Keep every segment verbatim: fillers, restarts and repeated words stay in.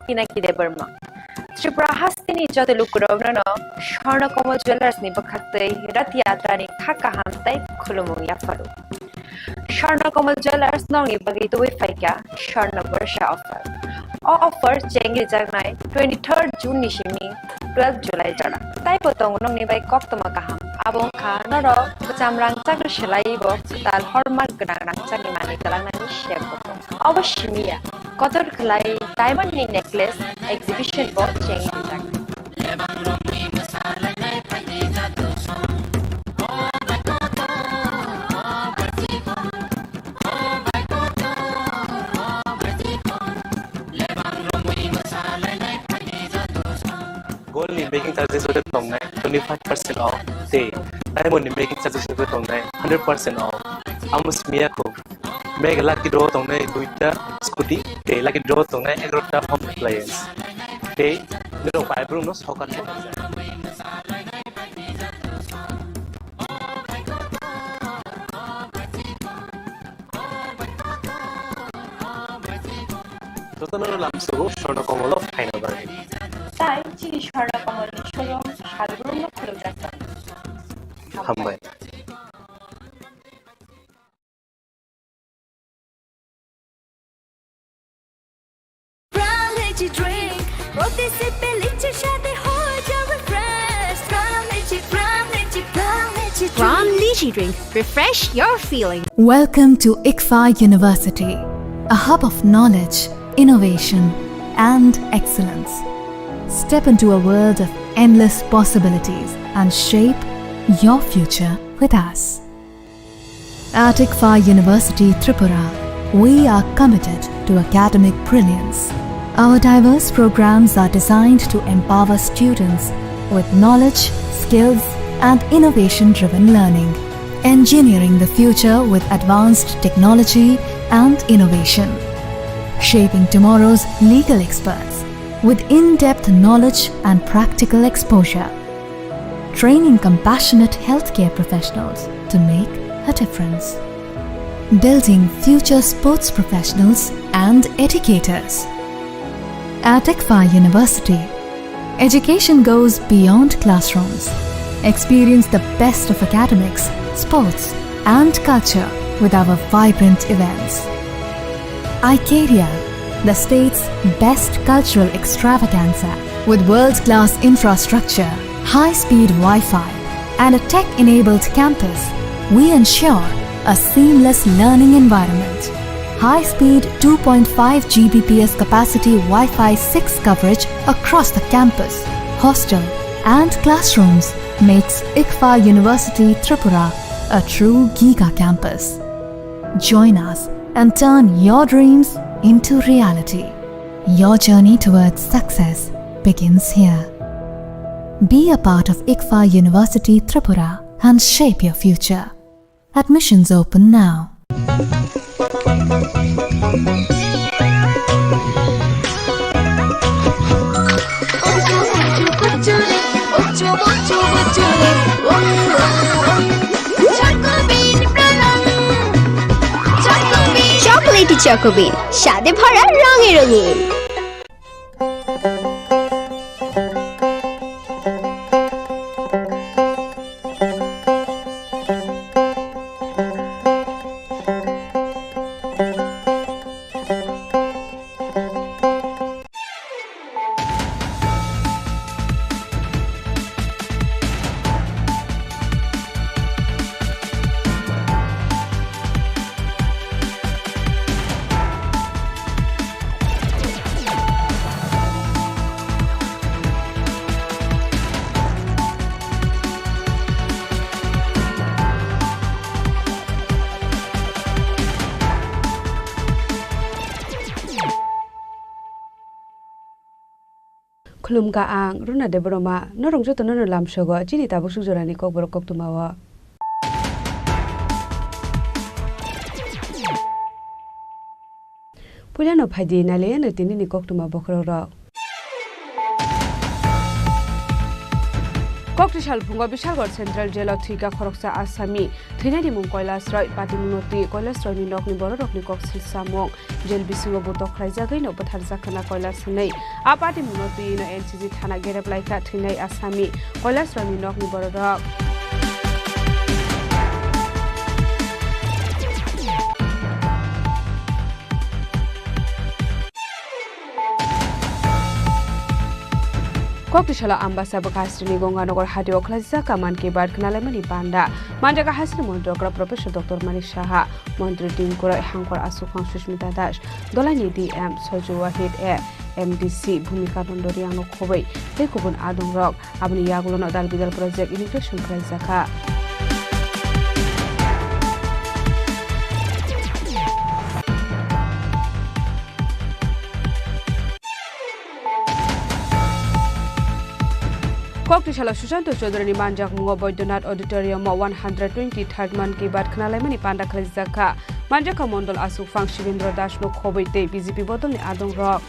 Pinaki Debbarma. Tripura hasteni joto lukurokno no Swarna Kamal Jewellers ni bwkhaktwi Rath Yatrani kha kaham tei khulumung yapharo. Swarna Kamal Jewellers nokni bagwi tubui phaikha Swarna Barsha offer. O offer chengrijaknai twenty-third June ni simi twelve July jora. Taibo tongo nokni bai koktwma kaham. Abo wngkha norok kwcham rangchakno swlaiwi bo kwtal hallmark gwnang rangchakni manwi twlangnani sep bo tongo. Obo simi ya, kotor khlai diamond ni necklace exhibition bo chengrijak. Gold ni making charges ore tongnai twenty-five percent off tei diamond ni making charges ore tongnai hundred percent off. Amo simi ya kho. Mega lucky draw tongnai duita scooty tei lucky draw tongnai egarota home appliance. Tei norok bai borokno sokar. Jotono lamsogo Swarna Kamal o phaina bagwi. Tai chini Swarna Kamal ni showroom salbrumno khulumjak tongo. Hambai. Pram Lychee Drink. প্রতি সিপে লিচির স্বাদে হয়ে যাবে ফ্রেশ। প্রাম লিচি, প্রাম লিচি, প্রাম লিচি drink. Pram Lychee Drink. Refresh your feeling. Welcome to ICFAI University, a hub of knowledge, innovation, and excellence. Step into a world of endless possibilities and shape your future with us. At ICFAI University Tripura, we are committed to academic brilliance. Our diverse programs are designed to empower students with knowledge, skills, and innovation-driven learning, engineering the future with advanced technology and innovation, shaping tomorrow's legal experts with in-depth knowledge and practical exposure, training compassionate healthcare professionals to make a difference, building future sports professionals and educators. At ICFAI University, education goes beyond classrooms. Experience the best of academics, sports, and culture with our vibrant events. Icaria, the state's best cultural extravaganza. With world-class infrastructure, high-speed Wi-Fi, and a tech-enabled campus, we ensure a seamless learning environment. High-speed two point five G B P S capacity Wi-Fi six coverage across the campus, hostel, and classrooms makes ICFAI University Tripura a true giga campus. Join us and turn your dreams into reality. Your journey towards success begins here. Be a part of ICFAI University Tripura and shape your future. Admissions open now. Chocolatey Choco Bean, স্বাদে ভরা, রঙে রঙিন। Khulumkha ang Runa Debbarma, norok jotono no lamsogo chini tabuk suk jorani kokborok koktwma o. Puilano phaidi nailaiyano tinini koktwma bokhorok rok. Kokti salphungo Bishalgarh Central Jail o thwikha khoroksa asami. Thwinani mung Kailash Roy, patimungno twi Kailash Roy ni nokni bororokni kok silsamung. Jail bisingo butok khlaijagwi no bwtharjak khna Kailash hwnwi. A patimungno twi no N C G thana gerep laikha thwinai asami. Kailash Roy ni nokni bororok. Kokti salo Ambasa bwkha Srini Ganganagar hati o khlaijak Mann Ki Baat khnalaimani panda. Manjak hasini Montri okra Professor Doctor Manik Saha, Montri Tinku Roy, Hangkhor Aswk Phang Sushmita Das, Dolaini D M Soju Wahid, A M D C Bhumika Nondo Riyang no khobwi tei kubun adongrok. Aboni yagulono dal bidal project inauguration khlaijakha. Kokti salo Sushanta Chaudhary ni manjakmungo Baidyanath Auditorium o one hundred twenty-third Mann Ki Baat khnalaimani panda khlaijakha. Manjakha Mondol Aswk Phang Shibendra Das no khobwi tei B J P bodolni adongrok.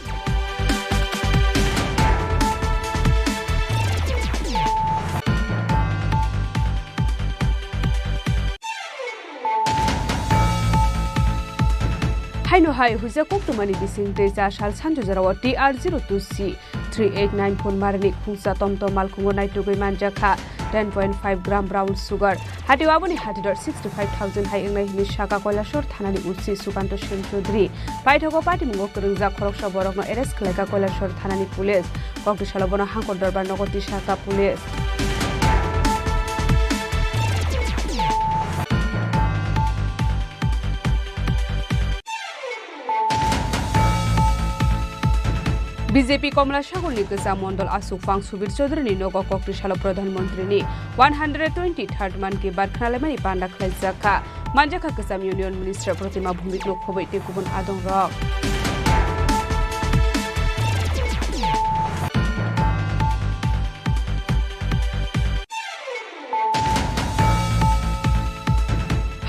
Haino hai huijak koktwmani bising tei cha sal sanjujara o T R zero two C three eight nine four marini khungsa tomtom malkhungo naitugwi manjakha ten point five gram brown sugar. Hatio aboni hatidor sixty five thousand hai wngnai hwnwi saka Kailasor thanani O C Sukanto Sen Chaudhary. Paithago patimungo kwrwngjak khoroksa borokno arrest khlaikha Kailasor thanani police. Kokti salo bono Hangkor Dorbar nogo tisakha police. B J P Komla Sagor ni kwcham Mondol Aswk Phang Subir Chaudhary ni nogo Kokti salo Pradhan Mantri ni one hundred twenty-third Mann Ki Baat khnalaimani panda khlaijakha. Manjakha kwcham Union Minister Protima Bhumik no khobwi tei kubun adongrok.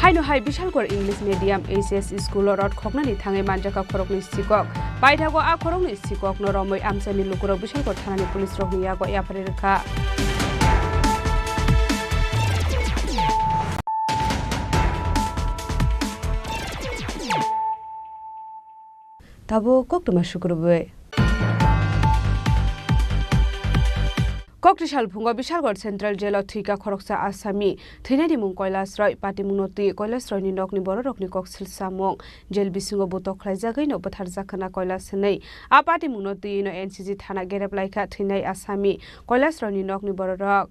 Haino hai Bishalgarh English Medium H S school o rot khoknani thangwi manjakha khoroknwi sikok. Paithago a khoroknwi sikokno romwi amchaini lukurok Bishalgarh thanani police rokni yago yapharwi rwkha. Tabuk koktwma sukurubwi. Kokti salphungo Bishalgarh Central Jail o thwikha khoroksa asami. Thwinani mung Kailash Roy, patimungno twi Kailash Roy ni nokni bororokni kok silsamung. Jail bisingo butok khlaijagwi no bwtharjak khna Kailash hwnwi. A patimungno twi no N C G thana gerep laikha thwinai asami. Kailash Roy ni nokni bororok.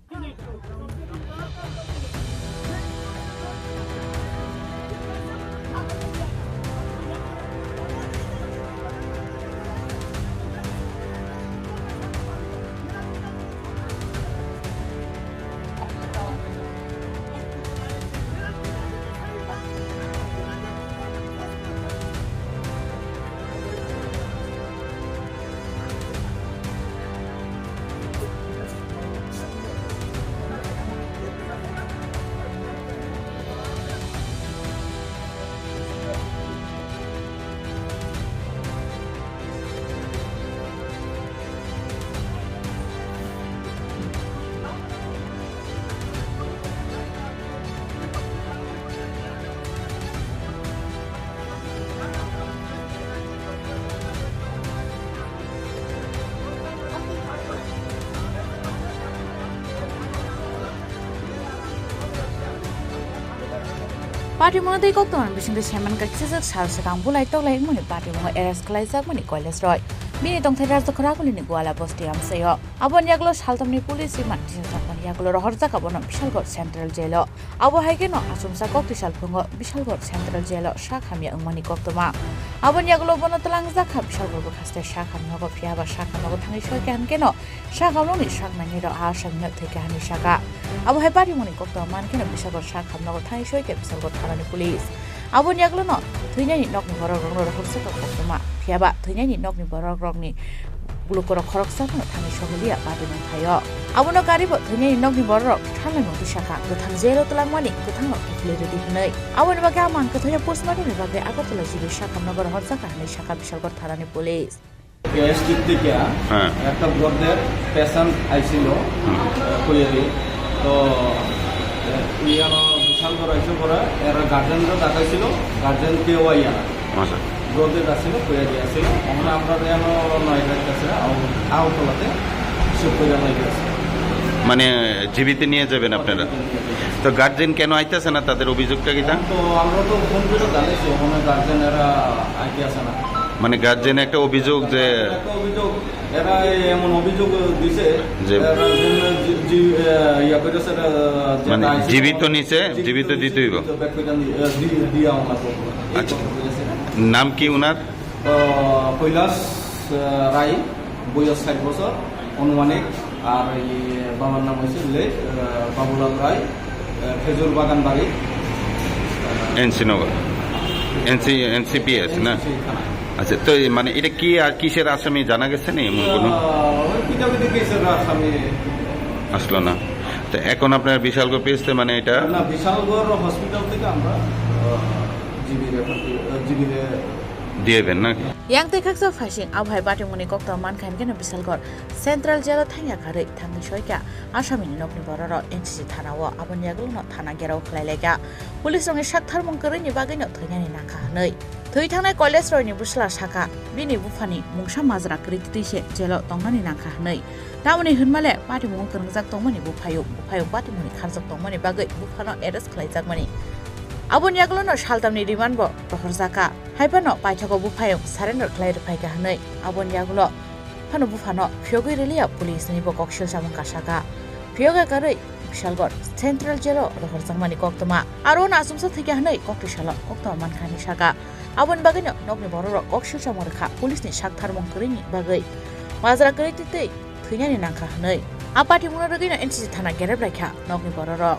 Patimungno tei koktwmani bisingtwi saimankha, kisijwk sal swkang bulai toklai wngmani patimungno arrest khlaijakmani Kailash Roy. Bini tongthai Rajdokhor Agulini Gwala bosti amchaio. Aboni yagulo saltamni police remand tisajakmani yagulo rohorjak abono Bishalgarh Central Jail o. Abo hai kheno achomsa kokti salphungo Bishalgarh Central Jail o sak hamya wngmani koktwma. Aboni yagulo bono twlangjakha Bishalgarh bwkhaste sak hamnogo, phiyaba sak hamnogo thangwi soikha hwnkhe no sak hamnokni sak nainai rok a asamino thwikha hwnwi sakha. Abo hai patimungni koktwma mankheno Bishalgarh sak hamnogo thangwi soikha Bishalgarh thanani police. Aboni yagulono thwinaini nokni borok rokno rohorjak koktwma. Phiyaba thwinaini nokni borok rokni lukurok khoroksa phano thangwi sogwi liya patimung thaio. Abono karibo thwinaini nokni bororok thangnai mungtwi sakha, kwthang jail o twlangmani kwthangno kiphilwi rwdi hwnwi. Aboni bagwi a mang kwthaino postmortem ni bagwi Agartala G B sak hamnogo rohorjakha hwnwi sakha Bishalgarh thanani police. এসটির থেকে হ্যাঁ। একটা ব্রডের পেশেন্ট আইছিল, হুম। আহ, কইয়ারি। তো, আহ, ইয়ানো বিশাল করা হয়েছে পরে, এরা গার্জেনরা দেখাইছিল, গার্জেন কেউ আইয়া না। আচ্ছা। ব্রডের আসছিল, কইয়ারি আসছিল। আমরা, আমরা ইয়ানো নয় লাখ আছে, আউ-, আউটলাতে শিফট করে নয় লাখ আছে। মানে, জীবিত নিয়ে যাবেন আপনারা? তো গার্জেন কেন আইতেছে না, তাদের অভিযোগটা কিতা? তো আমরা তো ফোন করে জানাইছি, ওখানে গার্জেন এরা আইতে আসে না। মানে গার্জেন একটা অভিযোগ যে একটা অভিযোগ, এরা এই এমন অভিযোগ দিছে, যে এরা জন্য জি-, জি-, এ, ইয়া করেছে, এরা যে মানে আইসি জীবিত নিছে, জীবিত জীবিত দিতে হইব। জীবিত ব্যাগ করে দিয়ে, এ, দিয়ে, দিয়ে আমরা করবো। এই আচ্ছা। কথা বলেছে। নাম কি ওনার? তো কৈলাস, এ, রায়, বয়স ষাট বছর, অনুমানিক। আর এই বাবার নাম হচ্ছে লেট, আহ, বাবুলাল রায়, আহ, খেজুর বাগান বাড়ি, আহ, এনসি নগর, এনসি, এনসিপিএস না? এনসিপি থানা। আচ্ছা, তো এই মানে এটা কি আর কিসের আসামি জানা গেছে নি এমন কোনো? আহ, ওই পিটাপিটি কেসের আসামি। আসলো না। তো এখন আপনার বিশালগড় পেয়েছে মানে এটা? না, বিশালগড় হসপিটাল থেকে আমরা, আহ, জিবি রেফার করি, আহ, জিবি রে- Dieben na? Yang tei khaksa phaising abo hai patimungni koktwma mankha hinkhe no Bisalgor Central Jail o thangya karwi thangwi soikha asamini nokni bororok N C C thana o, aboni yagulo no thana gherao khlai laikha. Police rokni sak tharmung kwrwini bagwi no thwinani nangkha hwnwi. Thwi thangnai Kailash Roy ni bwsla sakha, bini buphani mungsa majra kwrwi twi se jail o tongnani nangkha hwnwi. Tamoni hwnmale patimung kwrwngjak tongmani buphayung, buphayung patimungni kharjak tongmani bagwi buphano arrest khlaijakmani. Aboni yagulo no saltamni remand bo rohorjakha. Hai phano paithago buphayung surrender khlai rwphaikha hwnwi aboni yagulo phano buphano phiyogwi rwliya police ni bo koksil samung kasakha. Phiyogwi karwi Bisalgor Central Jail o rohorjakmani koktwma. Aro no achomsa thwikha hwnwi koktwi salo koktwma mankha hwnwi sakha. Aboni bagwino nokni bororok koksil samung rwkha police ni sak tharmung kwrwini bagwi. Majra kwrwi twi twi thwinani nangkha hwnwi. A patimungno rwgwino N C C thana gerep laikha nokni bororok.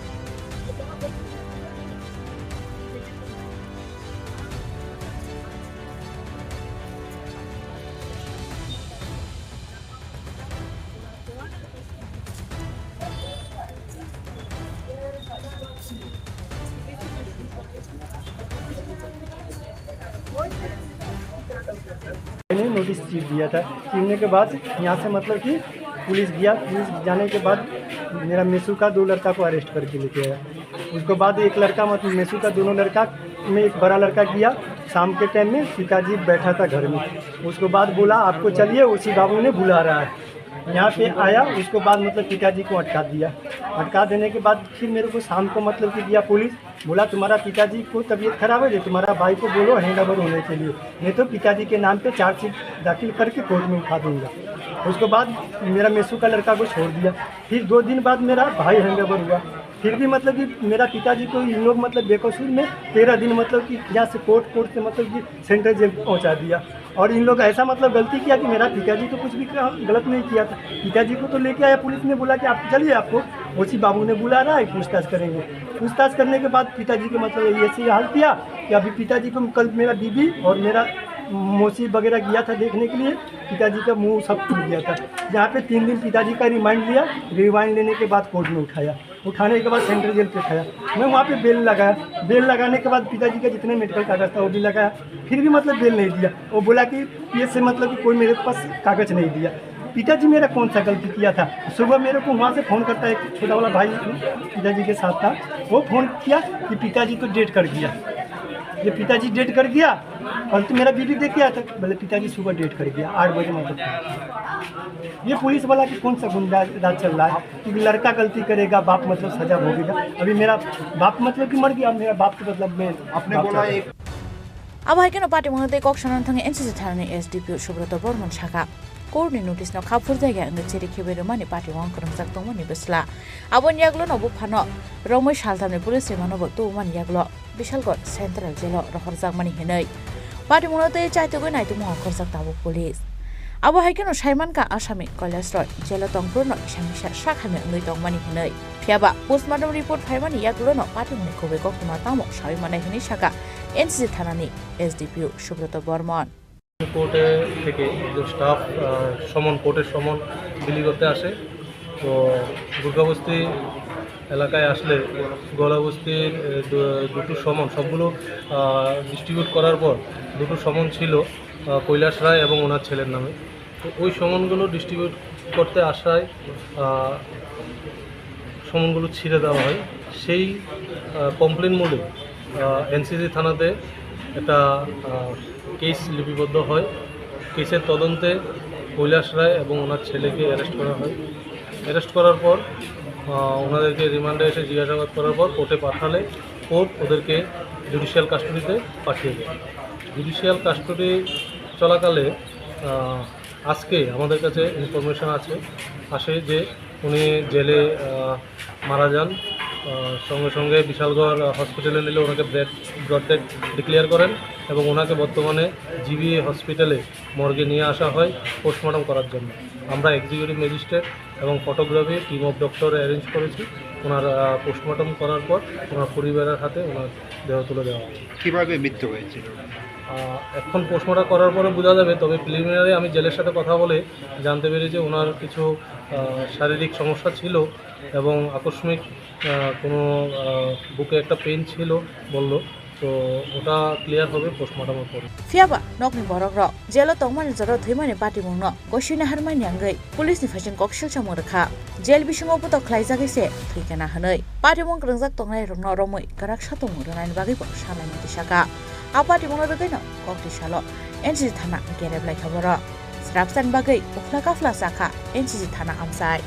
मैंने नोटिस चीर दिया था। चीरने के बाद यहाँ से मतलब कि पुलिस गया, पुलिस जाने के बाद मेरा मेसू का दो लड़का को अरेस्ट करके लेके आया। उसके बाद एक लड़का, मतलब मेसू का दोनों लड़का में एक बड़ा लड़का गया, शाम के टाइम में पिताजी बैठा था घर में। उसके बाद बोला, "आपको चलिए, ओसी बाबू ने बुला रहा है।" यहाँ पे आया, उसके बाद मतलब पिताजी को अटका दिया। अटका देने के बाद फिर मेरे को शाम को मतलब कि दिया पुलिस, बोला, "तुम्हारा पिताजी को तबीयत खराब है, तुम्हारा भाई को बोलो हैंडओवर होने के लिए, नहीं तो पिताजी के नाम पे चार्जशीट दाखिल करके कोर्ट में उठा दूंगा।" उसके बाद मेरा मेसू का लड़का को छोड़ दिया। फिर दो दिन बाद मेरा भाई हैंडओवर हुआ। फिर भी मतलब कि मेरा पिताजी को इन लोग मतलब बेकसूर में तेरह दिन मतलब कि यहाँ से कोर्ट, कोर्ट से मतलब कि सेंट्रल जेल पहुँचा दिया। और इन लोग ऐसा मतलब गलती किया कि मेरा पिताजी तो कुछ भी काम गलत नहीं किया था। पिताजी को तो लेके आया, पुलिस ने बोला कि आप चलिए, आपको ओसी बाबू ने बुला रहा है, पूछताछ करेंगे। पूछताछ करने के बाद पिताजी को मतलब ये ऐसे हाल किया कि अभी पिताजी को कल मेरा बीबी और मेरा मौसी वगैरह गया था देखने के लिए, पिताजी का मुंह सब फूल गया था। यहाँ पे तीन दिन पिताजी का रिमांड लिया, रिमांड लेने के बाद कोर्ट में उठाया। उठाने के बाद सेंट्रल जेल पे उठाया। मैं वहाँ पे बेल लगाया। बेल लगाने के बाद पिताजी का जितने मेडिकल कागज था, वो भी लगाया, फिर भी मतलब बेल नहीं दिया। वो बोला कि ये से मतलब कि कोई मेरे पास कागज नहीं दिया। पिताजी मेरा कौन सा गलती किया था? सुबह मेरे को वहाँ से फ़ोन करता है, एक छोटा वाला भाई पिताजी के साथ था, वो फ़ोन किया कि पिताजी तो डेड कर गया, ये पिताजी डेड कर गया। कल तो मेरा बीबी देख के आया था, बोले, "पिताजी सुबह डेड कर गया, आठ बजे मतलब।" ये पुलिस वाला की कौन सा गुंडा राज चल रहा है? क्योंकि लड़का गलती करेगा, बाप मतलब सजा भोगेगा। अभी मेरा बाप मतलब कि मर गया, मेरा बाप तो मतलब मैं आपने बाप बोला चाहता हूँ। एक Abo hai kheno patimungno tei kok sanani thangwi N C C thanani S D P O Subroto Bormon sakha, court ni notice no kha phurjakya wngwi chiri khibai rwmani patimung kwrwngjak tongmani bwsla. Aboni yagulo no buphano romwi saltamni police rimano bo tubumani yagulo Bishalgarh Central Jail o rohorjakmani hinwi patimungno tei chaitugwi naitukmung ongkhorjak tabuk police. Abo hai kheno saimankha asami Kailash Roy jail o tongphuru no kisa misa sak hamya wngwi tongmani hinwi. Phiyaba postmortem report phaimani yagulo no patimungni kubui koktwma tamo sawi manai hinwi sakha N C C thanani S D P O Subroto Bormon. কোর্টে থেকে একজন স্টাফ, আহ, সমন, কোর্টের সমন বিলি করতে আসে। তো দুর্গাবস্তি এলাকায় আসলে গোয়ালাবস্তির, এ, দু-, দুটো সমন সবগুলো, আহ, ডিস্ট্রিবিউট করার পর দুটো সমন ছিল। আহ, কৈলাস রায় এবং ওনার ছেলের নামে। তো ওই সমনগুলো ডিস্ট্রিবিউট করতে আসায়, আহ, সমনগুলো ছিঁড়ে দেওয়া হয়। সেই, আহ, কমপ্লেন মূলে, আহ, এনসিসি থানাতে একটা, আহ, কেস লিপিবদ্ধ হয়। কেসের তদন্তে কৈলাস রায় এবং ওনার ছেলেকে অ্যারেস্ট করা হয়। অ্যারেস্ট করার পর, আহ, ওনাদেরকে রিমান্ডে এসে জিজ্ঞাসাবাদ করার পর কোর্টে পাঠালে কোর্ট ওদেরকে জুডিশিয়াল কাস্টডিতে পাঠিয়ে দেয়। জুডিশিয়াল কাস্টডি চলাকালে, আহ, আজকে আমাদের কাছে ইনফরমেশন আছে, আসে যে উনি জেলে, আহ, মারা যান। আহ, সঙ্গে সঙ্গে বিশালগড়, আহ, হসপিটালে নিলে ওনাকে ব্রেড, ব্রড ডেড ডিক্লেয়ার করেন এবং ওনাকে বর্তমানে জিবিএ হসপিটালে মর্গে নিয়ে আসা হয় পোস্টমর্টম করার জন্য। আমরা এক্সিকিউটিভ ম্যাজিস্ট্রেট এবং photography team of doctor arrange করেছি। ওনার, আহ, পোস্টমর্টম করার পর ওনার পরিবারের হাতে ওনার দেহ তুলে দেওয়া হবে। কিভাবে মৃত্যু হয়েছিল? আহ, এখন পোস্টমর্টম করার পরে বোঝা যাবে, তবে প্রিলিমিনারি আমি জেলের সাথে কথা বলে জানতে পেরেছি ওনার কিছু, আহ, শারীরিক সমস্যা ছিল এবং আকস্মিক, আহ, কোনো, আহ, বুকে একটা পেইন ছিল বলল, তো ওটা ক্লিয়ার হবে পোস্টমর্টমের পরে। Phiya ba nokni borokrok jelo tongmani jora thwimani patimungno gosina harmani wngwi police ni phaising kok silsamung rwkha. Jel bisingo putok khlaijagwi se thwikha na hwnwi patimung kwrwngjak tongnairokno romwi kwrak satung rwnani bagwi bo sanai mati saka. A patimungno rwgwino kokti salo N C C thana gerep laikha borok. Srapsani bagwi ukhla kaphla sakha N C C thana amchai.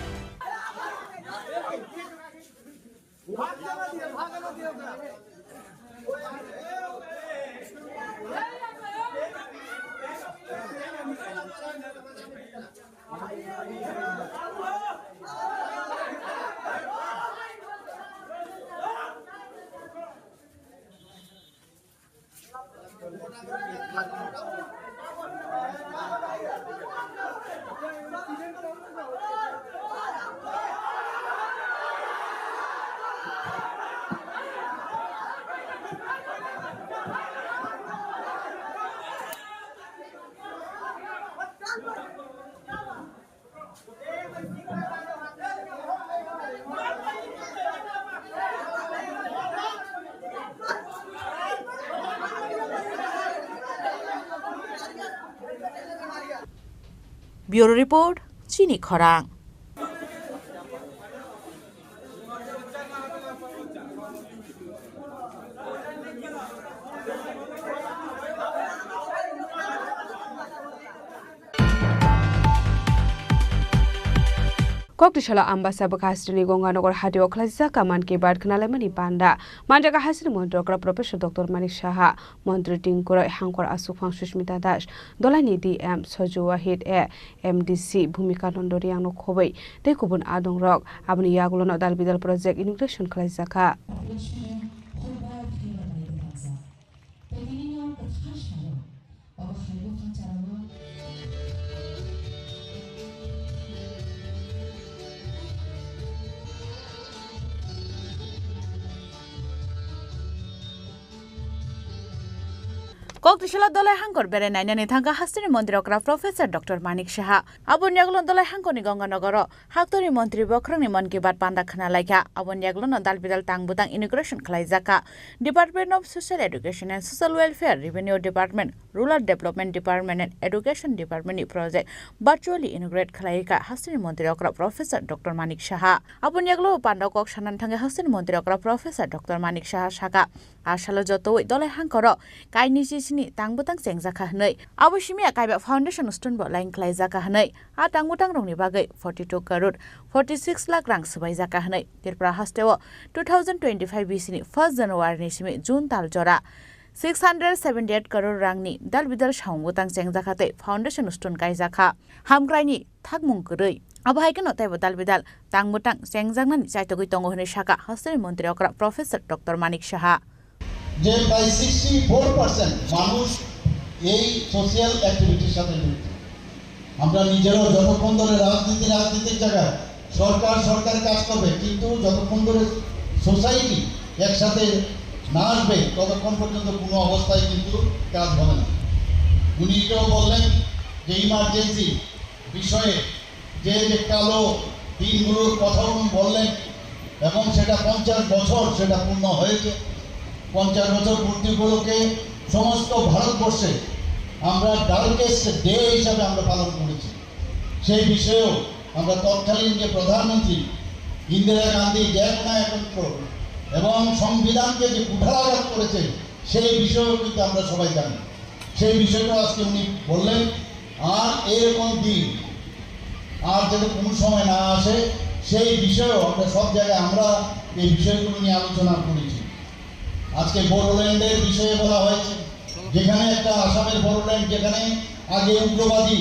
Bureau Report, Chini Khorang. Kokti salo Ambasa bwkha hasteni Gonganagar hatio khlaijak Mann Ki Baat khnalaimani panda. Manjak hasteni Montri okra Professor Doctor Manik Saha, Montri tingkuroi hangkor aswkphang Sushmita Das, Dolaini D M Soju Wahid, A M D C Bhumika Nondo Riyangno khobwi tei kubun adongrok. Aboni yagulono dal bidal project inauguration khlaijakha. Kokti salo Dolai hangkor berai nainani thangkha hasteni Montri okra Professor Doctor Manik Saha. Aboni yagulo Dolai hangkorni Ganganagaro haktorni Montri bokhorokni Mann Ki Baat panda khna laikha. Aboni yagulono dal bidal tang bwtang inauguration khlaijakha. Department of Social Education and Social Welfare, Revenue Department, Rural Development Department and Education Department ni project virtually inaugurate khlaikha hasteni Montri okra Professor Doctor Manik Saha. Aboni yagulo panda kok sanani thangkha hasteni Montri okra Professor Doctor Manik Saha saka. A salo jotoi Dolai hangkoro kainwi chisini tang bwtang chengjakha hwnwi. Abo simi a kaiba foundation stone bo line khlaijakha hwnwi. A tang bwtang rokni bagwi forty two crore forty six lakh rang swbaijakha hwnwi Tripura hasteo two thousand twenty five bisini first January ni simi June tal jora six hundred seventy eight crore rangni dal bidal samung bwtang chengjakha tei foundation stone kaijakha. Hamkraini thakmung kwrwi. Abo hai kheno teibo dal bidal tang bwtang chengjaknani chaitogwi tongo hwnwi sakha hasteni Montri okra Professor Doctor Manik Saha. যে প্রায় sixty four percent মানুষ এই সোশ্যাল অ্যাক্টিভিটির সাথে জড়িত। আমরা নিজেরাও যতক্ষণ ধরে রাজনীতি রাজনীতির জায়গায়, সরকার সরকার কাজ করবে, কিন্তু যতক্ষণ ধরে সোসাইটি একসাথে না আসবে, ততক্ষণ পর্যন্ত কোনো অবস্থায় কিন্তু কাজ হবে না। উনি এটাও বললেন যে ইমার্জেন্সি বিষয়ে যে, যে কালো দিনগুলোর কথা উনি বললেন এবং সেটা পঞ্চাশ বছর সেটা পূর্ণ হয়েছে। পঞ্চাশ বছর পূর্তি উপলক্ষে সমস্ত ভারতবর্ষে আমরা ডার্কেস্ট ডে হিসাবে আমরা পালন করেছি। সেই বিষয়েও আমরা তৎকালীন যে প্রধানমন্ত্রী ইন্দিরা গান্ধী, যে কোনো একমাত্র এবং সংবিধানকে যে কুঠারাঘাত করেছে, সেই বিষয়েও কিন্তু আমরা সবাই জানি। সেই বিষয়টা আজকে উনি বললেন। আর এরকম দিন আর যাতে কোনো সময় না আসে, সেই বিষয়েও আমরা সব জায়গায় আমরা এই বিষয়গুলো নিয়ে আলোচনা করেছি। আজকে বোডোল্যান্ডের বিষয়ে বলা হয়েছে, যেখানে একটা আসামের বোডোল্যান্ড, যেখানে আগে উগ্রবাদী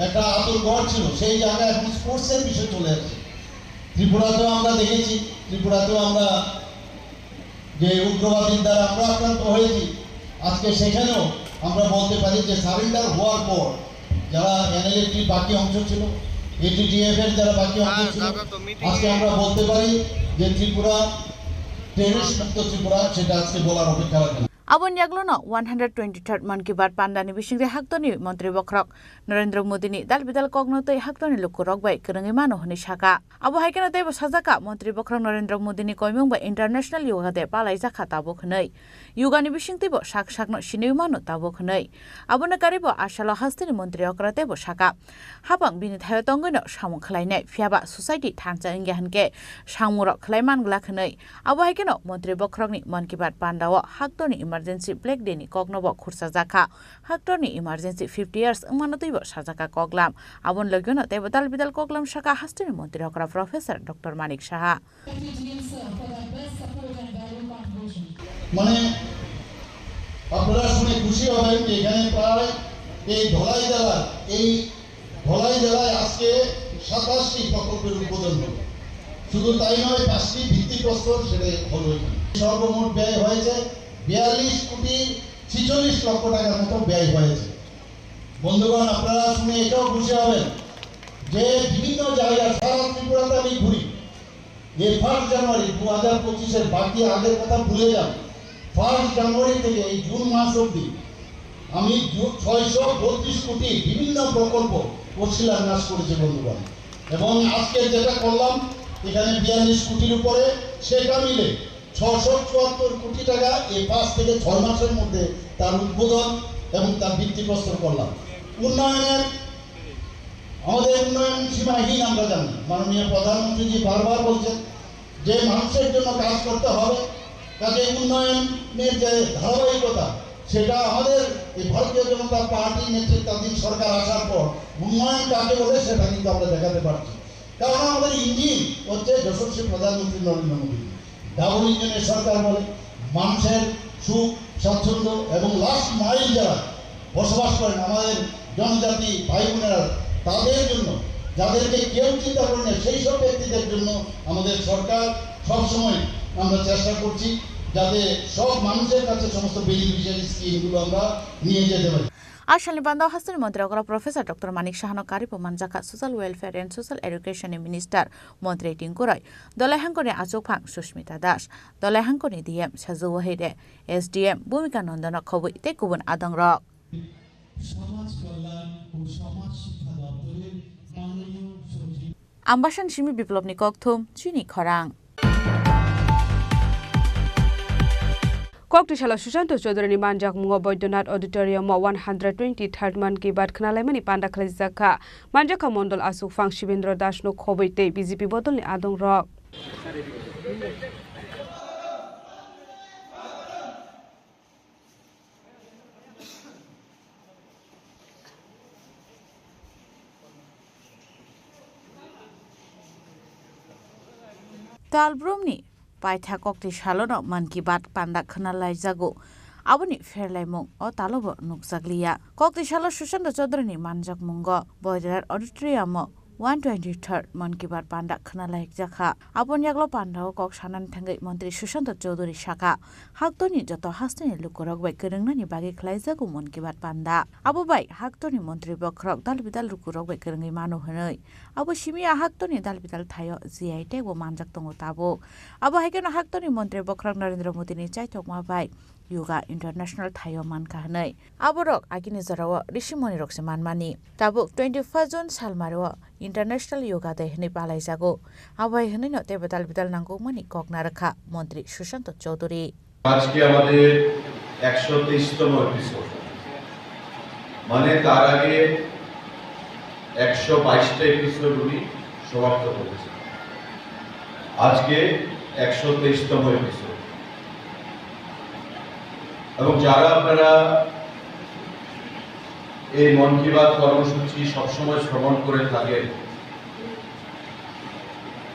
একটা আতুর ঘর ছিল, সেই জায়গায় এখন স্পোর্টসের বিষয় চলে আসছে। ত্রিপুরাতেও আমরা দেখেছি, ত্রিপুরাতেও আমরা যে উগ্রবাদীর দ্বারা আমরা আক্রান্ত হয়েছি, আজকে সেখানেও আমরা বলতে পারি যে সারেন্ডার হওয়ার পর যারা এনএলএফটির বাকি অংশ ছিল, এটিটিএফ এর যারা বাকি অংশ ছিল, আজকে আমরা বলতে পারি যে ত্রিপুরা টেররিস্ট মুক্ত ত্রিপুরা, সেটা আজকে বলার অপেক্ষা রাখে না। Aboni yaglono one hundred twenty-third Mann Ki Baat pandani bisingtwi haktorni Montri Bokhorok Narendra Modini dal bidal kokno tei haktorni lukurok bai kwrwngwi mano hwnwi saka. Abo hai kheno teibo sajak kha, Montri Bokhorok Narendra Modini koimung bai International Yoga Day palaijak kha tabuk hwnwi. Yoga ni bisingtwibo sak sakno sinwi mano tabuk hwnwi. Abono karwibo asalo hasteni Montri okra teibo saka. Hapang bini thaio tongwino samung khlainai, phiyaba society thansa wngya hwnkhe samungrok khlai man glak hwnwi. Abo hai kheno Montri Bokhorokni Mann Ki Baat pandao haktorni emergency black day ni koknobo khursajak kha. Haktorni emergency fifty years wngmano twibo sajak kha koklam. Aboni logino teibo dal bidal koklam saka hasteni Montri okra Professor Doctor Manik Saha. মানে, আপনারা শুনে খুশি হবেন যে এখানে প্রায় এই ধলাই জেলার, এই ধলাই জেলায় আজকে সাতাশটি প্রকল্পের উদ্বোধন হলো। শুধু তাই নয়, পাঁচটি ভিত্তিপ্রস্তর সেটা হলো এখানে। সর্বমোট ব্যয় হয়েছে বিয়াল্লিশ কোটি ছেচল্লিশ লক্ষ টাকার মতো ব্যয় হয়েছে। বন্ধুগণ, আপনারা শুনে এটাও খুশি হবেন যে বিভিন্ন জায়গা সারা ত্রিপুরাতে আমি ঘুরি, এই ফার্স্ট জানুয়ারি দু হাজার পঁচিশের বাকি আগের কথা ভুলে যান। ফার্স্ট জানুয়ারি থেকে এই জুন মাস অবধি আমি জু-, ছয়শো বত্রিশ কোটি বিভিন্ন প্রকল্প ও শিলান্যাস করেছি বন্ধুগণ। এবং আজকে যেটা করলাম এখানে বিয়াল্লিশ কোটির উপরে, সেটা মিলে ছশো চুয়াত্তর কোটি টাকা এই পাঁচ থেকে ছয় মাসের মধ্যে তার উদ্বোধন এবং তার ভিত্তিপ্রস্তর করলাম। উন্নয়নের, আমাদের উন্নয়ন সীমাহীন আমরা জানি। মাননীয় প্রধানমন্ত্রীজি বারবার বলছেন যে মানুষের জন্য কাজ করতে হবে, কাজে উন্নয়নের যে ধারাবাহিকতা, সেটা আমাদের এই ভারতীয় জনতা পার্টির নেতৃত্বাধীন সরকার আসার পর উন্নয়ন কাকে বলে সেটা কিন্তু আমরা দেখাতে পারছি। কারণ আমাদের ইঞ্জিন হচ্ছে যশস্বী প্রধানমন্ত্রী নরেন্দ্র মোদী। ডাবল ইঞ্জিনের সরকার বলে মানুষের সুখ, স্বাচ্ছন্দ্য এবং লাস্ট মাইল যারা বসবাস করেন, আমাদের জনজাতি ভাই বোনেরা, তাদের জন্য, যাদেরকে কেউ চিন্তা করে না, সেই সব ব্যক্তিদের জন্য আমাদের সরকার সবসময় আমরা চেষ্টা করছি যাতে সব মানুষের কাছে সমস্ত বেনিফিশিয়ারি স্কিমগুলো আমরা নিয়ে যেতে পারি। Asalni banda hasteni Montri okra Professor Doctor Manik Sahano karibo manjakha Social Welfare and Social Education ni Minister Montri Tinku Roy, Dolai Hangkoni Achukphang Sushmita Das, Dolai Hangkoni D M Saju Wahire, S D M Bhumika Nandana Khobui tei kubun adongrok. সমাজ কল্যাণ ও সমাজ শিক্ষা দপ্তরের মাননীয় সচিব। Ambasani simi Biplobni kokthum, chini khorang. Koktisalo Sushanta Chaudhary ni manjakmungo Baidyanath Auditorium o one hundred twenty-third Mann Ki Baat khnalaimani panda khlaijak kha. Manjakha Mondol Achukphang Shibendra Das no khobui tei B J P bodol ni adong rok. Talbrumni paitha kokti salono Mann Ki Baat panda khwnalaijago. Aboni pherlaimung o talobo nukjakliya. Kokti salo Sushanta Chaudhary ni manjakmungo Boidarar Auditorium o one twenty-third Mann Ki Baat panda khwnalaijak kha. Aboni yaglo pandao kok sanani thangwi Montri Sushanta Chaudhary sakha, haktorni joto hasteni lukurok bai kwrwngnani bagwi khlaijago Mann Ki Baat panda. Abo bai haktorni montri bokhorok dal bidal lukurok bai kwrwngwi mano hwnwi. Abo simi a haktorni dal bidal thaio G I tag bo manjak tongo tabuk. Abo hai kheno haktorni montri bokhorok Narendra Modini chaithokma bai Yoga International thaio mankha hwnwi. Aborok agini jorao rishi moni rok se manmani. Tabuk twenty-first June salmari o International Yoga Day hwnwi palaijago. Abo hai hwnwino teibo dal bidal nangkukmani kok narwkha Montri Sushanta Chaudhary. আজকে আমাদের একশো তেইশতম এপিসোড। মানে তার আগে একশো বাইশটা এপিসোড উনি সমাপ্ত করেছেন, আজকে একশো তেইশতম এপিসোড। এবং যারা আপনারা এই মন কি বাত কর্মসূচি সবসময় শ্রবণ করে থাকেন,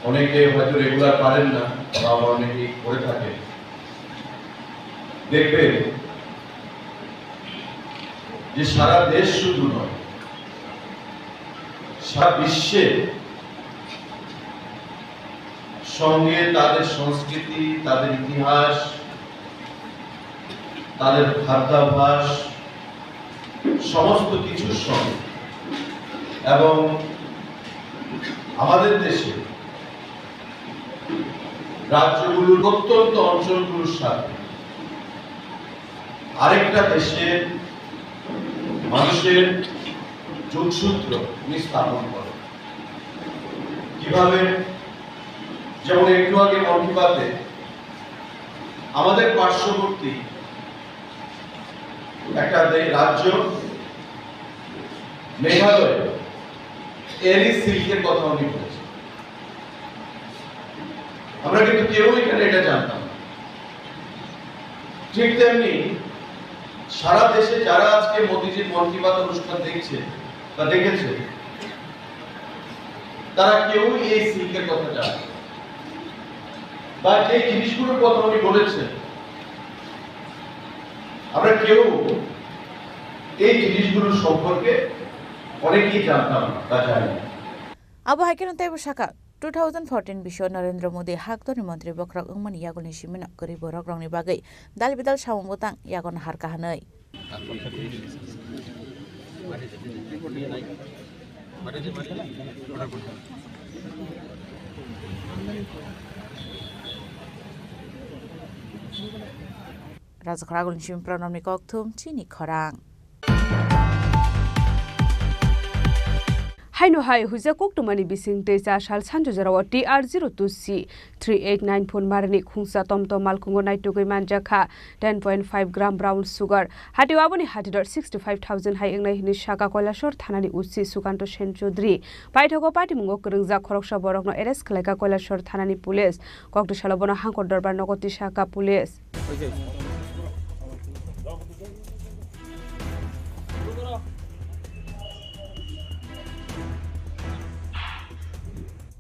অনেকে হয়তো রেগুলার পারেন না, বা আবার অনেকেই করে থাকেন, দেখবেন যে সারা দেশ শুধু নয়, সারা বিশ্বে সঙ্গে তাদের সংস্কৃতি, তাদের ইতিহাস, তাদের খাদ্যাভ্যাস, সমস্ত কিছুর সঙ্গে, এবং আমাদের দেশে রাজ্যগুলোর প্রত্যন্ত অঞ্চলগুলোর সাথে আরেকটা দেশের মানুষের যোগসূত্র উনি স্থাপন করেন। কিভাবে? যেমন একটু আগে মন কি বাতে আমাদের পার্শ্ববর্তী একটা দে-, রাজ্য মেঘালয়, এরি সিল্কের কথা উনি বলেছেন। আমরা কিন্তু কেউ এখানে এটা জানতাম না। ঠিক তেমনি সারা দেশে যারা আজকে মোদিজির মন কি বাত অনুষ্ঠান দেখছে বা দেখেছে, তারা কেউই এই সিল্কের কথা জানে না, বা যে জিনিসগুলোর কথা উনি বলেছেন, আমরা কেউ এই জিনিসগুলোর সম্পর্কে অনেকেই জানতাম না বা জানি না। Abo hai kheno teibo sakha, two thousand fourteen bisio Narendra Modi haktorni montri bokhorok wngmani yagulni simino kwrwi borok rokni bagwi dal bidal samung bwtang yagono har kaha hwnwi. Rajakhor Agulni simi Pranamni kokthum chini khorang. Haino hai huijak koktwmani bisingtwi cha sal sanju jorao T R zero two C three eight nine four marini khungsa tomtom malkhungo naitugwi manjakha ten point five gram brown sugar. Hatio aboni hatidor sixty five thousand hai wngnai hwnwi saka Koilashahar thanani O C Sukanto Sen Chaudhary. Paithago patimungo kwrwngjak khoroksa borokno arrest khlaikha Koilashahar thanani police. Kokti salo bono hangkor dorbar nogo tisakha police.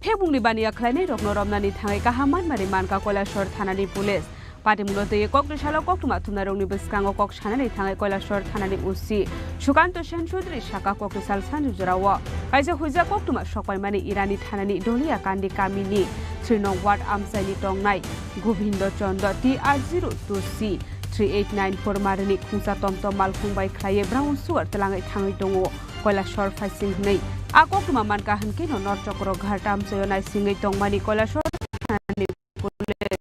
Phekbungni baniya khlainairokno romnani thangwi kaham manmari mankha Koilashahar thanani police. Patimungno twiwi kokti salo koktwma thumnairokni bwskango kok sanani thangwi Koilashahar thanani O C Sukanto Sen Chaudhary saka kokti sal sanju jorao kaisa huijak koktwma sokpaimani Irani thanani Dolia Kandi kamini three nong ward amchaini tongnai Gobindo Chondo T R zero two C three eight nine four marini khungsa tomtom malkhung bai khlaiwi brown sugar twlangwi thangwi tongo Koilashahar phaising hwnwi. A koktwma mankha hwnkhe no Norchokro Ghat amchaio naisingwi tongmani Koilashahar thanani police.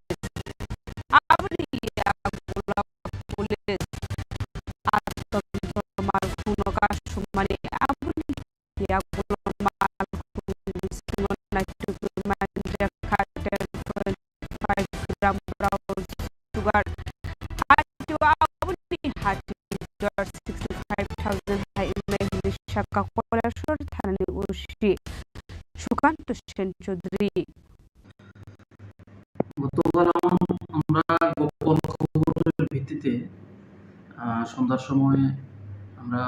Aboni yagulo police a tomtom malkhungno kasumani aboni yagulo malkhungni bisingo naitugwi manjakha ten point five gram brown sugar. Hatio aboni hatidor sixty five thousand hai wngnai hwnwi sakha Koilashahar thanani O C Sukanto Sen Chaudhary. গতকাল আম-, আমরা গোপন খবরের ভিত্তিতে, আহ, সন্ধ্যার সময় আমরা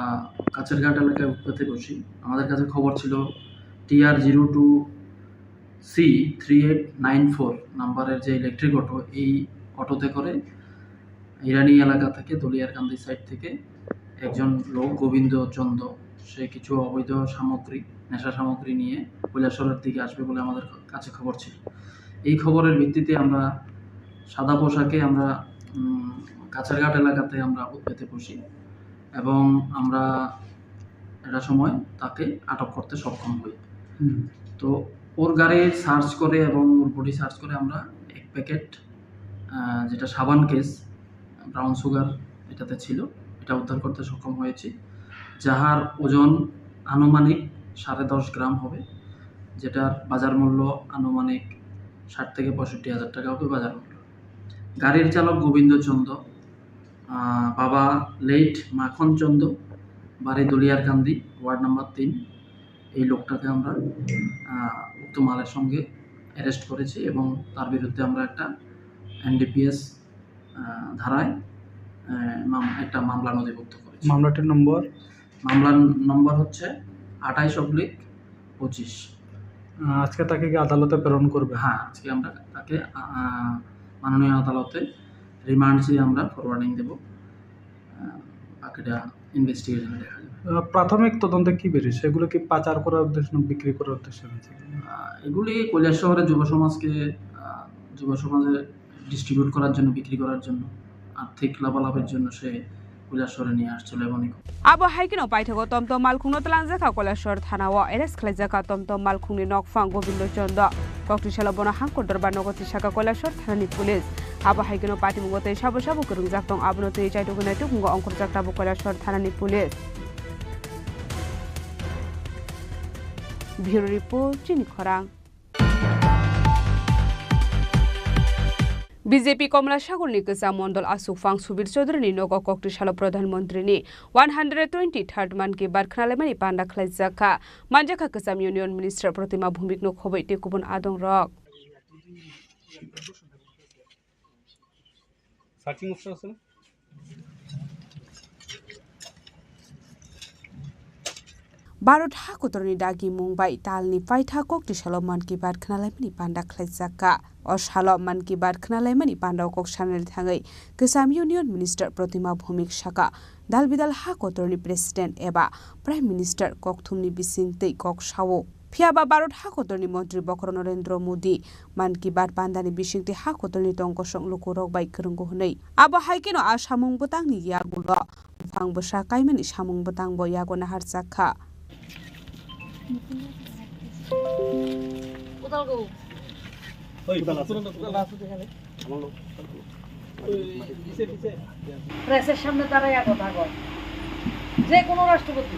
কাছেরঘাট এলাকায় উৎপাতে বসি। আমাদের কাছে খবর ছিল T R zero two C three eight nine four নাম্বারের যে ইলেকট্রিক অটো, এই অটোতে করে ইরানি এলাকা থেকে, দলিয়ারকান্দি সাইড থেকে একজন লোক গোবিন্দ চন্দ, সে কিছু অবৈধ সামগ্রী, নেশা সামগ্রী নিয়ে কৈলাসহরের দিকে আসবে বলে আমাদের কাছে খবর ছিল। এই খবরের ভিত্তিতে আমরা সাদা পোশাকে আমরা, উম, কাছেরঘাট এলাকাতে আমরা উৎপেতে বসি এবং আমরা এটা সময় তাকে আটক করতে সক্ষম হই। হুম। তো ওর গাড়ি সার্চ করে এবং ওর বডি সার্চ করে আমরা এক প্যাকেট, আহ, যেটা সাবান কেস, ব্রাউন সুগার এটাতে ছিল, এটা উদ্ধার করতে সক্ষম হয়েছি, যাহার ওজন আনুমানিক সাড়ে দশ গ্রাম হবে, যেটার বাজার মূল্য আনুমানিক ষাট থেকে পঁয়ষট্টি হাজার টাকা হবে বাজার মূল্য। গাড়ির চালক গোবিন্দ চন্দ, আহ, বাবা লেট মাখন চন্দ, বাড়ি দলিয়ারকান্দি, ওয়ার্ড নাম্বার তিন। এই লোকটাকে আমরা, আহ, উক্ত মালের সঙ্গে অ্যারেস্ট করেছি এবং তার বিরুদ্ধে আমরা একটা এনডিপিএস, আহ, ধারায়, আহ, মাম-, একটা মামলা নথিভুক্ত করেছি। মামলাটির নম্বর? মামলার নম্বর হচ্ছে আঠাইশ অবলিক পঁচিশ। আহ, আজকে তাকে কি আদালতে প্রেরণ করবে? হ্যাঁ, আজকে আমরা তাকে, আহ, মাননীয় আদালতে রিমান্ড চেয়ে আমরা ফরওয়ার্ডিং দেব। আহ, বাকিটা ইনভেস্টিগেশনে দেখা যাবে। আহ, প্রাথমিক তদন্তে কি বেরিয়েছে? এগুলো কি পাচার করার উদ্দেশ্যে না বিক্রি করার উদ্দেশ্যে হয়েছে? আহ, এগুলি কৈলাসহরের যুব সমাজকে, আহ, যুব সমাজে ডিস্ট্রিবিউট করার জন্য, বিক্রি করার জন্য, আর্থিক লাভালাভের জন্য সে কৈলাসহরে নিয়ে আসছিল এমনই ঘটনা। Abo hai kheno paithago Tom Tom malkhungno twlangjakha Koilashahar thanao arrest khlaijak kha Tom Tom malkhungni nokphang Gobindo Chondo. Kokti salo bono hang kotor ba nogo tisakha Koilashahar thanani police. Abo hai kheno patimungo tei sabo sabo kwrwngjak tong, abono twi chaitugwi naitugmungo ongkhorjak tabuk Koilashahar thanani police. Bureau report, Chini Khorang. B J P Komlasagorni kwcham mondol aswkphang Subir Chaudharyni nogo kokti salo Pradhan Mantrini one hundred twenty-third Mann Ki Baat khnalaimani panda khlaijak kha. Manjakha kwcham Union Minister Pratima Bhumikno khobwi tei kubun adongrok. Searching option আছে না? Bharat hakotorni dagimung bai talni paitha kokti salo Mann Ki Baat khnalaimani panda khlaijak kha. O salo Mann Ki Baat khnalaimani panda o kok sanani thangwi kwcham Union Minister Pratima Bhumik saka, dal bidal hakotorni President eba Prime Minister kokthumni bising tei kok sao. Phiya ba Bharat hakotorni Montri Bokhorok Narendra Modi Mann Ki Baat pandani bisingtwi hakotorni tong kosong lukurok bai kwrwngo hwnwi. Abo hai kheno a samung bwtangni yagulo buphang bwsa kaimani samung bwtangbo yago naharjak kha. প্রেসের সামনে দাঁড়াইয়া কথা কয়। যে কোনো রাষ্ট্রপতি,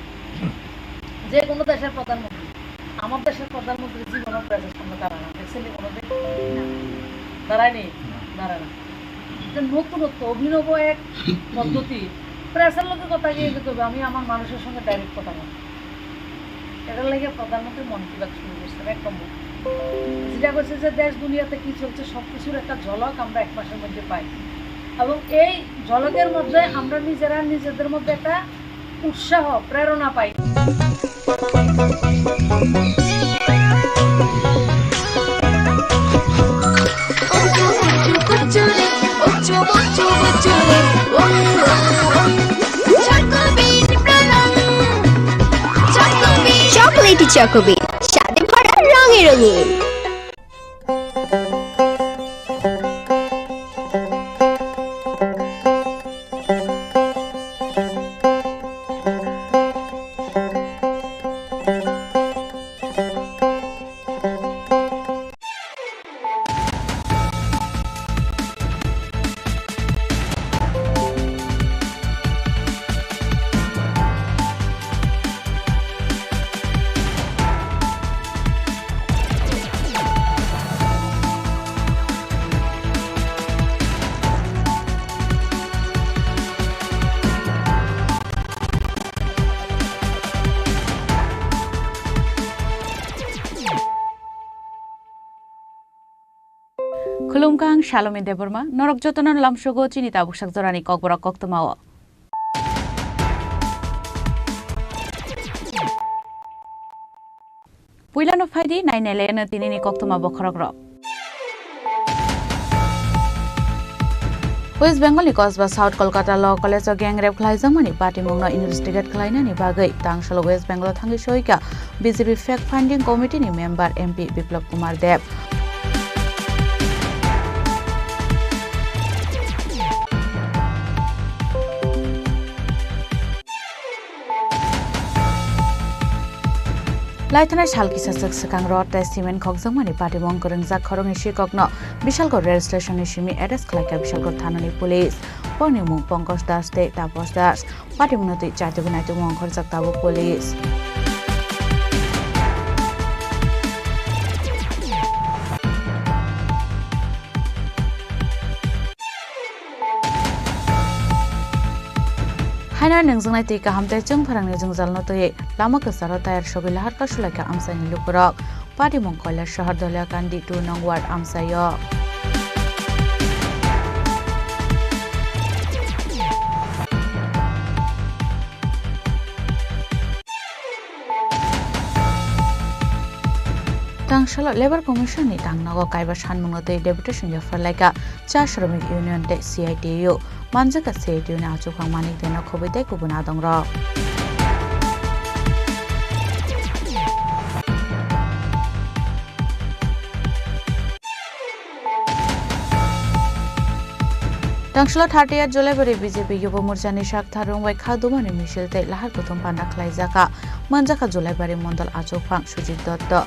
যে কোনো দেশের প্রধানমন্ত্রী, আমার দেশের প্রধানমন্ত্রী জীবনও প্রেসের সামনে দাঁড়ায় না। দেখছেন নি কোনোদিন? না। দাঁড়ায়নি? না। দাঁড়ায় না। এটা নতুনত্ব, অভিনব এক পদ্ধতি। প্রেসের লোকে কথা গিয়ে কি করবে? আমি আমার মানুষের সঙ্গে ডাইরেক্ট কথা বলবো। এটার লাগে প্রধানমন্ত্রী মন কি বাত শুরু করছেন, এক নম্বর। যেটা কইছে যে দেশ দুনিয়াতে কি চলছে, সবকিছুর একটা ঝলক আমরা এক মাসের মধ্যে পাই, এবং এই ঝলকের মধ্যে আমরা নিজেরা নিজেদের মধ্যে একটা উৎসাহ, প্রেরণা পাই। Chocolatey Choco Bean, স্বাদে ভরা রঙে রঙিন। Khulumkha, ang Salome Debbarma, norok jotono lamsogo chini tabuksak jorani kokborok koktwmao. Puilano phaidi, nainai laiano tinini koktwma bokhorokrok. West Bengal ni Kosba South Kolkata Law College o gang rape khlaijakmani patimungno investigate khlainani bagwi tangsalo West Bengal o thangwi soika B J P Fact Finding Committee ni member M P Biplab Kumar Deb. Laithanai sal kisa swk swkang rod tei cement khokjakmani patimung kwrwngjak khoroknwi sikokno Bishalgarh rail station ni simi arrest khlaikha Bishalgarh thana ni police. Borokni mung Pankaj Das tei Tapas Das. Patimungno twi chaitugwi naitugwi ongkhorjak tabuk police. Haino Nungjaknai twi kaham tei chwng pharangni jwngjalno twiwi lama kwcharo tayar sogwi lahar kasulaikha amchaini lukurok. Patimung Koilashahar Doliakandi two nong ward amchaio. Tangsalo Labour Commission ni tangnogo kaiba sanmungno twi deputation yapharlaikha cha Shramik Union tei C I T U. Manjakha C I T U ni achukphang Manik Deno khobwi tei kubun adongrok. Tangsalo thirtieth Julaibari B J P Yubo Morchani sakthar rwngbai kha dumani misil tei lahar kuthum panda khlaijakha. Manjakha Julaibari Mondol achukphang Sujit Dotto.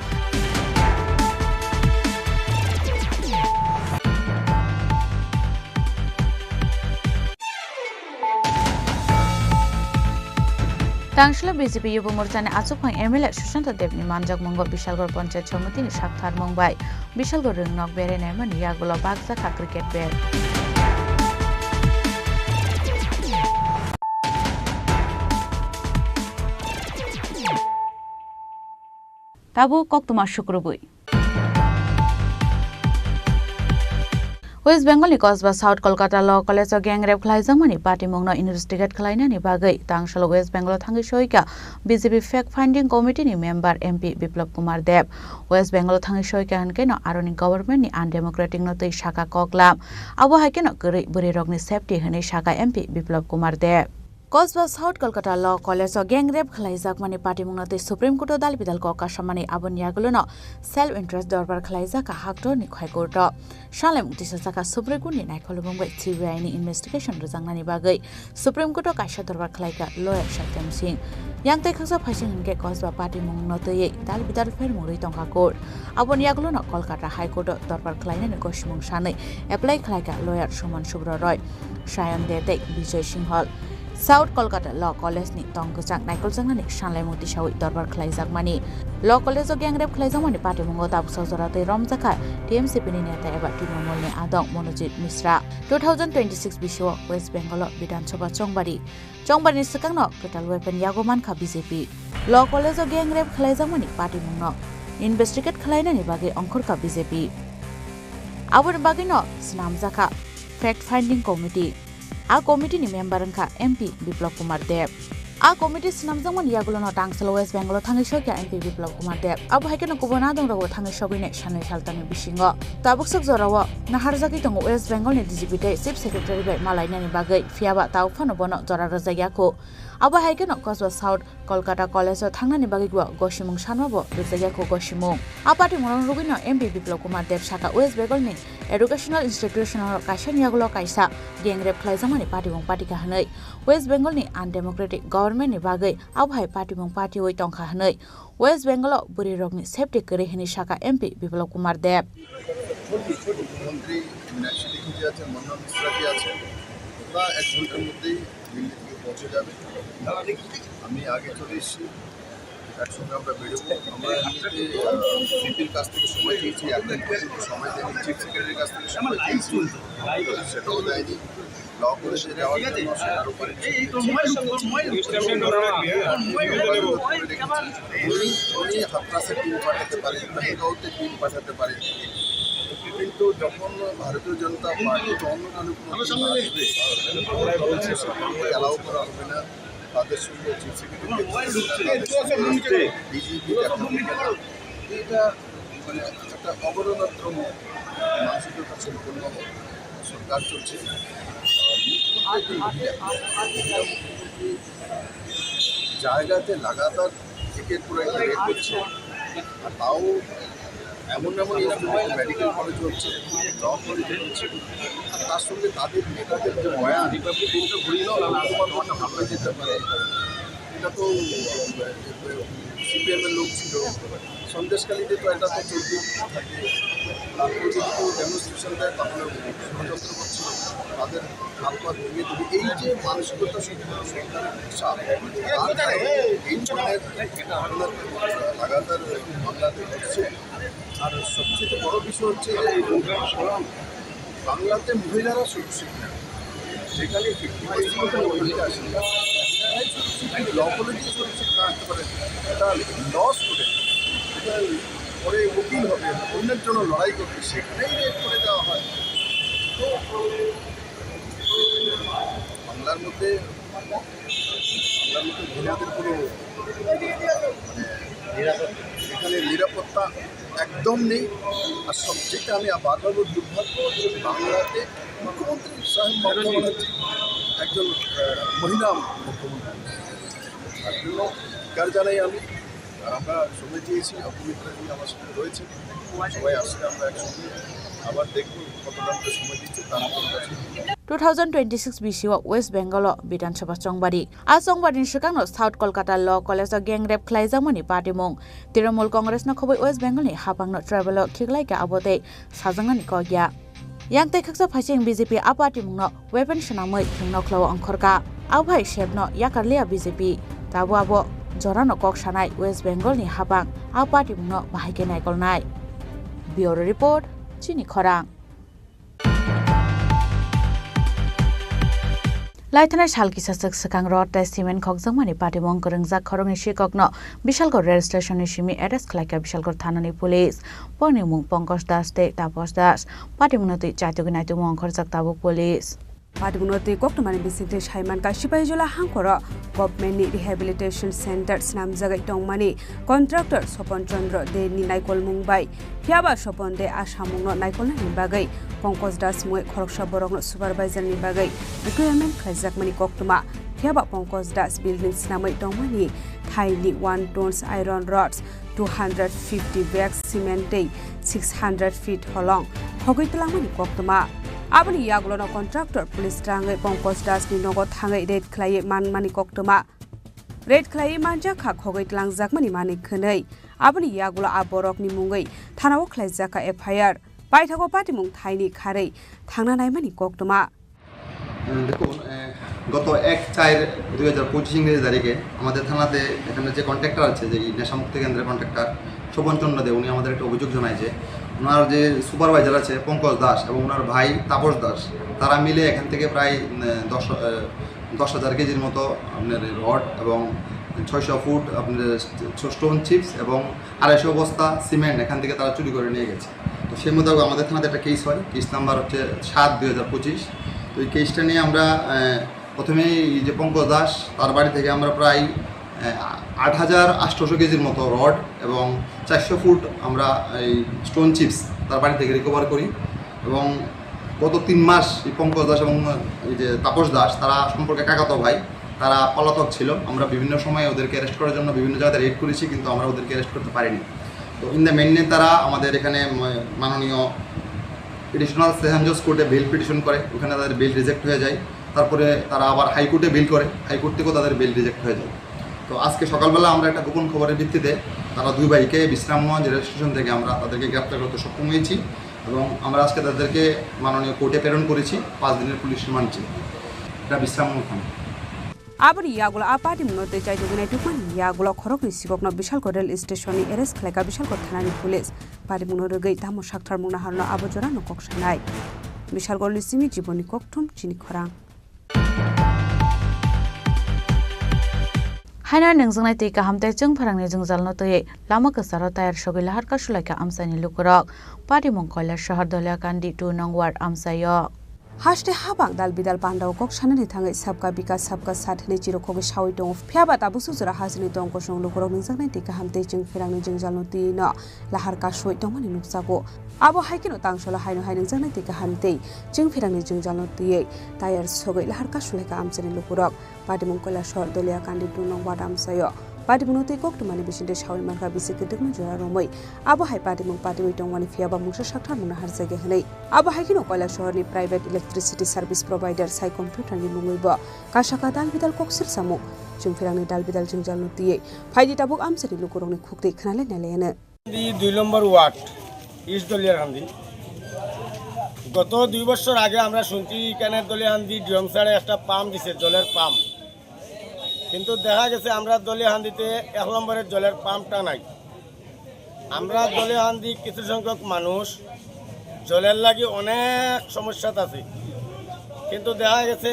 Tangsalo B J P Yubo Morchani achukphang M L A Sushanta Debni manjakmungo Bishalgarh Panchayat Samitini saktharmung bai Bishalgarh rwngnok berai naimani yagulo bakjakha cricket bat. Tabuk koktwma sukrubwi. West Bengal ni Kosba South Kolkata Law College o gang rape khlaijakmani patimungno investigate khlainani bagwi tangsalo West Bengal o thangwi soika B J P Fact Finding Committee ni member M P Biplab Kumar Deb. West Bengal o thangwi soika hwnkhe no aroni government ni undemocratic no twi saka koklam. Abo hai kheno kwrwi bwrwi rokni safety hwnwi saka M P Biplab Kumar Deb. Kosba South Kolkata Law College o gang rape khlaijakmani patimungno tei Supreme Court o dal bidal kok kasamani aboni yagulono self interest dorbar khlaijak haktorni High Court o. Sanlaimung tisajak Supreme Court ni naikolmung bai C B I ni investigation rwjaknani bagwi Supreme Court o kaisa dorbar khlaikha lawyer Satyam Singh. Yang tei khaksa phaising hwnkhe Kosba patimungno twiwi dal bidal phermung rwi tongkha court. Aboni yagulono Kolkata High Court o dorbar khlainani gosimung sanwi apply khlaikha lawyer Suman Subra Roy, Sayan De tei Bijoy Singhal. South Kolkata Law College ni tong kwchang naikoljaknani sanlaimung tisawi dorbar khlaijakmani. Law College o gang rape khlaijakmani patimungo tabuksa jora twi romjakha T M C P ni neta eba Trinamool ni adong Monojit Mishra. Two thousand twenty-six bisio West Bengal o Bidhan Sabha Chongbari, Chongbari ni swkangno kwtal weapon yago mankha B J P. Law College o gang rape khlaijakmani patimungno investigate khlainani bagwi ongkhorkha B J P. Aboni bagwino swnamjakha Fact Finding Committee. A committee ni member wngkha M P Biplab Kumar Deb. A committee swnamjakmani yagulono tangsalo West Bengal o thangwi soikha M P Biplab Kumar Deb. Abo hai kheno kubun adongrogo thangwi sogwini sanwi saltani bisingo. Tabuk swk jorao naharjagwi tongo West Bengal ni D G P tei Chief Secretary bai malainani bagwi, phiyaba tabuk phano bono jora rwjakya kho. Abo hai kheno Kosba South Kolkata College o thangnani bagwi bo gosimung sanma bo rwjakya kho gosimung. A patimungno rwgwino M P Biplab Kumar Deb saka West Bengal ni educational institution o kaisa ni yagulo kaisa gang rape khlaijakmani patimung patikha hwnwi, West Bengal ni undemocratic government ni bagwi abo hai patimung patiwi tongkha hwnwi, West Bengal o bwrwi rokni safety kwrwi hwnwi saka M P Biplab Kumar Deb. মন্ত্রী মীনাক্ষী লেখি যে আছেন, মনোরম মিশ্রা যে আছেন, ওরা এক ঘন্টার মধ্যেই দিল্লি থেকে পৌঁছে যাবে। আমি আগে চলে এসেছি, একসঙ্গে আমরা বেরোবো। আমরা এমনিতে, আহ, সিপির কাছ থেকে সময় চেয়েছি, এখন পর্যন্ত সময় দেয়নি, চিফ সেক্রেটারির কাছ থেকে সময় চেয়েছি, সেটাও দেয়নি। ল কলেজে যাওয়ার জন্য সেটারও পারমিশন দিয়েছি। উনি, উনি হাথরাসের টিম পাঠাতে পারেন, মেহেরগাঁওতে টিম পাঠাতে পারেন, কিন্তু যখন ভারতীয় জনতা পার্টি বা অন্য দলের কোনো টিম আসবে, অ্যালাউ করা হবে না। তাদের সঙ্গে চিফ সেক্রেটারি, তাদের সঙ্গে ডিজিপি দেখা হবে না। এটা মানে একটা অবরোধ মানসিকতা সম্পন্ন সরকার চলছে। জায়গাতে লাগাতার একের পর এক রেড হচ্ছে, আর তাও এমন এমন ইনস্টিটিউট, মেডিকেল কলেজ হচ্ছে, ল কলেজ হচ্ছে, আর তার সঙ্গে তাদের নেতাদের যে বয়ান, রিপাবলিক দিনটা ঘুরিয়ে নাও, তোমার মনটা ভালো হয়ে যেতে পারে। এটা তো সিপিএম এর লোক ছিল, সন্দেশখালিতে তো এটা তো চলতেই থাকে। তারপরে যদি কেউ ডেমনস্ট্রেশন দেয়, তাহলে ষড়যন্ত্র করছিল, তাদের হাত পা ভেঙে দেবে। এই যে মানসিকতা সম্পন্ন সরকারের ভাষা, তার কারণে এই ধরনের ঘটনা লাগাতার বাংলাতে ঘটছে। আর সবচেয়ে বড় বিষয় হচ্ছে যে বাংলাতে মহিলারা সুরক্ষিত না, যেখানে ফিফটি পার্সেন্ট মহিলা আছে, শুধু ল কলেজে চলছে তা একেবারে, এটা ল স্টুডেন্ট, এটা পরে উকিল হবে, অন্যের জন্য লড়াই করবে, সেখানেই রেপ করে দেওয়া হয়। তো বাংলার মধ্যে, বাংলার মধ্যে মহিলাদের কোনো, মানে, এখানে নিরাপত্তা একদম নেই। আর সবচেয়ে আমি বারবার বলি, দুর্ভাগ্য যে বাংলাতে মুখ্যমন্ত্রী স্বয়ং মমতা ব্যানার্জি একজন, আহ, মহিলা মুখ্যমন্ত্রী। তার জন্য ধিক্কার জানাই আমি। আর আমরা সময় দিয়েছি, অপবিত্রা জি আমার সাথে রয়েছে, সবাই আসলে আমরা একসঙ্গে আবার দেখবো কতটা আমাদের সময় দিচ্ছে তার আপনার কাছে। Two thousand twenty-six bisio West Bengal o Bidhan Sabha chongbari. A chongbari ni swkangno South Kolkata Law College o gang rape khlaijakmani patimung. Trinamool Congress no khobwi West Bengal ni hapang no tribal o khiklai kha abo tei sajaknani kok ya. Yang tei khaksa phaising B J P a patimung no weapon swnamwi thwngno khlao ongkhorkha. Abo hai sepno yakarliya B J P. Tabo abo jorano kok sanai West Bengal ni hapang a patimung no bahai khe naikolnai. Bureau Report, Chini Khorang. Laithanai sal kisa swk swkang rod tei cement khokjakmani patimung kwrwngjak khoroknwi sikokno Bishalgarh rail station ni simi arrest khlaikha Bishalgarh thana ni police. Bongni mung Pankaj Das tei Taposh Das. Patimungno twi chaitugwi naitukmung ongkhorjak tabuk police. Patimungno twi koktwmani bisingtwi saimankha Sipahijola hangkhoro government ni rehabilitation center swnamjagwi tongmani contractor Sopon Chandra De ni naikolmung bai. Phiyaba Sopon De a samungno naikolnani bagwi Pankaj Das mungwi khoroksa borokno supervisor ni bagwi requirement khlaijakmani koktwma. Phiyaba Pankaj Das building swnamwi tongmani thaini one tons iron rods, two hundred fifty bags cement tei six hundred feet holong khogwi twlangmani koktwma. Aboni yagulono contractor police rangwi Pankaj Das ni nogo thangwi raid khlaiwi manmani koktwma. Raid khlaiwi manjak kha khogwi twlangjakmani manwi khwnwi. Aboni yagulo a borokni mungwi thanao khlaijakha F I R. Paithago patimung thaini kharwi thangna naimani koktwma. উম, দেখুন, আহ, গত এক চার দুই হাজার পঁচিশ ইংরেজি তারিখে আমাদের থানাতে এখানে যে কন্ট্রাক্টর আছে, যে এই নেশামুক্তি কেন্দ্রের কন্ট্রাক্টর শোভন চন্দ্র দে, উনি আমাদের একটা অভিযোগ জানায় যে ওনার যে সুপারভাইজার আছে পঙ্কজ দাস এবং ওনার ভাই তাপস দাস, তারা মিলে এখান থেকে প্রায়, উম, দশ, আহ, দশ হাজার কেজির মতো আপনার রড এবং ছয়শো ফুট আপনার স্টোন চিপস এবং আড়াইশো বস্তা সিমেন্ট এখান থেকে তারা চুরি করে নিয়ে গেছে। তো সেই মোতাবেক আমাদের থানাতে একটা কেস হয়, কেস নাম্বার হচ্ছে সাত দুই হাজার পঁচিশ। তো এই কেসটা নিয়ে আমরা, আহ, প্রথমেই এই যে পঙ্কজ দাস, তার বাড়ি থেকে আমরা প্রায়, আহ, আট হাজার আটশোশো কেজির মতো রড এবং চারশো ফুট আমরা এই স্টোন চিপস তার বাড়ি থেকে রিকভার করি। এবং গত তিন মাস এই পঙ্কজ দাস এবং এই যে তাপস দাস, তারা সম্পর্কে কাকাতো ভাই, তারা পলাতক ছিল। আমরা বিভিন্ন সময় ওদেরকে অ্যারেস্ট করার জন্য বিভিন্ন জায়গাতে রেড করেছি, কিন্তু আমরা ওদেরকে অ্যারেস্ট করতে পারিনি। তো ইন দ্য মেইনে তারা আমাদের এখানে ম-, মাননীয় এডিশনাল সেশন জজ কোর্টে বেইল পিটিশন করে, ওখানে তাদের বেইল রিজেক্ট হয়ে যায়। তারপরে তারা আবার হাইকোর্টে বেইল করে, হাইকোর্ট থেকেও তাদের বেইল রিজেক্ট হয়ে যায়। তো আজকে সকালবেলা আমরা একটা গোপন খবরের ভিত্তিতে তারা দুই ভাইকে বিশ্রামগঞ্জ রেল স্টেশন থেকে আমরা তাদেরকে গ্রেপ্তার করতে সক্ষম হয়েছি এবং আমরা আজকে তাদেরকে মাননীয় কোর্টে প্রেরণ করেছি পাঁচ দিনের পুলিশ রিমান্ড চেয়ে। এটা বিশ্রামগঞ্জ থানা। Aboni yagulo a patimungno tei chaitugwi naitukmani yagulo khoroknwi sikokno Bishalgarh rail station ni arrest khlaikha Bishalgarh thanani police. Patimungno rwgwi tamo saktharmung naharno abo jorano kok sanai. Bishalgarh ni simi Jiboni Kokthum, Chini Khorang. Haino nungjaknai twi kaham tei chwng pharangni jwngjalno twiwi lama kwcharo tayar sogwi lahar kasulaikha amchaini lukurok. Patimung Koilasahar Doliakandi two nong ward amchaio. Haste habang dal bidal pandao kok sanani thangwi Sabka Bikas Sabka Saath hinwi chirokkhogwi sawi tongo. Phiyaba tabuk sujura hasteni tong kosong lukurok nungjaknai twi kaham tei chwng pherangni jwngjalno twiwi no lahar kasui tongmani nukjago. Abo hai kheno tangsolo haino hai nungjaknai twi kaham tei chwng pherangni jwngjalno twiwi tayar sogwi lahar kasulaikha amchaini lukurok. Patimung Koilasahar Doliakandi two nong ward amchaio. Patimungno twi koktwmani bisingtwi sawi mankha bisi kwdwkma jora romwi. Abo hai patimung patiwi tongmani phiyaba mungsa saktharmung naharjakya hwnwi. Abo hai kheno Koilasahar ni private electricity service provider sai computer ni mungwi bo kasaka dal bidal kok sirsamung. Chwng pherangni dal bidal jwngjalno twiwi phaidi tabuk amchaini lukurokni khuktwi khwnalai nailaiyano. দুই নম্বর word, east দলিয়ারহান্দি। গত দুই বছর আগে আমরা শুনছি এখানে দলিয়ারহান্দি ডিয়মসারে একটা পাম্প দিছে, জলের পাম্প। কিন্তু দেখা গেছে আমরা দলিয়ারহান্দিতে এক নম্বরের জলের পাম্পটা নাই। আমরা দলিয়ারহান্দি কিছু সংখ্যক মানুষ জলের লাগি অনেক সমস্যাত আছি, কিন্তু দেখা গেছে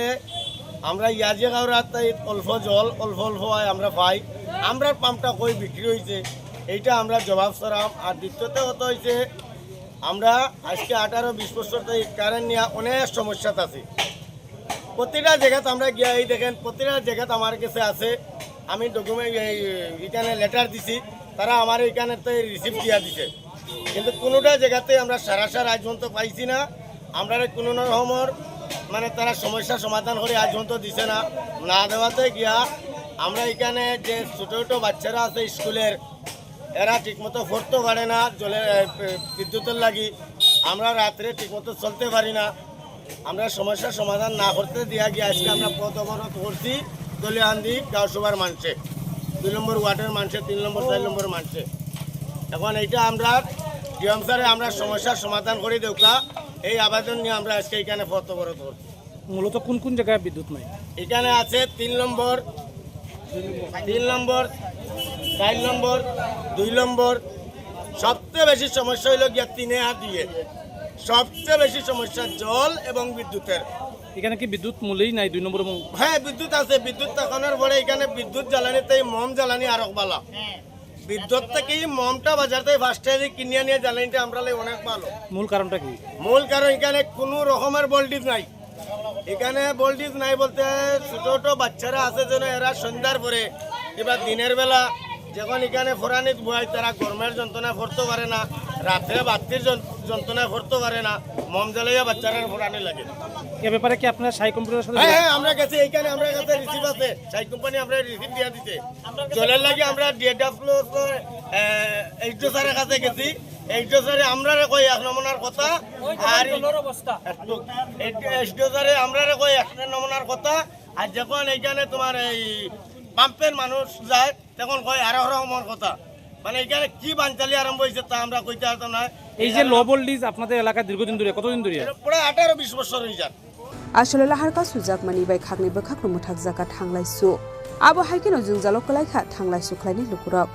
আমরা ইয়াজিগাঁওর রাস্তায় অল্প জল, অল্প অল্প হয় আমরা পাই। আমরার পাম্পটা কই বিক্রি হয়েছে, এইটা আমরা জবাব চাইরাম। আর দ্বিতীয়ত কথা হয়েছে, আমরা আজকে আঠারো বিশ বছর থেকে কারেন্ট নিয়ে অনেক সমস্যাত আছি। প্রতিটা জায়গাত আমরা গিয়া, এই দেখেন, প্রতিটা জায়গাত আমার কাছে আছে। আমি ডকুমেন্ট, এই, এখানে লেটার দিছি, তারা আমার এখানে তো রিসিপ্ট দিয়া দিছে, কিন্তু কোনোটা জায়গাতে আমরা সারা সারা আজ পর্যন্ত পাইছি না। আমরা কোনো রকমের, মানে, তারা সমস্যা সমাধান করে আজ পর্যন্ত দিছে না। না দেওয়াতে গিয়া আমরা এখানে যে ছোটো ছোটো বাচ্চারা আছে স্কুলের, এরা ঠিকমতো পড়তে পারে না, জলের, এ, বিদ্যুতের লাগি। আমরা রাত্রে ঠিকমতো চলতে পারি না। আমরা সমস্যার সমাধান না করতে দিয়া গিয়ে আজকে আমরা পথ অবরোধ করছি দলিয়ান্দি গাঁওসভার মানষে, দুই নম্বর ওয়ার্ডের মানষে, তিন নম্বর, চার নম্বর মানষে। এখন এইটা আমরা ডিএম স্যারে আমরা সমস্যার সমাধান করে দেউকা, এই আবেদন নিয়ে আমরা আজকে এখানে পথ অবরোধ করছি। মূলত কোন কোন জায়গায় বিদ্যুৎ নাই? এখানে আছে তিন নম্বর, তিন নম্বর, চার নম্বর, দুই নম্বর। সবচেয়ে বেশি সমস্যা হইল গিয়া তিনে আর দুইয়ে। সবচেয়ে বেশি সমস্যা জল এবং বিদ্যুতের। এখানে কি বিদ্যুৎ মূলেই নাই দুই নম্বর এবং? হ্যাঁ, বিদ্যুৎ আছে। বিদ্যুৎ থাকানোর পরে এখানে বিদ্যুৎ জ্বালানিতে এই মোম জ্বালানি আরো ভালো। বিদ্যুৎ থেকে এই মোমটা বাজার থেকে ফার্স্ট টাইম কিনে নিয়ে জ্বালানিটা আমরা লাই অনেক ভালো। মূল কারণটা কি? মূল কারণ এখানে কোনো রকমের ভোল্টেজ নাই। এখানে ভোল্টেজ নাই বলতে ছোট ছোট বাচ্চারা আছে যেন, এরা সন্ধ্যার পরে কিংবা দিনের বেলা যখন এখানে ফোরানিত বয়, তারা গরমের যন্ত্রণায় পড়তে পারে না, রাত্রে বাত্তির যন-, যন্ত্রণায় পড়তে পারে না, মোম জ্বালাইয়া বাচ্চারা ফোরানি লাগে। এ ব্যাপারে কি আপনারা সাই কম্পিউটারের সাথে? হ্যাঁ, হ্যাঁ, আমরা গেছি, এইখানে আমরা কাছে রিসিভ আছে, সাই কোম্পানি আমরা রিসিভ দিয়ে দিতে। জলের লাগি আমরা ডিএডাব্লিউ, এ, এইচডিও স্যারের কাছে গেছি। এইচডিও স্যারে আমরারে কই এক নমুনার কথা, আর জলের অবস্থা। এইচডিও স্যারে আমরারে কই এক নমুনার কথা, আর যখন এইখানে তোমার এই পাম্পের মানুষ যায়, তখন কয় আরো রকমের কথা। মানে, এখানে কি বানচালি আরম্ভ হয়েছে তা আমরা কইতে পারতাম না। এই যে লো ভোল্টেজ আপনাদের এলাকায় দীর্ঘদিন ধরে, কতদিন ধরে? এটা প্রায় আঠারো বিশ বছর হয়ে যাক। Asole laharka sujakmani bai khakni bwkhakno mwthakjak kha thanglaisu. Abo hai kheno jwngjalo kwlai kha thanglaisu khlainai lukurok.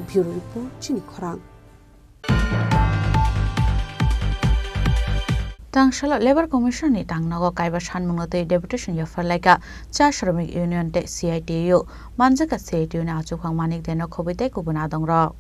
Bureau Report, Chini Khorang. Tangsalo Labour Commission ni tangnogo kaiba sanmungno twi deputation yapharlaikha cha Shramik Union tei C I T U. Manjakha C I T U ni achukphang Manik Deno khobwi tei kubun adongrok.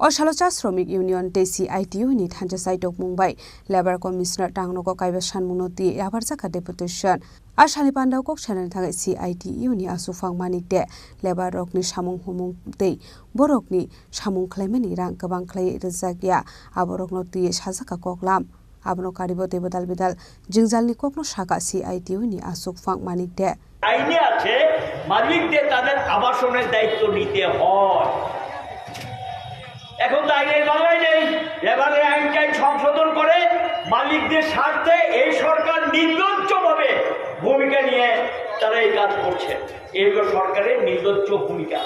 O salo cha Shramik Union tei C I T U ni thansa chaitokmung bai Labour Commissioner tangnogo kaiba sanmungno twi yapharjakha deputation. A salni pandao kok sanani thangwi C I T U ni achukphang Manik de labour rokni samung humung tei borokni samung khlaimani rang kwbang khlaiwi rwjak ya, aborokno twiwi sajak kha koklam. Abono karibo tei bwdal bidal jwngjalni kokno sakha C I T U ni achukphang Manik de. আইনে আছে, মালিকদের তাদের আবাসনের দায়িত্ব নিতে হয়। এখন তো আইনের বাংলায় নেই। এবারে আইনটাই সংশোধন করে মালিকদের স্বার্থে এই সরকার নির্লজ্জভাবে ভূমিকা নিয়ে তারা এই কাজ করছে। এই হলো সরকারের নির্লজ্জ ভূমিকা।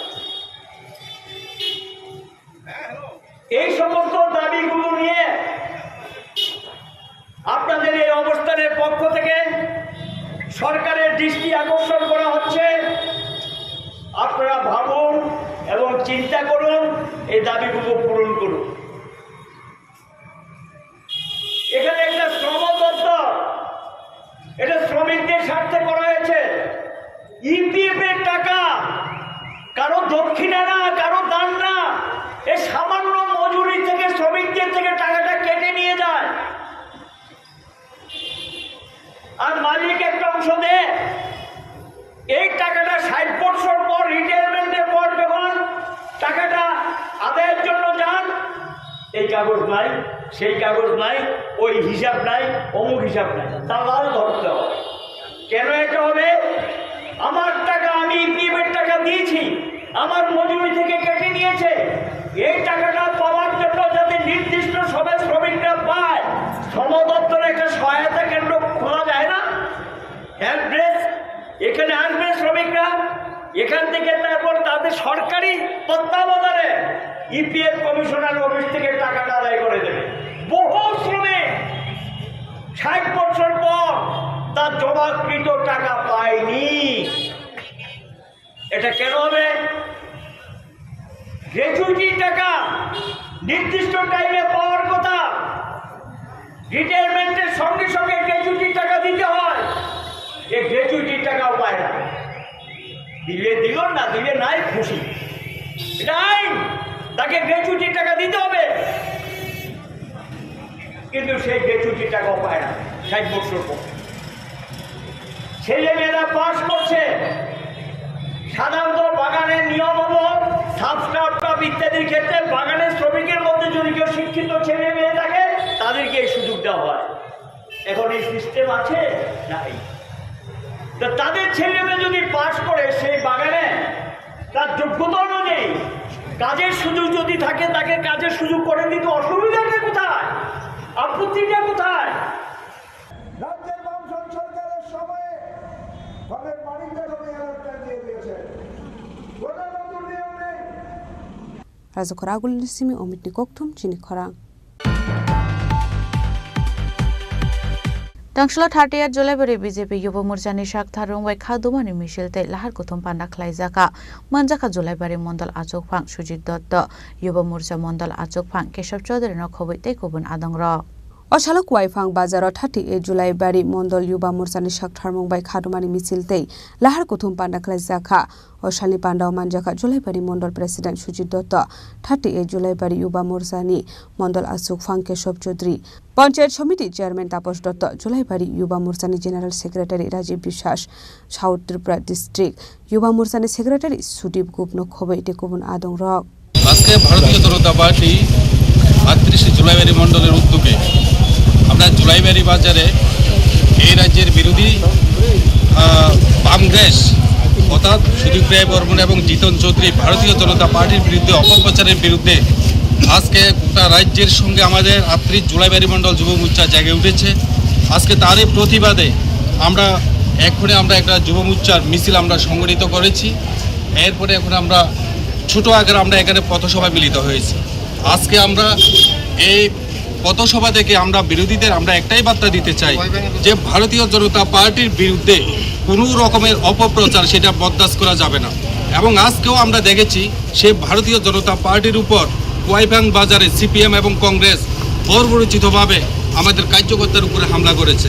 এই সমস্ত দাবিগুলো নিয়ে আপনাদের এই অবস্থানের পক্ষ থেকে সরকারের দৃষ্টি আকর্ষণ করা হচ্ছে। আপনারা ভাবুন এবং চিন্তা করুন, এই দাবিগুলো পূরণ করুন। এখানে একটা শ্রম দপ্তর, এটা শ্রমিকদের স্বার্থে করা হয়েছে। ইপিএফ এর টাকা, কারো দক্ষিণা না, কারো দান না, এই সামান্য মজুরি থেকে শ্রমিকদের থেকে টাকাটা কেটে নিয়ে যায়। আর মালিক একটা অংশ দেয়। এই টাকাটা ষাট বছর পর, রিটায়ারমেন্টের পর যখন টাকাটা আদায়ের জন্য যান, এই কাগজ নাই, সেই কাগজ নাই, ওই হিসাব নাই, অমুক হিসাব নাই, দালাল ধরতে হয়। কেন এটা হবে? আমার টাকা, আমি ইপিএফ এর টাকা দিয়েছি, আমার মজুরি থেকে কেটে নিয়েছে। এই টাকাটা পাওয়ার জন্য যাতে নির্দিষ্ট সময় শ্রমিকরা পায়, শ্রম দপ্তরে একটা সহায়তা কেন্দ্র খোলা যায় না? হেল্প ডেস্ক, এখানে আসবে শ্রমিকরা, এখান থেকে তারপর তাদের সরকারি তত্ত্বাবধানে ইপিএফ কমিশনার অফিস থেকে টাকাটা আদায় করে দেবে। বহু শ্রমিক ষাট বছর পর তার জমাকৃত টাকা পায়নি। এটা কেন হবে? গ্র্যাচুইটির টাকা নির্দিষ্ট টাইমে পাওয়ার কথা, রিটায়ারমেন্টের সঙ্গে সঙ্গে গ্র্যাচুইটির টাকা দিতে হয়। এই গ্র্যাচুইটির টাকাও পায় না। দিলে দিল, না দিলে নাই, খুশি। এটা আইন, তাকে গ্র্যাচুইটির টাকা দিতে হবে। কিন্তু সেই গ্র্যাচুইটির টাকাও পায় না ষাট বছর পর। ছেলে মেয়েরা পাস করছে, সাধারণত বাগানের নিয়ম হলো সাব স্টাফ ইত্যাদির ক্ষেত্রে বাগানের শ্রমিকের মধ্যে যদি কেউ শিক্ষিত ছেলে মেয়ে থাকে, তাদেরকে এই সুযোগ দেওয়া হয়। এখন এই সিস্টেম আছে? নাই। তো তাদের ছেলে মেয়ে যদি পাস করে সেই বাগানে তার যোগ্যতা অনুযায়ী কাজের সুযোগ যদি থাকে, তাকে কাজের সুযোগ করে দিতে অসুবিধাটা কোথায়? আপত্তিটা কোথায়? রাজ্যের বামফ্রন্ট সরকারের সময়ে ফলের মালিক যখন এই অ্যালার্টটা দিয়ে দিয়েছে, কোনো নতুন নিয়ম নেই। Rajakhor Agulini simi Omitni kokthum chini khorang. Tangshilo thirtieth July bari B J P Yuba Morchani sak tharung bai kha dumani misil tei lahar kuthum panda khlaijaka. Manjakha July bari Mondol Achukphang Sujit Dotto, Yuba Morcha Mondol Achukphang Kesab Chaudhary no khobwi tei kubun adongrok. O salo Kuaiphang bazaro thirty-eight July bari Mondol Yuba Morchani sak tharmung bai kha dumani misil tei lahar kuthum panda khlaijakha. O salni pandao manjakha Julaibari Mondol President Sujit Dotto, thirty-eight Julaibari Yuba Morchani Mondol Achukphang Kesab Chaudhary, Panchayat Samiti Chairman Taposh Dotto, Julaibari Yuba Morchani General Secretary Rajiv Biswas, South Tripura District Yuba Morchani Secretary Sudip Gupno khobwi tei kubun adongrok. আজকে ভারতীয় জনতা পার্টি আটত্রিশে জুলাইবাড়ি মণ্ডলের উদ্যোগে আমরা জুলাইবাড়ি বাজারে এই রাজ্যের বিরোধী, আহ, বাম গ্রেস অর্থাৎ সুদীপ রায় বর্মন এবং জিতন চৌধুরী ভারতীয় জনতা পার্টির বিরুদ্ধে অপপ্রচারের বিরুদ্ধে আজকে গোটা রাজ্যের সঙ্গে আমাদের আটত্রিশ জুলাইবাড়ি মণ্ডল যুব মোর্চা জেগে উঠেছে। আজকে তারই প্রতিবাদে আমরা এক্ষুনি আমরা একটা যুব মোর্চার মিছিল আমরা সংগঠিত করেছি। এরপরে এখন আমরা ছোট আকারে আমরা এখানে পথসভায় মিলিত হয়েছি। আজকে আমরা এই পথসভা থেকে আমরা বিরোধীদের আমরা একটাই বার্তা দিতে চাই যে ভারতীয় জনতা পার্টির বিরুদ্ধে কোনো রকমের অপপ্রচার সেটা বরদাস্ত করা যাবে না। এবং আজকেও আমরা দেখেছি সে ভারতীয় জনতা পার্টির উপর কুয়াইফাং বাজারে সিপিএম এবং কংগ্রেস বর্বরোচিতভাবে আমাদের কার্যকর্তার উপরে হামলা করেছে।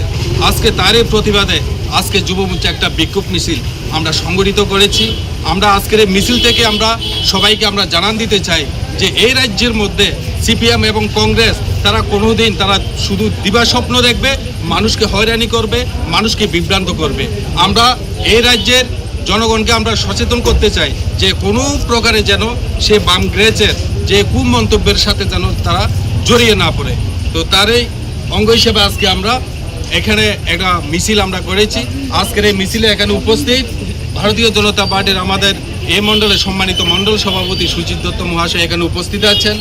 আজকে তারই প্রতিবাদে আজকে যুব মোর্চা একটা বিক্ষোভ মিছিল আমরা সংগঠিত করেছি। আমরা আজকের এই মিছিল থেকে আমরা সবাইকে আমরা জানান দিতে চাই যে এই রাজ্যের মধ্যে সিপিএম এবং কংগ্রেস তারা কোনোদিন তারা শুধু দিবাস্বপ্ন দেখবে, মানুষকে হয়রানি করবে, মানুষকে বিভ্রান্ত করবে। আমরা এই রাজ্যের জনগণকে আমরা সচেতন করতে চাই যে কোনো প্রকারে যেন সে বাম গ্রেসের যে কুমন্তব্যের সাথে যেন তারা জড়িয়ে না পড়ে। তো তার এই অঙ্গ হিসেবে আজকে আমরা এখানে একটা মিছিল আমরা করেছি। আজকের এই মিছিলে এখানে উপস্থিত ভারতীয় জনতা পার্টির আমাদের এই মণ্ডলের সম্মানিত মণ্ডল সভাপতি সুজিত দত্ত মহাশয় এখানে উপস্থিত আছেন।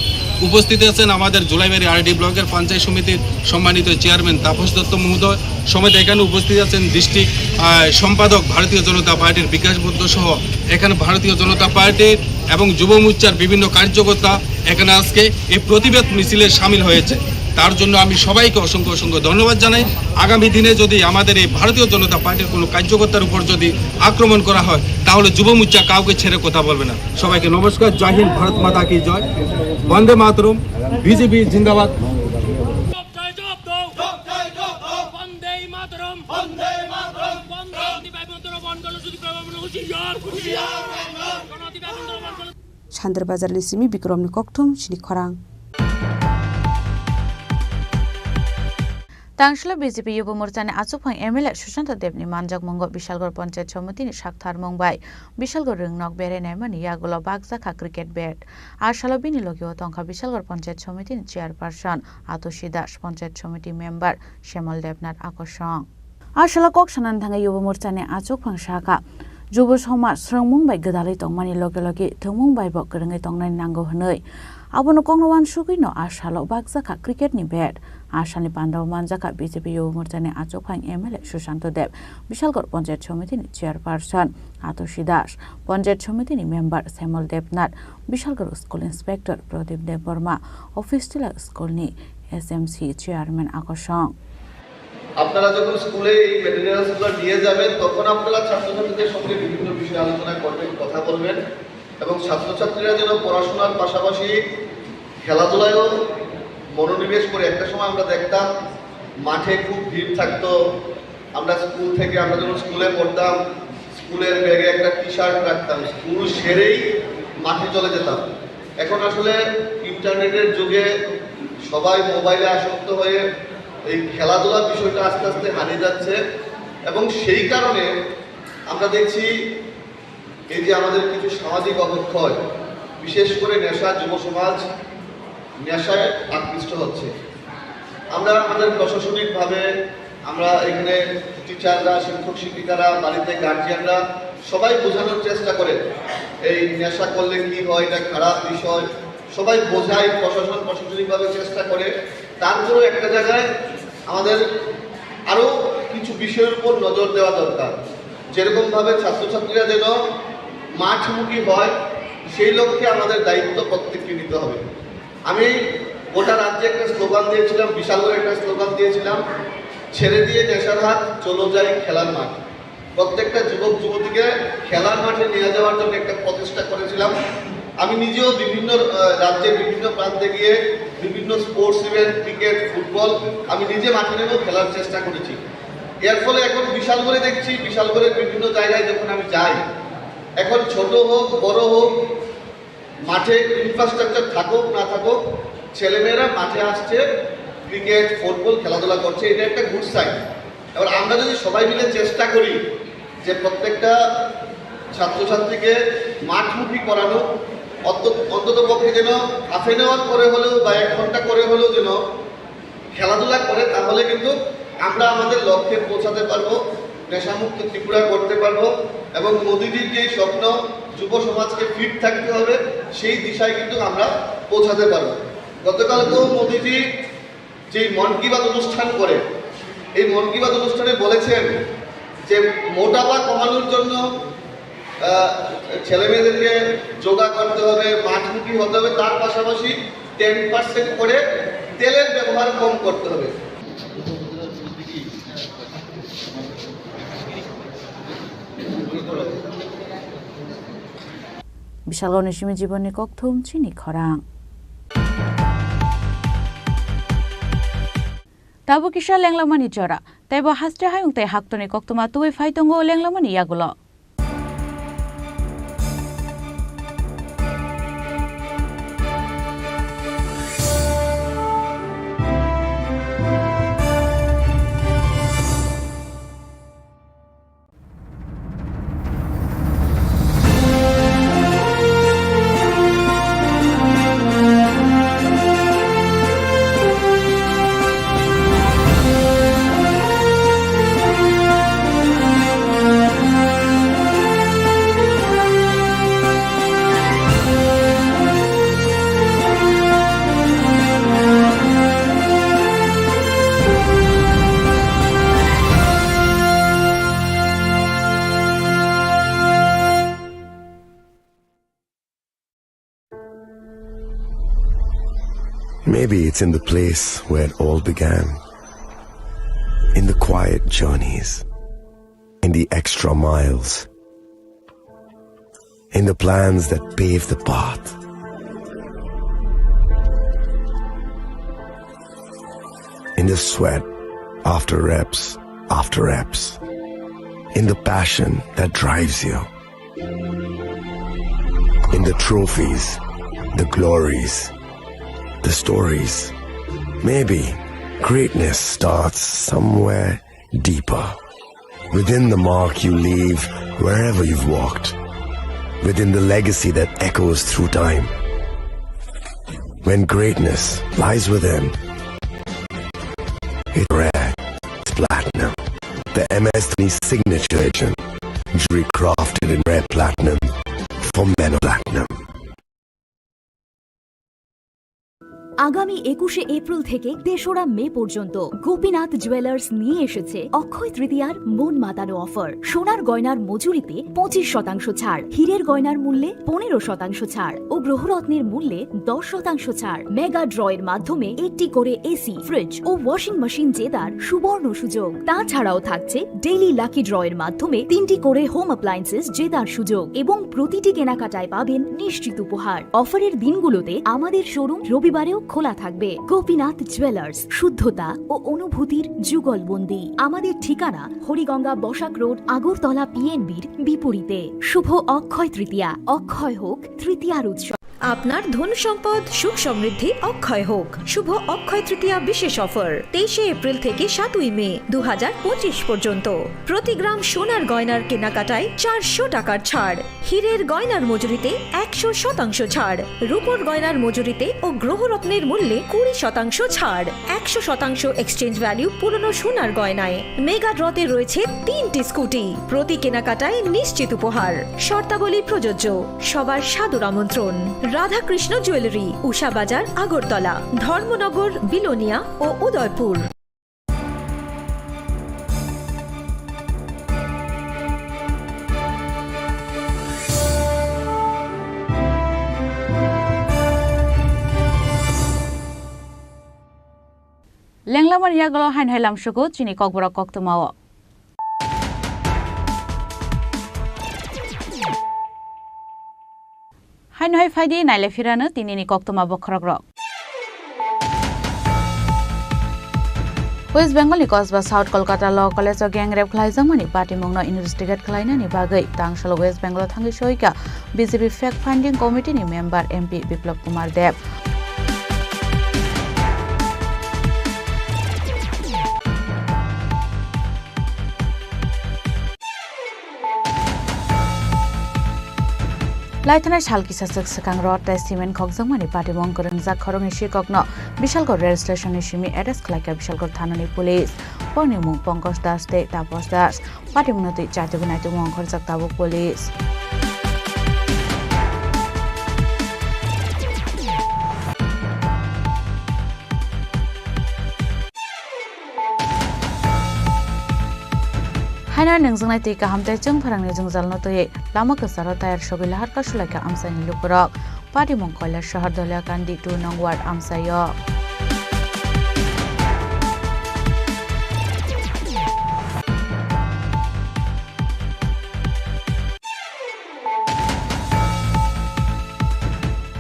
উপস্থিত আছেন আমাদের জুলাইবাড়ি আরডি ব্লকের পঞ্চায়েত সমিতির সম্মানিত চেয়ারম্যান তাপস দত্ত মহোদয়, সমেত এখানে উপস্থিত আছেন ডিস্ট্রিক্ট, আহ, সম্পাদক ভারতীয় জনতা পার্টির বিকাশ বৈদ্য সহ এখানে ভারতীয় জনতা পার্টির এবং যুব মোর্চার বিভিন্ন কার্যকর্তা এখানে আজকে এই প্রতিবাদ মিছিলে সামিল হয়েছে। তার জন্য আমি সবাইকে অসংখ্য অসংখ্য ধন্যবাদ জানাই। আগামী দিনে যদি আমাদের এই ভারতীয় জনতা পার্টির কোনো কার্যকর্তার উপর যদি আক্রমণ করা হয়, তাহলে যুব মোর্চা কাউকে ছেড়ে কথা বলবে না। সবাইকে নমস্কার, জয় হিন্দ, ভারত মাতা কি জয়, বন্দে মাতরম, বিজেপি জিন্দাবাদ। জয় জয় দাও। জয় জয় দাও। বন্দে মাতরম। বন্দে মাতরম। বন্দে মাতরম। জনতা বিপ্লব মণ্ডল হুঁশিয়ার। হুঁশিয়ার। জনতা বিপ্লব মণ্ডল। Sandra Bazar ni simi Bikrom ni kokthum chini khorang. Tangshilo B J P Yuba Morchani achukphang M L A Sushanta Deb ni manjakmungo Bishalgarh Panchayat Samiti ni saktharmung bai Bishalgarh Rwngnok berai naimani yagulo bakjakha cricket bat. A salo bini logio tongkha Bishalgarh Panchayat Samiti ni chairperson Atoshi Das, Panchayat Samiti member Shyamol Debnath Akosong. A salo kok sanani thangwi Yuba Morchani achukphang sakha, Jubo somaj swrwngmung bai gwdalwi tongmani loge loge thwngmung bai bo kwrwngwi tongnani nango hwnwi. Abono kokno uansugwino a salo bakjakha cricket ni bat. A salni pandao manjakha B J P Yuba Morchani achukphang M L A Sushanta Deb, Bishalgarh Panchayat Samiti ni chairperson Atoshi Das, Panchayat Samiti ni member Shyamol Debnath, Bishalgarh School Inspector Pradip Debbarma, Office Tila School ni S M C Chairman Akosong. আপনারা যখন স্কুলে এই ম্যাটেরিয়ালসগুলো নিয়ে যাবেন, তখন আপনারা ছাত্রছাত্রীদের সঙ্গে বিভিন্ন বিষয়ে আলোচনা করবেন, কথা বলবেন এবং ছাত্রছাত্রীরা যেন পড়াশোনার পাশাপাশি খেলাধুলায়ও মনোনিবেশ করে। একটা সময় আমরা দেখতাম মাঠে খুব ভিড় থাকতো, আমরা স্কুল থেকে, আমরা যখন স্কুলে পড়তাম, স্কুলের ব্যাগে একটা টি শার্ট রাখতাম, স্কুল সেরেই মাঠে চলে যেতাম। এখন আসলে ইন্টারনেটের যুগে সবাই মোবাইলে আসক্ত হয়ে এই খেলাধুলা বিষয়টা আস্তে আস্তে হারিয়ে যাচ্ছে এবং সেই কারণে আমরা দেখছি এই যে আমাদের কিছু সামাজিক অবক্ষয়, বিশেষ করে নেশা, যুব সমাজ নেশায় আকৃষ্ট হচ্ছে। আমরা আমাদের প্রশাসনিকভাবে, আমরা এখানে টিচাররা, শিক্ষক শিক্ষিকারা, বাড়িতে গার্জিয়ানরা সবাই বোঝানোর চেষ্টা করে এই নেশা করলে কি হয়, এটা খারাপ বিষয়, সবাই বোঝায়, প্রশাসন প্রশাসনিকভাবে চেষ্টা করে। তারপরেও একটা জায়গায় আমাদের আরও কিছু বিষয়ের উপর নজর দেওয়া দরকার, যেরকমভাবে ছাত্রছাত্রীরা যেন মাঠমুখী হয়, সেই লক্ষ্যে আমাদের দায়িত্ব প্রত্যেককে নিতে হবে। আমি গোটা রাজ্যে একটা স্লোগান দিয়েছিলাম, বিশাল করে একটা স্লোগান দিয়েছিলাম, "ছেড়ে দিয়ে নেশার হাত, চলো যাই খেলার মাঠ।" প্রত্যেকটা যুবক যুবতীকে খেলার মাঠে নিয়ে যাওয়ার জন্য একটা প্রচেষ্টা করেছিলাম। আমি নিজেও বিভিন্ন, আহ, রাজ্যের বিভিন্ন প্রান্তে গিয়ে বিভিন্ন স্পোর্টস ইভেন্ট, ক্রিকেট, ফুটবল আমি নিজে মাঠে নেমেও খেলার চেষ্টা করেছি। এর ফলে এখন বিশালগড়ে দেখছি, বিশালগড়ের বিভিন্ন জায়গায় যখন আমি যাই, এখন ছোট হোক, বড় হোক, মাঠে ইনফ্রাস্ট্রাকচার থাকুক না থাকুক, ছেলেমেয়েরা মাঠে আসছে, ক্রিকেট, ফুটবল খেলাধুলা করছে, এটা একটা গুড সাইন। এবার আমরা যদি সবাই মিলে চেষ্টা করি যে প্রত্যেকটা ছাত্রছাত্রীকে মাঠমুখী করানো, অন্ত-, অন্তত পক্ষে যেন হাফ অ্যান আওয়ার করে হলেও বা এক ঘন্টা করে হলেও যেন খেলাধুলা করে, তাহলে কিন্তু আমরা আমাদের লক্ষ্যে পৌঁছাতে পারবো, নেশামুক্ত ত্রিপুরা করতে পারবো এবং মোদিজির যে স্বপ্ন, যুব সমাজকে ফিট থাকতে হবে, সেই দিশায় কিন্তু আমরা পৌঁছাতে পারবো। গতকালকেও মোদিজি যে মন কি বাত অনুষ্ঠান করে, এই মন কি বাত অনুষ্ঠানে বলেছেন যে মোটাপা কমানোর জন্য, আহ, ছেলেমেয়েদেরকে যোগা করতে হবে, মাঠমুখী হতে হবে, তার পাশাপাশি টেন পার্সেন্ট করে তেলের ব্যবহার কম করতে হবে। Bishalgorni simi jibonni kokthum chini khorang. Tabuk kisa lenglamani jora, teibo haste hayung tei haktoni koktwma tubui phai tongo lenglamani yagulo. Maybe it's in the place where it all began. In the quiet journeys, in the extra miles, in the plans that pave the path, in the sweat after reps after reps, in the passion that drives you. In the trophies, the glories, the stories. Maybe greatness starts somewhere deeper. Within the mark you leave wherever you've walked. Within the legacy that echoes through time. When greatness lies within, it's rare, it's platinum. The M S Dhoni signature edition, jewelry crafted in rare platinum for men of platinum. আগামী একুশে এপ্রিল থেকে তেসরা মে পর্যন্ত গোপীনাথ জুয়েলার্স নিয়ে এসেছে অক্ষয় তৃতীয়ার মন মাতানো অফার। সোনার গয়নার মজুরিতে পঁচিশ শতাংশ ছাড়, হীরের গয়নার মূল্যে পনেরো শতাংশ ছাড় ও গ্রহরত্নের মূল্যে দশ শতাংশ ছাড়। মেগা ড্রয়ের মাধ্যমে একটি করে এসি, ফ্রিজ ও ওয়াশিং মেশিন জেতার সুবর্ণ সুযোগ। তাছাড়াও থাকছে ডেইলি লাকি ড্রয়ের মাধ্যমে তিনটি করে হোম অ্যাপ্লায়েন্সেস জেতার সুযোগ এবং প্রতিটি কেনাকাটায় পাবেন নিশ্চিত উপহার। অফারের দিনগুলোতে আমাদের শোরুম রবিবারেও খোলা থাকবে। গোপীনাথ জুয়েলার্স, শুদ্ধতা ও অনুভূতির যুগলবন্দি। আমাদের ঠিকানা হরিগঙ্গা বসাক রোড, আগরতলা পিএনবির বিপরীতে। শুভ অক্ষয় তৃতীয়া, অক্ষয় হোক তৃতীয়ার উৎসব। আপনার ধন সম্পদ সুখ সমৃদ্ধি অক্ষয় হোক। শুভ অক্ষয় তৃতীয়া বিশেষ অফার, তেইশে এপ্রিল থেকে সাতই মে দু হাজার পঁচিশ পর্যন্ত। প্রতি গ্রাম সোনার গয়নার কেনাকাটায় চারশো টাকার ছাড়, হীরের গয়নার মজুরিতে একশো শতাংশ ছাড়, রূপোর গয়নার মজুরিতে ও গ্রহরত্নের মূল্যে কুড়ি শতাংশ ছাড়, একশো শতাংশ এক্সচেঞ্জ ভ্যালু পুরনো সোনার গয়নায়। মেগা ড্রতে রয়েছে তিনটি স্কুটি, প্রতি কেনাকাটায় নিশ্চিত উপহার। শর্তাবলী প্রযোজ্য। সবার সাদর আমন্ত্রণ। রাধাকৃষ্ণ জুয়েলারি, উষা বাজার, আগরতলা, ধর্মনগর, বিলোনিয়া ও Udaipur. Lenglamani yagulo haino hai lamsugo chini kokborok koktwmao. Haino hai phaidi naile phirano tinini koktwma bokhorokrok. West Bengal ni Kosba South Kolkata Law College o gang rape khlaijakmani patimungno investigate khlainani bagwi tangshalo West Bengal o thangwi soika B J P Fact Finding Committee ni member M P Biplab Kumar Deb. Laithanai sal kisa swk swkang rod tei cement khokjakmani patimung kwrwngjak khoroknwi sikokno Bishalgarh rail station ni simi arrest khlaikha Bishalgarh thanani police. Borokni mung Pankaj Das tei Tapas Das. Patimungno twi chatugwi naitukmung ongkhorjak tabuk police. Haino nungjaknai twi kaham tei chwng pharangni jwngjalno twiwi lama kwcharo tayar sogwi lahar kasulaikha amchaini lukurok. Patimung Koilasahar Doliakandi two nong ward amchaio.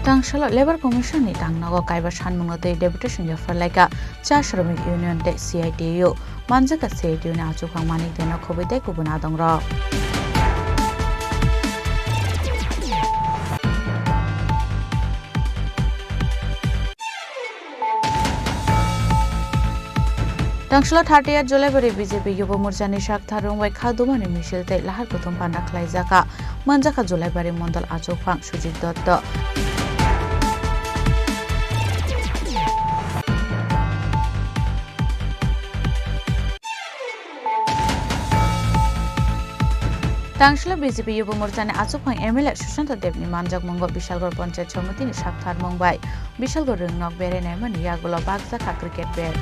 Tangsalo Labour Commission ni tangnogo kaiba sanmungno twi deputation yapharlaikha Cha Shramik Union tei C I T U. Manjakha C I T U ni achukphang Manik Deno khobwi tei kubun adongrok. Tangsalo thirtieth Julaibari B J P Yubo Morchani sak tharung bai kha dumani misil tei lahar kuthum panda khlaijakha. Manjakha Julaibari Mondol achukphang Sujit Dotto. Tangsalo B J P Yubo Morchani achukphang M L A Sushanta Debni manjakmungo Bishalgarh Panchayat Samitini sak tharmung bai Bishalgarh rwngnok berai naimani yagulo bakjakha cricket bat.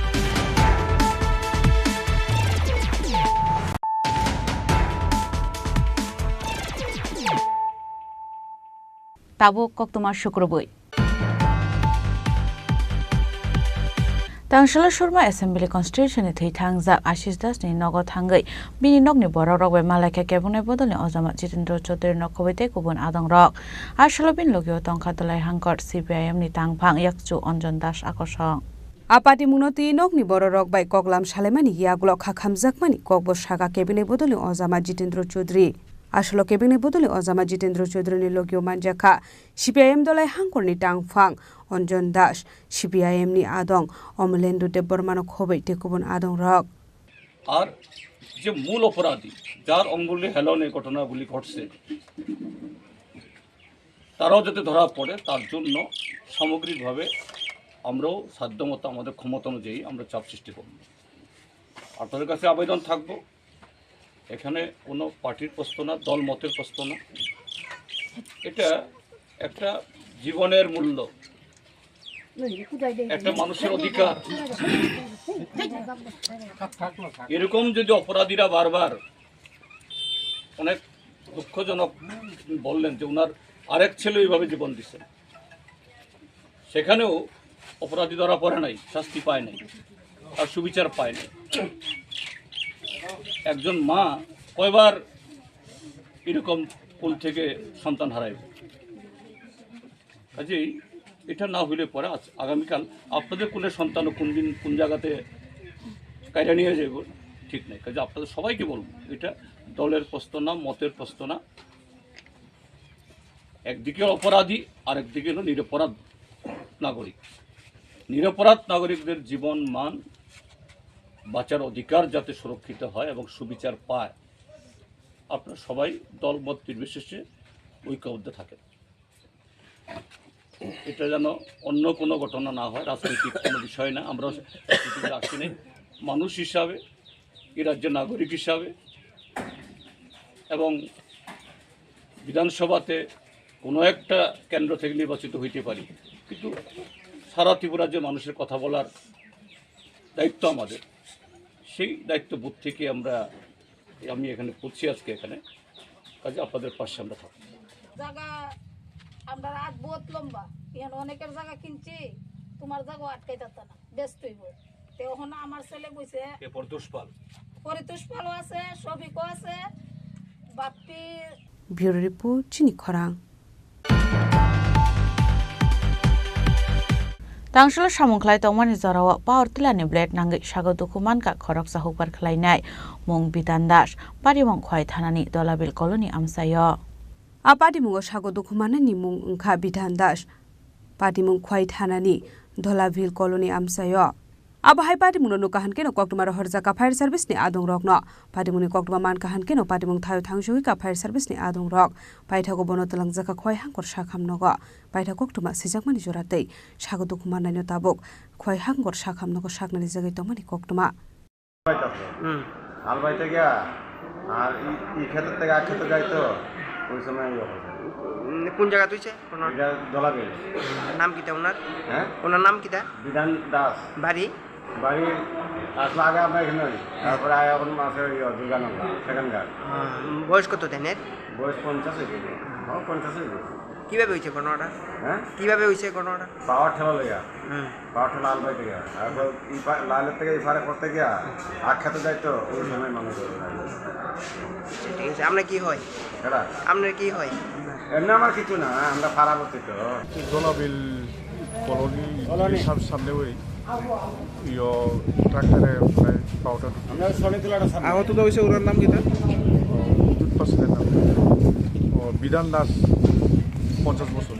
Tabuk koktwma sukrubwi. Tangsalo Surma Assembly Constituency ni thwi thangjak Ashish Das ni nogo thangwi bini nokni borok rok bai malaikha kebengni bodolni ojama Jitendra Chaudhary no khobwi tei kubun adong rok. Asalo bini logio tongkha Dolai Hangkor C P I M ni tangphang yakchu Anjan Das Akosong. A patimungno twi nokni borok rok bai koklam salaimani yagulo khakhamjakmani kokbo saka kebengni bodolni ojama Jitendra Chaudhary. Asalo kebengni bodolni ojama Jitendra Chaudhary ni logio manjakha C P I M Dolai Hangkorni tangphang Anjan Das, C P I M ni adong Amalendra Debbarmano khobwi tei kubun adongrok. আর যে মূল অপরাধী, যার অঙ্গুলি হেলন এই ঘটনাগুলি ঘটছে, তারাও যাতে ধরা পড়ে, তার জন্য সামগ্রিকভাবে আমরাও সাধ্যমতো আমাদের ক্ষমতা অনুযায়ী আমরা চাপ সৃষ্টি করব। আপনাদের কাছে আবেদন থাকবো, এখানে কোনো পার্টির প্রশ্ন না, দল মতের প্রশ্ন না, এটা একটা জীবনের মূল্য। একটা মানুষের অধিকার। এরকম যদি অপরাধীরা বারবার, অনেক দুঃখজনক, বললেন যে ওনার আরেক ছেলে এইভাবে জীবন দিচ্ছেন, সেখানেও অপরাধী ধরা পড়ে নাই, শাস্তি পায় নাই, আর সুবিচার পায় নাই। একজন মা কয়বার এরকম কোল থেকে সন্তান হারাইবে? কাজেই এটা না হইলে পরে আজ, আগামীকাল আপনাদের কোলে সন্তান কোন দিন কোন জায়গাতে কাইরা নিয়ে যাইব, ঠিক নাই। কাজে আপনাদের সবাইকে বলবো, এটা দলের প্রশ্ন না, মতের প্রশ্ন না। একদিকে অপরাধী, আরেকদিকে হলো নিরপরাধ নাগরিক। নিরপরাধ নাগরিকদের জীবন মান, বাঁচার অধিকার যাতে সুরক্ষিত হয় এবং সুবিচার পায়, আপনারা সবাই দল মত নির্বিশেষে ঐক্যবদ্ধ থাকেন। এটা যেন অন্য কোনো ঘটনা না হয়, রাজনৈতিক কোনো বিষয় না। আমরা রাজনীতিতে আসি নাই, মানুষ হিসাবে, এই রাজ্যের নাগরিক হিসাবে এবং বিধানসভাতে কোনো একটা কেন্দ্র থেকে নির্বাচিত হইতে পারি, কিন্তু সারা ত্রিপুরা যে মানুষের কথা বলার দায়িত্ব আমাদের, সেই দায়িত্ববোধ থেকে আমরা, আমি এখানে পড়ছি আজকে এখানে, কাজে আপনাদের পাশে আমরা থাকবো। জায়গা আমরা রাত বহুত লম্বা, এখন অনেকের জায়গা কিনছি, তোমার জায়গা আটকাই থাকতো না, ব্যস্ত হইব। তে ওখানে আমার ছেলে বইছে, এরপর দুষ্পাল। পরে দুষ্পালও আছে, শফিকও আছে, Bappi. Bureau Report, Chini Khorang. Tangshilo samung khlai tongmani jorao power tiller ni blade nangwi sago dukhu mankha khoroksa hukbar khlainai mung Bidan Das, patimung Khwai thanani Dolabil colony amchaio. A patimungo sago dukhu mannani mung wngkha Bidan Das, patimung Khwai thanani Dolabil colony amchaio. Abo hai patimungno nukha hwn kheno koktwma rohorjak kha fire service ni adong rokno. Patimungni koktwma mankha hwn kheno patimung thaio thangsugwi kha fire service ni adong rok. Paithago bono twlangjak kha Khwai Hangkor Sakham nogo. Paithak koktwma swijakmani jora tei sago dukhu mannaino tabuk Khwai Hangkor Sakham nogo saknani jagwi tongmani koktwma. হুম। হাল বাইতে গিয়া আর ই, ই ক্ষেতের থেকে আর ক্ষেতে যাইতো, ওই সময় ইয়ে হতো। উম, কোন জায়গা তুইছে? কোন? এটা দলাবিল। নাম কিতা ওনার? হ্যাঁ? ওনার নাম কিতা? বিধান দাস। বাড়ি? বাড়ি আসলে আগে আমরা এখানে হই। তারপরে আয় এখন মাসে ওই দুর্গানগর, সেখানকার। হুম, বয়স কত ধানের? বয়স পঞ্চাশ হয়ে গেছে। ও, পঞ্চাশ হয়ে গেছে। কিভাবে হয়েছে ঘটনাটা? হ্যাঁ? কিভাবে হয়েছে ঘটনাটা? পাওয়ার ঠেলা লইয়া। হুম। পাওয়ার ঠেলা আলবাই থেকে। আর ওই ই পা-, লাইনের থেকে এই পারে করতে গিয়া আখ খেতে যাইতো, ওই সময় মানুষ। আচ্ছা, ঠিক আছে। আপনার কি হয়? এটা? আপনার কি হয়? এমনি আমার কিছু না, আমরা পাড়াপতি তো। দলাবিল কলোনি, কলোনি। সাম-, সামনে ওই ইয়ো ট্রাক্টরে প্রায় বারোটা ঢুকছে। আহত তো হয়েছে, ওনার নাম কিতা? বিদ্যুৎ পাসের নাম। ও, বিধান দাস, পঞ্চাশ বছর।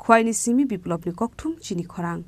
Khwaini simi Biplopni kokthum chini khorang.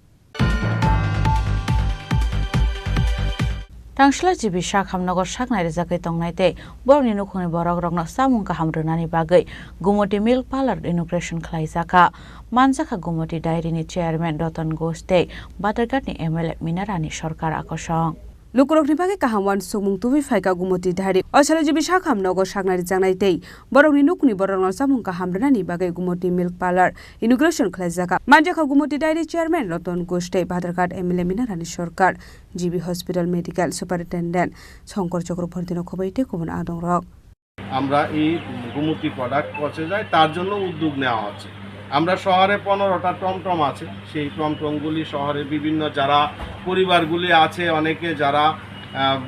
Tangshla G B Sakham nogo saknai rijagwi tongnai tei borokni nukhungni borok rokno chamung kaham rwnani bagwi Gumoti Milk Parlour inauguration khlaijakha. Manjakha Gumoti Dairy ni chairman Ratan Ghosh tei Badharghat ni M L A Minarani Sarkar akosong. Lukurokni bagwi kaham uansukmung tubui phaikha Gumoti Dairy. O salo G B Sakham nogo saknai rijaknai tei borokni nukhungni borokno chamung kaham rwnani bagwi Gumoti Milk Parlour inauguration khlaijakha. Manjakha Gumoti Dairy chairman Ratan Ghosh tei Badharghat M L A Minarani Sarkar, G B Hospital Medical Superintendent Shankar Chakraborty no khoboi tei kubun adongrok. আমরা এই গুমতি প্রোডাক্ট পৌঁছে যায়, তার জন্য উদ্যোগ নেওয়া হচ্ছে। আমরা শহরে পনেরোটা টমটম আছে, সেই টমটমগুলি শহরে বিভিন্ন যারা পরিবারগুলি আছে, অনেকে যারা আহ,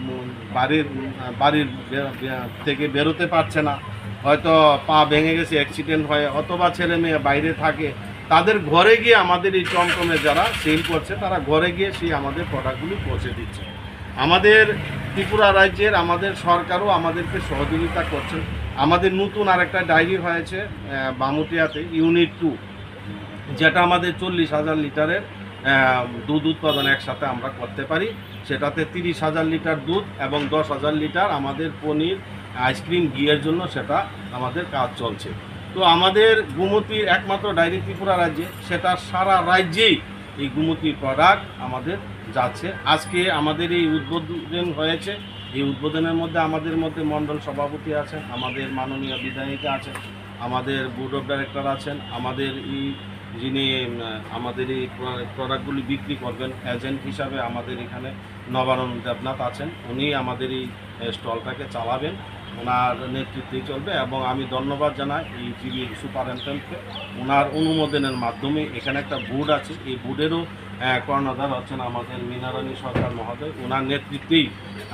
বাড়ির, বাড়ির বে-, বে-, থেকে বেরোতে পারছে না, হয়তো পা ভেঙে গেছে, অ্যাক্সিডেন্ট হয়, অথবা ছেলে মেয়ে বাইরে থাকে, তাদের ঘরে গিয়ে আমাদের এই টমটমে যারা সেল করছে, তারা ঘরে গিয়ে সেই আমাদের প্রোডাক্টগুলি পৌঁছে দিচ্ছে। আমাদের ত্রিপুরা রাজ্যের আমাদের সরকারও আমাদেরকে সহযোগিতা করছেন। আমাদের নতুন আরেকটা ডায়েরি হয়েছে, আহ, বামুটিয়াতে ইউনিট টু, যেটা আমাদের চল্লিশ হাজার লিটারের, আহ, দুধ উৎপাদন একসাথে আমরা করতে পারি। সেটাতে তিরিশ হাজার লিটার দুধ এবং দশ হাজার লিটার আমাদের পনির, আইসক্রিম, ঘিয়ের জন্য সেটা আমাদের কাজ চলছে। তো আমাদের গুমতির একমাত্র ডায়েরি ত্রিপুরা রাজ্যে, সেটা সারা রাজ্যেই এই গুমতির প্রোডাক্ট আমাদের যাচ্ছে। আজকে আমাদের এই উদ্বোধন হয়েছে, এই উদ্বোধনের মধ্যে আমাদের মধ্যে মণ্ডল সভাপতি আছেন, আমাদের মাননীয় বিধায়িকা আছেন, আমাদের বোর্ড অফ ডাইরেক্টর আছেন, আমাদের এই যিনি, উম, আমাদের এই প্র-, প্রোডাক্টগুলি বিক্রি করবেন, এজেন্ট হিসাবে আমাদের এখানে নবারুণ দেবনাথ আছেন, উনি আমাদের এই, এ, স্টলটাকে চালাবেন, ওনার নেতৃত্বেই চলবে। এবং আমি ধন্যবাদ জানাই এই জিবির সুপারিনটেন্ডেন্টকে, ওনার অনুমোদনের মাধ্যমে এখানে একটা বোর্ড আছে, এই বোর্ডেরও, এ, কর্ণধার হচ্ছেন আমাদের মীনারানী সরকার মহোদয়, ওনার নেতৃত্বেই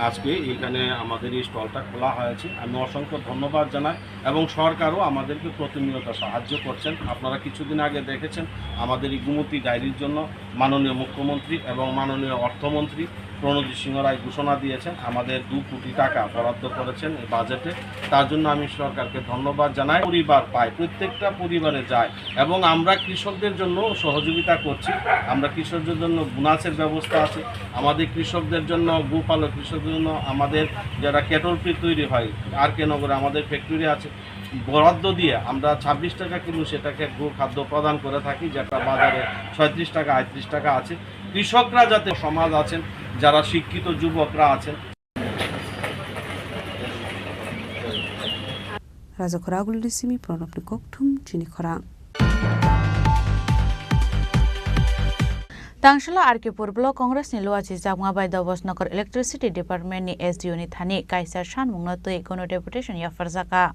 আজকে এখানে আমাদের এই স্টলটা খোলা হয়েছে। আমি অসংখ্য ধন্যবাদ জানাই এবং সরকারও আমাদেরকে প্রতিনিয়ত সাহায্য করছেন। আপনারা কিছুদিন আগে দেখেছেন আমাদের এই গোমতী ডায়েরির জন্য মাননীয় মুখ্যমন্ত্রী এবং মাননীয় অর্থমন্ত্রী প্রণজিৎ সিংহ রায় ঘোষণা দিয়েছেন, আমাদের দু কোটি টাকা বরাদ্দ করেছেন এই বাজেটে। তার জন্য আমি সরকারকে ধন্যবাদ জানাই। পরিবার পায়, প্রত্যেকটা পরিবারে যায় এবং আমরা কৃষকদের জন্য সহযোগিতা করছি। আমরা কৃষকদের জন্য বোনাসের ব্যবস্থা আছে, আমাদের কৃষকদের জন্য, গোপালক কৃষকদের জন্য আমাদের যারা ক্যাটল ফিড তৈরি হয়, আর কে নগরে আমাদের ফ্যাক্টরি আছে, বরাদ্দ দিয়ে আমরা ছাব্বিশ টাকা কিলো সেটাকে গো খাদ্য প্রদান করে থাকি, যেটা বাজারে ছয়ত্রিশ টাকা, আটত্রিশ টাকা আছে। কৃষকরা যাতে সমাজ আছেন, যারা শিক্ষিত যুবকরা আছেন, Rajakhora Agulini simi Pranabni kokthum chini khorang. Tangsala R K Pur Block Congress ni Luachi Jakma bai Dobos Nokor Electricity Department ni S D O ni thani kaisa sanmungno twi gono deputation yapharjakha.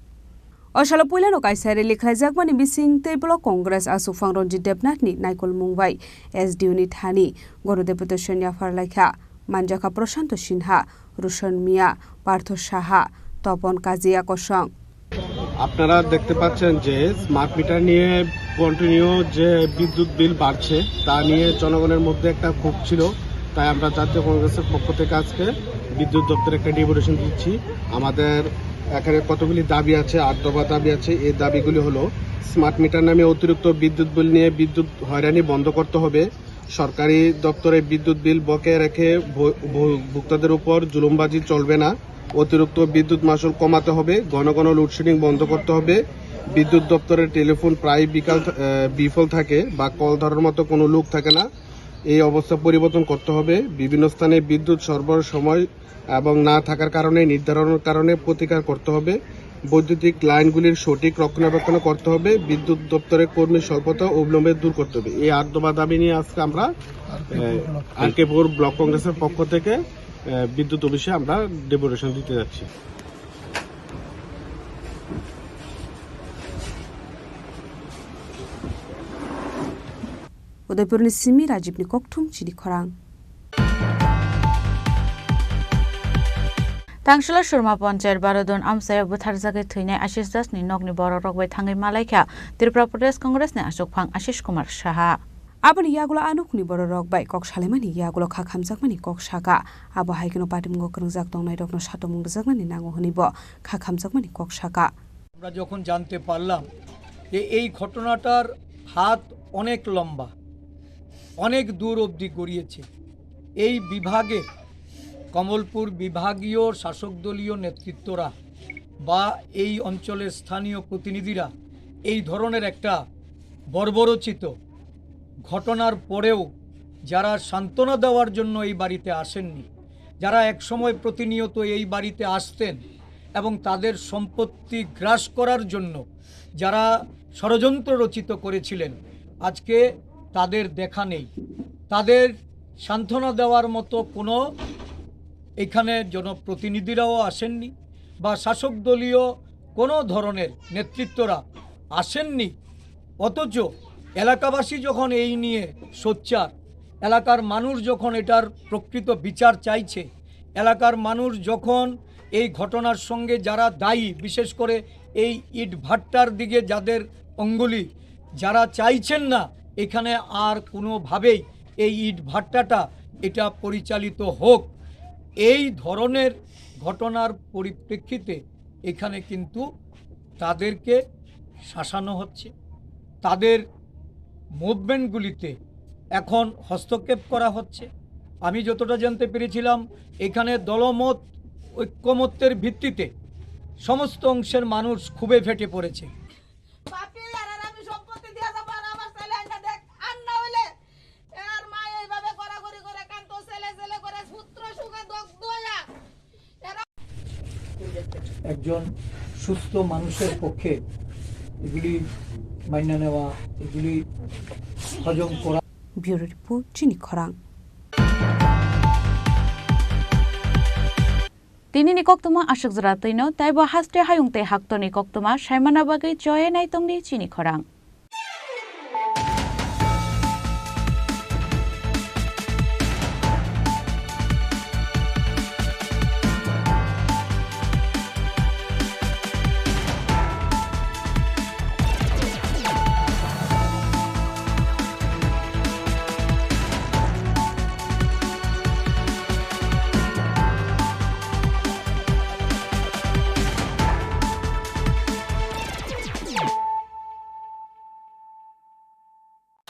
O salo puilano kaisa rally khlaijakmani bising tei Block Congress aswk phang Ranjit Debnath ni naikolmung bai S D O ni thani gono deputation yaphar laikha. Manjakha Prashanto Sinha, Roshan Mia, Partho Saha, Topon Kajia kosong. আপনারা দেখতে পাচ্ছেন যে smart meter নিয়ে কন্টিনিউ যে বিদ্যুৎ বিল বাড়ছে, তা নিয়ে জনগণের মধ্যে একটা ক্ষোভ ছিল। তাই আমরা জাতীয় কংগ্রেসের পক্ষ থেকে আজকে বিদ্যুৎ দপ্তরে একটা ডেপুটেশন দিচ্ছি। আমাদের এখানে কতগুলি দাবি আছে, আট দফা দাবি আছে। এই দাবিগুলি হলো, স্মার্ট মিটার নামে অতিরিক্ত বিদ্যুৎ বিল নিয়ে বিদ্যুৎ হয়রানি বন্ধ করতে হবে। সরকারি দপ্তরে বিদ্যুৎ বিল বকেয়া রেখে ভ-, ভ-, ভোক্তাদের উপর জুলুমবাজি চলবে না। অতিরিক্ত বিদ্যুৎ মাশুল কমাতে হবে, ঘন ঘন লোডশেডিং বন্ধ করতে হবে। বিদ্যুৎ দপ্তরের টেলিফোন প্রায় বিকাল থ-, আহ, বিফল থাকে বা কল ধরার মতো কোনো লোক থাকে না। এই অবস্থা পরিবর্তন করতে হবে। বিভিন্ন স্থানে বিদ্যুৎ সরবরাহ সময় এবং না থাকার কারণে, নির্ধারণের কারণে প্রতিকার করতে হবে। বৈদ্যুতিক লাইনগুলির সঠিক রক্ষণাবেক্ষণ করতে হবে। বিদ্যুৎ দপ্তরের কর্মী স্বল্পতা অবিলম্বে দূর করতে হবে। এই আট দফা দাবি নিয়ে আজকে আমরা, আহ, আর কে পুর ব্লক কংগ্রেসের পক্ষ থেকে, আহ, বিদ্যুৎ অফিসে আমরা ডেপুটেশন দিতে যাচ্ছি। Udaipurni simi Rajibni kokthum chini khorang. Tangsala Surma Panchayat Barodon amchaya butharjagwi thwinai Ashish Das ni nokni bororok bai thangwi malaikha Tripura Pradesh Congress ni achukphang Ashish Kumar Saha. Aboni yagulo a nokni bororok bai kok salaimani yagulo kha khamjakmani kok saka. Abo hai kheno patimungo kwrwngjak tongnairokno satomung rwjaknani nango hwnwi bo kha khamjakmani kok saka. আমরা যখন জানতে পারলাম যে এই ঘটনাটার হাত অনেক লম্বা, অনেক দূর অবধি গড়িয়েছে, এই বিভাগের, কমলপুর বিভাগীয় শাসক দলীয় নেতৃত্বরা বা এই অঞ্চলের স্থানীয় প্রতিনিধিরা এই ধরনের একটা বর্বরোচিত ঘটনার পরেও যারা সান্ত্বনা দেওয়ার জন্য এই বাড়িতে আসেননি, যারা একসময় প্রতিনিয়ত এই বাড়িতে আসতেন এবং তাদের সম্পত্তি গ্রাস করার জন্য যারা ষড়যন্ত্র রচিত করেছিলেন, আজকে তাদের দেখা নেই। তাদের সান্ত্বনা দেওয়ার মতো কোনো এখানে জনপ্রতিনিধিরাও আসেননি বা শাসক দলীয় কোনো ধরনের নেতৃত্বরা আসেননি। অথচ এলাকাবাসী যখন এই নিয়ে সোচ্চার, এলাকার মানুষ যখন এটার প্রকৃত বিচার চাইছে, এলাকার মানুষ যখন এই ঘটনার সঙ্গে যারা দায়ী, বিশেষ করে এই ইটভাটার দিকে যাদের অঙ্গুলি, যারা চাইছেন না এখানে আর কোনোভাবেই এই ইটভাটাটা এটা পরিচালিত হোক, এই ধরনের ঘটনার পরিপ্রেক্ষিতে এখানে কিন্তু তাদেরকে শাসানো হচ্ছে, তাদের মুভমেন্টগুলিতে এখন হস্তক্ষেপ করা হচ্ছে। আমি যতটা জানতে পেরেছিলাম, এখানে দলমত ঐক্যমত্যের ভিত্তিতে সমস্ত অংশের মানুষ ক্ষোভে ফেটে পড়েছে। বাপি, আর আর আমি সম্পত্তি দিয়া যাবো, আর আমার ছেলে আইনা দেখ, আর না হইলে এর মা এইভাবে গড়াগড়ি করে কান্ত, ছেলে ছেলে করে পুত্র শোকে দগ্ধ হইয়া। একজন সুস্থ মানুষের পক্ষে এগুলি মান্য নেওয়া, এগুলি হজম করা। Bureau Report, Chini Khorang. Tinini koktwma aswk jora twino, taibo haste hayung tei haktorni koktwma saimana bagwi choye naitongdi Chini Khorang.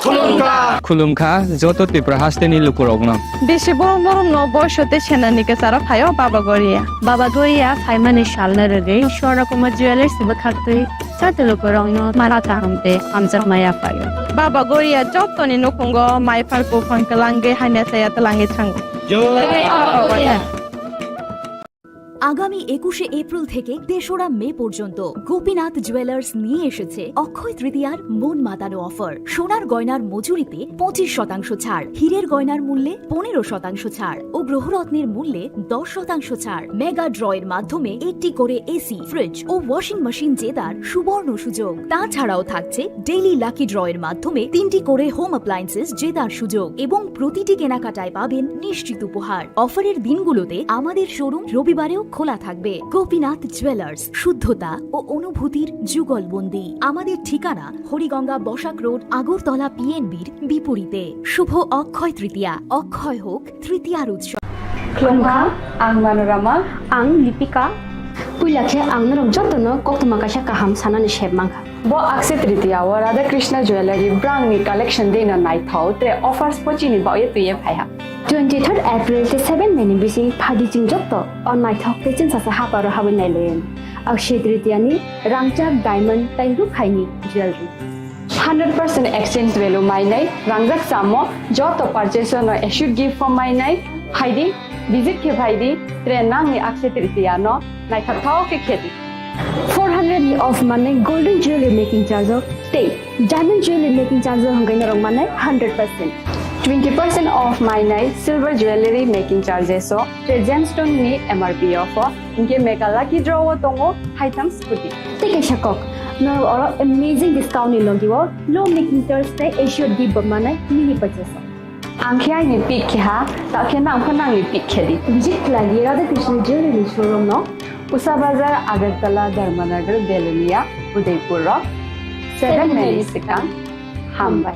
Khulumkha. Khulumkha joto Tripura hasteni lukurokno. Bisi borok norokno boiso tei senani kwcharo phaio Baba Goria. Baba Goria phaimani salna rwgwi Swarna Kumar Jewellers bwkhaktwi joto lukurokno mala kaham tei hamjakma yaphaio. Baba Goria jotoni nukhungo maiphar buphang kwlangwi hamya chaya twlangwi thango. Jai Baba Goria. আগামী একুশে এপ্রিল থেকে তেসরা মে পর্যন্ত গোপীনাথ জুয়েলার্স নিয়ে এসেছে অক্ষয় তৃতীয়ার মন মাতানো অফার। সোনার গয়নার মজুরিতে পঁচিশ শতাংশ ছাড়, হীরের গয়নার মূল্যে পনেরো শতাংশ ছাড় ও গ্রহরত্নের মূল্যে দশ শতাংশ ছাড়। মেগা ড্রয়ের মাধ্যমে একটি করে এসি, ফ্রিজ ও ওয়াশিং মেশিন জেতার সুবর্ণ সুযোগ। তাছাড়াও থাকছে ডেইলি লাকি ড্রয়ের মাধ্যমে তিনটি করে হোম অ্যাপ্লায়েন্সেস জেতার সুযোগ এবং প্রতিটি কেনাকাটায় পাবেন নিশ্চিত উপহার। অফারের দিনগুলোতে আমাদের শোরুম রবিবারেও খোলা থাকবে। গোপীনাথ জুয়েলার্স, শুদ্ধতা ও অনুভূতির যুগলবন্দি। আমাদের ঠিকানা হরিগঙ্গা বসাক রোড, আগরতলা পিএনবির বিপরীতে। শুভ অক্ষয় তৃতীয়া, অক্ষয় হোক তৃতীয়ার উৎসব। Khulumkha, ang Manorama. Ang Lipika. Puila khe ang norok jotono koktwma kaisa kaham sanani sep mankha. Bo Akshaya Tritiya o Radha Krishna Jewellery brangni collection deno naithok tre offers pochini baoye twiye phaiha. Twenty-third April tei seven May ni bising phadi chwng jotto o naithok tei chwngsacha haparo habwi nailayan. Akshaya Tritiya ni rangchak diamond tei rukhaini jewellery. Hundred percent exchange value mainai rangjak chamo joto purchase no assured gift o mainai phaidi. Visit khe phaidi, tre nangni Akshaya Tritiya no naithokthok khe khedi. Four hundred ni off mannai golden jewelry making charge o tei diamond jewelry making charge o hwnkhai norok mannai hundred percent. Twenty percent off mainai silver jewelry making charges o tre gemstone ni M R P off o, hinkhe mega lucky draw o tongo haitham scooty. Tei kaisa kok, norok oro amazing discount ni logi o low making charge tei assured gift bo mannai mini purchase o. Ang khe aini pick khe ha, ta khe nang pho nangni pick khe di. Visit khlai di Radha Krishna Jewellery showroom no. Usa Bazar, Agartala, Dharmanagar, Belonia, Udaipur rok. Seven May ni swkang. Hambai.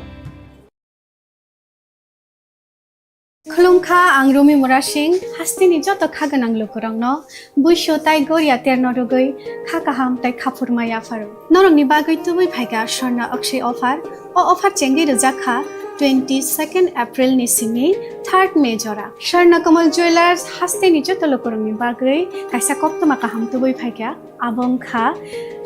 Khulumkha, ang Rumi Murasing, hasteni joto kha gwnang lukurokno. Buisu tai goria terno rwgwi kha kaham tai khaphurma yapharo. Norokni bagwi tubui phaikha Swarna Akshaya offer. O offer chengwi rwjakha twenty-second April ni simi third May jora. Swarna Kamal Jewellers hasteni joto lukurokni bagwi kaisa koktwma kaham tubui phaikha. Abo wngkha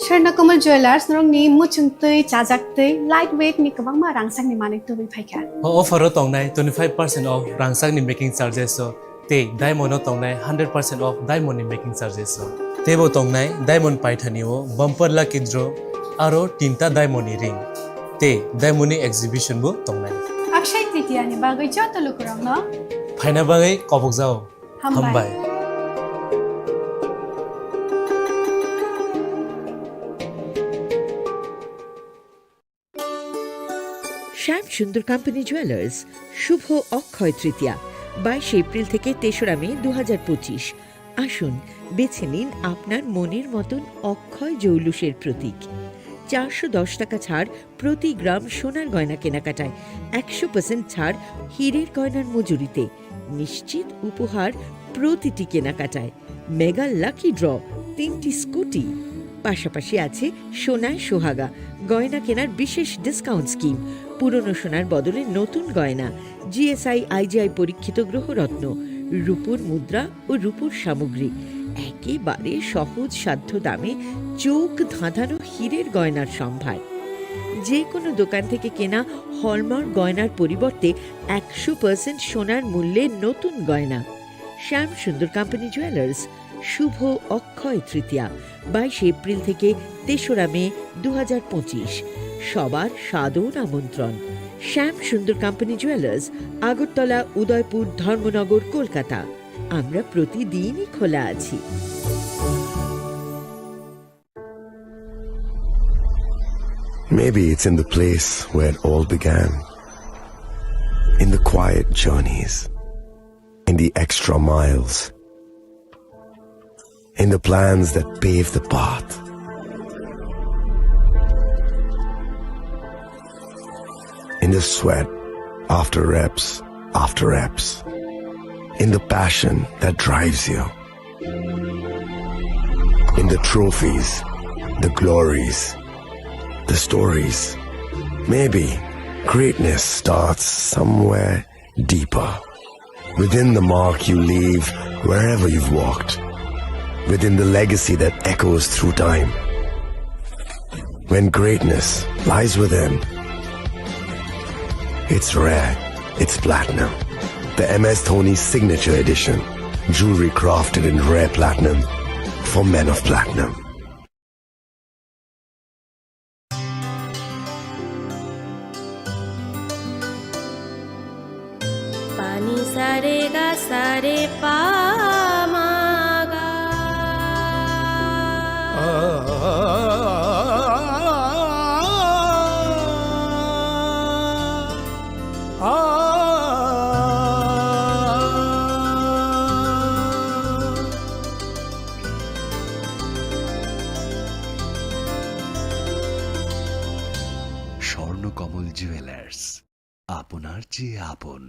Swarna Kamal Jewellers norokni muchungtwi chajaktwi light weight ni kwbangma rangchakni manwi tubui phaikha. O offer o tongnai twenty-five percent off rangchakni making charges o. Tei diamond o tongnai hundred percent off diamond ni making charges o. Teibo tongnai diamond paithani o bumper lucky draw aro tinta diamond ni ring. Tei diamond ni exhibition bo tongnai. Akshaya Tritiya ni bagwi joto lukurokno phaina bagwi kobokjao. Hambai. Hambai. শ্যাম Sundar company jewellers, শুভ অক্ষয় তৃতীয়া, বাইশে এপ্রিল থেকে তেসরা মে দু হাজার পঁচিশ। আসুন, বেছে নিন আপনার মনের মতন অক্ষয় জৌলুসের প্রতীক। চারশো দশ টাকা ছাড় প্রতি গ্রাম সোনার গয়না কেনাকাটায়, একশো পার্সেন্ট ছাড় হীরের গয়নার মজুরিতে, নিশ্চিত উপহার প্রতিটি কেনাকাটায়। মেগা লাকি ড্র, তিনটি স্কুটি, পাশাপাশি আছে সোনায় সোহাগা গয়না কেনার বিশেষ ডিসকাউন্ট স্কিম, পুরনো সোনার বদলে নতুন গয়না, জিএসআই আইজিআই পরীক্ষিত গ্রহরত্ন, রূপোর মুদ্রা ও রূপোর সামগ্রী, একেবারে সহজ সাধ্য দামে চোখ ধাঁধানো হীরের গয়নার সম্ভার। যে কোনো দোকান থেকে কেনা হলমার্ক গয়নার পরিবর্তে একশো পার্সেন্ট সোনার মূল্যে নতুন গয়না। শ্যাম সুন্দর কোম্পানি জুয়েলার্স, শুভ অক্ষয় তৃতীয়া, বাইশে এপ্রিল থেকে তেসরা মে দু হাজার পঁচিশ। সবার সাদর আমন্ত্রণ। শ্যাম সুন্দর কোম্পানি জুয়েলার্স, আগরতলা, উদয়পুর, ধর্মনগর, কলকাতা। আমরা প্রতিদিনই খোলা আছি। Maybe it's in the place where it all began. In the quiet journeys, in the extra miles, in the plans that pave the path, in the sweat after reps, after reps, in the passion that drives you, in the trophies, the glories, the stories. Maybe greatness starts somewhere deeper. Within the mark you leave wherever you've walked. Within the legacy that echoes through time. When greatness lies within, it's rare, it's platinum. The M S Dhoni Signature Edition. Jewelry crafted in rare platinum for men of platinum. Pani sare ga sare pa ma ga. Swarnakamal jewellers, আপনার চেয়ে আপন।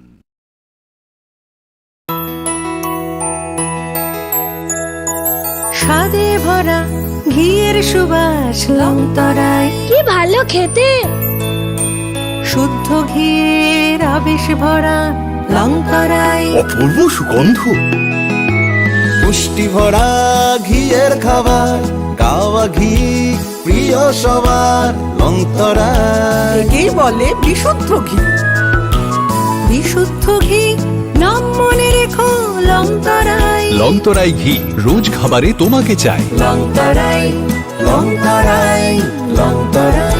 স্বাদে ভরা ঘিয়ের সুবাস লংতরাই। কি ভালো খেতে! শুদ্ধ ঘিয়ের আবেশ ভরা লংতরাই। অপূর্ব সুগন্ধ। পুষ্টি ভরা ঘিয়ের খাবার, গাওয়া ঘি প্রিয় সবার, লংতরাই। একেই বলে বিশুদ্ধ ঘি। বিশুদ্ধ ঘি, নাম মনে রেখো, লংতরাই। লংতরাই ঘি, রোজ খাবারে তোমাকে চাই। লংতরাই, লংতরাই, লংতরাই।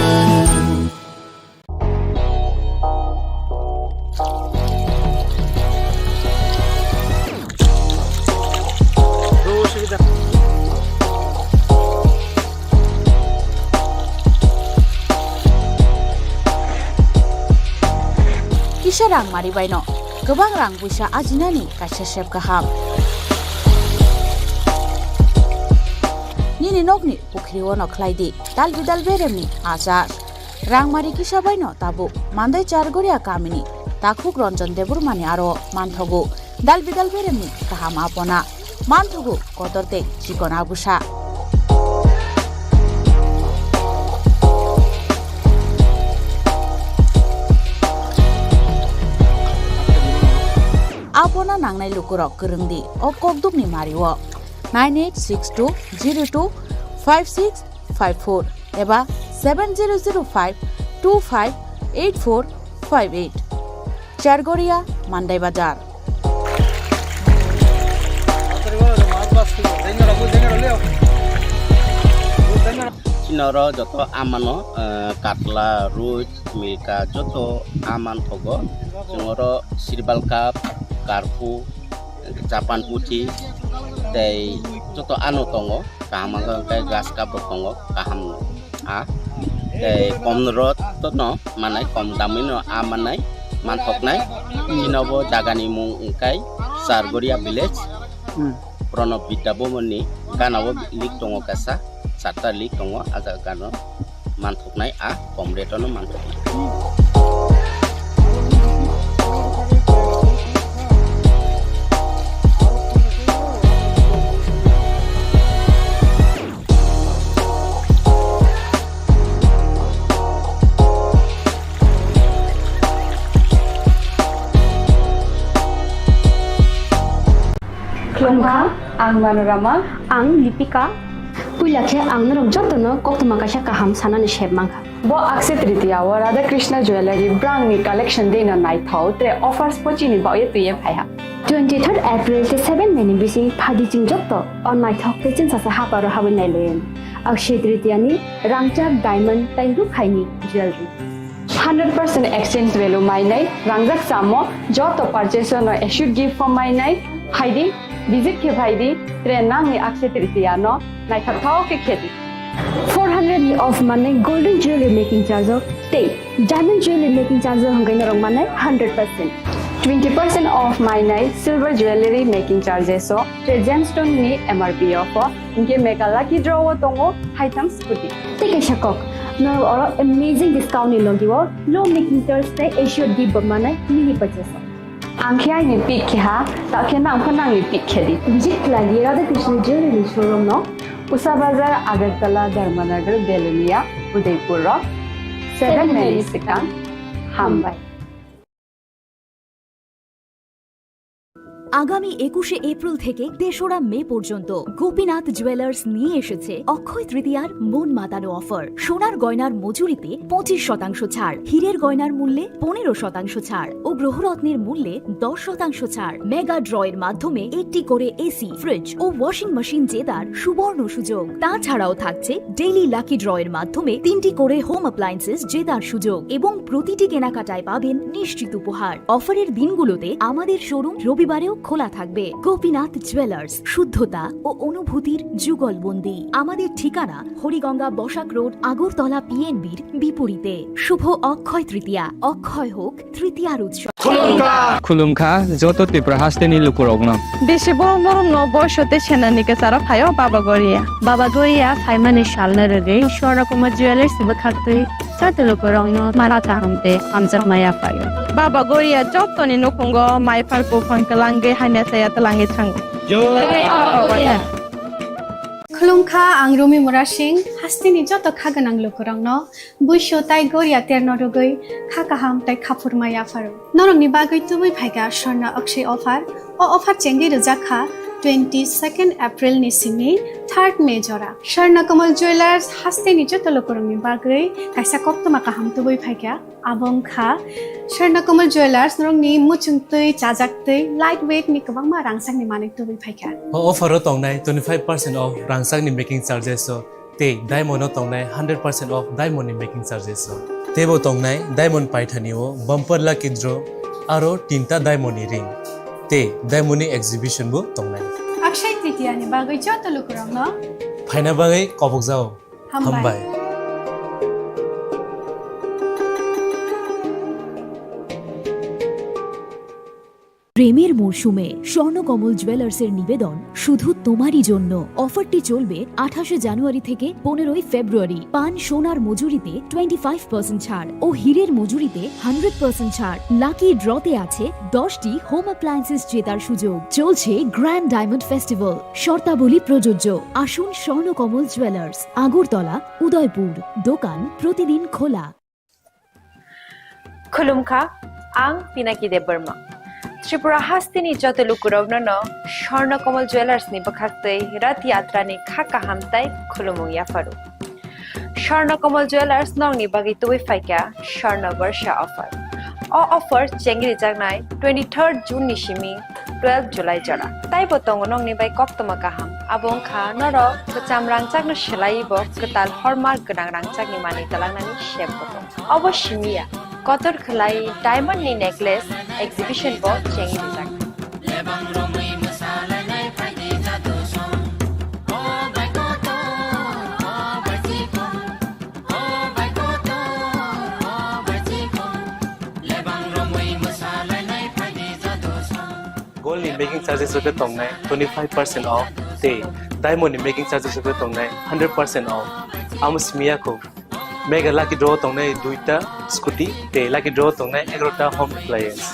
Kisa rang mari baino kwbang rang puisa ajinani kaisa sep kaham. Nini nokni pukhri ono khlai di dal bidal beremni achar. Rangmari kisa baino tabuk Mandai Chargoria kamini takhuk Ranjan Debbarmani aro manthogo dal bidal beremni kaham apona, manthogo kotor tei chikon abusa. Apona nangnai lukurok kwrwng di o kokdukni mario nine eight six two zero two five six five four eba seven zero zero five two five eight four five eight. Chargoria, Mandai Bazar. Chini oro joto amano, eh, katla, rui, milka, joto aman thogo. Chwng oro sirbal cup, karpu, Japan puthi tei joto ano tongo, kaham wngkha hwnkhe grass cup rok tongo, kaham no a tei kom rot no manai, kom damwi no a manai, manthoknai. Chini bo jaga ni mung wngkha Chargoria village, Hmm. Pranab Vidya Bhavan ni gana o lik tongo kaisa, charta lik tongo, a jaga gana o. Manthoknai a kom rate-o no manthoknai. Khulumkha, ang Manorama. Ang Lipika. Puila khe ang norok jotono koktwma kaisa kaham sanani sep mankha. Bo Akshaya Tritiya o Radha Krishna Jewellery brangni collection deno naithok, tre offers bo chini baoye twiye phaiha. Twenty third April tei seven May ni bising phaidi chwng jotto o naithok tei chwngsasa haparo habwi nailayan. Akshaya Tritiya ni rangchak diamond tei rukhaini jewelry. Hundred percent exchange value mainai rangjak samo joto purchase no assured gift form mainai. Phaidi, visit khe phaidi, tre nangni Akshaya Tritiya no naithok thao khe khedi. Four hundred ni off manai golden jewelry making charge o tei diamond jewelry making charge o hwnkhai norok manai hundred percent. Twenty percent off mainai silver jewelry making charges o, tre gemstone ni M R P off o, hinkhe mega lucky draw o tongo haitham scooty. Tei kaisa kok, norok oro amazing discount ni logi o low making charge tei assured gift bo manai mini purchase o. Ang khe aini pick khe ha, ta khe nang pho nangni pick khe di. Visit khlai di Radha Krishna Jewelry showroom no. Pusa Bazar, Agartala, Dharmanagar, Belonia, Udaipur rok. Seven May ni swkang. Hambai. আগামী একুশে এপ্রিল থেকে তেসরা মে পর্যন্ত গোপীনাথ জুয়েলার্স নিয়ে এসেছে অক্ষয় তৃতীয়ার মন মাতানো অফার। সোনার গয়নার মজুরিতে পঁচিশ শতাংশ ছাড়, হীরের গয়নার মূল্যে পনেরো শতাংশ ছাড় ও গ্রহরত্নের মূল্যে দশ শতাংশ ছাড়। মেগা ড্রয়ের মাধ্যমে একটি করে এসি, ফ্রিজ ও ওয়াশিং মেশিন জেতার সুবর্ণ সুযোগ। তাছাড়াও থাকছে ডেইলি লাকি ড্রয়ের মাধ্যমে তিনটি করে হোম অ্যাপ্লায়েন্সেস জেতার সুযোগ এবং প্রতিটি কেনাকাটায় পাবেন নিশ্চিত উপহার। অফারের দিনগুলোতে আমাদের শোরুম রবিবারেও খোলা থাকবে। গোপীনাথ জুয়েলার্স, শুদ্ধতা ও অনুভূতির যুগলবন্দি। আমাদের ঠিকানা হরিগঙ্গা বসাক রোড, আগরতলা পিএনবির বিপরীতে। শুভ অক্ষয় তৃতীয়া, অক্ষয় হোক তৃতীয়ার উৎসব। Khulumkha joto Tripura hasteni lukurokno. Bisi borom borom no boiso tei senani kwcharo phaio Baba Goria. Baba Goria phaimani salno rwgwi Swarna Kumar Jewellers bwkhaktwi joto lukurokno mara kaham tei hamjakma yaphaio. Baba Goria jotoni nukhungo mai phar buphang kwlangwi hamya chaya twlangwi thango. Khulumkha, ang Rumi Murasing, hasteni joto kha gwnang lukurokno. Buisu tai goria terno rwgwi kha kaham tai khaphurma yapharo. Norokni bagwi tubui phaikha Swarna Akshay offer. O offer chengwi rwjak kha twenty second April ni simi third May jora. Swarna Kamal Jewellers hasteni joto lukurokni bagwi kaisa koktwma kaham tubui phaikha. Abo wngkha Swarna Kamal Jewellers norokni muchungtwi, chajaktwi, light weight ni kwbangma rangchakni manwi tubui phaikha. O offer o tongnai twenty five percent off rangchakni making charges o. Tei diamond o tongnai hundred percent off diamond ni making charges o. Teibo tongnai diamond paithani o bumper lucky draw aro tinta diamond ni ring. Tei diamond ni exhibition bo tongnai. Akshay Tritiya ni bagwi joto lukurokno phaina bagwi kobokjao. Hambai. Hambai. প্রেমের মরশুমে স্বর্ণকমল জুয়েলার্সের নিবেদন শুধু তোমারই জন্য। অফারটি চলবে আঠাশে জানুয়ারি থেকে পনেরোই ফেব্রুয়ারি। পান সোনার মজুরিতে টোয়েন্টি ফাইভ পার্সেন্ট ছাড় ও হীরের মজুরিতে হান্ড্রেড পার্সেন্ট ছাড়। লাকি ড্রতে আছে দশটি হোম অ্যাপ্লায়েন্সেস জেতার সুযোগ। চলছে গ্র্যান্ড ডায়মন্ড ফেস্টিভ্যাল, শর্তাবলী প্রযোজ্য। আসুন স্বর্ণকমল জুয়েলার্স, আগরতলা, উদয়পুর। দোকান প্রতিদিন খোলা। Khulumkha, ang Pinaki Debbarma. Tripura hasteni joto lukurokno no Swarna Kamal Jewellers ni bwkhaktwi Rath Yatra ni kha kaham tai khulumung yapharo. Swarna Kamal Jewellers nokni bagwi tubui phaikha Swarna Barsha offer. O offer chengrijaknai twenty third June ni simi twelve July jora. Taibo tongo nokni bai koktwma kaham. Abo wngkha norok kwcham rangchakno swlaiwi bo kwtal hallmark gwnang rangchakni manwi twlangnani sep bo tongo. Obo simi ya, kotor khwlai diamond ni necklace exhibition bo chengwi rijak. Gold ni making charges rok khe tongnai twenty five percent off, tei diamond ni making charges rok khe tongnai hundred percent off. Amo simi ya kho. Mega lucky draw tongnai duita scooty, tei lucky draw tongnai egarota home appliance.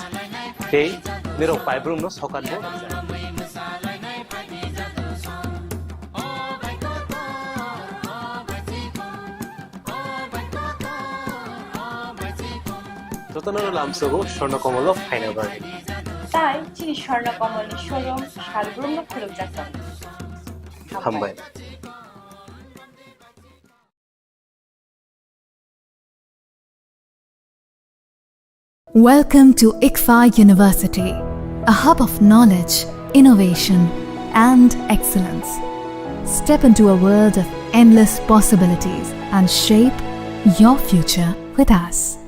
Tei nirok paibrung no sokat bo. Jotono lamsogo Swarna Komolo phaina bagwi. Tai chini Swarna Komolni showroom salbrumno khulukjak tongo. Hambai. Welcome to ICFAI University. A hub of knowledge, innovation, and excellence. Step into a world of endless possibilities and shape your future with us.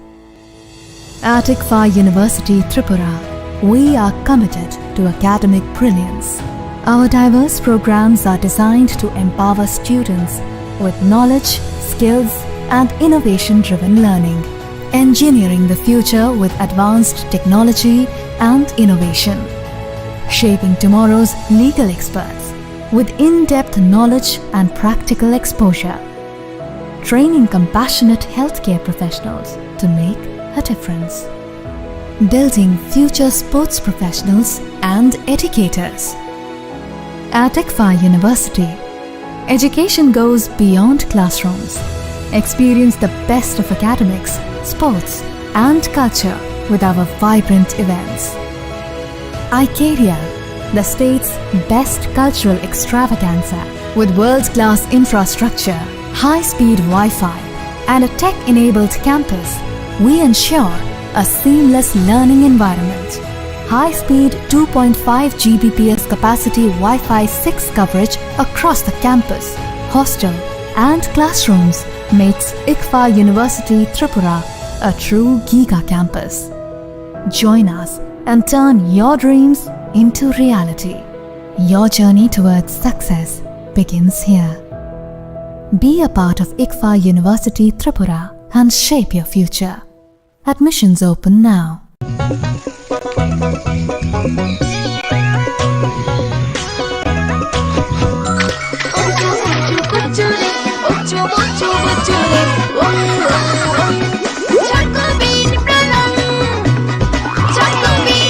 At ICFAI University Tripura, we are committed to academic brilliance. Our diverse programs are designed to empower students with knowledge, skills, and innovation-driven learning, engineering the future with advanced technology and innovation, shaping tomorrow's legal experts with in-depth knowledge and practical exposure, training compassionate healthcare professionals to make a difference, building future sports professionals and educators. At ICFAI University, education goes beyond classrooms. Experience the best of academics, sports, and culture with our vibrant events. Icaria, the state's best cultural extravaganza, with world-class infrastructure, high-speed Wi-Fi, and a tech-enabled campus, we ensure a seamless learning environment. High-speed two point five G B P S capacity Wi-Fi six coverage across the campus, hostel, and classrooms makes ICFAI University Tripura a true giga campus. Join us and turn your dreams into reality. Your journey towards success begins here. Be a part of ICFAI University Tripura and shape your future. Admissions open now.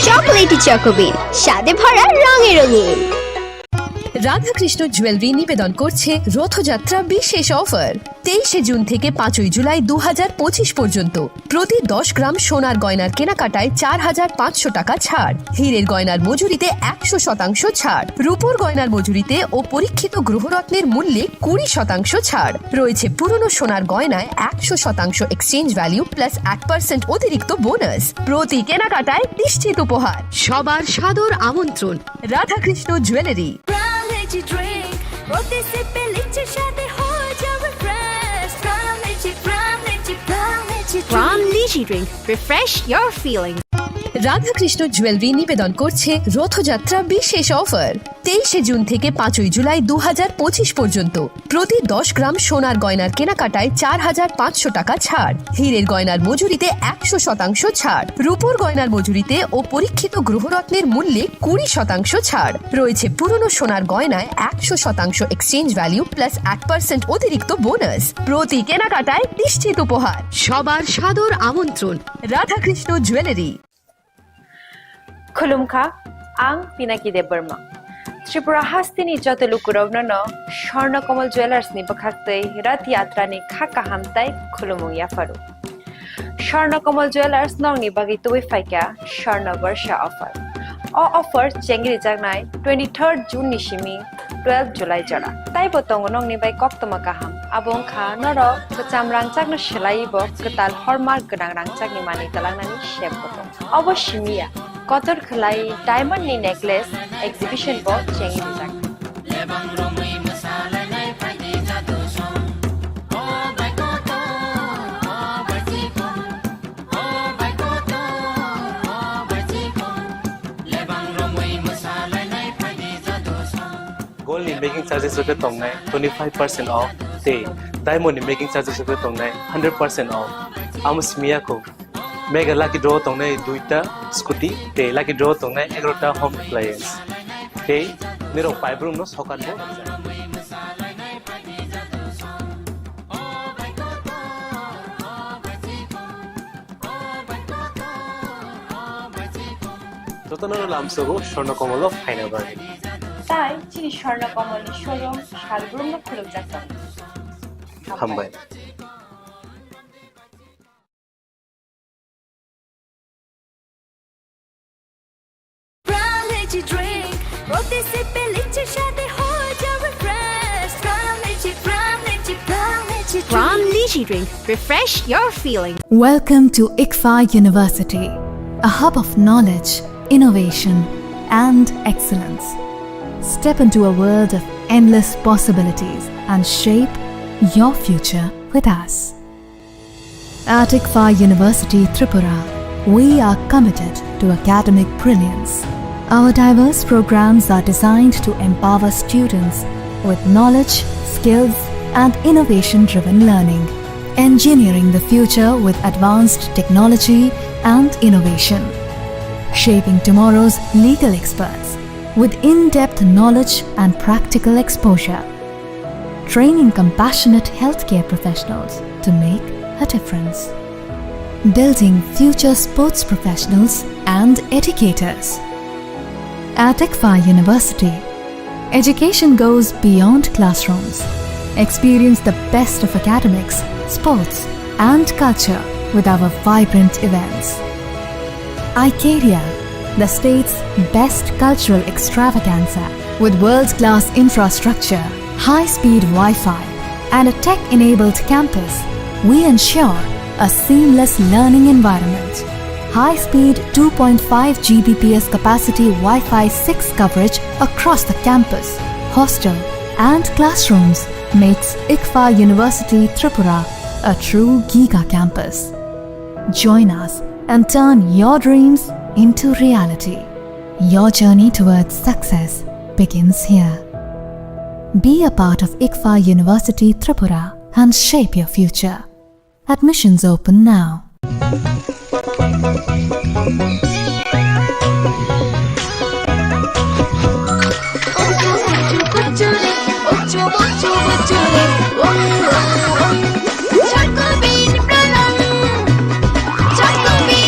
Chocolatey Choco Bean, স্বাদে ভরা, রঙে রঙিন। Radhakrishna jewellery নিবেদন করছে রথযাত্রা বিশেষ অফার। তেইশে জুন থেকে পাঁচই জুলাই দু হাজার পঁচিশ পর্যন্ত প্রতি দশ গ্রাম সোনার গয়নার কেনাকাটায় চার হাজার পাঁচশো টাকা ছাড়, হীরের গয়নার মজুরিতে একশো শতাংশ ছাড়, রূপোর গয়নার মজুরিতে ও পরীক্ষিত গ্রহরত্নের মূল্যে কুড়ি শতাংশ ছাড়। রয়েছে পুরনো সোনার গয়নায় একশো শতাংশ এক্সচেঞ্জ ভ্যালু প্লাস এক পার্সেন্ট অতিরিক্ত বোনাস। প্রতি কেনাকাটায় নিশ্চিত উপহার। সবার সাদর আমন্ত্রণ। Radhakrishna jewellery. Prime Energy Drink, প্রতি সিপে লিচির স্বাদে হয়ে যাও refresh. Prime Energy, Prime Energy, Prime Energy Drink। Prime Energy Drink, refresh your feeling. Radhakrishna jewellery নিবেদন করছে রথযাত্রা বিশেষ অফার। তেইশে জুন থেকে পাঁচই জুলাই দু হাজার পঁচিশ পর্যন্ত প্রতি দশ গ্রাম সোনার গয়নার কেনাকাটায় চার হাজার পাঁচশো টাকা ছাড়, হীরের গয়নার মজুরিতে একশো শতাংশ ছাড়, রূপোর গয়নার মজুরিতে ও পরীক্ষিত গ্রহরত্নের মূল্যে কুড়ি শতাংশ ছাড়। রয়েছে পুরনো সোনার গয়নায় একশো শতাংশ এক্সচেঞ্জ ভ্যালু প্লাস এক পার্সেন্ট অতিরিক্ত বোনাস। প্রতি কেনাকাটায় নিশ্চিত উপহার। সবার সাদর আমন্ত্রণ। Radhakrishna jewellery. Khulumkha, ang Pinaki Debbarma. Tripura hasteni joto lukurokno no Swarna Kamal Jewellers ni bwkhaktwi Rath Yatra ni kha kaham tai khulumung yapharu. Swarna Kamal Jewellers nokni bagwi tubui phaikha Swarna Barsha offer. O offer chengri jaknai twenty-third June ni simi twelve July jora. Taibo tongo nokni bai koktwma kaham. Abo wngkha norok kwcham rangchakno swlaiwi bo kwtal hallmark gwnang rangchakni manwi twlangnani sep bo tongo. Obo simi ya, kotor khwlai diamond ni necklace exhibition bo chengwi rijak. Gold ni making charges rok khe tongnai twenty five percent off, tei diamond ni making charges rok khe tongnai hundred percent off. Amo simi ya kho. Mega lucky draw tongnai duita scooty, tei lucky draw tongnai egarota home appliance. Tei nirok paibrumno sokat bo rwkjak. Jotono lamsogo Swarna Kamal o phaina bagwi. Tai chini Swarna Kamal ni showroom salbrumno khulukjak tongo. Hambai. Prime Energy Drink, প্রতি সিপে লিচির স্বাদে হয়ে যাও refresh. Prime Energy, Prime Energy, Prime Energy Drink। Prime Energy Drink, refresh your feeling. Welcome to ICFAI University, a hub of knowledge, innovation, and excellence. Step into a world of endless possibilities and shape your future with us. At ICFAI University Tripura, we are committed to academic brilliance. Our diverse programs are designed to empower students with knowledge, skills, and innovation-driven learning, engineering the future with advanced technology and innovation, shaping tomorrow's legal experts with in-depth knowledge and practical exposure, training compassionate healthcare professionals to make a difference, building future sports professionals and educators. At ICFAI University, education goes beyond classrooms. Experience the best of academics, sports, and culture with our vibrant events. Icaria, the state's best cultural extravaganza, with world-class infrastructure, high-speed Wi-Fi, and a tech-enabled campus, we ensure a seamless learning environment. High-speed two point five G B P S capacity Wi-Fi six coverage across the campus, hostel, and classrooms makes ICFAI University Tripura a true giga campus. Join us and turn your dreams into reality. Your journey towards success begins here. Be a part of ICFAI University Tripura and shape your future. Admissions open now.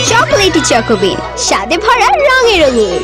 Chocolatey Choco Bean, স্বাদে ভরা রঙে রঙিন।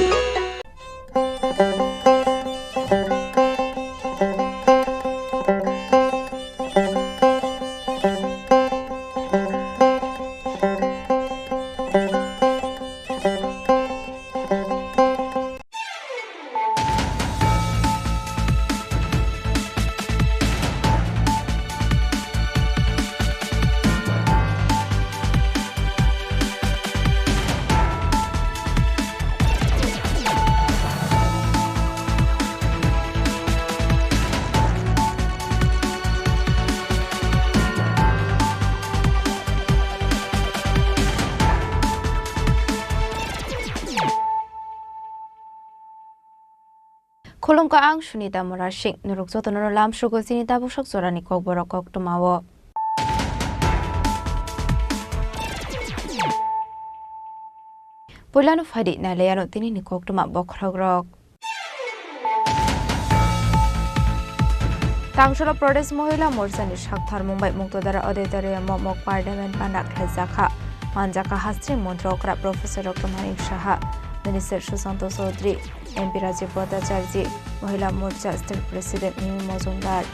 Khulumkha, ang Sunita Murasing. Norok jotono lamsugo chini tabuk sak jorani kokborok koktwmao. Puilano phaidi nailaiano tinini koktwma bokhorokrok. Tangsolo Pradesh Mohila Morchani sakthar Mumbai Muktodara Auditorium o Mok Parliament panda khlaijakha. Manjakha hastri montri okra Professor Doctor Manik Saha, Minister Sushanta Chaudhary, M P Rajiv Bhattacharjee, Mohila Morcha State President Mimi Mojumdar.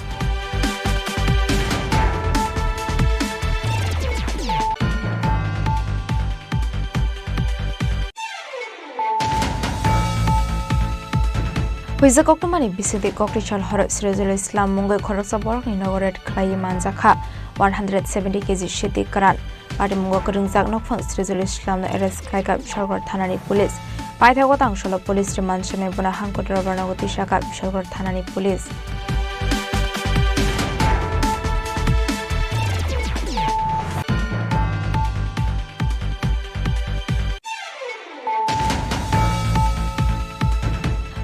Huijak koktwmani bisingtwi kokri sal horo Sirajul Islam mungwi khoroksa borokni nogo raid khlaiwi manjakha one hundred seventy K G sidi kwran. Patimungo kwrwngjak nokphang Sirajul Islamno arrest khlaikha Bishalgarh thanani police. Paithago Tangsolo police rwmani simi bono hangkutro Barnago tisakha Bishalgarh thanani police.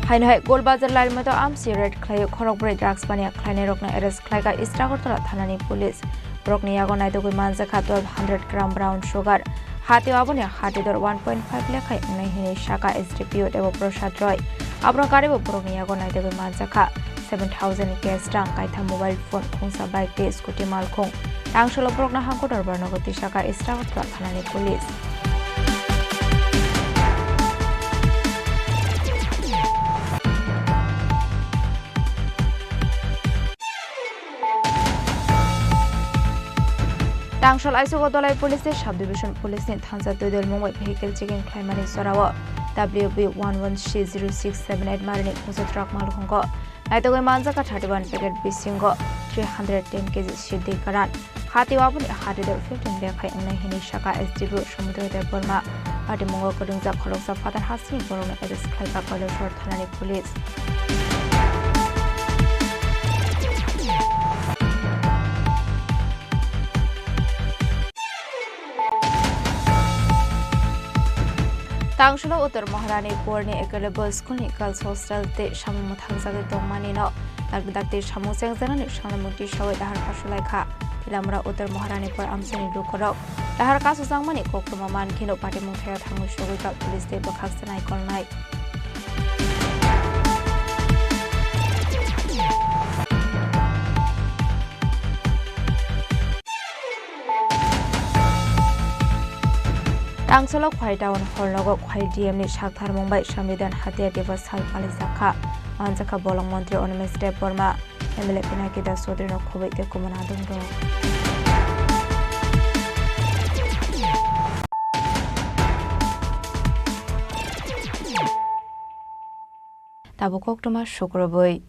Haino hai Golbazar Lailmato amsi raid khlaio khorokbrwi drugs baniya khlainairokno arrest khlaikha East Agartala thanani police. Borokni yago naitugwi manjakha twelve hundred gram brown sugar. Hatio aboni hatidor one point five lekha wngnai hinwi sakha S D P O Debo Prasad Roy. Abono karibo borokni yago naitugwi manjakha seven thousand cash rang, kaitham mobile phone, khungsa bike tei scooty malkhung. Tangsolo borokno hangkutro Barnago tisakha East Agartala thanani police. Tangsol Aisukgo Dolai Police tei Sub Division Police ni thansa twi dol mungbai vehicle checking khlaimani jorao W B one one C zero six seven eight marini khungsa truck malkhungo naitugwi manjakha thirty one packet bisingo three hundred ten K G sidi kwran. Hatio aboni hatidor fifteen lekha wngnai hinwi sakha S D P O Somudro Debbarma. Patimungo kwrwngjak khoroksa phatar hasteni borokno arrest khlaijak Kailasor thanani police. Tangsolo Uttar Maharani Porni Ekelebo School ni Girls Hostel tei samung mwthangjagwi tongmani no dakti dakti samung chengjaknani sanai mukti sawi dahar kasulaikha. Tilamura Uttar Maharani Por amchaini lukurok dahar kasujakmani koktwma mankheno patimung thaio thangwi sogwi kha police tei bwkhak sanai kolnai. Tangsolo Khwai Town Hall nogo Khwai D M ni saktharmung bai Sambidan Hatia Diwas sal palijak kha. Manjakha bolong montri Animesh Debbarma, M L A Pinaki Das Chaudhary no khobwi tei kumuna adongrok. Tabuk koktwma sukrubwi.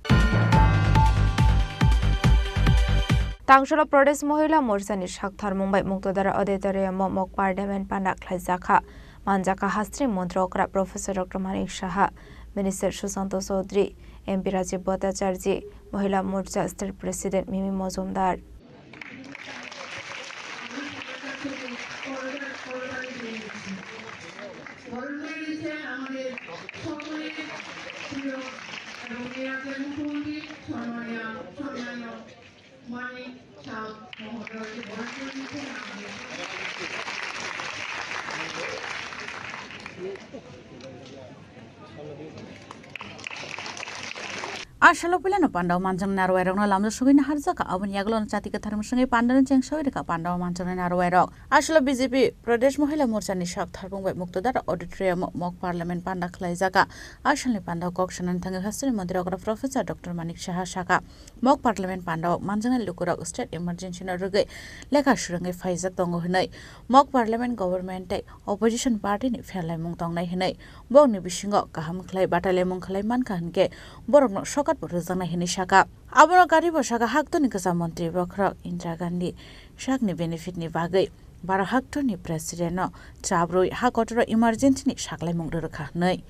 Tangsolo Pradesh Mohila Morcha ni saktharmung bai Muktodara Auditorium o mock parliament panda khlaijakha. Manjakha hasteni montri okra Professor Doctor Manik Saha, Minister Sushanta Chaudhary, M P Rajiv Bhattacharjee, Mohila Morcha State President Mimi Mojumdar. বরণ করে দিচ্ছেন আমাদের সকলের প্রিয় এবং এই রাজ্যের মুখ্যমন্ত্রী সম্মানীয়, সম্মানীয় মানিক সাহা মহোদয়কে বরণ করে দিচ্ছেন আমাদের। Asalo puilano pandao manjaknai narwai rokno lamjak sogwi naharjak kha. Aboni yagulo chati kwthar mwswngwi pandano cheng sogwi rwkha pandao manjaknai narwai rok. Asalo B J P Pradesh Mohila Morcha ni sak tharbung bai Muktodar Auditorium o mock parliament panda khlaijak kha. Asalni pandao kok sanani thangwi hasteni montri okra Professor Doctor Manik Saha sakha, mock parliament pandao manjaknai lukurok state emergency no rwgwi lekha swrwngwi phaijak tongo hwnwi, mock parliament government tei opposition party ni pherlaimung tongnai hwnwi, bokni bisingo kaham khlai batailaimung khlai mankha hwnkhe borokno sokat bo rwjaknai hwnwi sakha. Abono karibo sakha haktorni kwcham montri bokhorok Indira Gandhi sakni benefit ni bagwi baro haktorni president no chabrwi ha kotor o emergency ni saklaimung rwrwkha hwnwi.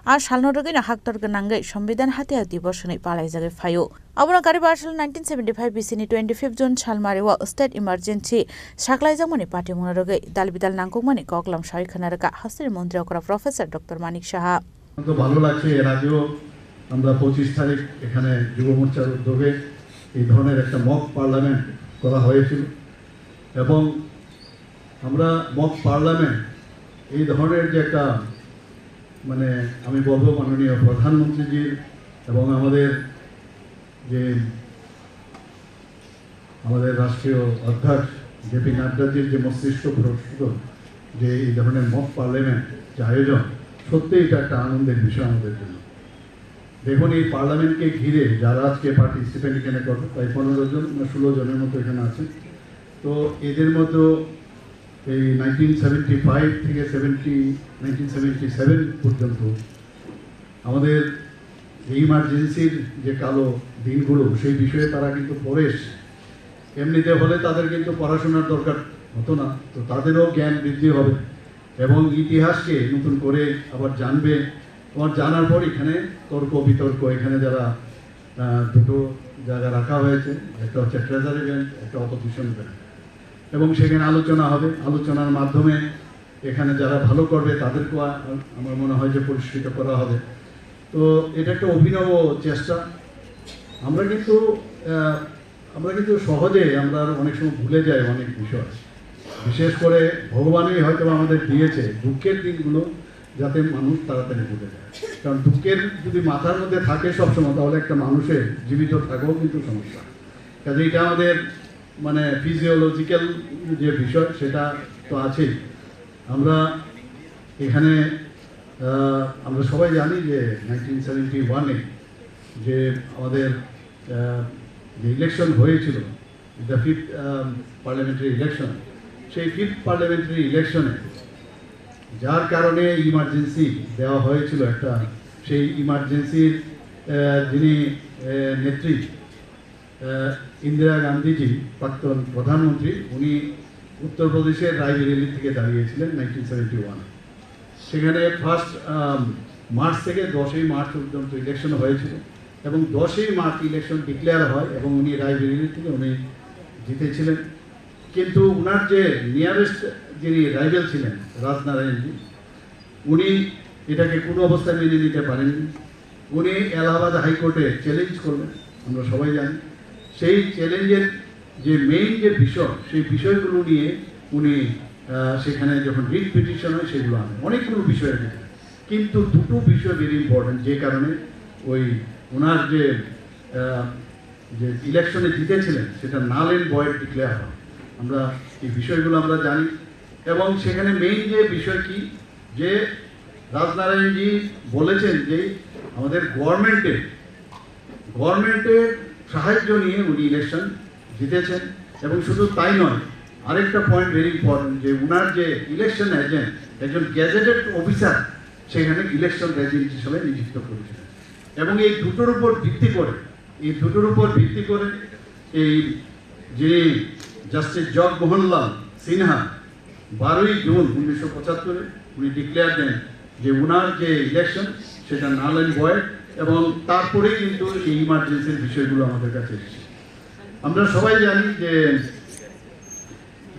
A salno rwgwino haktor gwnangwi Sambidan Hatia Divos hwnwi palaijagwi phaio. Abono karibo asal nineteen seventy-five B C ni twenty-fifth June salmari o state emergency saklaijakmani patimungno rwgwi dal bidal nangkukmani koklam sawi khwna rwkha hasteni montri okra Professor Doctor Manik Saha. তো ভালো লাগছে, এর আগেও আমরা পঁচিশ তারিখ এখানে যুব মোর্চার উদ্যোগে এই ধরনের একটা মক পার্লামেন্ট করা হয়েছিল এবং আমরা মক পার্লামেন্ট এই ধরনের যে একটা, মানে, আমি বলবো মাননীয় প্রধানমন্ত্রীজির এবং আমাদের যে আমাদের রাষ্ট্রীয় অধ্যক্ষ জে পি নাড্ডাজির যে মস্তিষ্ক প্রসূত যে এই ধরনের মক পার্লামেন্ট যে আয়োজন, সত্যিই এটা একটা আনন্দের বিষয় আমাদের জন্য। দেখুন, এই পার্লামেন্টকে ঘিরে যারা আজকে পার্টিসিপেন্ট এখানে করবে, প্রায় পনেরো জন না ষোলো জনের মতো এখানে আছে। তো এদের মধ্যে এই নাইনটিন সেভেন্টি ফাইভ থেকে সেভেন্টি, নাইনটিন সেভেন্টি সেভেন পর্যন্ত আমাদের যে ইমার্জেন্সির যে কালো দিনগুলো, সেই বিষয়ে তারা কিন্তু পড়ে এসছে। এমনিতে হলে তাদের কিন্তু পড়াশোনার দরকার হতো না, তো তাদেরও জ্ঞান বৃদ্ধি হবে এবং ইতিহাসকে নতুন করে আবার জানবে। তোমার জানার পর এখানে তর্ক বিতর্ক, এখানে যারা, আহ, দুটো জায়গা রাখা হয়েছে, একটা হচ্ছে ট্রেজারি বেঞ্চ, একটা অপোজিশন বেঞ্চ, এবং সেখানে আলোচনা হবে। আলোচনার মাধ্যমে এখানে যারা ভালো করবে তাদেরকেও আ-, আমার মনে হয় যে পুরস্কৃত করা হবে। তো এটা একটা অভিনব চেষ্টা। আমরা কিন্তু, আহ, আমরা কিন্তু সহজে আমরা অনেক সময় ভুলে যাই অনেক বিষয়। বিশেষ করে ভগবানই হয়তো আমাদের দিয়েছে দুঃখের দিনগুলো যাতে মানুষ তাড়াতাড়ি ভুলে যায়। কারণ দুঃখের যদি মাথার মধ্যে থাকে সবসময়, তাহলে একটা মানুষের জীবিত থাকাও কিন্তু সমস্যা। কাজে এটা আমাদের মানে ফিজিওলজিক্যাল যে বিষয়, সেটা তো আছেই। আমরা এখানে, আহ, আমরা সবাই জানি যে নাইনটিন সেভেন্টি ওয়ানে যে আমাদের, আহ, যে ইলেকশন হয়েছিল, the fifth, uh, parliamentary election, সেই ফিফথ পার্লামেন্টারি ইলেকশনে যার কারণে ইমার্জেন্সি দেওয়া হয়েছিল একটা, সেই ইমার্জেন্সির, আহ, যিনি, আহ, নেত্রী, আহ, ইন্দিরা গান্ধীজি, প্রাক্তন প্রধানমন্ত্রী, উনি উত্তরপ্রদেশের রায়বেরেলি থেকে দাঁড়িয়েছিলেন নাইনটিন সেভেন্টি ওয়ানে। সেখানে ফার্স্ট মার্চ থেকে দশই মার্চ পর্যন্ত ইলেকশন হয়েছিল এবং দশই মার্চ ইলেকশন ডিক্লেয়ার হয় এবং উনি রায়বেরিলি থেকে উনি জিতেছিলেন। কিন্তু ওনার যে নিয়ারেস্ট যিনি রাইভেল ছিলেন রাজনারায়ণজি, উনি এটাকে কোনো অবস্থায় মেনে নিতে পারেননি। উনি এলাহাবাদ হাইকোর্টে চ্যালেঞ্জ করলেন, আমরা সবাই জানি। সেই চ্যালেঞ্জের যে মেইন যে বিষয়, সেই বিষয়গুলো নিয়ে উনি আহ, সেখানে যখন রিট পিটিশন হয় সেগুলো আনে, অনেকগুলো বিষয়ের ভিতরে। কিন্তু দুটো বিষয় ভেরি ইম্পর্টেন্ট, যে কারণে ওই ওনার যে আহ, যে ইলেকশনে জিতেছিলেন সেটা নাল অ্যান্ড ভয়েড ডিক্লেয়ার হয়। আমরা এই বিষয়গুলো আমরা জানি। এবং সেখানে মেইন যে বিষয় কি, যে রাজনারায়ণজি বলেছেন যে আমাদের গভর্নমেন্টের গভর্নমেন্টের সাহায্য নিয়ে উনি ইলেকশন জিতেছেন। এবং শুধু তাই নয়, আরেকটা পয়েন্ট ভেরি ইম্পর্টেন্ট, যে উনার যে ইলেকশন এজেন্ট একজন গ্যাজেটেড অফিসার সেখানে ইলেকশন এজেন্ট হিসেবে নিযুক্ত করেছিলেন। এবং এই দুটোর উপর ভিত্তি করে, এই দুটোর উপর ভিত্তি করে এই যিনি জাস্টিস জগমোহনলাল সিনহা বারোই জুন উনিশশো পঁচাত্তরে উনি ডিক্লেয়ার দেন যে উনার যে ইলেকশন সেটা নাল অ্যান্ড ভয়েড, এবং তারপরেই কিন্তু এই ইমার্জেন্সির বিষয়গুলো আমাদের কাছে এসেছে। আমরা সবাই জানি যে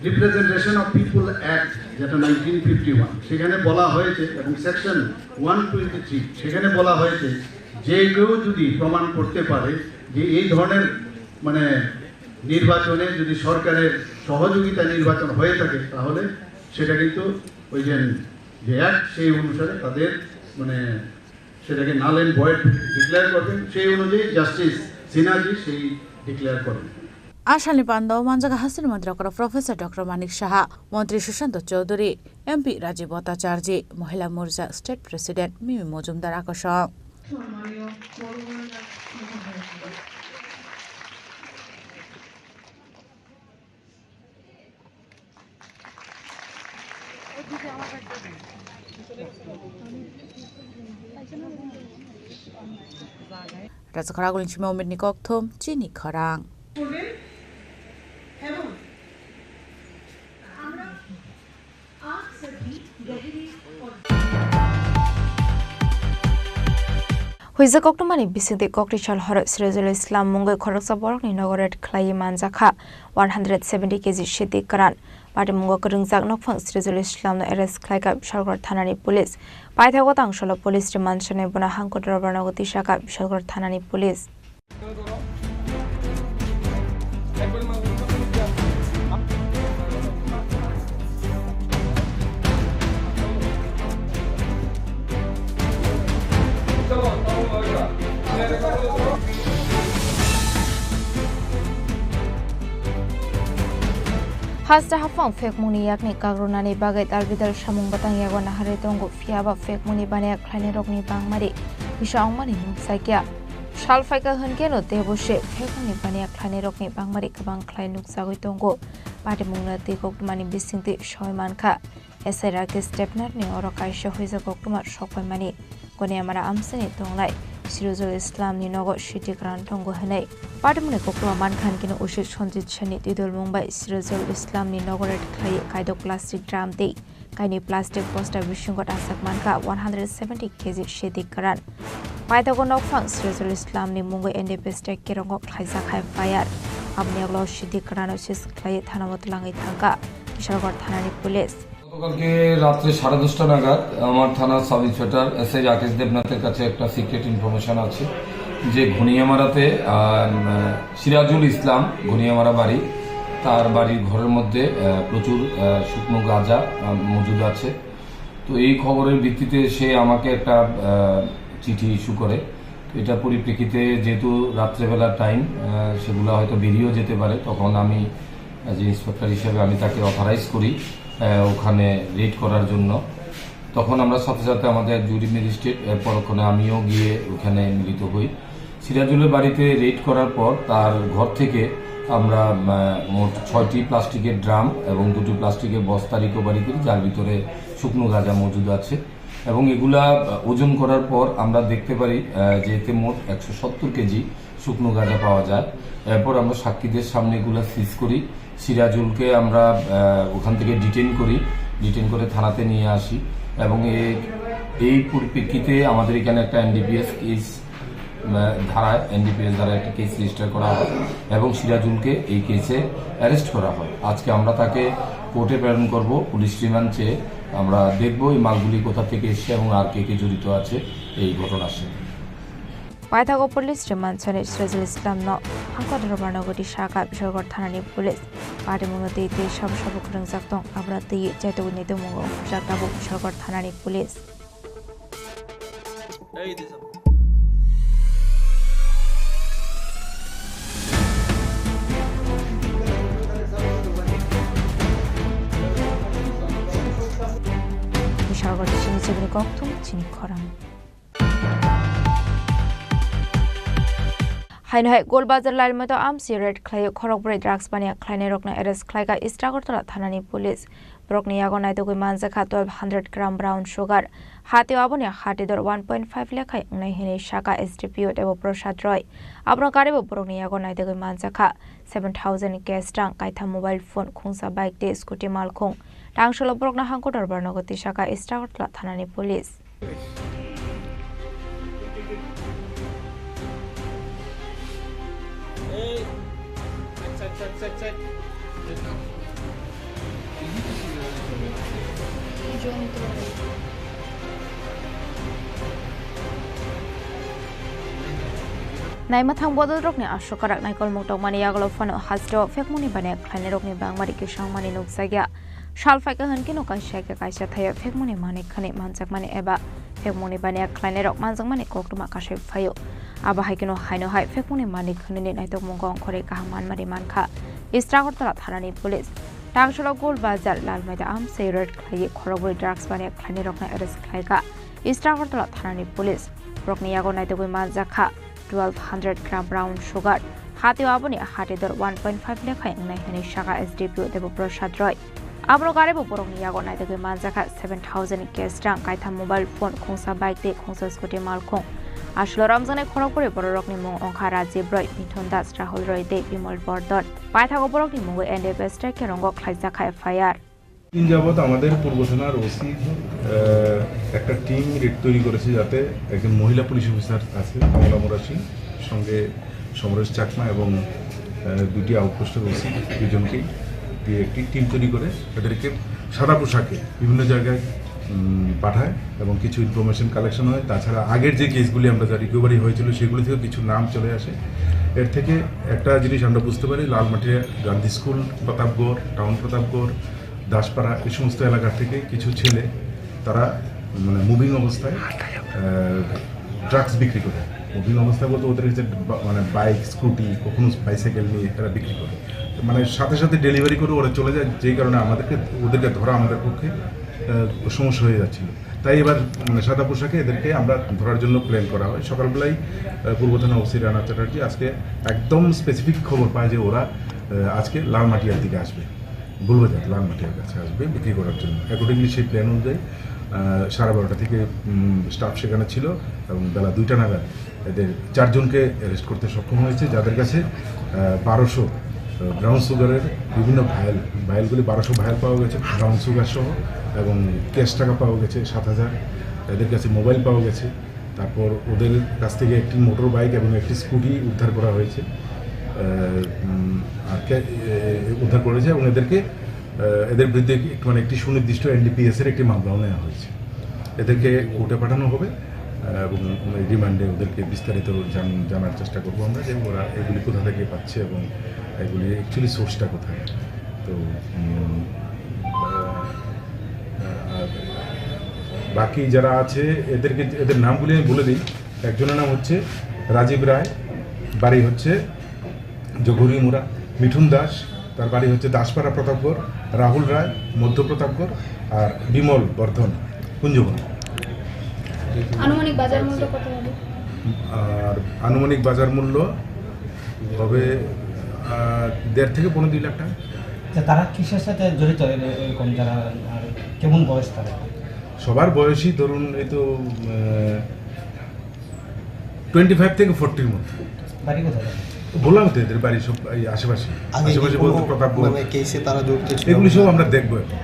রিপ্রেজেন্টেশন অফ পিপল অ্যাক্ট, যেটা নাইনটিন ফিফটি ওয়ান, সেখানে বলা হয়েছে এবং সেকশন ওয়ান টোয়েন্টি থ্রি, সেখানে বলা হয়েছে যে কেউ যদি প্রমাণ করতে পারে যে এই ধরনের মানে নির্বাচনে যদি সরকারের সহযোগিতা নির্বাচন হয়ে থাকে, তাহলে সেটা কিন্তু ওই যে যে অ্যাক্ট, সেই অনুসারে তাদের মানে সেটাকে নাল অ্যান্ড ভয়েড ডিক্লেয়ার করবেন। সেই অনুযায়ী জাস্টিস সিনহাজি সেই ডিক্লেয়ার করেন। Asalni pando manjaga hasteni montri okra Professor Doctor Manik Saha, Montri Sushanta Chowdhury, M P Rajiv Bhattacharjee, Mohila Morcha State President Mimi Mojumdar akosong. Rajakhara Gulin Sima Umit ni kokthum chini khorang. Huijak koktwmani bisingtwi kokri sal horo Sirajul Islam mungwi khoroksa borokni nogo raid khlaiwi manjakha one hundred seventy K G sidi kwran. Patimungo kwrwngjak nokphang Sirajul Islamno arrest khlaikha Bishalgarh thanani police. Paithago tangsolo police remand sanai bono hangkuk dorbar nogo tisakha Bishalgarh thanani police. Hasta haphang phekmungni yakni kagrunani bagwi dalbidal samung bwtang yago naharwi tongo, phiyaba phekmungni baniya khlainairokni bangmari kisa wngmani nukjakya. Sal phaikha hwnkhe no teibo se phekmungni baniya khlainairokni bangmari kwbang khlai nukjagwi tongo. Patimungno twi koktwmani bisingtwi soi mankha. S I Rakesh Debnath ni oro kaisa huijak koktwma sokpaimani. Goniamara amchaini tonglai Sirajul Islam ni nogo sidi kwran tongo hwnwi. Patimungni koktwma mankha hwnkhe no usi Sanjit Sen ni twidulmung bai Sirajul Islam ni nogo raid khlaiwi kaidok plastic drum tei kainwi plastic bosta bisingo rachak mankha one hundred seventy K G sidi kwran. Paithago nokphang Sirajul Islam ni mungwi N D P S T K rongo khlaijak hai F I R. Aboni ulo sidi kwrano seize khlaiwi thanao twlangwi thangkha Kishalgarh thanani police. গতকালকে রাত্রে সাড়ে দশটা নাগাদ আমার থানার sub inspector SI Rakesh দেবনাথের কাছে একটা সিক্রেট ইনফরমেশন আছে যে ঘনিয়ামারাতে, আহ, সিরাজুল ইসলাম, ঘনিয়ামারা বাড়ি, তার বাড়ির ঘরের মধ্যে, আহ, প্রচুর, আহ, শুকনো গাঁজা, আহ, মজুদ আছে। তো এই খবরের ভিত্তিতে সে আমাকে একটা, আহ, চিঠি ইস্যু করে। তো এটার পরিপ্রেক্ষিতে যেহেতু রাত্রেবেলার টাইম, আহ, সেগুলা হয়তো বেরিয়েও যেতে পারে, তখন আমি অ্যাজ এ ইন্সপেক্টর হিসেবে আমি তাকে অথরাইজ করি, আহ, ওখানে রেড করার জন্য। তখন আমরা সাথে সাথে আমাদের জুরি ম্যাজিস্ট্রেট, এরপর ওখানে আমিও গিয়ে ওখানে মিলিত হই। সিরাজুলের বাড়িতে রেড করার পর তার ঘর থেকে আমরা, আহ, মোট ছয়টি প্লাস্টিকের ড্রাম এবং দুটি প্লাস্টিকের বস্তা রিকভারি করি, যার ভিতরে শুকনো গাঁজা মজুদ আছে। এবং এগুলা, আহ, ওজন করার পর আমরা দেখতে পারি, আহ, যে এতে মোট একশো সত্তর কেজি শুকনো গাঁজা পাওয়া যায়। এরপর আমরা সাক্ষীদের সামনে এগুলা সিজ করি। সিরাজুলকে আমরা, আহ, ওখান থেকে ডিটেইন করি। ডিটেইন করে থানাতে নিয়ে আসি এবং এ- এই পরিপ্রেক্ষিতে আমাদের এখানে একটা এনডিপিএস কেস, আহ, ধারায়, এনডিপিএস ধারায় একটা কেস রেজিস্টার করা হয় এবং সিরাজুলকে এই কেসে অ্যারেস্ট করা হয়। আজকে আমরা তাকে কোর্টে প্রেরণ করব পুলিশ রিমান্ড চেয়ে। আমরা দেখব এই মালগুলি কোথা থেকে এসছে এবং আর কে কে জড়িত আছে এই ঘটনার সাথে। Paithago police remand sani Sirajul Islamno hangkor dorbarno goti saka Bishalgarh thanani police. Patimungno twi twi sabo sabo kwrwngjak tong, abono twi chaitugwini tongmungo hwnjak tabuk Bishalgarh thanani police. Bishalgarh chini chibini kokthum chini khorang. Haino hai Golbazar Lalmaito amsi raid khlai khorokbrwi drugs baniya khlainairokno arrest khlaikha East Agartala thanani police. Borokni yago naitugwi manjakha twelve hundred gram brown sugar. Hatio aboni hatidor one point five lekhai wngnai hinwi sakha S D P O Debo Prasad Roy. Abono garibo borokni yago naitugwi manjakha seven thousand cash rang, kaitham mobile phone, khungsa bike tei scooty malkhung. Tangsolo borokno hangkor dorbar nogo tisakha East Agartala thanani police. Naimathang bodolrokni aswk kwrak naikolmung tongmani yagulo phano hasteo phekmungni baniya khlainairokni bangmari kisangmani nukjakya. Sal phaikha hwn kheno kaisa khe kaisa thaio phekmungni manwi khwnwi manjakmani eba phekmungni baniya khlainairok manjakmani koktwma kasui phaio. Abo hai kheno haino hai phekmungni manwi khwnwini naitokmungo ongkhorwi kaham manmani mankha East Agartala thanani police. Tangsolo Golbazar Lalmaida amsai raid khlaiwi khorokbrwi drugs baniya khlainairokno arrest khlaikha East Agartala thanani police. Borokni yago naitugwi manjakha twelve hundred gram brown sugar. Hatio aboni hatidor one point five lekhai wngnai hinwi sakha S D P O Debo Prasad Roy. Abono garibo borokni yago naitugwi manjakha seven thousand cash rang, kaitham mobile phone, khungsa bike tei khungsa scooty malkhung. Aswlo romjaknai khorokbrwi bororokni mung wngkha Rajiv Roy, Mithun Das, Rahul Roy tei Bimal Bordon. Paithago borokni mungwi N D P S track kerongo khlaijakha F I R. দিন যাবৎ আমাদের পূর্ব থানার ওসি একটা team red তৈরি করেছে, যাতে একজন মহিলা পুলিশ অফিসার আছে কমলা মুরাশি, সঙ্গে সমরেশ চাকমা এবং আহ, দুটি আউটপোস্টের ওসি, দুজনকেই দিয়ে একটি টিম তৈরি করে তাদেরকে সাদা পোশাকে বিভিন্ন জায়গায় উম, পাঠায় এবং কিছু ইনফরমেশন কালেকশন হয়। তাছাড়া আগের যে কেসগুলি আমরা যা রিকভারি হয়েছিল, সেগুলি থেকে কিছু নাম চলে আসে। এর থেকে একটা জিনিস আমরা বুঝতে পারি, লালমাটিয়া, গান্ধী স্কুল, প্রতাপগড়, টাউন প্রতাপগড়, দাসপাড়া, এই সমস্ত এলাকা থেকে কিছু ছেলে, তারা মানে মুভিং অবস্থায় ড্রাগস বিক্রি করে। মুভিং অবস্থায় বলতে ওদের কাছে বা- মানে বাইক, স্কুটি, কখনো বাইসাইকেল নিয়ে তারা বিক্রি করে। তো মানে সাথে সাথে ডেলিভারি করে ওরা চলে যায়, যেই কারণে আমাদেরকে, ওদেরকে ধরা আমাদের পক্ষে আহ, সমস্যা হয়ে যাচ্ছিল। তাই এবার মানে সাদা পোশাকে এদেরকে আমরা ধরার জন্য প্ল্যান করা হয়। সকালবেলায় আহ, পূর্ব থানা ওসি রানা চ্যাটার্জি আজকে একদম স্পেসিফিক খবর পায় যে ওরা আহ, আজকে লালমাটিয়ার দিকে আসবে, গোলবাজার লালমাটিয়ার কাছে আসবে বিক্রি করার জন্য। অ্যাকর্ডিংলি সেই প্ল্যান অনুযায়ী আহ, সাড়ে বারোটা থেকে উম, স্টাফ সেখানে ছিল এবং বেলা দুইটা নাগাদ এদের চারজনকে অ্যারেস্ট করতে সক্ষম হয়েছে, যাদের কাছে আহ, বারোশো ব্রাউন সুগারের বিভিন্ন ভায়েল, ভায়েলগুলি বারোশো ভায়েল পাওয়া গেছে ব্রাউন সুগার সহ, এবং ক্যাশ টাকা পাওয়া গেছে সাত হাজার। এদের কাছে মোবাইল পাওয়া গেছে। তারপর ওদের কাছ থেকে একটি মোটর বাইক এবং একটি স্কুটি উদ্ধার করা হয়েছে। আহ, উম, আর ক্যা- এ- উদ্ধার করেছে এবং এদেরকে আহ, এদের বিরুদ্ধে একটি, মানে, একটি সুনির্দিষ্ট এনডিপিএস এর একটি মামলাও নেওয়া হয়েছে। এদেরকে কোর্টে পাঠানো হবে, আহ, এবং রিমান্ডে ওদেরকে বিস্তারিত জান- জানার চেষ্টা করবো আমরা যে ওরা এগুলি কোথা থেকে পাচ্ছে এবং এগুলি অ্যাকচুয়ালি সোর্সটা কোথায়। তো উম, আহ, আর বাকি যারা আছে এদেরকে, এদের নামগুলি আমি বলে দিই। একজনের নাম হচ্ছে রাজীব রায়, বাড়ি হচ্ছে জগুরিমুড়া। মিঠুন দাস, তার বাড়ি হচ্ছে দাসপাড়া প্রতাপগড়। রাহুল রায়, মধ্য প্রতাপগড়। আর বিমল বর্ধন, কুঞ্জবন। আনুমানিক বাজার মূল্য কত হবে? আর আনুমানিক বাজার মূল্য হবে আহ, দেড় থেকে পৌনে দুই লাখ টাকা। তা তারা কিসের সাথে জড়িত এর- এরকম যারা, আর কেমন বয়স তারা? সবার বয়সই ধরুন এই তো টোয়েন্টি ফাইভ থেকে ফোরটির মধ্যে। বাড়ি কোথায়? বললাম তো এদের বাড়ি সব এই আশেপাশে। আগে কি আশেপাশে কোনো বলতে প্রতাপগড়। মানে কেসে তারা জড়িত ছিল? এগুলি সব আমরা দেখবো এখন।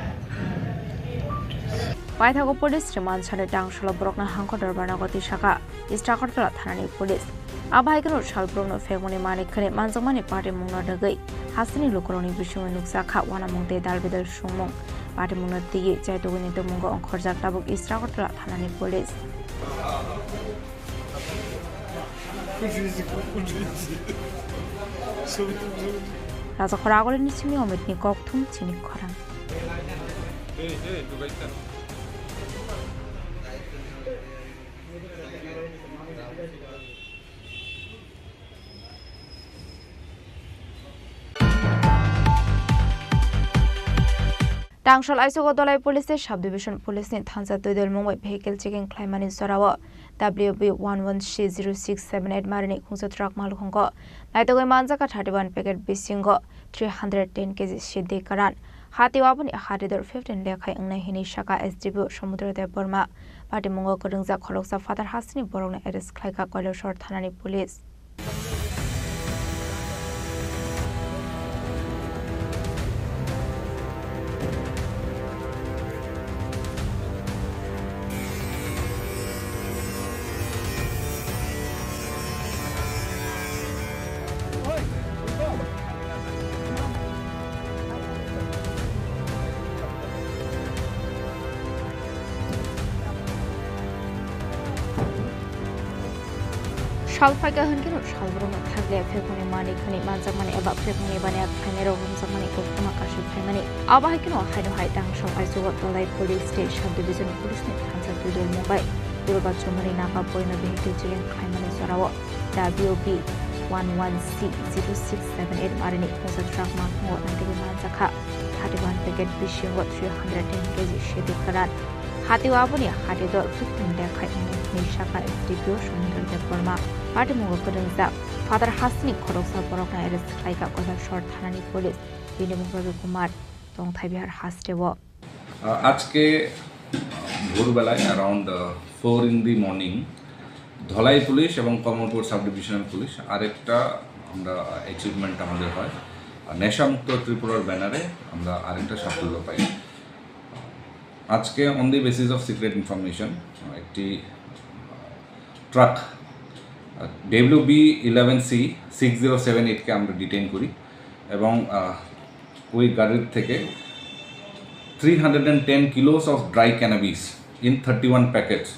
Paithago police rwmansani tangsolo borokno hangkor dorbarno goti saka East Agartala thanani police. Abo hai kheno salbrumno phekmani manwi khwnwi manjakmani patimungno rwgwi hasteni lukurokni bisingo nukjakha uanamung tei dalbidal songmung. Patimungno twiwi chaitugwini tongmungo ongkhorjak tabuk East Agartala thanani police. Rajakhor Agulini simi Omitni kokthum chini khorang. Tangsol aisogo Dholai Police tei Sub Division Police ni thansa twi dol mungbai vehicle checking khlaimani jorao W B one one C zero six seven eight marini khungsa truck malkhungo naitugwi manjak kha thirty one packet bisingo three hundred ten K G siddi karan. Hati aboni hati dor fifteen lekhai wngnai hinwi saka S D P O Samudra Debbarma. Patimungo kwrwngjak khoroksa phatar hasteni borokno arrest khlaikha Kailasor thanani police. Sal phaikha hwnkhe no salbrumno thakliya phekmani manwi khwnwi manjakmani eba phekmani baniya khlainairok romjakmani koktwma kasu phaimani. Abo hai kheno haino hai tangsok aichugo Dholai Police tei Sub Division Police ni thansa twi dol mungbai Durga Chumani Naga Boino vehicle chilling khlaimani jorao W B one one C zero six seven eight marini khungsa truck malkhungo naitugwi manjakha thirty one packet bisingo three hundred ten K G siddi karan. Hati aboni hati dor fifteen lekhai wngnai hinwi saka S D P O Somodor Debbarma. Patimungo kwrwngjak phatar hasteni khoroksa borokno arrest khlaikha Kailasor thanani police. Bini mung Ravi Kumar, Tongthai Bihar hasteo. আহ, আজকে, আহ, ভোরবেলায় around, uh, four in the morning Dhalai police এবং Kamalpur sub divisional police আরেকটা আমরা, আহ, অ্যাচিভমেন্ট আমাদের হয়। আর নেশামুক্ত ত্রিপুরার ব্যানারে আমরা আরেকটা সাফল্য পাই। আজকে on the basis of secret information, আহ, একটি, আহ, ট্রাক, আহ, W B eleven C six zero seven eight কে আমরা ডিটেইন করি এবং, আহ, ওই গাড়ির থেকে three hundred and ten kilos of dry cannabis in thirty one packets,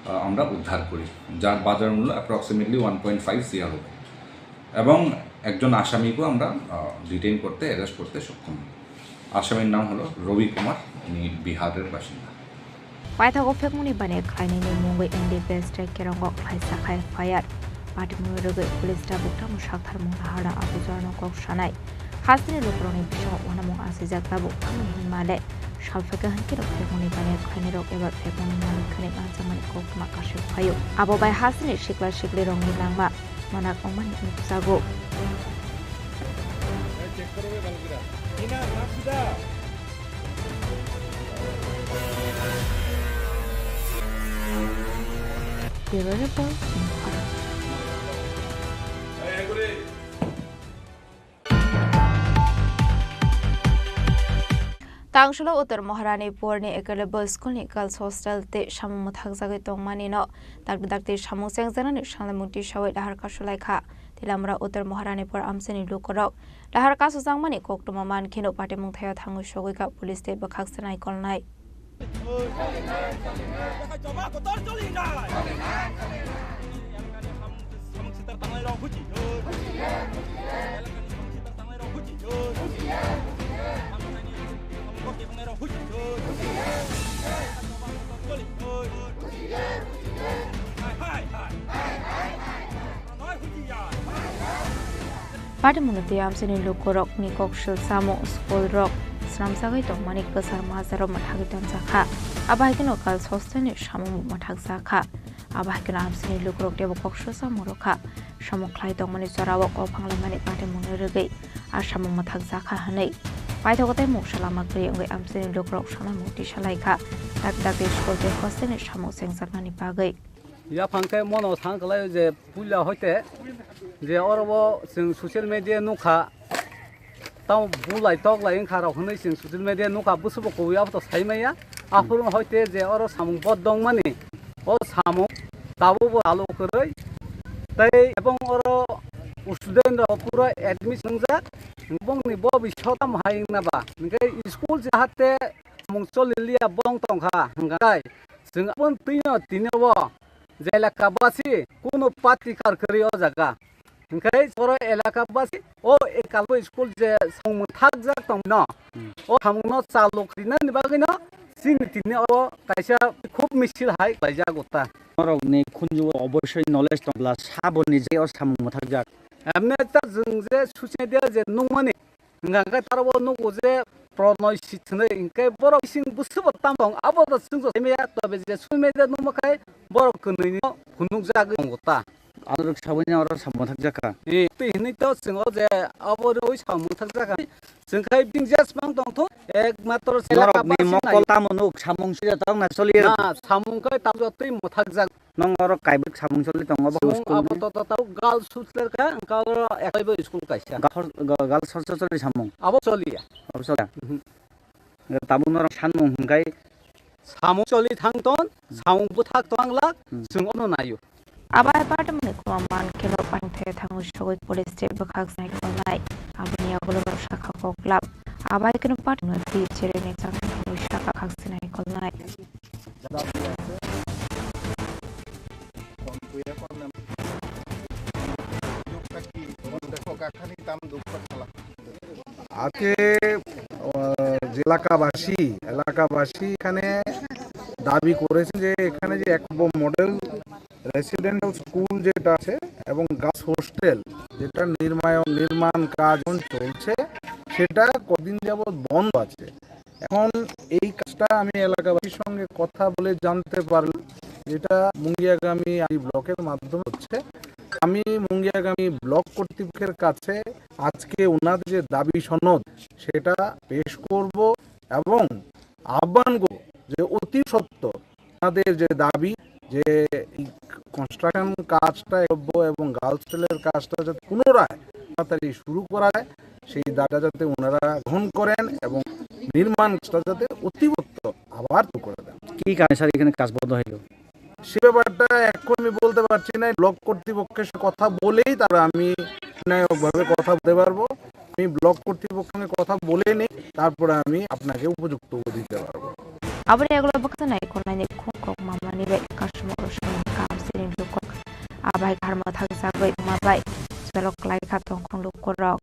আহ, আমরা উদ্ধার করি, যার বাজার মূল্য approximately one point five CR হবে এবং একজন আসামিকেও আমরা, আহ, ডিটেইন করতে, অ্যারেস্ট করতে সক্ষম হই। আসামির নাম হলো রবি কুমার, উনি বিহারের বাসিন্দা। Paithago phekmani baniya khlainani mungwi N D P S tei Kerongo khlaisa kha F I R. Patimungno rwgwi police tabuk tamo saktharmung naharna abo jorano kok sanai. Hasteni lukurokni bisingo uanamung asijak tabuk tamo hinmale sal phaikha hwnkhe rok phekmani baniya khlainairok eba phekmani manwi khwnwi manjakmani koktwma kasui phaio. Abo bai hasteni sikla siklirokni langma manak wngmani nukjago. Bureau Report, Imphal. Tangsolo Uttar Maharani Porni Ekelebo School ni Girls Hostel tei samung mwthakjagwi tongmani no dakti dakti samung chengjaknani sanglaimung tisawi lahar kasulaikha. Tilamura Uttar Maharani Por amchaini lukurok lahar kasujakmani koktwma mankhe no patimung thaio thangwi sogwikha police tei bwkhak se naikolnai. Patimungno tei amchaini lukurokni kok sil samung school rok swnamjagwi tongmani kwchar majaro mwthagwi tonjakha. Abo hai kheno Girls Hostel ni samung mwthakjakha. Abo hai kheno amchaini lukurok teibo kok sil samung rwkha. Samung khlai tongmani jorao kok phanglaimani patimungno rwgwi a samung mwthakjakha hwnwi paithago tei mungsa lama kwrwi wngwi amchaini lukurok swnamung tisalaikha. Dakti dakti school tei hostel ni samung chengjaknani bagwi. Yaphang khe mono sang kwlaio je puila hoite je oro bo chwng social media nukha, tamo bulai toklai wngkha rok hwnwi chwng social media nukha, bwswkbo kubui abo to sai maya. Aphuru hoite je oro samung bodongmani, o samung tabukbo chalo kwrwi. Tei ebong oro student rok pura admission wngjak, bongni bo bishotam hai wngna ba. Hinkhe school jahate samung choli liya bong tongkha, hwnkhe chwng aboni twino tini o je elaka basi kunu party kar kwrwi o jaga. Hinkhe oro elaka basi o ekalbo school je samung mwthakjak tongno, Hmm. o samungno chalo khainani bagwino chini tini oro kaisa khub misil hai khlaijago ta. Norokni khunju oboisoi knowledge tongla saboni je o samung mwthakjak. Emne ta jwng je social media je nukmani, hwnkha khe taro o nugo je Pronoy Sith hinwi, hinkhe borok bising bwswkbo tamo wng, abo to chwngno saimaya, tobe je social media nukma khai borok kwnwino phunukjagwi tongo ta. Anorok sabaini oro samung thakjakha. Eh, twi hinwi to chwng o je abo rwi samung thakjakha. Chwng khai bini jesmang tongthok, ekmatro chela Norokni kabar mokol sinai. Tamo nuk samung sida tong na choli. Na, samung khai tamo jotoi mwthakjak. Nong oro kaibwk samung choli tongo bo Chwng school abo ni. Toto tau girls hostel kha, hwnkha oro ekhaibo school kaisa. Girls, girls hostel choli samung. Abo choliya. Abo choliya. Mhm. Tabuk norok sanmung hwnkhe samung choli thang ton, samung bwthak tong lak, Hmm. chwng ono naio. Abai party mani kwma man khe no pang the thangwi sogwi police tei bwkhak nai kolnai. Aboni yagulo no sakha koklap. Abai khe no party no twi chereni chang thangwi sakha khak sinai kolnai. আজকে, আহ, যে এলাকাবাসী, এলাকাবাসী এখানে দাবি করেছেন যে এখানে যে একলব্য মডেল রেসিডেন্সিয়াল স্কুল যেটা আছে এবং গার্লস হোস্টেল যেটা নির্মাণ, নির্মাণ কাজ এখন চলছে, সেটা কদিন যাবৎ বন্ধ আছে। এখন এই কাজটা আমি এলাকাবাসীর সঙ্গে কথা বলে জানতে পারলাম, যেটা মুঙ্গিয়াগামী আরডি ব্লকের মাধ্যমে হচ্ছে। আমি মুঙ্গিয়াগামী ব্লক কর্তৃপক্ষের কাছে আজকে ওনাদের যে দাবি সনদ, সেটা পেশ করব এবং আহ্বান করব যে অতি সত্বর ওনাদের যে দাবি, যে এই কনস্ট্রাকশন কাজটা একলব্য এবং গার্লস হোস্টেলের কাজটা যাতে পুনরায় তাড়াতাড়ি শুরু করা যায়, সেই দাবিটা যাতে ওনারা গ্রহণ করেন এবং নির্মাণ কাজটা যাতে অতি সত্বর আবার শুরু করে দেন। কি কারণে স্যার এখানে কাজ বন্ধ হইল? সে ব্যাপারটা এখন আমি বলতে পারছি না, ব্লক কর্তৃপক্ষের সাথে কথা বলেই তারা আমি নির্ণায়কভাবে কথা বলতে পারবো। আমি ব্লক কর্তৃপক্ষের সঙ্গে কথা বলে নিই, তারপরে আমি আপনাকে উপযুক্ত দিতে পারবো। Aboni yagulo bwkha nai kolnai ni khung kok mamani bai customer rok song kam siring rukok. Abai kharma thang sagwi ma bai cholok klai kha tongkhong lukurok.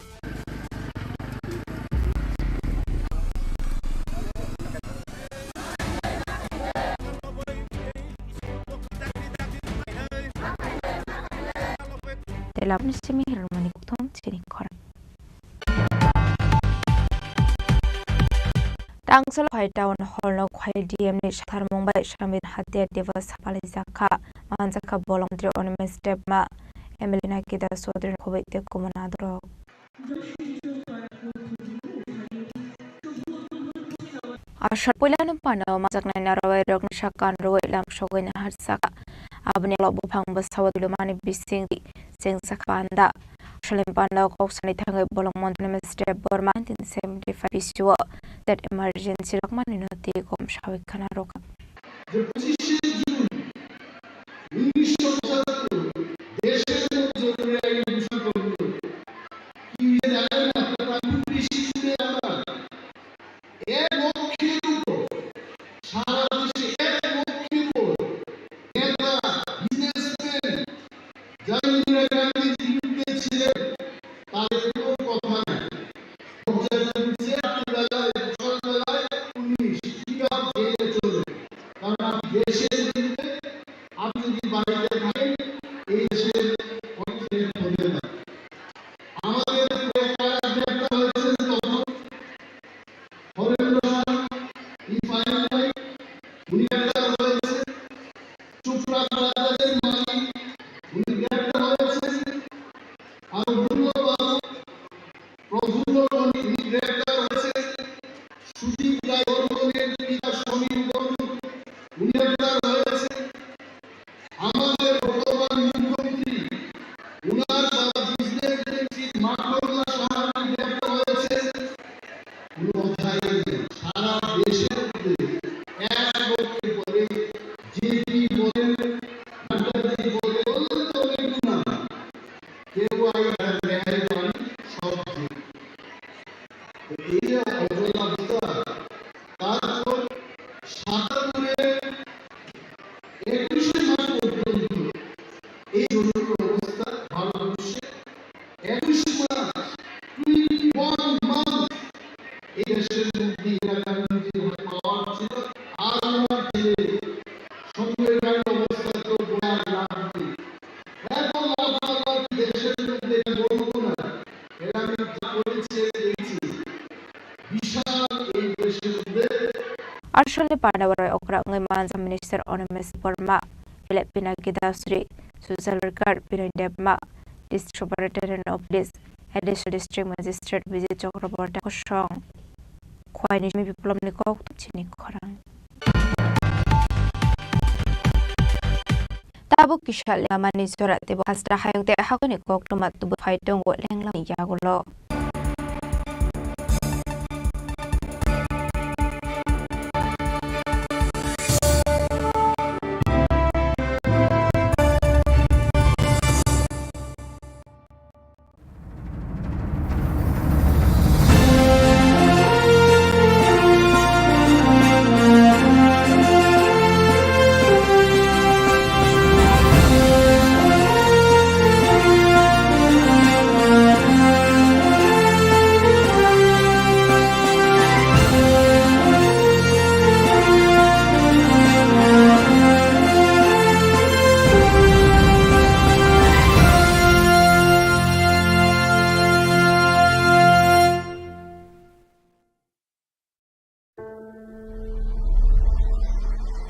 Telapni simi hirmani kuthum chini khorang. Tangsalo phai town hall no khwlai D M ni satharmung bai Samir Hatia Diwas palaijak kha. Manjak kha bolong mantri Animesh Debbarma, M L A Nakida Chaudhary Khoboi tei Kumar Nadorok. Aswk puilano pano majaknai narwai rokno sakan rwui lam sogwi naharjak kha. Aboni ulo buphang bwsao twilumani bisingtwi chengsa kha panda. Aswkni panda kok sanai thangwi bolong mantri Animesh Debbarma nineteen seventy five bisio state emergency rwkmanino twi kom sawi khna rwkha. যে পঁচিশে জুন উনিশশো পঁচাত্তর দেশের মধ্যে জরুরি আইন ঘোষণা করল। কি হয়েছে জানেন? আপনারা আমি বৃষ্টিতে আমরা এক লক্ষের উপর, সারা দেশে এক লক্ষের উপর নেতা, বিজনেসম্যান যারা ইন্দিরা গান্ধীর বিরুদ্ধে ছিলেন, তাদের কোনো কথা নাই। রাত্রিবেলায়, সকালবেলায় পুলিশ পিকআপ জেলে চলে। কারণ আপনি দেশের বিরুদ্ধে, আপনি যদি বাড়িতে থাকেন, এই দেশের অনেক হেল্প হবে না। আমাদের কয়েকটা গ্রেপ্তার হয়েছেন তখন, হরেন্দ্র সাহা, ইফাইল, উনি গ্রেপ্তার হয়েছেন। চোপড়া ব্রাদার্সের মালিক, উনি গ্রেপ্তার হয়েছেন। আর মূল্যবান প্রফুল্ল বণিক, উনি গ্রেপ্তার হয়েছেন। সুদীপ রায় বর্মনের পিতা সমীর বর্মন, উনি গ্রেপ্তার Council ni Pandava Roy okra wngwi manjak Minister Animesh Debbarma, belai Pinaki Dasri, Social Worker Binoy Debbarma, District Superintendent of Police, Additional District Magistrate Vijay Chakraborty kosong. Khwai ni simi Biplobni kok chini khorang. Tabuk kisa Lenglamani jora teibo Khasra hayung tei hakuni koktwma tubui phai tongo Lenglamani yagulo.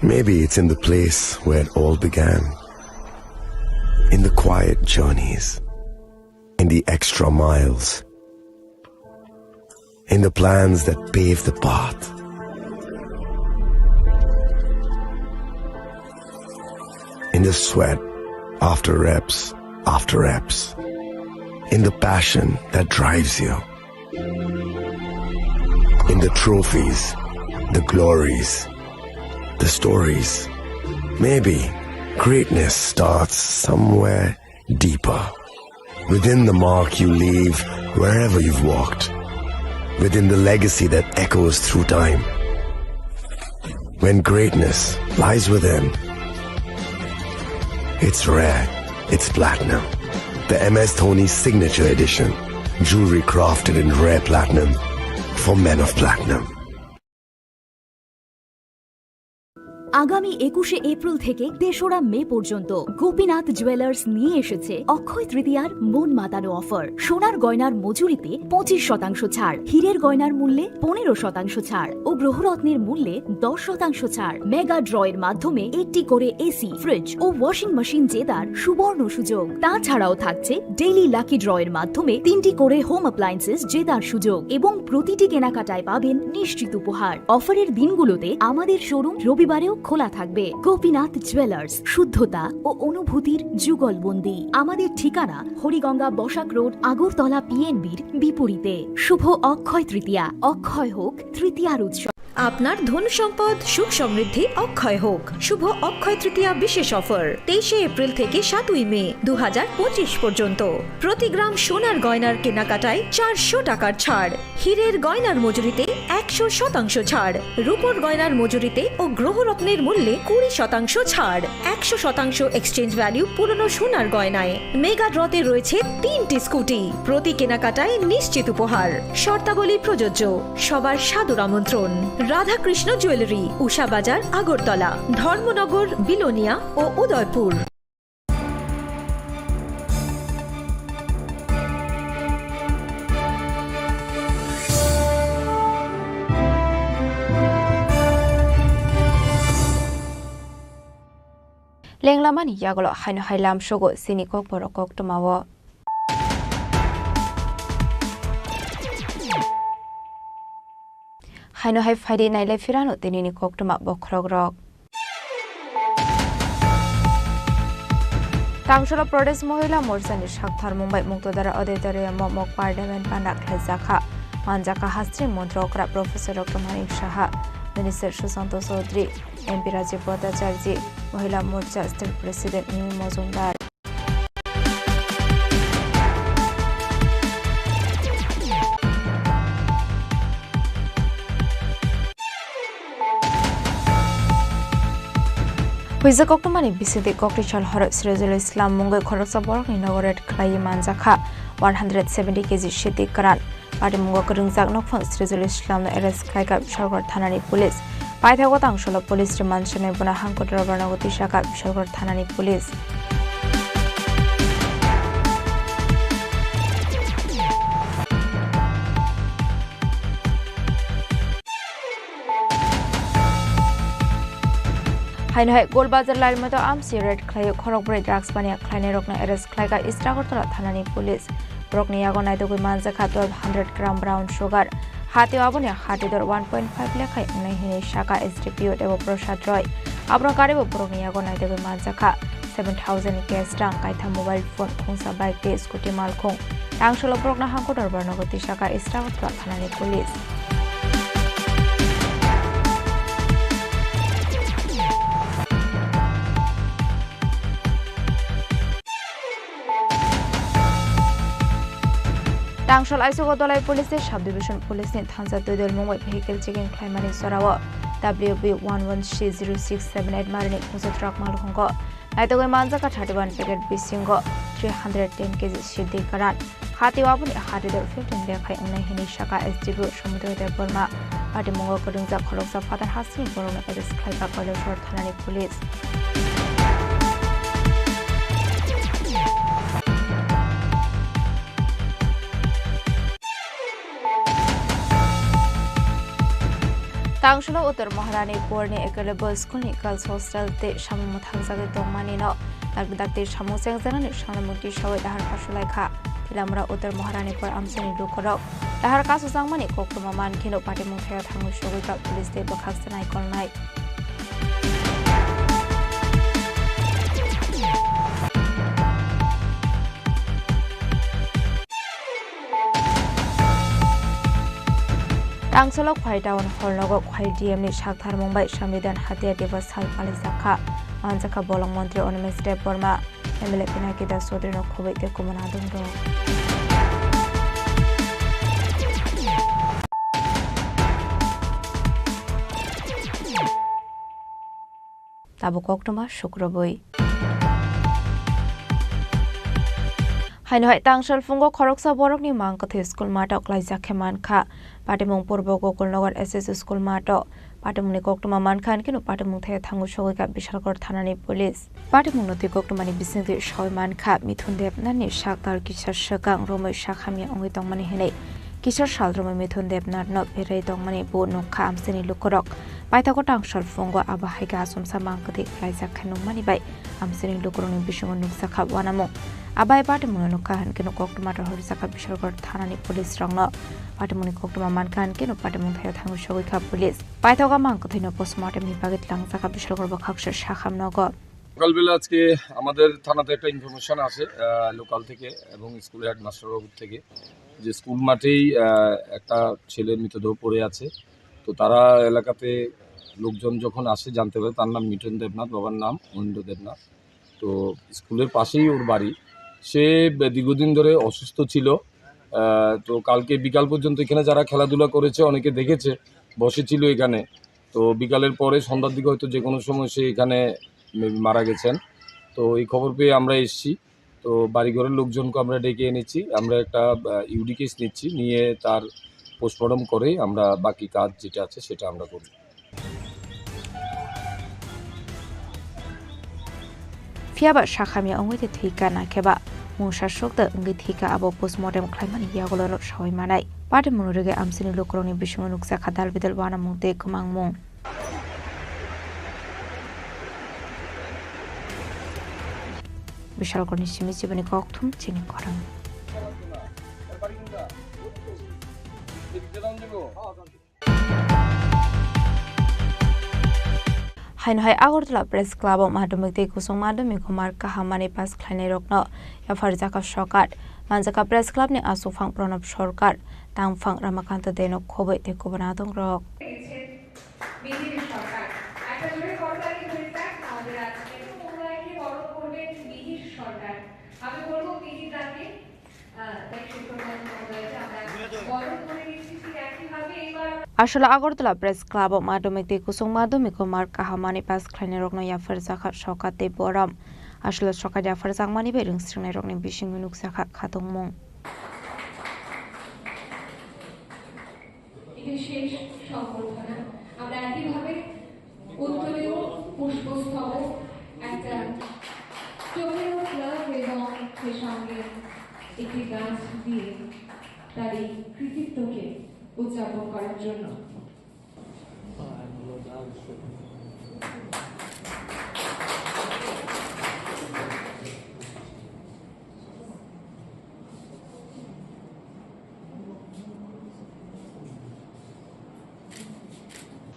Maybe it's in the place where it all began. In the quiet journeys, in the extra miles, in the plans that pave the path, in the sweat after reps after reps, in the passion that drives you. In the trophies, the glories, the stories. Maybe greatness starts somewhere deeper. Within the mark you leave wherever you've walked. Within the legacy that echoes through time. When greatness lies within, it's rare, it's platinum. The M S Dhoni Signature Edition. Jewelry crafted in rare platinum for men of platinum. আগামী একুশে এপ্রিল থেকে তেসরা মে পর্যন্ত গোপীনাথ জুয়েলার্স নিয়ে এসেছে অক্ষয় তৃতীয়ার মন মাতানো অফার। সোনার গয়নার মজুরিতে পঁচিশ শতাংশ ছাড়, হীরের গয়নার মূল্যে পনেরো শতাংশ ছাড় ও গ্রহরত্নের মূল্যে দশ শতাংশ ছাড়। মেগা ড্র এর মাধ্যমে একটি করে এসি, ফ্রিজ ও ওয়াশিং মেশিন জেতার সুবর্ণ সুযোগ। তাছাড়াও থাকছে ডেইলি লাকি ড্র এর মাধ্যমে তিনটি করে হোম অ্যাপ্লায়েন্সেস জেতার সুযোগ এবং প্রতিটি কেনাকাটায় পাবেন নিশ্চিত উপহার। অফারের দিনগুলোতে আমাদের শোরুম রবিবারেও খোলা থাকবে। গোপীনাথ জুয়েলার্স, শুদ্ধতা ও অনুভূতির যুগলবন্দি। আমাদের ঠিকানা হরিগঙ্গা বসাক রোড, আগরতলা পিএনবির বিপরীতে। শুভ অক্ষয় তৃতীয়া, অক্ষয় হোক তৃতীয়ার উৎসব। আপনার ধন সম্পদ সুখ সমৃদ্ধি অক্ষয় হোক। শুভ অক্ষয় তৃতীয়া বিশেষ অফার তেইশে এপ্রিল থেকে সাতই মে দু হাজার পঁচিশ পর্যন্ত। প্রতি গ্রাম সোনার গয়নার কেনাকাটায় চারশো টাকার ছাড়, হীরের গয়নার মজুরিতে একশো শতাংশ ছাড়, রূপোর গয়নার মজুরিতে ও গ্রহরত্নের মূল্যে কুড়ি শতাংশ ছাড়, একশো শতাংশ এক্সচেঞ্জ ভ্যালু পুরনো সোনার গয়নায়। মেগা ড্রতে রয়েছে তিনটি স্কুটি, প্রতি কেনাকাটায় নিশ্চিত উপহার। শর্তাবলী প্রযোজ্য। সবার সাদর আমন্ত্রণ। রাধাকৃষ্ণ জুয়েলারি, উষা বাজার, আগরতলা, ধর্মনগর, বিলোনিয়া ও Udaipur. Lenglamani yagulo haino hai lamsogo chini kokborok koktwmao. Haino hai phaidi nailai phirano tinini koktwma bokhorokrok. Tangsholo Pradesh Mohila Morcha ni saktharmung bai Muktodara Auditorium o mock parliament panda khlaijakha. Manjakha hastri montri okra Professor Doctor Manik Saha, Minister Sushanta Chowdhury, M P Rajiv Bhattacharjee, Mohila Morcha State President Mimi Mojumdar. Huijak koktwmani bisingtwi kokri sal horo Sirajul Islam mungwi khoroksa borokni nogo raid khlaiwi manjakha one hundred seventy K G siti kwran. Patimungo kwrwngjak nokphang Sirajul Islamno arrest khlaikha Bishalgarh thanani police. Paithago tangsholo police remand sanai bono hangkot rwbarnogo twisakha Bishalgarh thanani police. Haino hai Golbazar Lailmato amsi raid khlaiwi khorokbrwi drugs baniya khlainairokno arrest khlaikha East Agartala thanani police. Borokni yago naitugwi manjakha twelve hundred gram brown sugar. Hatio aboni hati dor one point five lekha wngnai hinwi sakha S D P O Debo Prasad Roy. Abono garibo borokni yago naitugwi manjakha seven thousand cash rang, kaitha mobile phone, khungsa bike tei scooty malkhung. Tangsolo borokno hangko dorbar nogo tisakha East Agartala thanani police. Tangsol aisogo Dolai police tei sub division police ni thansa twi dol mungbai vehicle checking khlaimani jorao W B one one C zero six seven eight marini khungsa truck malkhungo naitugwi manjakha thirty one packet bisingo three hundred ten K G siddi garan. Hati waboni hati dor fifteen lekhai wngnai hinwi sakha S D P O Samudra Debbarma. Patimungo kwrwngjak khoroksa phatar hasini borokno arrest khlaikha Kailasor thanani police. Tangsolo Uttar Maharani Porni Ekelebo School ni Girls Hostel tei samung mwthangjagwi tongmani no dakti dakti samung chengjaknani sanamung tisawi dahar kasulaikha. Tilamura Uttar Maharani Por amchaini lukurok dahar kasujakmani koktwma mankheno patimung thaio thangwi sogwi kha police tei bwkhak sanai kolnai. Tangsolo Khwai Town Hall nogo Khwai D M ni saktharmung bai Sambidan Hatiya Diwas sal palijakha. Manjakha bolong montri Animesh Debbarma, M L A Pinaki Das Chaudhary no khoboi tei kumuna adongrok. Tabuk koktwma sukrubwi. Haino hai tangsal phungo khoroksa borokni mang kwthwi school mato klaijak khe mankha. Patimung Purbo Gokulnagar S S school mato patimungni koktwma mankha, hinkhe no patimung thaya thangwi sogwi kha Bishalgarh thanani police. Patimungno twi koktwmani bisingtwi sawi mankha Mithun Debnathni saktal kisa swkang romwi sak hamya wngwi tongmani hinwi. Kisa sal romwi Mithun Debnathno pherwi tongmani bo nukha amchaini lukurok. Paithago tangsal phungo abo hai khe achomsa mang kwthwi khlaijak khe nukmani bai amchaini lukurokni bisingo nukjakha uanamung. Abai patimungno nukha hinkhe no koktwma rohorjakha Bishalgarh thanani police rokno. Patimungni koktwma mankha hinkhe no patimung thaio thangwi sogwi kha police. Paithago mang kwthwino postmortem ni bagwi twlangjakha Bishalgarh bwkhaksa sakham nogo. সকালবেলা আজকে আমাদের থানাতে একটা ইনফরমেশন আসে, আহ, লোকাল থেকে এবং school headmaster বাবুর থেকে, যে স্কুল মাঠেই, আহ, একটা ছেলের মৃতদেহ পড়ে আছে। তো তারা এলাকাতে লোকজন যখন আসে জানতে পারে, তার নাম মিঠুন দেবনাথ, বাবার নাম মহেন্দ্র দেবনাথ। তো স্কুলের পাশেই ওর বাড়ি। সে দীর্ঘদিন ধরে অসুস্থ ছিল। আহ, তো কালকে বিকাল পর্যন্ত এখানে যারা খেলাধুলা করেছে, অনেকে দেখেছে, বসেছিল এখানে। তো বিকালের পরে সন্ধ্যার দিকে হয়তো যে কোনো সময় সে এখানে maybe মারা গেছেন। তো এই খবর পেয়ে আমরা এসছি। তো বাড়িঘরের লোকজনকে আমরা ডেকে এনেছি। আমরা একটা, আহ, ইউডি কেস নিচ্ছি, নিয়ে তার পোস্টমর্টম করে আমরা বাকি কাজ যেটা আছে সেটা আমরা করব। Phiyaba sakhamya wngwi tei thwikha, naikhe ba mungsa sukda wngwi thwikha, abo postmortem khlaimani yagulo sawi manai. Patimungno rwgwi amchaini lukurokni bisingo nukjakha dal bidal uanamung tei kwmangmung. Bishalgarhni simi chibini kokthum chini khorang. Haino hai Agartala Press Club o madhyamik tei kusung madhyamik o mark kaham manwi pass khlainairokno yapharjakha sorkar. Manjakha Press Club ni aswkphang Pranab Sarkar, tangphang Ramakanta Deno khoboi tei kubun adongrok. Mihir সরকার। একটা জোরে করতালি হয়ে যাক আমাদের আজকে মহোদয়কে বরণ করবেন মিহির সরকার। আমি বলবো মিহির দাকে, আহ, তাই শিক্ষক মহোদয়কে আমরা বরণ করে নিচ্ছি। ঠিক একইভাবে এবার Aswk Agartala Press Club o madhyamik tei kusung madhyamik o mark kaham manwi pass khlainairokno yapharjakha sorkar tei borom. Aswk sorkar yapharjakmani bai rwngsrwngnairokni bisingo nukjakha khatungmung. এটি শেষ সংবর্ধনা। আমরা একইভাবে উত্তরীয় পুষ্পস্তবক, একটা চোখের ফ্লাগ এবং সে সঙ্গে একটি গাছ দিয়ে তার এই কৃতিত্বকে উদযাপন করার জন্য।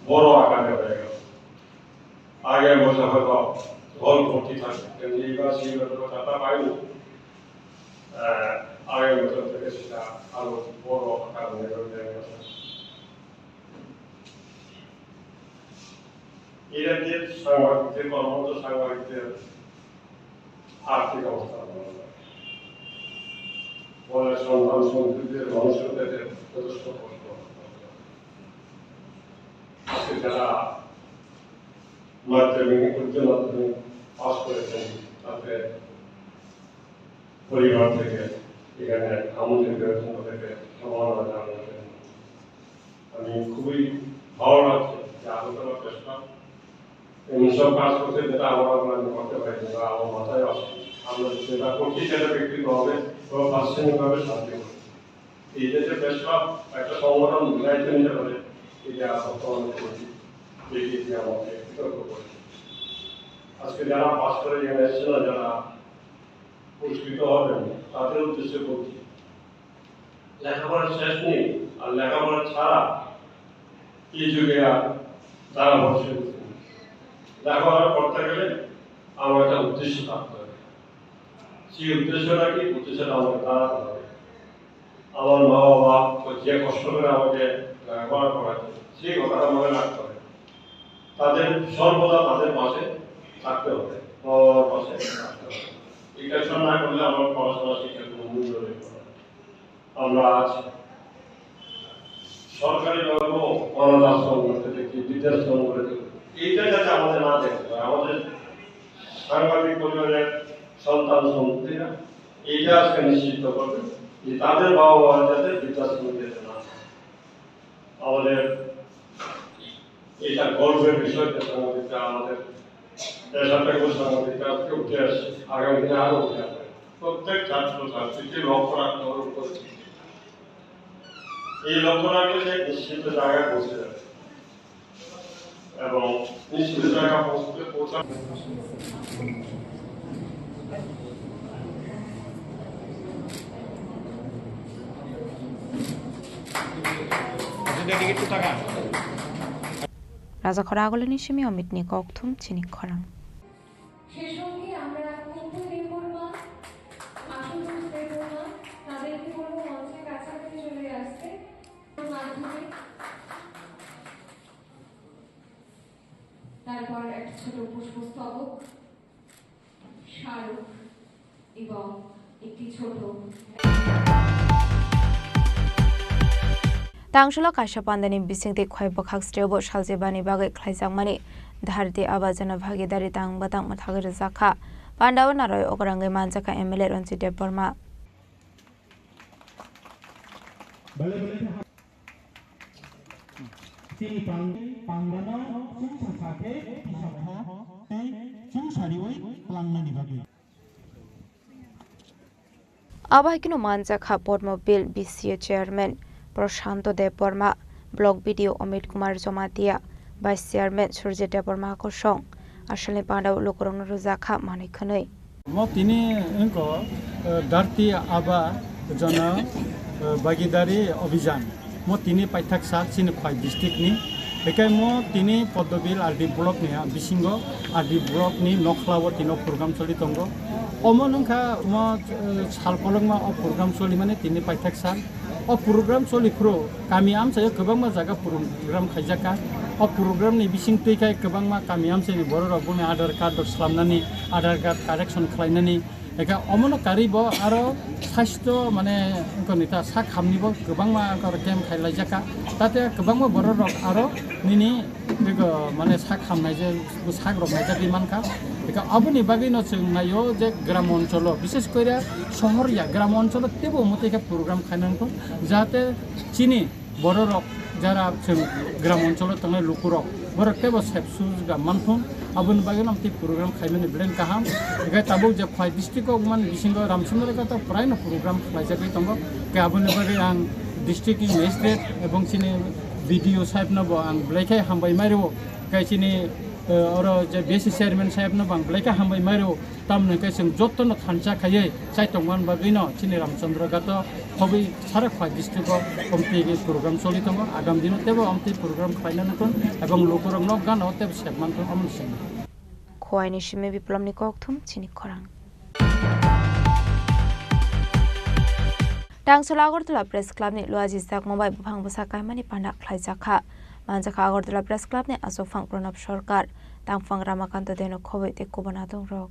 বড় আকারে হয়ে গেল। আগের বছর হয়তো ঢল ভর্তি থাকে, কিন্তু এইবার সেই ব্যাপারটা পাইনি। আহ, আগের বছর থেকে সেটা আরো বড় আকার নিয়ে হয়ে গেছে। এই রাজ্যের সাংবাদিকদের, কর্মরত সাংবাদিকদের আর্থিক অবস্থা ভালো নয়। ফলে সন্তান সন্ততিদের ভবিষ্যতে যথেষ্ট কষ্ট। আজকে যারা মাধ্যমিক, উচ্চ মাধ্যমিক পাস করেছেন, তাদের পরিবার থেকে এখানে আমন্ত্রিত হয়েছেন, তাদেরকে সম্মাননা জানানোর জন্য। আমি খুবই ভালো লাগছে যে আগরতলা প্রেস ক্লাব এমন সব কাজ করছে, যেটা আমরা, আমরা করতে পারি না, বা আমার মাথায় আসে। আমরা যেটা করছি, সেটা ব্যক্তিগতভাবে বা প্রাতিষ্ঠানিকভাবে সাহায্য করি। এই যে, যে প্রেস ক্লাব একটা সংগঠন দায়িত্ব নিতে পারে, এটা বর্তমানে করেছি, দেখি যে আমাকে কৃতজ্ঞ করেছি। আজকে যারা পাস করে এখানে এসেছে না, যারা পুরস্কৃত হবেন, তাদের উদ্দেশ্যে বলছি, লেখাপড়া শেষ নেই, আর লেখাপড়া ছাড়া এই যুগে আর তারা ভবিষ্যৎ নেই। লেখাপড়া করতে গেলে আমার একটা উদ্দেশ্য থাকতে হবে। সেই উদ্দেশ্যটা কি? উদ্দেশ্যটা আমাকে দাঁড়াতে হবে। আমার মা বাবা তো যে কষ্ট করে আমাকে লেখাপড়া করাচ্ছে, সেই কথাটা মনে রাখতে হবে। তাদের সর্বদা তাদের পাশে থাকতে হবে, মা বাবার পাশে থাকতে হবে। এই কাজটা না করলে আমার পড়াশোনা শিক্ষার কোনো মূল্য নেই। আমরা আছি। সরকারিভাবেও অনাথ আশ্রম গড়ে তুলেছি, বৃদ্ধাশ্রম গড়ে তুলেছি। এইটা যাতে আমাদের না দেখতে হয়, আমাদের সাংবাদিক পরিবারের সন্তান সন্ততিরা এইটা আজকে নিশ্চিত করবে যে তাদের বাবা মা যাতে বৃদ্ধাশ্রমে যেতে না হয়। আমাদের এটা গর্বের বিষয় যে সাংবাদিকরা আমাদের পেশাটা এবং সাংবাদিকরা আজকে উঠে আসছে, আগামী দিনে আরো উঠে আসবে। প্রত্যেক ছাত্র ছাত্রীকে লক্ষ্য রাখতে হবে উপরে। এই লক্ষ্য রাখলে সে নিশ্চিত জায়গায় পৌঁছে যাবে এবং নিশ্চিত জায়গা পৌঁছতে পৌঁছাবে। Rajakhor Agulini simi Omitni kokthum chini khorang. সেই সঙ্গে আমরা কুম্ভ দেববর্মা, আশুতোষ দেববর্মা, তাদেরকে বলবো মঞ্চের কাছাকাছি চলে আসতে। মাধ্যমে তারপর একটা ছোট পুষ্পস্তবক, স্মারক এবং একটি ছোট Tangsulo kaisa pandani bisingtwi khoi bwkhak srebo saljibani bagwi khlaijakmani Dharti Aba Jana Bhagidari tang bwtang mwthagwi rwjakha. Pandao narwi ograngwi manjakha M L A Ranjit Debbarma. Chini pang-, pangbano chwngsa sakhe tisa kho tei chwngsariwi tlangnani bagwi. Abo hai kheno manjakha Padma Bill B C A Chairman Prashanto Debbarma, Block B D O Amit Kumar Jamatia, Vice Chairman Surjit Debbarma kosong, asalni pandao lukurokno rwjakha manwi khwnwi. Mo tini wngkha, eh, Dharti Aba Jana, eh, Bhagidari Abhijan. Mo tini paithak sal chini Khwai district ni. Hikai mo tini Poddobil R D block ni, ah, bisingo R D block ni nokhlao tino program choli tongo. Omo wngkha mo, eh, sal kolokma o program choli mani tini paithak sal. O program choli phuru kami amchaio kwbangma jaga program khaijak kha. O program ni bising twi khai kwbangma kami amchaini borok rok boni Aadhaar card rok slamnani, Aadhaar card correction khlainani, eka omono karwi bo aro sasthyo mane wngkha nita sak hamni bo kwbangma wngkha aro camp khai laijak kha. Tate kwbangma borok rok aro nini bego mane sak hamnai je sak rok naijagwi mankha. Eka aboni bagwi no chwng naio je gram oncholo, bishes koire sohor ya, gram oncholo tebo omo tei khe program khainang thung, jahate chini borok rok jara chwng gram oncholo tongnai lukurok, borok tebo sep sujga manthung, aboni bagwi no tei program khaimani belai kaham. Eka tabuk je Khwai district o man bisingo Ramchandra Ghat o prai no program khlaijagwi tongo, ke aboni bagwi ang district ni magistrate ebong chini B D O sahib no bo ang belai khe hambai mai rwo, ke chini Eh, oro je B C chairman saheb no bang belai khe hambai mai rw, tamni hwnkhe chwng joto no thansa khaiwi chai tongman bagwi no chini Ramchandra Ghat o khobwi sara khwlai district o omtwi program choli tongo. Agam dino tebo omtwi program khlaina nukon ebong lukurok no gana o tebo sep man thung omo simi. Khowai ni simi Biplomni kokthum chini khorang. Tangsola Agartala Press Club ni luajijak mobile buphang bwsa kaimani panda khlaijak kha. Manjakha Agartala Press Club ni achukphang Pranab Sarkar, tangphang Ramakanto Deno khobwi tei kubun adongrok.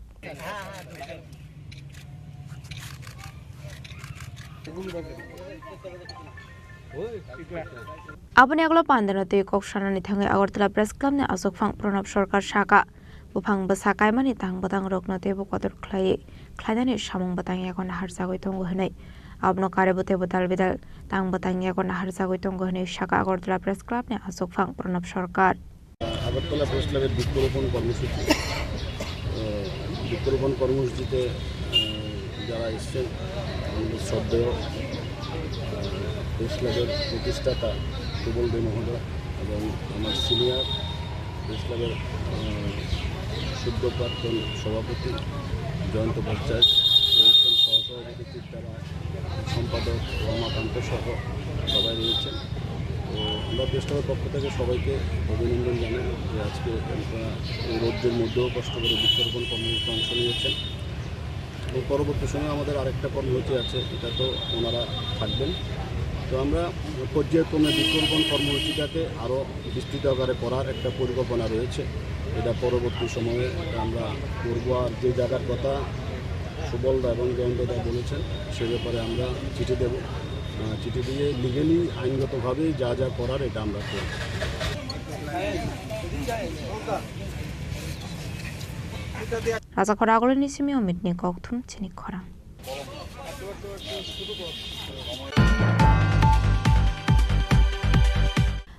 Aboni aglo pandano tei kok sanani thangwi Agartala Press Club ni achukphang Pranab Sarkar saka, buphang bwsa kaimani tang bwtang rokno teibo kotor khlaiwi khlainani samung bwtang yago naharjagwi tongo hwnwi. Abono karwi teibo dal bidal tang bwtang yago naharjagwi tongo hwnwi saka Agartala Press Club ni achukphang Pranab Sarkar. Agartala press ক্লাবের বৃক্ষরোপণ কর্মসূচি। আহ, বৃক্ষরোপণ কর্মসূচিতে, আহ, যারা এসছেন, আমাদের শ্রদ্ধেয়, আহ, প্রেস ক্লাবের প্রতিষ্ঠাতা সুবল দে মহোদয় এবং আমার সিনিয়র প্রেস ক্লাবের, আহ, সদ্য প্রাক্তন সভাপতি জয়ন্ত ভট্টাচার্য রয়েছেন, সহসভাপতি চিত্তারা, সম্পাদক রমাকান্ত সহ সবাই রয়েছেন। তো আমরা প্রেস ক্লাবের পক্ষ থেকে সবাইকে অভিনন্দন জানাই যে আজকে আপনারা এই রৌদ্রের মধ্যেও কষ্ট করে বৃক্ষরোপণ কর্মসূচিতে অংশ নিয়েছেন। এবং পরবর্তী সময়ে আমাদের আরেকটা কর্মসূচি আছে, এটা তো ওনারা থাকবেন। তো আমরা পর্যায়ক্রমে বৃক্ষরোপণ কর্মসূচিটাকে আরও বিস্তৃত আকারে করার একটা পরিকল্পনা রয়েছে। এটা পরবর্তী সময়ে এটা আমরা করবো। আর যে জায়গার কথা সুবলদা এবং জয়ন্তদা বলেছেন, সে ব্যাপারে আমরা চিঠি দেব। আহ, চিঠি দিয়ে লিগ্যালি, আইনগতভাবে যা যা করার, এটা আমরা করব। Rajakhor Agulini simi Omitni kokthum chini khorang.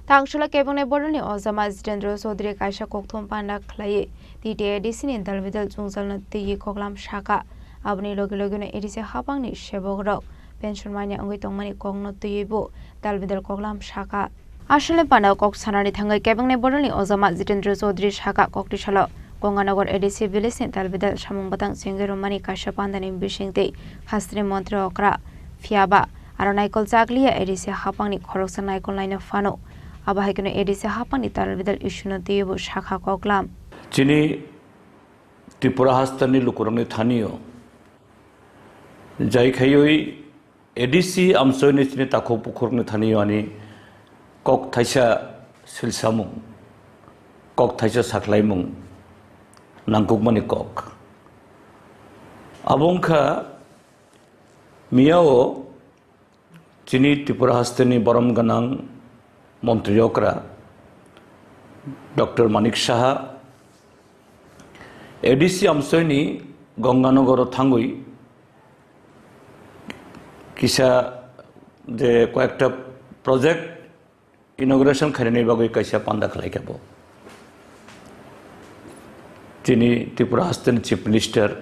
Tangsola kebengni bororni ojama Jitendra Chaudhary kaisa kokthum panda khlaiwi T T A D C ni dalbidal jwngjalno twiwi koklam saka. Aboni logi logino A D C hapangni sebokrok pension manya wngwi tongmani kokno twiwi bo dalbidal koklam saka. Asole panda kok sanani thangwi kebengni bororni ojama Jitendra Chaudhary saka, kokti salo Ganganagar A D C village ni dalbidal samung bwtang chengwi rwmani kaisa pandani bisingtwi hasteni montri okra phiyaba aro naikol chakliya A D C hapangni khoroksa naikol naino phano. Abo hai kheno A D C hapangni dalbidal issue no twiwi bo sakha koklam. Chini Tripura hasteni lukurokni thanio jai khaiwi A D C amchoini chini takhuk bukhukni thani ani kok thaisa silsamung, kok thaisa sakhlaimung nangkukmani kok. Abo wngkha miyao chini Tripura hasteni borom gwnang montri okra Doctor Manik Saha A D C amchoini Ganganagaro thangwi kisa je koyekta project inauguration khainani bagwi kaisa panda khlai kha bo. Chini Tripura hasteni Chief Minister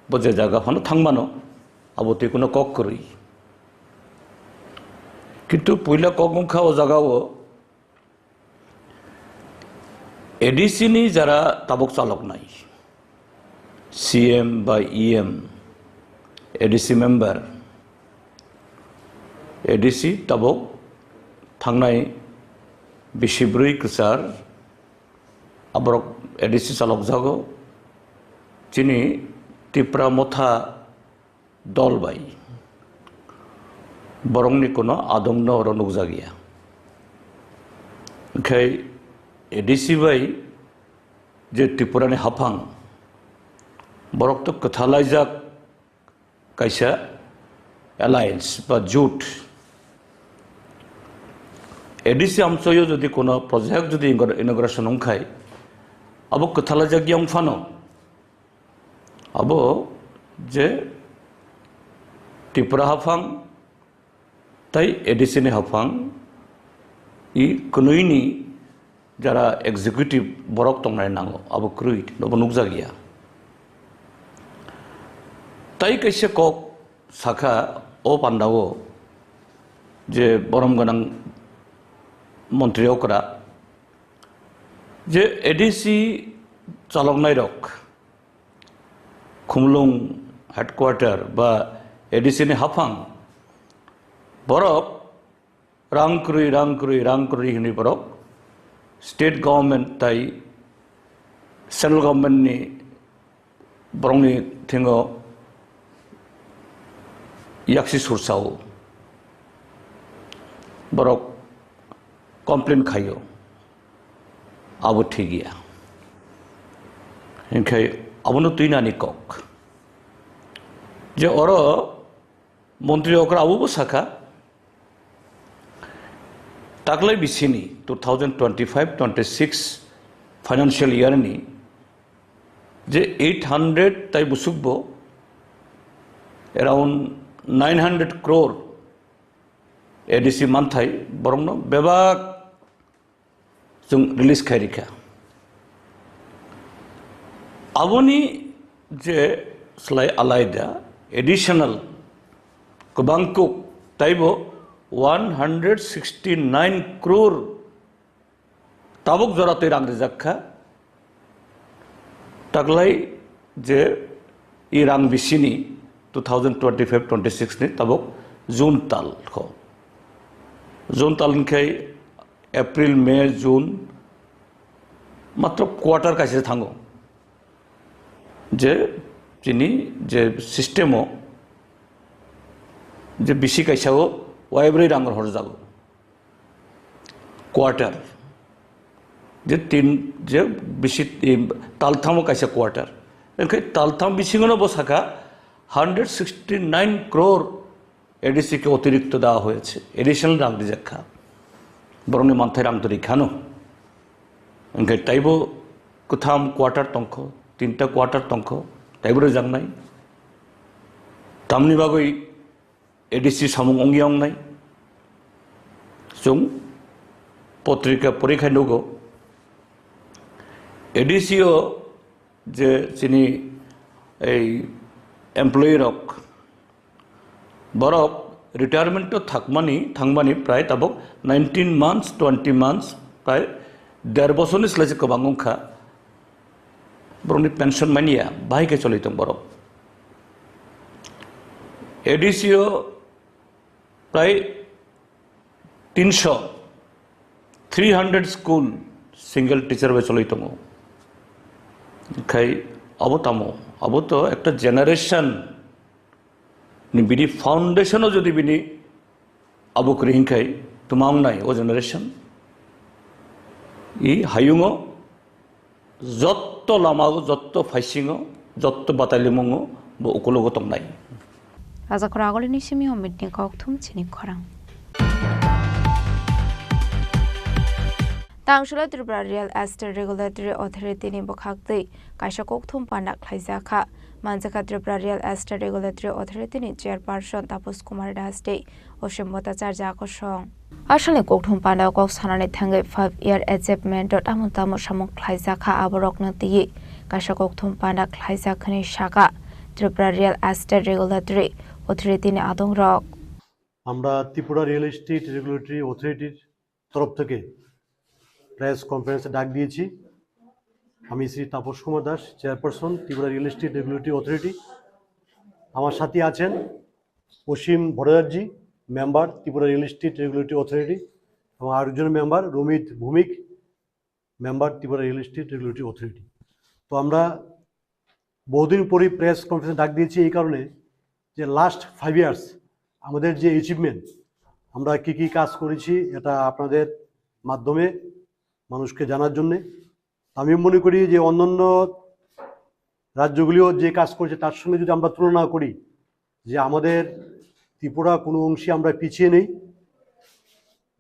bo je jaga phano thangmano, abo twi kuno kok kwrwi. Kintu puila kok wngkha o jagao A D C ni jara tabuk chaloknai, C M ba E M, A D C member, A D C tabuk thangnai bisi bwrwi kwchar, aborok A D C chalokjago. Chini Tipra Motha dol bai borokni kuno adong no oro nukjakya. Hinkhe A D C bai je Tripura ni haphang, borok to kwthalaijak kaisa alliance ba jut. A D C amchoyo jodi kuno project jodi inauguration wngkhai, abo kwthalaijak yang phano, abo je Tripura haphang tai A D C ni haphang i kwnwi ni jara executive borok tongnai nango, abo kwrwi, abo nukjakya. Tai kaisa kok sakha o pandao je borom gwnang montri okra Je A D C chaloknairok, Khumulwng headquarter ba A D C ni haphang, borok rang kwrwi, rang kwrwi, rang kwrwi hwnwi borok state government tai central government ni borokni thingo yaksi sursao borok complain khaio, abo thik ya. Hinkhe abono twinani kok je oro montri okra abobo sakha, taklai bisini two thousand twenty-five twenty-six financial year ni je eight hundred tai busukbo around nine hundred crore A D C manthai borokno bebak chwng release khai rikha. Aboni je slai alaida additional kwbang kuk taibo one hundred sixty nine crore tabuk jora twi rang rijak kha. Taklai je i rang bisini two thousand twenty-five twenty-six ni tabuk June tal kho. June tal hinkhe April, May, June matro quarter kaisa thango. Je chini je system o je bisi kaisa o waibrwi rang horjago. Quarter. Je tin, je bisi, talthamo kaisa quarter. Hinkhe taltham bisingono bo sakha hundred sixty nine crore A D C ke otirikto dewa hoyeche, additional rang rijak kha. Borokni manthai rang to rikhano. Hinkhe taibo kwtham quarter tongkho, tinta quarter tongkho, taibo rijaknai. Tamni bagwi A D C samung wngya wngnai. Chwng potrika porikhai nugo. A D C o je chini ei employee rok, borok retirement o thakmani, thangmani prai tabuk nineteen months, twenty months, prai der bosorni slai se kwbang wngkha. Borokni pension manya, bahai khe choli tong borok. A D C o prai tinso, three hundred school single teacher bai choli tongo. Khai abo tamo, abo to ekta generation ni bini foundation o jodi bini abo kwrwi hinkhai twma wngnai o generation. I hayungo jotto lama o, jotto phaisingo, jotto batalimungo bo ukulogo tongnai. Rajakhor agolini simi o meeting kokthum chini khorang. Tangshula Tripura Real Estate Regulatory Authority ni bwkhak twi kaisa kokthum panda khlaijak kha. Manjakha Tripura Real Estate Regulatory Authority ni Chairperson Taposh Kumar Das tei Osim Bhattacharya kosong. Asalni kokthum panda kok sanani thangwi five year achievement o tamo tamo samung khlaijak kha aborokno twiwi kaisa kokthum panda khlaijak hwnwi sakha Tripura Real Estate Regulatory Authority ni adongrok. আমরা Tripura real estate regulatory অথরিটির তরফ থেকে প্রেস কনফারেন্সে ডাক দিয়েছি। আমি Shri Tapas Kumar Das, chairperson Tripura real estate regulatory authority. আমার সাথে আছেন Asim Bhattacharya, member Tripura real estate regulatory authority, এবং আরেকজন member Ramit Bhowmik, member Tripura real estate regulatory authority. তো আমরা বহুদিন পরে প্রেস কনফারেন্স ডাক দিয়েছি এই কারণে যে লাস্ট ফাইভ ইয়ার্স আমাদের যে অ্যাচিভমেন্ট, আমরা কি কি কাজ করেছি, এটা আপনাদের মাধ্যমে মানুষকে জানার জন্যে। আমি মনে করি যে অন্যান্য রাজ্যগুলিও যে কাজ করছে, তার সঙ্গে যদি আমরা তুলনা করি, যে আমাদের ত্রিপুরা কোনো অংশে আমরা পিছিয়ে নেই।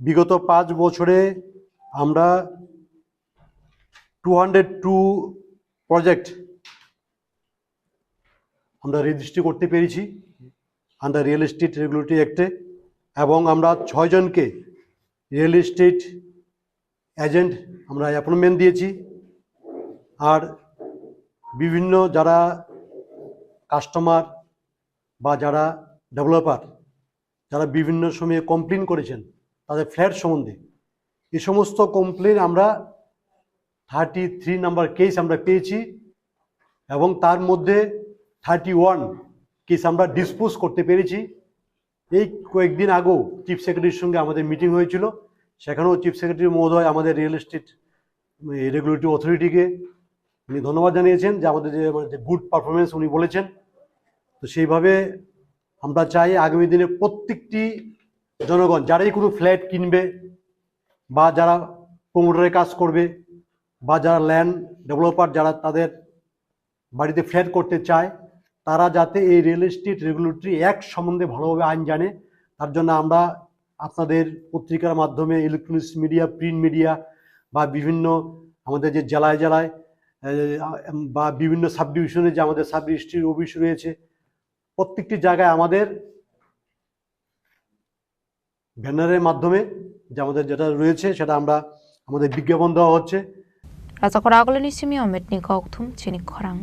বিগত পাঁচ বছরে আমরা টু হান্ড্রেড টু প্রজেক্ট আমরা রেজিস্ট্রি করতে পেরেছি আন্ডার রিয়েল এস্টেট রেগুলেটরি অ্যাক্টে, এবং আমরা ছয়জনকে রিয়েল এস্টেট এজেন্ট আমরা অ্যাপয়েন্টমেন্ট দিয়েছি। আর বিভিন্ন যারা কাস্টমার বা যারা ডেভেলপার, যারা বিভিন্ন সময়ে কমপ্লেন করেছেন তাদের ফ্ল্যাট সম্বন্ধে, এই সমস্ত কমপ্লেন আমরা থার্টি থ্রি নাম্বার কেস আমরা পেয়েছি এবং তার মধ্যে থার্টি ওয়ান কেস আমরা ডিসপোজ করতে পেরেছি। এই কয়েকদিন আগেও চিফ সেক্রেটারির সঙ্গে আমাদের মিটিং হয়েছিল। সেখানেও চিফ সেক্রেটারি মহোদয় আমাদের রিয়েল এস্টেট রেগুলেটরি অথরিটিকে উনি ধন্যবাদ জানিয়েছেন যে আমাদের যে, মানে, যে গুড পারফরমেন্স উনি বলেছেন। তো সেইভাবে আমরা চাই আগামী দিনে প্রত্যেকটি জনগণ যারাই কোনো ফ্ল্যাট কিনবে বা যারা প্রমোটারের কাজ করবে বা যারা ল্যান্ড ডেভেলপার, যারা তাদের বাড়িতে ফ্ল্যাট করতে চায়, তারা যাতে এই রিয়েল এস্টেট রেগুলেটরি অ্যাক্ট সম্বন্ধে ভালোভাবে আইন জানে, তার জন্য আমরা আপনাদের পত্রিকার মাধ্যমে, ইলেকট্রনিক্স মিডিয়া, প্রিন্ট মিডিয়া বা বিভিন্ন আমাদের যে জেলায় জেলায়, এ, বা বিভিন্ন সাব ডিভিশনে যে আমাদের সাব রেজিস্ট্রির অফিস রয়েছে, প্রত্যেকটি জায়গায় আমাদের ব্যানারের মাধ্যমে যে আমাদের যেটা রয়েছে সেটা আমরা, আমাদের বিজ্ঞাপন দেওয়া হচ্ছে। Rachakhor agulini simi ometni kokthum chini khorang.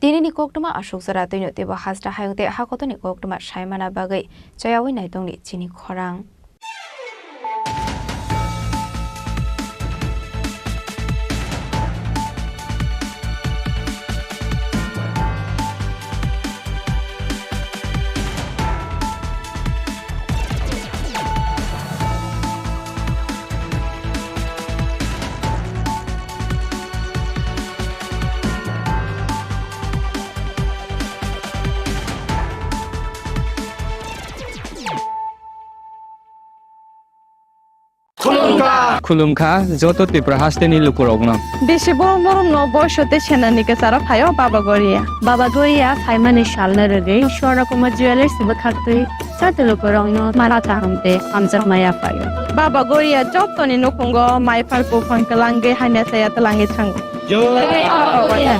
Tinini koktwma aswk jora twino teibo hasta hayung tei hakotoni koktwma saimana bagwi chayawi naitongni chini khorang. Khulumkha. Khulumkha joto Tripura hasteni lukurokno. Bisi borok norokno boiso tei senani kwcharo phaio Baba Goria. Baba Goria phaimani salno rwgwi Swarna Kumar Jewellers bwkhaktwi joto lukurokno mala kaham tei hamjakma yaphaio. Baba Goria jotoni nukhungo maiphar buphang kwlangwi hamya saya twlangwi thango. Jai Baba Goria.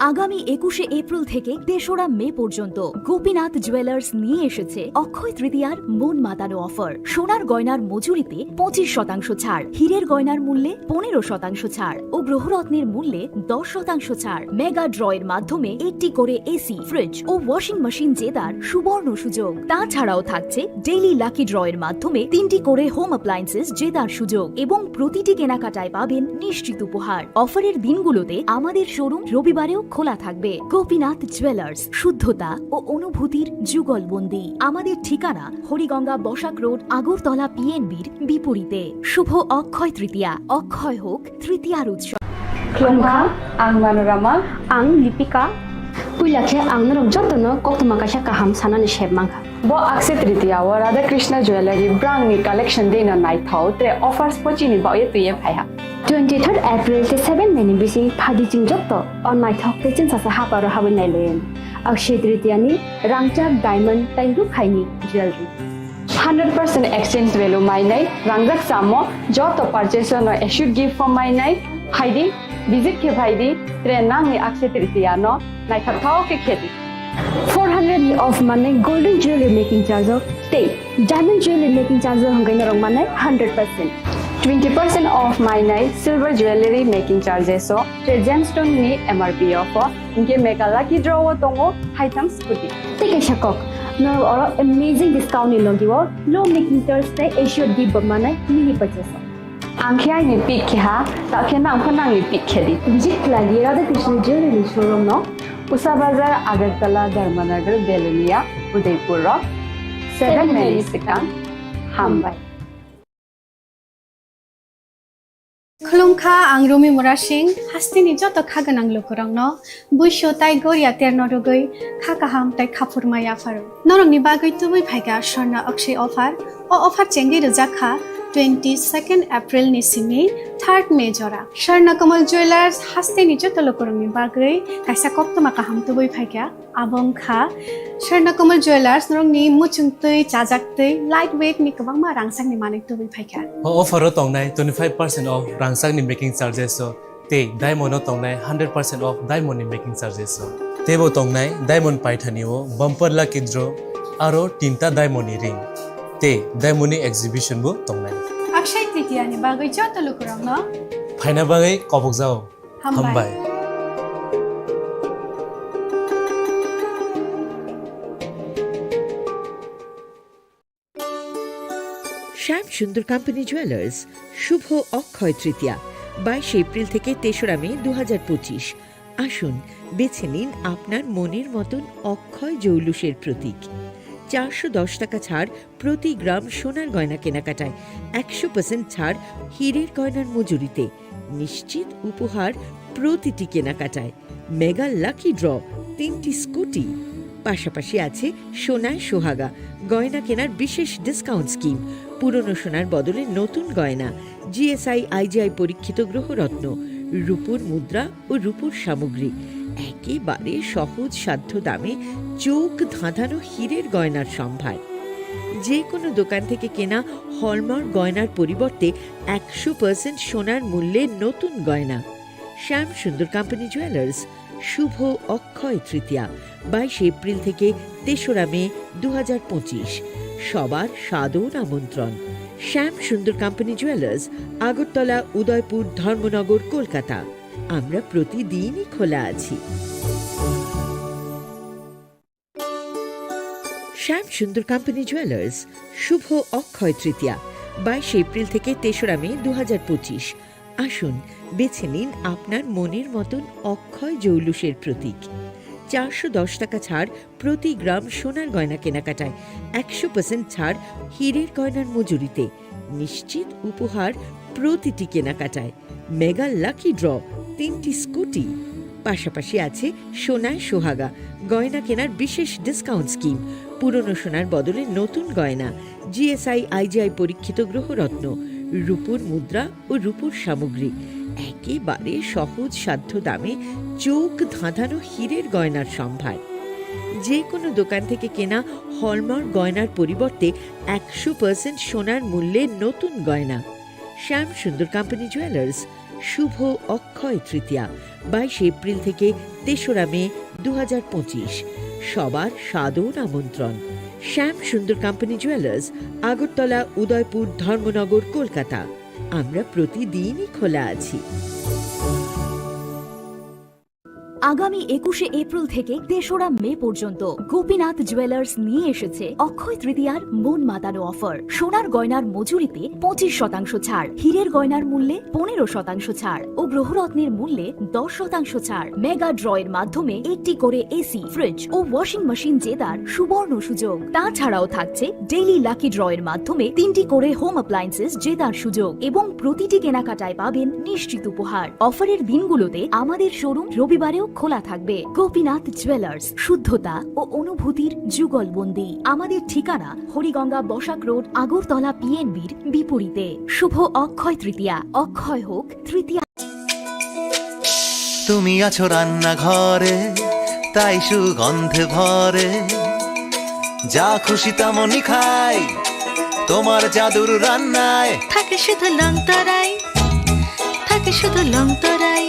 আগামী একুশে এপ্রিল থেকে তেসরা মে পর্যন্ত গোপীনাথ জুয়েলার্স নিয়ে এসেছে অক্ষয় তৃতীয়ার মন মাতানো অফার। সোনার গয়নার মজুরিতে পঁচিশ শতাংশ ছাড়, হীরের গয়নার মূল্যে পনেরো শতাংশ ছাড় ও গ্রহরত্নের মূল্যে দশ শতাংশ ছাড়। মেগা ড্রয়ের মাধ্যমে একটি করে এসি, ফ্রিজ ও ওয়াশিং মেশিন জেতার সুবর্ণ সুযোগ। তাছাড়াও থাকছে ডেইলি লাকি ড্রয়ের মাধ্যমে তিনটি করে হোম অ্যাপ্লায়েন্সেস জেতার সুযোগ এবং প্রতিটি কেনাকাটায় পাবেন নিশ্চিত উপহার। অফারের দিনগুলোতে আমাদের শোরুম রবিবারেও খোলা থাকবে। গোপীনাথ জুয়েলার্স, শুদ্ধতা ও অনুভূতির যুগলবন্দি। আমাদের ঠিকানা হরিগঙ্গা বসাক রোড, আগরতলা পিএনবির বিপরীতে। শুভ অক্ষয় তৃতীয়া, অক্ষয় হোক তৃতীয়ার উৎসব। Khulumkha, ang Manorama. Ang Lipika. Puila khe ang norok jotono koktwma kaisa kaham sanani sep mankha. Bo Akshaya Tritiya o Radha Krishna Jewellery brangni collection dino naithok tre offers pochini baoye twiye phaiha. Twenty third April tei seven May ni bising phadi chwng joto o naithok tei chwngsacha haparo habwi nailaiwi. Akshaya Tritiya ni rangchak diamond tei rukhaini jewellery. Hundred percent exchange value mainai, rangjak samo joto purchase no assured gift form mainai, phaidi, visit khe phaidi, tre nangni Akshaya Tritiya no naithok thao khe khedi. Four hundred ni off manai golden jewelry making charge o tei diamond jewelry making charge o hwnkhe norok manai hundred percent. Twenty percent off mainai silver jewelry making charges o tre gemstone ni M R P o pho. Hinkhe mega lucky draw o tongo haitham scooty. Tei kaisa kok, norok oro amazing discount ni logi o low making charge tei assured gift bo manai mini purchase o. Ang khe aini pick khe ha, ta khe nang pho nangni pick khe di. Visit khlai di Radha Krishna Jewelry ni showroom no. Usa Bazar, Agartala, Dharmanagar, Belonia, Udaipur rok. Seven May ni swkang. Hambai. Khulumkha, ang Rumi Murasing, hasteni joto kha gwnang lukurokno buisu tai goria terno rwgwi kha kaham tai khaphurma yapharo. Norokni bagwi tubui phaikha Swarna Akshay offer. O offer chengwi rwjak kha twenty second April ni simi third May jora. Swarna Kamal Jewellers hasteni joto lukurokni bagwi kaisa koktwma kaham tubui phaikha. Abo wngkha Swarna Kamal Jewellers, norokni muchungtwi, chajaktwi, light weight ni kwbangma rangchakni manwi tubui phaikha. O offer o tongnai twenty five percent off rangchakni making charges o tei diamond o tongnai hundred percent off diamond ni making charges o. Teibo tongnai diamond paithani o bumper lucky draw aro tinta diamond ni ring tei diamond ni exhibition bo tongnai. Akshay Tritiya ni bagwi joto lukurokno phaina bagwi kobokjao. Hambai. Hambai. Chef সুন্দর company jewellers, শুভ অক্ষয় তৃতীয়া, বাইশে এপ্রিল থেকে তেসরা মে দু হাজার পঁচিশ। আসুন, বেছে নিন আপনার মনের মতন অক্ষয় জৌলুসের প্রতীক। চারশো দশ টাকা ছাড় প্রতি গ্রাম সোনার গয়না কেনাকাটায়, একশো পার্সেন্ট ছাড় হীরের গয়নার মজুরিতে, নিশ্চিত উপহার প্রতিটি কেনাকাটায়, মেগা লাকি ড্র, তিনটি স্কুটি, পাশাপাশি আছে সোনায় সোহাগা গয়না কেনার বিশেষ ডিসকাউন্ট স্কিম। পুরনো সোনার বদলে নতুন গয়না, জিএসআই আইজিআই পরীক্ষিত গ্রহরত্ন, রূপোর মুদ্রা ও রূপোর সামগ্রী, একেবারে সহজ সাধ্য দামে চোখ ধাঁধানো হীরের গয়নার সম্ভার। যে কোনো দোকান থেকে কেনা হলমার্ক গয়নার পরিবর্তে একশো পার্সেন্ট সোনার মূল্যে নতুন গয়না। শ্যাম সুন্দর কোম্পানি জুয়েলার্স, শুভ অক্ষয় তৃতীয়া, বাইশে এপ্রিল থেকে তেসরা মে দু হাজার পঁচিশ। সবার সাদর আমন্ত্রণ। শ্যাম সুন্দর কোম্পানি জুয়েলার্স, আগরতলা, উদয়পুর, ধর্মনগর, কলকাতা। আমরা প্রতিদিনই খোলা আছি। শ্যাম সুন্দর কোম্পানি জুয়েলার্স, শুভ অক্ষয় তৃতীয়া, বাইশে এপ্রিল থেকে তেসরা মে দু হাজার পঁচিশ। আসুন, বেছে নিন আপনার মনের মতন অক্ষয় জৌলুসের প্রতীক। চারশো দশ টাকা ছাড় প্রতি গ্রাম সোনার গয়না কেনাকাটায়, একশো পার্সেন্ট ছাড় হীরের গয়নার মজুরিতে, নিশ্চিত উপহার প্রতিটি কেনাকাটায়, মেগা লাকি ড্র, তিনটি স্কুটি, পাশাপাশি আছে সোনায় সোহাগা গয়না কেনার বিশেষ ডিসকাউন্ট স্কিম। পুরনো সোনার বদলে নতুন গয়না, জিএসআই আইজিআই পরীক্ষিত গ্রহরত্ন, রূপোর মুদ্রা ও রূপোর সামগ্রী, একেবারে সহজ সাধ্য দামে চোখ ধাঁধানো হীরের গয়নার সম্ভার। যে কোনো দোকান থেকে কেনা হলমার্ক গয়নার পরিবর্তে একশো পার্সেন্ট সোনার মূল্যে নতুন গয়না। শ্যাম সুন্দর কোম্পানি জুয়েলার্স, শুভ অক্ষয় তৃতীয়া, বাইশে এপ্রিল থেকে তেসরা মে দু হাজার পঁচিশ। সবার সাদর আমন্ত্রণ। শ্যাম সুন্দর কোম্পানি জুয়েলার্স, আগরতলা, উদয়পুর, ধর্মনগর, কলকাতা। আমরা প্রতিদিনই খোলা আছি। আগামী একুশে এপ্রিল থেকে তেসরা মে পর্যন্ত গোপীনাথ জুয়েলার্স নিয়ে এসেছে অক্ষয় তৃতীয়ার মন মাতানো অফার। সোনার গয়নার মজুরিতে পঁচিশ শতাংশ ছাড়, হীরের গয়নার মূল্যে পনেরো শতাংশ ছাড় ও গ্রহরত্নের মূল্যে দশ শতাংশ ছাড়। মেগা ড্র এর মাধ্যমে একটি করে এসি, ফ্রিজ ও ওয়াশিং মেশিন জেতার সুবর্ণ সুযোগ। তাছাড়াও থাকছে ডেইলি লাকি ড্র এর মাধ্যমে তিনটি করে হোম অ্যাপ্লায়েন্সেস জেতার সুযোগ এবং প্রতিটি কেনাকাটায় পাবেন নিশ্চিত উপহার। অফারের দিনগুলোতে আমাদের শোরুম রবিবারেও খোলা থাকবে। গোপীনাথ জুয়েলার্স, শুদ্ধতা ও অনুভূতির যুগলবন্দি। আমাদের ঠিকানা হরিগঙ্গা বসাক রোড, আগরতলা পিএনবির বিপরীতে। শুভ অক্ষয় তৃতীয়া, অক্ষয় হোক তৃতীয়া। তুমি আছো রান্নাঘরে, তাই সুগন্ধে ভরে। যা খুশি তেমনই খাই, তোমার জাদুর রান্নায়। থাকে শুধু লং তরাই, থাকে শুধু লং তরাই।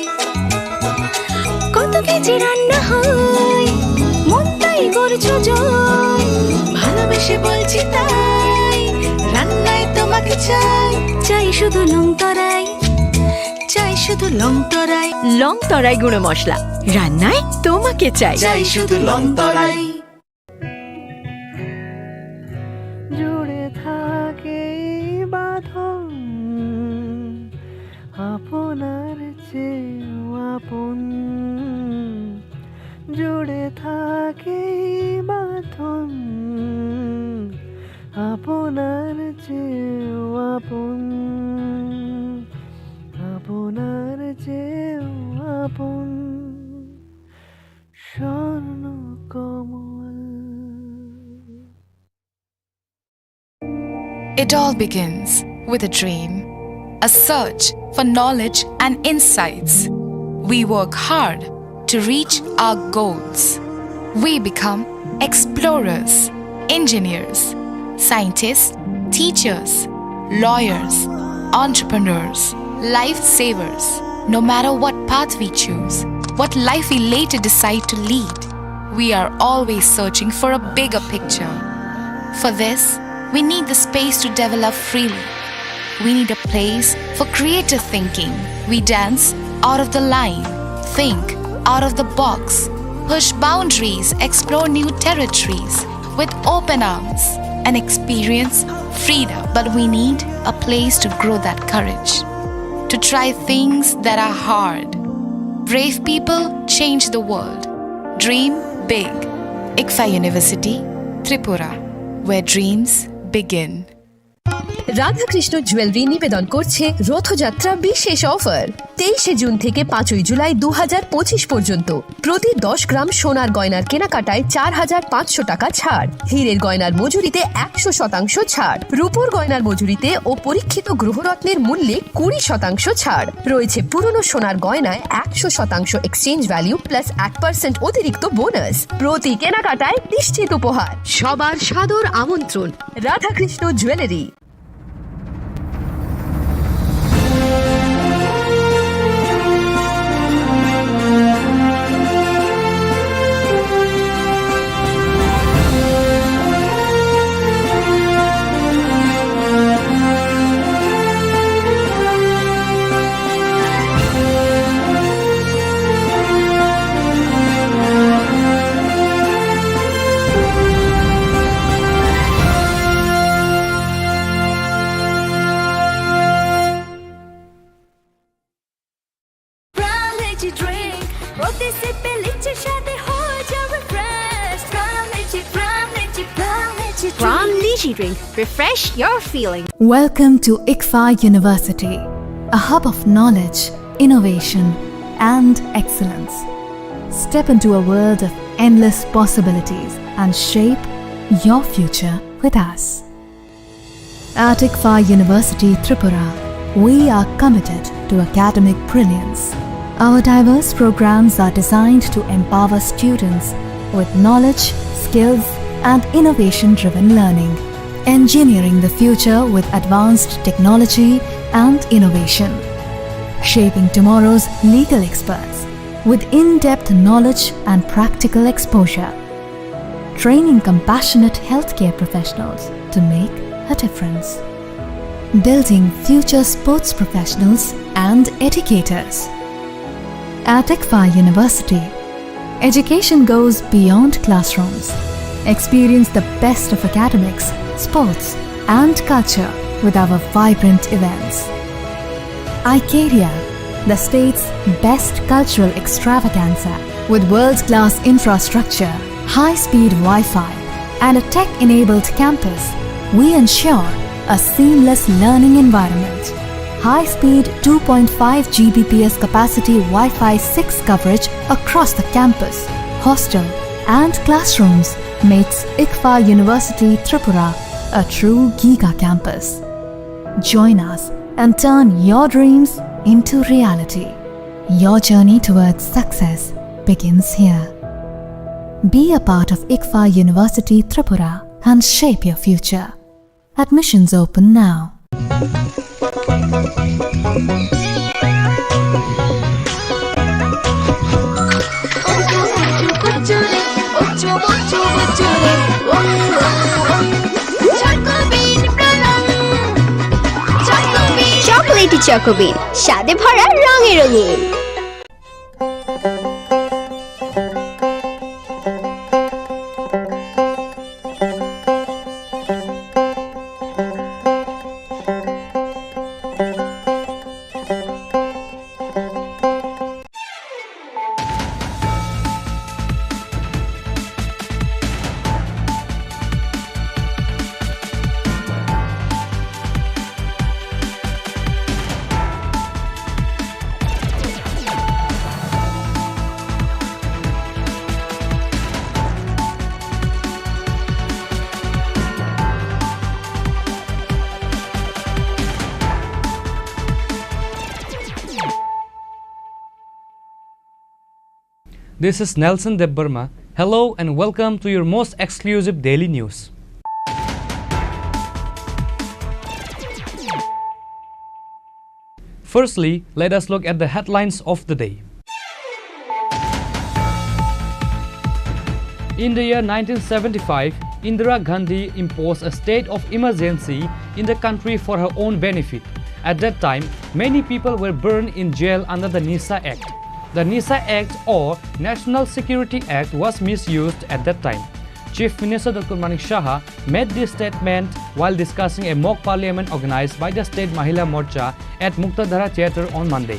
কত কেজি রান্না হয়, মনটাই করছো জয়। ভালোবেসে বলছি তাই, রান্নায় তোমাকে চাই। চাই শুধু লং তরাই, চাই শুধু লং তরাই। লং তরাই গুঁড়ো মশলা, রান্নায় তোমাকে চাই। চাই শুধু লং তরাই। জুড়ে থাকে এই বাঁধন আপনার চেয়েও আপন। জুড়ে থাকে এই বাঁধন আপনার চেয়েও আপন, আপনার চেয়েও আপন। স্বর্ণ কমল। It all begins with a dream, a search for knowledge and insights. We work hard to reach our goals. We become explorers, engineers, scientists, teachers, lawyers, entrepreneurs, lifesavers. No matter what path we choose, what life we later decide to lead, we are always searching for a bigger picture. For this, we need the space to develop freely. We need a place for creative thinking. We dance out of the line, think out of the box, push boundaries, explore new territories with open arms, and experience Freedom. But we need a place to grow that courage, to try things that are hard. Brave people change the world. Dream big. ICFAI University, Tripura, where dreams begin. Radhakrishna jewellery নিবেদন করছে রথযাত্রা বিশেষ অফার। তেইশে জুন থেকে পাঁচই জুলাই দু হাজার পঁচিশ পর্যন্ত প্রতি দশ গ্রাম সোনার গয়নার কেনাকাটায় চার হাজার পাঁচশো টাকা ছাড়, হীরের গয়নার মজুরিতে একশো শতাংশ ছাড়, রূপোর গয়নার মজুরিতে ও পরীক্ষিত গ্রহরত্নের মূল্যে কুড়ি শতাংশ ছাড়। রয়েছে পুরনো সোনার গয়নায় একশো শতাংশ এক্সচেঞ্জ ভ্যালু প্লাস এক পার্সেন্ট অতিরিক্ত বোনাস। প্রতি কেনাকাটায় নিশ্চিত উপহার। সবার সাদর আমন্ত্রণ Radhakrishna jewellery. Pran Lychee Drink, প্রতি সিপে লিচির স্বাদে হয়ে যাও refresh. Pran Lychee, Pran Lychee, Pran Lychee Drink। Pran Lychee Drink, refresh your feeling। Welcome to ICFAI University, a hub of knowledge, innovation, and excellence. Step into a world of endless possibilities and shape your future with us. At ICFAI University Tripura, we are committed to academic brilliance. Our diverse programs are designed to empower students with knowledge, skills, and innovation-driven learning, engineering the future with advanced technology and innovation, shaping tomorrow's legal experts with in-depth knowledge and practical exposure, training compassionate healthcare professionals to make a difference, building future sports professionals and educators. At ICFAI University, education goes beyond classrooms. Experience the best of academics, sports, and culture with our vibrant events. Icaria, the state's best cultural extravaganza, with world-class infrastructure, high-speed Wi-Fi, and a tech-enabled campus, we ensure a seamless learning environment. High-speed two point five G B P S capacity Wi-Fi six coverage across the campus, hostel, and classrooms makes ICFAI University Tripura a true giga campus. Join us and turn your dreams into reality. Your journey towards success begins here. Be a part of ICFAI University Tripura and shape your future. Admissions open now. Chocolatey চকোবিন, স্বাদে ভরা, রঙে রঙিন। This is Nelson Debbarma. Hello and welcome to your most exclusive daily news. Firstly, let us look at the headlines of the day. In the year nineteen seventy-five, Indira Gandhi imposed a state of emergency in the country for her own benefit. At that time, many people were burned in jail under the NISA Act. The NISA Act or National Security Act was misused at that time. Chief Minister Doctor Manik Saha made this statement while discussing a mock parliament organized by the State Mahila Morcha at Muktadhara Theatre on Monday.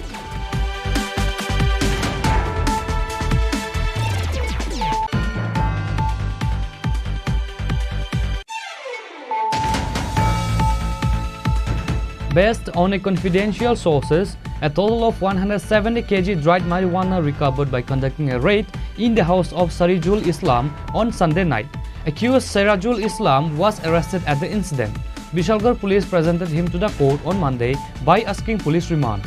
Based on a confidential sources, a total of one hundred seventy kilograms dried marijuana recovered by conducting a raid in the house of Sarijul Islam on Sunday night. Accused Sarijul Islam was arrested at the incident. Bishalgarh police presented him to the court on Monday by asking police remand.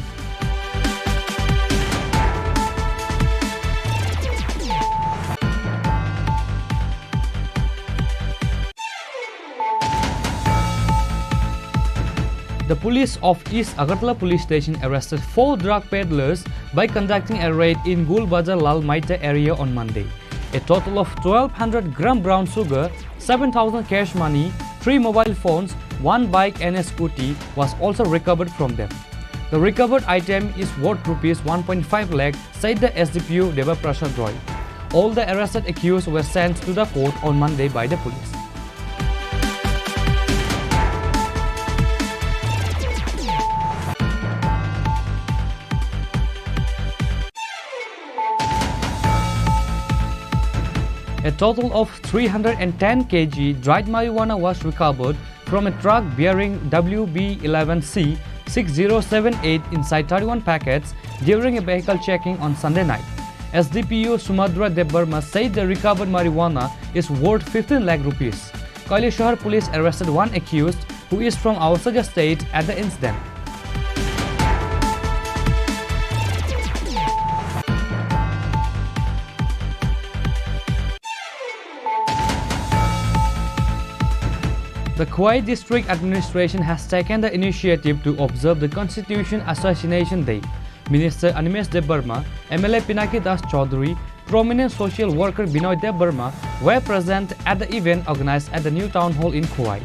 The police of East Agartala Police Station arrested four drug peddlers by conducting a raid in Gul Bazar Lal Maita area on Monday. A total of twelve hundred gram brown sugar, seven thousand cash money, three mobile phones, one bike and a scooty was also recovered from them. The recovered item is worth rupees one point five lakh, said the S D P O Deva Prasad Roy. All the arrested accused were sent to the court on Monday by the police. A total of three hundred and ten kilograms dried marijuana was recovered from a truck bearing W B eleven C six zero seven eight inside thirty-one packets during a vehicle checking on Sunday night. S D P O Sumadra Debbarma said the recovered marijuana is worth fifteen lakh rupees. Kailashahar police arrested one accused who is from Awasajia state at the incident. The Khowai District Administration has taken the initiative to observe the Constitution Assassination Day. Minister Animesh Debbarma, M L A Pinaki Das Chaudhary, prominent social worker Binoy Debbarma were present at the event organized at the new town hall in Khowai.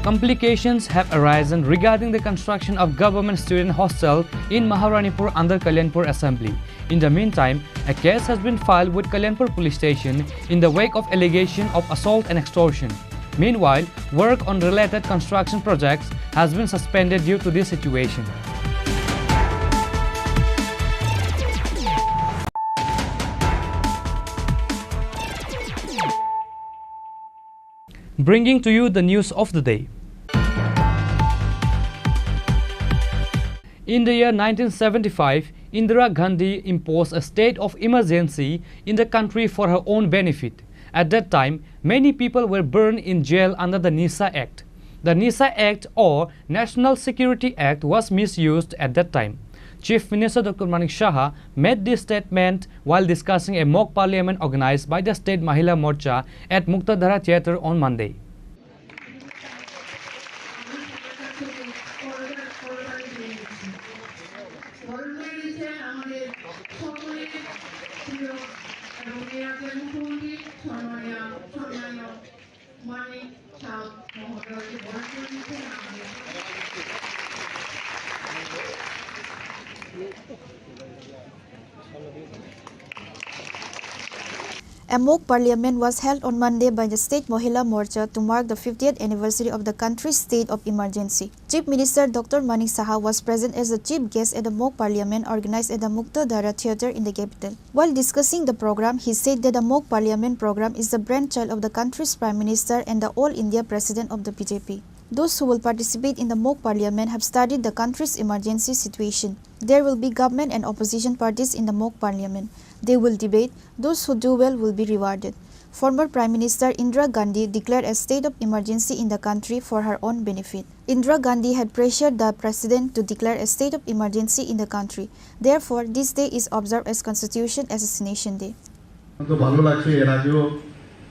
Complications have arisen regarding the construction of government student hostel in Maharanipur under Kalyanpur Assembly. In the meantime, a case has been filed with Kalyanpur Police Station in the wake of allegation of assault and extortion. Meanwhile, work on related construction projects has been suspended due to this situation. Bringing to you the news of the day. In the year nineteen seventy-five, Indira Gandhi imposed a state of emergency in the country for her own benefit. At that time, many people were burned in jail under the NISA Act. The NISA Act or National Security Act was misused at that time. Chief Minister Doctor Manik Saha made this statement while discussing a mock parliament organized by the State Mahila Morcha at Muktadhara Theatre on Monday. A mock parliament was held on Monday by the State Mahila Morcha to mark the fiftieth anniversary of the country's state of emergency. Chief Minister Doctor Manik Saha was present as the chief guest at the mock parliament organized at the Muktadhara Theatre in the capital. While discussing the program, he said that the mock parliament program is the brainchild of the country's Prime Minister and the All India President of the B J P. Those who will participate in the mock parliament have studied the country's emergency situation. There will be government and opposition parties in the mock parliament. They will debate. Those who do well will be rewarded. Former Prime Minister Indira Gandhi declared a state of emergency in the country for her own benefit. Indira Gandhi had pressured the president to declare a state of emergency in the country. Therefore, this day is observed as Constitution Assassination Day. তো ভালো লাগছে, এর আগেও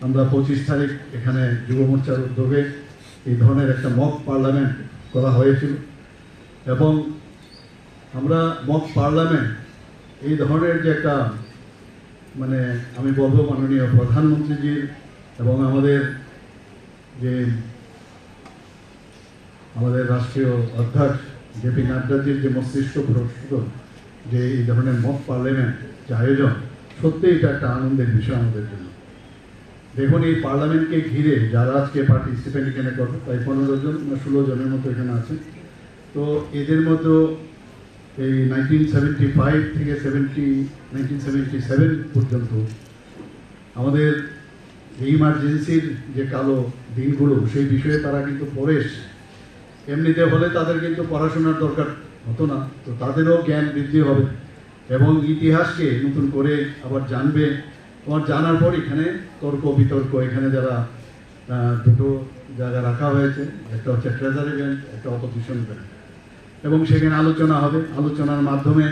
আমরা পঁচিশ তারিখ এখানে যুব মোর্চার উদ্যোগে এই ধরনের একটা মক পার্লামেন্ট করা হয়েছিল এবং আমরা মক পার্লামেন্ট এই ধরনের যে একটা, মানে, আমি বলবো মাননীয় প্রধানমন্ত্রীজির এবং আমাদের যে আমাদের রাষ্ট্রীয় অধ্যক্ষ জেপি নাড্ডাজির যে মস্তিষ্ক প্রসূত যে এই ধরনের মক পার্লামেন্ট যে আয়োজন, সত্যি এটা একটা আনন্দের বিষয় আমাদের জন্য। দেখুন, এই পার্লামেন্টকে ঘিরে যারা আজকে পার্টিসিপেন্ট এখানে করবে, প্রায় পনেরো জন না ষোলো জনের মতো এখানে আছে। তো এদের মধ্যে এই নাইনটিন সেভেন্টি ফাইভ থেকে সেভেন্টি নাইনটিন সেভেন্টি সেভেন পর্যন্ত আমাদের যে ইমার্জেন্সির যে কালো দিনগুলো, সেই বিষয়ে তারা কিন্তু পড়ে এসছে। এমনিতে হলে তাদের কিন্তু পড়াশোনার দরকার হতো না, তো তাদেরও জ্ঞান বৃদ্ধি হবে এবং ইতিহাসকে নতুন করে আবার জানবে। তোমার জানার পর এখানে তর্ক বিতর্ক, এখানে যারা, আহ, দুটো জায়গা রাখা হয়েছে, একটা হচ্ছে ট্রেজারি বেঞ্চ, একটা অপোজিশন বেঞ্চ, এবং সেখানে আলোচনা হবে। আলোচনার মাধ্যমে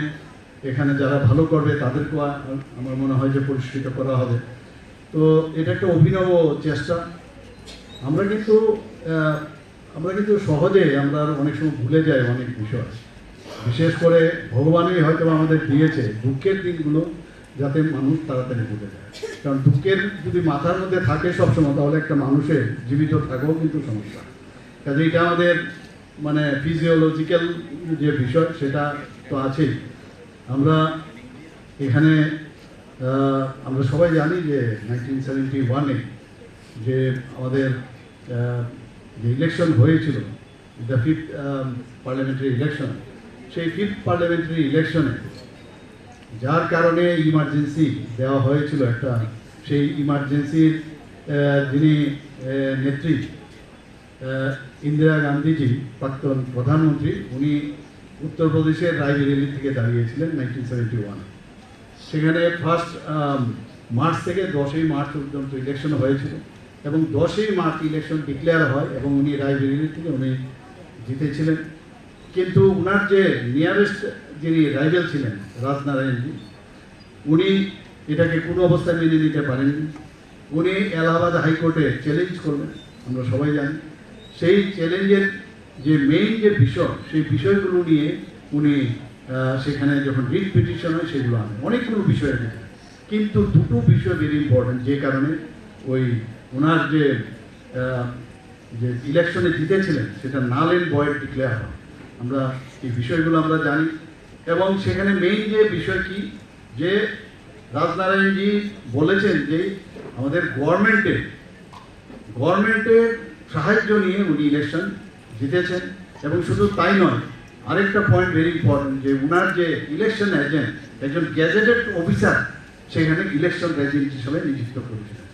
এখানে যারা ভালো করবে তাদেরকেও আ-, আমার মনে হয় যে পুরস্কৃত করা হবে। তো এটা একটা অভিনব চেষ্টা। আমরা কিন্তু, আহ, আমরা কিন্তু সহজে আমরা অনেক সময় ভুলে যাই অনেক বিষয়। বিশেষ করে ভগবানই হয়তো আমাদের দিয়েছে দুঃখের দিনগুলো যাতে মানুষ তাড়াতাড়ি ভুলে যায়। কারণ দুঃখের যদি মাথার মধ্যে থাকে সবসময়, তাহলে একটা মানুষের জীবিত থাকাও কিন্তু সমস্যা। কাজে এটা আমাদের মানে ফিজিওলজিক্যাল যে বিষয়, সেটা তো আছেই। আমরা এখানে, আহ, আমরা সবাই জানি যে নাইনটিন সেভেন্টি ওয়ানে যে আমাদের, আহ, যে ইলেকশন হয়েছিল, দ্য ফিফথ পার্লামেন্টারি ইলেকশন, সেই ফিফথ পার্লামেন্টারি ইলেকশনে যার কারণে ইমার্জেন্সি দেওয়া হয়েছিল একটা, সেই ইমার্জেন্সির, আহ, যিনি, আহ, নেত্রী, আহ, ইন্দিরা গান্ধীজি, প্রাক্তন প্রধানমন্ত্রী, উনি উত্তরপ্রদেশের রায়বেরেলি থেকে দাঁড়িয়েছিলেন নাইনটিন সেভেন্টি ওয়ানে। সেখানে ফার্স্ট, আম, মার্চ থেকে দশই মার্চ পর্যন্ত ইলেকশন হয়েছিল এবং দশই মার্চ ইলেকশন ডিক্লেয়ার হয় এবং উনি রায়বেরেলি থেকে উনি জিতেছিলেন। কিন্তু উনার যে নিয়ারেস্ট যিনি রাইভেল ছিলেন, রাজনারায়ণজি, উনি এটাকে কোনো অবস্থায় মেনে নিতে পারেননি। উনি এলাহাবাদ হাইকোর্টে চ্যালেঞ্জ করলেন, আমরা সবাই জানি। সেই চ্যালেঞ্জের যে মেইন যে বিষয়, সেই বিষয়গুলো নিয়ে উনি, আহ, সেখানে যখন রিট পিটিশন হয়, সেগুলো আনে, অনেকগুলো বিষয় আছে। কিন্তু দুটো বিষয় ভেরি ইম্পর্টেন্ট, যে কারণে ওই ওনার যে, আহ, যে ইলেকশনে জিতেছিলেন, সেটা নাল অ্যান্ড ভয়েড ডিক্লেয়ার হয়। আমরা এই বিষয়গুলো আমরা জানি। এবং সেখানে মেইন যে বিষয় কি, যে রাজনারায়ণজি বলেছেন যে আমাদের গভর্নমেন্টে, গভর্নমেন্টের সাহায্য নিয়ে উনি ইলেকশন জিতেছেন। এবং শুধু তাই নয়, আরেকটা পয়েন্ট ভেরি ইম্পর্টেন্ট, যে উনার যে ইলেকশন এজেন্ট, একজন গেজেটেড অফিসার সেখানে ইলেকশন এজেন্ট হিসেবে নিযুক্ত করেছিলেন।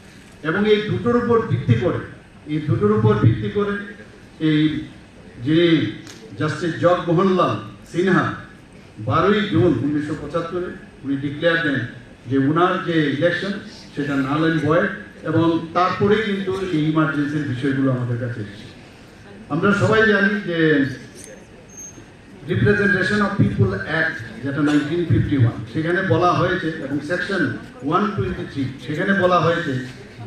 এবং এই দুটোর উপর ভিত্তি করে, এই দুটোর উপর ভিত্তি করে এই যিনি জাস্টিস জগমোহনলাল সিনহা বারোই জুন উনিশশো পঁচাত্তরে উনি ডিক্লেয়ার দেন যে উনার যে ইলেকশন, সেটা নাল অ্যান্ড ভয়েড, এবং তারপরেই কিন্তু এই ইমার্জেন্সির বিষয়গুলো আমাদের কাছে এসেছে। আমরা সবাই জানি যে রিপ্রেজেন্টেশন অফ পিপল অ্যাক্ট, যেটা নাইনটিন ফিফটি ওয়ান, সেখানে বলা হয়েছে, এবং সেকশন ওয়ান টোয়েন্টি থ্রি, সেখানে বলা হয়েছে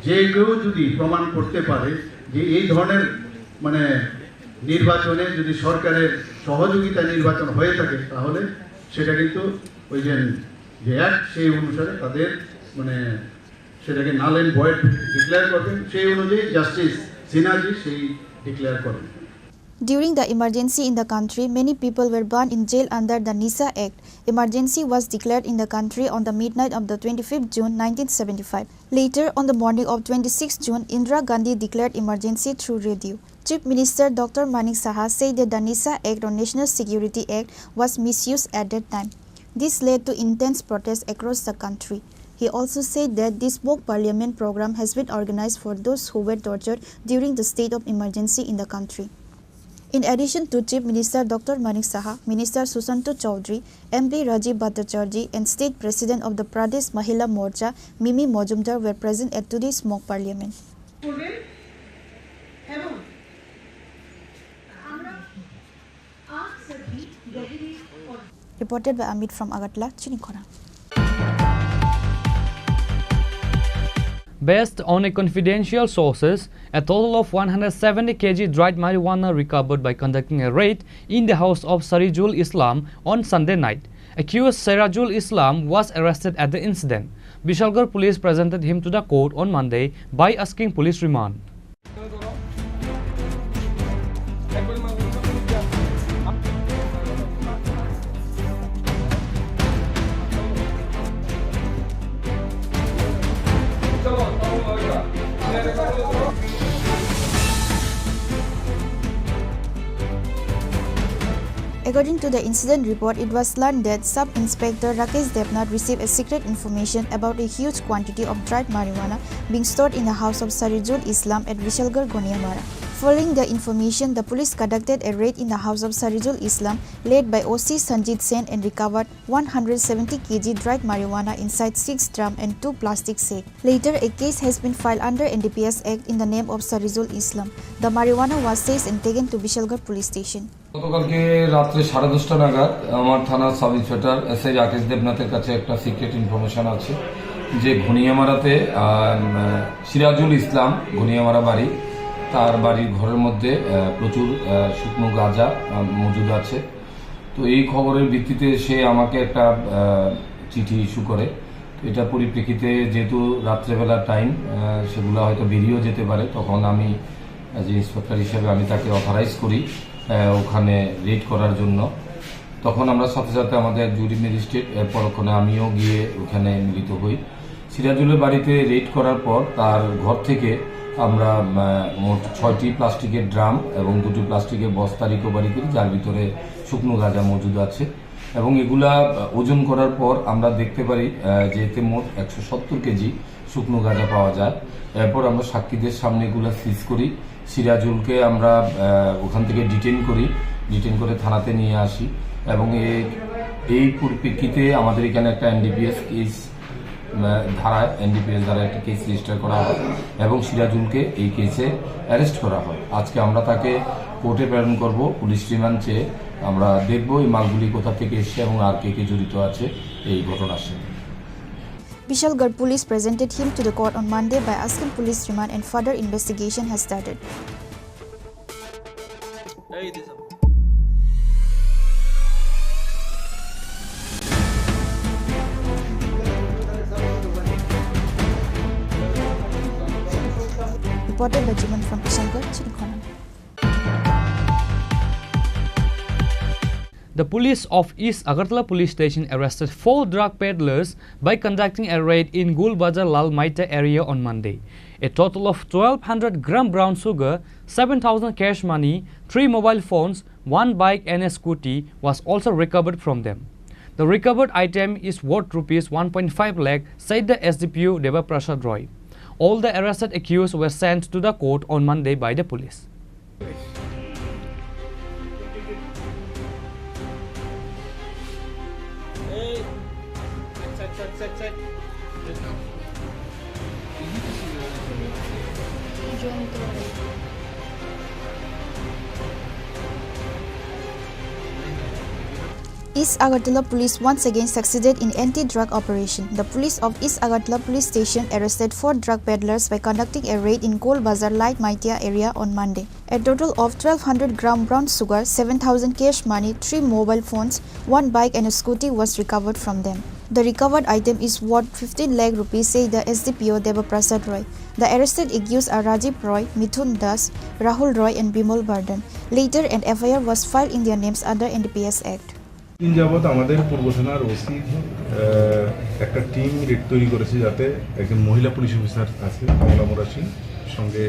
যে কেউ যদি প্রমাণ করতে পারে যে এই ধরনের, মানে, নির্বাচনে যদি সরকারের সহযোগিতা নির্বাচন হয়ে থাকে, তাহলে সেটা কিন্তু ওই যে, যে অ্যাক্ট, সেই অনুসারে তাদের, মানে, সেটাকে নাল অ্যান্ড ভয়েড ডিক্লেয়ার করবেন। সেই অনুযায়ী জাস্টিস সিনহাজি সেই ডিক্লেয়ার করেন। During the emergency in the country, many people were burned in jail under the NISA Act. Emergency was declared in the country on the midnight of the twenty-fifth June nineteen seventy-five. Later, on the morning of twenty-sixth June, Indira Gandhi declared emergency through radio. Chief Minister Doctor Manik Saha said that the NISA Act or National Security Act was misused at that time. This led to intense protests across the country. He also said that this mock parliament program has been organized for those who were tortured during the state of emergency in the country. In addition to Chief Minister Doctor Manik Saha, Minister Sushanta Chowdhury, M P Rajiv Bhattacharjee and State President of the Pradesh Mahila Morcha, Mimi Majumdar were present at today's mock parliament. করবেন এবং আমরা আপ সভি গভীর और Reported by Amit from Agartala, Chinikhona. Based on a confidential sources, a total of one hundred seventy K G dried marijuana recovered by conducting a raid in the house of Sarijul Islam on Sunday night. Accused Sairajul Islam was arrested at the incident. Bishalgarh police presented him to the court on Monday by asking police remand. According to the incident report, it was learned that Sub Inspector Rakesh Debnath received a secret information about a huge quantity of dried marijuana being stored in the house of Sarijul Islam at Vishalgarh Goniamara. Following the information, the police conducted a raid in the house of Sarijul Islam, led by O C Sanjit Sen, and recovered one hundred seventy K G dried marijuana inside six drum and two plastic sack. Later, a case has been filed under N D P S Act in the name of Sarijul Islam. The marijuana was seized and taken to Vishalgarh Police Station. গতকালকে রাত্রে সাড়ে দশটা নাগাদ আমার থানার sub inspector SI Rakesh দেবনাথের কাছে একটা সিক্রেট ইনফরমেশন আছে যে ঘনিয়ামারাতে, আহ, সিরাজুল ইসলাম, ঘনিয়ামারা বাড়ি, তার বাড়ির ঘরের মধ্যে, আহ, প্রচুর, আহ, শুকনো গাঁজা, আহ, মজুদ আছে। তো এই খবরের ভিত্তিতে সে আমাকে একটা, আহ, চিঠি ইস্যু করে। এটার পরিপ্রেক্ষিতে যেহেতু রাত্রেবেলা টাইম, আহ, সেগুলো হয়তো বেরিয়েও যেতে পারে, তখন আমি অ্যাজ এ ইন্সপেক্টর হিসেবে আমি তাকে অথরাইজ করি, আহ, ওখানে রেড করার জন্য। তখন আমরা সাথে সাথে আমাদের জুরি ম্যাজিস্ট্রেট, এর পরক্ষণে আমিও গিয়ে ওখানে মিলিত হই। সিরাজুলের বাড়িতে রেড করার পর তার ঘর থেকে আমরা, আহ, মোট ছয়টি প্লাস্টিকের ড্রাম এবং দুটি প্লাস্টিকের বস্তা রিকভারি করি, যার ভিতরে শুকনো গাঁজা মজুদ আছে। এবং এগুলা, আহ, ওজন করার পর আমরা দেখতে পারি, আহ, যে এতে মোট একশো সত্তর কেজি শুকনো গাঁজা পাওয়া যায়। এরপর আমরা সাক্ষীদের সামনে এগুলা সিজ করি। সিরাজুলকে আমরা, আহ, ওখান থেকে ডিটেইন করি, ডিটেইন করে থানাতে নিয়ে আসি। এবং এ-, এই পরিপ্রেক্ষিতে আমাদের এখানে একটা এনডিপিএস কেস, আহ, ধারায়, এনডিপিএস ধারায় একটা কেস রেজিস্টার করা হয় এবং সিরাজুলকে এই কেসে অ্যারেস্ট করা হয়। আজকে আমরা তাকে কোর্টে প্রেরণ করব, পুলিশ রিমান্ড চেয়ে। আমরা দেখব এই মালগুলি কোথা থেকে এসছে এবং আর কে কে জড়িত আছে এই ঘটনার সাথে। Vishalgarh police presented him to the court on Monday by asking police remand and further investigation has started. Reported by Juman from Vishalgarh, Chinikhona. The police of East Agartala Police Station arrested four drug peddlers by conducting a raid in Gul Bazar Lal Maita area on Monday. A total of twelve hundred gram brown sugar, seven thousand cash money, three mobile phones, one bike and a scooty was also recovered from them. The recovered item is worth rupees one point five lakh, said the S D P O Deva Prasad Roy. All the arrested accused were sent to the court on Monday by the police. East Agartala police once again succeeded in anti-drug operation. The police of East Agartala police station arrested four drug peddlers by conducting a raid in Gol Bazar, Light Maitia area on Monday. A total of twelve hundred gram brown sugar, seven thousand cash money, three mobile phones, one bike and a scooty was recovered from them. The recovered item is worth fifteen lakh rupees, said the S D P O Deva Prasad Roy. The arrested accused are Rajiv Roy, Mithun Das, Rahul Roy and Bimal Bardhan. Later, an F I R was filed in their names under N D P S Act. দিন যাবত আমাদের পূর্ব থানার ওসি একটা team red তৈরি করেছে, যাতে একজন মহিলা পুলিশ অফিসার আছে কমলা মোরাসি, সঙ্গে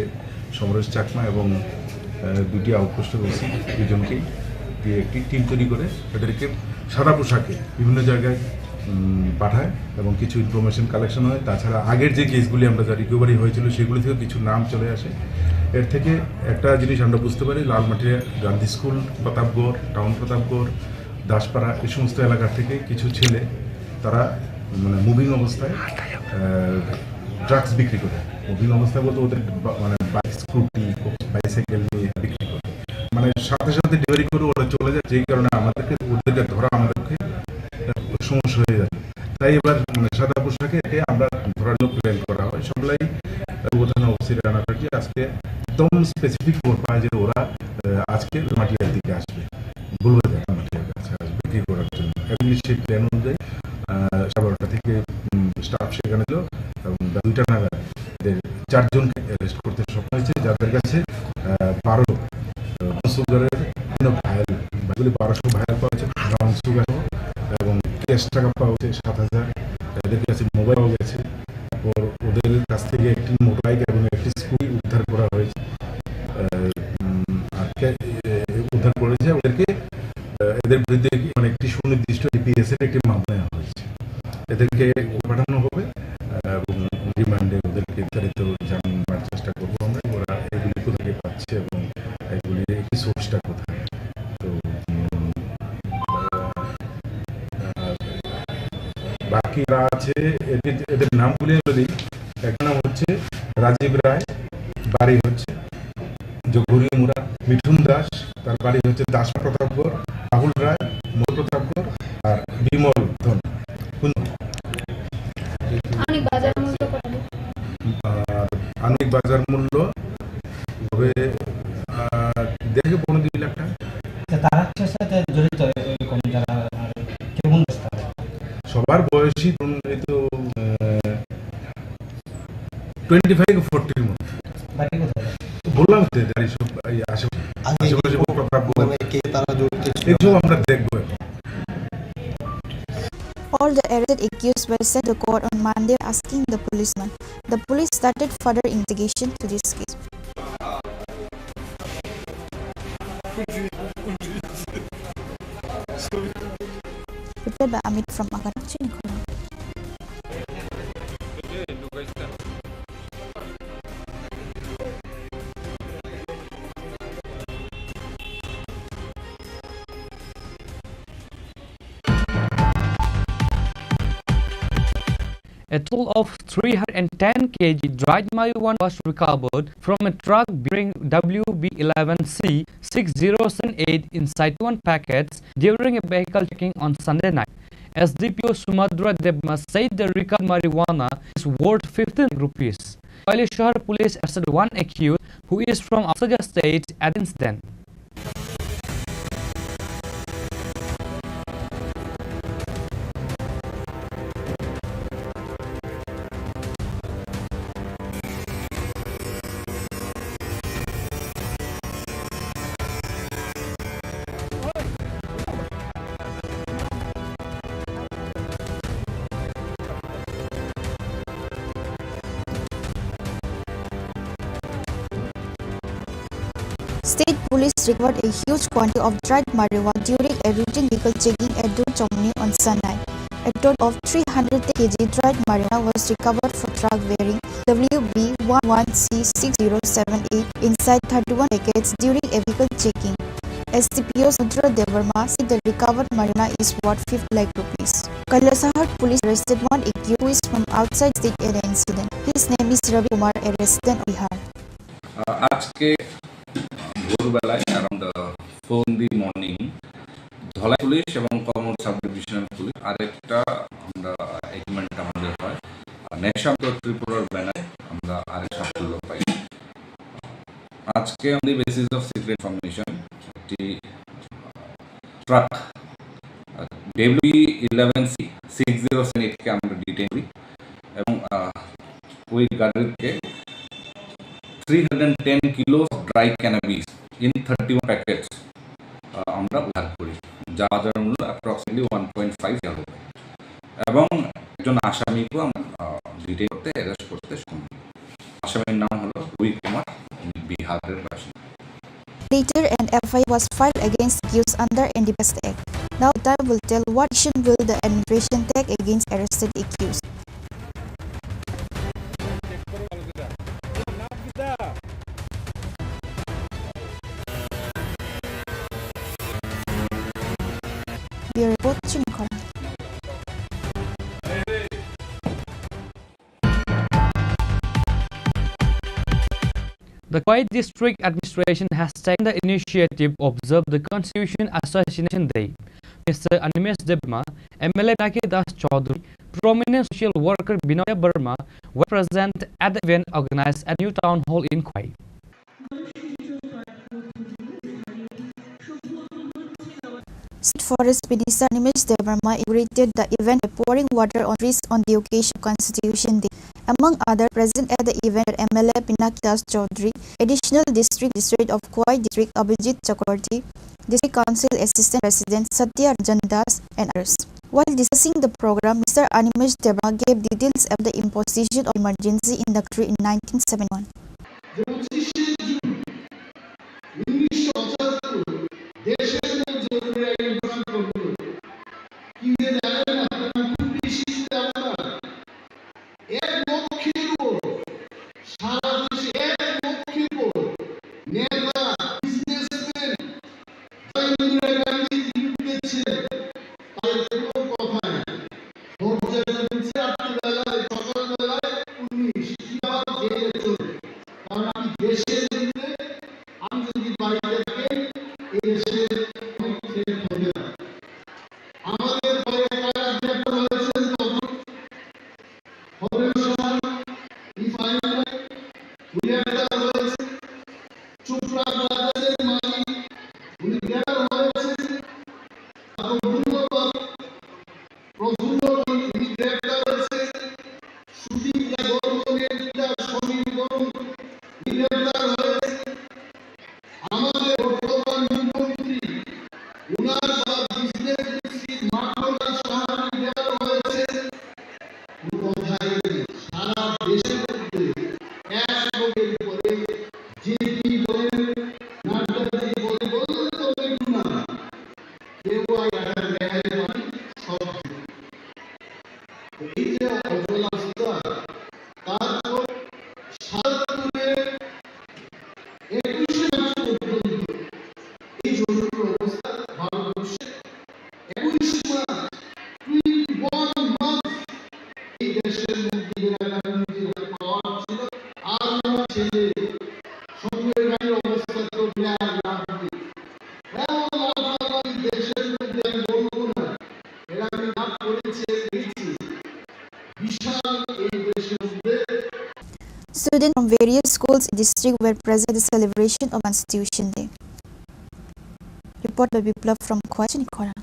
সমরেশ চাকমা এবং, আহ, দুটি আউটপোস্টের ওসি, দুজনকেই দিয়ে একটি টিম তৈরি করে তাদেরকে সাদা পোশাকে বিভিন্ন জায়গায়, উম, পাঠায় এবং কিছু ইনফরমেশন কালেকশন হয়। তাছাড়া আগের যে কেসগুলি আমরা যা রিকভারি হয়েছিল, সেগুলি থেকে কিছু নাম চলে আসে। এর থেকে একটা জিনিস আমরা বুঝতে পারি, লালমাটিয়া গান্ধী স্কুল, প্রতাপগড় টাউন, প্রতাপগড়, দাসপাড়া, এই সমস্ত এলাকা থেকে কিছু ছেলে, তারা মানে মুভিং অবস্থায়, আহ, ড্রাগস বিক্রি করে। মুভিং অবস্থায় বলতে ওদের বা-, মানে বাইক, স্কুটি, বাইসাইকেল নিয়ে বিক্রি করে, মানে সাথে সাথে ডেলিভারি করে ওরা চলে যায়, যেই কারণে আমাদেরকে, ওদেরকে ধরা আমাদের পক্ষে সমস্যা হয়ে যায়। তাই এবার মানে সাদা পোশাকে একে আমরা ধরার জন্য প্ল্যান করা হয়। সবলাই উদ্বোধন ওসি রানা থাকি আজকে একদম স্পেসিফিক খবর পায় যে ওরা, আহ, আজকে মাটিয়ার দিকে আসবে, বলবে যে মাটিয়ার কাছে আসবে কি করার জন্য। এবং সেই প্ল্যান অনুযায়ী, আহ, সাড়ে বারোটা থেকে, উম, স্টাফ সেখানে ছিল এবং দুইটা নাগাদ এদের চারজনকে অ্যারেস্ট করতে সক্ষম হয়েছে, যাদের কাছে, আহ, বারো, আহ, সুগারের বিভিন্ন ভায়াল, বারোশো ভায়াল পাওয়া হয়েছে, ব্রাউন সুগার এবং ক্যাশ টাকা পাওয়া হয়েছে সাত হাজার, এদের কাছে মোবাইল পাওয়া গেছে। তারপর ওদের কাছ থেকে একটি মোটরবাইক এবং একটি স্কুটি উদ্ধার করা হয়েছে। আহ, উম, আর কে-, এ, উদ্ধার করেছে ওদেরকে, আহ, এদের বিস্তারিত জানার চেষ্টা করবো আমরা, ওরা এগুলি কোথা থেকে পাচ্ছে এবং এগুলি কি সোর্সটা কোথায়। তো, উম, আহ, আহ, বাকি যারা আছে, এদের, এদের নাম বলে যদি, একটা নাম হচ্ছে রাজীব রায়, বাড়ি হচ্ছে জগুরিমুড়া, মিঠুন দাস, তার বাড়ি হচ্ছে দাসপাড়া প্রতাপগড়, রাহুল রায়, মধু প্রতাপগড়, আর বিমল ধন। কোন? আনুমানিক বাজার মূল্য কত? আর আনুমানিক বাজার মূল্য হবে, আহ, দেড় থেকে পৌনে দুই লাখ টাকা। তা তারা হচ্ছে সাথে জড়িত এরকম যারা আর কেমন অবস্থা? সবার বয়সই ধরুন এই তো, আহ, টোয়েন্টি ফাইভ ফোরটির মধ্যে। বাড়ি কোথায়? বললাম তো, এদের এইসব এই আশেপাশে, আগে আশেপাশে কি প্রতাপগড়। মানে কে তারা জড়িত ছিল? এইসব আমরা দেখবো এখন। All the arrested accused were sent to court on Monday, asking the policeman. The police started further investigation to this case. Reported by Amit from Agartala. A total of three hundred ten K G dried marijuana was recovered from a truck bearing W B eleven C six zero seven eight inside twenty-one packets during a vehicle checking on Sunday night. S D P O Sumadra Debbarma said the recovered marijuana is worth fifteen lakh rupees. Kailashahar police arrested one accused who is from Australia state at the incident. State police recovered a huge quantity of dried marijuana during a routine vehicle checking at Durchomni on Sunday. A total of three hundred K G dried marijuana was recovered for truck bearing W B one one C six zero seven eight inside thirty-one packets during a vehicle checking. S D P O Sumadra Debbarma said the recovered marijuana is worth fifty lakh rupees. Kailasahar police arrested one accused who is from outside state at the incident. His name is Ravi Kumar, a resident of Bihar. আহ, আজকে ভোরবেলায়, around four in the morning, Dhalai police এবং Kamal sub divisional police আরেকটা আমরা এগ্রিমেন্ট আমাদের হয়, আহ, নেশামুক্ত ত্রিপুরার ব্যানারে আমরা আরেক সাফল্য পাই। আজকে on the basis of secret information একটি ট্রাক, আহ, W B eleven C six zero seven eight কে আমরা ডিটেইন করি এবং, আহ, ওই গাড়িতে three hundred ten kilos of dry cannabis in thirty-one packets, আহ, আমরা উদ্ধার করি, যা বাজার মূল্য approximately one point five lakh rupee. এবং একজন আসামিকেও আমরা, আহ, ডিটেইন করতে, অ্যারেস্ট করতে সক্ষম হই। আসামির নাম হলো রবি কুমার, উনি বিহারের বাসিন্দা। Later, an F I R was filed against accused under N D P S Act. Now, time will tell what action will the administration take against arrested accused. Bureau Report, Chini Khorang. The Khowai District Administration has taken the initiative to observe the Constitution Assassination Day. Mister Animesh Debbarma, M L A Pinaki Das Chaudhary, prominent social worker Binoy Debbarma were present at the event organized at New Town Hall in Khowai. State Forest Minister Animesh Debbarma inaugurated the event by pouring water on trees on the occasion of Constitution Day. Among other present at the event were M L A Pinaki Das Chaudhary, Additional District Magistrate of Khowai District Abhijit Chakraborty, District Council Assistant President Satya Ranjan Das, and others. While discussing the program, Mister Animesh Debbarma gave details of the imposition of emergency in the country in nineteen seventy-one. যে পঁচিশে জুন উনিশশো পঁচাত্তর দেশের মধ্যে জরুরি আইন ঘোষণা করল। কি যে জানেন আপনারা, খুব বেশি চিন্তা ভাবনা। এক লক্ষের উপর, এর পরে জেপি বলেন, নাড্ডাজি বলেন, বলেন, বলেন না। কেউ আর এটার রেহাই পায়নি, সব। তো এই যে অচলাবস্থা, তারপর সাতাত্তরের একুশে মার্চ পর্যন্ত এই জরুরি অবস্থা ভারতবর্ষে একুশ মাস, twenty one months এই দেশের মধ্যে ইন্দিরা গান্ধীজির হাতে পাওয়ার ছিল। আর আমার ছেলে সঞ্জয় গান্ধীর অবস্থা তো বিরাট লাভ নেই। এমন লাফালাফি দেশের মধ্যে আমি বলবো না। এরা আমি লাভ করেছে, পেয়েছি। বিশাল এই দেশের মধ্যে Students from various schools in district were present at the celebration of Constitution Day. Report by Biplab from Khwachani Khora.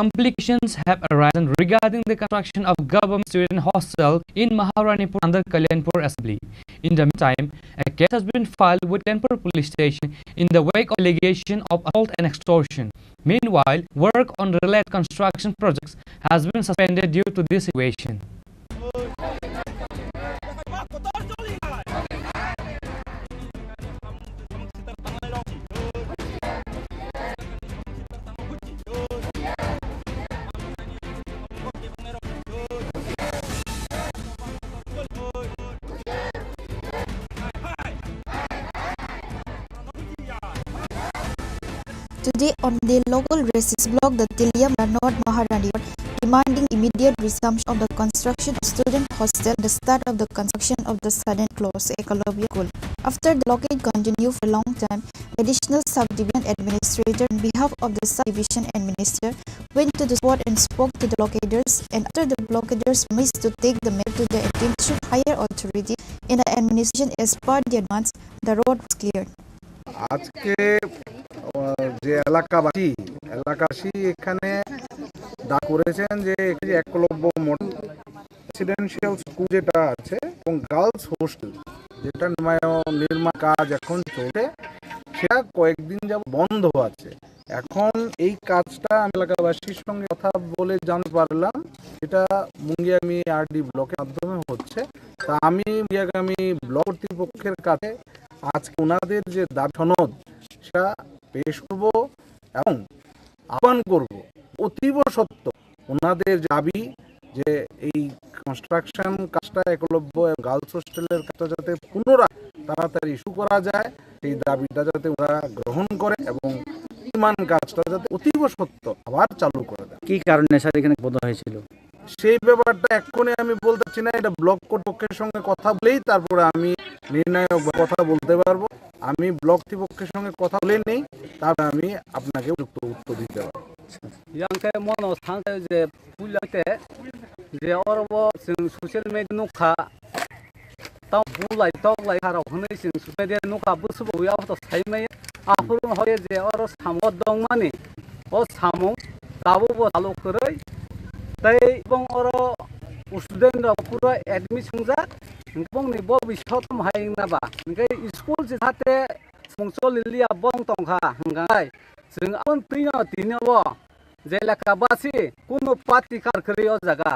Complications have arisen regarding the construction of government student hostel in Maharanipur under Kalyanpur Assembly. In the meantime, a case has been filed with Kalyanpur Police Station in the wake of allegation of assault and extortion. Meanwhile, work on related construction projects has been suspended due to this situation. Today on the local resistance blocked the Tiliamara North Maharani Road, demanding immediate resumption of the construction of student hostel and the start of the construction of the sudden close Eklavya School. After the blockade continued for a long time, additional subdivision administrator on behalf of the subdivision and minister went to the spot and spoke to the blockaders, and after the blockaders promised to take the matter to the administration higher authority in the administration as per their demands, the road was cleared. আজকে, আহ, যে এলাকাবাসী, এলাকাবাসী এখানে দাবি করেছেন যে এখানে যে একলব্য মডেল রেসিডেন্সিয়াল স্কুল যেটা আছে এবং গার্লস হোস্টেল যেটা নির্মাণ, নির্মাণ কাজ এখন চলছে, সেটা কয়েকদিন যাবত বন্ধ আছে। এখন এই কাজটা আমি এলাকাবাসীর সঙ্গে কথা বলে জানতে পারলাম, এটা মুঙ্গিয়ামি আরডি ব্লকের মাধ্যমে হচ্ছে। তা আমি মুঙ্গিয়ামি ব্লক কর্তৃপক্ষের কাছে আজকে ওনাদের যে দাবি সনদ, সেটা পেশ করব এবং আহ্বান করব অতীব সত্বর ওনাদের দাবি যে এই কনস্ট্রাকশন কাজটা, একলব্য এবং গার্লস হোস্টেলের কাজটা যাতে পুনরায় তাড়াতাড়ি শুরু করা যায়, সেই দাবিটা যাতে ওরা গ্রহণ করে এবং নির্মাণ কাজটা যাতে অতীব সত্বর আবার চালু করে দেয়। কি কারণে স্যার এখানে বন্ধ হয়েছিল? সেই ব্যাপারটা এক্ষুনি আমি বলতে পারছি না, এটা ব্লক কর্তৃপক্ষের সঙ্গে কথা বলেই তারপরে আমি নির্ণায়ক কথা বলতে পারবো। আমি ব্লক কর্তৃপক্ষের সঙ্গে কথা বলে নেই, তারপরে আমি আপনাকে উপযুক্ত উত্তর দিতে পারবো। Yang khe mono thang khe je puila te je oro bo chwng social media nukha, tamo bulai toklai kharok hwnwi chwng social media nukha, bwswk bo abo to sai maya. Aphuru hoi je oro samung dongmani, o samung tabuk bo chaluk kwrwi, tei bong oro student rok phuru admit swngjak, bongni bo bishotom hai wngna ba, hwnkhe school se thate samung choli liya bong tongkha, hwnkhe chwng aboni twino tini o je elaka basi kunu party kar kwrwi o jaga.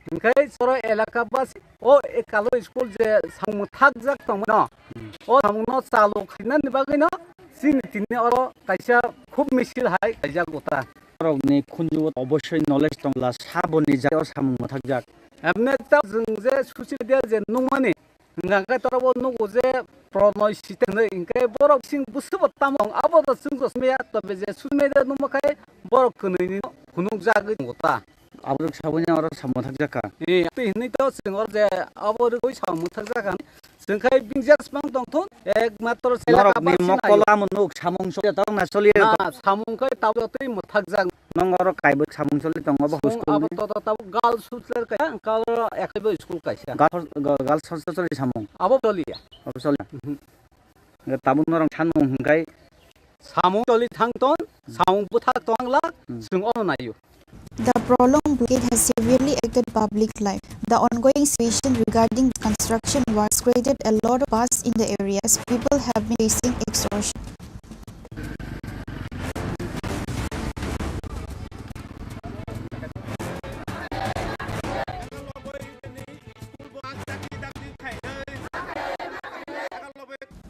Hwnkhe choro elaka basi o ekalo school je samung mwthakjak tongmano, o samungno chalu khainani bagwino chini tini oro kaisa khub misil hai kaijago ta. Borokni khunjugo obosoi knowledge tongla saboni jagao samung mwthakjak. Emne ta chwng je social media je nukmani, hwnkha khe torobo nugo je Pronoy Siteng hinwi, hinkhe borok bising bwswkbo tamo wng, abo to chwng to simiya, tobe je social media nukma khe borok kwnwini phunukjagwi tongo ta. Abo rwk saboni oro samung thakjakha. Eh, twi hinwi to chwng oro je abo rwgwi samung thakjakha. Chwng khai bini je swpang tongthun, ekmatro se norokni lekha mokolo sinai. Amo nuk samung choli tongo na choli na, samung khai tabuk twi mwthakjak. Nong oro kaibo samung choli tongo bo school abo ni? Toto tabuk girls hostel kaisa, hwnkhe oro ekaibo school kaisa. Girls, girls hostel choli samung? Abo choliya. Abo choliya. Mhm. Hwnkhe tabuk norok sanmung hwnkhe? Samung choli thangton, samung bwthak tongla, hmm, chwng ono naio. The prolonged blockade has severely affected public life. The ongoing situation regarding construction works created a lot of past in the area as people have been facing extortion.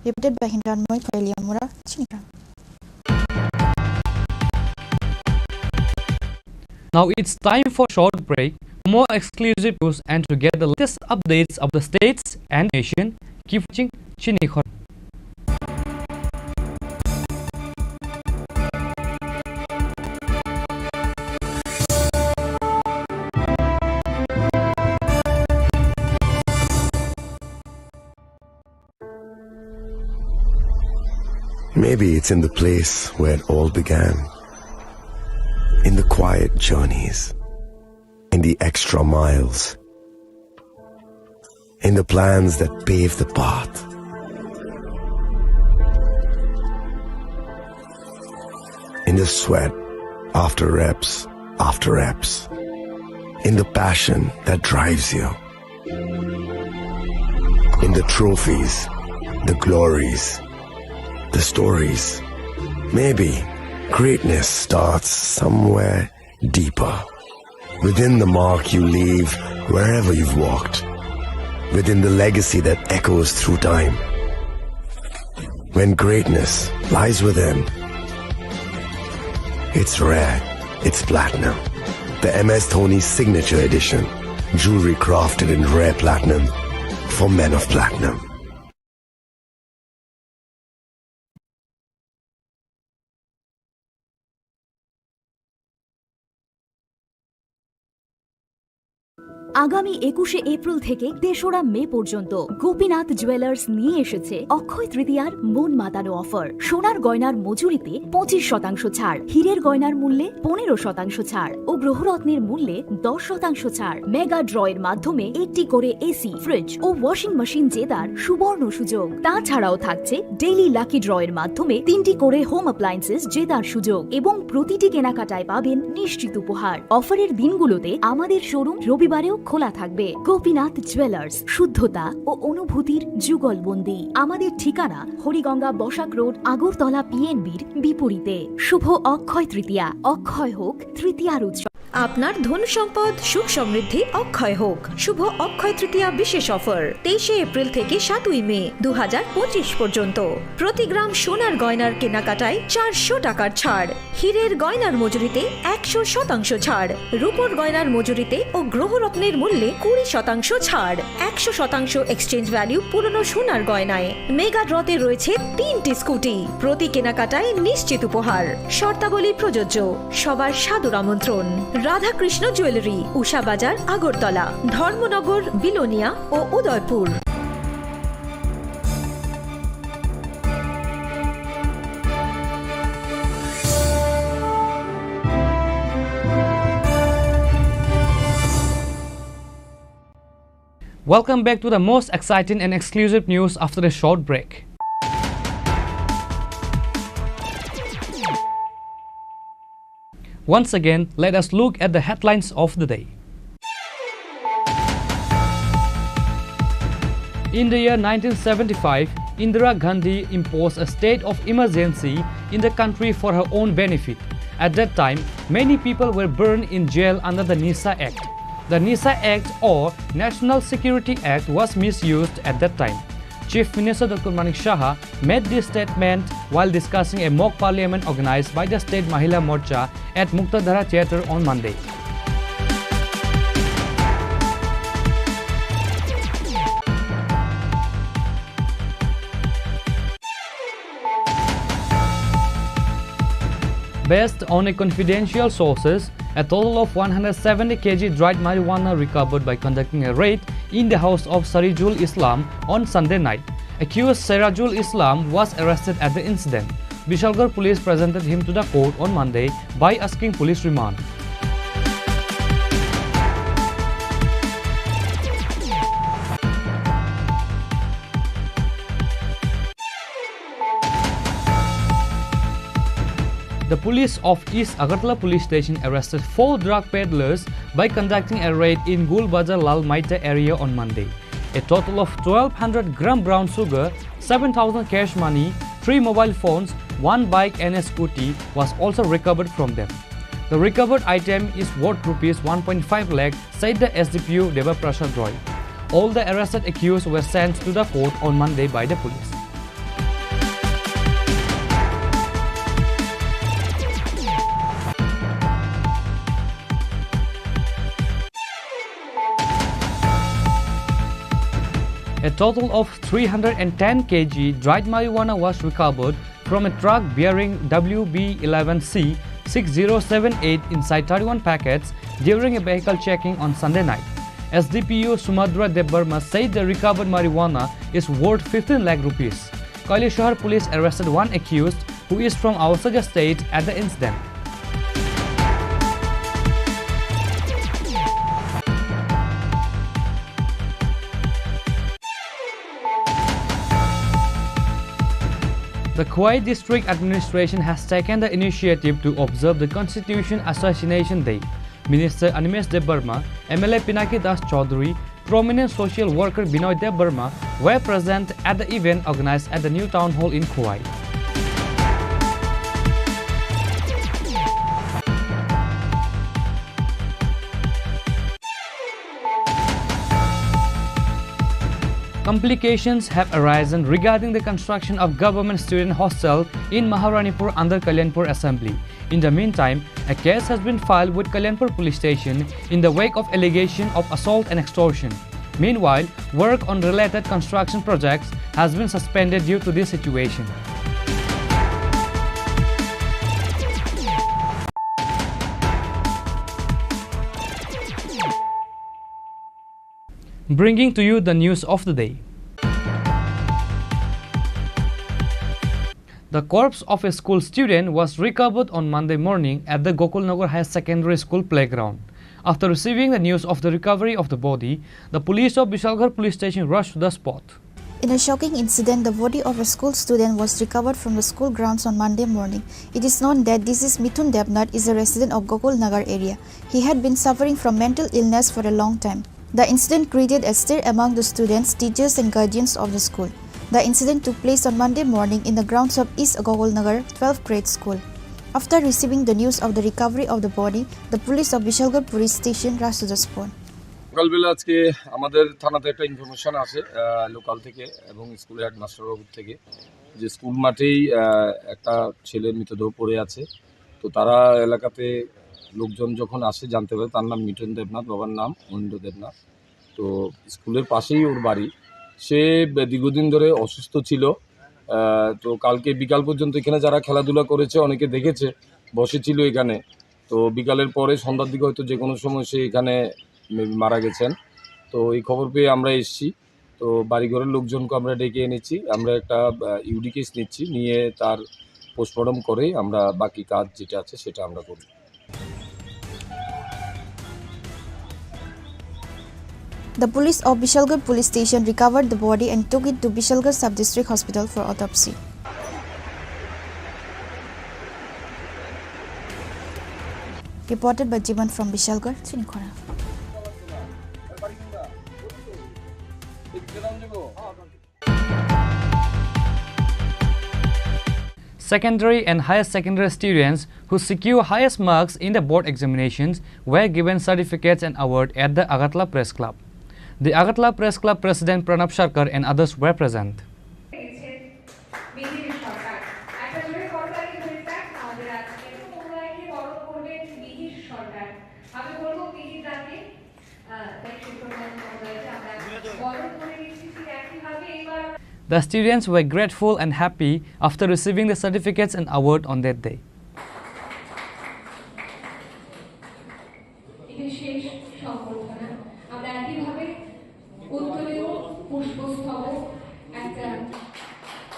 Reported by Hindranmoi Khailya Mura, Chinikhang. Now it's time for short break. More exclusive news and to get the latest updates of the states and nation, keep watching Chinikhang. Maybe it's in the place where it all began. In the quiet journeys, in the extra miles, in the plans that pave the path, in the sweat after reps after reps, in the passion that drives you. In the trophies, the glories, the stories. Maybe greatness starts somewhere deeper. Within the mark you leave wherever you've walked. Within the legacy that echoes through time. When greatness lies within, it's rare, it's platinum. The M S Dhoni Signature Edition. Jewelry crafted in rare platinum for men of platinum. আগামী একুশে এপ্রিল থেকে তেসরা মে পর্যন্ত গোপীনাথ জুয়েলার্স নিয়ে এসেছে অক্ষয় তৃতীয়ার মন মাতানো অফার। সোনার গয়নার মজুরিতে পঁচিশ শতাংশ ছাড়, হীরের গয়নার মূল্যে পনেরো শতাংশ ছাড় ও গ্রহরত্নের মূল্যে দশ শতাংশ ছাড়। মেগা ড্রয়ের মাধ্যমে একটি করে এসি, ফ্রিজ ও ওয়াশিং মেশিন জেতার সুবর্ণ সুযোগ। তাছাড়াও থাকছে ডেইলি লাকি ড্রয়ের মাধ্যমে তিনটি করে হোম অ্যাপ্লায়েন্সেস জেতার সুযোগ এবং প্রতিটি কেনাকাটায় পাবেন নিশ্চিত উপহার। অফারের দিনগুলোতে আমাদের শোরুম রবিবারেও খোলা থাকবে। গোপীনাথ জুয়েলার্স, শুদ্ধতা ও অনুভূতির যুগলবন্দি। আমাদের ঠিকানা হরিগঙ্গা বসাক রোড, আগরতলা পিএনবির বিপরীতে। শুভ অক্ষয় তৃতীয়া, অক্ষয় হোক তৃতীয়ার উৎসব। আপনার ধন সম্পদ সুখ সমৃদ্ধি অক্ষয় হোক। শুভ অক্ষয় তৃতীয়া বিশেষ অফার তেইশে এপ্রিল থেকে সাতই মে দু হাজার পঁচিশ পর্যন্ত। প্রতি গ্রাম সোনার গয়নার কেনাকাটায় চারশো টাকার ছাড়, হীরের গয়নার মজুরিতে একশো শতাংশ ছাড়, রূপোর গয়নার মজুরিতে ও গ্রহরত্নের মূল্যে কুড়ি শতাংশ ছাড়, একশো শতাংশ এক্সচেঞ্জ ভ্যালু পুরনো সোনার গয়নায়। মেগা ড্রতে রয়েছে তিনটি স্কুটি, প্রতি কেনাকাটায় নিশ্চিত উপহার। শর্তাবলী প্রযোজ্য। সবার সাদর আমন্ত্রণ। রাধাকৃষ্ণ জুয়েলারি, উষা বাজার, আগরতলা, ধর্মনগর, বিলোনিয়া ও Udaipur. Welcome back to the most exciting and exclusive news after a short break. Once again, let us look at the headlines of the day. In the year nineteen seventy-five, Indira Gandhi imposed a state of emergency in the country for her own benefit. At that time, many people were burned in jail under the NISA Act. The NISA Act or National Security Act was misused at that time. Chief Minister Doctor Manik Saha made this statement while discussing a mock parliament organized by the State Mahila Morcha at Muktadhara Theatre on Monday. Based on a confidential sources, a total of one hundred seventy kilograms dried marijuana recovered by conducting a raid in the house of Sarijul Islam on Sunday night. Accused Sarijul Islam was arrested at the incident. Bishalgarh police presented him to the court on Monday by asking police remand. The police of East Agartala Police Station arrested four drug peddlers by conducting a raid in Gul Bazar Lal Maita area on Monday. A total of twelve hundred gram brown sugar, seven thousand cash money, three mobile phones, one bike and a scooty was also recovered from them. The recovered item is worth rupees one point five lakh, said the S D P O Deva Prasad Roy. All the arrested accused were sent to the court on Monday by the police. A total of three hundred and ten K G dried marijuana was recovered from a truck bearing W B eleven C six zero seven eight inside thirty-one packets during a vehicle checking on Sunday night. S D P O Sumadra Debbarma said the recovered marijuana is worth fifteen lakh rupees. Kailashahar police arrested one accused who is from Awasakha state at the incident. The Khowai District Administration has taken the initiative to observe the Constitution Assassination Day. Minister Animesh Debbarma, M L A Pinaki Das Chaudhary, prominent social worker Binoy Debbarma were present at the event organized at the new town hall in Khowai. Complications have arisen regarding the construction of government student hostel in Maharanipur under Kalyanpur Assembly. In the meantime, a case has been filed with Kalyanpur Police Station in the wake of allegation of assault and extortion. Meanwhile, work on related construction projects has been suspended due to this situation. Bringing to you the news of the day. The corpse of a school student was recovered on Monday morning at the Gokulnagar Higher Secondary School playground. After receiving the news of the recovery of the body, the police of Bishalgarh Police Station rushed to the spot. In a shocking incident, the body of a school student was recovered from the school grounds on Monday morning. It is known that this is Mithun Debnath, is a resident of Gokulnagar area. He had been suffering from mental illness for a long time. The incident created a stir among the students, teachers and guardians of the school. The incident took place on Monday morning in the grounds of East Gokulnagar twelfth grade school. After receiving the news of the recovery of the body, the police of Bishalgarh Police Station rushed to the spot. সকালবেলা আজকে আমাদের থানাতে একটা ইনফরমেশন আসে লোকাল থেকে এবং school headmaster বাবুর থেকে, যে স্কুল মাঠেই আহ, একটা ছেলের মৃতদেহ পড়ে আছে। তো তারা এলাকাতে লোকজন যখন আসে জানতে পারে তার নাম মিঠুন দেবনাথ, বাবার নাম মহেন্দ্র দেবনাথ। তো স্কুলের পাশেই ওর বাড়ি। সে দীর্ঘদিন ধরে অসুস্থ ছিল। আহ, তো কালকে বিকাল পর্যন্ত এখানে যারা খেলাধুলা করেছে অনেকে দেখেছে, বসেছিল এখানে। তো বিকালের পরে সন্ধ্যার দিকে হয়তো যে কোনো সময় সে এখানে maybe মারা গেছেন। তো এই খবর পেয়ে আমরা এসছি। তো বাড়িঘরের লোকজনকে আমরা ডেকে এনেছি। আমরা একটা ইউডি কেস নিচ্ছি, নিয়ে তার পোস্টমর্টম করে আমরা বাকি কাজ যেটা আছে সেটা আমরা করব। The police of Bishalgarh Police Station recovered the body and took it to Bishalgarh Sub-District Hospital for autopsy. Reported by Jiban from Bishalgarh, Chinikhora. Secondary and higher secondary students who secure highest marks in the board examinations were given certificates and award at the Agartala Press Club. The Agartala Press Club President Pranab Sarkar and others were present. Mihir সরকার। একটা জোরে করতালি হয়ে যাক আমাদের আজকে। মহোদয়কে বরণ করবেন মিহির সরকার। আমি বলবো মিহির দাকে, আহ, তাই শিক্ষক মহোদয়কে আমরা বরণ করে নিচ্ছি। ঠিক একইভাবে এবার The students were grateful and happy after receiving the certificates and award on that day. এটা শেষ সংবর্ধনা। আমরা একইভাবে উত্তরীয় পুষ্পস্তবক, একটা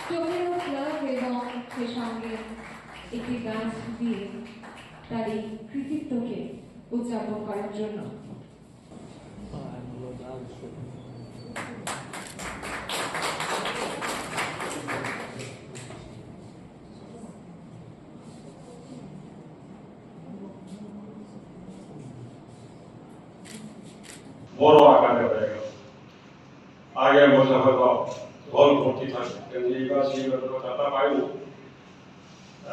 চোখের ফ্লাগ এবং সে সঙ্গে একটি গাছ দিয়ে তার এই কৃতিত্বকে উদযাপন করার জন্য। বড় আকারে হয়ে গেল। আগের বছর হয়তো হল ভর্তি থাকতো, কিন্তু এইবার সেই ব্যাপারটা পাইনি।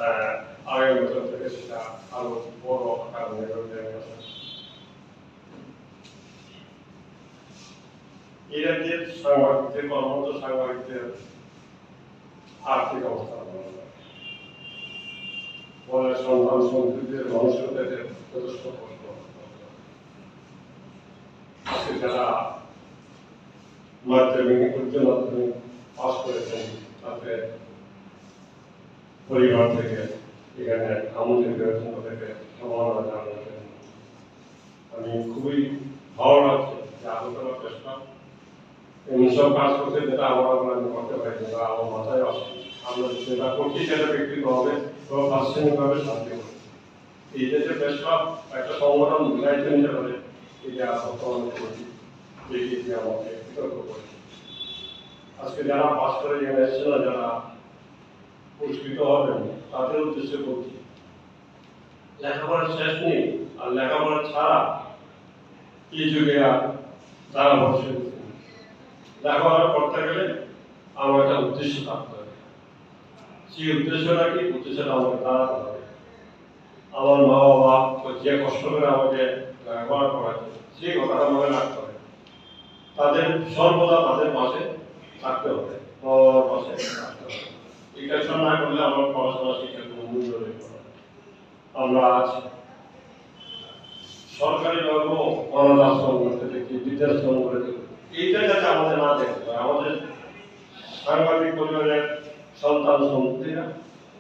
আহ, আগের বছর থেকে সেটা আরো বড় আকারে হয়ে গেল। এরা যে সাংবাদিকদের, কর্মরত সাংবাদিকদের আর্থিক অবস্থা ভালো নয়। ফলে সন্ধান সন্ত্রীদের মানুষের কাছে যথেষ্ট কষ্ট। আজকে যারা মাধ্যমিক, উচ্চ মাধ্যমিক পাস করেছেন, তাতে পরিবার থেকে এখানে আমাদের বিরোধী থেকে সম্ভাবনা জানাতে আমি খুবই ভালো লাগছে যে আগরতলা প্রেস ক্লাব এই সব কাজ করতে, যেটা আমরা, আমরা করতে পারি না, আমার মাথায় আসে। আমরা যেটা করছি সেটা ব্যক্তিগতভাবে এবং প্রাতিষ্ঠানিকভাবে শান্তি হবে। এই দেশে প্রেস ক্লাব একটা সংগঠন দায়িত্ব নিতে পারে, এটা বর্তমানে কমিটি দেখে যে আমাকে কৃতজ্ঞ করেছে। আজকে যারা পাস করে এখানে এসেছে না, যারা পুরস্কৃত হবেন, তাদের উদ্দেশ্যে বলছি, লেখাপড়া শেষ নেই, আর লেখাপড়া ছাড়া এই যুগে আর তারা ভবিষ্যৎ নেই। লেখাপড়া করতে গেলে আমার একটা উদ্দেশ্য থাকতে হবে। সেই উদ্দেশ্যটা কি? উদ্দেশ্যটা আমাকে দাঁড়াতে হবে। আমার মা বাবা তো যে কষ্ট করে আমাকে লেখাপড়া করাচ্ছে, সেই কথাটা মনে রাখতে হবে। তাদের সর্বদা তাদের পাশে থাকতে হবে, মা বাবার পাশে থাকতে হবে। এই কাজটা না করলে আমার পড়াশোনা শিক্ষার কোনো মূল্য নেই। আমরা আছি সরকারিভাবেও অনাথ আশ্রম করতে দেখি, বৃদ্ধাশ্রম করে দেখি। এইটা যাতে আমাদের না দেখতে হয়, আমাদের সাংবাদিক পরিবারের সন্তান সন্ততিরা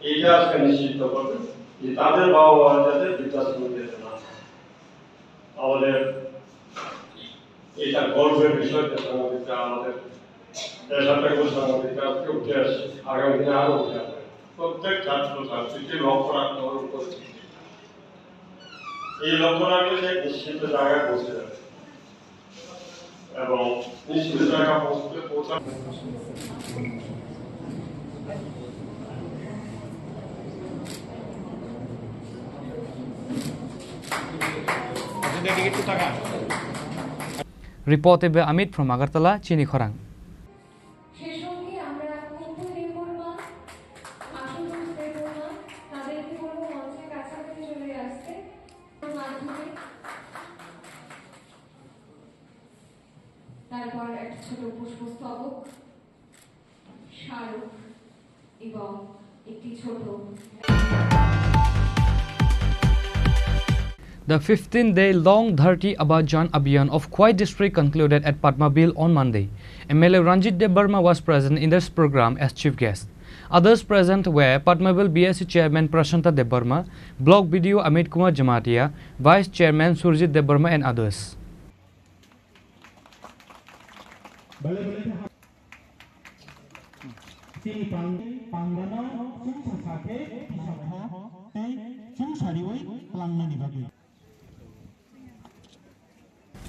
এইটা আজকে নিশ্চিত করবে যে তাদের বাবা মা যাতে বৃদ্ধাশ্রমে যেতে না হয়। আমাদের এটা গর্বের বিষয় যে সাংবাদিকরা আমাদের পেশাটা এবং সাংবাদিকরা আজকে উঠে আসছে, আগামী দিনে আরো উঠে আসবে। প্রত্যেক ছাত্র ছাত্রীকে লক্ষ্য রাখতে হবে উপস্থিতি। এই লক্ষ্য রাখলে সে নিশ্চিত জায়গায় পৌঁছে যাবে এবং নিশ্চিত জায়গা পৌঁছতে পৌঁছাবে। Reported by Amit from Agartala, Chini Khorang. সে সঙ্গে আমরা কুকুর দেববর্মা, আশুতোষ দেববর্মা, তাদেরকে বলবো মঞ্চের কাছাকাছি চলে আসতে। মাধ্যমে তারপর একটা ছোট পুষ্পস্তবক, স্মারক এবং একটি ছোট The fifteen-day long Dharti Aaba Jaan Abhiyan of Khowai district concluded at Padmabil on Monday. M L A Ranjit Debbarma was present in this program as chief guest. Others present were Padmabil B S C chairman Prashanta Debbarma, block B D O Amit Kumar Jamatia, vice chairman Surjit Debbarma and others. Chini pang-, panggano chwngsa sakhe tisa kha tei chwngsariwi tlangnani bagwi.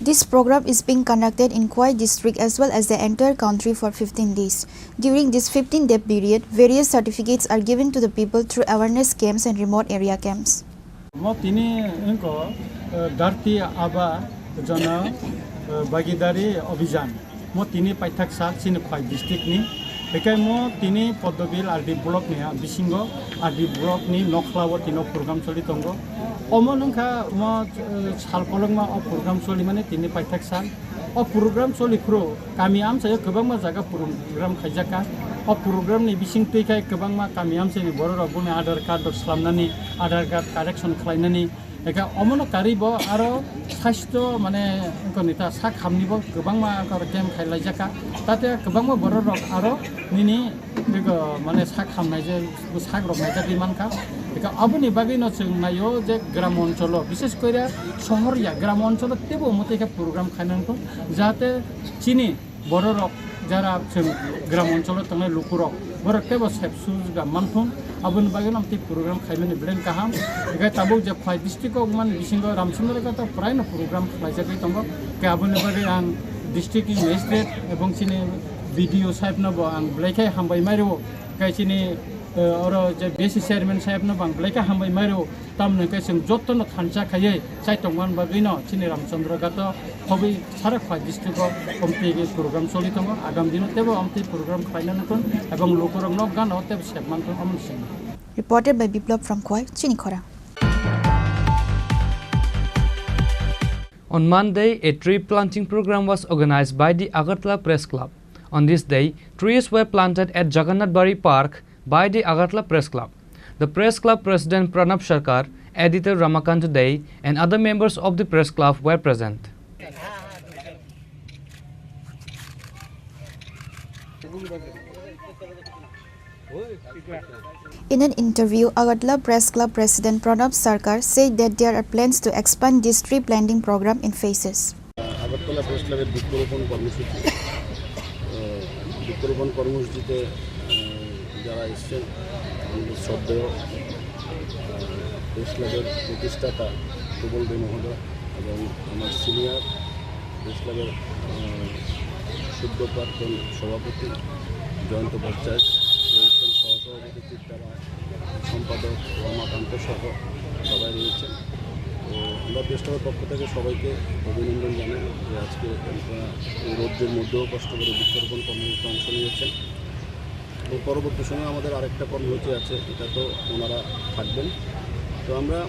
This program is being conducted in Khowai district as well as the entire country for fifteen days. During this fifteen-day period, various certificates are given to the people through awareness camps and remote area camps. Mo tini wngkha, eh, Dharti Aaba Jaan, eh, Bhagidari Abhiyan. Mo tini paithak sal chini Khowai district ni. Hinkhe mo tini Padmabil R D block ni, ah, bisingo R D block ni nokhla o tino program choli tongo. Omo wngkha mo, eh, sal kolokma o program choli mani tini paithak sal. O program choli phuru kami amchaio kwbangma jaga program khaijak kha. O program ni bising twi khai kwbangma kami amchaini borok rok boni Aadhaar card rok slamnani, Aadhaar card correction khlainani, eka omono karwi bo aro sasthyo mane wngkha nita sak hamni bo kwbangma aro camp khailaijak kha. Tate kwbangma borok rok aro nini bego mane sak hamnai je sak rok naijagwi mankha. Eka aboni bagwino chwng naio je gram oncholo, bishes koire sohor ya, gram oncholo teibo omo tei khe program khainani thung, jahate chini bororok jara chwng gram oncholo tongnai lukurok, borok teibo sep sujga manthung, aboni bagwino amtwi program khaimani belai kaham. Hinkhe tabuk je Khowai district o wngmani bisingo Ramchandra Ghat o kwraino program khlaijagwi tongo. Hinkhe aboni bagwi ang district ni magistrate ebong chini B D O saheb no bo ang belai khe hambai mai rwo. Hinkhe chini, eh, oro je B S C chairman saheb no bo ang belai khe hambai mai rwo. Tamoni hwnkhe chwng jotono thansa khaiwi chai tongmani bagwino chini Ramchandra Ghat o khobwi sara Khowai district o komtwi program choli tongo. Agam dino teibo amtwi program khlaina nukun ebong lukurok nok gana o teibo sep manthung omo simi. Reported by Biplab from Khowai, Chini Khorang. On Monday, a tree planting program was organized by the Agartala Press Club. On this day, trees were planted at Jagannath Bari Park by the Agartala Press Club. The Press Club President Pranab Sarkar, Editor Ramakant Dey, and other members of the Press Club were present. In an interview, Agartala Press Club President Pranab Sarkar said that there are plans to expand this tree planting program in phases. Agartala press ক্লাবের বৃক্ষরোপণ কর্মসূচি। আহ, বৃক্ষরোপণ কর্মসূচিতে আহ, যারা এসছেন, আমাদের শ্রদ্ধেয় আহ, প্রেস ক্লাবের প্রতিষ্ঠাতা সুবল দে মহোদয় এবং আমার সিনিয়র প্রেস ক্লাবের আহ, সদ্য প্রাক্তন সভাপতি জয়ন্ত ভট্টাচার্য রয়েছেন, সহসভাপতি চিত্রা রায়, সম্পাদক রমাকান্ত সহ সবাই রয়েছেন। তো আমরা প্রেস ক্লাবের পক্ষ থেকে সবাইকে অভিনন্দন জানাই যে আজকে আপনারা এই রৌদ্রের মধ্যেও কষ্ট করে বৃক্ষরোপণ কর্মসূচিতে অংশ নিয়েছেন। তো পরবর্তী সময়ে আমাদের আরেকটা কর্মসূচি আছে, এটা তো ওনারা থাকবেন। তো আমরা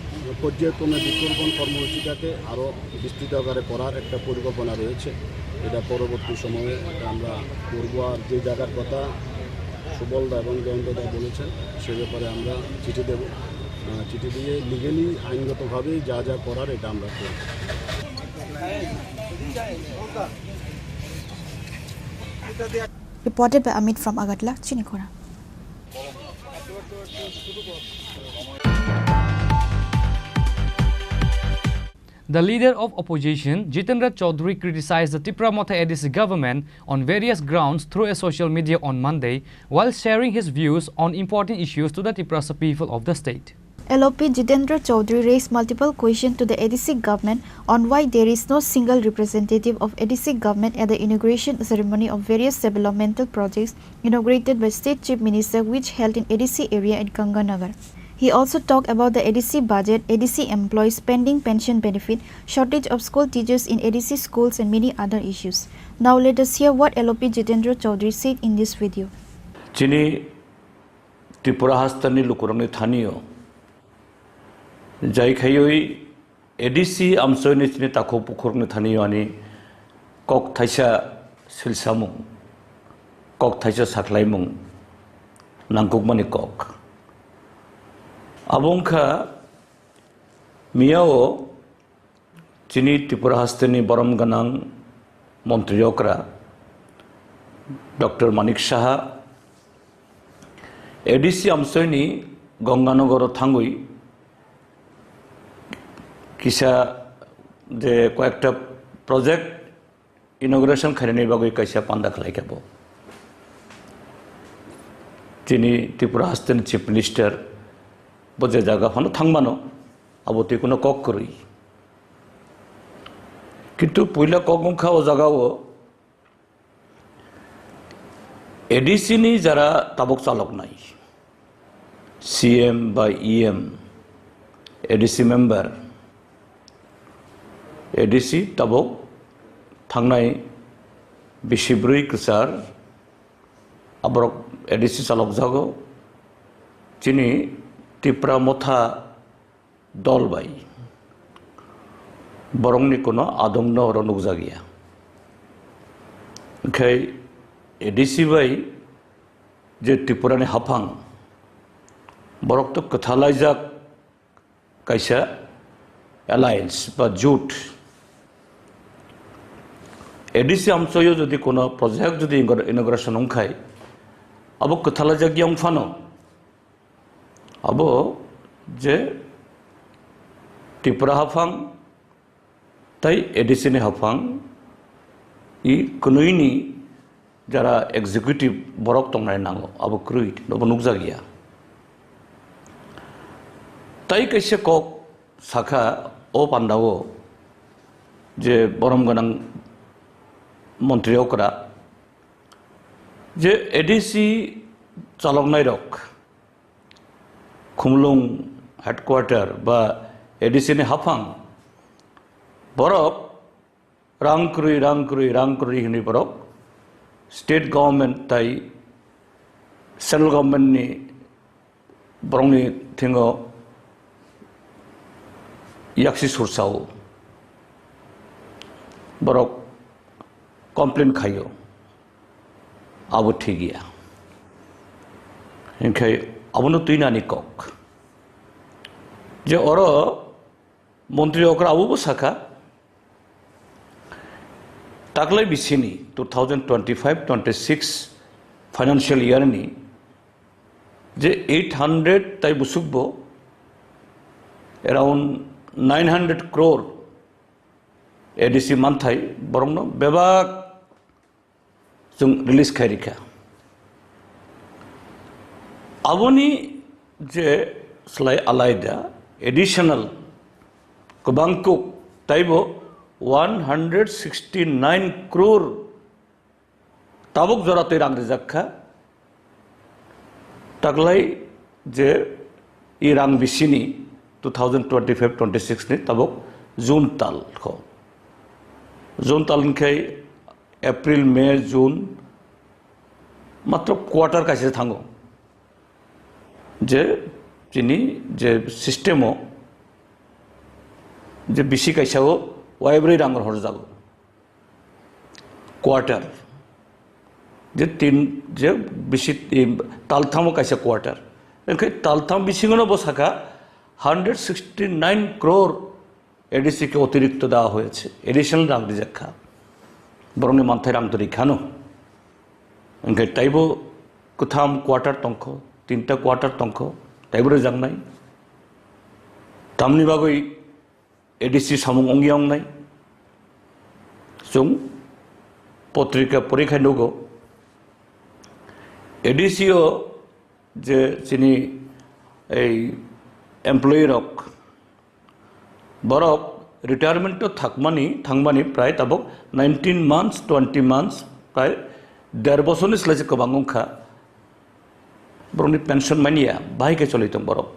পর্যায়ক্রমে বৃক্ষরোপণ কর্মসূচিটাকে আরও বিস্তৃত আকারে করার একটা পরিকল্পনা রয়েছে। এটা পরবর্তী সময়ে এটা আমরা করবো। আর যে জায়গার কথা সুবলদা এবং জয়ন্তদা বলেছেন, সে ব্যাপারে আমরা চিঠি দেব। আহ, চিঠি দিয়ে লিগালি, আইনগতভাবে যা যা করার, এটা আমরা করব। Reported by Amit from Agartala, Chinikhora. The leader of opposition, Jitendra Chaudhary, criticized the Tipra Motha A D C government on various grounds through a social media on Monday, while sharing his views on important issues to the Tiprasa people of the state. L O P Jitendra Chaudhary raised multiple questions to the A D C government on why there is no single representative of A D C government at the inauguration ceremony of various developmental projects inaugurated by State Chief Minister, which held in A D C area at Ganganagar. He also talked about the A D C budget, A D C employees, pending pension benefit, shortage of school teachers in A D C schools and many other issues. Now let us hear what L O P Jitendra Chaudhary said in this video. Chini Tripura hasteni lukurokni thanio jai khaiwi A D C amsoini chini takhuk bukhurokni thanio ani kok thaisa silsamung, kok thaisa sakhlaimung nangkukmani kok. Abo wngkha miyao chini Tripura hasteni borom gwnang montri okra Doctor Manik Saha A D C amsoini Ganganagaro thangwi kisa je koyekta project inauguration khainani bagwi kaisa panda khlai kha bo. Chini Tripura hasteni Chief Minister bo je jaga phano thangmano, abo twi kuno kok kwrwi. Kintu puila kok wngkha o jagao A D C ni jara tabuk chaloknai, C M ba E M, A D C member, A D C tabuk thangnai bisi bwrwi kwchar, aborok A D C chalokjago. Chini Tipra Motha dol bai borokni kuno adong no oro nukjakya. Hinkhe A D C bai je Tripura ni haphang, borok to kwthalaijak kaisa alliance ba jut. A D C amchoyo jodi kuno project jodi inauguration wngkhai, abo kwthalaijak yang phano, abo je Tripura haphang tai A D C ni haphang i kwnwi ni jara executive borok tongnai nango, abo kwrwi, abo nukjakya. Tai kaisa kok sakha o pandao je borom gwnang montri okra je A D C chaloknai rok, Khumulwng headquarter ba A D C ni haphang, borok rang kwrwi, rang kwrwi, rang kwrwi hwnwi borok state government tai central government ni borokni thingo yaksi sursao borok complain khaio, abo thik ya. Hinkhe abono twinani kok je oro montri okra abobo sakha, taklai bisini two thousand twenty-five twenty-six financial year ni je eight hundred tai busukbo around nine hundred crore A D C manthai borokno bebak chwng release khai rikha. Aboni je slai alaida additional kwbang kuk taibo one hundred sixty nine crore tabuk jora twi rang rijak kha. Taklai je i rang bisini two thousand twenty-five twenty-six ni tabuk June tal kho. June tal hwnkhe April, May, June matro quarter kaisa thango. Je chini je system o je bisi kaisa o waibrwi rang horjago. Quarter. Je tin, je bisi, talthamo kaisa quarter. Hwnkhe taltham bisingono bo sakha hundred sixty nine crore A D C ke অতিরিক্ত দেওয়া হয়েছে, additional rang rijak kha. Borokni manthai rang to rikhano. Hwnkhe taibo kwtham quarter tongkho, tinta quarter tongkho, taibo rijaknai. Tamni bagwi A D C samung wngya wngnai. Chwng potrika porikha nugo. A D C o je chini ei employee rok, borok retirement o thakmani, thangmani prai tabuk nineteen months, twenty months, prai der bosorni slai se kwbang wngkha. Borokni pension manya, bahai khe choli tong borok.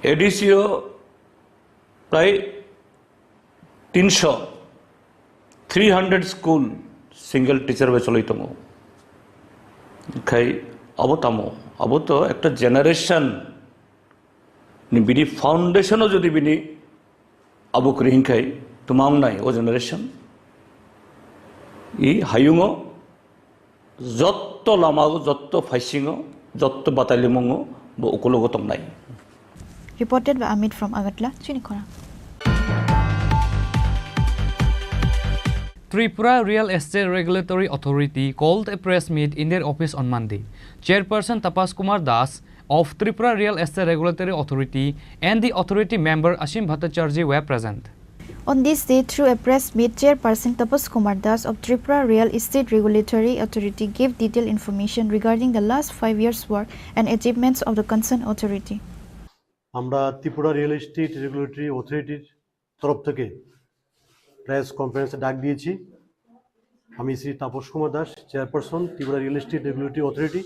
A D C o prai tinso, three hundred school single teacher bai choli tongo. Khai abo tamo, abo to ekta generation ni bini foundation o jodi bini abo kwrwi hinkhai twma wngnai o generation. I hayungo jotto lamago, jotto phaisingo, jotto batalimungo bo ukulogo tongnai. Reported by Amit from Agartala, chini khorang. Tripura Real Estate Regulatory Authority called a press meet in their office on Monday. Chairperson Tapas Kumar Das of Tripura Real Estate Regulatory Authority and the authority member Ashim Bhattacharjee were present. On this day, through a press meet, Chairperson Tapas Kumar Das of Tripura Real Estate Regulatory Authority gave detailed information regarding the last five years' work and achievements of the concerned authority. আমরা Tripura real estate regulatory অথরিটির তরফ থেকে প্রেস কনফারেন্সে ডাক দিয়েছি। আমি Shri Tapas Kumar Das, chairperson Tripura real estate regulatory authority.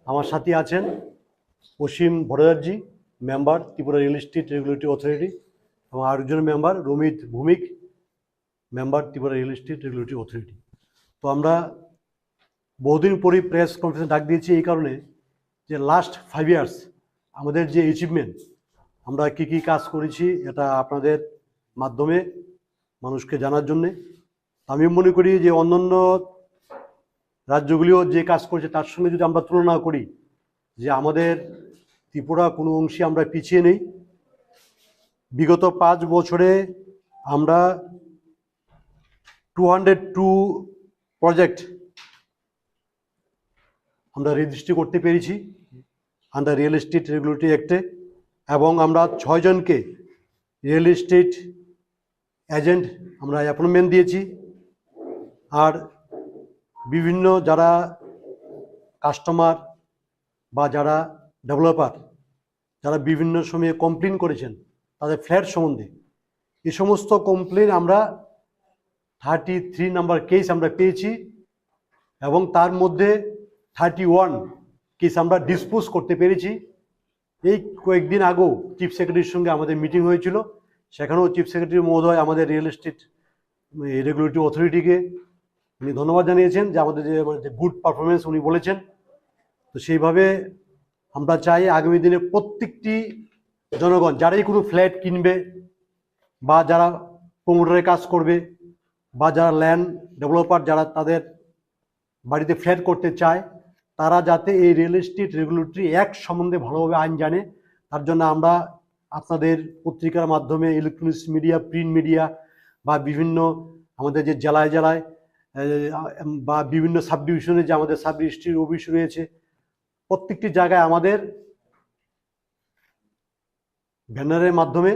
আমার সাথে আছেন Asim Bhattacharya, member Tripura real estate regulatory authority, এবং আরেকজন member Ramit Bhowmik, member Tripura real estate regulatory authority. তো আমরা বহুদিন পরেই প্রেস কনফারেন্স ডাক দিয়েছি এই কারণে যে লাস্ট ফাইভ ইয়ার্স আমাদের যে অ্যাচিভমেন্ট, আমরা কি কি কাজ করেছি, এটা আপনাদের মাধ্যমে মানুষকে জানার জন্যে। আমি মনে করি যে অন্যান্য রাজ্যগুলিও যে কাজ করছে, তার সঙ্গে যদি আমরা তুলনা করি, যে আমাদের ত্রিপুরা কোনো অংশে আমরা পিছিয়ে নেই। বিগত পাঁচ বছরে আমরা টু হান্ড্রেড টু প্রজেক্ট আমরা রেজিস্ট্রি করতে পেরেছি আন্ডার রিয়েল এস্টেট রেগুলেটরি অ্যাক্টে, এবং আমরা ছয়জনকে রিয়েল এস্টেট এজেন্ট আমরা অ্যাপয়েন্টমেন্ট দিয়েছি। আর বিভিন্ন যারা কাস্টমার বা যারা ডেভেলপার, যারা বিভিন্ন সময়ে কমপ্লেন করেছেন তাদের ফ্ল্যাট সম্বন্ধে, এই সমস্ত কমপ্লেন আমরা থার্টি থ্রি নাম্বার কেস আমরা পেয়েছি, এবং তার মধ্যে থার্টি ওয়ান কেস আমরা ডিসপোজ করতে পেরেছি। এই কয়েকদিন আগেও চিফ সেক্রেটারির সঙ্গে আমাদের মিটিং হয়েছিল, সেখানেও চিফ সেক্রেটারি মহোদয় আমাদের রিয়েল এস্টেট রেগুলেটরি অথরিটিকে উনি ধন্যবাদ জানিয়েছেন যে আমাদের যে, মানে, যে গুড পারফরমেন্স উনি বলেছেন। তো সেইভাবে আমরা চাই আগামী দিনে প্রত্যেকটি জনগণ যারাই কোনো ফ্ল্যাট কিনবে বা যারা প্রমোটারের কাজ করবে বা যারা ল্যান্ড ডেভেলপার, যারা তাদের বাড়িতে ফ্ল্যাট করতে চায়, তারা যাতে এই রিয়েল এস্টেট রেগুলেটরি অ্যাক্ট সম্বন্ধে ভালোভাবে আইন জানে, তার জন্য আমরা আপনাদের পত্রিকার মাধ্যমে, ইলেকট্রনিক্স মিডিয়া, প্রিন্ট মিডিয়া বা বিভিন্ন আমাদের যে জেলায় জেলায় আহ, বা বিভিন্ন সাব ডিভিশনে যে আমাদের সাব রেজিস্ট্রির অফিস রয়েছে, প্রত্যেকটি জায়গায় আমাদের ব্যানারের মাধ্যমে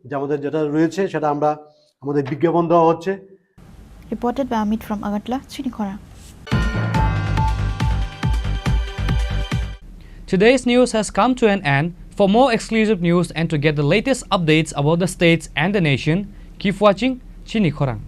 যে আমাদের যেটা রয়েছে সেটা আমরা, আমাদের বিজ্ঞাপন দেওয়া হচ্ছে। Reported by Amit from Agartala, Chini Khorang. Today's news has come to an end. For more exclusive news and to get the latest updates about the states and the nation, keep watching Chini Khorang.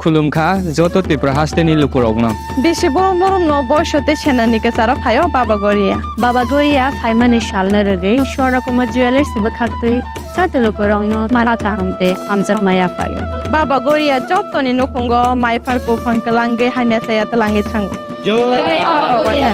Khulumkha joto Tripura hasteni lukurokno. Bisi borom borom no boiso tei senani kwcharo phaio Baba Goria. Baba Goria phaimani salno rwgwi Swarna Kumar Jewellers bwkhaktwi joto lukurokno mala kaham tei hamjakma yaphaio. Baba Goria jotoni nukhungo maiphar buphang kwlangwi hamya chaya twlangwi thango. Jai Baba Goria.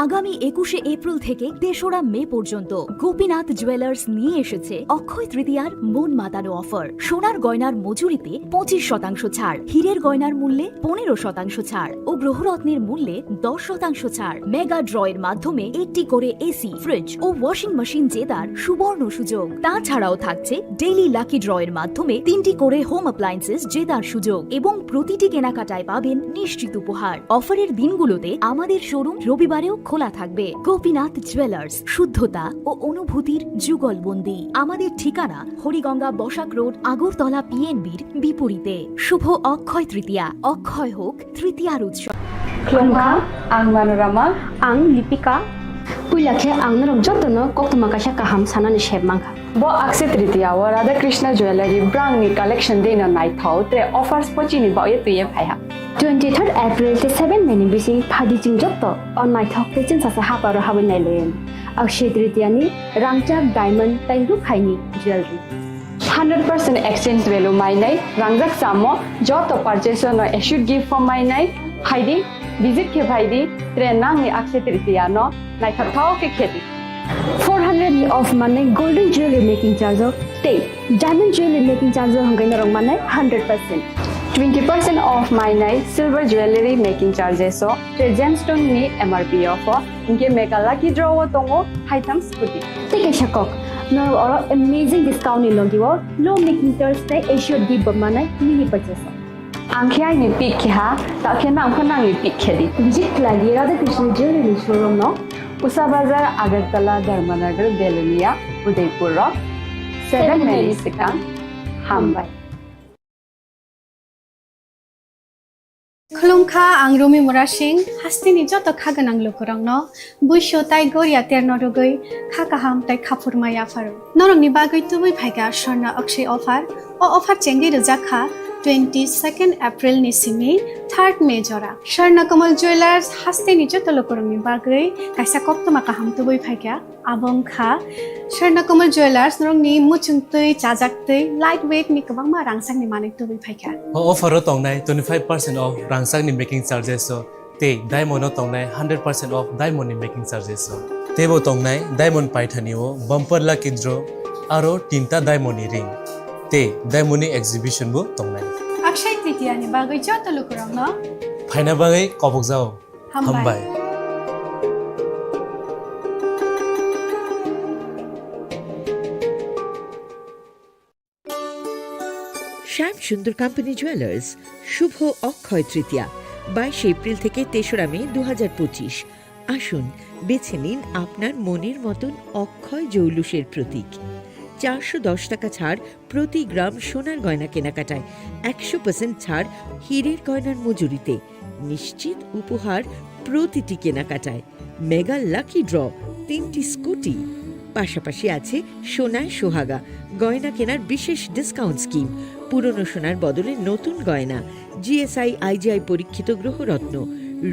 আগামী একুশে এপ্রিল থেকে তেসরা মে পর্যন্ত গোপীনাথ জুয়েলার্স নিয়ে এসেছে অক্ষয় তৃতীয়ার মন মাতানো অফার। সোনার গয়নার মজুরিতে পঁচিশ শতাংশ ছাড়, হীরের গয়নার মূল্যে পনেরো শতাংশ ছাড় ও গ্রহরত্নের মূল্যে দশ শতাংশ ছাড়। মেগা ড্রয়ের মাধ্যমে একটি করে এসি, ফ্রিজ ও ওয়াশিং মেশিন জেতার সুবর্ণ সুযোগ। তাছাড়াও থাকছে ডেইলি লাকি ড্রয়ের মাধ্যমে তিনটি করে হোম অ্যাপ্লায়েন্সেস জেতার সুযোগ এবং প্রতিটি কেনাকাটায় পাবেন নিশ্চিত উপহার। অফারের দিনগুলোতে আমাদের শোরুম রবিবারেও খোলা থাকবে। গোপীনাথ জুয়েলার্স, শুদ্ধতা ও অনুভূতির যুগলবন্দি। আমাদের ঠিকানা হরিগঙ্গা বসাক রোড, আগরতলা পিএনবির বিপরীতে। শুভ অক্ষয় তৃতীয়া, অক্ষয় হোক তৃতীয়ার উৎসব। Khulumkha, ang Manorama. Ang Lipika. Puila khe ang norok jotono koktwma kaisa kaham sanani sep mankha. Bo Akshaya Tritiya o Radha Krishna Jewellery brangni collection dino naithok, tre offers bo chini bagwi twiwi phaiha. Twenty third April tei seven May ni bising phadi chwng joto o naithok tei chwngsacha haparo habwi nailaio. Akshaya Tritiya ni rangchak, diamond tei rukhaini jewellery. Hundred percent exchange value mainai, rangjak chamo, joto purchase no assured gift form mainai, phaidi, visit khe phaidi, tre nangni Akshaya Tritiya no naithok thok khe khedi. Four hundred ni off manai golden jewelry making charge o tei diamond jewelry making charge o hwnkhai norok manai hundred percent. Twenty percent off mainai silver jewelry making charges o, tre gemstone ni M R P off o, hinkhe mega lucky draw o tongo haitham scooty. Tei kaisa kok, norok oro amazing discount ni logi o low making charge tei assured gift bo manai mini purchase o. Ang khe aini pick khe ha, ta khe nang pho nangni pick khe di. Visit khlai di Radha Krishna Jewellery showroom no. Usa Bazar, Agartala, Dharmanagar, Belonia, Udaipur rok. Seven May ni swkang. Hambai. Khulumkha, ang Rumi Murasing, hasteni joto kha gwnang lukurokno buisu tai goria terno rwgwi kha kaham tai khaphurma yapharo. Norokni bagwi tubui phaikha Swarna Akshaya offer. O offer chengwi rwjak kha twenty second April ni simi third May jora. Swarna Kamal Jewellers hasteni joto lukurokni bagwi kaisa koktwma kaham tubui phaikha. Abo wngkha Swarna Kamal Jewellers norokni muchung twi, chajak twi, light weight ni kwbangma rangchakni manwi tubui phaikha. O offer o tongnai twenty five percent off rangchakni making charges o. Tei diamond o tongnai hundred percent off diamond ni making charges o. Teibo tongnai diamond paithani o bumper lucky draw aro tinta diamond ni ring tei diamond ni exhibition bo tongnai. Akshaya Tritiya ni bagwi joto lukurokno phaina bagwi kobokjao. Hambai. Hambai. শ্যাম Sundar company jewellers, শুভ অক্ষয় তৃতীয়া, বাইশে এপ্রিল থেকে তেসরা মে দু হাজার পঁচিশ। আসুন, বেছে নিন আপনার মনের মতন অক্ষয় জৌলুসের প্রতীক। চারশো দশ টাকা ছাড় প্রতি গ্রাম সোনার গয়না কেনাকাটায়, একশো পার্সেন্ট ছাড় হীরের গয়নার মজুরিতে, নিশ্চিত উপহার প্রতিটি কেনাকাটায়। মেগা লাকি ড্র, তিনটি স্কুটি, পাশাপাশি আছে সোনায় সোহাগা, গয়না কেনার বিশেষ ডিসকাউন্ট স্কিম, পুরনো সোনার বদলে নতুন গয়না, জিএসআই আইজিআই পরীক্ষিত গ্রহরত্ন,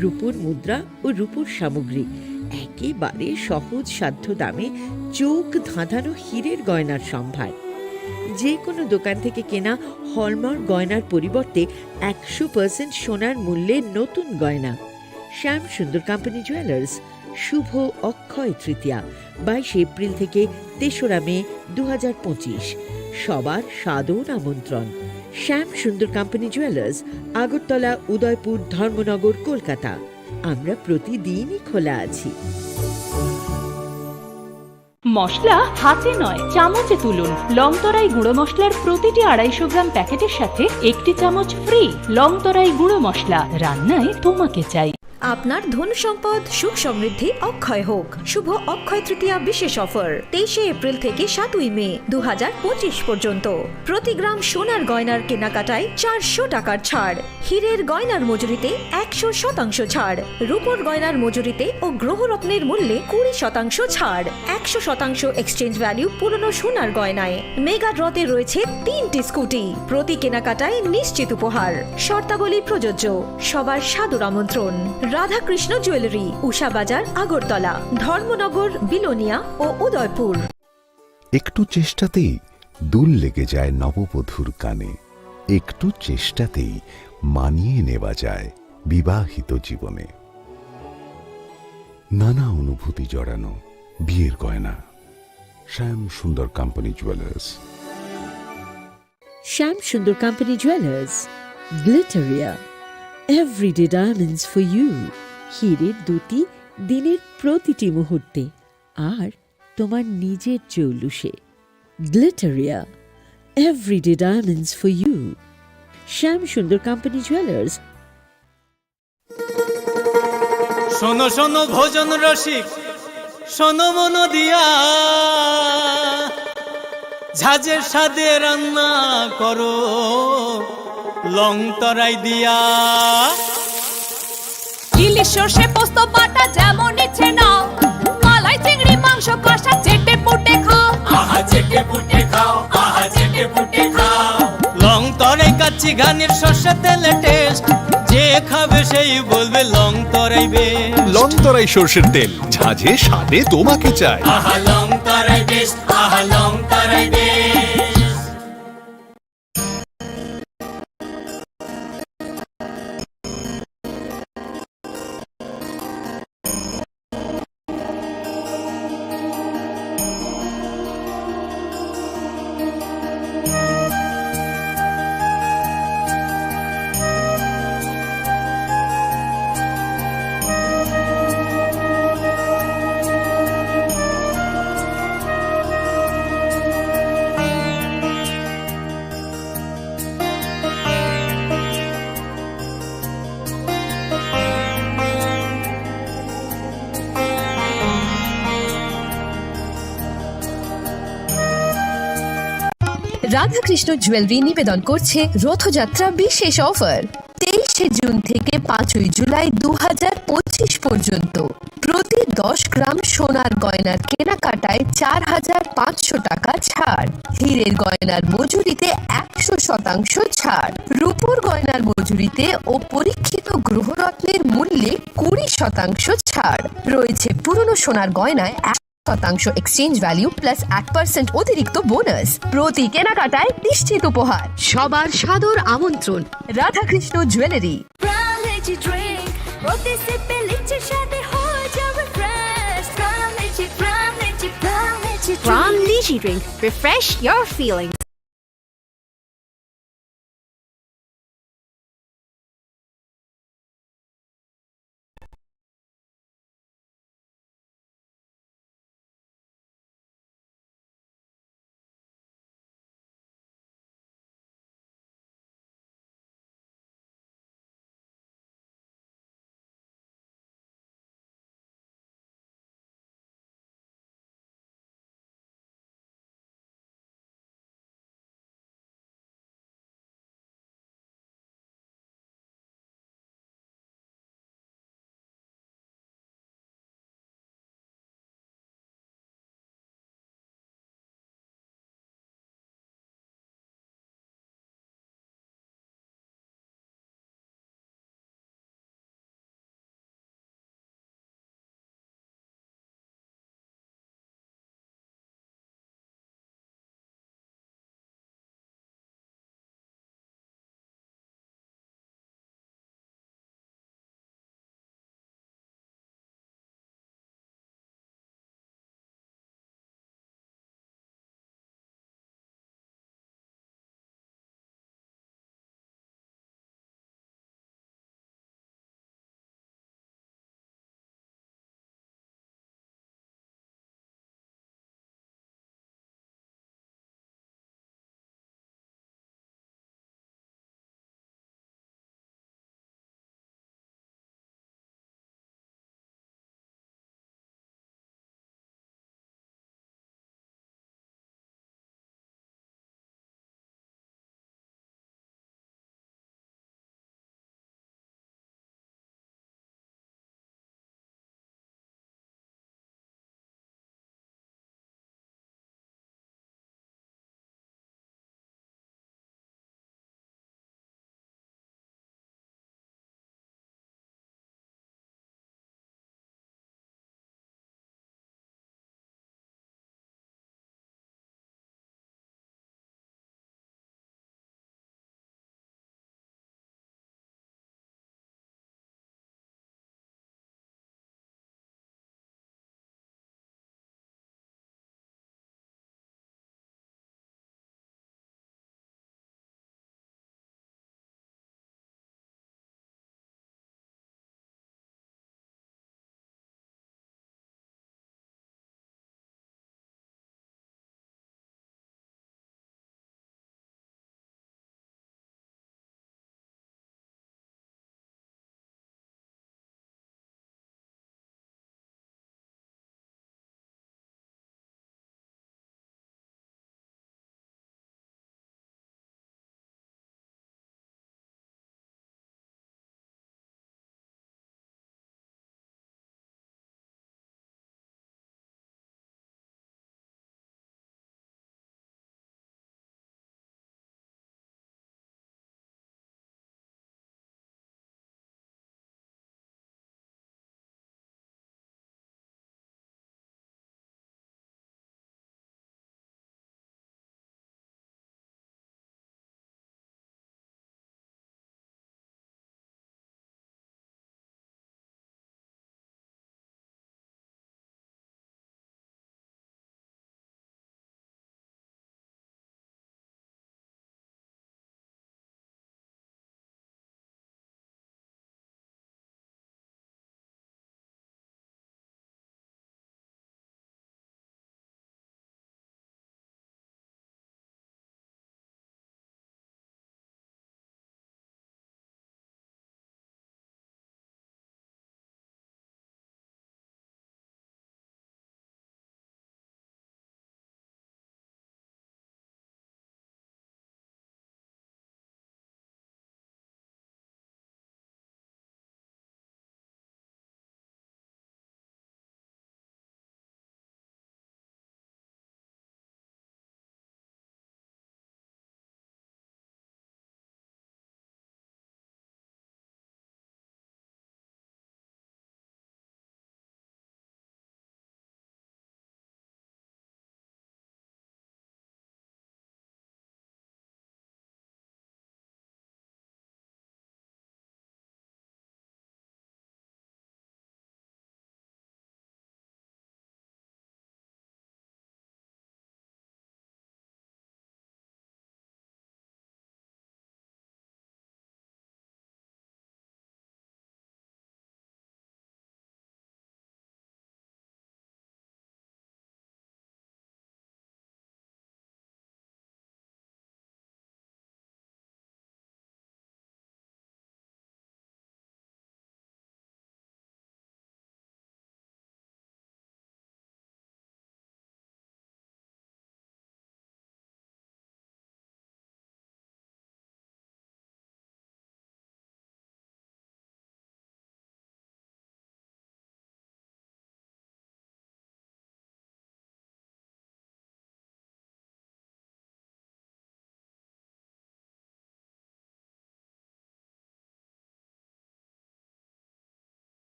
রূপোর মুদ্রা ও রূপোর সামগ্রী, একেবারে সহজ সাধ্য দামে চোখ ধাঁধানো হীরের গয়নার সম্ভার। যে কোনো দোকান থেকে কেনা হলমার্ক গয়নার পরিবর্তে একশো পার্সেন্ট সোনার মূল্যে নতুন গয়না। শ্যাম সুন্দর কোম্পানি জুয়েলার্স, শুভ অক্ষয় তৃতীয়া, বাইশে এপ্রিল থেকে তেসরা মে দু হাজার পঁচিশ। সবার সাদর আমন্ত্রণ। শ্যাম সুন্দর কোম্পানি জুয়েলার্স, আগরতলা, উদয়পুর, ধর্মনগর, কলকাতা। আমরা প্রতিদিনই খোলা আছি। মশলা হাতে নয়, চামচে তুলুন। লংতরাই গুঁড়ো মশলার প্রতিটি আড়াইশো গ্রাম প্যাকেটের সাথে একটি চামচ ফ্রি। লংতরাই গুঁড়ো মশলা, রান্নায় তোমাকে চাই। আপনার ধন সম্পদ, সুখ সমৃদ্ধি অক্ষয় হোক। শুভ অক্ষয় তৃতীয়া বিশেষ অফার, তেইশে এপ্রিল থেকে সাতই মে দু হাজার পঁচিশ পর্যন্ত। প্রতি গ্রাম সোনার গয়নার কেনাকাটায় চারশো টাকার ছাড়। হীরের গয়নার মজুরিতে একশো শতাংশ ছাড়, রূপোর গয়নার মজুরিতে ও গ্রহরত্নের মূল্যে কুড়ি শতাংশ ছাড়, একশো শতাংশ এক্সচেঞ্জ ভ্যালু পুরনো সোনার গয়নায়, মেগা ড্রতে রয়েছে তিনটি স্কুটি, প্রতি কেনাকাটায় নিশ্চিত উপহার। শর্তাবলী প্রযোজ্য। সবার সাদর আমন্ত্রণ। রাধাকৃষ্ণ জুয়েলারি, উষা বাজার, আগরতলা, ধর্মনগর, বিলোনিয়া ও উদয়পুর। একটু চেষ্টাতেই দুল লেগে যায় নববধূর কানে, একটু চেষ্টাতেই মানিয়ে নেওয়া যায় বিবাহিত জীবনে। নানা অনুভূতি জড়ানো বিয়ের গয়না। শ্যাম Sundar company jewellers. Shyam Sundar company jewellers, Glitteria, everyday diamonds for you. হীরের দ্যুতি দিনের প্রতিটি মুহূর্তে, আর তোমার নিজের চৌলুসে। Glitteria, everyday diamonds for you. Shyam Sundar company jewellers. শোনো শোনো ভোজন রসিক, শোনো মন দিয়া, ঝাঁঝের স্বাদে রান্না করো লং তরাই দিয়া। ইলিশ সর্ষে পোস্ত বাটা যেমন ইচ্ছে নাও, মালাই চিংড়ি মাংস কষা চেটে পুটে খাও। আহা চেটে পুটে খাও, আহা চেটে পুটে খাও। লং তরাই কাচ্চি ঘানির সর্ষে তেলে টেস্ট, যে খাবে সেই বলবে লং তরাই বেস্ট। লং তরাই সর্ষের তেল, ঝাঁঝে স্বাদে তোমাকে চাই। আহা লং তরাই বেস্ট, আহা লং তরাই বেস্ট। রাধাকৃষ্ণ জুয়েলারি নিবেদন করছে রথযাত্রা বিশেষ অফার। তেইশে জুন থেকে পাঁচই জুলাই দু হাজার পঁচিশ পর্যন্ত প্রতি দশ গ্রাম সোনার গয়নার কেনাকাটায় চার হাজার পাঁচশো টাকা ছাড়। হীরের গয়নার মজুরিতে একশো শতাংশ ছাড়, রূপোর গয়নার মজুরিতে ও পরীক্ষিত গ্রহরত্নের মূল্যে কুড়ি শতাংশ ছাড়। রয়েছে পুরনো সোনার গয়নায় এক শতাংশ এক্সচেঞ্জ ভ্যালু প্লাস এক পার্সেন্ট অতিরিক্ত বোনাস। প্রতি কেনাকাটায় নিশ্চিত উপহার। সবার সাদর আমন্ত্রণ। Radhakrishna jewellery. Prime Lychee Drink, প্রতি সিপে লিচি স্বাদে হয়ে যাবে fresh. Prime Lychee, Prime Lychee, Prime Lychee Drink। Prime Lychee Drink, refresh your feelings।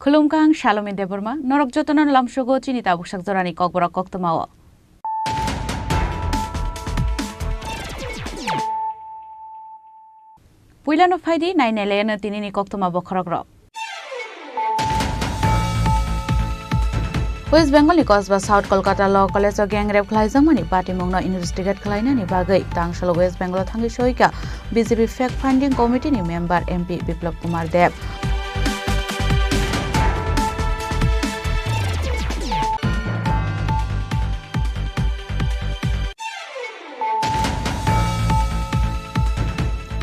Khulumkha, ang Salomi Debbarma, norok jotono lamsogo chini tabuksak jorani kokborok koktwmao. Puilano phaidi, nainailaino tinini koktwma bokhorokrok. West Bengal ni Kosba South Kolkata Law College o gang rape khlaijakmani patimungno investigate khlainani bagwi tangsalo West Bengal o thangwi soika B J P Fact Finding Committee ni member M P Biplab Kumar Deb.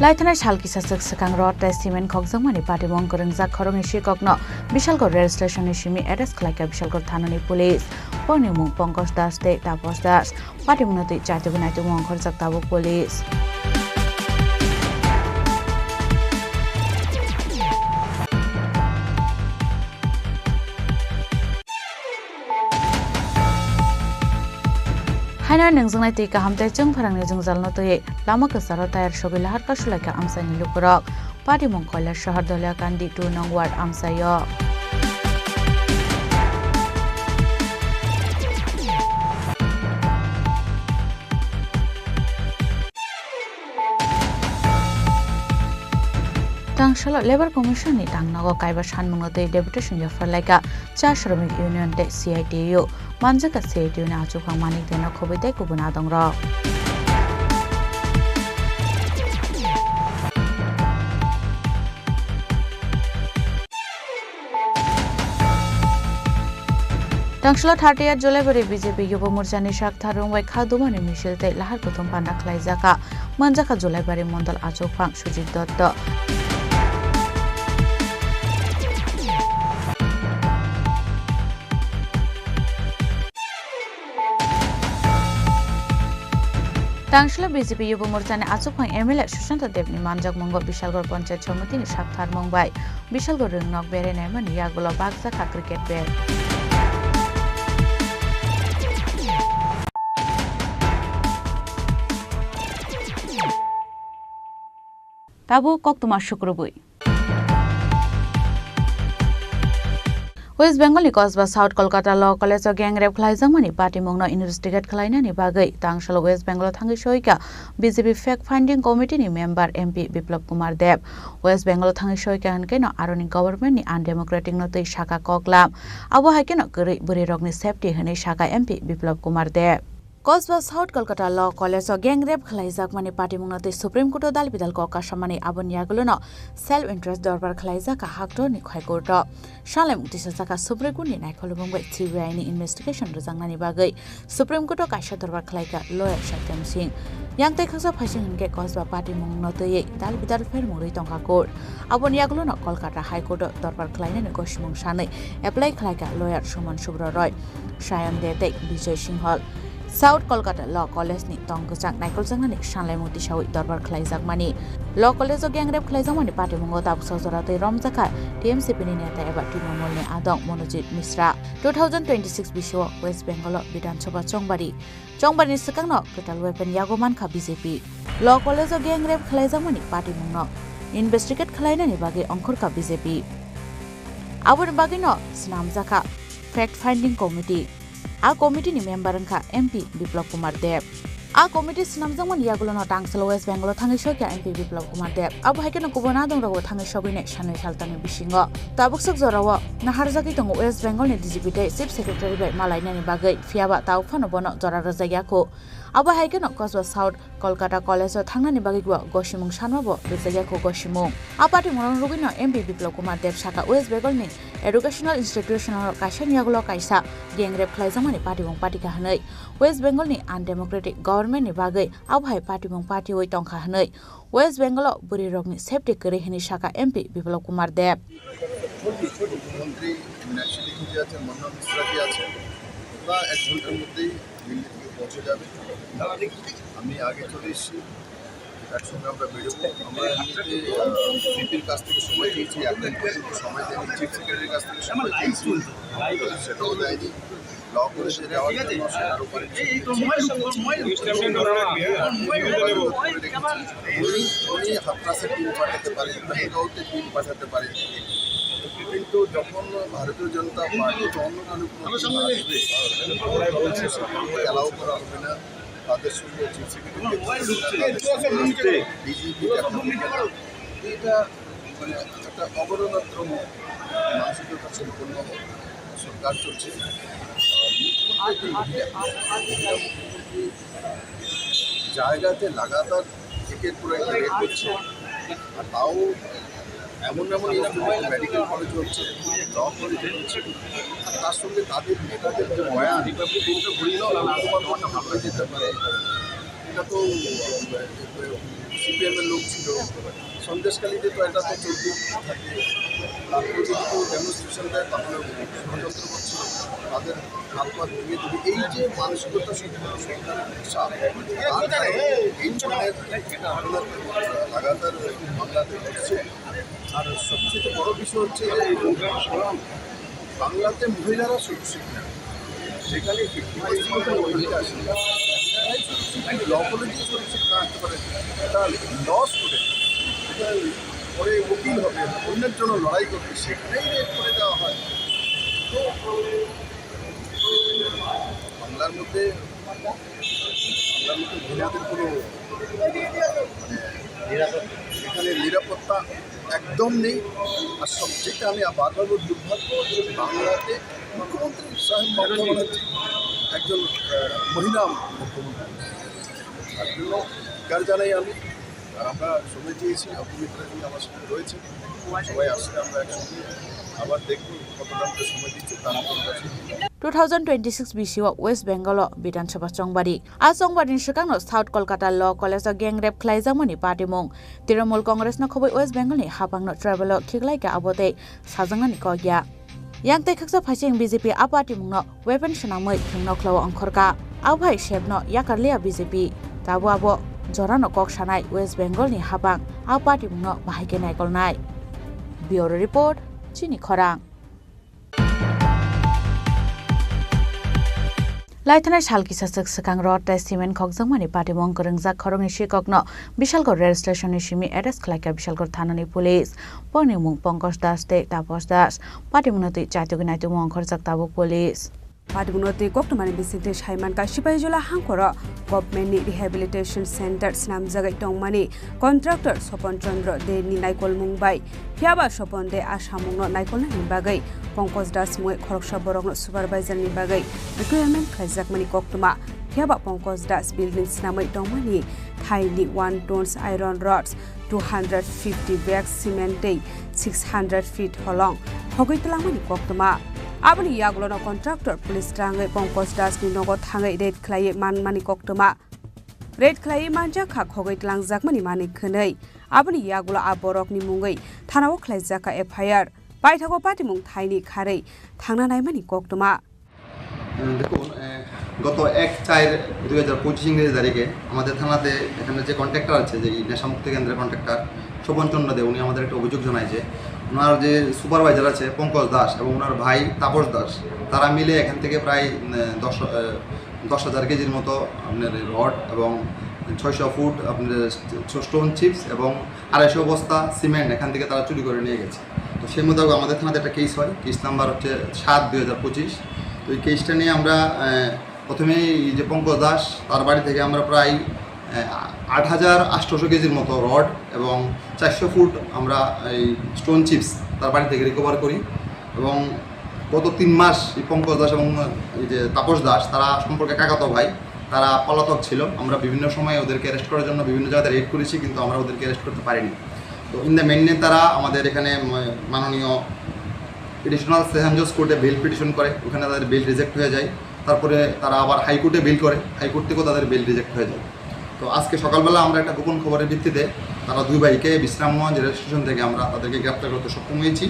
Laithanai sal kisa swk swkang rod tei cement khokjakmani patimung kwrwngjak khoroknwi sikokno Bishalgarh rail station ni simi arrest khlaikha Bishalgarh thanani police. Borokni mung Pankaj Das tei Tapas Das. Patimungno twi chaitugwi naitukmung ongkhorjak tabuk police. Haino nungjaknai twi kaham tei chwng pharangni jwngjalno twiwi lama kwcharo tayar sogwi lahar kasulaikha amchaini lukurok. Patimung Koilashahar Doliakandi two nong ward amchaio. Tangsalo Labour Commission ni tangnogo kaiba sanmungno twi deputation yapharlaikha Cha Shramik Union tei C I T U. Manjakha C I T U ni achukhang Manik Deno khobwi tei kubun adongrok. Tangsalo thirtieth Julaibari B J P Yubo Morchani sak tharung bai kha dumani misil tei lahar kuthum panda khlaijakha. Manjakha Julaibari Mondol achukhang Sujit Dotto. Tangsalo B J P Yubo Morchani achukhang M L A Sushanta Debni manjakmungo Bishalgarh Panchayat Samitini sak tharmung bai Bishalgarh rwngnok berai naimani yagulo bakjakha cricket bat. Tabuk koktwma sukrubwi. West Bengal ni Kosba South Kolkata Law College o gang rape khlaijakmani patimungno investigate khlainani bagwi tangsalo West Bengal o thangwi soika B J P Fact Finding Committee ni member M P Biplab Kumar Deb. West Bengal o thangwi soika hwnkhe no aroni government ni undemocratic no twi saka koklam. Abo hai kheno kwrwi bwrwi rokni safety hwnwi saka M P Biplab Kumar Deb. Kosba South Kolkata Law College o gang rape khlaijakmani patimungno twi Supreme Court o dal bidal kok kasamani aboni yagulono self interest dorbar khlaijak haktorni High Court o. Sanlaimung tisajak Supreme Court ni naikolmung bai C B I ni investigation rwjaknani bagwi Supreme Court o kaisa dorbar khlaikha lawyer Satyam Singh. Yang tei khaksa phaising hwnkhe Kosba patimungno twiwi dal bidal phermung rwi tongkha court. Aboni yagulono Kolkata High Court o dorbar khlainani gosimung sanwi apply khlaikha lawyer Suman Subra Roy, Sayan De tei Bijoy Singhal. South Kolkata Law College ni tong kwchang naikoljaknani sanlaimung tisawi dorbar khlaijakmani. Law College o gang rape khlaijakmani patimungo tabuksa jora twi romjakha T M C P ni neta eba Trinamool ni adong Monojit Misra. Two thousand twenty-six bisio West Bengal o Bidhan Sabha Chongbari, Chongbari ni swkangno kwtal weapon yago mankha B J P. Law College o gang rape khlaijakmani patimungno investigate khlainani bagwi ongkhorkha B J P. Aboni bagwino swnamjakha Fact Finding Committee. A committee ni member wngkha M P Biplab Kumar Deb. A committee swnamjakmani yagulono tangsalo West Bengal o thangwi sokya M P Biplab Kumar Deb. Abo hai kheno kubun adongrogo thangwi sogwini sanwi saltani bisingo. Tabuk swk jorao naharjagwi tongo West Bengal ni D G P tei Chief Secretary bai malainani bagwi, phiyaba tabuk phano bono jora rwjakya kho. Abo hai kheno Kosba South Kolkata College o thangnani bagwi bo gosimung sanma bo rwjakya kho gosimung. A patimung rwgwino M P Biplab Kumar Deb saka West Bengal ni educational institution o kaisa ni yagulo kaisa gang rape khlaijakmani patimung patikha hwnwi, West Bengal ni undemocratic government ni bagwi abo hai patimung patiwi tongkha hwnwi West Bengal o bwrwi rokni safety kwrwi hwnwi saka M P Biplab Kumar Deb. মন্ত্রী ন্যাশনাল যে আছেন, মনোরম মিশ্রা জি আছেন, বা এক ঘন্টার মধ্যেই দিল্লি থেকে পৌঁছে যাবে। আমি আগে চলে এসেছি, একসঙ্গে আমরা বেরোবো। আমরা এমনিতে, আহ, সিপির কাছ থেকে সময় চেয়েছি, এখন পর্যন্ত সময় দেয়নি, চিফ সেক্রেটারির কাছ থেকে সময় চেয়েছি, সেটাও দেয়নি। ল কলেজে যাওয়ার জন্য সেটারও পারমিশন দিয়েছি। উনি, উনি হাতরাসে টিম পাঠাতে পারেন, মেহেরগাঁওতে টিম পাঠাতে পারেন, কিন্তু যখন ভারতীয় জনতা পার্টি বা অন্য কোনো কোনো টিম আসবে, সেটাকে অ্যালাউ করা হবে না। তাদের সঙ্গে চিফ সেক্রেটারি, তাদের সঙ্গে ডিজিপি দেখা হবে না। এটা মানে একটা অবহেলনাত্মক মানসিকতা সম্পন্ন সরকার চলছে। আহ, মুখ্যমন্ত্রী একজন মহিলা, মহিলা মুখ্যমন্ত্রী জায়গাতে লাগাতার একের পর এক রেপ হচ্ছে, আর তাও এমন এমন ইনস্টিটিউট, মেডিকেল কলেজ হচ্ছে, ল কলেজ হচ্ছে, আর তার সঙ্গে তাদের নেতাদের যে বয়ান, এটা ঘুরিয়ে দাও, না, তোমার তোমারটা ভালো হয়ে যেতে পারে। এটা তো সিপিএম এর লোক ছিল, সন্দেশখালীতে তো এটা তো চলতেই থাকে। তারপরে যদি কেউ ডেমনস্ট্রেশন দেয়, তাহলে ষড়যন্ত্র করছে, তাদের হাত পা ভেঙে দেবে। এই যে মানসিকতা সম্পন্ন সরকারের ভাষা, তার কারণে এই ধরনের ঘটনা লাগাতার বাংলাতে ঘটছে। আর সবচেয়ে বড় বিষয় হচ্ছে যে বাংলাতে মহিলারা সুরক্ষিত না, সেখানে ফিফটি পার্সেন্ট মহিলা আছে, তারাই সুরক্ষিত, কিন্তু ল কলেজে সুরক্ষিত না হতে পারে, এটা লস করে, এটা পরে উকিল হবে, অন্যের জন্য লড়াই করবে, সেখানেই রেপ করে দেওয়া হয়। তো বাংলার মধ্যে, বাংলার মধ্যে মহিলাদের কোনো, মানে, নিরাপত্তা, এখানে নিরাপত্তা একদম নেই। আর সবচেয়ে আমি বারবার বলি, দুর্ভাগ্য যে বাংলাতে মুখ্যমন্ত্রী সাহেব মমতা ব্যানার্জি একজন, আহ, মহিলা মুখ্যমন্ত্রী। তার জন্য ধিক্কার জানাই আমি। আর আমরা সময় চেয়েছি, অগ্নিমিত্রা জি আমার সাথে রয়েছে, সবাই আসছে, আমরা একসঙ্গে আবার দেখব কতটা আমাদের সময় দিচ্ছে, তার মধ্যে Two thousand twenty-six bisio West Bengal o Bidhan Sabha chongbari. A chongbarini swkangno South Kolkata Law College o gang rape khlaijakmani patimung. Trinamool Congress no khobwi West Bengal ni hapangno tribal o khiklaikha abo tei sajaknani kok ya. Yang tei khaksa phaising B J P a patimungno weapon swnamwi thwngno khlao ongkhorkha. Abo hai sepno yakarliya B J P. Tabo abo jorano kok sanai West Bengal ni hapang a patimungno bahai khe naikolnai. Bureau Report, Chini Khorang. Laithanai sal kisa swk swkang rod tei cement khokjakmani patimung kwrwngjak khoroknwi sikokno Bishalgarh rail station ni simi arrest khlaikha Bishalgarh thanani police. Bongni mung Pankaj Das tei Taposh Das. Patimungno twi chaitugwi naitukmung ongkhorjak tabuk police. Patimungno twi koktwmani bisingtwi saimankha Sipahijala hangkoro government ni rehabilitation center swnamjagwi tongmani contractor Sopon Chandra De ni naikolmung bai. Phiyaba Sopon De a samungno naikolnani bagwi Pankaj Das mungwi khoroksa borokno supervisor ni bagwi requirement khlaijakmani koktwma. Phiyaba Pankaj Das building swnamwi tongmani thaini one tons iron rods, two hundred fifty bags cement tei six hundred feet holong khogwi twlangmani koktwma. Aboni yagulono contractor police rangwi Pankaj Das ni nogo thangwi raid khlaiwi manmani koktwma. Raid khlaiwi manjak kha khogwi twlangjakmani manwi khwnwi. Aboni yagulo a borokni mungwi thanao khlaijakha F I R. Paithago patimung thaini kharwi thangna naimani koktwma. উম, দেখুন, আহ, গত এক চার দুই হাজার পঁচিশ ইংরেজি তারিখে আমাদের থানাতে এখানে যে কন্ট্রাক্টর আছে, যে এই নেশামুক্তি কেন্দ্রের কন্ট্রাক্টর স্বপন চন্দ্র দে, উনি আমাদের একটা অভিযোগ জানায় যে ওনার যে সুপারভাইজার আছে পঙ্কজ দাস এবং ওনার ভাই তাপস দাস, তারা মিলে এখান থেকে প্রায়, উম, দশ, আহ, দশ হাজার কেজির মতো আপনার রড এবং ছয়শো ফুট আপনার স্টোন চিপস এবং আড়াইশো বস্তা সিমেন্ট এখান থেকে তারা চুরি করে নিয়ে গেছে। তো সেই মোতাবেক আমাদের থানাতে একটা কেস হয়, কেস নাম্বার হচ্ছে সাত দুই হাজার পঁচিশ। তো এই কেসটা নিয়ে আমরা, আহ, প্রথমেই এই যে পঙ্কজ দাস, তার বাড়ি থেকে আমরা প্রায়, আহ, আট হাজার আটশোশো কেজির মতো রড এবং চারশো ফুট আমরা এই স্টোন চিপস তার বাড়ি থেকে রিকভার করি। এবং গত তিন মাস এই পঙ্কজ দাস এবং এই যে তাপস দাস, তারা সম্পর্কে কাকাতো ভাই, তারা পলাতক ছিল। আমরা বিভিন্ন সময় ওদেরকে অ্যারেস্ট করার জন্য বিভিন্ন জায়গাতে রেড করেছি, কিন্তু আমরা ওদেরকে অ্যারেস্ট করতে পারিনি। তো ইন দ্য মেইন তারা আমাদের এখানে ম-, মাননীয় এডিশনাল সেশন জজ কোর্টে বেইল পিটিশন করে, ওখানে তাদের বেইল রিজেক্ট হয়ে যায়। তারপরে তারা আবার হাইকোর্টে বেইল করে, হাইকোর্ট থেকেও তাদের বেইল রিজেক্ট হয়ে যায়। তো আজকে সকালবেলা আমরা একটা গোপন খবরের ভিত্তিতে তারা দুই ভাইকে বিশ্রামগঞ্জ রেল স্টেশন থেকে আমরা তাদেরকে গ্রেপ্তার করতে সক্ষম হয়েছি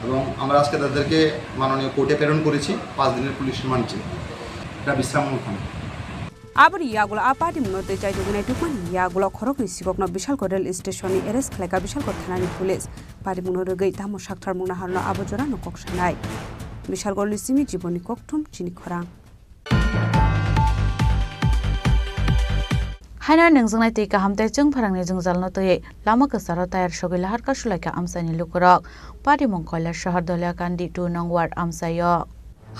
এবং আমরা আজকে তাদেরকে মাননীয় কোর্টে প্রেরণ করেছি পাঁচ দিনের পুলিশ রিমান্ড চেয়ে। এটা বিশ্রামগঞ্জ থানা। Aboni yagulo a patimungno tei chaitugwi naitukmani yagulo khoroknwi sikokno Bishalgarh rail station-ni arrest khlaikha Bishalgarh thanani police. Patimungno rwgwi tamo saktharmungno harno abo jorano kok sanai. Bishalgarhni simi Jibonni Kokthum, chini khorang. Haino nungjaknai twi kaham tei chwng pherangni jwngjalno twiwi lama kwcharo tayar sogwi lahar kasulaikha amchaini lukurok. Patimung Koilashahar Doliakandi two nong ward amchaio.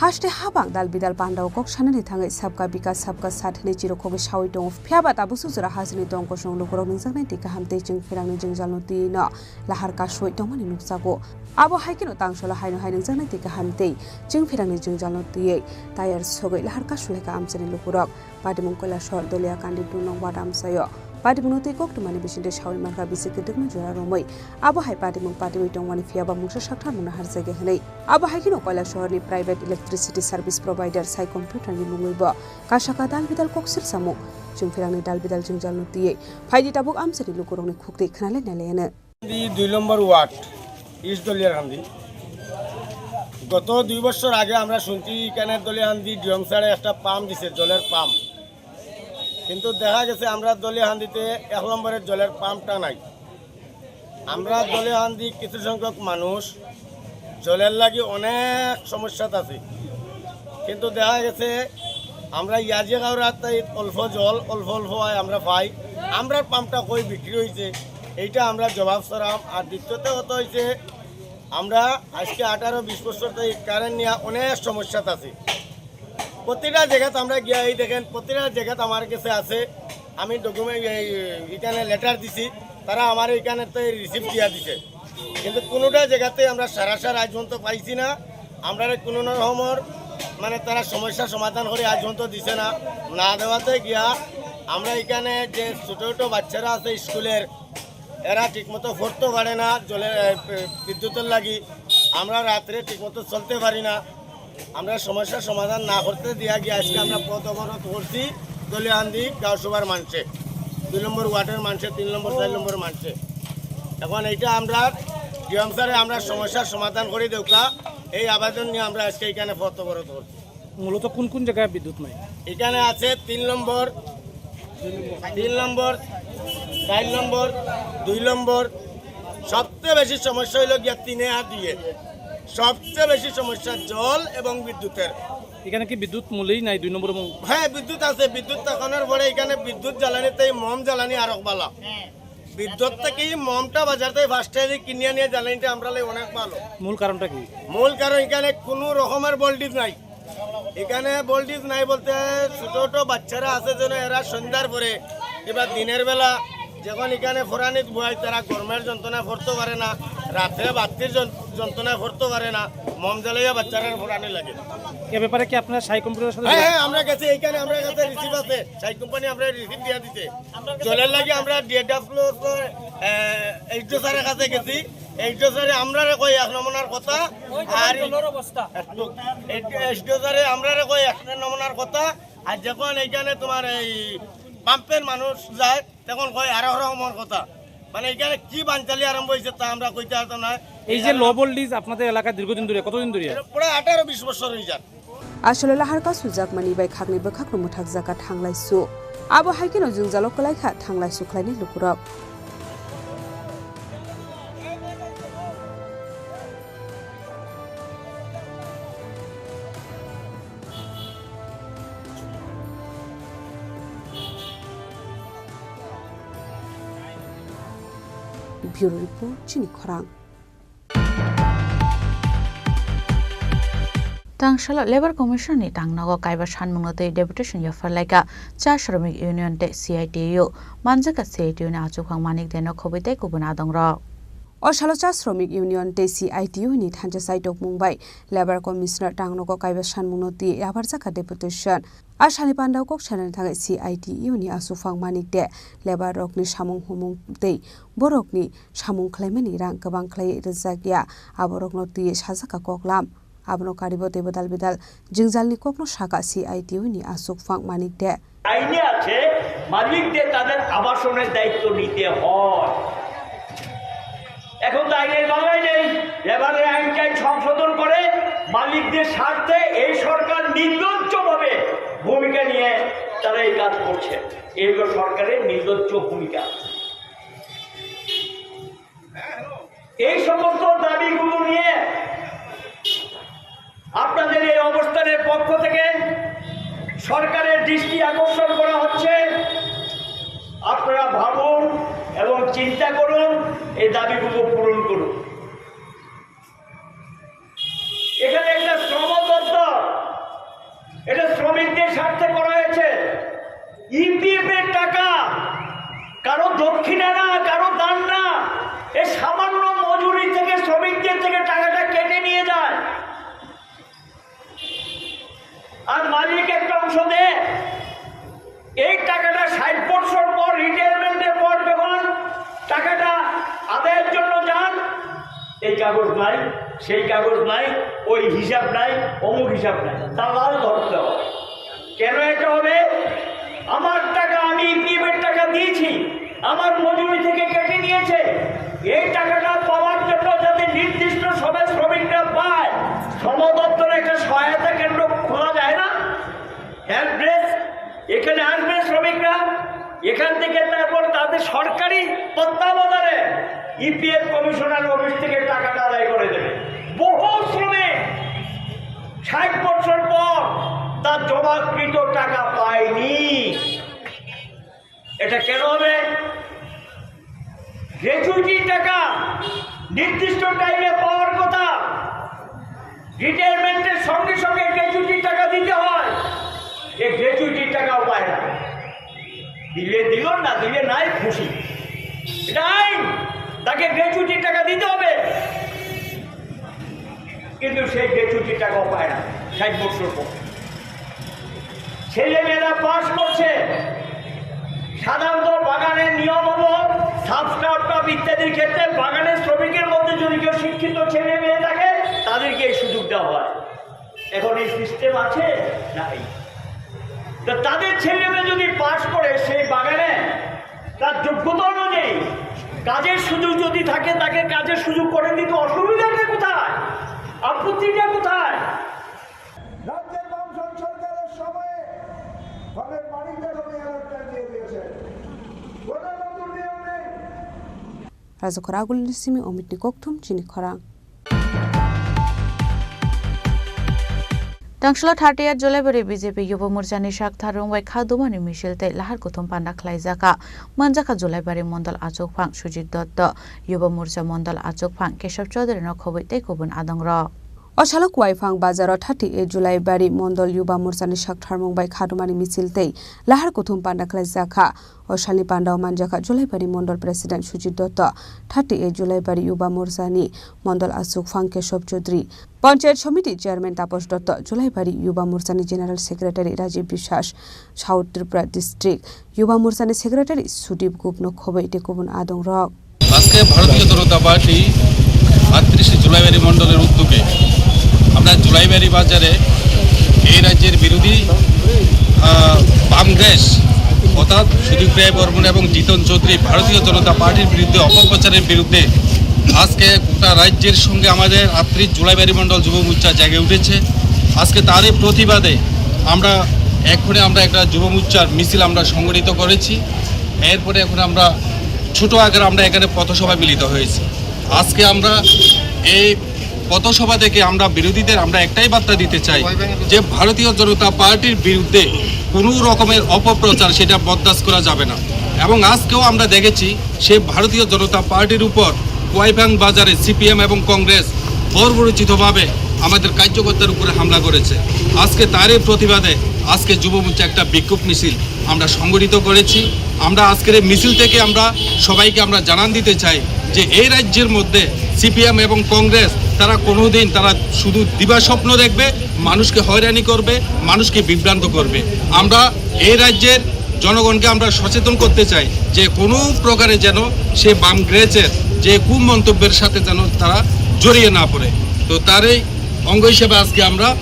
Haste habang dal bidal pandao kok sanani thangwi Sabka Bikas Sabka Saath hinwi chirokkhogwi sawi tongo. Phiyaba tabuk sujura hasteni tong kosong lukurok nungjaknai twi kaham tei chwng pherangni jwngjalno twiwino lahar kasui tongmani nukjago. Abo hai kheno tangsolo haino hai nungjaknai twi kaham tei chwng pherangni jwngjalno twiwi tayar sogwi lahar kasulaikha amchaini lukurok. Patimung Koilashahar Doliakandi two nong ward amchaio. Patimungno twi koktwmani bisingtwi sawi mankha bisi kwdwkma jora romwi. Abo hai patimung patiwi tongmani phiyaba mungsa saktharmungno harjagya hwnwi. Abo hai kheno Koilashahar-ni private electricity service provider Sai Computer-ni mungwibo kasaka dal bidal kok sirsamung. Chwng pherangni dal bidal jwngjalno twiwi phaidi tabuk amchaini lukurokni khukti khwnalai nalaiyano. Di dui nombor ward, East Doliarhandi. গত দুই বছর আগে আমরা শুনছি এখানে দলিহান্দি ডিএম স্যারে একটা পাম্প দিছে, জলের পাম্প। কিন্তু দেখা গেছে আমরা দলিহান্দিতে এক নম্বরের জলের পাম্পটা নাই। আমরা দলিহান্দি কিছু সংখ্যক মানুষ জলের লাগি অনেক সমস্যাত আছি, কিন্তু দেখা গেছে আমরা ইয়াজি গাঁওর রাস্তায় অল্প জল, অল্প অল্প হয় আমরা পাই। আমরার পাম্পটা কই বিক্রি হয়েছে, এইটা আমরা জবাব চাইলাম। আর দ্বিতীয়ত কথা হয়েছে, আমরা আজকে আঠারো বিশ বছর থেকে কারেন্ট নিয়ে অনেক সমস্যাত আছি। প্রতিটা জায়গাত আমরা গিয়া এই দেখেন, প্রতিটা জায়গাত আমার কাছে আছে। আমি ডকুমেন্ট, এই, এখানে লেটার দিছি, তারা আমার এখানে তো রিসিভ দিয়া দিছে, কিন্তু কোনোটা জায়গাতে আমরা সারা সারা আজ পর্যন্ত পাইছি না। আমরা কোনো রকমের মানে তারা সমস্যা সমাধান করে আজ পর্যন্ত দিছে না। না দেওয়াতে গিয়া আমরা এখানে যে ছোটো ছোটো বাচ্চারা আছে স্কুলের, এরা ঠিকমতো পড়তে পারে না, জলের, এ, বিদ্যুতের লাগি। আমরা রাত্রে ঠিকমতো চলতে পারি না। আমরা সমস্যার সমাধান না করতে দিয়া গিয়ে আজকে আমরা পথ অবরোধ করছি দলিহান্দি গাঁওসভার মানুষে, দুই নম্বর ওয়ার্ডের মানুষে, তিন নম্বর, চার নম্বর মানুষে। এখন এইটা আমরা ডিএম স্যারে আমরা সমস্যার সমাধান করে দেউকা, এই আবেদন নিয়ে আমরা আজকে এখানে পথ অবরোধ করছি। মূলত কোন কোন জায়গায় বিদ্যুৎ নাই? এখানে আছে তিন নম্বর, তিন নম্বর, চার নম্বর, দুই নম্বর। সবচেয়ে বেশি সমস্যা হইল গিয়া তিনে আর দুইয়ে। সবচেয়ে বেশি সমস্যা জল এবং বিদ্যুতের। এখানে কি বিদ্যুৎ মূলেই নাই দুই নম্বর এবং? হ্যাঁ, বিদ্যুৎ আছে। বিদ্যুৎ থাকানোর পরে এখানে বিদ্যুৎ জ্বালানিতে এই মোম জ্বালানি আরো ভালো। বিদ্যুৎ থেকে মোমটা বাজার থেকে ফার্স্ট টাইমে কিনে আনিয়ে জ্বালানিটা আমরা লাই অনেক ভালো। মূল কারণটা কি? মূল কারণ এখানে কোনো রকমের ভোল্টেজ নাই। এখানে ভোল্টেজ নাই বলতে ছোট ছোট বাচ্চারা আছে যেন এরা সন্ধ্যার পরে কিংবা দিনের বেলা যখন এখানে ফোরানিত বয় তারা গরমের যন্ত্রণায় পড়তে পারে না, রাত্রে বাতির যন-, যন্ত্রণায় পড়তে পারে না, মোম জ্বালাইয়া বাচ্চারা ফোরানি লাগে। এ ব্যাপারে কি আপনারা সাই কম্পিউটারের সাথে হ্যাঁ, হ্যাঁ, আমরা গেছে, এইখানে আমরা গেছে রিসিভ আছে, সাই কোম্পানি আমরা রিসিভ দিয়ে দিতে। জলের লাগি আমরা ডিএডাব্লিউ, এইচডিও স্যারের কাছে গেছি। এইচডিও স্যারে আমরারে কই এক নমুনার কথা, আর জলের অবস্থা। এইচডিও স্যারে আমরারে কই এক নমুনার কথা। আর যখন এইখানে তোমার এই পাম্পের মানুষ যায়, তখন কয় আরো রকমের কথা। মানে এখানে কি বানচালি আরম্ভ হয়েছে তা আমরা কইতে পারতাম না। এই যে লো ভোল্টেজ আপনাদের এলাকায় দীর্ঘদিন ধরে, কতদিন ধরে? প্রায় আঠারো বিশ বছর হয়ে যায়। Aswk lahar kasujak mani bai khakni bwkhakno mwthakjak kha thanglaisu. Abo hai kheno jwngjalo kwlai kha thanglaisu khlainai lukurok. Bureau Report, Chini Khorang. Tangsalo Labour Commission ni tangnogo kaiba sanmungno twi deputation yapharlaikha cha Shramik Union tei C I T U. Manjakha C I T U ni achukhwng Manik Deno khobwi tei kubun adongrok. O salo cha Shromik Union tei C I T U ni thansa chaitokmung bai Labour Commissioner Tangnogo kaiba sanmungno twi yabarjakha deputation. A salni pandao kok sanani thangwi C I T U ni aswk phang manik de labour rokni samung humung tei borokni samung khlaimani rang kwbang khlai rwjak ya, aborokno twiwi sajakha koklam. Abono karibo tei bodal bidal jwngjalni kokno saka C I T U ni aswk phang manik de. আইনে আছে, মালিকদের তাদের আবাসনের দায়িত্ব নিতে হয়। এখন তো আইনের বাংলায় নেই। লেবারের আইন টাইন সংশোধন করে মালিকদের স্বার্থে এই সরকার নির্লজ্জভাবে ভূমিকা নিয়ে তারা এই কাজ করছে। এই হলো সরকারের নির্লজ্জ ভূমিকা। এই সমস্ত দাবিগুলো নিয়ে আপনাদের এই অবস্থানের পক্ষ থেকে সরকারের দৃষ্টি আকর্ষণ করা হচ্ছে। আপনারা ভাবুন এবং চিন্তা করুন, এই দাবিগুলো পূরণ করুন। এখানে একটা শ্রম দপ্তর, এটা শ্রমিকদের স্বার্থে করা হয়েছে। ইপিএফ এর টাকা, কারো দক্ষিণা না, কারো দান না, এই সামান্য মজুরি থেকে শ্রমিকদের থেকে টাকাটা কেটে নিয়ে যায়। আর মালিক একটা অংশ দেয়। এই টাকাটা ষাট বছর পর, রিটায়ারমেন্টের পর যখন টাকাটা আদায়ের জন্য যান, এই কাগজ নাই, সেই কাগজ নাই, ওই হিসাব নাই, অমুক হিসাব নাই, দালাল ধরতে হবে। কেন এটা হবে? আমার টাকা, আমি ইপিএফ এর টাকা দিয়েছি, আমার মজুরি থেকে কেটে নিয়েছে। এই টাকাটা পাওয়ার জন্য যাতে নির্দিষ্ট সময় শ্রমিকরা পায়, শ্রম দপ্তরে একটা সহায়তা কেন্দ্র খোলা যায় না? হেল্প ডেস্ক, এখানে আসবে শ্রমিকরা, এখান থেকে তারপর তাদের সরকারি তত্ত্বাবধানে ইপিএফ কমিশনার অফিস থেকে টাকাটা আদায় করে দেবে। বহু শ্রমিক ষাট বছর পর তার জমাকৃত টাকা পায়নি। এটা কেন হবে? গ্র্যাচুইটি টাকা নির্দিষ্ট টাইমে পাওয়ার কথা, রিটায়ারমেন্টের সঙ্গে সঙ্গে গ্র্যাচুইটি টাকা দিতে হয়, এই গ্র্যাচুইটি টাকাও পায় না। দিলে দিল, না দিলে নাই, খুশি। এটা আইন, তাকে গ্র্যাচুইটি টাকা দিতে হবে। কিন্তু সেই গ্র্যাচুইটি টাকাও পায় না ষাট বছর পর। ছেলে মেয়েরা পাস করছে, সাধারণত বাগানের নিয়ম হলো সাব স্টার্টআপ ইত্যাদির ক্ষেত্রে বাগানের শ্রমিকের মধ্যে যদি কেউ শিক্ষিত ছেলে মেয়ে থাকে, তাদেরকে এই সুযোগ দেওয়া হয়। এখন এই সিস্টেম আছে? নাই। তো তাদের ছেলে মেয়ে যদি পাস করে সেই বাগানে তার যোগ্যতা অনুযায়ী কাজের সুযোগ যদি থাকে, তাকে কাজের সুযোগ করে দিতে অসুবিধাটা কোথায়? আপত্তিটা কোথায়? রাজ্যের বামফ্রন্ট সরকারের সময়ে ফলের মালিকদের আমি অ্যালার্টটা দিয়ে দিয়েছে। কোনো নতুন নিয়ম নেই। Raja Khoragulni simi Omitni kokthum chini khorang. Tangsalo thirtieth Julaibari B J P Yuba Morchani sak tharung bai kha dumani misil tei lahar kuthum panda khlaijak kha. Manjakha Julaibari Mondol achukphang Sujit Dotto, Yuba Morcha Mondol achukphang Kesab Chaudhary no khobwi tei kubun adongrok. O salo Kuaiphang bazaro thirty-eight Julaibari Mondol Yuba Morchani sak tharmung bai kha dumani misil tei lahar kuthum panda khlaijak kha. O salni pandao manjakha Julaibari Mondol President Sujit Dotto, thirty-eight Julaibari Yuba Morchani Mondol achukphang Kesab Chaudhary, Panchayat Samiti Chairman Taposh Dotto, Julaibari Yuba Morchani General Secretary Rajiv Biswas, South Tripura District Yuba Morchani Secretary Sudip Gupno khobwi tei kubun adongrok. আজকে ভারতীয় জনতা পার্টি আটত্রিশে জুলাইবাড়ি মণ্ডলের উদ্যোগে আমরা জুলাইবাড়ি বাজারে এই রাজ্যের বিরোধী, আহ, বাম গ্রেস অর্থাৎ সুদীপ রায় বর্মন এবং জিতন চৌধুরী ভারতীয় জনতা পার্টির বিরুদ্ধে অপপ্রচারের বিরুদ্ধে আজকে গোটা রাজ্যের সঙ্গে আমাদের আটত্রিশ জুলাইবাড়ি মণ্ডল যুব মোর্চা জেগে উঠেছে। আজকে তারই প্রতিবাদে আমরা এক্ষুনি আমরা একটা যুব মোর্চার মিছিল আমরা সংগঠিত করেছি। এরপরে এখন আমরা ছোট আকারে আমরা এখানে পথসভায় মিলিত হয়েছি। আজকে আমরা এই পথসভা থেকে আমরা বিরোধীদের আমরা একটাই বার্তা দিতে চাই যে ভারতীয় জনতা পার্টির বিরুদ্ধে কোনো রকমের অপপ্রচার সেটা বরদাস্ত করা যাবে না। এবং আজকেও আমরা দেখেছি সে ভারতীয় জনতা পার্টির উপর কুয়াইভাং বাজারে সিপিএম এবং কংগ্রেস বর্বরোচিতভাবে আমাদের কার্যকর্তার উপরে হামলা করেছে। আজকে তারই প্রতিবাদে আজকে যুব মোর্চা একটা বিক্ষোভ মিছিল আমরা সংগঠিত করেছি। আমরা আজকের এই মিছিল থেকে আমরা সবাইকে আমরা জানান দিতে চাই যে এই রাজ্যের মধ্যে সিপিএম এবং কংগ্রেস তারা কোনোদিন তারা শুধু দিবা স্বপ্ন দেখবে, মানুষকে হয়রানি করবে, মানুষকে বিভ্রান্ত করবে। আমরা এই রাজ্যের জনগণকে আমরা সচেতন করতে চাই যে কোনো প্রকারে যেন সে বাম গ্রেজের যে কুমন্তব্যের সাথে যেন তারা জড়িয়ে না পড়ে। তো তারই অঙ্গ হিসেবে আজকে আমরা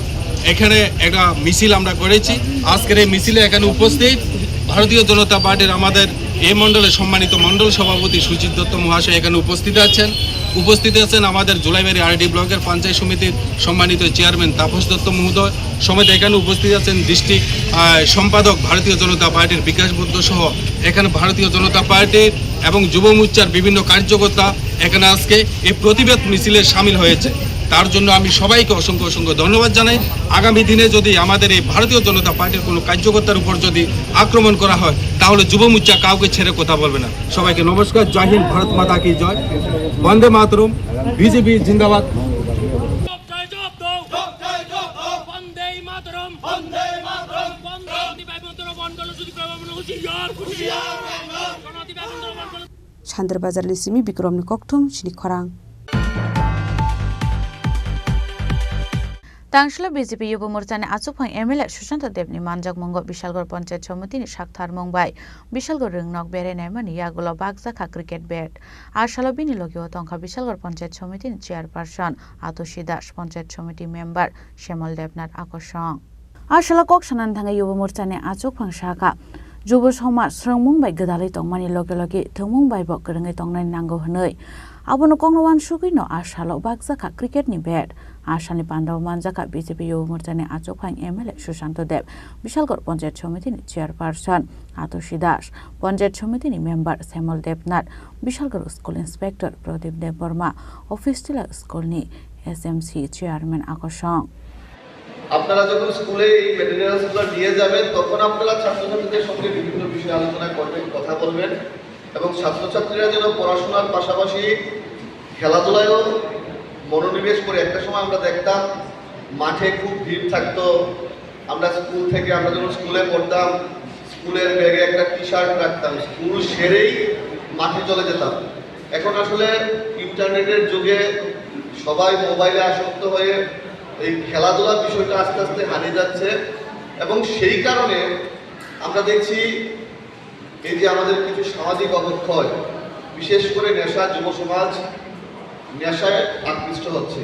এখানে একটা মিছিল আমরা করেছি। আজকের এই মিছিলে এখানে উপস্থিত ভারতীয় জনতা পার্টির আমাদের এই মণ্ডলের সম্মানিত মণ্ডল সভাপতি সুজিত দত্ত মহাশয় এখানে উপস্থিত আছেন। উপস্থিত আছেন আমাদের জুলাইবাড়ি আরডি ব্লকের পঞ্চায়েত সমিতির সম্মানিত চেয়ারম্যান তাপস দত্ত মহোদয়, সমেত এখানে উপস্থিত আছেন ডিস্ট্রিক্ট, আহ, সম্পাদক ভারতীয় জনতা পার্টির বিকাশ বৈদ্য সহ এখানে ভারতীয় জনতা পার্টির এবং যুব মোর্চার বিভিন্ন কার্যকর্তা এখানে আজকে এই প্রতিবাদ মিছিলে সামিল হয়েছে। তার জন্য আমি সবাইকে অসংখ্য অসংখ্য ধন্যবাদ জানাই। আগামী দিনে যদি আমাদের এই ভারতীয় জনতা পার্টির কোনো কার্যকর্তার উপর যদি আক্রমণ করা হয়, তাহলে যুব মোর্চা কাউকে ছেড়ে কথা বলবে না। সবাইকে নমস্কার, জয় হিন্দ, ভারত মাতা কি জয়, বন্দে মাতরম, বিজেপি জিন্দাবাদ। জয় জয় দাও। জয় জয় দাও। বন্দে মাতরম। বন্দে মাতরম। বন্দে মাতরম। বন্দে মাতরম। হুঁশিয়ার, হুঁশিয়ার। Chandra Bazar ni simi Bikrom ni kokthum chini khorang. Tangshilo B J P Yubo Morchani achukphang M L A Sushanta Debni manjakmungo Bishalgarh Panchayat Somitini saktharmung bai Bishalgarh rwngnok berai naimani yagulo bakjakha cricket bat. A salo bini logio tongkha Bishalgarh Panchayat Somitini chairperson Atoshi Das, Panchayat Somiti member Shyamol Debnath Akosong. A salo kok sanani thangwi Yubo Morchani achukphang sakha, Jubo somaj srwngmung bai gwdalwi tongmani loge loge thwngmung bai bo kwrwngwi tongnani nango hwnwi. Abono kokno uansugwino a salo bakjakha cricket ni bat. A salni pandao manjakha B J P Yubo Morchani achukphang M L A Sushanta Deb, Bishalgarh Panchayat Somitini chairperson Atoshi Das, Panchayat Somitini member Shyamol Debnath, Bishalgarh School Inspector Pradip Debbarma, Office Tila School ni S M C chairman Akosong. আপনারা যখন স্কুলে এই মেটেরিয়ালসগুলো নিয়ে যাবেন, তখন আপনারা ছাত্রছাত্রীদের সঙ্গে বিভিন্ন বিষয়ে আলোচনা করবেন, কথা বলবেন এবং ছাত্রছাত্রীরা যেন পড়াশোনার পাশাপাশি খেলাধুলায়ও মনোনিবেশ করে। একটা সময় আমরা দেখতাম মাঠে খুব ভিড় থাকতো, আমরা স্কুল থেকে, আমরা যখন স্কুলে পড়তাম, স্কুলের ব্যাগে একটা টি শার্ট রাখতাম, স্কুল সেরেই মাঠে চলে যেতাম। এখন আসলে ইন্টারনেটের যুগে সবাই মোবাইলে আসক্ত হয়ে এই খেলাধুলার বিষয়টা আস্তে আস্তে হারিয়ে যাচ্ছে এবং সেই কারণে আমরা দেখছি এই যে আমাদের কিছু সামাজিক অবক্ষয়, বিশেষ করে নেশা, যুব সমাজ নেশায় আকৃষ্ট হচ্ছে।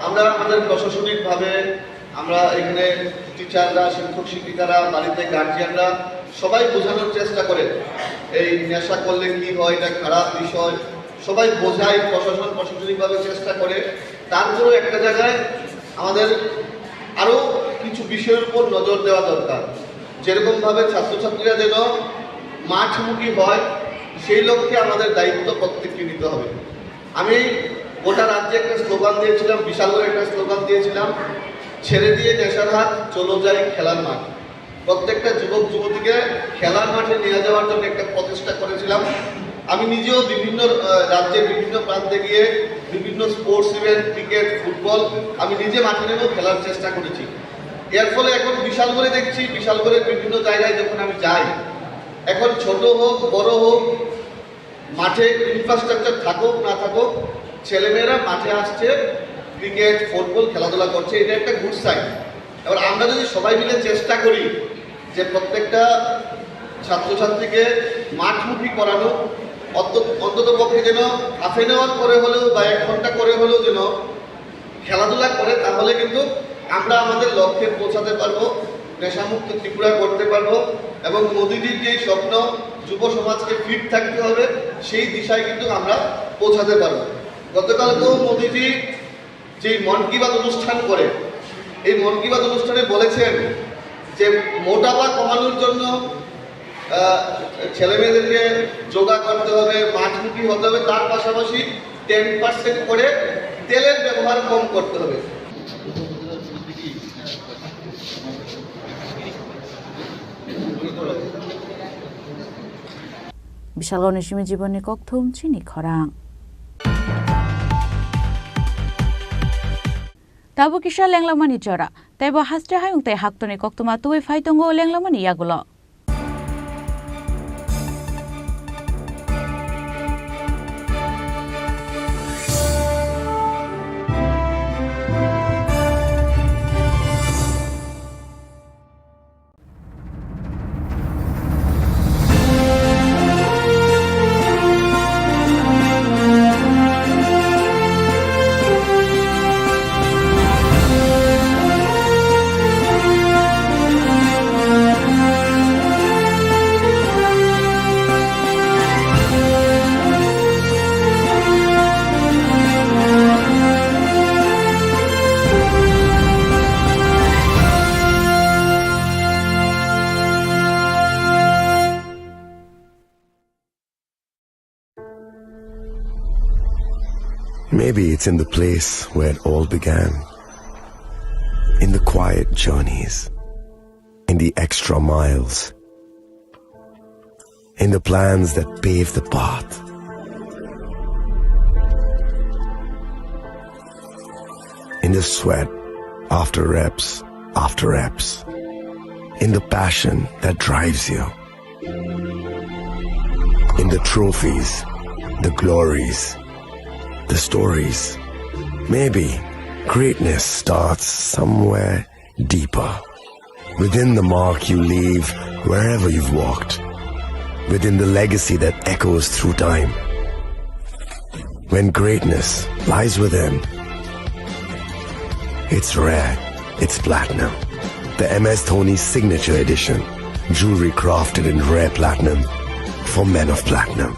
আমরা আমাদের প্রশাসনিকভাবে, আমরা এখানে টিচাররা, শিক্ষক শিক্ষিকারা, বাড়িতে গার্জিয়ানরা সবাই বোঝানোর চেষ্টা করে এই নেশা করলে কি হয়, এটা খারাপ বিষয়, সবাই বোঝায়, প্রশাসন প্রশাসনিকভাবে চেষ্টা করে। তারপরেও একটা জায়গায় আমাদের আরও কিছু বিষয়ের উপর নজর দেওয়া দরকার। যেরকমভাবে ছাত্রছাত্রীরা যেন মাঠমুখী হয়, সেই লক্ষ্যে আমাদের দায়িত্ব প্রত্যেককে নিতে হবে। আমি গোটা রাজ্যে একটা স্লোগান দিয়েছিলাম, বিশালগড়ে একটা স্লোগান দিয়েছিলাম, "ছেড়ে দিয়ে নেশার হাত, চলো যাই খেলার মাঠ।" প্রত্যেকটা যুবক যুবতীকে খেলার মাঠে নিয়ে যাওয়ার জন্য একটা প্রচেষ্টা করেছিলাম। আমি নিজেও বিভিন্ন, আহ, রাজ্যের বিভিন্ন প্রান্তে গিয়ে বিভিন্ন স্পোর্টস ইভেন্ট, ক্রিকেট, ফুটবল আমি নিজে মাঠে নেমেও খেলার চেষ্টা করেছি। এর ফলে এখন বিশালগড়ে দেখছি, বিশালগড়ের বিভিন্ন জায়গায় যখন আমি যাই, এখন ছোট হোক, বড় হোক, মাঠে ইনফ্রাস্ট্রাকচার থাকুক না থাকুক, ছেলেমেয়েরা মাঠে আসছে, ক্রিকেট, ফুটবল খেলাধুলা করছে, এটা একটা গুড সাইন। এবার আমরা যদি সবাই মিলে চেষ্টা করি যে প্রত্যেকটা ছাত্রছাত্রীকে মাঠমুখী করানো, অন্ত-, অন্তত পক্ষে যেন হাফ এন আওয়ার করে হলেও বা এক ঘন্টা করে হলেও যেন খেলাধুলা করে, তাহলে কিন্তু আমরা আমাদের লক্ষ্যে পৌঁছাতে পারবো, নেশামুক্ত ত্রিপুরা করতে পারবো। এবং মোদিজির যে স্বপ্ন, যুব সমাজকে ফিট থাকতে হবে, সেই দিশায় কিন্তু আমরা পৌঁছাতে পারবো। গতকালকেও মোদিজি যে মন কি বাত অনুষ্ঠান করে, এই মন কি বাত অনুষ্ঠানে বলেছেন যে মোটাপা কমানোর জন্য, আহ, ছেলেমেয়েদেরকে যোগা করতে হবে, মাঠমুখী হতে হবে, তার পাশাপাশি টেন পার্সেন্ট করে তেলের ব্যবহার কম করতে হবে। Bishalgao ni simi jibon ni kokthum chini khorang. Tabuk kisa lenglamani jora, teibo haste hayung tei haktoni koktwma tubui phai tongo lenglamani yagulo. Maybe it's in the place where it all began. In the quiet journeys, in the extra miles, in the plans that pave the path, in the sweat after reps after reps, in the passion that drives you, in the trophies, the glories, the stories. Maybe greatness starts somewhere deeper, within the mark you leave wherever you've walked, within the legacy that echoes through time. When greatness lies within, it's rare, it's platinum. The M S Dhoni Signature Edition, jewelry crafted in rare platinum for men of platinum.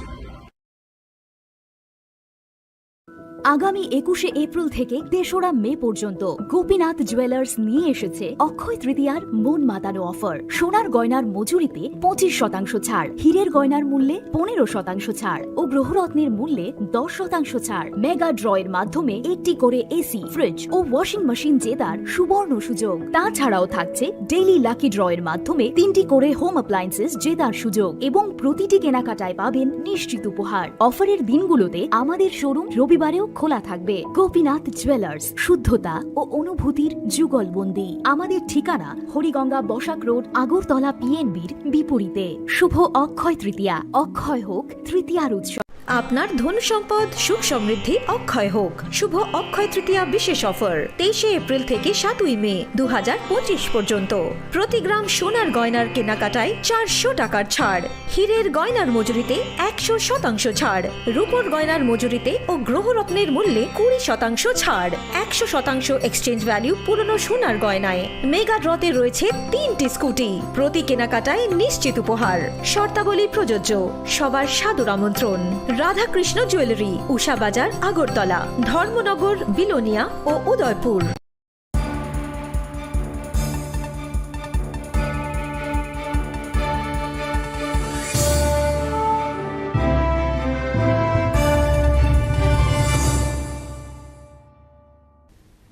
আগামী একুশে এপ্রিল থেকে তেসরা মে পর্যন্ত গোপীনাথ জুয়েলার্স নিয়ে এসেছে অক্ষয় তৃতীয়ার মন মাতানো অফার। সোনার গয়নার মজুরিতে পঁচিশ শতাংশ ছাড়, হীরের গয়নার মূল্যে পনেরো শতাংশ ছাড় ও গ্রহরত্নের মূল্যে দশ শতাংশ ছাড়। মেগা ড্র এর মাধ্যমে একটি করে এসি, ফ্রিজ ও ওয়াশিং মেশিন জেতার সুবর্ণ সুযোগ। তাছাড়াও থাকছে ডেইলি লাকি ড্র এর মাধ্যমে তিনটি করে হোম অ্যাপ্লায়েন্সেস জেতার সুযোগ এবং প্রতিটি কেনাকাটায় পাবেন নিশ্চিত উপহার। অফারের দিনগুলোতে আমাদের শোরুম রবিবারেও খোলা থাকবে। গোপীনাথ জুয়েলার্স, শুদ্ধতা ও অনুভূতির যুগলবন্দি। আমাদের ঠিকানা হরিগঙ্গা বসাক রোড, আগরতলা পিএনবির বিপরীতে। শুভ অক্ষয় তৃতীয়া, অক্ষয় হোক তৃতীয়ার উৎসব। আপনার ধন সম্পদ সুখ সমৃদ্ধি অক্ষয় হোক। শুভ অক্ষয় তৃতীয়া বিশেষ অফার, তেইশে এপ্রিল থেকে সাতই মে দু হাজার পঁচিশ পর্যন্ত। প্রতি গ্রাম সোনার গয়নার কেনাকাটায় চারশো টাকার ছাড়, হীরের গয়নার মজুরিতে একশো শতাংশ ছাড়, রূপোর গয়নার মজুরিতে ও গ্রহরত্নের মূল্যে কুড়ি শতাংশ ছাড়, একশো শতাংশ এক্সচেঞ্জ ভ্যালু পুরনো সোনার গয়নায়। মেগা ড্রতে রয়েছে তিনটি স্কুটি, প্রতি কেনাকাটায় নিশ্চিত উপহার। শর্তাবলী প্রযোজ্য। সবার সাদর আমন্ত্রণ। রাধাকৃষ্ণ জুয়েলারি, উষা বাজার, আগরতলা, ধর্মনগর, বিলোনিয়া ও Udaipur.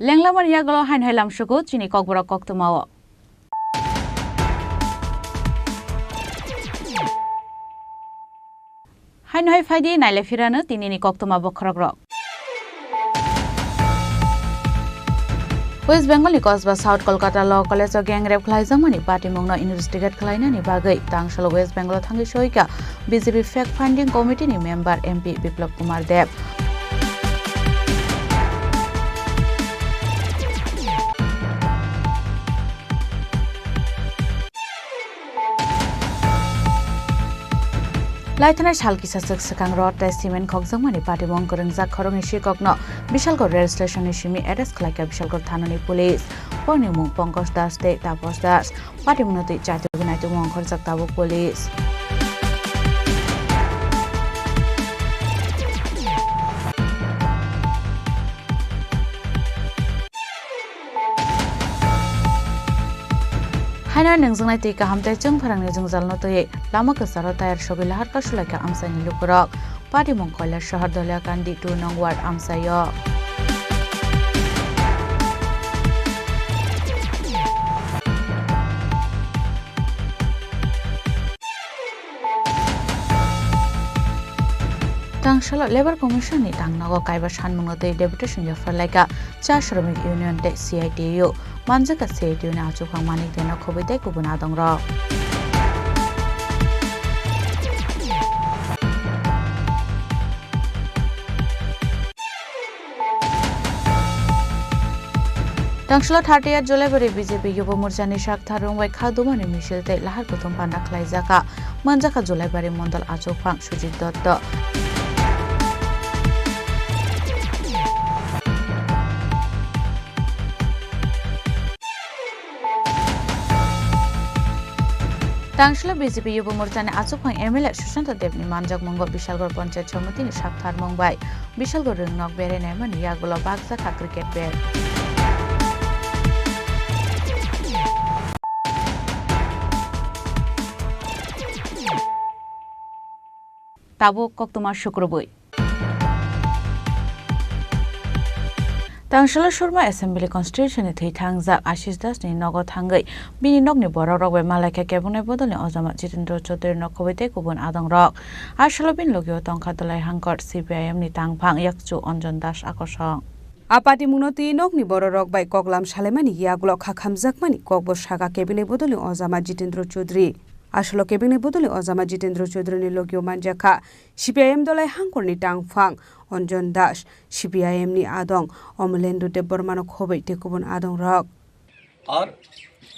Lenglamani yagulo haino hai lamsugo chini kokborok koktwmao. Haino hai phaidi naile phirano tinini koktwma bokhorokrok. West Bengal ni Kosba South Kolkata Law College o gang rape khlaijakmani patimungno investigate khlainani bagwi tangsalo West Bengal o thangwi soika B J P Fact Finding Committee ni member M P Biplab Kumar Deb. Laithanai sal kisa swk swkang rod tei cement khokjakmani patimung kwrwngjak khoroknwi sikokno Bishalgarh rail station ni simi arrest khlaikha Bishalgarh thanani police. Borokni mung Pankaj Das tei Tapas Das. Patimungno twi chati gwnai tongmung ongkhorjak tabuk police. Haino nungjaknai twi kaham tei chwng pharangni jwngjalno twiwi lama kwcharo tayar sogwi lahar kasulaikha amchaini lukurok. Patimung Koilasahar Doliakandi two nong ward amchaio. Tangsalo Labour Commission ni tangnogo kaiba sanmungno twi deputation yapharlaikha Cha Shramik Union tei C I T U. Manjakha C I T U ni achukphang Manik Deno khobwi tei kubun adongrok. Tangsalo thirtieth Julaibari B J P Yuba Morchani sak tharung bai kha dumani misil tei lahar kuthum panda khlaijakha. Manjakha Julaibari Mondol achukphang Sujit Dotto. Tangsalo B J P Yuba Morchani achukphang M L A Sushanta Debni manjakmungo Bishalgarh Panchayat Samitini sak tharmung bai Bishalgarh rwngnok berai naimani yagulo bakjakha cricket bat. Tabuk koktwma sukrubwi. Tangsala Surma Assembly Constituency ni thwi thangjak Ashish Das ni nogo thangwi bini nokni borok rok bai malaikha kebengni bodolni ojama Jitendra Chaudhary no khobwi tei kubun adong rok. Asalo bini logio tongkha Dolai Hangkor C P I M ni tangphang yakchu Anjan Das akosong. A patimungno twi nokni bororok bai koklam salaimani yagulo khakhamjakmani kokbo saka kebengni bodolni ojama Jitendra Chaudhary. Asalo kebengni bodolni ojama Jitendra Chaudhary ni logio manjakha C P I M Dolai Hangkorni tangphang Anjan Das, C P I M ni adong Omolendu Debbarmano khobwi tei kubun adong rok. আর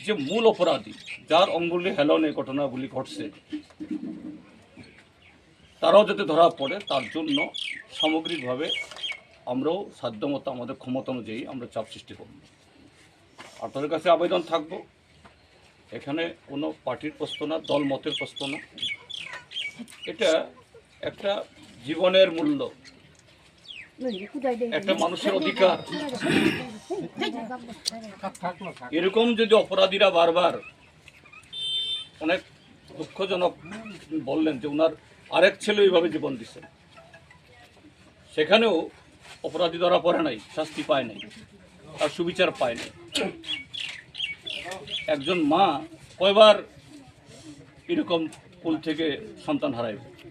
যে মূল অপরাধী, যার অঙ্গুলি হেলনে ঘটনাগুলি ঘটছে, তারাও যাতে ধরা পড়ে, তার জন্য সামগ্রিকভাবে আমরাও সাধ্যমতো আমাদের ক্ষমতা অনুযায়ী আমরা চাপ সৃষ্টি করব। আপনাদের কাছে আবেদন থাকবো, এখানে কোনো পার্টির প্রশ্ন না, দল মতের প্রশ্ন না, এটা একটা জীবনের মূল্য, একটা মানুষের অধিকার। এরকম যদি অপরাধীরা বারবার, অনেক দুঃখজনক, বললেন যে ওনার আরেক ছেলে ওইভাবে জীবন দিচ্ছেন, সেখানেও অপরাধী ধরা পড়ে নাই, শাস্তি পায় নাই, তার সুবিচার পায় নাই। একজন মা কয়বার এরকম কোল থেকে সন্তান হারাইবে?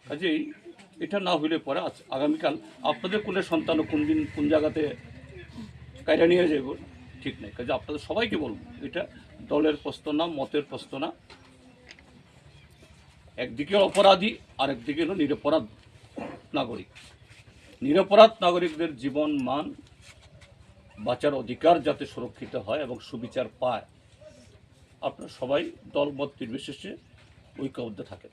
কাজেই এটা না হইলে পরে আজ-, আগামীকাল আপনাদের কোলে সন্তানও কোন দিন কোন জায়গাতে কাইরা নিয়ে যাইব, ঠিক নাই। কাজে আপনাদের সবাইকে বলবো, এটা দলের প্রশ্ন না, মতের প্রশ্ন না। একদিকে অপরাধী, আরেকদিকে হলো নিরপরাধ নাগরিক। নিরপরাধ নাগরিকদের জীবন মান, বাঁচার অধিকার যাতে সুরক্ষিত হয় এবং সুবিচার পায়, আপনারা সবাই দল মত নির্বিশেষে ঐক্যবদ্ধ থাকেন।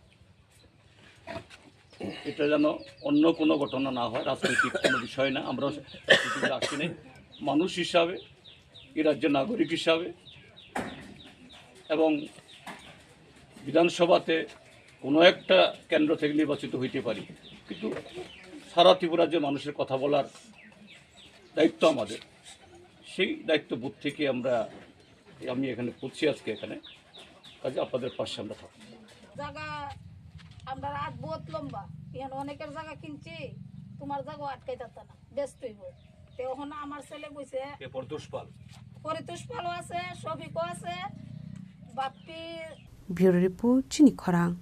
এটা যেন অন্য কোনো ঘটনা না হয়, রাজনৈতিক কোনো বিষয় না। আমরা রাজনীতিতে আসি নাই, মানুষ হিসাবে, এই রাজ্যের নাগরিক হিসাবে এবং বিধানসভাতে কোনো একটা কেন্দ্র থেকে নির্বাচিত হইতে পারি, কিন্তু সারা ত্রিপুরা যে মানুষের কথা বলার দায়িত্ব আমাদের, সেই দায়িত্ববোধ থেকে আমরা, আমি এখানে পড়ছি আজকে এখানে, কাজে আপনাদের পাশে আমরা থাকবো। জাগা আমরা রাত বহুত লম্বা, এখন অনেকের জাগা কিনছি, তোমার জায়গাও আটকাই থাকতো না, বেচতে হইব। তে ওখানে আমার ছেলে বইছে, এরপর দুষ্পাল। পরে দুষ্পালও আছে, শফিকও আছে, Bappi. Bureau Report, Chini Khorang.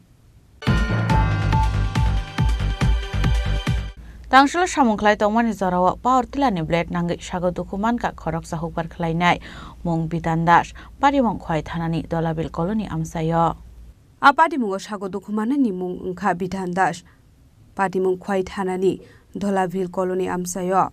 Tangsalo samung khlai tongmani jorao power tiller ni blade nangwi sago dukhu mankha khoroksa hukbar khlainai mung Bidan Das, patimung Khwai thanani Dolabil colony amchaio. A patimungo sago dukhu mannani mung wngkha Bidan Das, patimung Khwai thanani Dolabil colony amchaio.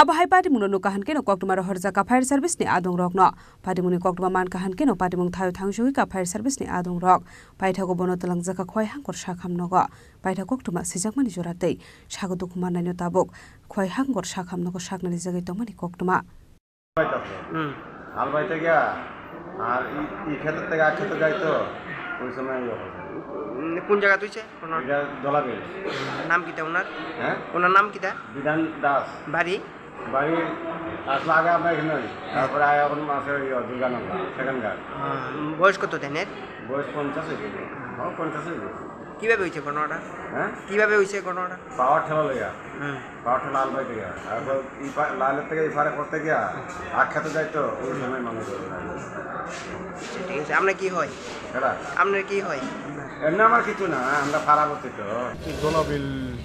Abo hai patimungno nukha hwn kheno koktwma rohorjakha fire service ni adong rokno. Patimungni koktwma mankha hwn kheno patimung thaio thangsugwi kha fire service ni adong rok. Paithago bono twlangjakha Khwai Hangkor sakham nogo. Paithak koktwma swijakmani jora tei sago dukhu mannaino tabuk Khwai Hangkor sakham nogo saknani jagwi tongmani koktwma. হাল বাইতে গিয়া আর ই- ই ক্ষেত্র থেকে আর ক্ষেত্রে যাইতো ওই সময় ইয়ে হবে। উম, কোন জায়গা তুইছে? ওনার এটা দলাবিল। নাম কিতা ওনার? হ্যাঁ? ওনার নাম কিতা? বিধান দাস। বাড়ি? বাড়ি আসলে আগে আমরা এখানে হই, তারপরে আয় এখন মাসে ওই দুর্গানগর সেখানকার। আহ, বয়স কত ধানের? বয়স পঞ্চাশ হয়ে গেছে। হ্যাঁ, পঞ্চাশ হয়ে গেছে। কিভাবে হয়েছে ঘটনাটা? হ্যাঁ? কিভাবে হয়েছে ঘটনাটা? পাওয়ার ঠেলা লইয়া। হুম। পাওয়ার ঠেলা আল বাইতে গিয়া। আর ওই পা- লালের থেকে এই পারে করতে গিয়া আখ্যাত যাইতো ওই সময় মানুষ। আচ্ছা, ঠিক আছে। আপনার কি হয়? এটা আপনার কি হয়? এমনি আমার কিছু না, আমরা পাড়াপতি তো। দোলাবিল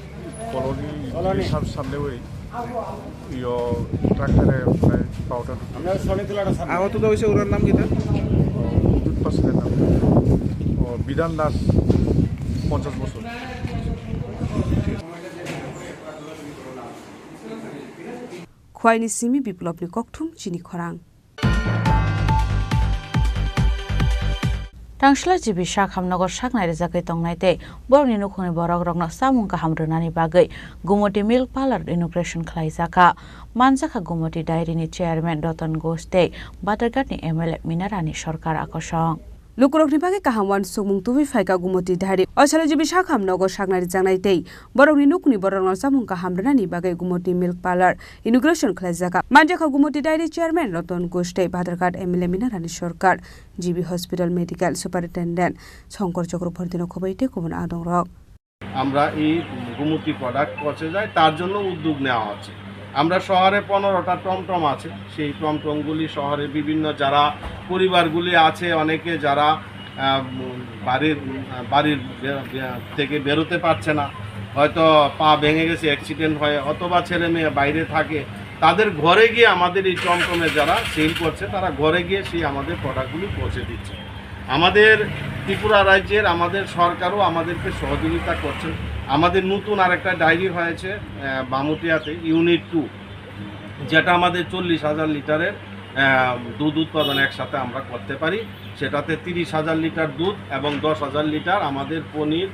কলোনি সাম- সামনে ওই ইয়ো ট্রাক্টরে প্রায় পাউডার আহত তো হয়েছে, ওনার নাম কিতা? দুধ পাশের নাম ও বিধান দাস, পঞ্চাশ বছর। Khwaini simi Biplopni kokthum Chini Khorang. Tangsla G B Sakham nogo saknai rijagwi tongnai tei borokni nukhungni borok rokno chamung kaham rwnani bagwi Gumoti Milk Parlour inauguration khlaijakha. Manjakha Gumoti Dairy ni chairman Ratan Ghosh tei Badharghat ni M L A Minarani Sarkar akosong. Lukurokni bagwi kaham uansukmung tubui phaikha Gumoti Dairy. O salo G B Sakham nogo saknai rijaknai tei borokni nukhungni borokno chamung kaham rwnani bagwi Gumoti Milk Parlour inauguration khlaijakha. Manjakha Gumoti Dairy chairman Ratan Ghosh tei Badharghat M L A Minarani Sarkar, G B Hospital Medical Superintendent Shankar Chakraborty no khobwi tei kubun adongrok. আমরা এই গোমতী প্রোডাক্ট পচে যায়, তার জন্য উদ্যোগ নেওয়া হচ্ছে। আমরা শহরে পনেরোটা টমটম আছে, সেই টমটমগুলি শহরে বিভিন্ন যারা পরিবারগুলি আছে, অনেকে যারা, আহ, উম, বাড়ির, উম, বাড়ির বে-, বে-, থেকে বেরোতে পারছে না, হয়তো পা ভেঙে গেছে, অ্যাক্সিডেন্ট হয়, অথবা ছেলে মেয়ে বাইরে থাকে, তাদের ঘরে গিয়ে আমাদের এই টমটমে যারা সেল করছে, তারা ঘরে গিয়ে সেই আমাদের প্রোডাক্টগুলি পৌঁছে দিচ্ছে। আমাদের ত্রিপুরা রাজ্যের আমাদের সরকারও আমাদেরকে সহযোগিতা করছেন। আমাদের নতুন আরেকটা ডায়েরি হয়েছে, আহ, বামুটিয়াতে, ইউনিট টু, যেটা আমাদের চল্লিশ হাজার লিটারের, আহ, দুধ উৎপাদন একসাথে আমরা করতে পারি। সেটাতে তিরিশ হাজার লিটার দুধ এবং দশ হাজার লিটার আমাদের পনির,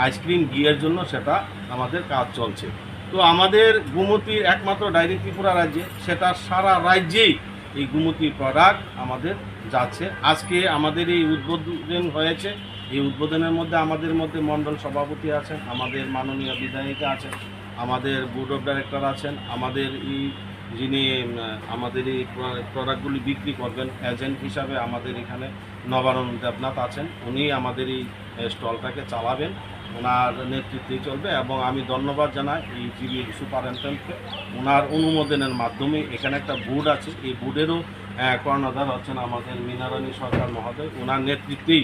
আইসক্রিম, ঘিয়ের জন্য সেটা আমাদের কাজ চলছে। তো আমাদের গোমতীর একমাত্র ডায়েরি ত্রিপুরা রাজ্যে, সেটা সারা রাজ্যেই এই গোমতী প্রোডাক্ট আমাদের যাচ্ছে। আজকে আমাদের এই উদ্বোধন হয়েছে। এই উদ্বোধনের মধ্যে আমাদের মধ্যে মণ্ডল সভাপতি আছেন, আমাদের মাননীয় বিধায়িকা আছেন, আমাদের বোর্ড অফ ডাইরেক্টর আছেন, আমাদের এই যিনি, উম, আমাদের এই প্র-, প্রোডাক্টগুলি বিক্রি করবেন, এজেন্ট হিসাবে আমাদের এখানে নবারুণ দেবনাথ আছেন, উনি আমাদের এই, এ, স্টলটাকে চালাবেন। ওনার নেতৃত্বেই চলবে এবং আমি ধন্যবাদ জানাই এই জিবি সুপারিনটেন্ডেন্টকে। ওনার অনুমোদনের মাধ্যমে এখানে একটা বোর্ড আছে, এই বোর্ডেরও, এ, কর্ণধার হচ্ছেন আমাদের মীনারানী সরকার মহোদয়। ওনার নেতৃত্বেই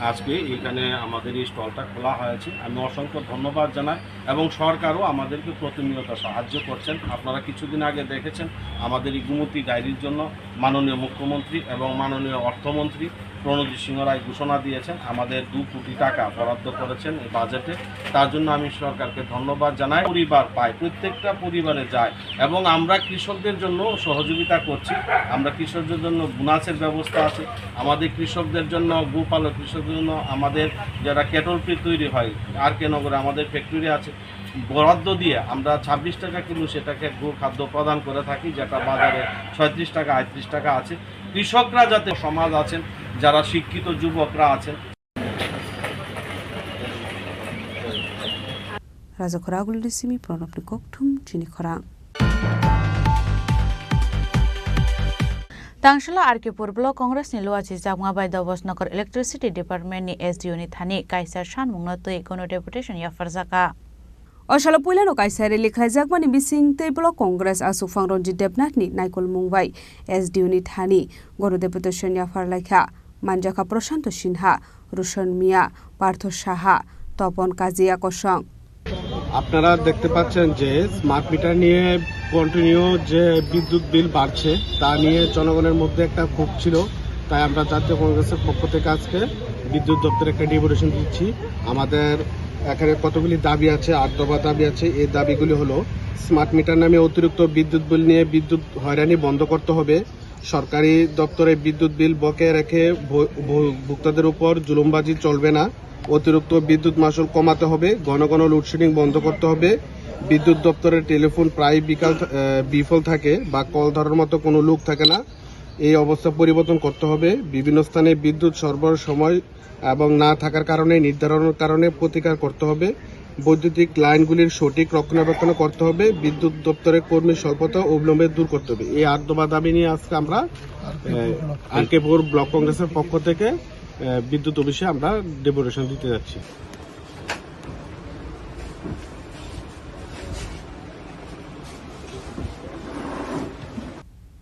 আজকে এখানে আমাদের এই স্টলটা খোলা হয়েছে। আমি অসংখ্য ধন্যবাদ জানাই এবং সরকারও আমাদেরকে প্রতিনিয়ত সাহায্য করছেন। আপনারা কিছুদিন আগে দেখেছেন আমাদের এই গোমতী ডায়েরির জন্য মাননীয় মুখ্যমন্ত্রী এবং মাননীয় অর্থমন্ত্রী প্রণজিৎ সিংহ রায় ঘোষণা দিয়েছেন, আমাদের দু কোটি টাকা বরাদ্দ করেছেন এই বাজেটে। তার জন্য আমি সরকারকে ধন্যবাদ জানাই। পরিবার পায়, প্রত্যেকটা পরিবারে যায় এবং আমরা কৃষকদের জন্য সহযোগিতা করছি। আমরা কৃষকদের জন্য বোনাসের ব্যবস্থা আছে, আমাদের কৃষকদের জন্য, গোপালক কৃষকদের জন্য আমাদের যারা ক্যাটল ফিড তৈরি হয়, আর কে নগরে আমাদের ফ্যাক্টরি আছে, বরাদ্দ দিয়ে আমরা ছাব্বিশ টাকা কিলো সেটাকে গো খাদ্য প্রদান করে থাকি, যেটা বাজারে ছয়ত্রিশ টাকা, আটত্রিশ টাকা আছে। কৃষকরা যাতে সমাজ আছেন, যারা শিক্ষিত যুবকরা আছেন, Rajakhora Agulini simi Pranabni kokthum chini khorang. Tangsila R K Pur Block Congress ni luachi jakma bai Dobos Nokor Electricity Department ni S D O ni thani kaisa sanmungno twi gono deputation yapharjaka. O salo puilano kaisa rally khlaijakmani bising tei Block Congress aswkphang Ranjit Debnath ni naikolmung bai S D O ni thani gono deputation yapharlaikha. Manjakha Prashanto Sinha, Roshan Mia, Partho Saha, Topon Kajia Kosong. আপনারা দেখতে পাচ্ছেন যে smart meter নিয়ে কন্টিনিউ যে বিদ্যুৎ বিল বাড়ছে, তা নিয়ে জনগণের মধ্যে একটা ক্ষোভ ছিল। তাই আমরা জাতীয় কংগ্রেসের পক্ষ থেকে আজকে বিদ্যুৎ দপ্তরে একটা ডেপুটেশন দিচ্ছি। আমাদের এখানে কতগুলি দাবি আছে, আট দফা দাবি আছে। এই দাবিগুলি হলো, স্মার্ট মিটার নামে অতিরিক্ত বিদ্যুৎ বিল নিয়ে বিদ্যুৎ হয়রানি বন্ধ করতে হবে। সরকারি দপ্তরে বিদ্যুৎ বিল বকেয়া রেখে ভ-, ভ-, ভোক্তাদের উপর জুলুমবাজি চলবে না। অতিরিক্ত বিদ্যুৎ মাশুল কমাতে হবে, ঘন ঘন লোডশেডিং বন্ধ করতে হবে। বিদ্যুৎ দপ্তরের টেলিফোন প্রায় বিকাল থা-, আহ, বিফল থাকে বা কল ধরার মতো কোনো লোক থাকে না। এই অবস্থা পরিবর্তন করতে হবে। বিভিন্ন স্থানে বিদ্যুৎ সরবরাহ সময় এবং না থাকার কারণে, নির্ধারণের কারণে প্রতিকার করতে হবে। বৈদ্যুতিক লাইনগুলির সঠিক রক্ষণাবেক্ষণ করতে হবে। বিদ্যুৎ দপ্তরের কর্মী স্বল্পতা অবিলম্বে দূর করতে হবে। এই আট দফা দাবি নিয়ে আজকে আমরা, আহ, আর কে পুর ব্লক কংগ্রেসের পক্ষ থেকে, আহ, বিদ্যুৎ অফিসে আমরা ডেপুটেশন দিতে যাচ্ছি।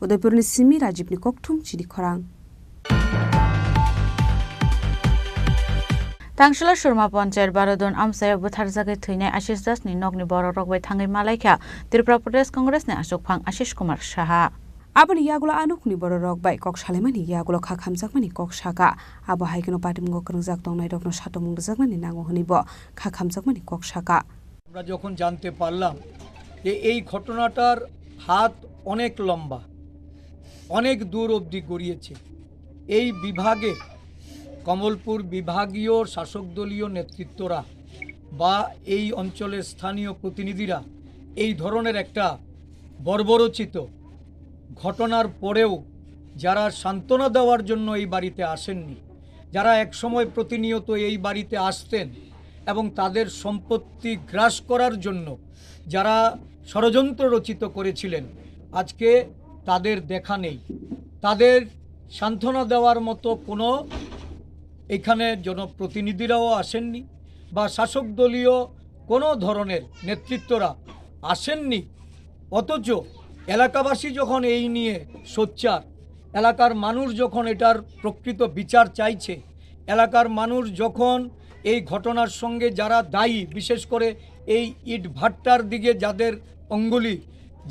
Udaipurni simi Rajibni kokthum chini khorang. Tangsila Surma Panchayat Barodon amchaya butharjagwi thwinai Ashish Das ni nokni borok rok bai thangwi malaikha Tripura Pradesh Congress ni achukphang Ashish Kumar Saha. Aboni yagulo a nokni borok rok bai kok salaimani yagulo kha khamjakmani kok saka. Abo hai kheno patimungo kwrwngjak tongnai rokno satomung rwjaknani nango hwnwi bo kha khamjakmani kok saka. আমরা যখন জানতে পারলাম যে এই ঘটনাটার হাত অনেক লম্বা, অনেক দূর অবধি গড়িয়েছে, এই বিভাগের, কমলপুর বিভাগীয় শাসক দলীয় নেতৃত্বরা বা এই অঞ্চলের স্থানীয় প্রতিনিধিরা এই ধরনের একটা বর্বরচিত ঘটনার পরেও যারা সান্ত্বনা দেওয়ার জন্য এই বাড়িতে আসেননি, যারা একসময় প্রতিনিয়ত এই বাড়িতে আসতেন এবং তাদের সম্পত্তি গ্রাস করার জন্য যারা ষড়যন্ত্র রচিত করেছিলেন, আজকে তাদের দেখা নেই। তাদের সান্ত্বনা দেওয়ার মতো কোনো এখানে জনপ্রতিনিধিরাও আসেননি বা শাসক দলীয় কোনো ধরনের নেতৃত্বরা আসেননি। অথচ এলাকাবাসী যখন এই নিয়ে সোচ্চার, এলাকার মানুষ যখন এটার প্রকৃত বিচার চাইছে, এলাকার মানুষ যখন এই ঘটনার সঙ্গে যারা দায়ী, বিশেষ করে এই ইট ভাট্টার দিকে যাদের অঙ্গুলি,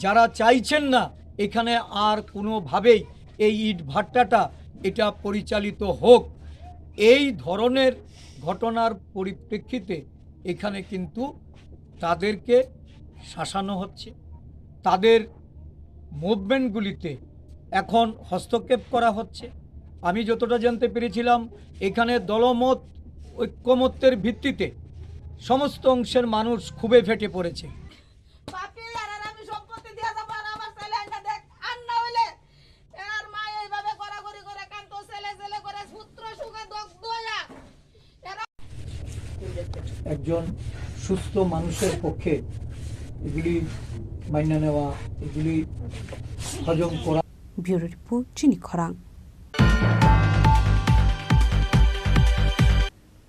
যারা চাইছেন না এখানে আর কোনোভাবেই এই ইট ভাট্টাটা এটা পরিচালিত হোক, এই ধরনের ঘটনার পরিপ্রেক্ষিতে এখানে কিন্তু তাদেরকে শাসানো হচ্ছে, তাদের মুভমেন্টগুলিতে এখন হস্তক্ষেপ করা হচ্ছে। আমি যতটা জানতে পেরেছিলাম, এখানে দলমত ঐক্যমত্যের ভিত্তিতে সমস্ত অংশের মানুষ ক্ষোভে ফেটে পড়েছে। বাপি, আর আর আমি সম্পত্তি দিয়া যাবো, আর আমার ছেলে আইনা দেখ, আর না হইলে এর মা এইভাবে গড়াগড়ি করে কান্দতো, ছেলে ছেলে করে পুত্র শোকে দগ্ধ হইয়া। এরা একজন সুস্থ মানুষের পক্ষে এগুলি মাইনা নেওয়া, এগুলি হজম করা। Bureau Report, Chini Khorang.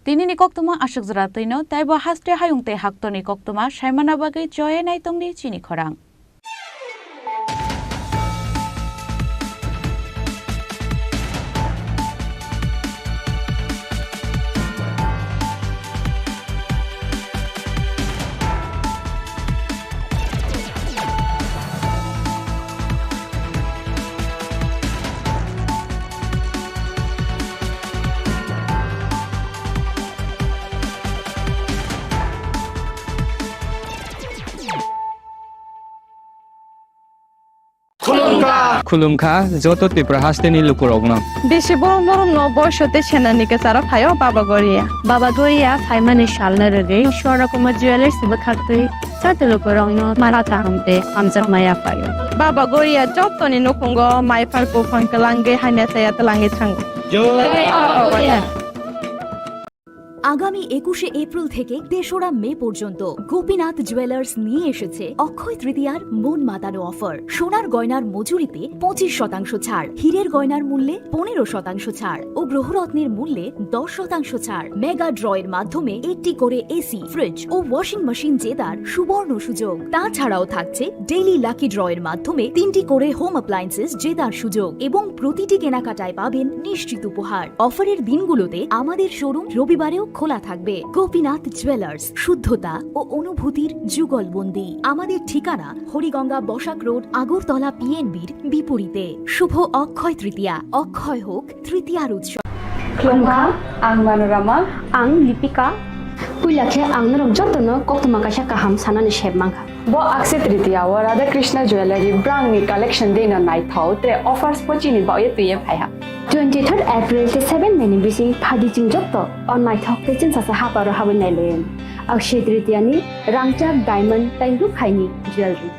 Tini ni koktwma aswk jora twino, teibo haste hayung tei haktorni koktwma saimana bagwi choye nai tongdi Chini Khorang. Khulumkha. Khulumkha joto Tripura hasteni lukurokno. Bisi borom norokno boiso tei senani kwcharo phaio Baba Goria. Baba Goria phaimani salno rwgwi Swarnakumar Jewellers bwkhaktwi joto lukurokno mara kaham tei hamjakma yaphaio. Baba Goria jotoni nukhungo maiphar buphang twlangwi hamya saya twlangwi thango. Jai Baba Goria. আগামী একুশে এপ্রিল থেকে তেসরা মে পর্যন্ত গোপীনাথ জুয়েলার্স নিয়ে এসেছে অক্ষয় তৃতীয়ার মন মাতানো অফার। সোনার গয়নার মজুরিতে পঁচিশ শতাংশ ছাড়, হীরের গয়নার মূল্যে পনেরো শতাংশ ছাড় ও গ্রহরত্নের মূল্যে দশ শতাংশ ছাড়। মেগা ড্রয়ের মাধ্যমে একটি করে এসি, ফ্রিজ ও ওয়াশিং মেশিন জেতার সুবর্ণ সুযোগ। তাছাড়াও থাকছে ডেইলি লাকি ড্রয়ের মাধ্যমে তিনটি করে হোম অ্যাপ্লায়েন্সেস জেতার সুযোগ এবং প্রতিটি কেনাকাটায় পাবেন নিশ্চিত উপহার। অফারের দিনগুলোতে আমাদের শোরুম রবিবারেও খোলা থাকবে। গোপীনাথ জুয়েলার্স, শুদ্ধতা ও অনুভূতির যুগলবন্দি। আমাদের ঠিকানা হরিগঙ্গা বসাক রোড, আগরতলা পিএনবির বিপরীতে। শুভ অক্ষয় তৃতীয়া, অক্ষয় হোক তৃতীয়ার উৎসব। Khulumkha, ang Manorama. Ang Lipika. Puila khe ang norok jotono koktwma kaisa kaham sanani sep mankha. Bo Akshaya Tritiya o Radha Krishna Jewellery brand ni collection dino naithok tre offers bo chini bagwi twiwi phaiha. Twenty third April tei seven May ni bising phadi chwng joto o naithok tei chwngsacha haparo habwi nailaio. Akshaya Tritiya ni rangchak, diamond tei rukhaini jewellery.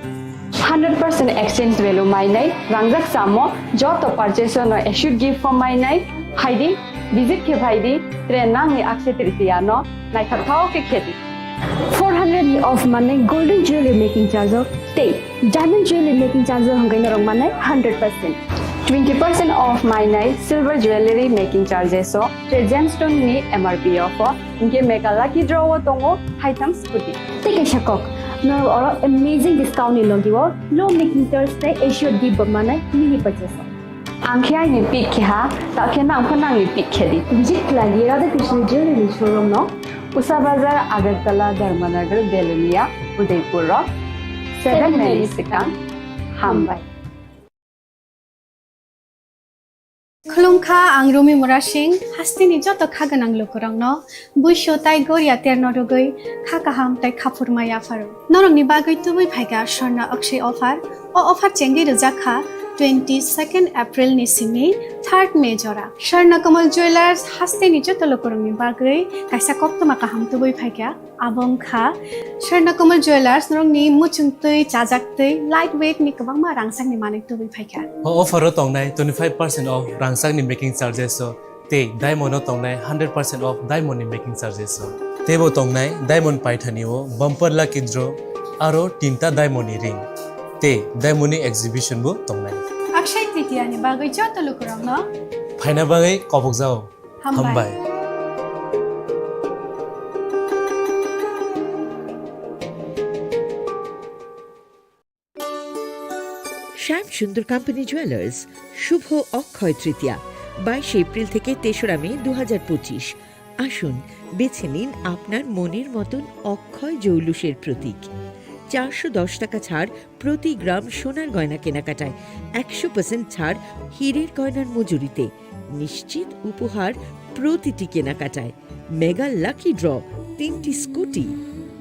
Hundred percent exchange value mainai, rangjak chamo joto purchase no assured gift bo mainai, phaidi, visit khe phaidi, tre nangni Akshaya Tritiya no naithok thok khe khedi. Four hundred ni off manai golden jewelry making charge o tei diamond jewelry making charge o hwnkhai norok manai hundred percent. Twenty percent off mainai silver jewelry making charges o tre gemstone ni M R P o pho, hinkhe mega lucky draw o tongo haitham scooty. Tei kaisa kok, norok oro amazing discount ni logi o low making charge tei assured gift bo manai mini purchase o. Ang khe aini pick khe ha, ta khe nang pho nangni pick khe di. Visit khlai di Radha Krishna Jewelry showroom no. Usa Bazar, Agartala, Dharmanagar, Belonia, Udaipur rok. Seven May ni swkang. Hambai. Khulumkha, ang Rumi Murasing, hasteni joto kha gwnang lukurokno. Buisu tai goria terno rwgwi kha kaham tai khaphurma yapharo. Norokni bagwi tubui phaikha Swarna Akshay offer. O offer chengwi rwjak kha twenty second April ni simi third May jora. Swarna Kamal Jewellers hasteni joto lukurokni bagwi kaisa koktwma kaham tubui phaikha. Abo wngkha Swarna Kamal Jewellers norokni muchungtwi, chajaktwi, light weight ni kwbangma rangchakni manwi tubui phaikha. O offer o tongnai twenty five percent off rangchakni making charges o. Tei diamond o tongnai hundred percent off diamond ni making charges o. Teibo tongnai diamond paithani o bumper lucky draw aro tinta diamond ni ring. Tei diamond ni exhibition bo tongnai. Akshay Tritiya ni bagwi joto lukurokno phaina bagwi kobokjao. Hambai. Hambai. শ্যাম Sundar company jewellers, শুভ অক্ষয় তৃতীয়া, বাইশে এপ্রিল থেকে তেসরা মে দু হাজার পঁচিশ। আসুন, বেছে নিন আপনার মনের মতন অক্ষয় জৌলুসের প্রতীক। চারশো দশ টাকা ছাড় প্রতি গ্রাম সোনার গয়না কেনাকাটায়, একশো পার্সেন্ট ছাড় হীরের গয়নার মজুরিতে, নিশ্চিত উপহার প্রতিটি কেনাকাটায়, মেগা লাকি ড্র, তিনটি স্কুটি।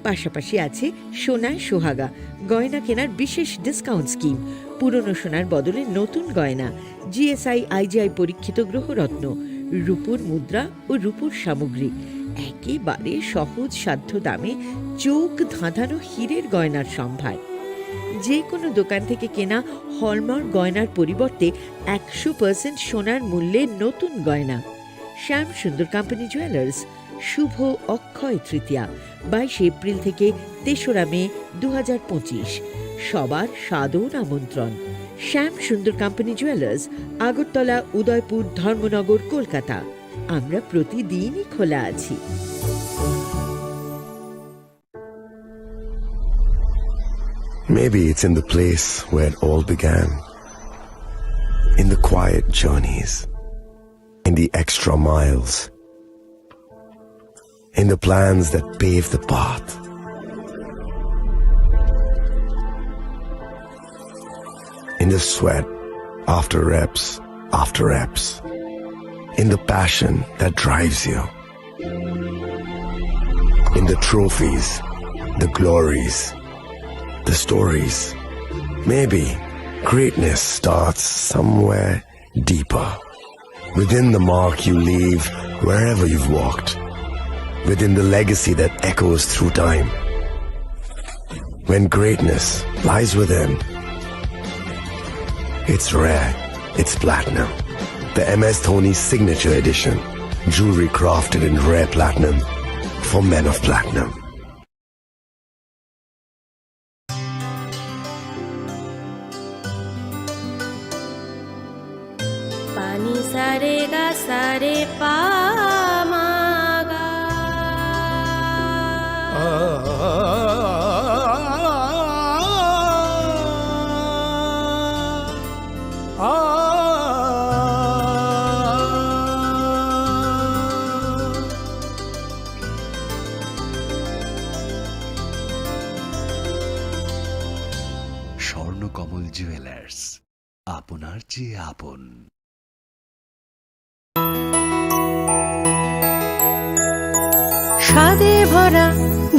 পাশাপাশি আছে সোনায় সোহাগা গয়না কেনার বিশেষ ডিসকাউন্ট স্কিম, পুরনো সোনার বদলে নতুন গয়না, জিএসআই আইজিআই পরীক্ষিত গ্রহরত্ন, রূপোর মুদ্রা ও রূপোর সামগ্রী, একেবারে সহজ সাধ্য দামে চোখ ধাঁধানো হীরের গয়নার সম্ভার। যে কোনো দোকান থেকে কেনা হলমার্ক গয়নার পরিবর্তে একশো পার্সেন্ট সোনার মূল্যে নতুন গয়না। শ্যাম সুন্দর কোম্পানি জুয়েলার্স, শুভ অক্ষয় তৃতীয়া, বাইশে এপ্রিল থেকে তেসরা মে দু হাজার পঁচিশ। সবার সাদর আমন্ত্রণ। শ্যাম সুন্দর কোম্পানি জুয়েলার্স, আগরতলা, উদয়পুর, ধর্মনগর, কলকাতা। আমরা প্রতিদিনই খোলা আছি। Maybe it's in the place where it all began. In the quiet journeys. In the extra miles. In the plans that pave the path. In the sweat after reps after reps. In the passion that drives you. In the trophies, the glories, the stories. Maybe greatness starts somewhere deeper. Within the mark you leave wherever you've walked. Within the legacy that echoes through time. When greatness lies within, it's rare, it's platinum. The M S Dhoni Signature Edition. Jewelry crafted in rare platinum for men of platinum. Pani sa re ga sa re pa ma ga. Swarnakamal jewellers, আপনার চেয়ে আপন। স্বাদে ভরা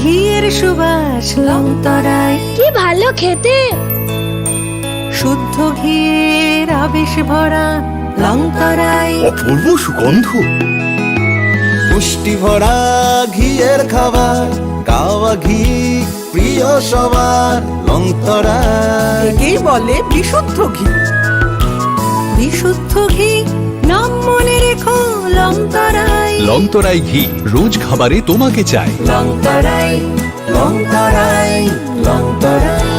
ঘিয়ের সুবাস লংতরায়। কি ভালো খেতে! শুদ্ধ ঘিয়ের আবেশ ভরা লংতরায়। অপূর্ব সুগন্ধ। পুষ্টি ভরা ঘিয়ের খাবার, গাওয়া ঘি প্রিয় সবার। লংতরায়। একেই বলে বিশুদ্ধ ঘি। বিশুদ্ধ ঘি, নাম মনে রেখো লংতরায়। লংতরাই ঘি, রোজ খাবারে তোমাকে চাই। লংতরায়, লংতরায়, Longtharai.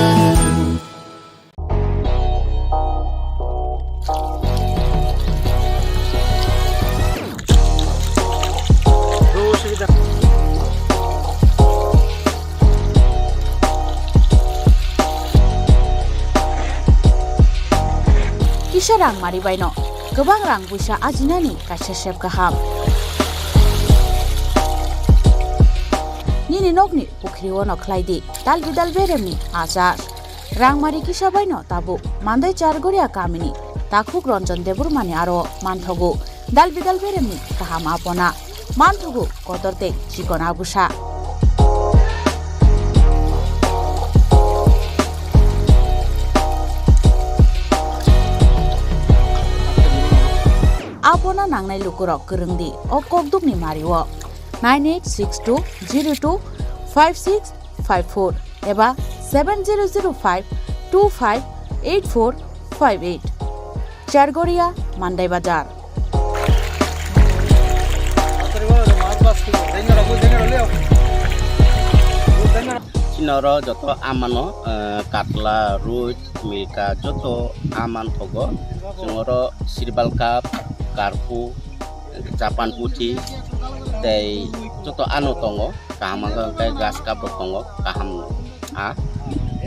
Kisa rang mari baino kwbang rang puisa ajinani kaisa sep kaham. Nini nokni pukhri ono khlai di dal bidal beremni achar. Rangmari kisa baino tabuk Mandai Chargoria kamini takhuk Ranjan Debbarmani aro manthogo dal bidal beremni kaham apona, manthogo kotor tei chikon agusa. Apona nangnai lukurok kwrwng di o kokdukni mario nine eight six two zero two five six five four eba seven zero zero five two five eight four five eight. Chargoria, Mandai Bazar. Chini oro joto amano, eh, katla, roi, milka joto aman thogo. Chwng oro sirbal cup, karpu, japan puthi tei joto ano tongo. Kaham wngkha hwnkhe grass cup bo tongo, kaham a.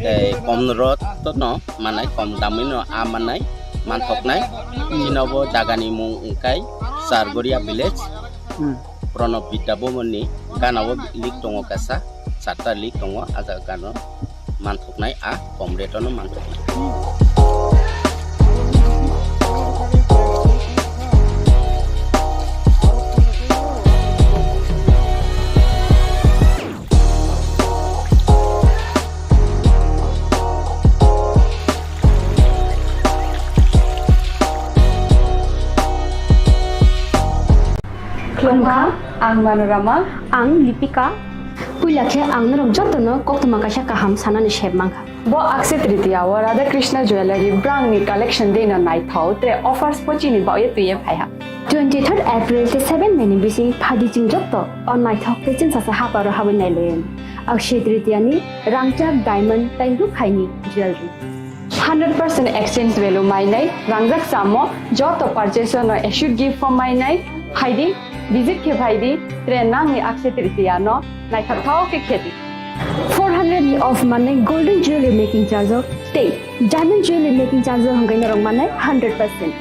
Tei kom rot no manai, kom damwi no a manai, manthoknai. Chini bo jaga ni mung wngkha Chargoria village. Hmm. Pranab Vidya Bhavan ni gana o lik tongo kaisa, charta lik tongo, a jaga gana o manthoknai, a kom rate o no manthoknai. Khulumkha, ang Manorama. Ang Lipika. Puila khe ang norok jotono koktwma kaisa kaham sanani sep mankha. Bo Akshaya Tritiya o Radha Krishna Jewellery brangni collection dino naithok tre offers bo chini baoye twiye phaiha. Twenty third April tei seven May ni bising phaidi chwng joto o naithok tei chwngsasa haparo habwi nailaiwi. Akshaya Tritiya ni rangchak, diamond tei rukhaini jewellery. Hundred percent exchange value mainai, rangjak samo joto purchase no assured gift form mainai, phaidi, visit khe phaidi, tre nangni Akshaya Tritiya no naithok thok khe khedi. Four hundred ni off manai golden jewelry making charge o tei diamond jewelry making charge o hwnkhai norok manai hundred percent.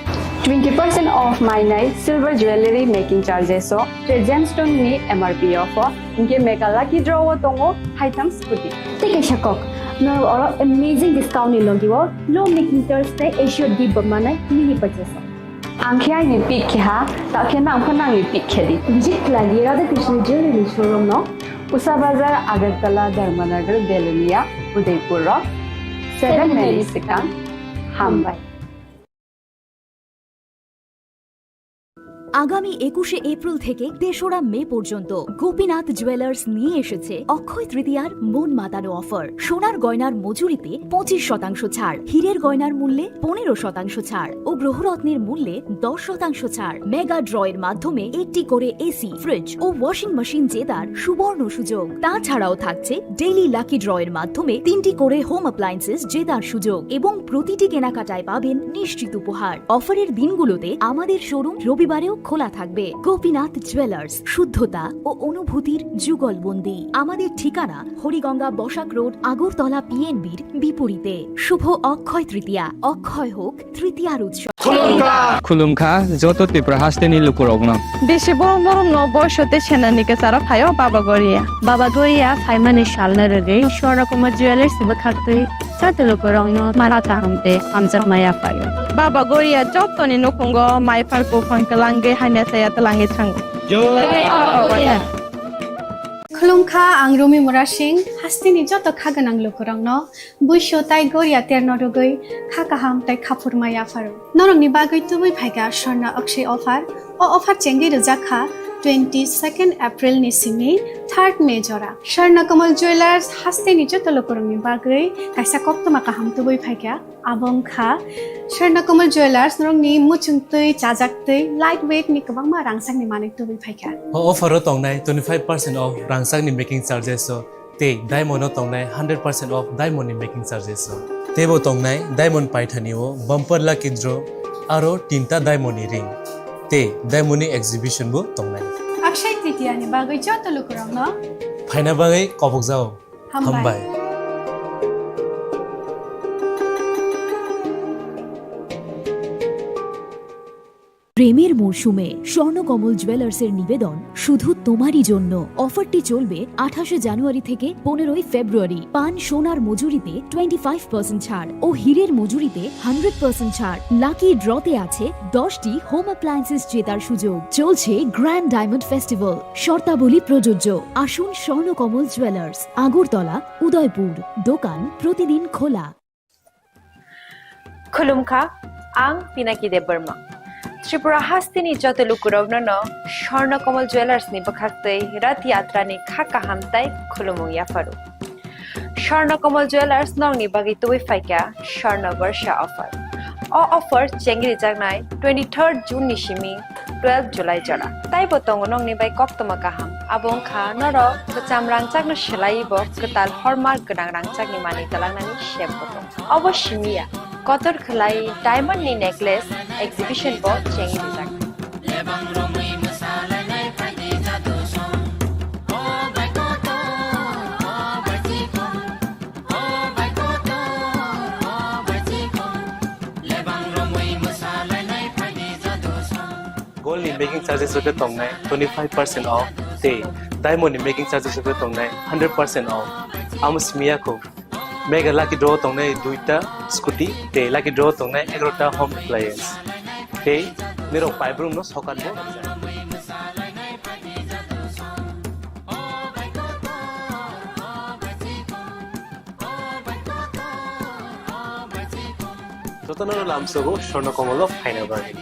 Twenty percent off mainai silver jewelry making charges o tre gemstone ni M R P o pho. Hinkhe mega lucky draw o tongo haitham scooty. Tei kaisa kok, norok oro amazing discount ni logi o low making charge tei assured gift bo manai mini purchase o. Ang khe aini pick khe ha, ta khe nang pho nangni pick khe di. Visit khlai di Radha Krishna Jewelry showroom no. Usha Bazar, Agartala, Dharmanagar, Belonia, Udaipur o. Seven May ni swkang. Hambai. আগামী একুশে এপ্রিল থেকে তেসরা মে পর্যন্ত গোপীনাথ জুয়েলার্স নিয়ে এসেছে অক্ষয় তৃতীয়ার মন মাতানো অফার। সোনার গয়নার মজুরিতে পঁচিশ শতাংশ ছাড়, হীরের গয়নার মূল্যে পনেরো শতাংশ ছাড় ও গ্রহরত্নের মূল্যে দশ শতাংশ ছাড়। মেগা ড্র এর মাধ্যমে একটি করে এসি, ফ্রিজ ও ওয়াশিং মেশিন জেতার সুবর্ণ সুযোগ। তাছাড়াও থাকছে ডেইলি লাকি ড্র এর মাধ্যমে তিনটি করে হোম অ্যাপ্লায়েন্সেস জেতার সুযোগ এবং প্রতিটি কেনাকাটায় পাবেন নিশ্চিত উপহার। অফারের দিনগুলোতে আমাদের শোরুম রবিবারেও খোলা থাকবে। গোপীনাথ জুয়েলার্স, শুদ্ধতা ও অনুভূতির যুগলবন্দি। আমাদের ঠিকানা হরিগঙ্গা বসাক রোড, আগরতলা পিএনবির বিপরীতে। শুভ অক্ষয় তৃতীয়া, অক্ষয় হোক তৃতীয়ার উৎসব। Khulumkha joto Tripura hasteni lukurokno. Bisi borok norokno boiso tei senani kwcharo phaio Baba Goria. Baba Goria phaimani salno rwgwi Swarna Kumar Jewellers ni bwkhaktwi joto lukurokno mara kaham tei hamjakma yaphaio. Baba Goria jotoni nukhungo mai phar buphang kwlangwi hamya saya twlangwi thango. Jai Baba Goria. Khulumkha, ang Rumi Murasing, hasteni joto kha gwnang lukurokno buiso tai goria terno rwgwi kha kaham tai khaphurma yapharo. Norokni bagwi tubui phaikha Swarna Akshay offer. O offer chengwi rwjak kha twenty second April ni simi third May jora. Swarna Kamal Jewellers hasteni joto lukurokni bagwi kaisa koktwma kaham tubui phaikha. Abo wngkha Swarna Kamal Jewellers, norokni muchungtwi, chajaktwi, light weight ni kwbangma rangchakni manwi tubui phaikha. O offer o tongnai twenty five percent off rangchakni making charges o tei diamond o tongnai hundred percent off diamond ni making charges o. Teibo tongnai diamond paithani o bumper lucky draw aro tinta diamond ni ring tei diamond ni exhibition bo tongnai. Akshay Tritiya ni bagwi joto lukurokno phaina bagwi kobokjao. Hambai. Hambai. প্রেমের মরশুমে স্বর্ণকমল জুয়েলার্সের নিবেদন শুধু তোমারই জন্য। অফারটি চলবে আঠাশে জানুয়ারি থেকে পনেরোই ফেব্রুয়ারি। পান সোনার মজুরিতে টোয়েন্টি ফাইভ পার্সেন্ট ছাড় ও হীরের মজুরিতে হান্ড্রেড পার্সেন্ট ছাড়। লাকি ড্রতে আছে দশটি হোম অ্যাপ্লায়েন্সেস জেতার সুযোগ। চলছে গ্র্যান্ড ডায়মন্ড ফেস্টিভ্যাল। শর্তাবলী প্রযোজ্য। আসুন স্বর্ণকমল জুয়েলার্স, আগরতলা, উদয়পুর। দোকান প্রতিদিন খোলা। Khulumkha, ang Pinaki Debbarma. Tripura hasteni joto lukurokno no Swarna Kamal Jewellers ni bwkhaktwi Rath Yatra ni kha kaham tai khulumung yapharo. Swarna Kamal Jewellers nokni bagwi tubui phaikha Swarna Barsha offer. O offer chengrijaknai twenty third June ni simi twelve July jora. Taibo tongo nokni bai koktwma kaham. Abo wngkha norok kwcham rangchakno swlaiwi bo kwtal hallmark gwnang rangchakni manwi twlangnani sep bo tongo. Obo simi ya, kotor khwlai diamond ni necklace exhibition bo chengrijak. Making charges rok tongnai twenty five percent off tei diamond ni making charges rok tongnai hundred percent off. Amo simi ya kho. Mega lucky draw tongnai duita scooty tei lucky draw tongnai egarota home appliance. Tei nirok paibrum no sokat bo. Jotono lamsogo Swarna Komolo phaina bagwi.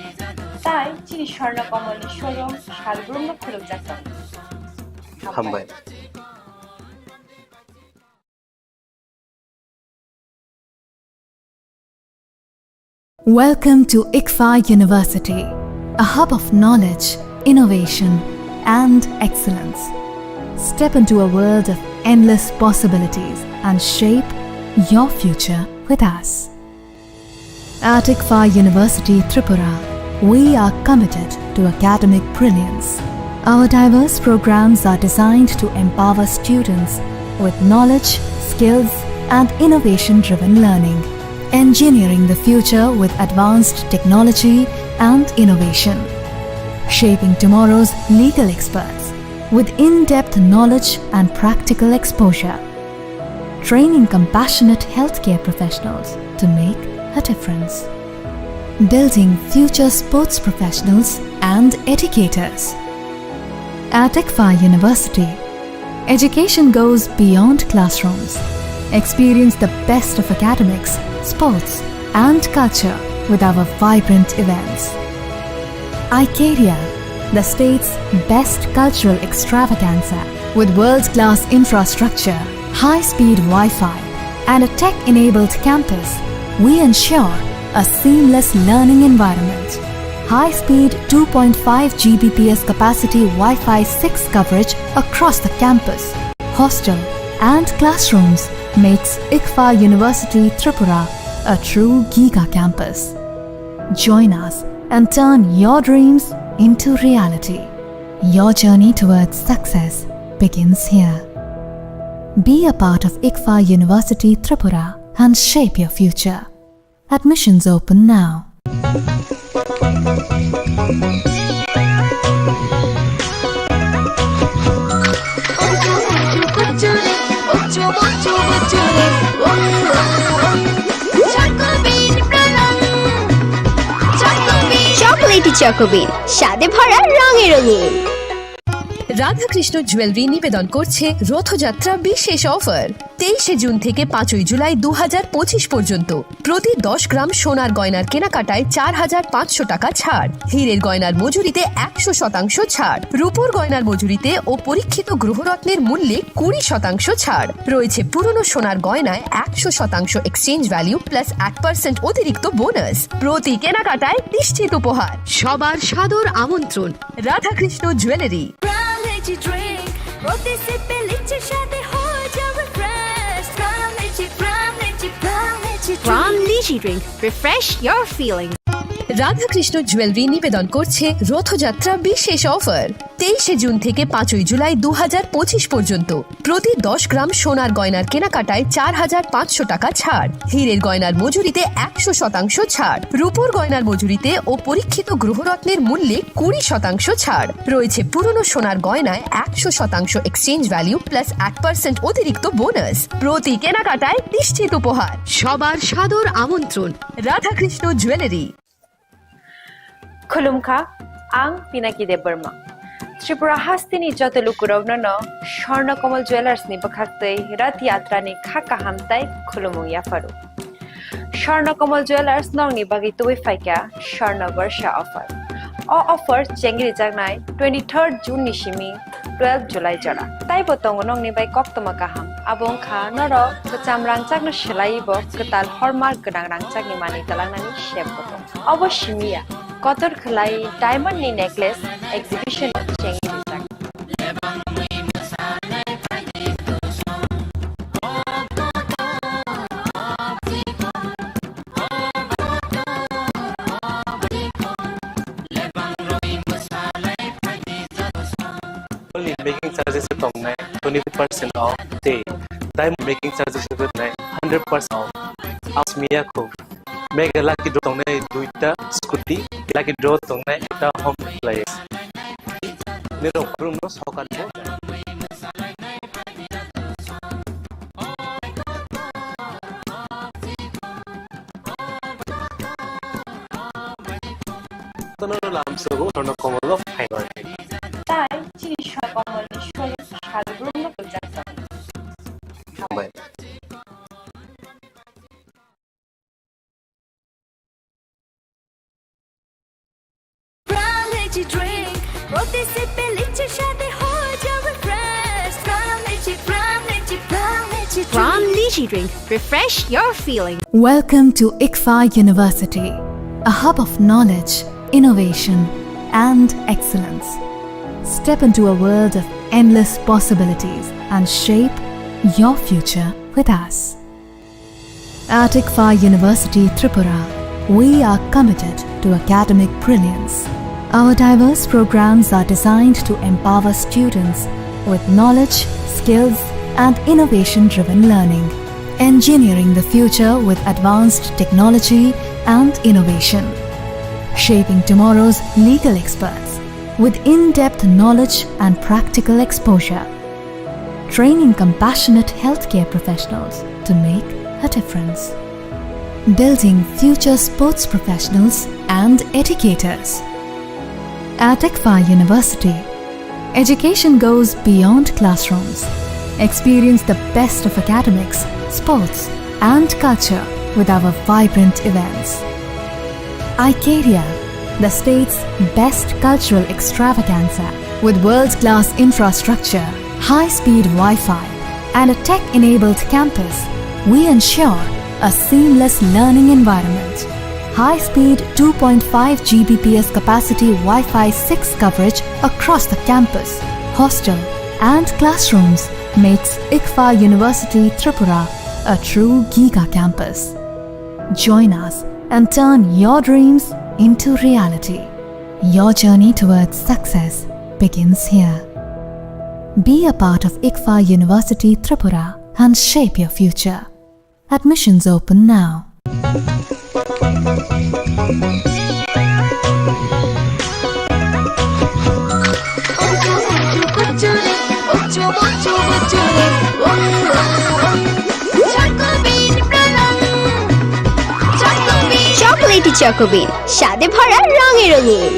Tai chini Swarna Komolni showroom salbrumno khulumjak tongo. Hambai. Welcome to ICFAI University, a hub of knowledge, innovation, and excellence. Step into a world of endless possibilities and shape your future with us. At ICFAI University Tripura, we are committed to academic brilliance. Our diverse programs are designed to empower students with knowledge, skills, and innovation-driven learning, engineering the future with advanced technology and innovation, shaping tomorrow's legal experts with in-depth knowledge and practical exposure, training compassionate healthcare professionals to make a difference, building future sports professionals and educators. At ICFAI University, education goes beyond classrooms. Experience the best of academics, sports, and culture with our vibrant events. Icaria, the state's best cultural extravaganza, with world-class infrastructure, high-speed Wi-Fi, and a tech-enabled campus, we ensure a seamless learning environment. High-speed two point five G B P S capacity Wi-Fi six coverage across the campus, hostel, and classrooms makes ICFAI University Tripura a true giga campus. Join us and turn your dreams into reality. Your journey towards success begins here. Be a part of ICFAI University Tripura and shape your future. Admissions open now. Chocolatey চকোবিন, স্বাদে ভরা, রঙে রঙিন। Radhakrishna jewellery নিবেদন করছে রথযাত্রা বিশেষ অফার। তেইশে জুন থেকে পাঁচই জুলাই দু হাজার পঁচিশ পর্যন্ত প্রতি দশ গ্রাম সোনার গয়নার কেনাকাটায় চার হাজার পাঁচশো টাকা ছাড়, হীরের গয়নার মজুরিতে একশো শতাংশ ছাড়, রূপোর গয়নার মজুরিতে ও পরীক্ষিত গ্রহরত্নের মূল্যে কুড়ি শতাংশ ছাড় রয়েছে। পুরনো সোনার গয়নায় একশো শতাংশ এক্সচেঞ্জ ভ্যালু প্লাস এক পার্সেন্ট অতিরিক্ত বোনাস। প্রতি কেনাকাটায় নিশ্চিত উপহার। সবার সাদর আমন্ত্রণ রাধাকৃষ্ণ জুয়েলারি। প্রাণ লিচি ড্রিঙ্ক, প্রতি সিপে লিচি স্বাদে হয়ে যাবে ফ্রেশ। প্রাণ litchi, Pran litchi, Pran litchi drink. Refresh your feeling. Radhakrishna jewellery নিবেদন করছে রথযাত্রা বিশেষ অফার। তেইশে জুন থেকে পাঁচই জুলাই দু হাজার পঁচিশ পর্যন্ত প্রতি দশ গ্রাম সোনার গয়নার কেনাকাটায় চার হাজার পাঁচশো টাকা ছাড়, হীরের গয়নার মজুরিতে একশো শতাংশ ছাড়, রূপোর গয়নার মজুরিতে ও পরীক্ষিত গ্রহরত্নের মূল্যে কুড়ি শতাংশ ছাড় রয়েছে। পুরনো সোনার গয়নায় একশো শতাংশ এক্সচেঞ্জ ভ্যালু প্লাস এক পার্সেন্ট অতিরিক্ত বোনাস। প্রতি কেনাকাটায় নিশ্চিত উপহার। সবার সাদর আমন্ত্রণ Radhakrishna jewellery. Khulumkha, ang Pinaki Debbarma. Tripura hasteni joto lukurokno no Swarna Kamal Jewellers ni bwkhaktwi Rath Yatra ni kha kaham tai khulumung yapharu. Swarna Kamal Jewellers nokni bagwi tubui phaikha Swarna Barsha offer. O offer chengrijaknai twenty-third June ni simi twelve July jora. Taibo tongo nokni bai koktwma kaham. Abo wngkha norok kwcham rangchakno swlaiwi bo kwtal hallmark gwnang rangchakni manwi twlangnani sep bo tongo. Obo simi ya, kotor khwlai diamond ni necklace exhibition o chengwi rijak. Making charges tongnai twenty percent off tei diamond making charges tongnai hundred percent off. Asmiya kho. Mega lucky draw tongnai duita scooty, lucky draw tongnai ekta home appliance. Nirok room no sokan mo. Tono lamsogo tono komolo phaimani. Tai chini soi komolni soi salbrumno kwchak tongo. Hambai. Pram Lychee drink, proti sip e lychee shadi ho jabe fresh. Pram Lychee, Pram Lychee, Pram Lychee drink. Pram Lychee drink, refresh your feeling. Welcome to ICFAI University, a hub of knowledge, innovation, and excellence. Step into a world of endless possibilities and shape your future with us. At ICFAI University Tripura, we are committed to academic brilliance. Our diverse programs are designed to empower students with knowledge, skills, and innovation-driven learning, engineering the future with advanced technology and innovation, shaping tomorrow's legal experts with in-depth knowledge and practical exposure, training compassionate healthcare professionals to make a difference, building future sports professionals and educators. At ICFAI University, education goes beyond classrooms. Experience the best of academics, sports, and culture with our vibrant events. Icaria, the state's best cultural extravaganza. With world-class infrastructure, high-speed Wi-Fi, and a tech-enabled campus, we ensure a seamless learning environment. High-speed two point five G B P S capacity Wi-Fi six coverage across the campus, hostel, and classrooms makes ICFAI University Tripura a true giga campus. Join us and turn your dreams into reality. Your journey towards success begins here. Be a part of ICFAI University Tripura and shape your future. Admissions open now. Chocolatey Choco Bean, স্বাদে ভরা রঙে রঙিন।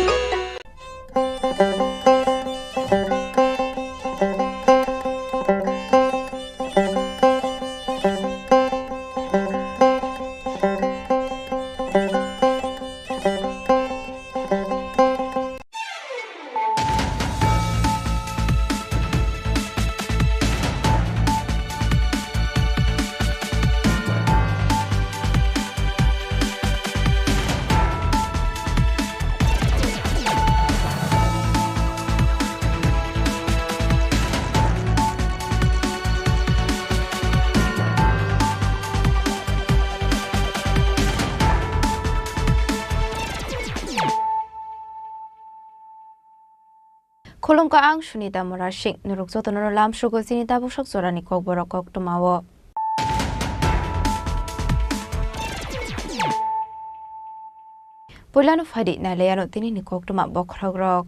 Khulumkha, ang Sunita Murasing. Norok jotono lamsogo chini tabuksak jorani kokborok koktwmao. Puilano phaidi nailaiano tinini koktwma bokhorokrok.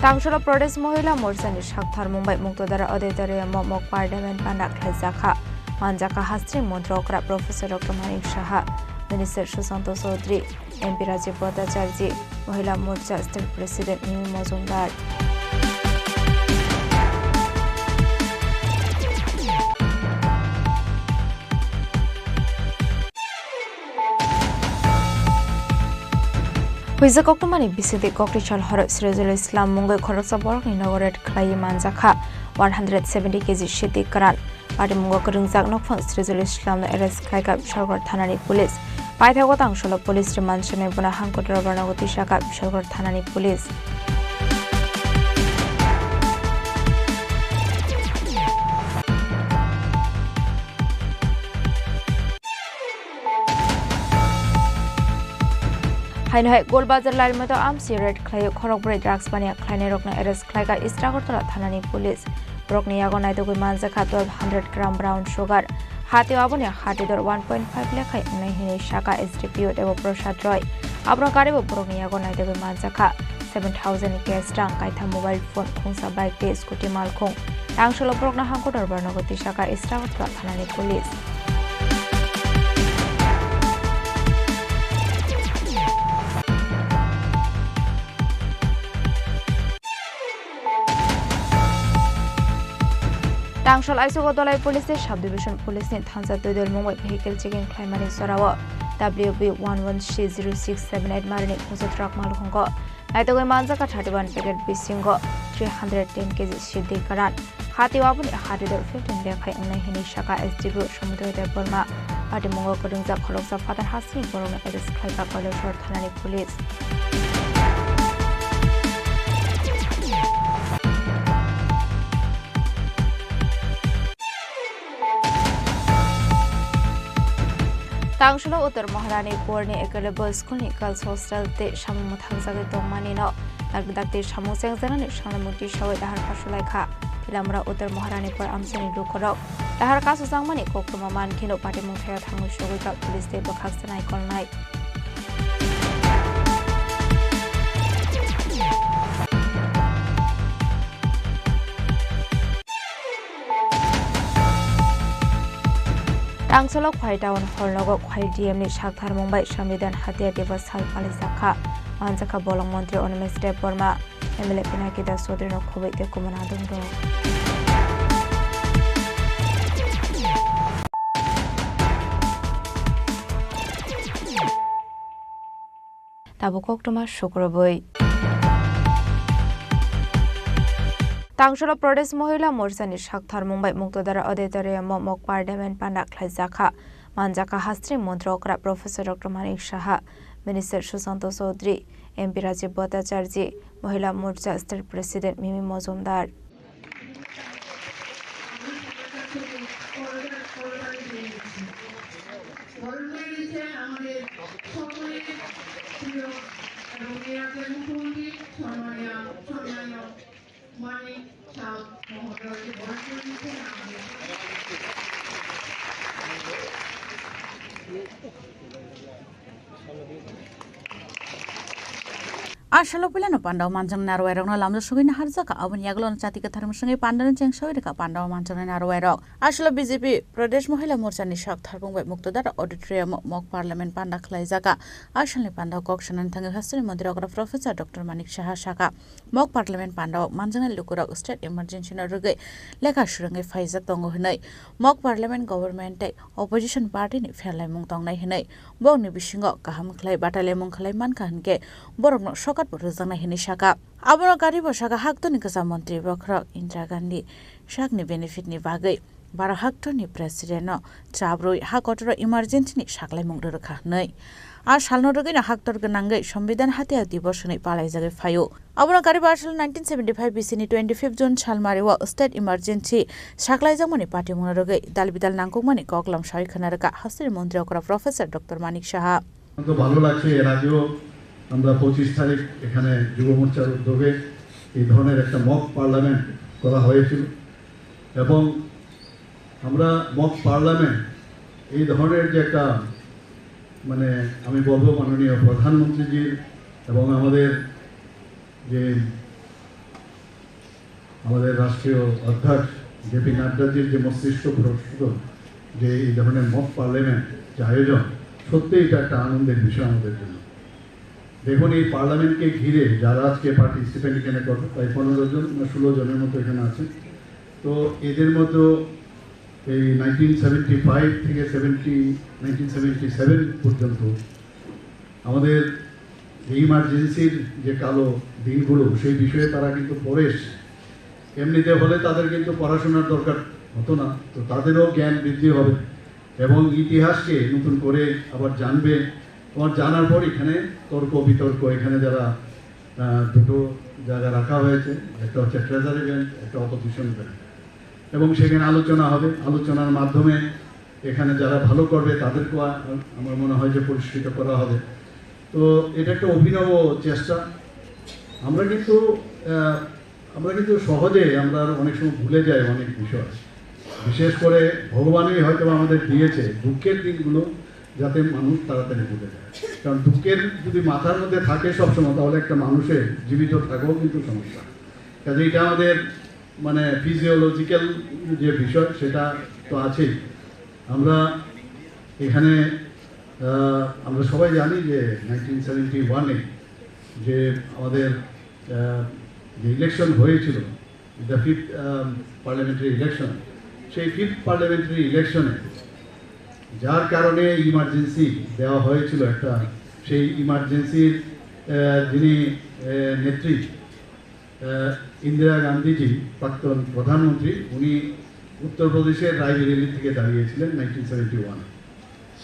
Tangsholo Pradesh Mohila Morchani sakthar Mumbai Muktodara Auditorium o mock parliament panda khlaijakha. Manjakha hasteni montri okra Professor Doctor Manik Saha, Minister Sushanta Chaudhary, M P Rajiv Bhattacharjee, Mohila Morcha State President Mimi Majumdar. Huijak koktwmani bisingtwi kokri sal horo Sirajul Islam mungwi khoroksa borokni nogo raid khlaiwi manjakha one hundred seventy K G siti kwran. Patimungo kwrwngjak nokphang Sirajul Islamno arrest khlaikha Bishalgarh thanani police. Paithago tangsholo police remand sanai bono hangkutro bornogo twisakha Bishalgarh thanani police. Haino hai Golbazar Lailmato amsi raid khlaio khorokbrwi drugs baniya khlainairokno arrest khlaikha East Agartala thanani police. Borokni yago naitugwi manjakha twelve hundred gram brown sugar, Hatio aboni hatidor one point five lekhai wngnai hinwi saka S D P O Debo Prasad Roy. Abono karibo borokni yago naitugwi manjakha seven thousand ni cash rang, kaitham mobile phone, khungsa bike tei scooty malkhung. Tangsulo borokno hangkotor barnogo tisaka Islamabad thanani police. Tangsol aisogo Dolai Police tei Sub Division Police ni thansa twi dol mungbai vehicle checking khlaimani jorao W B one one C zero six seven eight marini khungsa truck malkhungo naitugwi manjak thirty one packet bisingo three hundred ten K G siddi karan. Hati waboni hati dol fifteen lekhai wngnai hinwi saka S D P O Samudra Debbarma. Patimungo kwrwngjak khoroksa phatar hasini borokno arrest khlaijak Koilashahar thanani police. Tangsulo Uttar Maharani Porni Ekelebo School ni Girls Hostel tei samung mwthangjagwi tongmani no dakti dakti samung chengjaknani sanglamung tisawi dahar kasulaikha. Tilamura Uttar Maharani Por amchaini lukurok dahar kasujakmani koktwma mankheno patimung thaya thangwi sogwi kha police tei bwkhak sanai kolnai. Tangsalo Khwai Town Hall nogo Khwai D M ni saktharmung bai Sambidan Hatia Diwas sal palijakha. Manjakha bolong montri Animesh Debbarma, M L A Pinaki Das Chaudhary no khobwi tei kumuna adong rok. Tabuk koktwma sukrubwi. Tangsalo Pradesh Mohila Morcha ni saktharmung bai Muktodara Auditorium o Mok Parliament panda khlaijakha. Manjakha hasteni montri okra Professor Doctor Manik Saha, Minister Susanto Chaudhary, M P Rajiv Bhattacharjee, Mohila Morcha State President Mimi Mojumdar. A salo puilano pandao manjaknai narwai rokno lamjak sugwi naharjak. Aboni yagulo chati kwthar mwswngwi pandano chengsawi rwkha pandao manjaknai narwai rok. A salo B J P Pradesh Mohila Morcha ni sak tharbung bai Muktodara Auditorium o Mok Parliament panda khlaijak. A salni pandao kok sanani thangwi hasteni montri okra Professor Doctor Manik Saha sakha, Mok Parliament pandao manjaknai lukurok state emergency no rwgwi lekha swrwngwi phaijak tongo hwnwi. Mok Parliament government tei opposition party ni pherlaimung tongnai hwnwi, borokni bisingo kaham khlai batailaimung khlai mankha hwnkhe borokno sokatbo rwjaknai hwnwi sakha. Abono karibo sakha haktorni kwcham montri bokhorok Indira Gandhi sakni benefit ni bagwi baro haktorni president no chabrwi ha kotoro emergency ni saklaimung rwrwkha hwnwi. A salno rwgwino haktor gwnangwi Sambidan Hatia Diwas hwnwi palaijagwi phaio. Abono karibo asal nineteen seventy five bisini twenty fifth June salmario state emergency saklaijakmani patimungno rwgwi dal bidal nangkukmani koklam sawi khwna rwkha hasteni montri okra Professor Doctor Manik Saha. তো ভালো লাগছে, এর আগেও আমরা পঁচিশ তারিখ এখানে যুব মোর্চার উদ্যোগে এই ধরনের একটা মক পার্লামেন্ট করা হয়েছিল এবং আমরা মক পার্লামেন্ট এই ধরনের যে একটা, মানে, আমি বলবো মাননীয় প্রধানমন্ত্রীজির এবং আমাদের যে আমাদের রাষ্ট্রীয় অধ্যক্ষ জেপি নাড্ডাজির যে মস্তিষ্ক প্রসূত যে এই ধরনের মক পার্লামেন্ট যে আয়োজন, সত্যিই এটা একটা আনন্দের বিষয় আমাদের জন্য। দেখুন, এই পার্লামেন্টকে ঘিরে যারা আজকে পার্টিসিপেন্ট এখানে করবে, প্রায় পনেরো জন না ষোলো জনের মতো এখানে আছে। তো এদের মধ্যে এই নাইনটিন সেভেন্টি ফাইভ থেকে সেভেন্টি, নাইনটিন সেভেন্টি সেভেন পর্যন্ত আমাদের যে ইমার্জেন্সির যে কালো দিনগুলো, সেই বিষয়ে তারা কিন্তু পড়ে এসছে। এমনিতে হলে তাদের কিন্তু পড়াশোনার দরকার হতো না, তো তাদেরও জ্ঞান বৃদ্ধি হবে এবং ইতিহাসকে নতুন করে আবার জানবে। তোমার জানার পর এখানে তর্ক বিতর্ক, এখানে যারা, আহ, দুটো জায়গা রাখা হয়েছে, একটা হচ্ছে ট্রেজারি বেঞ্চ, একটা অপোজিশন বেঞ্চ, এবং সেখানে আলোচনা হবে। আলোচনার মাধ্যমে এখানে যারা ভালো করবে তাদেরকেও আ-, আমার মনে হয় যে পুরস্কৃত করা হবে। তো এটা একটা অভিনব চেষ্টা। আমরা কিন্তু, আহ, আমরা কিন্তু সহজে আমরা অনেক সময় ভুলে যাই অনেক বিষয়। বিশেষ করে ভগবানই হয়তো আমাদের দিয়েছে দুঃখের দিনগুলো, যাতে মানুষ তাড়াতাড়ি ভুলে যায়। কারণ দুঃখের যদি মাথার মধ্যে থাকে সবসময়, তাহলে একটা মানুষের জীবিত থাকাও কিন্তু সমস্যা। কাজে এটা আমাদের মানে ফিজিওলজিক্যাল যে বিষয়, সেটা তো আছেই। আমরা এখানে আহ, আমরা সবাই জানি যে নাইনটিন সেভেন্টি ওয়ানে যে আমাদের আহ, যে ইলেকশন হয়েছিল, দ্য ফিফথ পার্লামেন্টারি ইলেকশন, সেই ফিফথ পার্লামেন্টারি ইলেকশনে যার কারণে ইমার্জেন্সি দেওয়া হয়েছিল একটা, সেই ইমার্জেন্সির যিনি আহ, নেত্রী আহ, ইন্দিরা গান্ধীজি, প্রাক্তন প্রধানমন্ত্রী, উনি উত্তরপ্রদেশের রায়বেরেলি থেকে দাঁড়িয়েছিলেন নাইনটিন সেভেন্টি ওয়ান।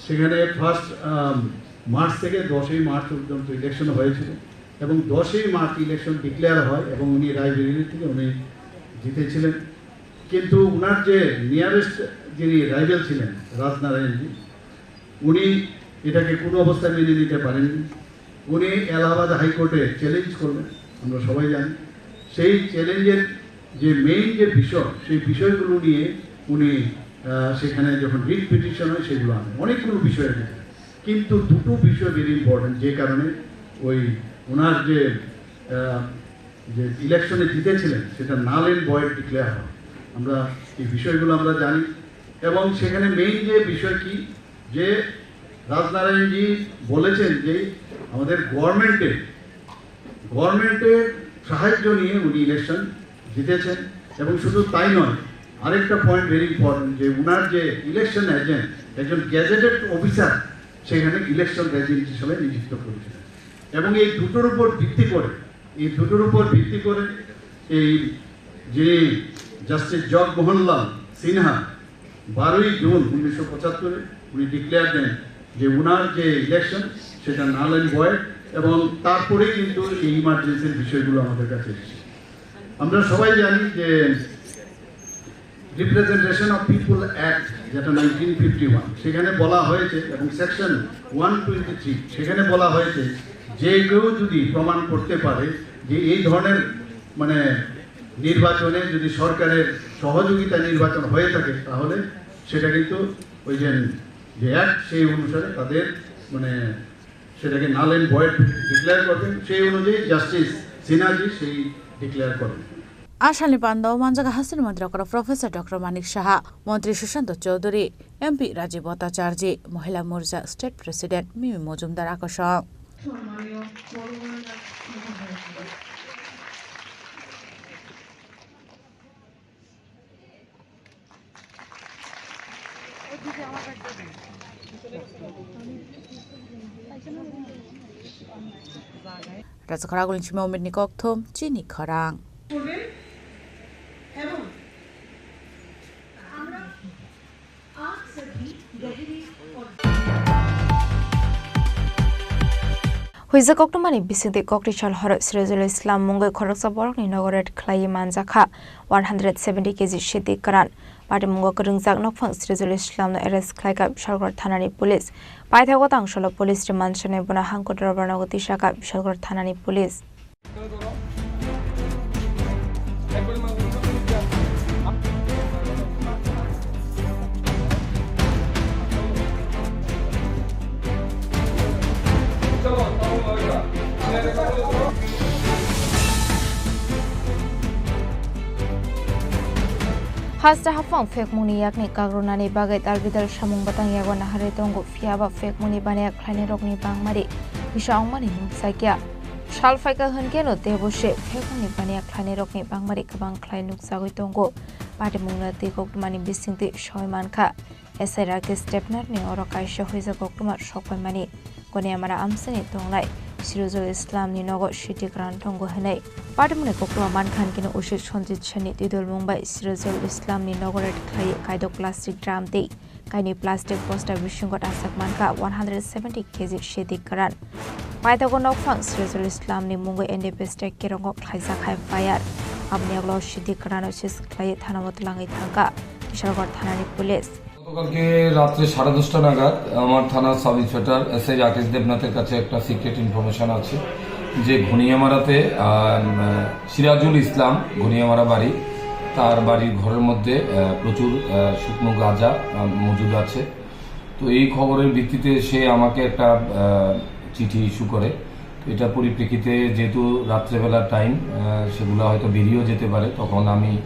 সেখানে ফার্স্ট মার্চ থেকে দশই মার্চ পর্যন্ত ইলেকশন হয়েছিল এবং দশই মার্চ ইলেকশন ডিক্লেয়ার হয় এবং উনি রায়বেরেলি থেকে উনি জিতেছিলেন। কিন্তু ওনার যে নিয়ারেস্ট যিনি রাইভেল ছিলেন, রাজনারায়ণজি, উনি এটাকে কোনো অবস্থায় মেনে নিতে পারেননি। উনি এলাহাবাদ হাইকোর্টে চ্যালেঞ্জ করলেন, আমরা সবাই জানি। সেই চ্যালেঞ্জের যে মেইন যে বিষয়, সেই বিষয়গুলো নিয়ে উনি আহ, সেখানে যখন রিট পিটিশন হয়, সেগুলো আনেন অনেকগুলো বিষয়ের ক্ষেত্রে। কিন্তু দুটো বিষয় ভেরি ইম্পর্টেন্ট, যে কারণে ওই ওনার যে আহ, যে ইলেকশনে জিতেছিলেন, সেটা নাল অ্যান্ড ভয়েড ডিক্লেয়ার হয়। আমরা এই বিষয়গুলো আমরা জানি। এবং সেখানে মেইন যে বিষয় কি, যে রাজনারায়ণজি বলেছেন যে আমাদের গভর্নমেন্টের গভর্নমেন্টের সাহায্য নিয়ে উনি ইলেকশন জিতেছেন। এবং শুধু তাই নয়, আরেকটা পয়েন্ট ভেরি ইম্পর্টেন্ট, যে উনার যে ইলেকশন এজেন্ট, একজন গেজেটেড অফিসার সেখানে ইলেকশন এজেন্ট হিসেবে নিযুক্ত করেছিলেন। এবং এই দুটোর উপর ভিত্তি করে, এই দুটোর উপর ভিত্তি করে এই যিনি জাস্টিস জগমোহনলাল সিনহা বারোই জুন উনিশশো পঁচাত্তরে উনি ডিক্লেয়ার দেন যে উনার যে ইলেকশন, সেটা নাল অ্যান্ড ভয়েড, এবং তারপরেই কিন্তু এই ইমার্জেন্সির বিষয়গুলো আমাদের কাছে এসেছে। আমরা সবাই জানি যে রিপ্রেজেন্টেশন অফ পিপল অ্যাক্ট, যেটা নাইনটিন ফিফটি ওয়ান, সেখানে বলা হয়েছে, এবং সেকশন ওয়ান টোয়েন্টি থ্রি, সেখানে বলা হয়েছে, যে কেউ যদি প্রমাণ করতে পারে যে এই ধরনের মানে নির্বাচনে যদি সরকারের সহযোগিতা নির্বাচন হয়ে থাকে, তাহলে সেটা কিন্তু ওই যে যে অ্যাক্ট, সেই অনুসারে তাদের মানে সেটাকে নাল অ্যান্ড ভয়েড ডিক্লেয়ার করবেন। সেই অনুযায়ী জাস্টিস সিনহাজি সেই ডিক্লেয়ার করেন। Asalni pando manjaga hasteni montri okra Professor Doctor Manik Saha, Montri Sushanta Chowdhury, M P Rajiv Bhattacharjee, Mohila Morcha State President Mimi Mojumdar akosong. Rajakhara Gulin Sima Umit ni kokthum chini khorang. Huijak koktwmani bisingtwi kokri sal horo Sirajul Islam mungwi khoroksa borokni nogo raid khlaiwi manjakha one hundred seventy K G sidi kwran. Patimungo kwrwngjak nokphang Sirajul Islamno arrest khlaikha Bishalgarh thanani police. Paithago tang solo police remand sanai bono hangkuk dorbar nogo tisakha Bishalgarh thanani police. Haste haphang phekmungni yakni kagrunani bagwi dalbidal samung bwtang yago naharwi tongo, phiya ba phekmungni baniya khlainairokni bangmari kisa wngmani nukjakya. Sal phaikha hwnkhe no teibo se phekmungni baniya khlainairokni bangmari kwbang khlai nukjagwi tongo. Patimungno twi koktwmani bisingtwi soi mankha. S I Rakesh Debnath ni oro kaisa huijak koktwma sok paimani. Goniamara amchaini tongnai Sirajul Islam ni nogo sidi kwran tongo hwnwi. Patimungni koktwma mankha hwnkhe no usi Sanjit Sen ni twidulmung bai Sirajul Islam ni nogo raid khlaiwi kaidok plastic drum tei kainwi plastic bosta bisingo rachak mankha one hundred seventy K G sidi kwran. Paithago nokphang Sirajul Islam ni mungwi N D P S T kirongo khlaijak hai F I R. Aboni yagulo sidi kwrano seize khlaiwi thanao twlangwi thangkha Kishalgarh thanani police. গতকালকে রাত্রে সাড়ে দশটা নাগাদ আমার থানার sub inspector SI Rakesh দেবনাথের কাছে একটা সিক্রেট ইনফরমেশন আছে যে ঘনিয়ামারাতে, আহ, সিরাজুল ইসলাম, ঘনিয়ামারা বাড়ি, তার বাড়ির ঘরের মধ্যে আহ, প্রচুর আহ, শুকনো গাঁজা আহ, মজুদ আছে। তো এই খবরের ভিত্তিতে সে আমাকে একটা আহ, চিঠি ইস্যু করে। এটা পরিপ্রেক্ষিতে যেহেতু রাত্রেবেলার টাইম, সেগুলো হয়তো বেরিয়েও যেতে পারে, তখন আমি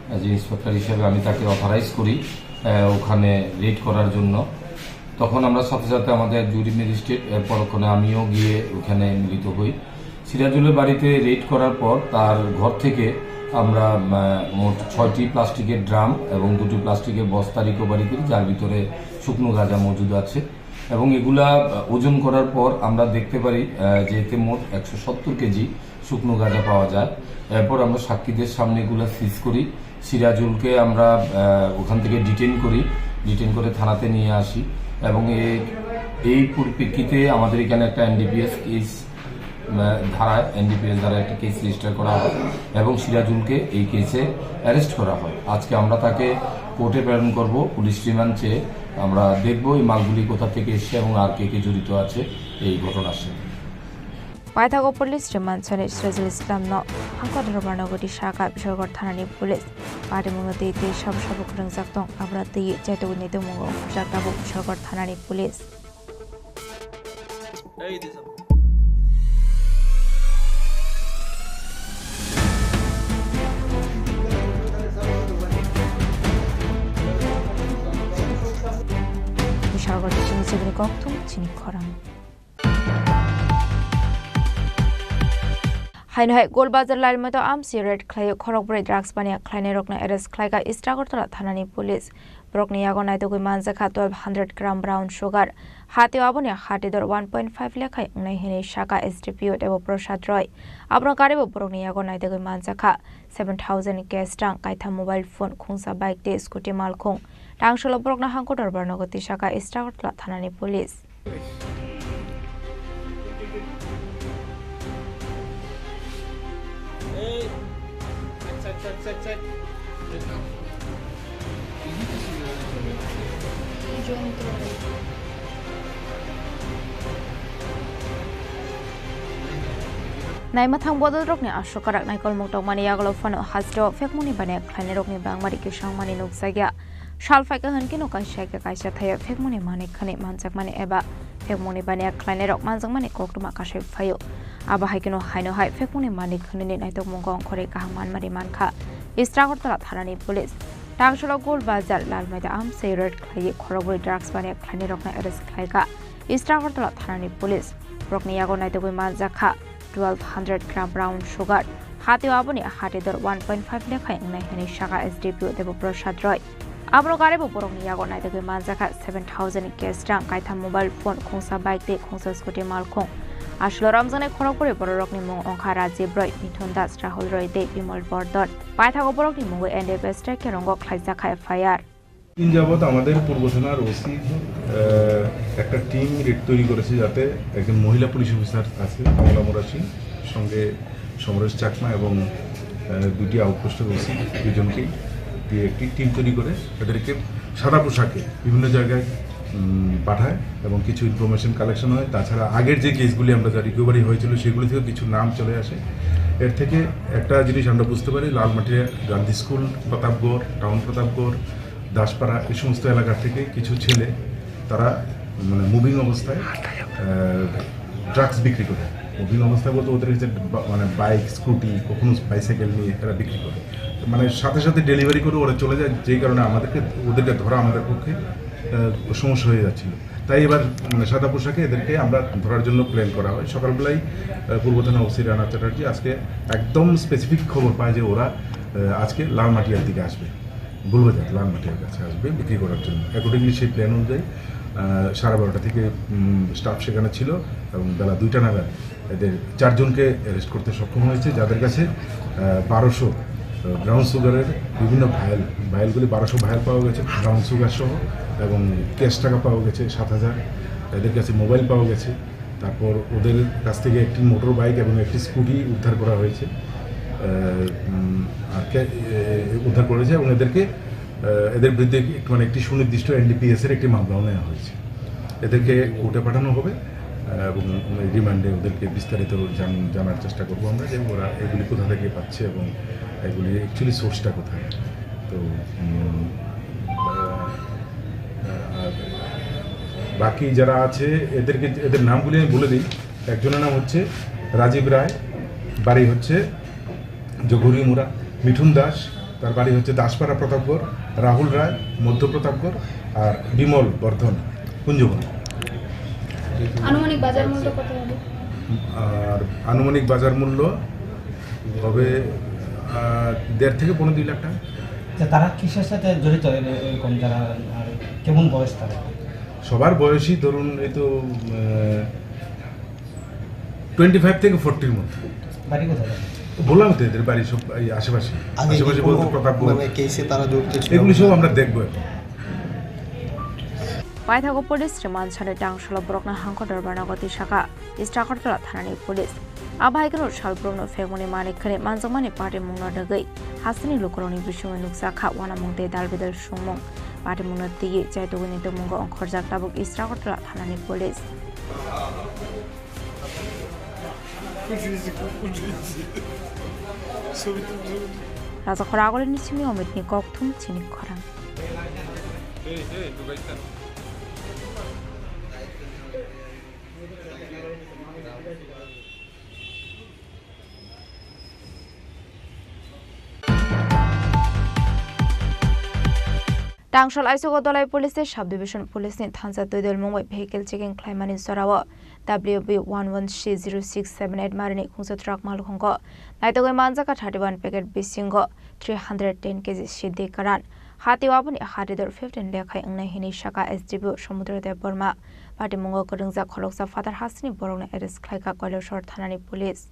অ্যাজ ইন্সপেক্টর হিসেবে আমি তাকে অথরাইজ করি আহ, ওখানে রেড করার জন্য। তখন আমরা সাথে সাথে আমাদের জুরি ম্যাজিস্ট্রেট, এর পরক্ষণে আমিও গিয়ে ওখানে মিলিত হই। সিরাজুলের বাড়িতে রেড করার পর তার ঘর থেকে আমরা আহ, মোট ছয়টি প্লাস্টিকের ড্রাম এবং দুটি প্লাস্টিকের বস্তা রিকভারি করি, যার ভিতরে শুকনো গাঁজা মজুদ আছে। এবং এগুলা আহ, ওজন করার পর আমরা দেখতে পারি আহ, যে এতে মোট একশো সত্তর কেজি শুকনো গাঁজা পাওয়া যায়। এরপর আমরা সাক্ষীদের সামনে এগুলা সিজ করি। সিরাজুলকে আমরা আহ, ওখান থেকে ডিটেন করি, ডিটেন করে থানাতে নিয়ে আসি। এবং এ- এই পরিপ্রেক্ষিতে আমাদের এখানে একটা এনডিপিএস কেস ধারায়, এনডিপিএস ধারায় একটা কেস রেজিস্টার করা হয় এবং সিরাজুলকে এই কেসে অ্যারেস্ট করা হয়। আজকে আমরা তাকে কোর্টে প্রেরণ করব পুলিশ রিমান্ড চেয়ে। আমরা দেখব এই মালগুলি কোথা থেকে এসছে এবং আর কে কে জড়িত আছে এই ঘটনার সাথে। Paithago police remand sani Sirajul Islam no hangkor dorbar no goti saka Bishalgarh thanani police. Parimung no tei tei sabo sabo kwrwngjak tong, abra tei chaitogwi nai tongmungo hwnjak tabuk Bishalgarh thanani police. Bishalgarh chini chibini kokthum chini khorang. Haino hai Golbazar Lalmaito amsi raid khlaio, khorokbrwi drugs baniya khlainairokno arrest khlaikha East Agartala thanani police. Borokni yago naitugwi manjakha twelve hundred gram brown sugar. Hatio aboni hati dor one point five lekhai wngnai hwnwi sakha S D P O Debo Prasad Roy. Abono karibo borokni yago naitugwi manjakha seven thousand cash rang, kaitham mobile phone, khungsa bike tei scooty malkhung. Tangsolo borokno hangko dorbar nogo tisakha East Agartala thanani police. Naimathang bodolrokni aswk karak naikolmung tongmani yagulo phano hasteo phekmungni baniya khlainairokni bangmari kisangmani nukjakya. Sal phaikha hwnkhe no kaisa khe kaisa thaio phekmungni manik khani manjakmani eba phekmungni baniya khlainairok manjakmani koktwma kasui phaio. Abo hai kheno haino hai phekmungni manik hwnwi naitokmungo ongkhorwi kaham manmari mankha East Agartala thanani police. Tangsolo Golbazar Lalmaida amsai raid khlaiwi khorokbrwi drugs baniya khlainairokno arrest khlaikha East Agartala thanani police. Borokni yago naitugwi manjakha twelve hundred gram brown sugar. Hatio aboni hati dor one point five lekhai wngnai hwnwi sakha S D P O Debo Prasad Roy. Abono karibo borokni yago naitugwi manjakha seven thousand cash rang, kaitham mobile phone, khungsa bike tei khungsa scooty malkhung. Aswlo ramjaknai khorokbrwi bororokni mung wngkha Rajiv Roy, Mithun Das, Rahul Roy tei Bimal Bordon. Paithago borokni mungwi N D P S track kerongo khlaijakha F I R. দিন যাবত আমাদের পূর্ব থানার ওসি একটা team red তৈরি করেছে, যাতে একজন মহিলা পুলিশ অফিসার আছে কমলা মোরাসি, সঙ্গে সমরেশ চাকমা এবং আহ, দুটি আউটপোস্টের ওসি দুজনকেই দিয়ে একটি টিম তৈরি করে তাদেরকে সাদা পোশাকে বিভিন্ন জায়গায় উম, পাঠায় এবং কিছু ইনফরমেশন কালেকশন হয়। তাছাড়া আগের যে কেসগুলি আমরা যা রিকভারি হয়েছিল সেগুলি থেকে কিছু নাম চলে আসে। এর থেকে একটা জিনিস আমরা বুঝতে পারি, লালমাটিয়া গান্ধী স্কুল, প্রতাপগড় টাউন, প্রতাপগড়, দাসপাড়া, এই সমস্ত এলাকা থেকে কিছু ছেলে তারা মানে মুভিং অবস্থায় ড্রাগস বিক্রি করে। মুভিং অবস্থায় বলতে ওদের কাছে বা- মানে বাইক, স্কুটি, কখনো বাইসাইকেল নিয়ে তারা বিক্রি করে। মানে সাথে সাথে ডেলিভারি করে ওরা চলে যায়, যেই কারণে আমাদেরকে, ওদেরকে ধরা আমাদের পক্ষে আহ, সমস্যা হয়ে যাচ্ছিল। তাই এবার মানে সাদা পোশাকে এদেরকে আমরা ধরার জন্য প্ল্যান করা হয়। সকালবেলায় আহ, পূর্ব থানা ওসি রানা চ্যাটার্জি আজকে একদম স্পেসিফিক খবর পায় যে ওরা আহ, আজকে লালমাটিয়ার দিকে আসবে, ভুলবাজার লালমাটিয়ার কাছে আসবে বিক্রি করার জন্য। অ্যাকর্ডিংলি সেই প্ল্যান অনুযায়ী আহ, সাড়ে বারোটা থেকে স্টাফ সেখানে ছিল এবং বেলা দুইটা নাগাদ এদের চারজনকে অ্যারেস্ট করতে সক্ষম হয়েছে, যাদের কাছে বারোশো ব্রাউন সুগারের বিভিন্ন ভায়েল, ভায়েলগুলি বারোশো ভায়েল পাওয়া গেছে ব্রাউন সুগার সহ, এবং ক্যাশ টাকা পাওয়া গেছে সাত হাজার। এদের কাছে মোবাইল পাওয়া গেছে। তারপর ওদের কাছ থেকে একটি মোটর বাইক এবং একটি স্কুটি উদ্ধার করা হয়েছে। আহ, উম, আর কে- এ- উদ্ধার করা হয়েছে এবং এদেরকে আহ, এদের বিরুদ্ধে একটি মানে একটি সুনির্দিষ্ট এনডিপিএস এর একটি মামলাও নেওয়া হয়েছে। এদেরকে কোর্টে পাঠানো হবে। এবং রিমান্ডে ওদেরকে বিস্তারিত জান-, জানার চেষ্টা করবো আমরা যে ওরা এগুলি কোথা থেকে পাচ্ছে এবং এগুলি অ্যাকচুয়ালি সোর্সটা কোথায়। তো, উম, আহ, আর বাকি যারা আছে এদেরকে, এদের নামগুলি আমি বলে দিই। একজনের নাম হচ্ছে রাজীব রায়, বাড়ি হচ্ছে জগুরিমুড়া। মিঠুন দাস, তার বাড়ি হচ্ছে দাসপাড়া প্রতাপগড়। রাহুল রায়, মধ্য প্রতাপগড়। আর বিমল বর্ধন, কুঞ্জবন। আনুমানিক বাজার মূল্য কত হবে? আর আনুমানিক বাজার মূল্য হবে, আহ, দেড় থেকে পৌনে দুই লাখ টাকা। আচ্ছা, তারা কিসের সাথে জড়িত এ-, এরকম যারা, আর কেমন বয়স তারা? সবার বয়সই ধরুন এই তো, আহ, টোয়েন্টি ফাইভ থেকে ফোরটির মধ্যে। বাড়ি কোথায়? বললাম তো এদের বাড়ি সব এই আশেপাশে। আগে কি আশেপাশে কোনো বলতে প্রতাপগড়। মানে কেসে তারা জড়িত ছিল? এগুলি সব আমরা দেখবো এখন। Paithago police remand sani tang solo borokno hangko dorbar nago twi saka East Agartala thanani police. Abo hai kheno sal borokno phekmani mani khani manjakmani patimungno rwgwi hasteni lukurokni bisingwi nukjakha uanamung tei dalbidal songmung. Patimungno twiwi chaitugwini tongmungo ongkhorjak tabuk East Agartala thanani police. Raja Khoragulini simi Omitni kokthum chini khorang. Tangsol aichugo Dolai Police tei Sub Division Police ni thansa twi dol mungbai vehicle checking khlaimani jorao W B one one C zero six seven eight marini khungsa truck malkhungo naitugwi manjakha thirty one packet bisingo three hundred ten K G siddi karan. Hati o aboni hati dor fifteen lekhai wngnai hinwi saka S D P O Samudra Debbarma. Patimungo kwrwngjak khoroksa phatar hasteni borokno arrest khlaikha Koilashahar thanani police.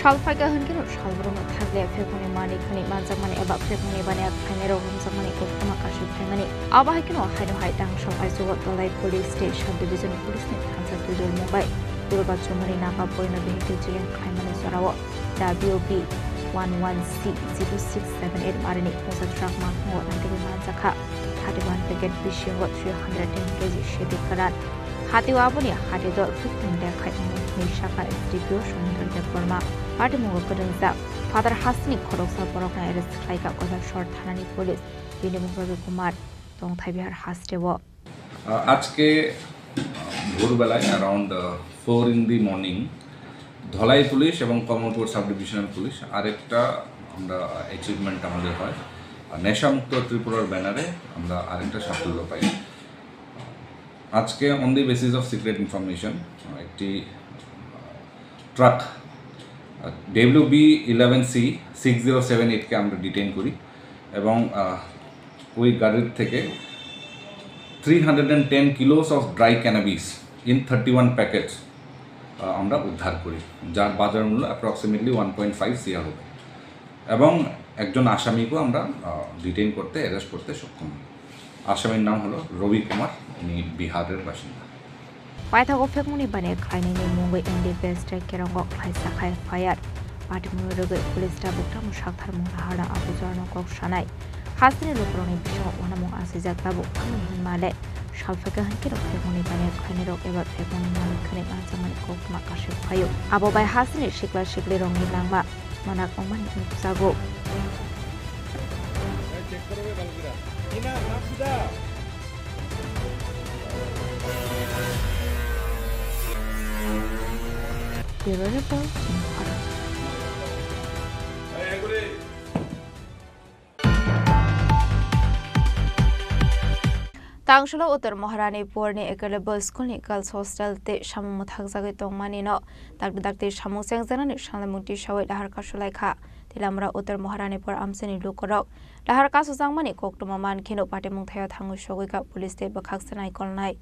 Sal phaikha hwnkheno sal borokno thakle phekmani mani khani manjakmani eba phekmani baniya khlainairok romjakmani koktwma kasu phaimani. Abo hai kheno haino hai Tangsol aichugo Dolai Police tei Sub Division Police ni thansa twi dol mungbai Durga Chumani naga boino vehicle checking khlaimani jorao W B one one C zero six seven eight marini khungsa truck malkhungo naitugwi manjakha thirty one packet bisingo three hundred ten K G siddi karan. Hati o aboni hati dor fifteen lekhai wngnai hinwi saka S D P O Samudra Debbarma. Patimungo kwrwngjak phatar hasteni khoroksa borokno arrest khlaikha Koilashahar thanani police. Bini mung Ravi Kumar, Tongthai Bihar hasteo. আহ, আজকে, আহ, ভোরবেলায় around, uh, four in the morning Dhalai police এবং Kamalpur sub divisional police আরেকটা আমরা অ্যাচিভমেন্ট আমাদের হয়, আহ, নেশামুক্ত ত্রিপুরার ব্যানারে আমরা আরেকটা সাফল্য পাই। আজকে on the basis of secret information, আহ, একটি, আহ, ট্রাক, আহ, W B eleven C six zero seven eight কে আমরা ডিটেইন করি এবং, আহ, ওই গাড়ির থেকে three hundred and ten kilos of dry cannabis in thirty one packets, আহ, আমরা উদ্ধার করি, যার বাজার মূল্য approximately one point five CR হবে এবং একজন আসামিকেও আমরা, আহ, ডিটেইন করতে, অ্যারেস্ট করতে সক্ষম হই। আসামির নাম হলো রবি কুমার, উনি বিহারের বাসিন্দা। Paithago phekmani baniya khlainani mungwi N D P S tei Kerongo khlaijak F I R. Patimungno rwgwi police tabuk tamo saktharmung naharna abo jorano kok sanai. Hasteni lukurokni bisingo uanamung asijak tabuk tamo hinmale. Salphaikha hwnkheno phekmani baniya khlainairok eba phekmani malik khwnwi manjakmani koktwma kasui phaio. Abo bai hasteni sikla siklirokni langma manak wngmani nukjago. Bureau Report, Chini Khorang. Tangsolo Uttar Maharanipurni Eklavya Schoolni Girls Hostel tei samung mwthakjagwi tongmanino dakti dakti samung chengjaknani sanlaimung tisawi lahar kasulaikha. Tilamura Uttar Maharanipur amchaini lukurok lahar kasujakmani koktwma mankheno patimung thaio thangwi sogwikha police tei bwkhak se naikolnai.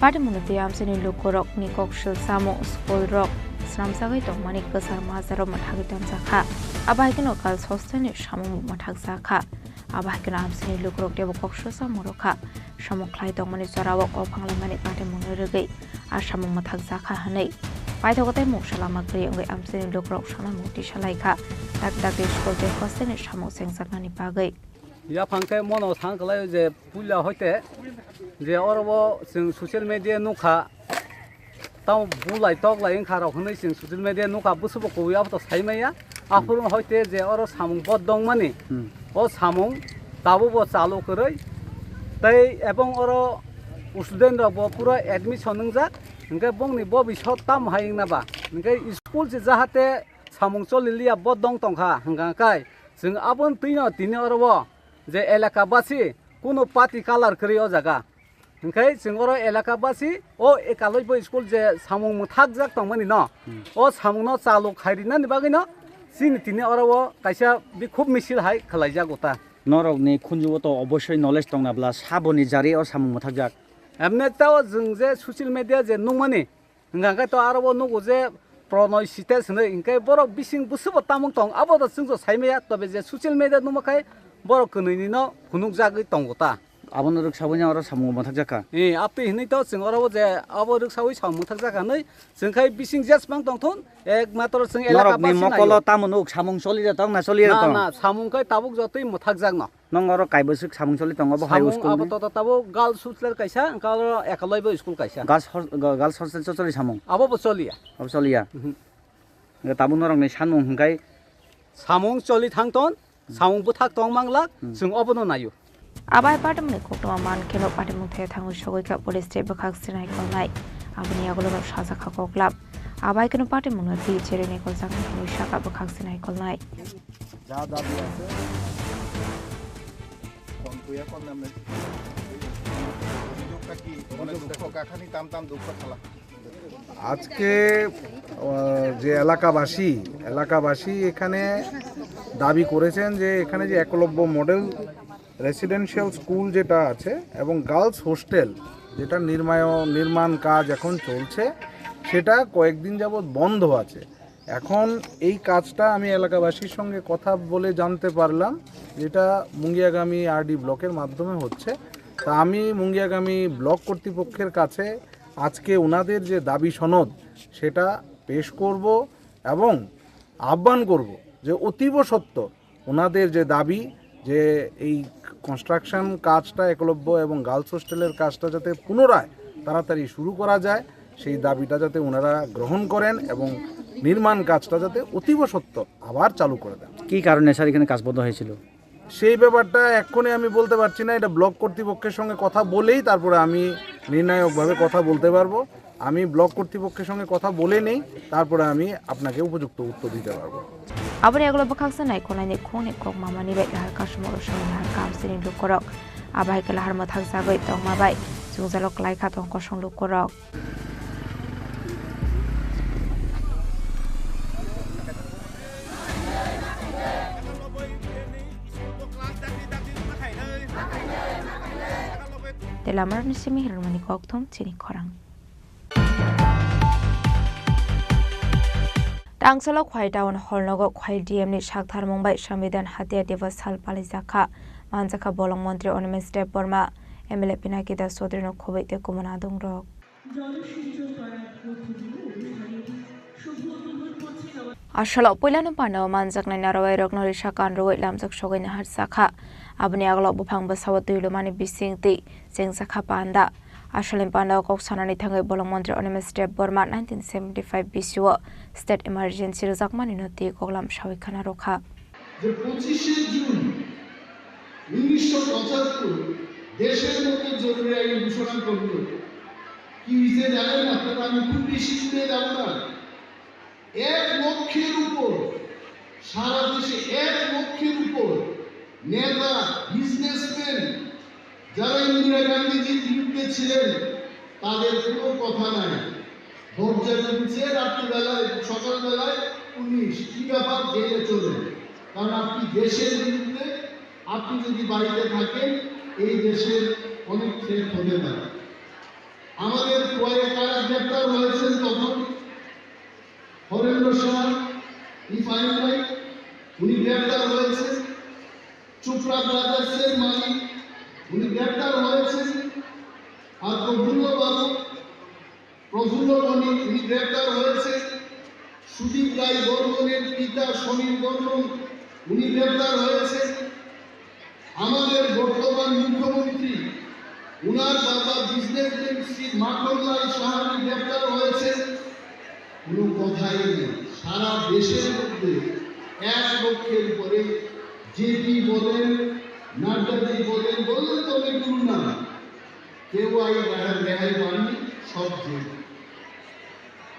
Patimungni tei amchaini lukurokni kok swlsamung, school rok swnamjagwi tongmani kwchar majaro mwthagwi tonjakha. Abo hai kheno girls hostel ni samung mwthakjakha. Abo hai kheno amchaini lukurok teibo kok swlsamung rwkha. Samung khlai tongmani jorao kok phang laimani patimungno rwgwi a samung mwthakjakha hwnwi paithago tei mungsa lama kwrwi wngwi amchaini lukurok sanamung tisa laikha. Dakti dakti school tei hostel ni samung chengjaknani bagwi. Yaphang khe mono thang kwlaio je puila hoite je oro bo chwng social media nukha, tamo bulai toklai wngkha rok hwnwi chwng social media nukha, bwswkbo kubui abo to sai manya. Aphuru hoite je oro samung bodongmani, Hmm. o samung tabukbo chalu kwrwi tei ebong oro student rokbo pura admission wngjak, hwnkhe bongni bobisot tamo hai wngna ba, hwnkhe school se jahate samung choli liya bodong tongkha hwnkha kai. Chwng aboni twino tini oro o je elaka basi kunu party colour kwrwi o jaga. Hwnkhe chwng oro elaka basi o ekalaibo school je samung mwthakjak tongmani no, Hmm. o samungno chalu khai rinani bagwino chini tini oro o kaisa bikhuk misil hai khlaijago ta. Norokni khunjugo to obosoi knowledge tongna bla saboni jari o samung mwthakjak. Emne tao chwng je social media je nukmani, Hwnkha khe to aro bo nugo je Pronoy Site hwnwi, hwnkhe borok bising bwswkbo tamung tong, abo to chwngno sai maya, tobe je social media nukma khai borok kwnwi nino phunukjagwi tongo ta. Abono rwksaui no oro samung mwthakjak kha. Eh, aptwi hwnwi to chwng oro bo je abo rwksaui samung mwthakjak kha hwnwi chwng khai bising jesmang tongthun, ekmatro chwng elaka Norokni basi mokolo naio. Tamo nuk samung choli de tong na choli de Na, tong? Na, samung khai tabuk jotoi mwthakjak no. Nwng oro kaibwswk samung choli tongo, bo hai Samung school abo ni? Toto tabuk girls hostel kaisa, wngkha oro ekalaibo school kaisa. Girls hos-, ga-, girls hostel cho choli samung? Abo bo choliya. Abo choliya? Mhm. Hwnkhe tabuk norokni sanmung hwnkhe? Samung choli thangton, samung bwthak tong manglak, Hmm. chwng obono naio. Abai patimungni koktwma man kheno patimung the thangwi sogwi kha police tei bwkhak sinai kolnai. Aboni yagulo no sajak kha koklap. Abai kheno patimungno twi cherwi naikoljaknai hinwi sakha bwkhak sinai kolnai. যা দাবি আছে, ফোন তুইয়া ফোন নামে। অভিযোগটা কি? মানে দুঃখ কাখানি তাম তাম দুঃখ খালা। আজকে, আহ, যে এলাকাবাসী, এলাকাবাসী এখানে দাবি করেছেন যে এখানে যে একলব্য মডেল রেসিডেন্সিয়াল স্কুল যেটা আছে এবং গার্লস হোস্টেল যেটা নির্মায়-, নির্মাণ কাজ এখন চলছে, সেটা কয়েকদিন যাবৎ বন্ধ আছে। এখন এই কাজটা আমি এলাকাবাসীর সঙ্গে কথা বলে জানতে পারলাম, যেটা মুঙ্গিয়াগামী আরডি ব্লকের মাধ্যমে হচ্ছে। তা আমি মুঙ্গিয়াগামী ব্লক কর্তৃপক্ষের কাছে আজকে ওনাদের যে দাবি সনদ, সেটা পেশ করব এবং আহ্বান করব যে অতীব সত্বর ওনাদের যে দাবি, যে এই কনস্ট্রাকশন কাজটা একলব্য এবং গার্লস হোস্টেলের কাজটা যাতে পুনরায় তাড়াতাড়ি শুরু করা যায়, সেই দাবিটা যাতে ওনারা গ্রহণ করেন এবং নির্মাণ কাজটা যাতে অতীব সত্বর আবার চালু করে দেন। কি কারণে স্যার এখানে কাজ বন্ধ হয়েছিল? সেই ব্যাপারটা এক্ষুনি আমি বলতে পারছি না, এটা ব্লক কর্তৃপক্ষের সঙ্গে কথা বলেই তারপরে আমি নির্ণায়কভাবে কথা বলতে পারবো। আমি ব্লক কর্তৃপক্ষের সঙ্গে কথা বলে নেই, তারপরে আমি আপনাকে উপযুক্ত উত্তর দিতে পারবো। Aboni yagulo bwkhaksa naikolnaini khungni kok mamani bai nahar kasumoro songwi nahar kamsini lukurok. Abo hai khe lahar mwthakjagwi tongma bai chwngjalo kwlai kha tong kosong lukurok. Tei lamarokni simi hirmani kokthum chini khorang. Tangsalo Khwai Town Hall nogo Khwai D M ni saktharmung bai Sambidan Hatya Divas sal palijak kha. Manjakha bolong montri Animesh Debbarma, M L A Pinaki Das Chaudhary no khobwi tei kumuna adongrok. Asalo puilano pandao manjaknai narwai rokno risa kanrwui lamjak sogwi naharjakha. Aboni agalo buphang bwsao twi lumani bising twi chengjakha panda. Asalni pandao kok sanani thangwi bolong montri Animesh Debbarma nineteen seventy five bisio state emergency rwjakmani no twi koklam sawi khana rwkha. যে পঁচিশে জুন উনিশশো পঁচাত্তর দেশের মধ্যে জরুরি আইন ঘোষণা করল। কি হয়েছে জানেন আপনারা? আমি খুব বেশি দূরে যাব না। এক লক্ষের উপর সারা দেশে এক লক্ষের উপর নেতা, বিজনেসম্যান যারা ইন্দিরা গান্ধীজির বিরুদ্ধে ছিলেন, তাদের কোনো কথা নাই। দরজা খুলছে রাত্রিবেলায়, সকালবেলায় পুলিশ, কি ব্যাপার, জেলে চলে। কারণ আপনি দেশের বিরুদ্ধে, আপনি যদি বাড়িতে থাকেন, এই দেশের অনেক থ্রেট হতে পারে। আমাদের কয়েক কারা গ্রেপ্তার হয়েছেন তখন, হরেন্দ্র শাহ, ই ফাইন ভাই, উনি গ্রেপ্তার হয়েছেন। চোপড়া ব্রাদার্সের মালিক, উনি গ্রেপ্তার হয়েছেন। আর প্রফুল্ল বাবু, প্রফুল্ল বণিক, উনি গ্রেপ্তার হয়েছেন। সুদীপ রায় বর্মনের পিতা সমীর বর্মন, উনি গ্রেপ্তার হয়েছেন। আমাদের বর্তমান মুখ্যমন্ত্রী, উনার বাবা বিজনেসম্যান শ্রী মাখনলাল সাহানি গ্রেপ্তার হয়েছেন। কোনো কথাই নেই, সারা দেশের মধ্যে এক লক্ষের উপরে জেপি বলেন, নাড্ডাজি বলেন, বললেন তো অনেকগুলো নাম, কেউ আই রেহাই, রেহাই পাননি, সব জেল।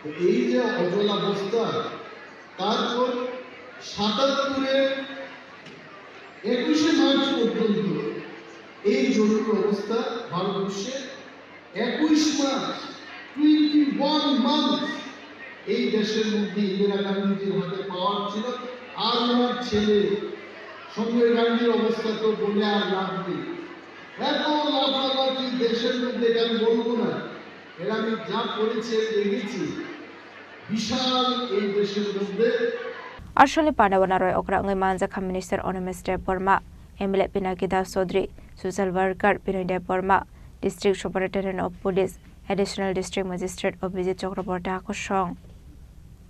তো এই যে অচলাবস্থা, তারপর সাতাত্তরের একুশে মার্চ পর্যন্ত এই জরুরি অবস্থা ভারতবর্ষে একুশ মাস, টোয়েন্টি ওয়ান মান্থ, এই দেশের মধ্যে ইন্দিরা গান্ধীজির হাতে পাওয়ার ছিল। আর ওনার ছেলে সঞ্জয় গান্ধীর অবস্থা তো বলে আর লাভ নেই। এত লাফালাফি দেশের মধ্যে, এটা আমি বলবো না। এরা আমি যা করেছে, দেখেছি, বিশাল এই দেশের মধ্যে। Arshali Pandao naroi okra wngwi manjakha Minister Animesh Debbarma, M L A Pinaki Das Chaudhary, social worker Binoy Debbarma, District Superintendent of Police, Additional District Magistrate Abhijit Chakraborty hakosong.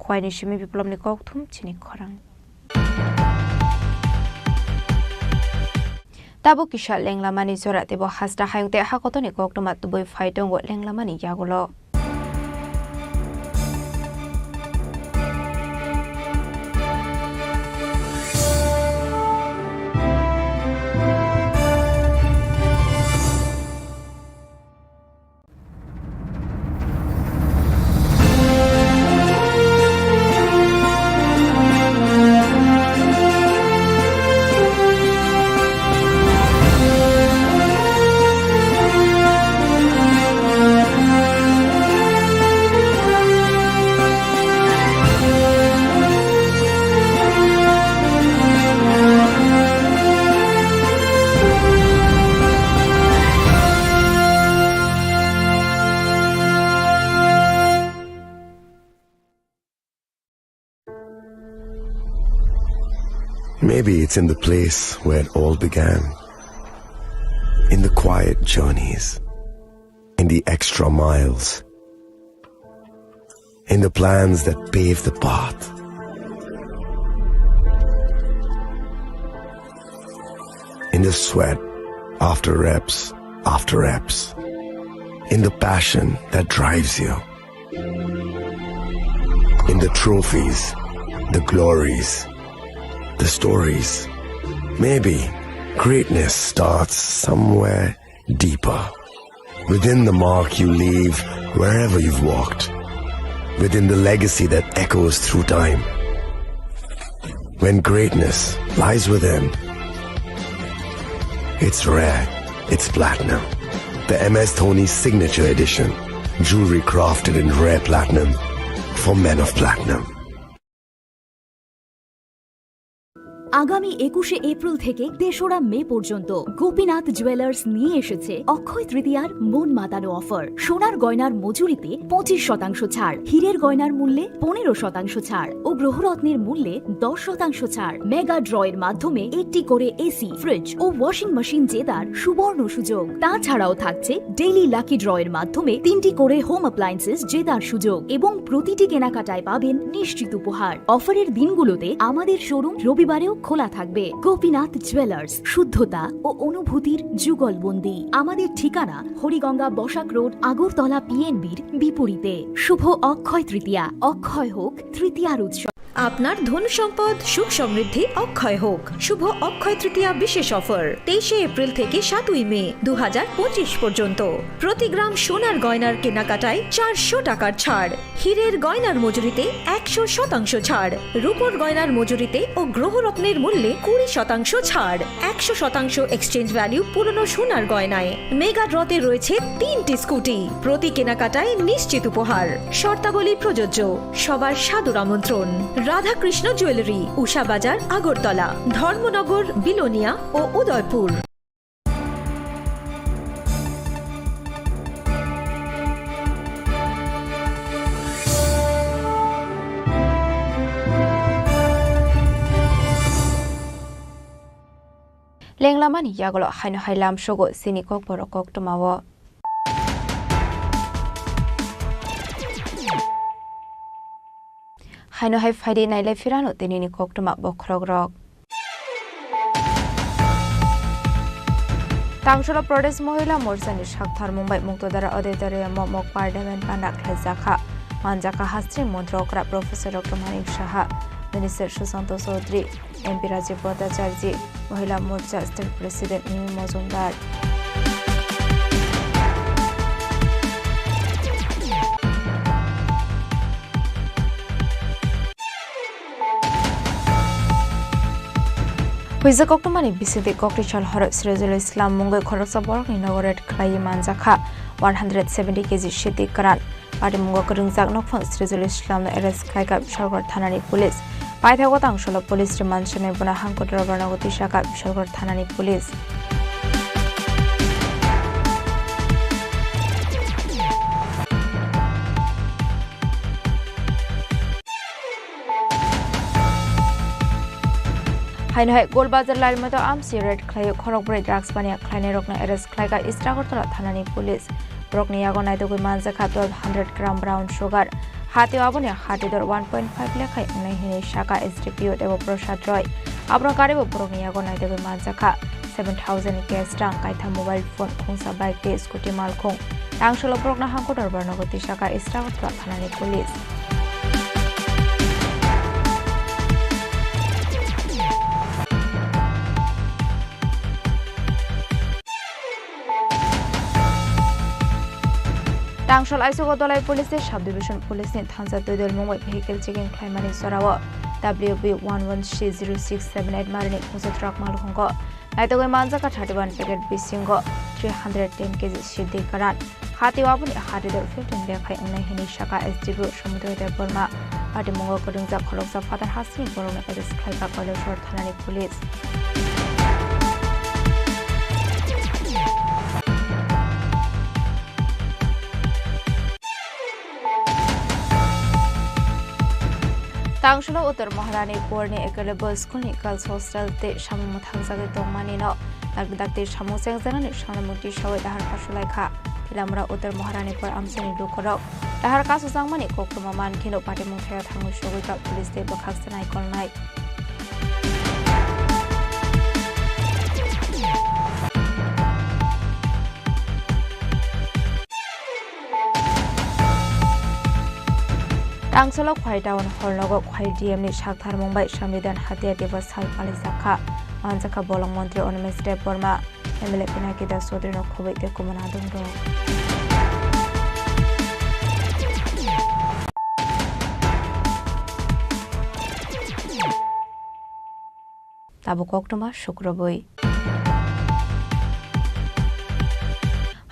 Khwaini simi biplobni kokthum chini khorang. Tabuk kisa lenglamani jora teibo hasta hayung tei hakotoni koktwma tubui phai tongo lenglamani yagulo. Maybe it's in the place where it all began. In the quiet journeys, in the extra miles, in the plans that pave the path, in the sweat after reps after reps, in the passion that drives you. In the trophies, the glories, the stories. Maybe greatness starts somewhere deeper. Within the mark you leave wherever you've walked. Within the legacy that echoes through time. When greatness lies within, it's rare, it's platinum. The M S Dhoni Signature Edition. Jewelry crafted in rare platinum for men of platinum. আগামী একুশে এপ্রিল থেকে তেসরা মে পর্যন্ত গোপীনাথ জুয়েলার্স নিয়ে এসেছে অক্ষয় তৃতীয়ার মন মাতানো অফার। সোনার গয়নার মজুরিতে পঁচিশ শতাংশ ছাড়, হীরের গয়নার মূল্যে পনেরো শতাংশ ছাড় ও গ্রহরত্নের মূল্যে দশ শতাংশ ছাড়। মেগা ড্রয়ের মাধ্যমে একটি করে এসি, ফ্রিজ ও ওয়াশিং মেশিন জেতার সুবর্ণ সুযোগ। তাছাড়াও থাকছে ডেইলি লাকি ড্রয়ের মাধ্যমে তিনটি করে হোম অ্যাপ্লায়েন্সেস জেতার সুযোগ এবং প্রতিটি কেনাকাটায় পাবেন নিশ্চিত উপহার। অফারের দিনগুলোতে আমাদের শোরুম রবিবারেও খোলা থাকবে। গোপীনাথ জুয়েলার্স, শুদ্ধতা ও অনুভূতির যুগলবন্দি। আমাদের ঠিকানা হরিগঙ্গা বসাক রোড, আগরতলা পিএনবির বিপরীতে। শুভ অক্ষয় তৃতীয়া, অক্ষয় হোক তৃতীয়ার উৎসব। আপনার ধন সম্পদ সুখ সমৃদ্ধি অক্ষয় হোক। শুভ অক্ষয় তৃতীয়া বিশেষ অফার তেইশে এপ্রিল থেকে সাতই মে দু হাজার পঁচিশ পর্যন্ত। প্রতি গ্রাম সোনার গয়নার কেনাকাটায় চারশো টাকার ছাড়, হীরের গয়নার মজুরিতে একশো শতাংশ ছাড়, রূপোর গয়নার মজুরিতে ও গ্রহরত্নের মূল্যে কুড়ি শতাংশ ছাড়, একশো শতাংশ এক্সচেঞ্জ ভ্যালু পুরনো সোনার গয়নায়। মেগা ড্রতে রয়েছে তিনটি স্কুটি, প্রতি কেনাকাটায় নিশ্চিত উপহার। শর্তাবলী প্রযোজ্য। সবার সাদর আমন্ত্রণ। রাধাকৃষ্ণ জুয়েলারি, উষা বাজার, আগরতলা, ধর্মনগর, বিলোনিয়া ও Udaipur. Lenglamani yagulo haino hai lamsogo chini kokborok koktwmao. Haino hai phaidi nailai phirano tinini koktwma bokhorokrok. Tangsolo Pradesh Mohila Morchani saktharmung bai Muktodara Auditorium-o mock parliament panda khlaijakha. Manjakha hastri montri okra Professor Doctor Manik Saha, Minister Sushanta Chaudhary, M P Rajiv Bhattacharjee, Mohila Morcha State President Mimi Mojumdar. Huijak koktwmani bisingtwi kokti sal horo Sirajul Islam mungwi khoroksa borokni nogo raid khlaiwi manjakha one hundred seventy K G sidi kwran. Patimungo kwrwngjak nokphang Sirajul Islamno arrest khlaikha Bishalgarh thanani police. Paithago Tangsolo police remand swnwi bono hangkotor barnogo tisakha Bishalgarh thanani police. Haino hai Golbazar Lailmato amsi raid khlaiwi khorokbrwi drugs paniya khlainairokno arrest khlaikha East Agartala thanani police. Borokni yago naitugwi manjakha twelve hundred gram brown sugar. Hatio aboni hatidor one point five lakh hai wngnai hinwi sakha S D P O Debo Prasad Roy. Aborok garibo borokni yago naitugwi manjakha seven thousand cash rang, kaitham mobile phone, khungsa bike tei scooty malkhung. Tangsolo borokno hangkotor barnogo tisakha East Agartala thanani police. Tangsol Aisogo Dolai Police tei Sub Division Police ni thansa twi dol mungwi vehicle checking khlaimani jorao W B one one C zero six seven eight marini khungsa truck malkhungo naitugwi manjakha thirty one packet bisingo three hundred ten K G sidi kwran. Hatio aboni hatidor fifteen lakh hai wngnai hinwi sakha S D P O Sumudroy Debbarma. Patimungo kwrwngjak khoroksa phatar hasteni borokno arrest khlaikha Kailasor thanani police. Tangsolo Uttar Maharani Porni Ekelebo School ni Girls Hostel tei samung mwthangjagwi tongmanino dakti dakti samung chengjaknani sanamung tisawi dahar kasulaikha. Philamra Uttar Maharani Por amchaini lukurok dahar kasujakmani koktwma mankheno patimung thaya thangwi sogwikha police tei bwkhak se naikolnai. Tangsolo Khwai Town Hall nogo Khwai D M ni saktharmung bai Sambidan Hatya Diwas sal palijakha. Manjakha bolong montri Animesh Debbarma, M L A Pinaki Das Chaudhary no khobwi tei kumuna adongrok. Tabuk koktwma sukrubwi.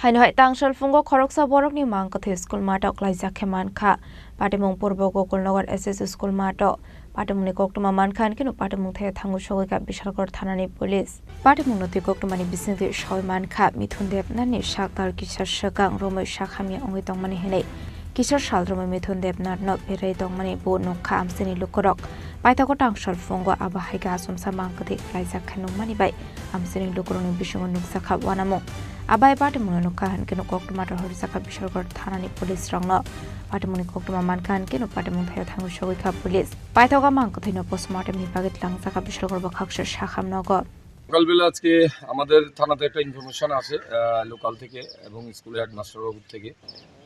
Haino hai tangsal phungo khoroksa borokni mang kwthwi school mato klaijak khe mankha. Patimung Purbo Gokulnagar S S School mato. Patimungni koktwma mankha hinkhe no patimung thaya thangwi sogwikha Bishalgarh thanani police. Patimungno twi koktwmani bisingtwi sawi mankha, Mithun Debnathni saktal kisa swkang romwi sak hamya wngwi tongmani hinwi. Kisa sal romwi Mithun Debnathno berai tongmani bo nukha amchaini lukurok. Paithago tangsal phungo abo hai khe achomsa mang kwthwi klaijak khe nukmani bai amchaini lukurokni bisingo nukjakha uanamung. Abai patimungno nukha hinkhe no koktwma rohorjakha Bishalgarh thanani police rokno. Patimungni koktwma mankha hinkhe no patimung thaya thangwi sogwikha police. Paithago mang kwthwino postmortemni bagwi twlangjakha Bishalgarh bwkhaksa sakham nogo. সকালবেলা আজকে আমাদের থানাতে একটা ইনফরমেশন আসে, আহ, লোকাল থেকে এবং school headmaster বাবুর থেকে,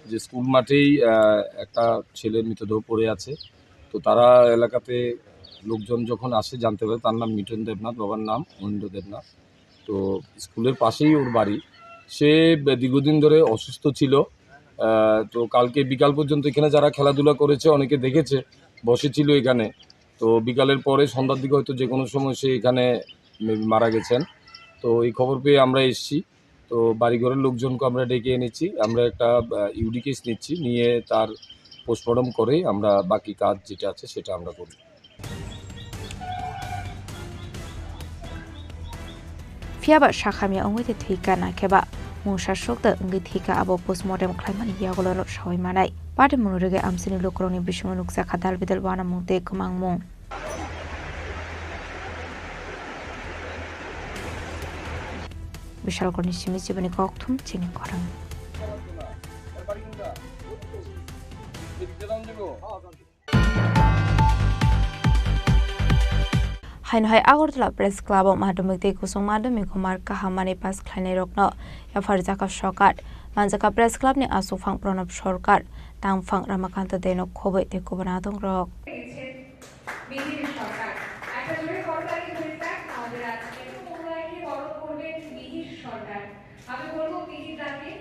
যে স্কুল মাঠেই, আহ, একটা ছেলের মৃতদেহ পড়ে আছে। তো তারা এলাকাতে লোকজন যখন আসে জানতে পারে তার নাম মিঠুন দেবনাথ, বাবার নাম মহেন্দ্র দেবনাথ। তো স্কুলের পাশেই ওর বাড়ি। সে বে-, দীর্ঘদিন ধরে অসুস্থ ছিল। আহ, তো কালকে বিকাল পর্যন্ত এখানে যারা খেলাধুলা করেছে অনেকে দেখেছে, বসেছিল এখানে। তো বিকালের পরে সন্ধ্যার দিকে হয়তো যে কোনো সময় সে এখানে maybe মারা গেছেন। তো এই খবর পেয়ে আমরা এসছি। তো বাড়িঘরের লোকজনকে আমরা ডেকে এনেছি। আমরা একটা, আহ, ইউডি কেস নিচ্ছি, নিয়ে তার পোস্টমর্টম করে আমরা বাকি কাজ যেটা আছে সেটা আমরা করব। Phiya ba sakhamya wngwi tei thwi ka na khe ba mungsa suk da wngwi thwi ka abo postmortem khlaimani yagulo rw saui manai. Party mung rwgwi amchini lukurokni bisingo nukjakha dal bidal uanamung tei kwmangmung. Bishalkorni simi chibani kokthum chini khorang. Haino hai Agartala Press Club o madhyamik tei kwchwng madhyamik o mark kaham manwi pass khlainai rokno yapharjakha sorkar. Manjakha Press Club ni achukphang Pranab Sarkar, tangphang Ramakanta Deno khobwi tei kubun adongrok. Mihir সরকার। একটা জোরে করতালি হয়ে যাক আমাদের আজকে। মহোদয়কে বরণ করবেন মিহির সরকার। আমি বলবো মিহির দাকে,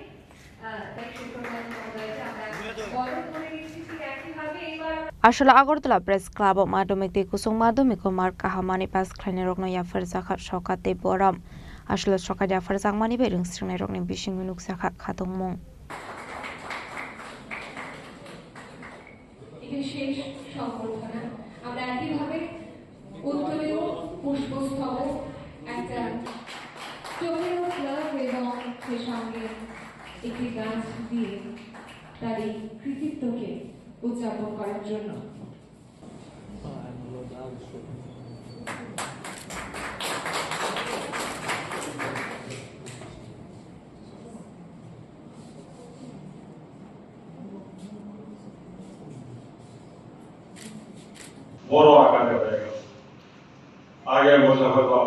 আহ, তাই সুপ্রভাত মহোদয়কে আমরা বরণ করে নিচ্ছি। ঠিক একইভাবে এবার Aswla Agartala Press Club o madhyamik tei kwchwng madhyamik o mark kaham manwi pass khlainai rokno yapharjakha sorkar tei borom. Aswla sorkar yapharjakmani bai rwngsringnai rokni bisingwi nukjakha khatungmung. এখানে শেষ সংবর্ধনা। আমরা একইভাবে উত্তরীয় পুষ্পস্তবক, একটা চোখেরও গ্লাস এবং সে সঙ্গে একটি গাছ দিয়ে তার এই কৃতিত্বকে উদযাপন করার জন্য। বড় আকারে হয়ে গেল। আগে বছর হয়তো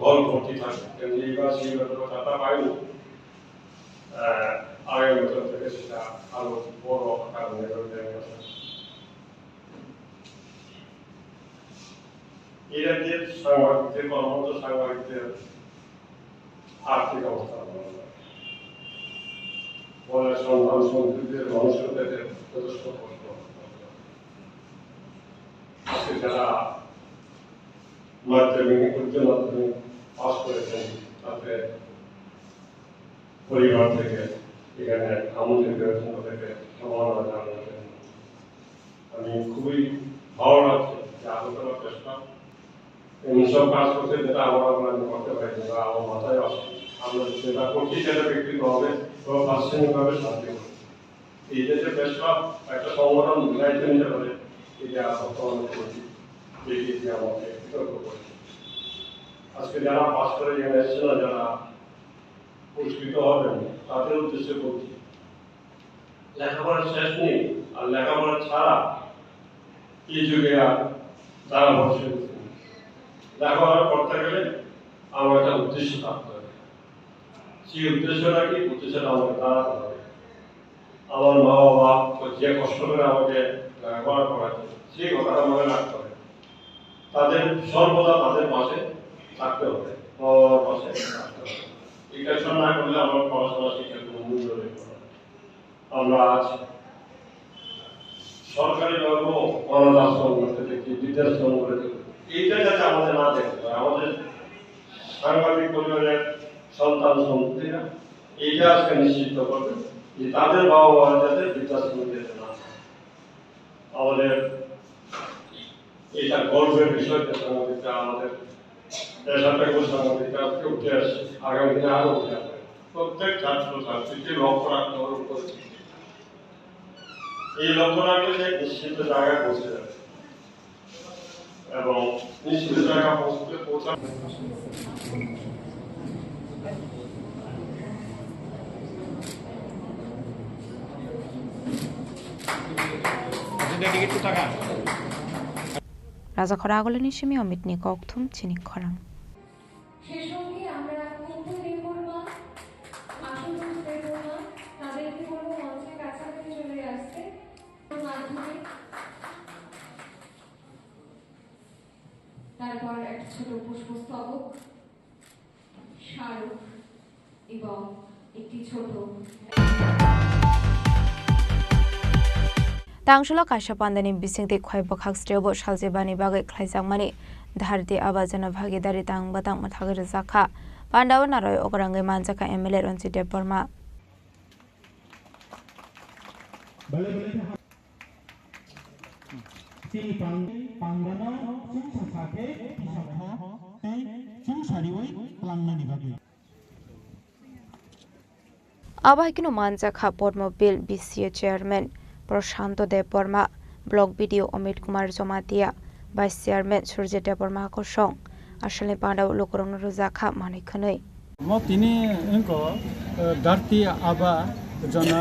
হল ভর্তি থাকে, কিন্তু এইবার সেই ব্যাপারে টাকা পাইনি। আহ, আগের বছর থেকে সেটা আরো বড় আকার নিয়ে হয়ে গেছে। এই রাজ্যের সাংবাদিকদের, কর্মরত সাংবাদিকদের আর্থিক অবস্থা ভালো নয়। ফলে সন্তান সন্ততিদের ভবিষ্যতে যথেষ্ট কষ্ট হয়। আজকে যারা মাধ্যমিক, উচ্চ মাধ্যমিক পাস করেছেন, তাদের পরিবার থেকে এখানে আমন্ত্রিত হয়েছেন, তাদেরকে সম্মাননা জানানোর জন্য। আমি খুবই ভালো লাগছে যে আগরতলা প্রেস ক্লাব এমন সব কাজ করছে যেটা আমার, আমরা করতে পারি না, বা আমার মাথায় আসে না। আমরা যেটা করছি সেটা ব্যক্তিগতভাবে বা প্রাতিষ্ঠানিকভাবে সাহায্য করছি। এই দেশে প্রেস ক্লাব একটা সংগঠন দায়িত্ব নিতে পারে, এটা বর্তমানে করেছি, দেখি যে আমাকে কৃতজ্ঞ করেছি। আজকে যারা পাস করে এখানে এসছে না, যারা পুরস্কৃত হবেন, তাদের উদ্দেশ্যে বলছি, লেখাপড়া শেষ নেই, আর লেখাপড়া ছাড়া এই যুগে আর তারা ভবিষ্যৎ নেই। লেখাপড়া করতে গেলে আমার একটা উদ্দেশ্য থাকতে হবে। সেই উদ্দেশ্যটা কি? উদ্দেশ্যটা আমাকে দাঁড়াতে হবে। আমার মা বাবা তো যে কষ্ট করে আমাকে লেখাপড়া করাচ্ছে, সেই কথাটা মনে রাখতে হবে। তাদের সর্বদা তাদের পাশে থাকতে হবে, মা বাবার পাশে থাকতে হবে। এই কাজটা না করলে আমার পড়াশোনা শিক্ষার কোনো মূল্য নেই। আমরা আজ সরকারিভাবেও অনাথ আশ্রম করতে দেখি, বৃদ্ধাশ্রম করে দেখি। এইটা যাতে আমাদের না দেখতে হয়, আমাদের সাংবাদিক পরিবারের সন্তান সন্ততিরা এইটা আজকে নিশ্চিত করবে যে তাদের বাবা মা যাতে বৃদ্ধাশ্রমে যেতে না হয়। আমাদের এটা গর্বের বিষয় যে সাংবাদিকরা আমাদের পেশাটা খুব সাংবাদিকরা আজকে উঠে আসছে, আগামী দিনে আরো উঠে আসবে। প্রত্যেক ছাত্র ছাত্রীকে লক্ষ্য রাখতে হবে উপরে। এই লক্ষ্য রাখলে সে নিশ্চিত জায়গায় পৌঁছে যাবে এবং নিশ্চিত জায়গায় পৌঁছতে পৌঁছাবে। Raja Khora Agulini simi Omitni kokthum chini khorang. সে সঙ্গে আমরা কুম্ভ দেববর্মা, আশুতোষ দেববর্মা, তাদেরকে বলবো মঞ্চের কাছাকাছি চলে আসতে। মাধ্যমে তারপর একটা ছোট পুষ্পস্তবক, স্মারক এবং একটি ছোট Tangsulo kaisa pandani bisingtwi khoi bwkhak srebo saljibani bagwi khlaijakmani Dharti Aba Jana Bhagidari tang bwtang mwthagwi rwjakha. Pandao naroi okrangwi manjakha M L A Ranjit Debbarma. Chini pang-, pangdano chwngsa sakhe tisa kha tei chwngsa riwi tlangnani bagwi. Abo hai kheno manjakha Padma Bill B C A Chairman Prashanto Debbarma, Block B D O Amit Kumar Jomatia, Vice Chairman Surjit Debbarma kosong, asalni pandao lukurokno rwjakha manwi khwnwi. Mo tini wngkha, eh, Dharti Aba Jana,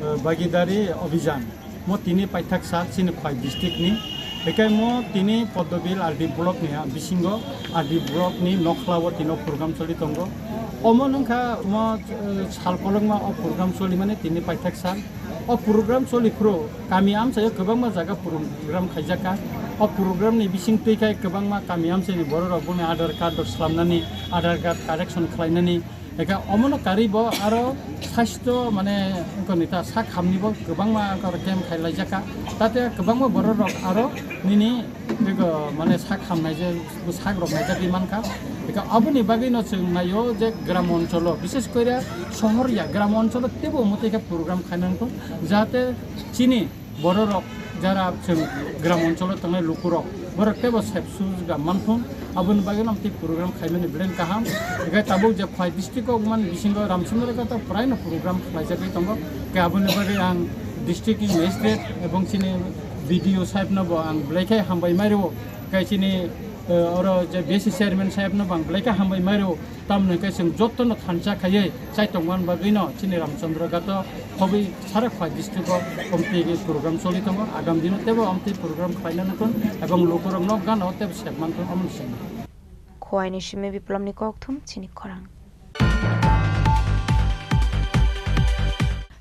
eh, Bhagidari Abhijan. Mo tini paithak sal chini Khwai district ni. Hikai mo tini Poddobil R D block ni, ah, bisingo R D block ni nokhla o tino program choli tongo. Omo wngkha mo, eh, sal kolokma o program choli mani tini paithak sal. O program choli phuru kami amchaio kwbangma jaga program khaijak kha. O program ni bising twi khai kwbangma kami amchaini borok rok boni Aadhaar card rok slamnani, Aadhaar card correction khlainani, eka omono karwi bo aro sasthyo mane wngkha nita sak hamni bo kwbangma wngkha aro camp khai laijak kha. Tate kwbangma borok rok aro nini bego mane sak hamnai je sak rok naijagwi mankha. Eka aboni bagwino chwng naio je gram oncholo, bishes koire sohor ya, gram oncholo tebo omo tei khe program khainani thung, jahate chini borok rok jara chwng gram oncholo tongnai lukurok borok tebo sep sujga manthung, aboni bagwino amtwi program khaimani beleng kaham. Eka tabuk je Khwai district o man bisingo Ramchandra Ghat o praino program khlaijagwi tongo. Ke aboni bagwi ang district ni magistrate ebong chini B D O saheb no bo ang belai khe hambai mai rwo. Kai chini, eh, oro je B C chairman saheb no bang belai khe hambai mai rwo. Tamni hwnkhe chwng jotono thansa khaiwi chai tongmani bagwino chini Ramchandra Ghat o khobwi sara Khwai district o omtwi program choli tongo. Agam dino tebo omtwi program khlaina nukun ebong lukurok nok gana o tebo sep manthung omo simi. Khwai ni simi Biplomni kokthum chini khorang.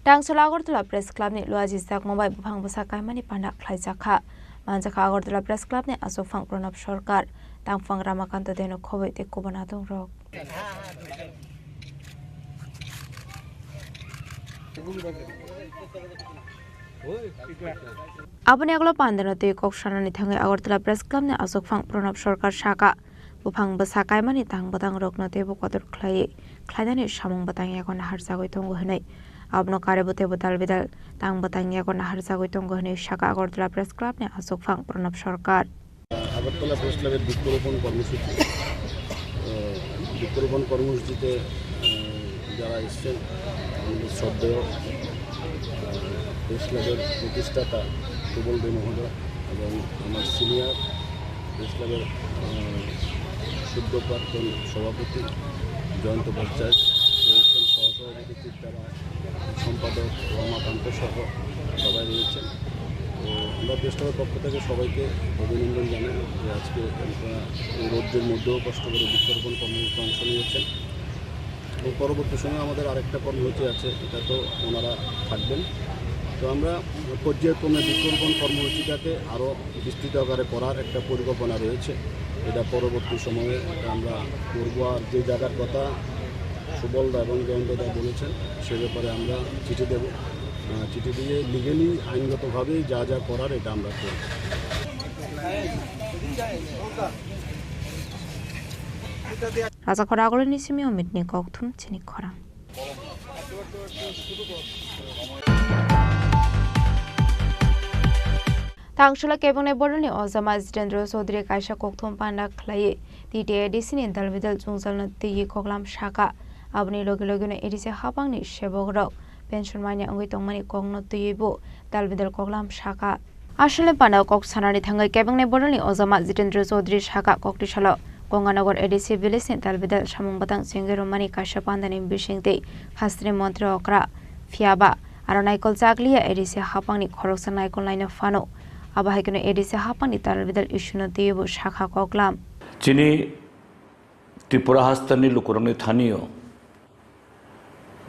Tangsola Agartala Press Club ni luajijak mobile buphang bwsa kaimani panda khlaijakha. Manjakha Agartala Press Club ni achukphang Pranab Sarkar, tangphang Ramakanto Deno khobwi tei kubun adongrok. Aboni agolo pandano tei kok sanani thangwi Agartala Press Club ni achukphang Pranab Sarkar saka, buphang bwsa kaimani tang bwtang rokno teibo kotor khlaiwi khlainani samung bwtang yago naharjagwi tongo hwnwi. Abono karwi bo teibo dal bidal tang bwtang yago naharjagwi tongo hwnwi saka Agartala Press Club ni achukphang Pranab Sarkar. Agartala press ক্লাবের বৃক্ষরোপণ কর্মসূচি। আহ, বৃক্ষরোপণ কর্মসূচিতে, আহ, যারা এসছেন, আমাদের শ্রদ্ধেয়, আহ, প্রেস ক্লাবের প্রতিষ্ঠাতা সুবল দে মহোদয় এবং আমার সিনিয়র প্রেস ক্লাবের, আহ, সদ্য প্রাক্তন সভাপতি জয়ন্ত ভট্টাচার্য রয়েছেন, সহসভাপতি চিত্রা রায়, সম্পাদক রমাকান্ত সহ সবাই রয়েছেন। তো আমরা প্রেস ক্লাবের পক্ষ থেকে সবাইকে অভিনন্দন জানাই যে আজকে আপনারা এই রৌদ্রের মধ্যেও কষ্ট করে বৃক্ষরোপণ কর্মসূচিতে অংশ নিয়েছেন। এবং পরবর্তী সময়ে আমাদের আরেকটা কর্মসূচি আছে, এটা তো ওনারা থাকবেন। তো আমরা পর্যায়ক্রমে বৃক্ষরোপণ কর্মসূচিটাকে আরও বিস্তৃত আকারে করার একটা পরিকল্পনা রয়েছে। এটা পরবর্তী সময়ে এটা আমরা করবো। আর যে জায়গার কথা সুবলদা এবং জয়ন্তদা বলেছেন, সে ব্যাপারে আমরা চিঠি দেব। আহ, চিঠি দিয়ে লিগ্যালি, আইনগতভাবে যা যা করার, এটা আমরা করব। Rajakhor Agulini simi Omitni kokthum chini khorang. Tangsola kebengni bororni ojama Jitendra Chaudhary kaisa kokthum panda khlaiwi T T A D C ni dalbidal jwngjalno twiwi koklam saka. Aboni loge logeno A D C hapangni sebokrok pension manya wngwi tongmani kokno twiwi bo dalbidal koklam saka. Asole panda kok sanani thangwi kebengni bororni ojama Jitendra Chaudhary saka kokti salo Ganganagar A D C village ni dalbidal samung bwtang chengwi rwmani kaisa pandani bisingtwi hasteni montri okra phiyaba aro naikol chakliya A D C hapangni khoroksa naikol naino phano. Abo hai kheno A D C hapangni dalbidal issue no twiwi bo sakha koklam. Chini Tripura hasteni lukurokni thanio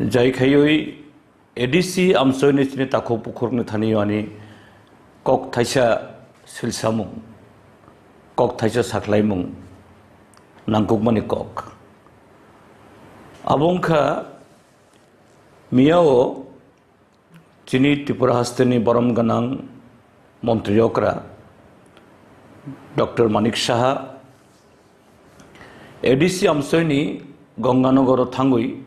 jai khaiwi A D C amchoini chini takhuk bukhukni thani ani kok thaisa silsamung. kok thaisa sakhlaimung nangkukmani kok. Abo wngkha miyao chini Tripura hasteni borom gwnang montri okra Doctor Manik Saha A D C amsoini Ganganagaro thangwi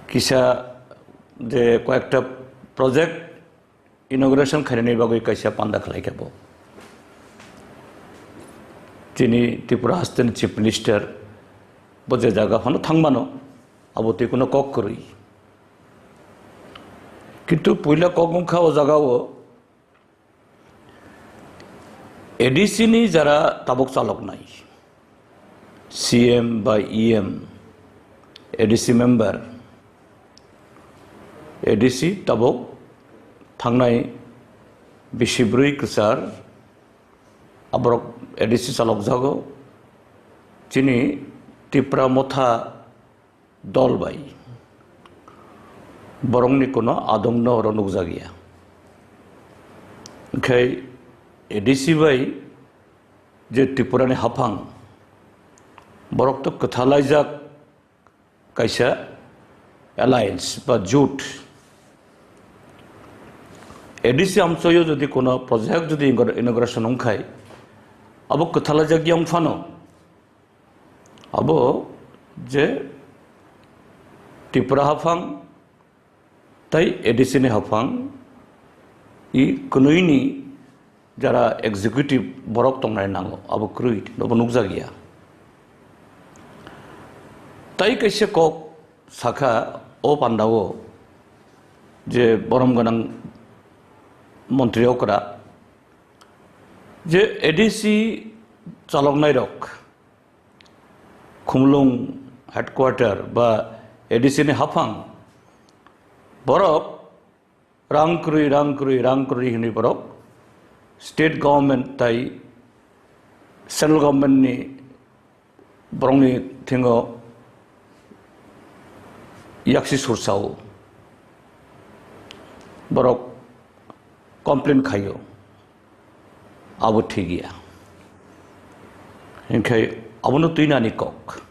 kisa je koyekta project inauguration khainani bagwi kaisa panda khlaikha bo. Chini Tripura hasteni Chief Minister bo je jaga phano thangmano, abo twi kuno kok kwrwi. Kintu puila kok wngkha o jagao A D C ni jara tabuk chaloknai, C M ba E M, A D C member, A D C tabuk thangnai bisi bwrwi kwchar, aborok A D C chalokjago. Chini Tipra Motha dol bai borokni kuno adongno oro nukjakya. Hinkhe A D C bai je Tripurani haphang, borok to kwthalaijak kaisa alliance ba jut. A D C amchoyo jodi kuno project jodi inaugur-, inauguration wngkhai, abo kwthalaijak yang phano, abo je Tripura haphang tai A D C ni haphang, i kwnwini jara executive borok tongnai nango, abo kwrwi, nobo nukjakya. Tai kaisa kok sakha o pandao je borom gwnang montri okra je A D C chaloknairok Khumlung headquarter ba A D C ni haphang borok rang kwrwi, rang kwrwi, rang kwrwi hinwi borok state government tai central government ni borokni thingo yaksi sursao borok complain khaio, abo thik ya. Hinkhe abono twinani kok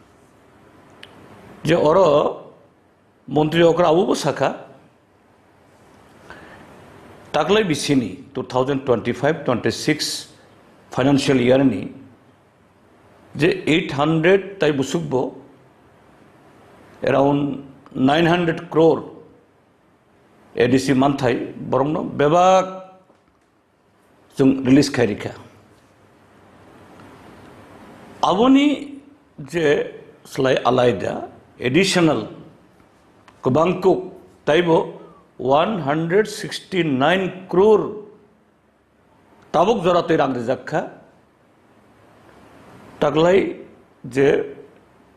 je oro montri okra abobo sakha, taklai bisini two thousand twenty-five twenty-six financial year ni je eight hundred tai busukbo around nine hundred crore A D C manthai borokno bebak chwng release khai rikha. Aboni je slai alaida additional kwbang kuk taibo one hundred sixty nine crore tabuk jora twi rang rijak kha. Taklai je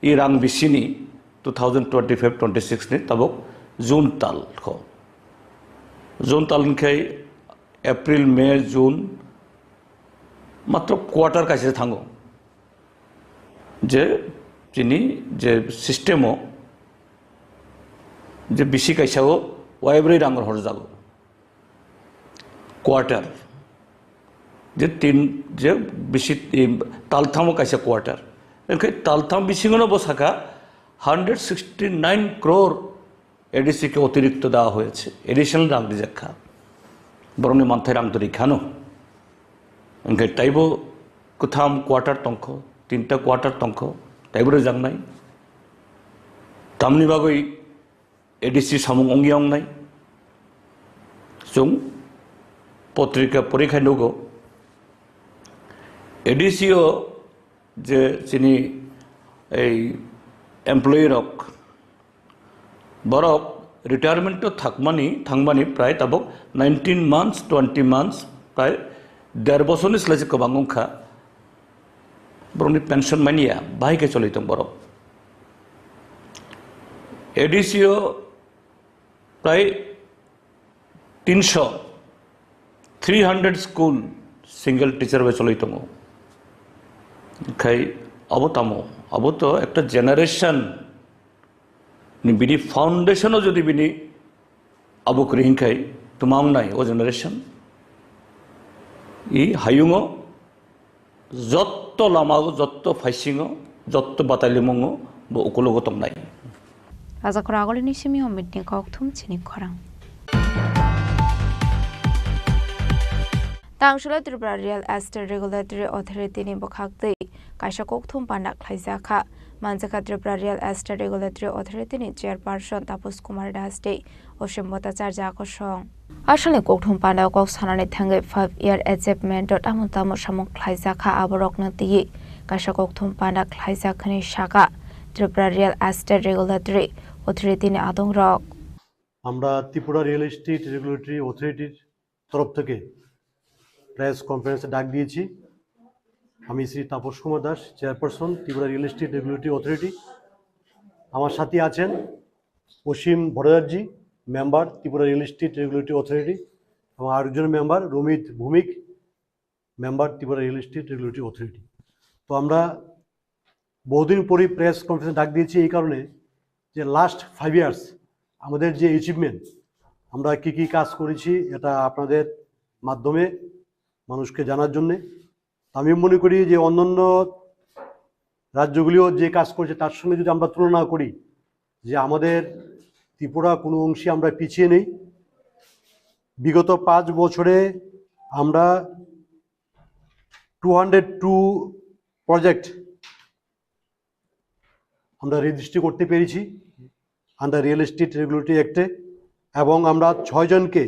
i rang bisini two thousand twenty-five twenty-six ni tabuk June tal kho. June tal hinkhe April, May, June matro quarter kaisa thango. Je chini je system o je bisi kaisa o waibrwi rang horjago. Quarter. Je tin, je bisi, eh, talthamo kaisa quarter. Hinkhe taltham bisingono bo sakha hundred sixty nine crore A D C ke otirikto dewa hoyeche, additional rang rijak kha. Borokni manthai rang to rikhano. Hinkhe taibo kwtham quarter tongkho, tinta quarter tongkho, taibo rijaknai. Tamni bagwi A D C samung wngya wngnai. Chwng potrika porikhai nugo. A D C o je chini ei employee rok, borok retirement o thakmani, thangmani prai tabuk nineteen months, twenty months, prai der bosorni slai se kwbang wngkha. Borokni pension manya, bahai khe choli tong borok. A D C o prai tinsho, three hundred school single teacher bai choli tongo. Khai abo tamo, abo to ekta generation ni bini foundation o jodi bini abo kwrwi hinkhai twma wngnai o generation. I hayungo Jotto lamago, jotto phaisingo, jotto batalimungo bo ukulogo tongnai. Rajakhor agolini simi Omitni kokthum chini khorang. Tangshula Tripura Real Estate Regulatory Authority ni bwkhaktwi kaisa kokthum panda khlaijakha. Manjakha Tripura Real Estate Regulatory Authority ni Chairperson Taposh Kumar Das tei Osim Bhattacharya kosong. Asalni kokthum panda kok sanani thangwi five year achievement o tamo tamo samung khlaijakha aborokno twiwi kaisa kokthum panda khlaijak hwnwi sakha Tripura Real Estate Regulatory Authority ni adongrok. আমরা Tripura real estate regulatory অথরিটির তরফ থেকে প্রেস কনফারেন্সে ডাক দিয়েছি। আমি Shri Tapas Kumar Das, chairperson, Tripura real estate regulatory authority. আমার সাথে আছেন Asim Bhattacharya, member, Tripura real estate regulatory authority, এবং আরেকজন member Ramit Bhowmik, member, Tripura real estate regulatory authority. তো আমরা বহুদিন পরই প্রেস কনফারেন্স ডাক দিয়েছি এই কারণে যে লাস্ট ফাইভ ইয়ার্স আমাদের যে অ্যাচিভমেন্ট, আমরা কি কি কাজ করেছি, এটা আপনাদের মাধ্যমে মানুষকে জানার জন্যে। আমি মনে করি যে অন্যান্য রাজ্যগুলিও যে কাজ করছে, তার সঙ্গে যদি আমরা তুলনা করি, যে আমাদের ত্রিপুরা কোনো অংশে আমরা পিছিয়ে নেই। বিগত পাঁচ বছরে আমরা টু হান্ড্রেড টু প্রজেক্ট আমরা রেজিস্ট্রি করতে পেরেছি আন্ডার রিয়েল এস্টেট রেগুলেটরি অ্যাক্টে, এবং আমরা ছয়জনকে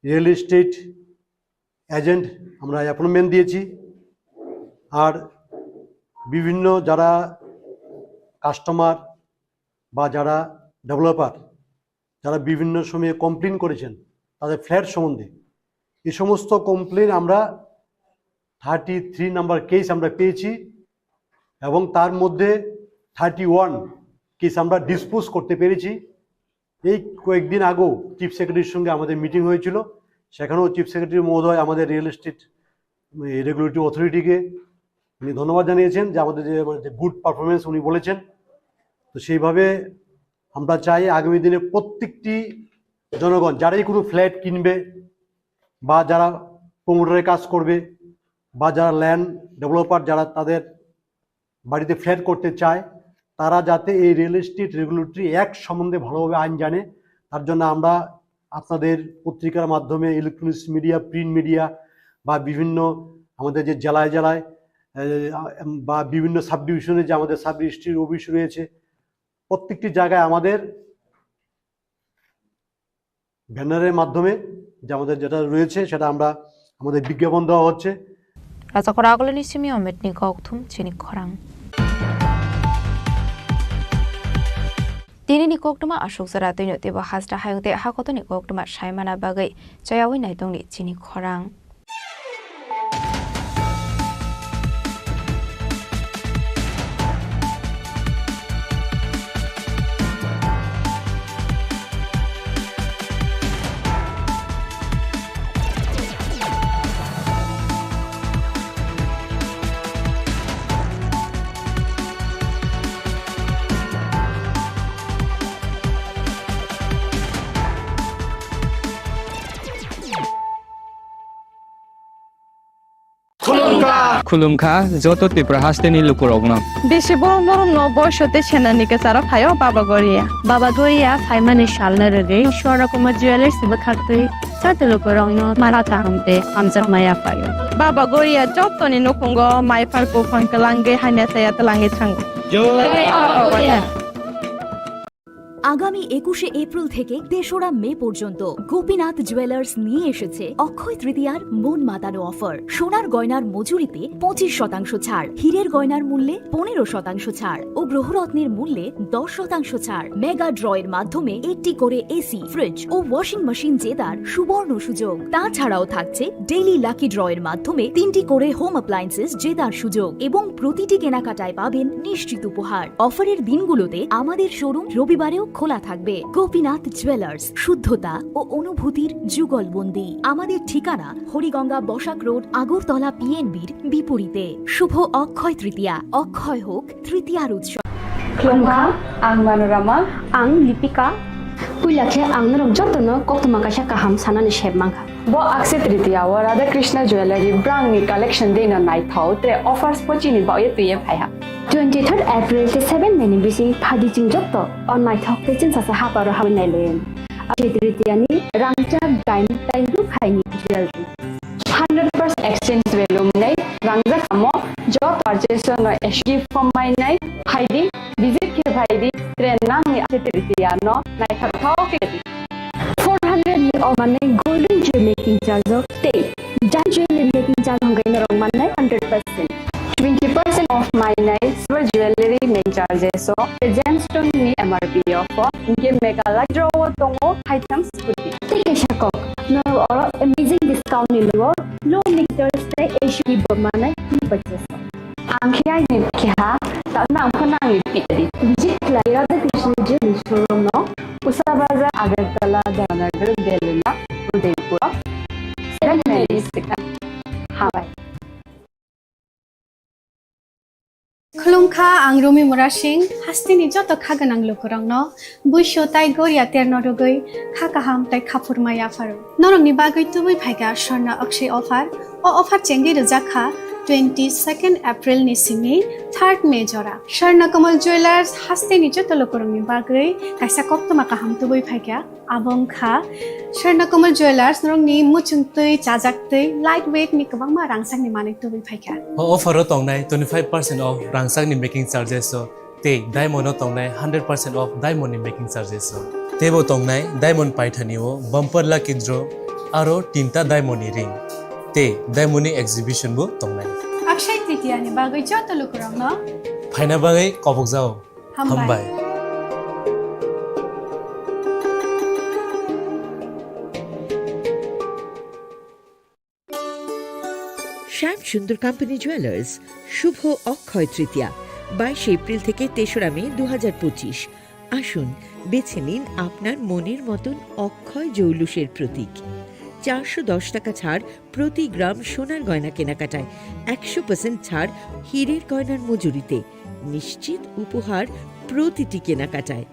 রিয়েল এস্টেট এজেন্ট আমরা অ্যাপয়েন্টমেন্ট দিয়েছি। আর বিভিন্ন যারা কাস্টমার বা যারা ডেভেলপার, যারা বিভিন্ন সময়ে কমপ্লেন করেছেন তাদের ফ্ল্যাট সম্বন্ধে, এই সমস্ত কমপ্লেন আমরা থার্টি থ্রি নাম্বার কেস আমরা পেয়েছি, এবং তার মধ্যে থার্টি ওয়ান কেস আমরা ডিসপোজ করতে পেরেছি। এই কয়েকদিন আগেও চিফ সেক্রেটারির সঙ্গে আমাদের মিটিং হয়েছিল, সেখানেও চিফ সেক্রেটারি মহোদয় আমাদের রিয়েল এস্টেট রেগুলেটরি অথরিটিকে উনি ধন্যবাদ জানিয়েছেন যে আমাদের যে, মানে, যে গুড পারফরমেন্স উনি বলেছেন। তো সেইভাবে আমরা চাই আগামী দিনে প্রত্যেকটি জনগণ যারাই কোনো ফ্ল্যাট কিনবে বা যারা প্রমোটারের কাজ করবে বা যারা ল্যান্ড ডেভেলপার, যারা তাদের বাড়িতে ফ্ল্যাট করতে চায়, তারা যাতে এই রিয়েল এস্টেট রেগুলেটরি অ্যাক্ট সম্বন্ধে ভালোভাবে আইন জানে, তার জন্য আমরা আপনাদের পত্রিকার মাধ্যমে, ইলেকট্রনিক্স মিডিয়া, প্রিন্ট মিডিয়া বা বিভিন্ন আমাদের যে জেলায় জেলায়, এ, বা বিভিন্ন সাব ডিভিশনে যে আমাদের সাব রেজিস্ট্রির অফিস রয়েছে, প্রত্যেকটি জায়গায় আমাদের ব্যানারের মাধ্যমে যে আমাদের যেটা রয়েছে সেটা আমরা, আমাদের বিজ্ঞাপন দেওয়া হচ্ছে। Rajakhor agolini simi Omitni kokthum chini khorang. Tinini koktwma aswk jora twino teibo hasta hayung tei hakotoni koktwma saimana bagwi chayawi naitongni chini khorang. Khulumkha joto Tripura hasteni lukurokno. Bisi borom borom no boiso tei senani kwcharo phaio Baba Goria. Baba Goria phaimani salno rwgwi Swarna Kumar Jewellers bwkhaktwi joto lukurokno mara kaham tei hamjakma yaphaio. Baba Goria jotoni nukhungo maipar buphang kwlangwi hamya saya twlangwi thango. আগামী একুশে এপ্রিল থেকে তেসরা মে পর্যন্ত গোপীনাথ জুয়েলার্স নিয়ে এসেছে অক্ষয় তৃতীয়ার মন মাতানো অফার। সোনার গয়নার মজুরিতে পঁচিশ শতাংশ ছাড়, হীরের গয়নার মূল্যে পনেরো শতাংশ ছাড় ও গ্রহরত্নের মূল্যে দশ শতাংশ ছাড়। মেগা ড্রয়ের মাধ্যমে একটি করে এসি, ফ্রিজ ও ওয়াশিং মেশিন জেতার সুবর্ণ সুযোগ। তাছাড়াও থাকছে ডেইলি লাকি ড্রয়ের মাধ্যমে তিনটি করে হোম অ্যাপ্লায়েন্সেস জেতার সুযোগ এবং প্রতিটি কেনাকাটায় পাবেন নিশ্চিত উপহার। অফারের দিনগুলোতে আমাদের শোরুম রবিবারেও খোলা থাকবে। গোপীনাথ জুয়েলার্স, শুদ্ধতা ও অনুভূতির যুগলবন্দি। আমাদের ঠিকানা হরিগঙ্গা বসাক রোড, আগরতলা পিএনবির বিপরীতে। শুভ অক্ষয় তৃতীয়া, অক্ষয় হোক তৃতীয়ার উৎসব। Khulumkha, ang Manorama. Ang Lipika. Puila khe ang norok jotono koktwma kaisa kaham sanani sep mankha. Bo Akshaya Tritiya o Radha Krishna Jewellery brand ni collection deino naithok, tre offers bo chini bagwi twiwi phaiha. Twenty third April tei seven May ni bising phaidi chwng joto o naithok tei chwngsasa haparo habwi nailaiwi. Akshaya Tritiya ni rangchak diamond tei ruphaini jewellery. Hundred percent exchange value mwnai rangjak tamo, joto purchase no S G form mainai phaidi, visit khe phaidi, tre nangni Akshaya Tritiya no naithok thok khe di. Four hundred ni o mannai golden jewel making charge o tei diamond jewel making charge hwnkhai norok mannai hundred percent. Twenty percent off mainai silver jewellery making charges o, gemstone ni M R P o, hinkhe mega lucky draw o tongo hai thang scooty. Tei kaisa kok, norok oro amazing discount ni logo low meters tei S U V bo manai free purchase. Ang khe aini keha, tamni ang phano aini pidi. Visit khlai Radha Krishna Jewelry showroom no, Usa Bazar, Agartala, Dharmanagar, Delhi na Udaipur. Seven Mary Sikha. Habai. Khulumkha, ang Rumi Murasing, hasteni joto kha gwnang lukurokno buisu tai goria terno rwgwi kha kaham tai kha phurma yapharo. Norokni bagwi tubui phaikha Swarna Akshaya offer. O offer chengwi rwjak kha twenty second April ni simi third May jora. Swarna Kamal Jewellers hasteni joto lukurokni bagwi kaisa koktwma kaham tubui phaikha. Abo wngkha Swarna Kamal Jewellers, norokni muchung twi, chajak twi, light weight ni kwbangma rangchakni manwi tubui phaikha. O offer o tongnai twenty five percent off rangchakni making charges o, tei diamond o tongnai hundred percent off diamond ni making charges o. Teibo tongnai diamond paithani o bumper lucky draw, aro tinta diamond ni ring, tei diamond ni exhibition bo tongnai. Akshaya Tritiya ni bagwi joto lukurokno phaina bagwi kobokjao. Hambai. Hambai. Shyam Sundar Company Jewellers, শুভ অক্ষয় তৃতীয়া, বাইশে এপ্রিল থেকে তেসরা মে দু হাজার পঁচিশ। আসুন, বেছে নিন আপনার মনের মতন অক্ষয় জৌলুসের প্রতীক। চারশো দশ টাকা ছাড় প্রতি গ্রাম সোনার গয়না কেনাকাটায়, একশো পার্সেন্ট ছাড় হীরের গয়নার মজুরিতে, নিশ্চিত উপহার প্রতিটি কেনাকাটায়,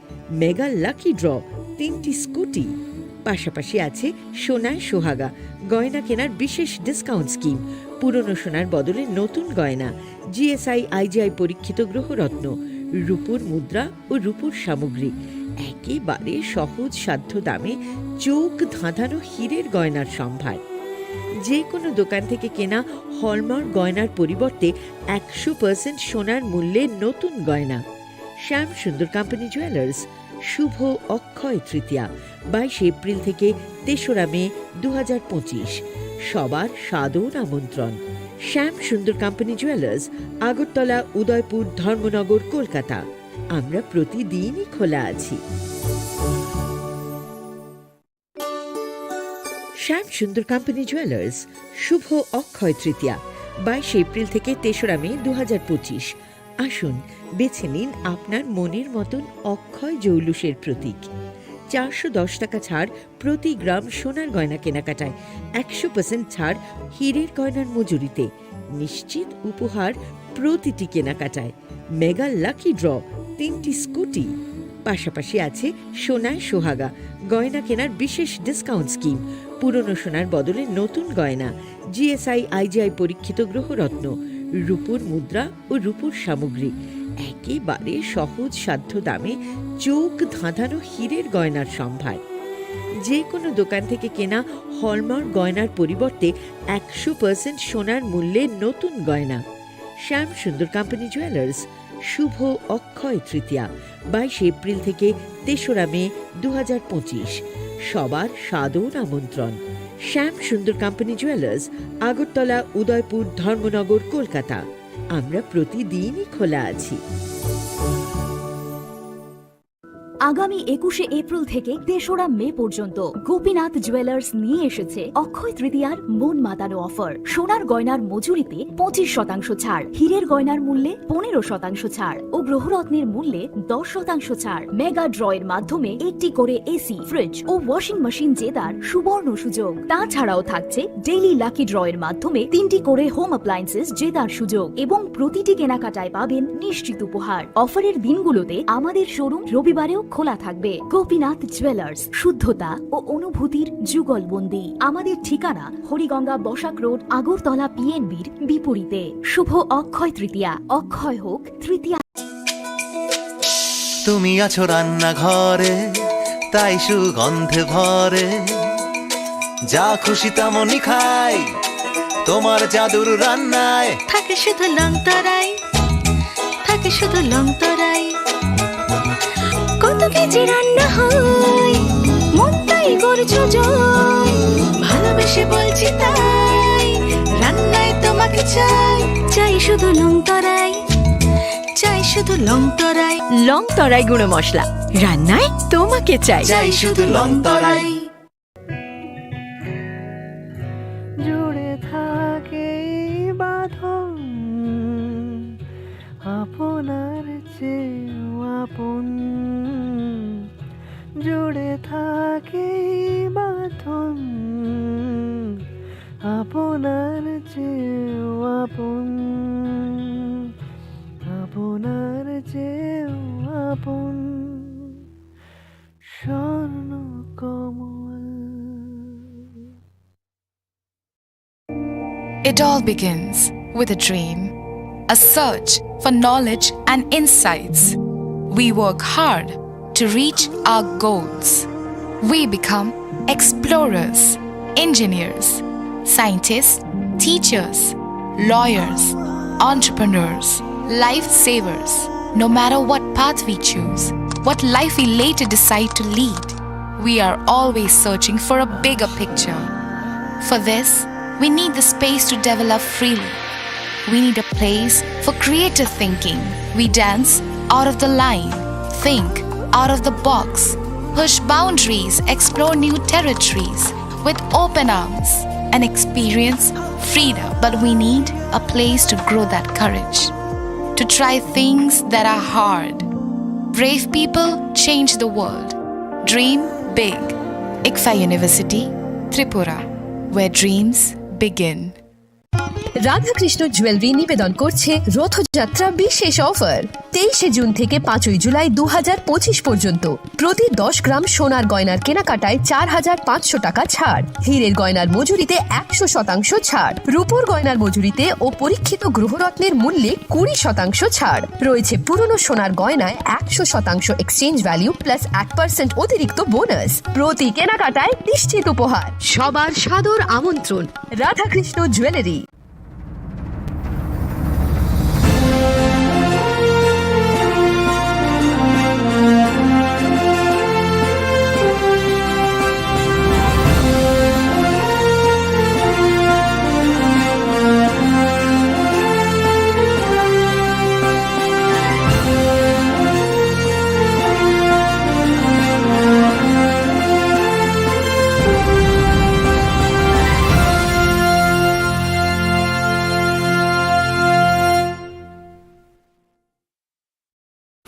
মেগা লাকি ড্র, তিনটি স্কুটি। পাশাপাশি আছে সোনায় সোহাগা, গয়না কেনার বিশেষ ডিসকাউন্ট স্কিম, পুরনো সোনার বদলে নতুন গয়না, G S I I G I পরীক্ষিত গ্রহরত্ন, রূপোর মুদ্রা ও রূপোর সামগ্রী, একেবারে সহজ সাধ্য দামে চোখ ধাঁধানো হীরের গয়নার সম্ভার। যে কোনো দোকান থেকে কেনা হলমার্ক গয়নার পরিবর্তে একশো পার্সেন্ট সোনার মূল্যে নতুন গয়না। শ্যাম সুন্দর কোম্পানি জুয়েলার্স, শুভ অক্ষয় তৃতীয়া, বাইশে এপ্রিল থেকে তেসরা মে দু হাজার পঁচিশ। সবার সাদর আমন্ত্রণ। শ্যাম সুন্দর কোম্পানি জুয়েলার্স, আগরতলা, উদয়পুর, ধর্মনগর, কলকাতা। আমরা প্রতিদিনই খোলা আছি। শ্যাম সুন্দর কোম্পানি জুয়েলার্স, শুভ অক্ষয় তৃতীয়া, বাইশে এপ্রিল থেকে তেসরা মে দু হাজার পঁচিশ। আসুন, বেছে নিন আপনার মনের মতন অক্ষয় জৌলুসের প্রতীক। চারশো দশ টাকা ছাড় প্রতি গ্রাম সোনার গয়না কেনাকাটায়, একশো পার্সেন্ট ছাড় হীরের গয়নার মজুরিতে, নিশ্চিত উপহার প্রতিটি কেনাকাটায়, মেগা লাকি ড্র, তিনটি স্কুটি। পাশাপাশি আছে সোনায় সোহাগা, গয়না কেনার বিশেষ ডিসকাউন্ট স্কিম, পুরনো সোনার বদলে নতুন গয়না, G S I I G I পরীক্ষিত গ্রহরত্ন, রূপোর মুদ্রা ও রূপোর সামগ্রী, একেবারে সহজ সাধ্য দামে চোখ ধাঁধানো হীরের গয়নার সম্ভার। যে কোনো দোকান থেকে কেনা হলমার্ক গয়নার পরিবর্তে একশো পার্সেন্ট সোনার মূল্যে নতুন গয়না। শ্যাম সুন্দর কোম্পানি জুয়েলার্স, শুভ অক্ষয় তৃতীয়া, বাইশে এপ্রিল থেকে তেসরা মে দু হাজার পঁচিশ। সবার সাদর আমন্ত্রণ। শ্যাম সুন্দর কোম্পানি জুয়েলার্স, আগরতলা, উদয়পুর, ধর্মনগর, কলকাতা। আমরা প্রতিদিনই খোলা আছি। আগামী একুশে এপ্রিল থেকে তেসরা মে পর্যন্ত গোপীনাথ জুয়েলার্স নিয়ে এসেছে অক্ষয় তৃতীয়ার মন মাতানো অফার। সোনার গয়নার মজুরিতে পঁচিশ শতাংশ ছাড়, হীরের গয়নার মূল্যে পনেরো শতাংশ ছাড় ও গ্রহরত্নের মূল্যে দশ শতাংশ ছাড়। মেগা ড্র এর মাধ্যমে একটি করে এসি, ফ্রিজ ও ওয়াশিং মেশিন জেতার সুবর্ণ সুযোগ। তাছাড়াও থাকছে ডেইলি লাকি ড্র এর মাধ্যমে তিনটি করে হোম অ্যাপ্লায়েন্সেস জেতার সুযোগ এবং প্রতিটি কেনাকাটায় পাবেন নিশ্চিত উপহার। অফারের দিনগুলোতে আমাদের শোরুম রবিবারেও খোলা থাকবে। গোপীনাথ জুয়েলার্স, শুদ্ধতা ও অনুভূতির যুগলবন্দি। আমাদের ঠিকানা হরিগঙ্গা বসাক রোড, আগরতলা পিএনবির বিপরীতে। শুভ অক্ষয় তৃতীয়া, অক্ষয় হোক তৃতীয়া। তুমি আছো রান্নাঘরে, তাই সুগন্ধে ভরে। যা খুশি তেমনই খাই, তোমার জাদুর রান্নায়। থাকে শুধু লং তরাই, থাকে শুধু লং তরাই। কত কেজি রান্না হয়, মনটাই করছো জয়। ভালোবেসে বলছি তাই, রান্নায় তোমাকে চাই। চাই শুধু লং তরাই, চাই শুধু লং তরাই। লং তরাই গুঁড়ো মশলা, রান্নায় তোমাকে চাই। চাই শুধু লং তরাই। জুড়ে থাকে এই বাঁধন, আপনার চেয়েও আপন। জুড়ে থাকে এই বাঁধন, আপনার চেয়েও আপন, আপনার চেয়েও আপন। স্বর্ণ কমল। It all begins with a dream, a search for knowledge and insights. We work hard to reach our goals. We become explorers, engineers, scientists, teachers, lawyers, entrepreneurs, lifesavers. No matter what path we choose, what life we later decide to lead, we are always searching for a bigger picture. For this, we need the space to develop freely. We need a place for creative thinking. We dance out of the line, think out of the box, push boundaries, explore new territories with open arms, and experience freedom. But we need a place to grow that courage, to try things that are hard. Brave people change the world. Dream big. ICFAI University, Tripura, where dreams begin. Radhakrishna jewellery নিবেদন করছে রথযাত্রা বিশেষ অফার। তেইশে জুন থেকে পাঁচই জুলাই দু হাজার পঁচিশ পর্যন্ত প্রতি দশ গ্রাম সোনার গয়নার কেনাকাটায় চার হাজার পাঁচশো টাকা ছাড়, হীরের গয়নার মজুরিতে একশো শতাংশ ছাড়, রূপোর গয়নার মজুরিতে ও পরীক্ষিত গ্রহরত্নের মূল্যে কুড়ি শতাংশ ছাড় রয়েছে। পুরনো সোনার গয়নায় একশো শতাংশ এক্সচেঞ্জ ভ্যালু প্লাস এক পার্সেন্ট অতিরিক্ত বোনাস। প্রতি কেনাকাটায় নিশ্চিত উপহার। সবার সাদর আমন্ত্রণ। Radhakrishna jewellery.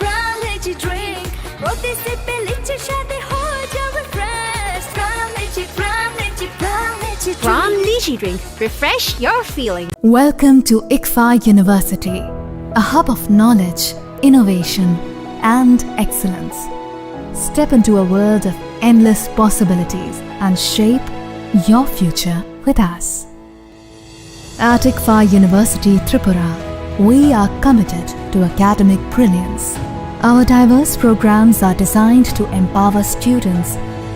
Prime Lychee Drink, প্রতি সিপে লিচির স্বাদে হয়ে যাবে fresh. Prime Lychee, Prime Lychee, Prime Lychee Drink। Prime Lychee Drink, refresh your feeling. Welcome to ICFAI University, a hub of knowledge, innovation, and excellence. Step into a world of endless possibilities and shape your future with us. At ICFAI University Tripura, we are committed to academic brilliance. Our diverse programs are designed to empower students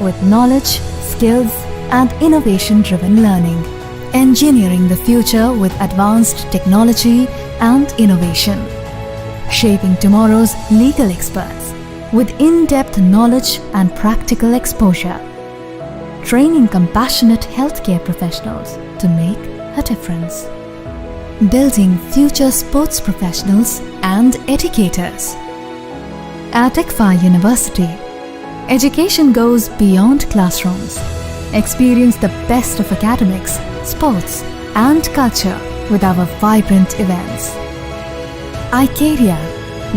with knowledge, skills, and innovation-driven learning. Engineering the future with advanced technology and innovation. Shaping tomorrow's legal experts with in-depth knowledge and practical exposure. Training compassionate healthcare professionals to make a difference. Building future sports professionals and educators. At ICFAI University, education goes beyond classrooms. Experience the best of academics, sports, and culture with our vibrant events. Icaria,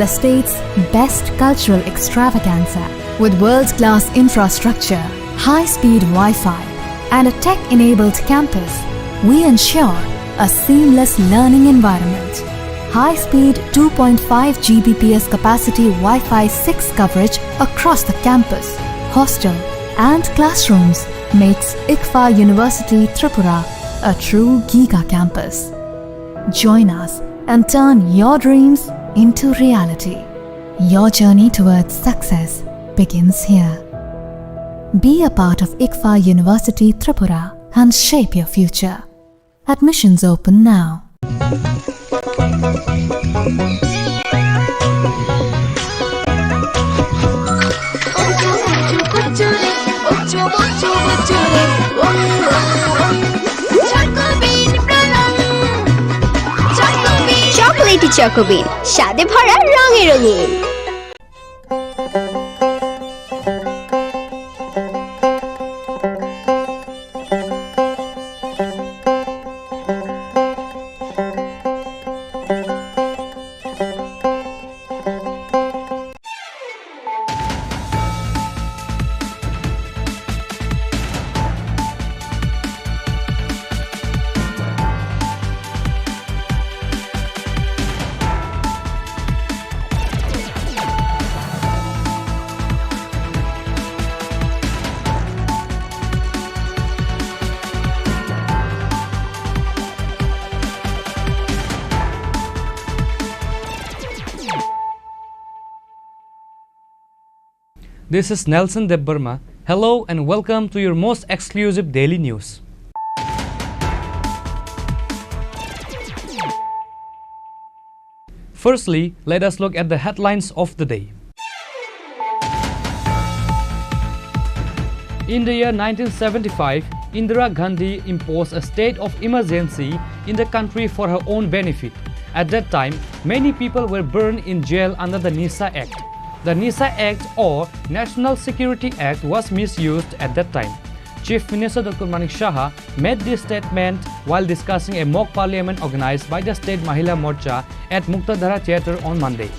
the state's best cultural extravaganza. With world-class infrastructure, high-speed Wi-Fi, and a tech-enabled campus, we ensure a seamless learning environment. High-speed two point five G B P S capacity Wi-Fi six coverage across the campus, hostel, and classrooms makes ICFAR University Tripura a true giga campus. Join us and turn your dreams into reality. Your journey towards success begins here. Be a part of ICFAR University Tripura and shape your future. Admissions open now. Chocolatey Choco Bean, স্বাদে ভরা রঙে রঙিন। This is Nelson Debbarma. Hello and welcome to your most exclusive daily news. Firstly, let us look at the headlines of the day. In the year nineteen seventy-five, Indira Gandhi imposed a state of emergency in the country for her own benefit. At that time, many people were burned in jail under the NISA Act. The NISA Act or National Security Act was misused at that time. Chief Minister Doctor Manik Saha made this statement while discussing a mock parliament organized by the State Mahila Morcha at Muktadhara Theatre on Monday.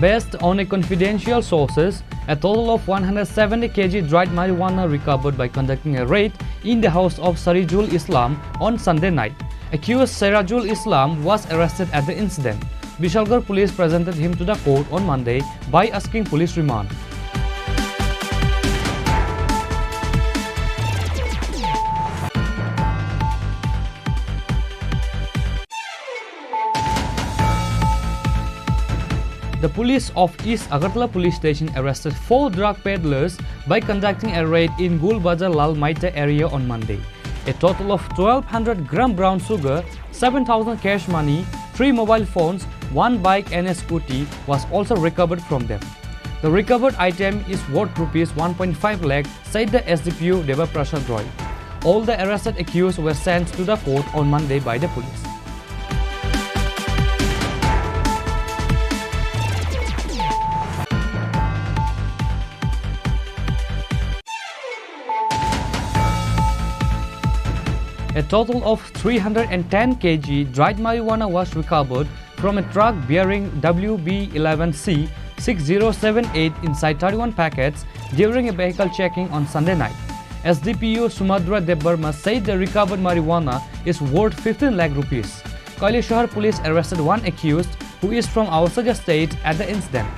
Based on a confidential sources, a total of one hundred seventy K G dried marijuana recovered by conducting a raid in the house of Sarijul Islam on Sunday night. Accused Sairajul Islam was arrested at the incident. Bishalgarh police presented him to the court on Monday by asking police remand. The police of East Agartala Police Station arrested four drug peddlers by conducting a raid in Gul Bazar Lal Maita area on Monday. A total of twelve hundred gram brown sugar, seven thousand cash money, three mobile phones, one bike and a scooty was also recovered from them. The recovered item is worth rupees one point five lakh, said the S D P O Deva Prasad Roy. All the arrested accused were sent to the court on Monday by the police. A total of three hundred and ten K G dried marijuana was recovered from a truck bearing W B eleven C six zero seven eight inside thirty-one packets during a vehicle checking on Sunday night. S D P O Sumadra Debbarma said the recovered marijuana is worth fifteen lakh rupees. Kailashahar police arrested one accused who is from Awasaga state at the incident.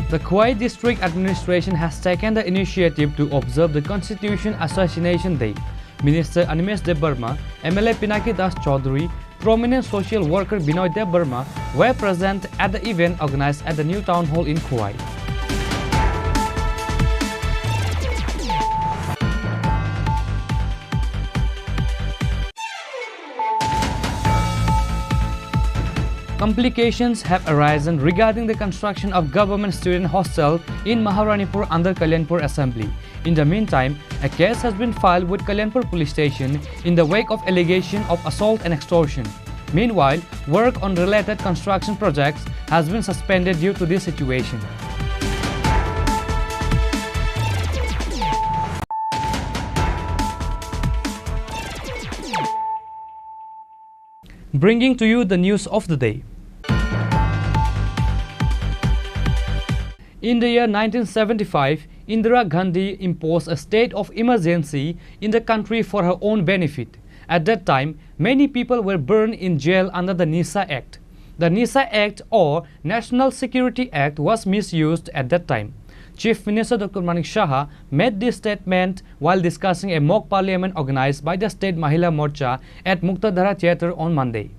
The Khowai District Administration has taken the initiative to observe the Constitution Assassination Day. Minister Animesh Debbarma, M L A Pinaki Das Chaudhary, prominent social worker Binoy Debbarma were present at the event organized at the new town hall in Khowai. Complications have arisen regarding the construction of government student hostel in Maharanipur under Kalyanpur Assembly. In the meantime, a case has been filed with Kalyanpur Police Station in the wake of allegation of assault and extortion. Meanwhile, work on related construction projects has been suspended due to this situation. Bringing to you the news of the day. In the year nineteen seventy-five, Indira Gandhi imposed a state of emergency in the country for her own benefit. At that time, many people were burned in jail under the NISA Act. The NISA Act, or National Security Act, was misused at that time. Chief Minister Doctor Manik Saha made this statement while discussing a mock parliament organized by the State Mahila Morcha at Muktadhara Theatre on Monday.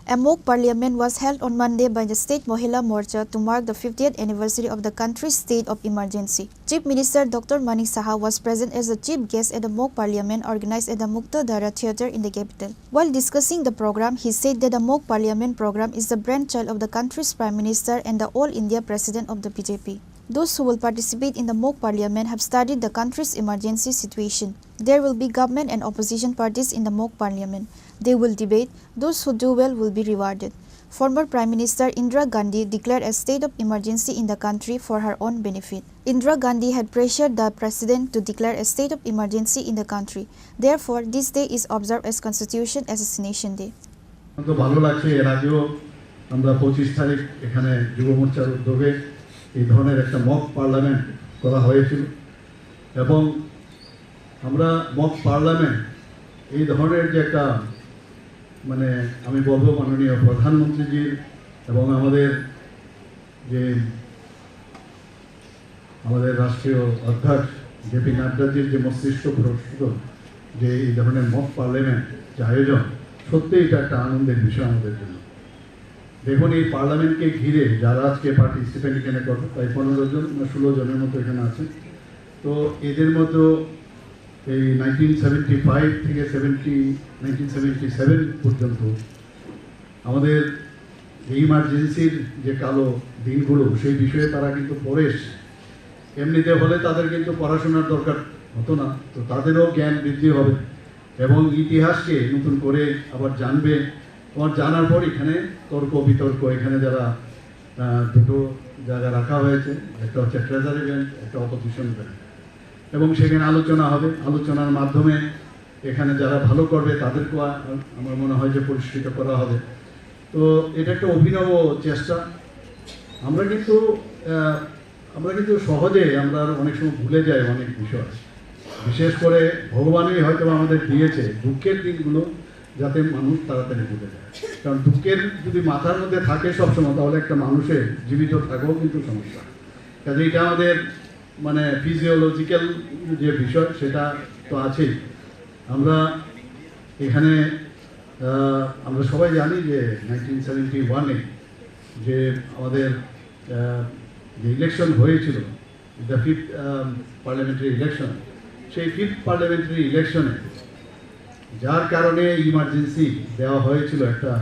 A mock parliament was held on Monday by the State Mahila Morcha to mark the fiftieth anniversary of the country's state of emergency. Chief Minister Doctor Manik Saha was present as the chief guest at the mock parliament organized at the Muktadhara Theatre in the capital. While discussing the program, he said that the mock parliament program is the brainchild of the country's Prime Minister and the All India President of the B J P. Those who will participate in the mock parliament have studied the country's emergency situation. There will be government and opposition parties in the mock parliament. They will debate. Those who do well will be rewarded. Former Prime Minister Indira Gandhi declared a state of emergency in the country for her own benefit. Indira Gandhi had pressured the president to declare a state of emergency in the country. Therefore, this day is observed as Constitution Assassination Day. তো ভালো লাগছে, এর আগেও আমরা পঁচিশ তারিখ এখানে যুব মোর্চার উদ্যোগে এই ধরনের একটা মক পার্লামেন্ট করা হয়েছিল এবং আমরা মক পার্লামেন্ট এই ধরনের যে একটা, মানে, আমি বলবো মাননীয় প্রধানমন্ত্রীজির এবং আমাদের যে আমাদের রাষ্ট্রীয় অধ্যক্ষ জেপি নাড্ডাজির যে মস্তিষ্ক প্রসূত যে এই ধরনের মক পার্লামেন্ট যে আয়োজন, সত্যি এটা একটা আনন্দের বিষয় আমাদের জন্য। দেখুন, এই পার্লামেন্টকে ঘিরে যারা আজকে পার্টিসিপেন্ট এখানে করবে, প্রায় পনেরো জন না ষোলো জনের মতো এখানে আছে। তো এদের মধ্যে এই নাইনটিন সেভেন্টি ফাইভ থেকে সেভেন্টি, নাইনটিন সেভেন্টি সেভেন পর্যন্ত আমাদের এই ইমার্জেন্সির যে কালো দিনগুলো, সেই বিষয়ে তারা কিন্তু পড়ে এসছে। এমনিতে হলে তাদের কিন্তু পড়াশোনার দরকার হতো না, তো তাদেরও জ্ঞান বৃদ্ধি হবে এবং ইতিহাসকে নতুন করে আবার জানবে। আবার জানার পর এখানে তর্ক বিতর্ক, এখানে যারা, আহ, দুটো জায়গা রাখা হয়েছে, একটা হচ্ছে ট্রেজারি বেঞ্চ, একটা অপোজিশন বেঞ্চ, এবং সেখানে আলোচনা হবে। আলোচনার মাধ্যমে এখানে যারা ভালো করবে তাদেরকেও আ-, আমার মনে হয় যে পুরস্কৃত করা হবে। তো এটা একটা অভিনব চেষ্টা। আমরা কিন্তু, আহ, আমরা কিন্তু সহজে আমরা অনেক সময় ভুলে যাই অনেক বিষয়। বিশেষ করে ভগবানই হয়তো আমাদের দিয়েছে দুঃখের দিনগুলো যাতে মানুষ তাড়াতাড়ি ভুলে যায়। কারণ দুঃখের যদি মাথার মধ্যে থাকে সবসময়, তাহলে একটা মানুষের জীবিত থাকাও কিন্তু সমস্যা। কাজে এটা আমাদের মানে ফিজিওলজিক্যাল যে বিষয়, সেটা তো আছেই। আমরা এখানে, আহ, আমরা সবাই জানি যে নাইনটিন সেভেন্টি ওয়ানে যে আমাদের, আহ, যে ইলেকশন হয়েছিল, দ্য ফিফথ পার্লামেন্টারি ইলেকশন, সেই ফিফথ পার্লামেন্টারি ইলেকশনে যার কারণে ইমার্জেন্সি দেওয়া হয়েছিল একটা,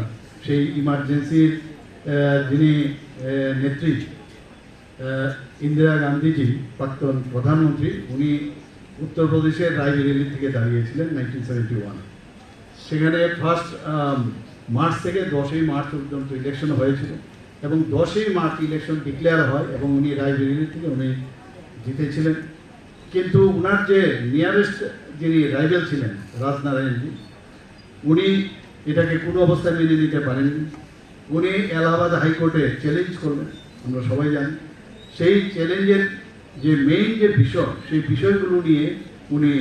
সেই ইমার্জেন্সির, আহ, যিনি, আহ, নেত্রী, আহ, ইন্দিরা গান্ধীজি, প্রাক্তন প্রধানমন্ত্রী, উনি উত্তরপ্রদেশের রায়বেরেলি থেকে দাঁড়িয়েছিলেন নাইনটিন সেভেন্টি ওয়ান। সেখানে ফার্স্ট, আম, মার্চ থেকে দশই মার্চ পর্যন্ত ইলেকশন হয়েছিল এবং দশই মার্চ ইলেকশন ডিক্লেয়ার হয় এবং উনি রায়বেরেলি থেকে উনি জিতেছিলেন। কিন্তু উনার যে নিয়ারেস্ট যিনি রাইভেল ছিলেন, রাজনারায়ণজি, উনি এটাকে কোনো অবস্থায় মেনে নিতে পারেননি। উনি এলাহাবাদ হাইকোর্টে চ্যালেঞ্জ করলেন, আমরা সবাই জানি। সেই চ্যালেঞ্জের যে মেইন যে বিষয়, সেই বিষয়গুলো নিয়ে উনি,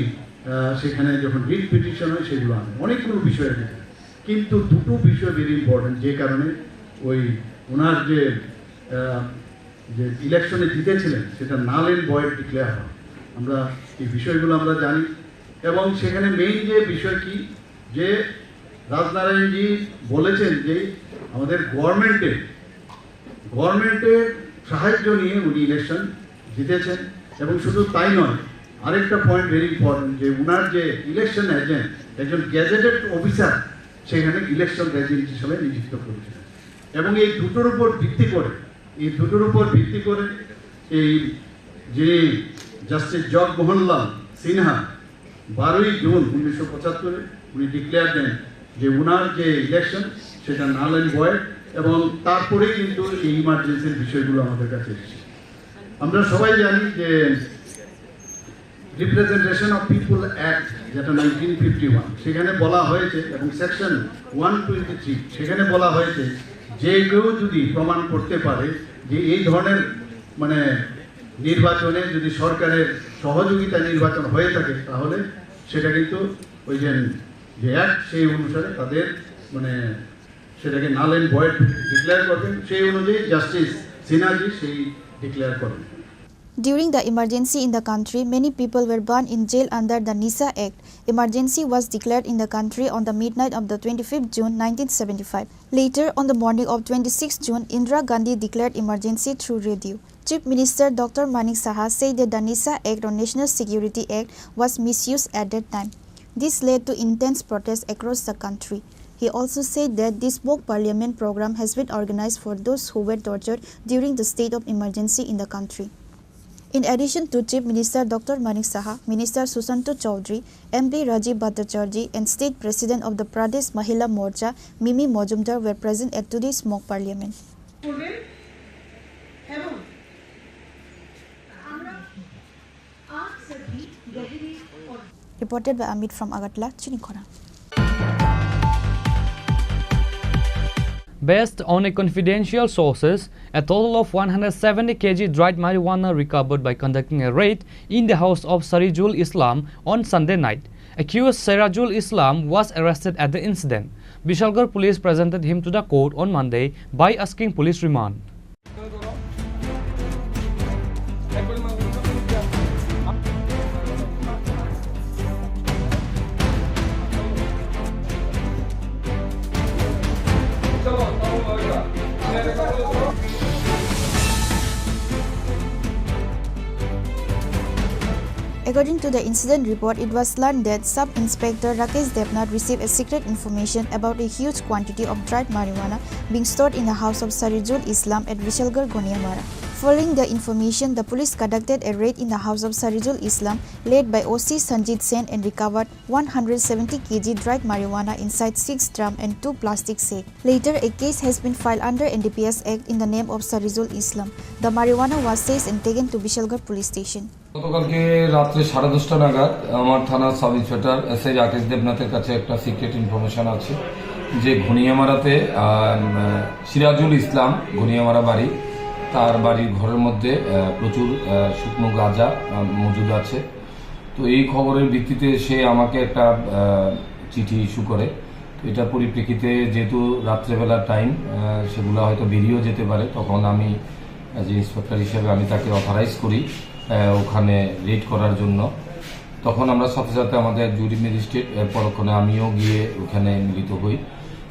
আহ, সেখানে যখন রিট পিটিশন হয়, সেগুলো আনেন, অনেকগুলো বিষয়ের ভিতরে। কিন্তু দুটো বিষয় ভেরি ইম্পর্টেন্ট, যে কারণে ওই ওনার যে, আহ, যে ইলেকশনে জিতেছিলেন, সেটা নাল অ্যান্ড ভয়েড ডিক্লেয়ার হয়। আমরা এই বিষয়গুলো আমরা জানি। এবং সেখানে মেইন যে বিষয় কি, যে রাজনারায়ণজি বলেছেন যে আমাদের গভর্নমেন্টে, গভর্নমেন্টের সাহায্য নিয়ে উনি ইলেকশন জিতেছেন। এবং শুধু তাই নয়, আরেকটা পয়েন্ট ভেরি ইম্পর্টেন্ট, যে উনার যে ইলেকশন এজেন্ট, একজন গেজেটেড অফিসার সেখানে ইলেকশন এজেন্ট হিসেবে নিযুক্ত করেছিলেন। এবং এই দুটোর উপর ভিত্তি করে এই দুটোর উপর ভিত্তি করে এই যিনি জাস্টিস জগমোহনলাল সিনহা বারোই জুন উনিশশো পঁচাত্তরে উনি ডিক্লেয়ার দেন যে ওনার যে ইলেকশন সেটা নাল অ্যান্ড ভয়েড, এবং তারপরেই কিন্তু এই ইমার্জেন্সির বিষয়গুলো আমাদের কাছে এসেছে। আমরা সবাই জানি যে রিপ্রেজেন্টেশন অফ পিপল অ্যাক্ট, যেটা নাইনটিন ফিফটি ওয়ান, সেখানে বলা হয়েছে, এবং সেকশন ওয়ান টোয়েন্টি থ্রি, সেখানে বলা হয়েছে যে কেউ যদি প্রমাণ করতে পারে যে এই ধরনের মানে নির্বাচনে যদি সরকারের সহযোগিতা নির্বাচন হয়ে থাকে, তাহলে সেটা কিন্তু ওই যে যে অ্যাক্ট, সেই অনুসারে তাদের মানে সেটাকে নাল অ্যান্ড ভয়েড ডিক্লেয়ার করবেন। সেই অনুযায়ী জাস্টিস সিনহাজি সেই ডিক্লেয়ার করেন। During the emergency in the country, many people were burned in jail under the NISA Act. Emergency was declared in the country on the midnight of the twenty-fifth June nineteen seventy-five. Later, on the morning of twenty-sixth June, Indira Gandhi declared emergency through radio. Chief Minister Doctor Manik Saha said that the NISA Act or National Security Act was misused at that time. This led to intense protests across the country. He also said that this mock parliament program has been organized for those who were tortured during the state of emergency in the country. In addition to Chief Minister Doctor Manik Saha, Minister Sushanta Chowdhury, M P Rajiv Bhattacharjee and State President of the Pradesh Mahila Morcha Mimi Majumdar were present at today's mock parliament. করবেন এবং আমরা আপ সভি গভীরে Reported by Amit from Agartala, Chinikhona. Based on a confidential sources, a total of one hundred seventy kilograms dried marijuana recovered by conducting a raid in the house of Sarijul Islam on Sunday night. Accused Sarijul Islam was arrested at the incident. Bishalgarh police presented him to the court on Monday by asking police remand. According to the incident report, it was learned that Sub Inspector Rakesh Debnath received a secret information about a huge quantity of dried marijuana being stored in the house of Sarijul Islam at Vishalgarh Goniamara. Following the information, the police conducted a raid in the house of Sarijul Islam, led by O C Sanjit Sen, and recovered one hundred seventy kilograms dried marijuana inside six drum and two plastic sacks. Later, a case has been filed under N D P S Act in the name of Sarijul Islam. The marijuana was seized and taken to Vishalgarh police station. গতকালকে রাত্রে সাড়ে দশটা নাগাদ আমার থানার sub inspector SI Rakesh দেবনাথের কাছে একটা সিক্রেট ইনফরমেশন আছে যে ঘনিয়ামারাতে আম, সিরাজুল ইসলাম, ঘনিয়ামারা বাড়ি, তার বাড়ির ঘরের মধ্যে আহ, প্রচুর আহ, শুকনো গাঁজা আহ, মজুদ আছে। তো এই খবরের ভিত্তিতে সে আমাকে একটা আহ, চিঠি ইস্যু করে। তো এটার পরিপ্রেক্ষিতে যেহেতু রাত্রেবেলার টাইম, সেগুলো হয়তো বেরিয়েও যেতে পারে, তখন আমি অ্যাজ এ ইন্সপেক্টর হিসেবে আমি তাকে অথরাইজ করি আহ, ওখানে রেড করার জন্য। তখন আমরা সাথে সাথে আমাদের জুরি ম্যাজিস্ট্রেট, এর পরক্ষণে আমিও গিয়ে ওখানে মিলিত হই।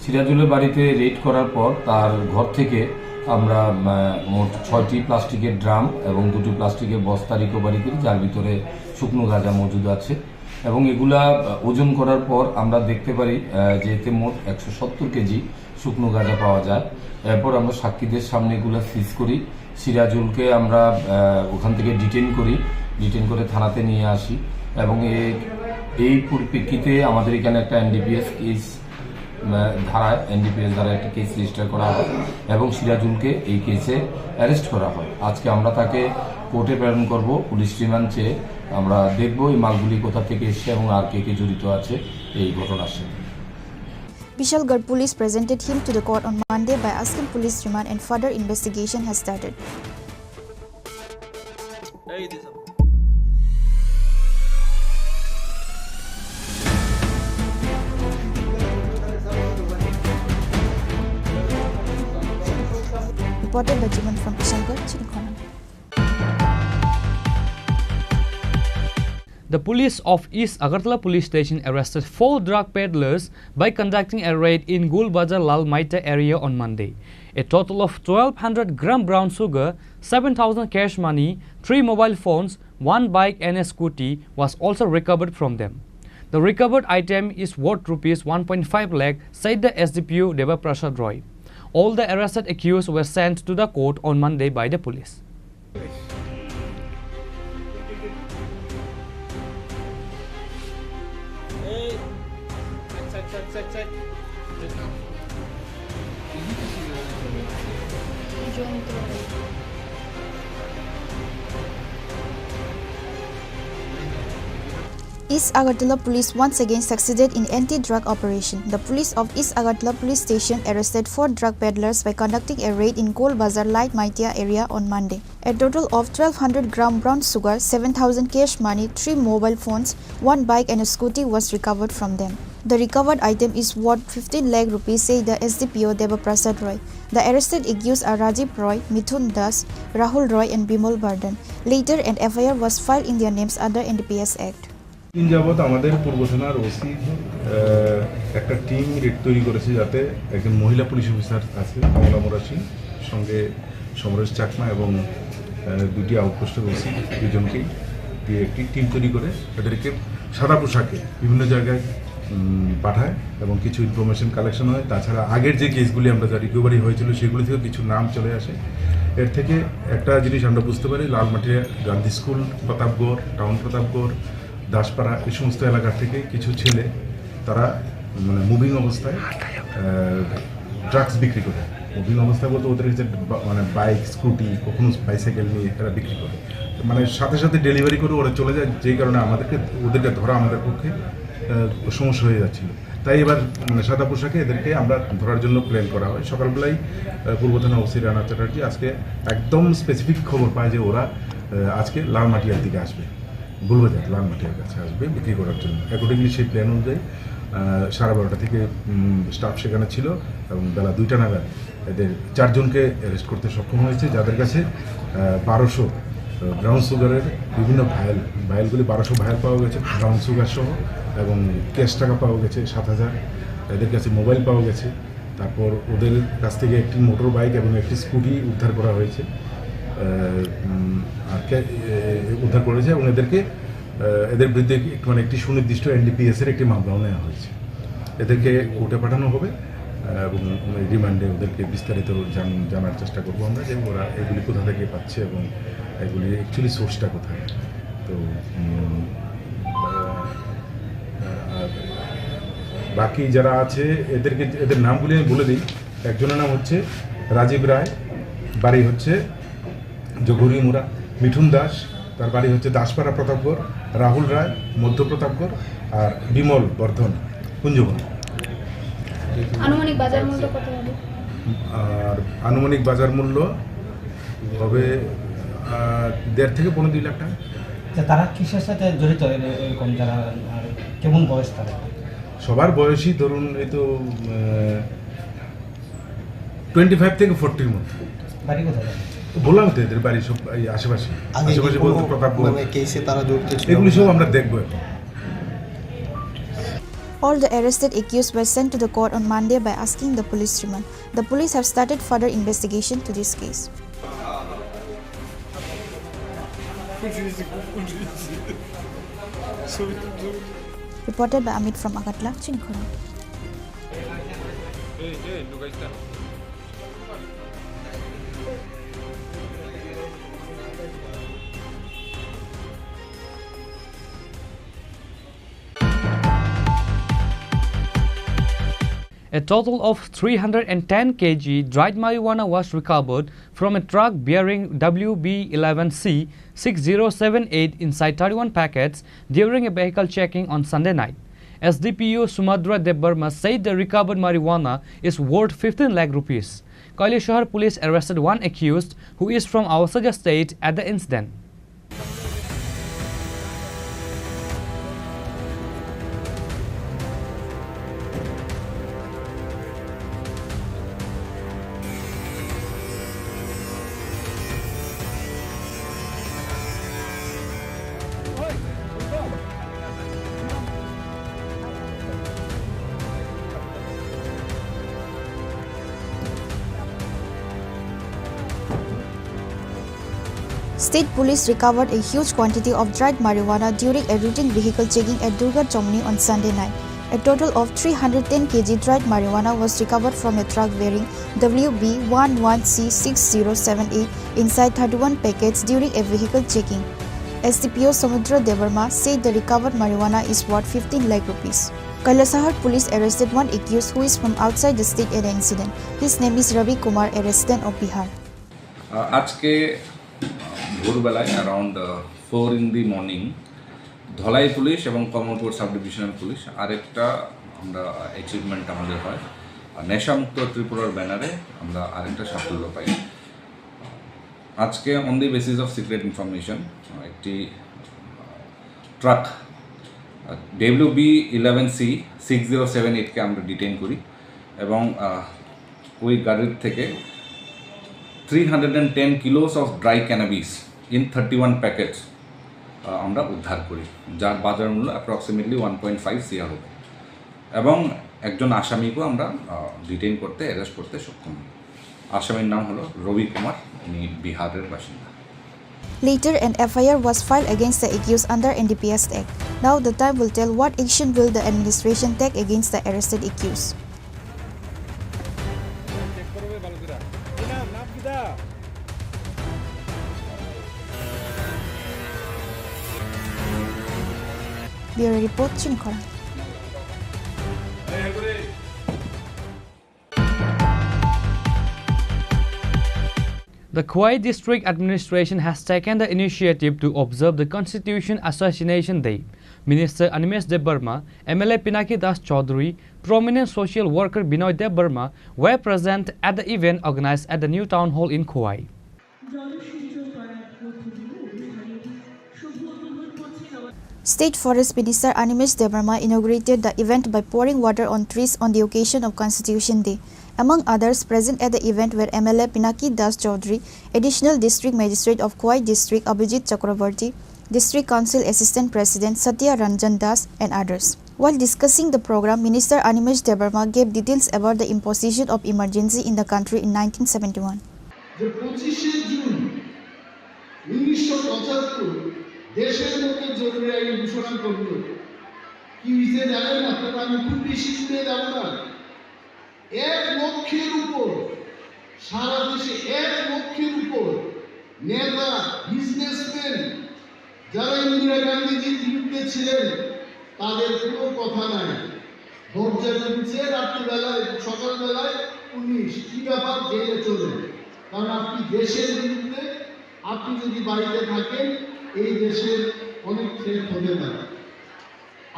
সিরাজুলের বাড়িতে রেড করার পর তার ঘর থেকে আমরা আহ, মোট ছয়টি প্লাস্টিকের ড্রাম এবং দুটি প্লাস্টিকের বস্তা রিকভারি করি, যার ভিতরে শুকনো গাঁজা মজুদ আছে। এবং এগুলা আহ, ওজন করার পর আমরা দেখতে পারি আহ, যে এতে মোট একশো সত্তর কেজি শুকনো গাঁজা পাওয়া যায়। এরপর আমরা সাক্ষীদের সামনে এগুলা সিজ করি। সিরাজুলকে আমরা আহ, ওখান থেকে ডিটেইন করি, ডিটেইন করে থানাতে নিয়ে আসি। এবং এ- এই পরিপ্রেক্ষিতে আমাদের এখানে একটা এনডিপিএস কেস ধারায়, এনডিপিএস ধারায় একটা কেস রেজিস্টার করা হয় এবং সিরাজুলকে এই কেসে অ্যারেস্ট করা হয়। আজকে আমরা তাকে কোর্টে প্রেরণ করব পুলিশ রিমান্ড চেয়ে। আমরা দেখব এই মালগুলি কোথা থেকে এসছে এবং আর কে কে জড়িত আছে এই ঘটনার সাথে। Vishalgarh police presented him to the court on Monday by asking police remand and further investigation has started. Reported by Jiman from Vishalgarh, Chinikhona. The police of East Agartala Police Station arrested four drug peddlers by conducting a raid in Gul Bazar Lal Maita area on Monday. A total of twelve hundred gram brown sugar, seven thousand cash money, three mobile phones, one bike and a scooty was also recovered from them. The recovered item is worth rupees one point five lakh, said the S D P O Deva Prasad Roy. All the arrested accused were sent to the court on Monday by the police. East Agartala police once again succeeded in anti-drug operation. The police of East Agartala police station arrested four drug peddlers by conducting a raid in Gol Bazar Light Maitia area on Monday. A total of twelve hundred gram brown sugar, seven thousand cash money, three mobile phones, one bike and a scooty was recovered from them. The recovered item is worth fifteen lakh rupees, said the S D P O Deva Prasad Roy. The arrested accused are Rajiv Roy, Mithun Das, Rahul Roy and Bimal Bardhan. Later, an F I R was filed in their names under N D P S Act. দিন যাবত আমাদের পূর্ব থানার ওসি একটা team red তৈরি করেছে, যাতে একজন মহিলা পুলিশ অফিসার আছে কমলা মোরাসি, সঙ্গে সমরেশ চাকমা এবং আহ, দুটি আউটপোস্টের ওসি দুজনকেই দিয়ে একটি টিম তৈরি করে তাদেরকে সাদা পোশাকে বিভিন্ন জায়গায় উম, পাঠায় এবং কিছু ইনফরমেশন কালেকশন হয়। তাছাড়া আগের যে কেসগুলি আমরা যা রিকভারি হয়েছিল, সেগুলি থেকে কিছু নাম চলে আসে। এর থেকে একটা জিনিস আমরা বুঝতে পারি, লালমাটিয়া, গান্ধী স্কুল, প্রতাপগড়, টাউন প্রতাপগড়, দাসপাড়া, এই সমস্ত এলাকা থেকে কিছু ছেলে তারা মানে মুভিং অবস্থায় ড্রাগস বিক্রি করে। মুভিং অবস্থায় বলতে ওদের কাছে বা- মানে বাইক, স্কুটি, কখনো বাইসাইকেল নিয়ে তারা বিক্রি করে। মানে সাথে সাথে ডেলিভারি করে ওরা চলে যায়, যেই কারণে আমাদেরকে, ওদেরকে ধরা আমাদের পক্ষে আহ, সমস্যা হয়ে যাচ্ছিল। তাই এবার মানে সাদা পোশাকে এদেরকে আমরা ধরার জন্য প্ল্যান করা হয়। সকালবেলায় আহ, পূর্ব থানা ওসি রানা চ্যাটার্জি আজকে একদম স্পেসিফিক খবর পায় যে ওরা আহ, আজকে লালমাটিয়ার দিকে আসবে, গুলবাজার লালমাটিয়ার কাছে আসবে বিক্রি করার জন্য। অ্যাকর্ডিংলি সেই প্ল্যান অনুযায়ী আহ, সাড়ে বারোটা থেকে উম, স্টাফ সেখানে ছিল এবং বেলা দুইটা নাগাদ এদের চারজনকে অ্যারেস্ট করতে সক্ষম হয়েছে, যাদের কাছে আহ, বারোশো ব্রাউন সুগারের বিভিন্ন ভায়েল, ভায়েলগুলি বারোশো ভায়েল পাওয়া গেছে ব্রাউন সুগার সহ, এবং ক্যাশ টাকা পাওয়া গেছে সাত হাজার। এদের কাছে মোবাইল পাওয়া গেছে। তারপর ওদের কাছ থেকে একটি মোটর বাইক এবং একটি স্কুটি উদ্ধার করা হয়েছে। আহ, উম, আর ক্যা- এ- উদ্ধার করেছে এবং এদেরকে আহ, এদের বিরুদ্ধে একটি- মানে একটি সুনির্দিষ্ট এনডিপিএস এর একটি মামলাও নেওয়া হয়েছে। এদেরকে কোর্টে পাঠানো হবে, আহ, এবং রিমান্ডে ওদেরকে বিস্তারিত জান- জানার চেষ্টা করবো আমরা যে ওরা এগুলি কোথা থেকে পাচ্ছে এবং এগুলি অ্যাকচুয়ালি সোর্সটা কোথায়। তো উম, আহ, আর বাকি যারা আছে এদেরকে, এদের নামগুলি আমি বলে দিই। একজনের নাম হচ্ছে রাজীব রায়, বাড়ি হচ্ছে জগুরিমুড়া, মিঠুন দাস, তার বাড়ি হচ্ছে দাসপাড়া প্রতাপগড়, রাহুল রায়, মধ্য প্রতাপগড়, আর বিমল বর্ধন, কুঞ্জবন। আনুমানিক বাজার মূল্য কত হবে? আর আনুমানিক বাজার মূল্য হবে আহ, দেড় থেকে পৌনে দুই লাখ টাকা। তা তারা কিসের সাথে জড়িত এর-, এরকম যারা, আর কেমন বয়স তারা? সবার বয়সই ধরুন এই তো টোয়েন্টি ফাইভ থেকে ফোরটির মধ্যে। বাড়ি কোথায়? বললাম তো এদের বাড়ি সব এই আশেপাশে। আগে কি আশেপাশে কোনো বলতে প্রতাপগড়। মানে কেসে তারা জড়িত ছিল? এগুলি সব আমরা দেখবো এখন। All the arrested accused were sent to the court on Monday by asking the police remand. The police have started further investigation to this case. Reported by Amit from Agartala, Chinikhorang. A total of three hundred and ten K G dried marijuana was recovered from a truck bearing W B eleven C six zero seven eight inside thirty-one packets during a vehicle checking on Sunday night. S D P O Sumadra Debbarma said the recovered marijuana is worth fifteen lakh rupees. Kailashahar police arrested one accused who is from Awasajia state at the incident. State police recovered a huge quantity of dried marijuana during a routine vehicle checking at Durga Chomni on Sunday night. A total of three hundred ten K G dried marijuana was recovered from a truck bearing W B one one C six zero seven eight inside thirty-one packets during a vehicle checking. S D P O Samudra Debbarma said the recovered marijuana is worth fifteen lakh rupees. Kailasahar police arrested one accused who is from outside the state at the incident. His name is Ravi Kumar, a resident of Bihar. আহ, আজকে, আহ, ভোরবেলায় around, uh, four in the morning Dhalai police এবং Kamalpur sub divisional police আরেকটা আমরা অ্যাচিভমেন্ট আমাদের হয়। আর নেশামুক্ত ত্রিপুরার ব্যানারে আমরা আরেকটা সাফল্য পাই। আজকে on the basis of secret information, আহ, একটি, আহ, ট্রাক, আহ, W B eleven C six zero seven eight কে আমরা ডিটেইন করি এবং, আহ, ওই গাড়ির থেকে three hundred and ten kilos of dry cannabis in thirty-one packets, আহ, আমরা উদ্ধার করি, যার বাজার মূল্য approximately one point five CR হবে এবং একজন আসামিকেও আমরা, আহ, ডিটেইন করতে, অ্যারেস্ট করতে সক্ষম হই। আসামির নাম হলো রবি কুমার, উনি বিহারের বাসিন্দা। Later, an F I R was filed against the accused under N D P S Act. Now, the time will tell what action will the administration take against the arrested accused. Bureau Report, Chini Khorang. The Khowai District Administration has taken the initiative to observe the Constitution Assassination Day. Minister Animesh Debbarma, M L A Pinaki Das Chaudhary, prominent social worker Binoy Debbarma were present at the event organized at the new town hall in Khowai. State Forest Minister Animesh Debbarma inaugurated the event by pouring water on trees on the occasion of Constitution Day. Among others present at the event were M L A Pinaki Das Chaudhary, Additional District Magistrate of Khowai District Abhijit Chakraborty, District Council Assistant President Satya Ranjan Das, and others. While discussing the program, Minister Animesh Debbarma gave details about the imposition of emergency in the country in nineteen seventy-one. যে পঁচিশে জুন উনিশশো পঁচাত্তর দেশের মধ্যে জরুরি আইন ঘোষণা করল। কি হয়েছে জানেন আপনারা? আমি খুব বেশি দূরে যাব না। এক লক্ষের উপর, সারা দেশে এক লক্ষের উপর নেতা, বিজনেসম্যান, যারা ইন্দিরা গান্ধীজির বিরুদ্ধে ছিলেন, তাদের কোনো কথা নাই। দরজা খুলছে রাত্রিবেলায়, সকালবেলায় পুলিশ, কি ব্যাপার, জেলে চলে। কারণ আপনি দেশের বিরুদ্ধে, আপনি যদি বাড়িতে থাকেন, এই দেশের অনেক থ্রেট হতে পারে।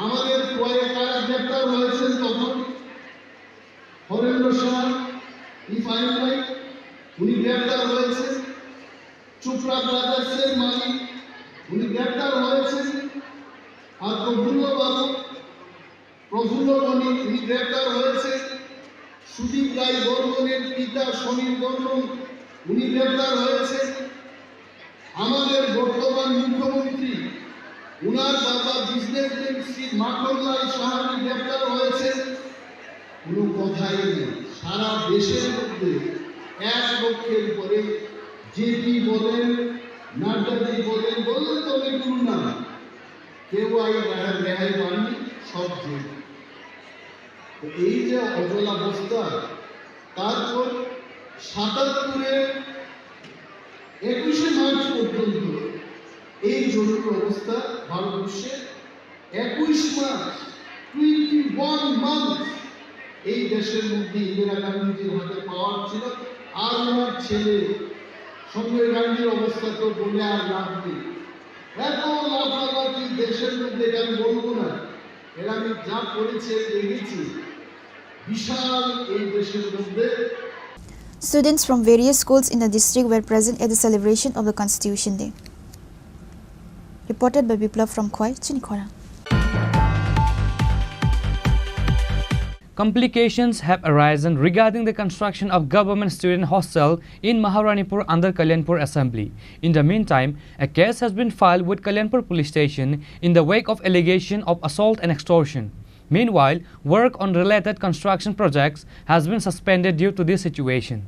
আমাদের খোয়াইয়ে কারা গ্রেপ্তার হয়েছেন তখন? হরেন্দ্র সাহা, ইফাইল ভাই, উনি গ্রেপ্তার হয়েছেন। চোপড়া ব্রাদার্সের মালিক, উনি গ্রেপ্তার হয়েছেন। আর প্রফুল্ল বাবু, প্রফুল্ল বণিক, উনি গ্রেপ্তার হয়েছেন। সুদীপ রায় বর্মনের পিতা সমীর বর্মন, উনি গ্রেপ্তার হয়েছেন। আমাদের বর্তমান মুখ্যমন্ত্রী, উনার বাবা বিজনেসম্যান শ্রী মাখনলাল সাহানি গ্রেপ্তার হয়েছেন। কোনো কথাই নেই। সারা দেশের মধ্যে এক লক্ষের উপরে জেপি বলেন, নাড্ডাজি বলেন, বললেন তো অনেকগুলো নাম, কেউ আই রেহাই, রেহাই পাননি, সব জেল। তো এই যে অচলাবস্থা, তারপর সাতাত্তরের একুশে মার্চ পর্যন্ত এই জরুরি অবস্থা ভারতবর্ষে একুশ মাস, টোয়েন্টি ওয়ান মান্থস এই দেশের মধ্যে ইন্দিরা গান্ধীজির হাতে পাওয়ার ছিল। আর ওনার ছেলে সঞ্জয় গান্ধীর অবস্থা তো বলে আর লাভ নেই। এত লাফালাফি দেশের মধ্যে, এটা আমি বলবো না, এরা আমি যা করেছে দেখেছি বিশাল এই দেশের মধ্যে। Students from various schools in the district were present at the celebration of the Constitution Day. Reported by Biplab from Khowai, Chini Khorang. Complications have arisen regarding the construction of government student hostel in Maharanipur under Kalyanpur Assembly. In the meantime, a case has been filed with Kalyanpur Police Station in the wake of allegation of assault and extortion. Meanwhile, work on related construction projects has been suspended due to this situation.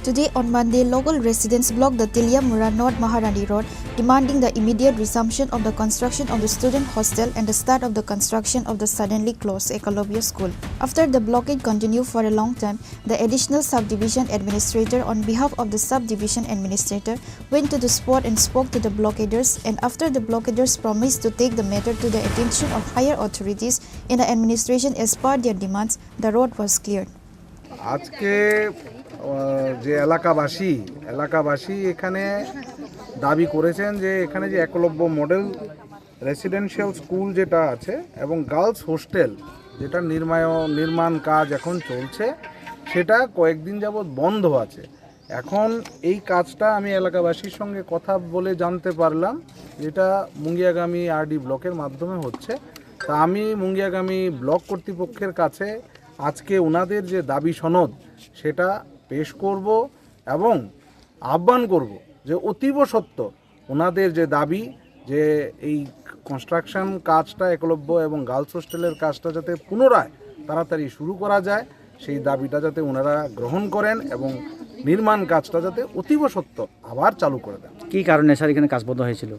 Today on Monday, local residents blocked the Teliamura North Maharani Road, demanding the immediate resumption of the construction of the student hostel and the start of the construction of the suddenly closed Eklavya School. After the blockade continued for a long time, the additional subdivision administrator, on behalf of the subdivision administrator, went to the spot and spoke to the blockaders, and after the blockaders promised to take the matter to the attention of higher authorities in the administration as per their demands, the road was cleared. আজকে আহ, যে এলাকাবাসী এলাকাবাসী এখানে দাবি করেছেন যে এখানে যে একলব্য মডেল রেসিডেন্সিয়াল স্কুল যেটা আছে এবং গার্লস হোস্টেল যেটা নির্মায় নির্মাণ কাজ এখন চলছে, সেটা কয়েকদিন যাবৎ বন্ধ আছে। এখন এই কাজটা আমি এলাকাবাসীর সঙ্গে কথা বলে জানতে পারলাম, যেটা মুঙ্গিয়াগামী আরডি ব্লকের মাধ্যমে হচ্ছে। তা আমি মুঙ্গিয়াগামী ব্লক কর্তৃপক্ষের কাছে আজকে ওনাদের যে দাবি সনদ, সেটা পেশ করব এবং আহ্বান করব যে অতীব সত্বর ওনাদের যে দাবি যে এই কনস্ট্রাকশন কাজটা একলব্য এবং গার্লস হোস্টেলের কাজটা যাতে পুনরায় তাড়াতাড়ি শুরু করা যায়, সেই দাবিটা যাতে ওনারা গ্রহণ করেন এবং নির্মাণ কাজটা যাতে অতীব সত্বর আবার চালু করে দেন। কি কারণে স্যার এখানে কাজ বন্ধ হয়েছিল?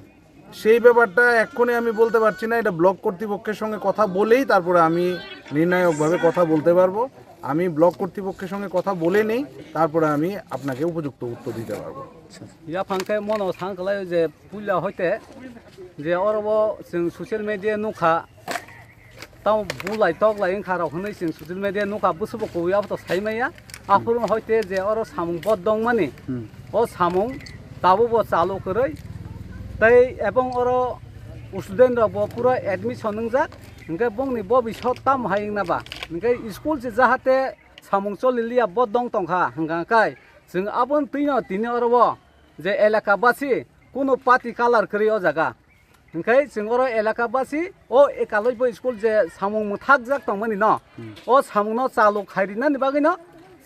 সেই ব্যাপারটা এক্ষুনি আমি বলতে পারছি না, এটা ব্লক কর্তৃপক্ষের সঙ্গে কথা বলেই তারপরে আমি নির্ণায়কভাবে কথা বলতে পারবো। আমি ব্লক কর্তৃপক্ষের সঙ্গে কথা বলে নেই, তারপরে আমি আপনাকে উপযুক্ত উত্তর দিতে পারবো। Yaphang khe mono thang kwlai je puila hoite je oro bo chwng social media nukha, tamo bulai toklai wngkha rok hwnwi chwng social media nukha, bwswkbo kubui abo to sai maya. Aphuru hoite je oro samung bodongmani, Hmm. o samung tabukbo chalu kwrwi. Tei ebong oro student rokbo pura admission wngjak, hwnkhe bongni bobisot tamo hai wngna ba? Hwnkhe school se jahate samung choli liya bodong tongkha, hwnkha kai chwng aboni twino tini oro o je elaka basi kuno party colour kwrwi o jaga. Hwnkhe chwng oro elaka basi o Eklavya school je samung mwthakjak tongmani no, Hmm. o samungno chalu khai rinani bagwino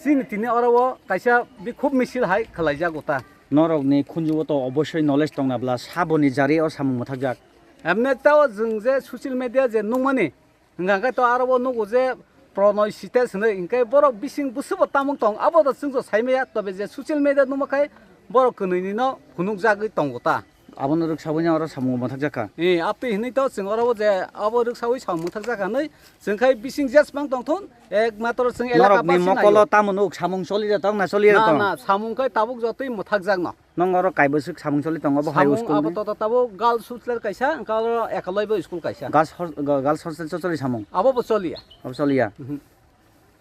chini tini oro o kaisa bikhub misil hai khwlaijago ta. Norokni khunjugo to obosoi knowledge tongna bla saboni jari o samung mwthakjak. Emne tao chwng je social media je nukmani, hwnkha khe to aro bo nugo je Pronoy Site hwnwi, hwnkhe borok bising bwswkbo tamung tong, abo to chwngso sai maya, tobe je social media nukma khai borok kwnwini no phunukjagwi tongo ta. Abono rwksaui no oro samung mwthakjak kha. Eh, aptwi hwnwi to chwng oro bo je abo rwksaui samung mwthakjak kha hwnwi, chwng khai bising jesmang tongthun, ekmatro chwng elaka basi naio. Norokni mokolo tamo nuk samung choli de tong na choli de tong? Na, na, samung khai tabuk jotoi mwthakjak no. Nong oro kaibwswk samung choli tongo bo hai school ni? Samung abo to tabuk girls hostel kaisa, hwnkhe oro Eklavya school kaisa. Girls hos-, ga-, girls hostel cho choli samung? Abo bo choliya. Abo choliya? Mhm.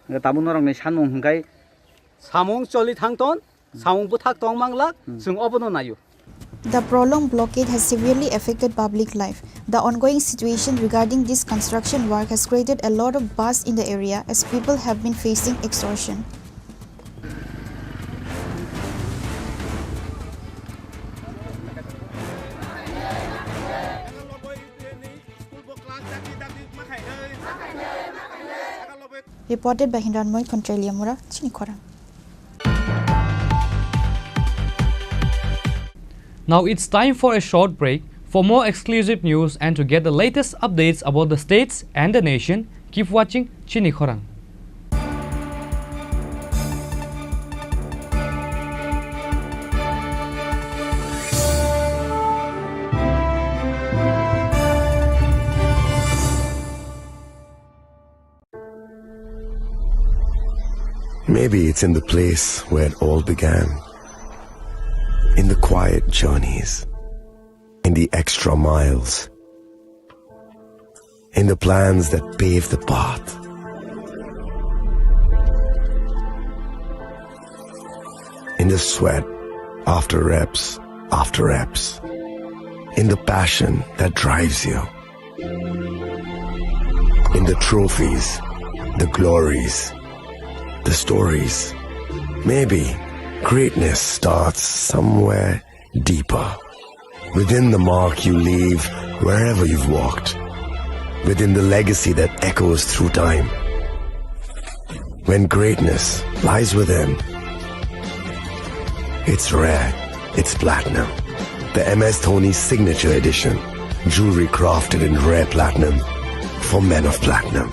Hwnkhe tabuk norokni sanmung hwnkhe? Samung choli thang ton, samung bwthak tong manglak, Hmm. chwng obono naio. The prolonged blockade has severely affected public life. The ongoing situation regarding this construction work has created a lot of buzz in the area as people have been facing extortion. Reported by Hindranmoy Kontrelia Mura, Chini Khorang. Now it's time for a short break. For more exclusive news and to get the latest updates about the states and the nation, keep watching Chini Khorang. Maybe it's in the place where it all began. In the quiet journeys. In the extra miles. In the plans that pave the path. In the sweat after reps after reps. In the passion that drives you. In the trophies, the glories, the stories. Maybe greatness starts somewhere deeper. Within the mark you leave wherever you've walked. Within the legacy that echoes through time. When greatness lies within, it's rare, it's platinum. The M S Dhoni Signature Edition. Jewelry crafted in rare platinum for men of platinum.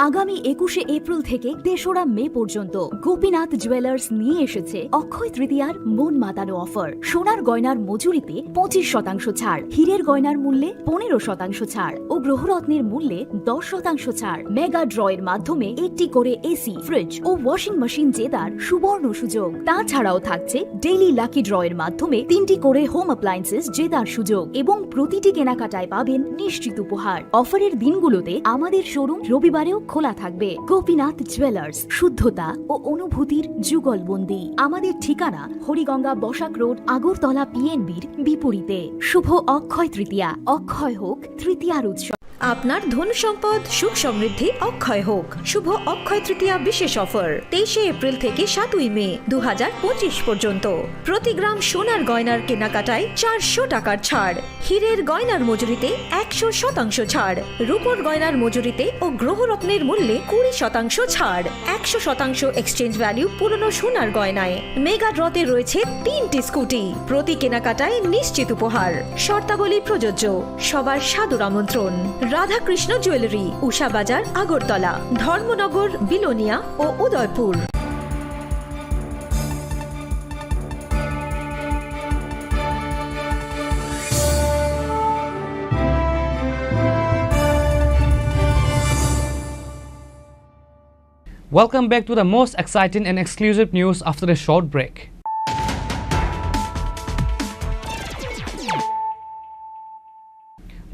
আগামী একুশে এপ্রিল থেকে তেসরা মে পর্যন্ত গোপীনাথ জুয়েলার্স নিয়ে এসেছে অক্ষয় তৃতীয়ার মন মাতানো অফার। সোনার গয়নার মজুরিতে পঁচিশ শতাংশ ছাড়, হীরের গয়নার মূল্যে পনেরো শতাংশ ছাড় ও গ্রহরত্নের মূল্যে দশ শতাংশ ছাড়। মেগা ড্রয়ের মাধ্যমে একটি করে এসি, ফ্রিজ ও ওয়াশিং মেশিন জেতার সুবর্ণ সুযোগ। তাছাড়াও থাকছে ডেইলি লাকি ড্রয়ের মাধ্যমে তিনটি করে হোম অ্যাপ্লায়েন্সেস জেতার সুযোগ এবং প্রতিটি কেনাকাটায় পাবেন নিশ্চিত উপহার। অফারের দিনগুলোতে আমাদের শোরুম রবিবারেও খোলা থাকবে। গোপীনাথ জুয়েলার্স, শুদ্ধতা ও অনুভূতির যুগলবন্দি। আমাদের ঠিকানা হরিগঙ্গা বসাক রোড, আগরতলা পিএনবির বিপরীতে। শুভ অক্ষয় তৃতীয়া, অক্ষয় হোক তৃতীয়ার উৎসব। আপনার ধন সম্পদ সুখ সমৃদ্ধি অক্ষয় হোক। শুভ অক্ষয় তৃতীয়া বিশেষ অফার, তেইশে এপ্রিল থেকে সাতই মে দু হাজার পঁচিশ পর্যন্ত। প্রতি গ্রাম সোনার গয়নার কেনাকাটায় চারশো টাকার ছাড়, হীরের গয়নার মজুরিতে একশো শতাংশ ছাড়, রূপোর গয়নার মজুরিতে ও গ্রহরত্নের মূল্যে কুড়ি শতাংশ ছাড়, একশো শতাংশ এক্সচেঞ্জ ভ্যালু পুরনো সোনার গয়নায়। মেগা ড্রতে রয়েছে তিনটি স্কুটি, প্রতি কেনাকাটায় নিশ্চিত উপহার। শর্তাবলী প্রযোজ্য। সবার সাদর আমন্ত্রণ। রাধাকৃষ্ণ জুয়েলারি, উষা বাজার, আগরতলা, ধর্মনগর, বিলোনিয়া ও Udaipur. Welcome back to the most exciting and exclusive news after a short break.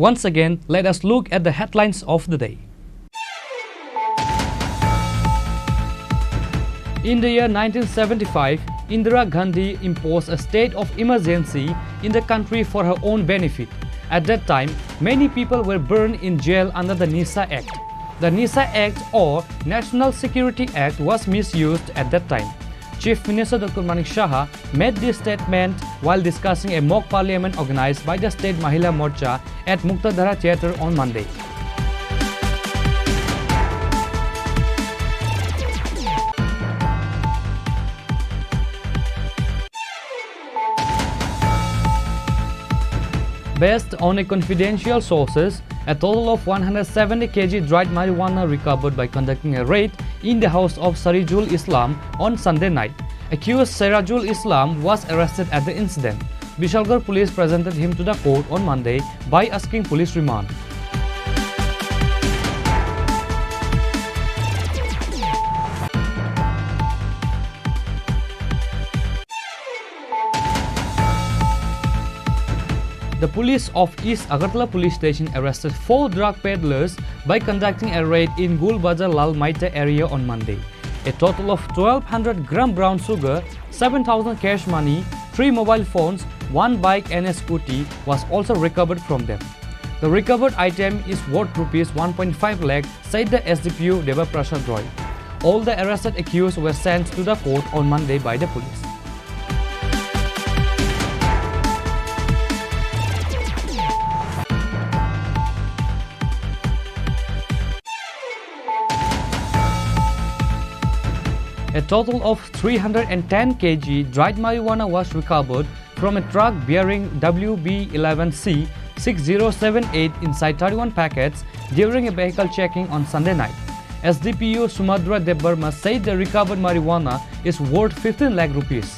Once again, let us look at the headlines of the day. In the year nineteen seventy-five, Indira Gandhi imposed a state of emergency in the country for her own benefit. At that time, many people were burned in jail under the NISA Act. The NISA Act or National Security Act was misused at that time. Chief Minister Doctor Manik Saha made this statement while discussing a mock parliament organized by the State Mahila Morcha at Muktadhara Theatre on Monday. Based on a confidential sources, a total of one hundred seventy K G dried marijuana recovered by conducting a raid in the house of Sarijul Islam on Sunday night. Accused Serajul Islam was arrested at the incident. Bishalgarh police presented him to the court on Monday by asking police remand. The police of East Agartala Police Station arrested four drug peddlers by conducting a raid in Gul Bazar Lal Maita area on Monday. A total of twelve hundred gram brown sugar, seven thousand cash money, three mobile phones, one bike and a scooty was also recovered from them. The recovered item is worth rupees one point five lakh, said the S D P O Deva Prasad Roy. All the arrested accused were sent to the court on Monday by the police. A total of three hundred and ten K G dried marijuana was recovered from a truck bearing W B eleven C six zero seven eight inside thirty-one packets during a vehicle checking on Sunday night. S D P O Sumadra Debbarma said the recovered marijuana is worth fifteen lakh rupees.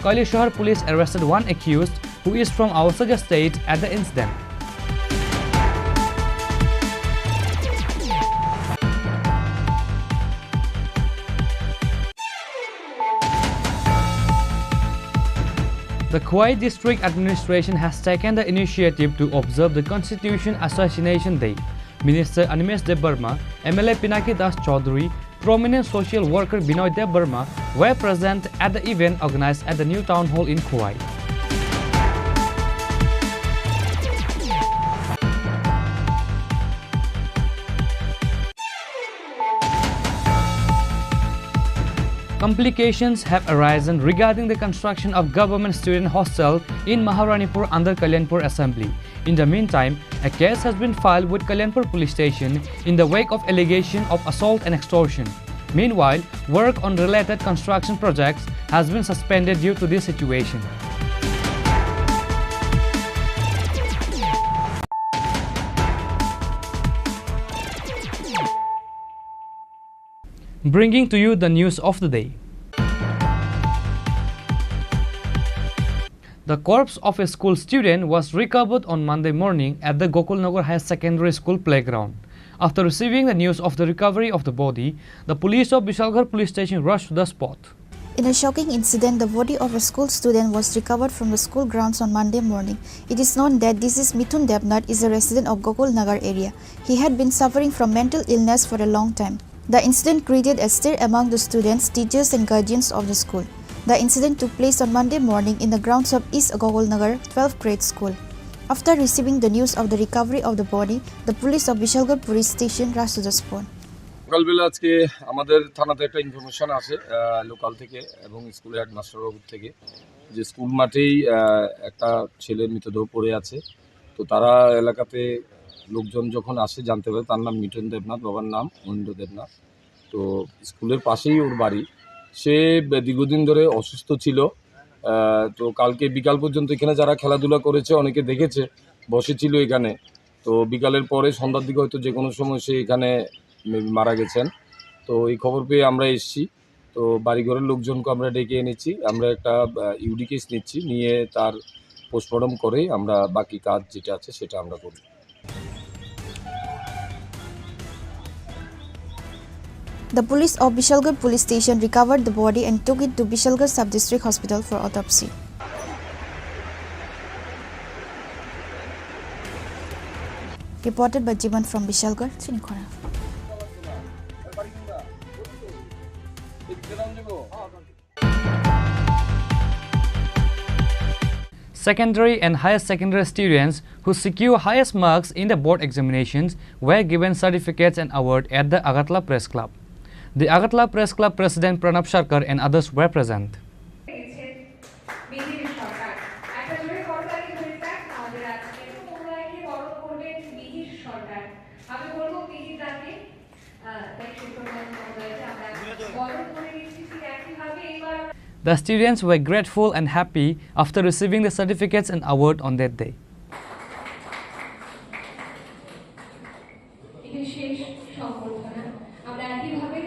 Kailashahar police arrested one accused who is from Awasakha state at the incident. The Khowai District Administration has taken the initiative to observe the Constitution Assassination Day. Minister Animesh Debbarma, M L A Pinaki Das Chaudhary, prominent social worker Binoy Debbarma were present at the event organized at the new town hall in Khowai. Complications have arisen regarding the construction of government student hostel in Maharanipur under Kalyanpur Assembly. In the meantime, a case has been filed with Kalyanpur Police Station in the wake of allegation of assault and extortion. Meanwhile, work on related construction projects has been suspended due to this situation. Bringing to you the news of the day. The corpse of a school student was recovered on Monday morning at the Gokulnagar Higher Secondary School playground. After receiving the news of the recovery of the body, the police of Bishalgarh Police Station rushed to the spot. In a shocking incident, the body of a school student was recovered from the school grounds on Monday morning. It is known that this is Mithun Debnath, is a resident of Gokulnagar area. He had been suffering from mental illness for a long time. The incident created a stir among the students, teachers and guardians of the school. The incident took place on Monday morning in the grounds of East Gokulnagar twelfth grade school. After receiving the news of the recovery of the body, the police of Bishalgarh Police Station rushed to the spot. সকালবেলা আজকে আমাদের থানাতে একটা ইনফরমেশন আসে লোকাল থেকে এবং স্কুলের হেডমাস্টার বাবুর থেকে, যে স্কুল মাঠেই আহ, একটা ছেলের মৃতদেহ পড়ে আছে। তো তারা এলাকাতে লোকজন যখন আসে জানতে পারে তার নাম মিঠুন দেবনাথ, বাবার নাম মহেন্দ্র দেবনাথ। তো স্কুলের পাশেই ওর বাড়ি। সে বে-, দীর্ঘদিন ধরে অসুস্থ ছিল। আহ, তো কালকে বিকাল পর্যন্ত এখানে যারা খেলাধুলা করেছে অনেকে দেখেছে, বসেছিল এখানে। তো বিকালের পরে সন্ধ্যার দিকে হয়তো যে কোনো সময় সে এখানে maybe মারা গেছেন। তো এই খবর পেয়ে আমরা এসছি। তো বাড়িঘরের লোকজনকে আমরা ডেকে এনেছি, আমরা একটা ইউডি কেস নিচ্ছি, নিয়ে তার পোস্টমর্টম করে আমরা বাকি কাজ যেটা আছে সেটা আমরা করব। The police of Bishalgarh Police Station recovered the body and took it to Bishalgarh Sub-District Hospital for autopsy. Reported by Jiban from Bishalgarh, Chinikhora. Secondary and higher secondary students who secure highest marks in the board examinations were given certificates and award at the Agartala Press Club. The Agartala Press Club President Pranab Sarkar and others were present. The students were grateful and happy after receiving the certificates and award on that day. এটি শেষ সংবর্ধনা। আমরা একইভাবে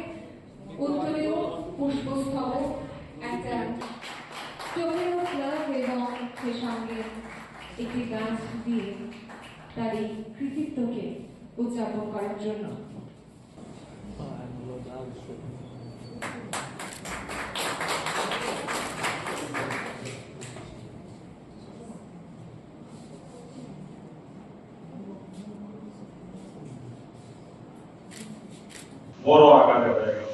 উত্তরীয় পুষ্পস্তবক, একটা token of love এবং সে সঙ্গে একটি গাছ দিয়ে তার এই কৃতিত্বকে উদযাপন করার জন্য। বড় আকারে হয়ে গেল।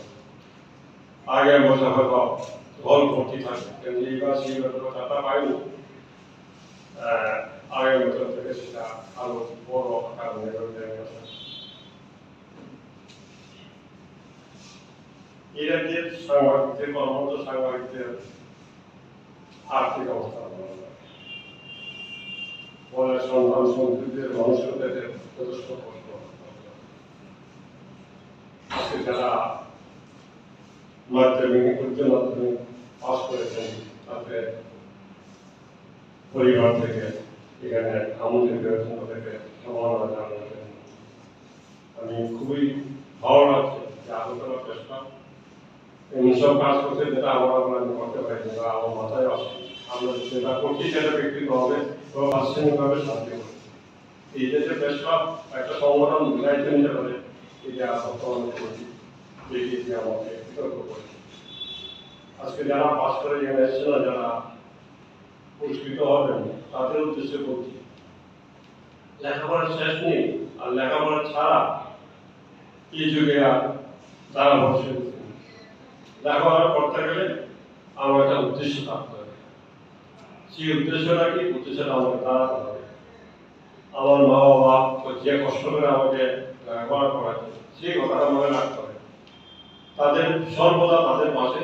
আগে আমরা হয়তো হল ভর্তি থাকতো, কিন্তু এইবার সেই ব্যাপারে টাকা পাইনি। আহ, আগের মতো থেকে সেটা আরো বড় আকার নিয়ে হয়ে গেছে। এই রাজ্যের সাংবাদিকদের, কর্মরত সাংবাদিকদের আর্থিক অবস্থা ভালো নয়। ফলে সন্ধান সম্পৃক্তের মানুষের পেটে যথেষ্ট কষ্ট। আজকে যারা মাধ্যমিক, উচ্চ মাধ্যমিক পাস করেছেন, তাদের পরিবার থেকে এখানে আমাদের বিবেচনা থেকে সম্মাননা জানানোর জন্য আমি খুবই ভালো লাগছে যে আগরতলা প্রেস ক্লাব এমন সব কাজ করছে যেটা আমরা, আমরা করতে পারি না, বা আমার মাথায় আসে না। আমরা যেটা করছি সেটা ব্যক্তিগতভাবে এবং প্রাতিষ্ঠানিকভাবে সাহায্য করছি। এই যে, যে প্রেস ক্লাব একটা সংগঠন দায়িত্ব নিতে পারে, এটা বর্তমানে করেছি, যেটি যে আমাকে কৃতজ্ঞ করেছি। আজকে যারা পাস করে এখানে এসেছে না, যারা পুরস্কৃত হবেন, তাদের উদ্দেশ্যে বলছি, লেখাপড়ার শেষ নেই, আর লেখাপড়া ছাড়া এই যুগে আর দাঁড়ানো সম্ভব না। লেখাপড়া করতে গেলে আমার একটা উদ্দেশ্য থাকতে হবে। সেই উদ্দেশ্যটা কি? উদ্দেশ্যটা আমাকে দাঁড়াতে হবে। আমার মা বাবা যে কষ্ট করে আমাকে লেখাপড়া করাচ্ছে, সেই কথাটা মনে রাখতে হবে। তাদের সর্বদা তাদের পাশে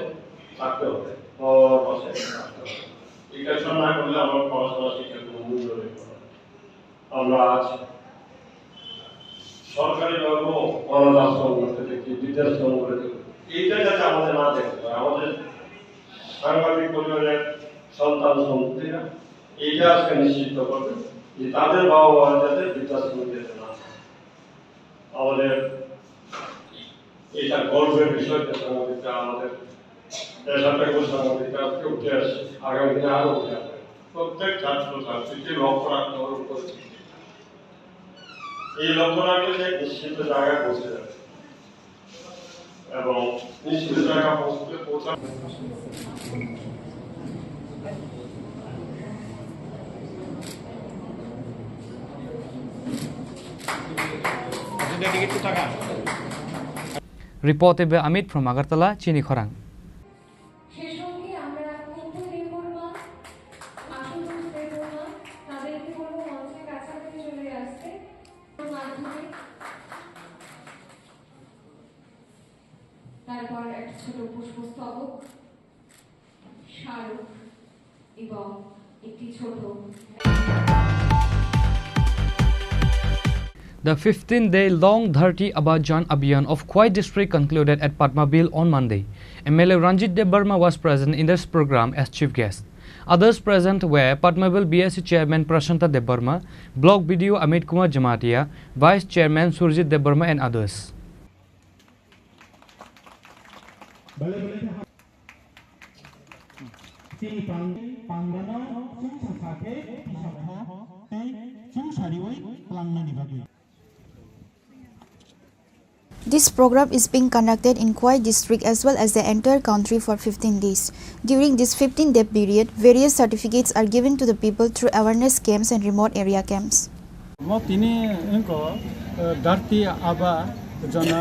থাকতে হবে, মা বাবার পাশে থাকতে হবে। এই কাজটা না করলে আমার পড়াশোনা শিক্ষার কোনো মূল্য নেই। আমরা আজ সরকারিভাবেও অনাথ আশ্রম করতে দেখি, বৃদ্ধাশ্রম করে দেখি। এইটা যাতে আমাদের না দেখতে হয়, আমাদের সাংবাদিক পরিবারের সন্তান সন্ততিরা এইটা আজকে নিশ্চিত করবে যে তাদের বাবা মা যাতে বৃদ্ধাশ্রমে যেতে না হয়। আমাদের এটা গর্বের বিষয় যে সাংবাদিকরা আমাদের পেশাটা করে সাংবাদিকরা আজকে উঠে আসছে, আগামী দিনে আরো উঠে আসবে। প্রত্যেক ছাত্র ছাত্রীকে লক্ষ্য রাখতে হবে উপস্থিতি। এই লক্ষ্য রাখলে সে নিশ্চিত জায়গায় পৌঁছে যাবে এবং নিশ্চিত জায়গা পৌঁছতে পৌঁছা Reported by Amit from Agartala, Chini Khorang. সে সঙ্গে আমরা কুম্ভ দেববর্মা, আশুতোষ দেববর্মা, তাদেরকে বলবো মঞ্চের কাছাকাছি চলে আসতে। মাধ্যমে তারপর একটা ছোট পুষ্পস্তবক, স্মারক এবং একটি ছোট The fifteen-day long Dharti Aaba Jan Abhiyan of Khowai district concluded at Padmabil on Monday. M L A Ranjit Debbarma was present in this program as chief guest. Others present were Padmabil B S C chairman Prashanta Debbarma, block B D O Amit Kumar Jamatia, vice chairman Surjit Debbarma and others. Chini pang pangrano chwngsa sakhe tisa kho tei chwngsariwi plangnani bagwi. This program is being conducted in Khowai district as well as the entire country for fifteen days. During this fifteen day period, various certificates are given to the people through awareness camps and remote area camps. Mo tini wngkha Dharti Aaba Jana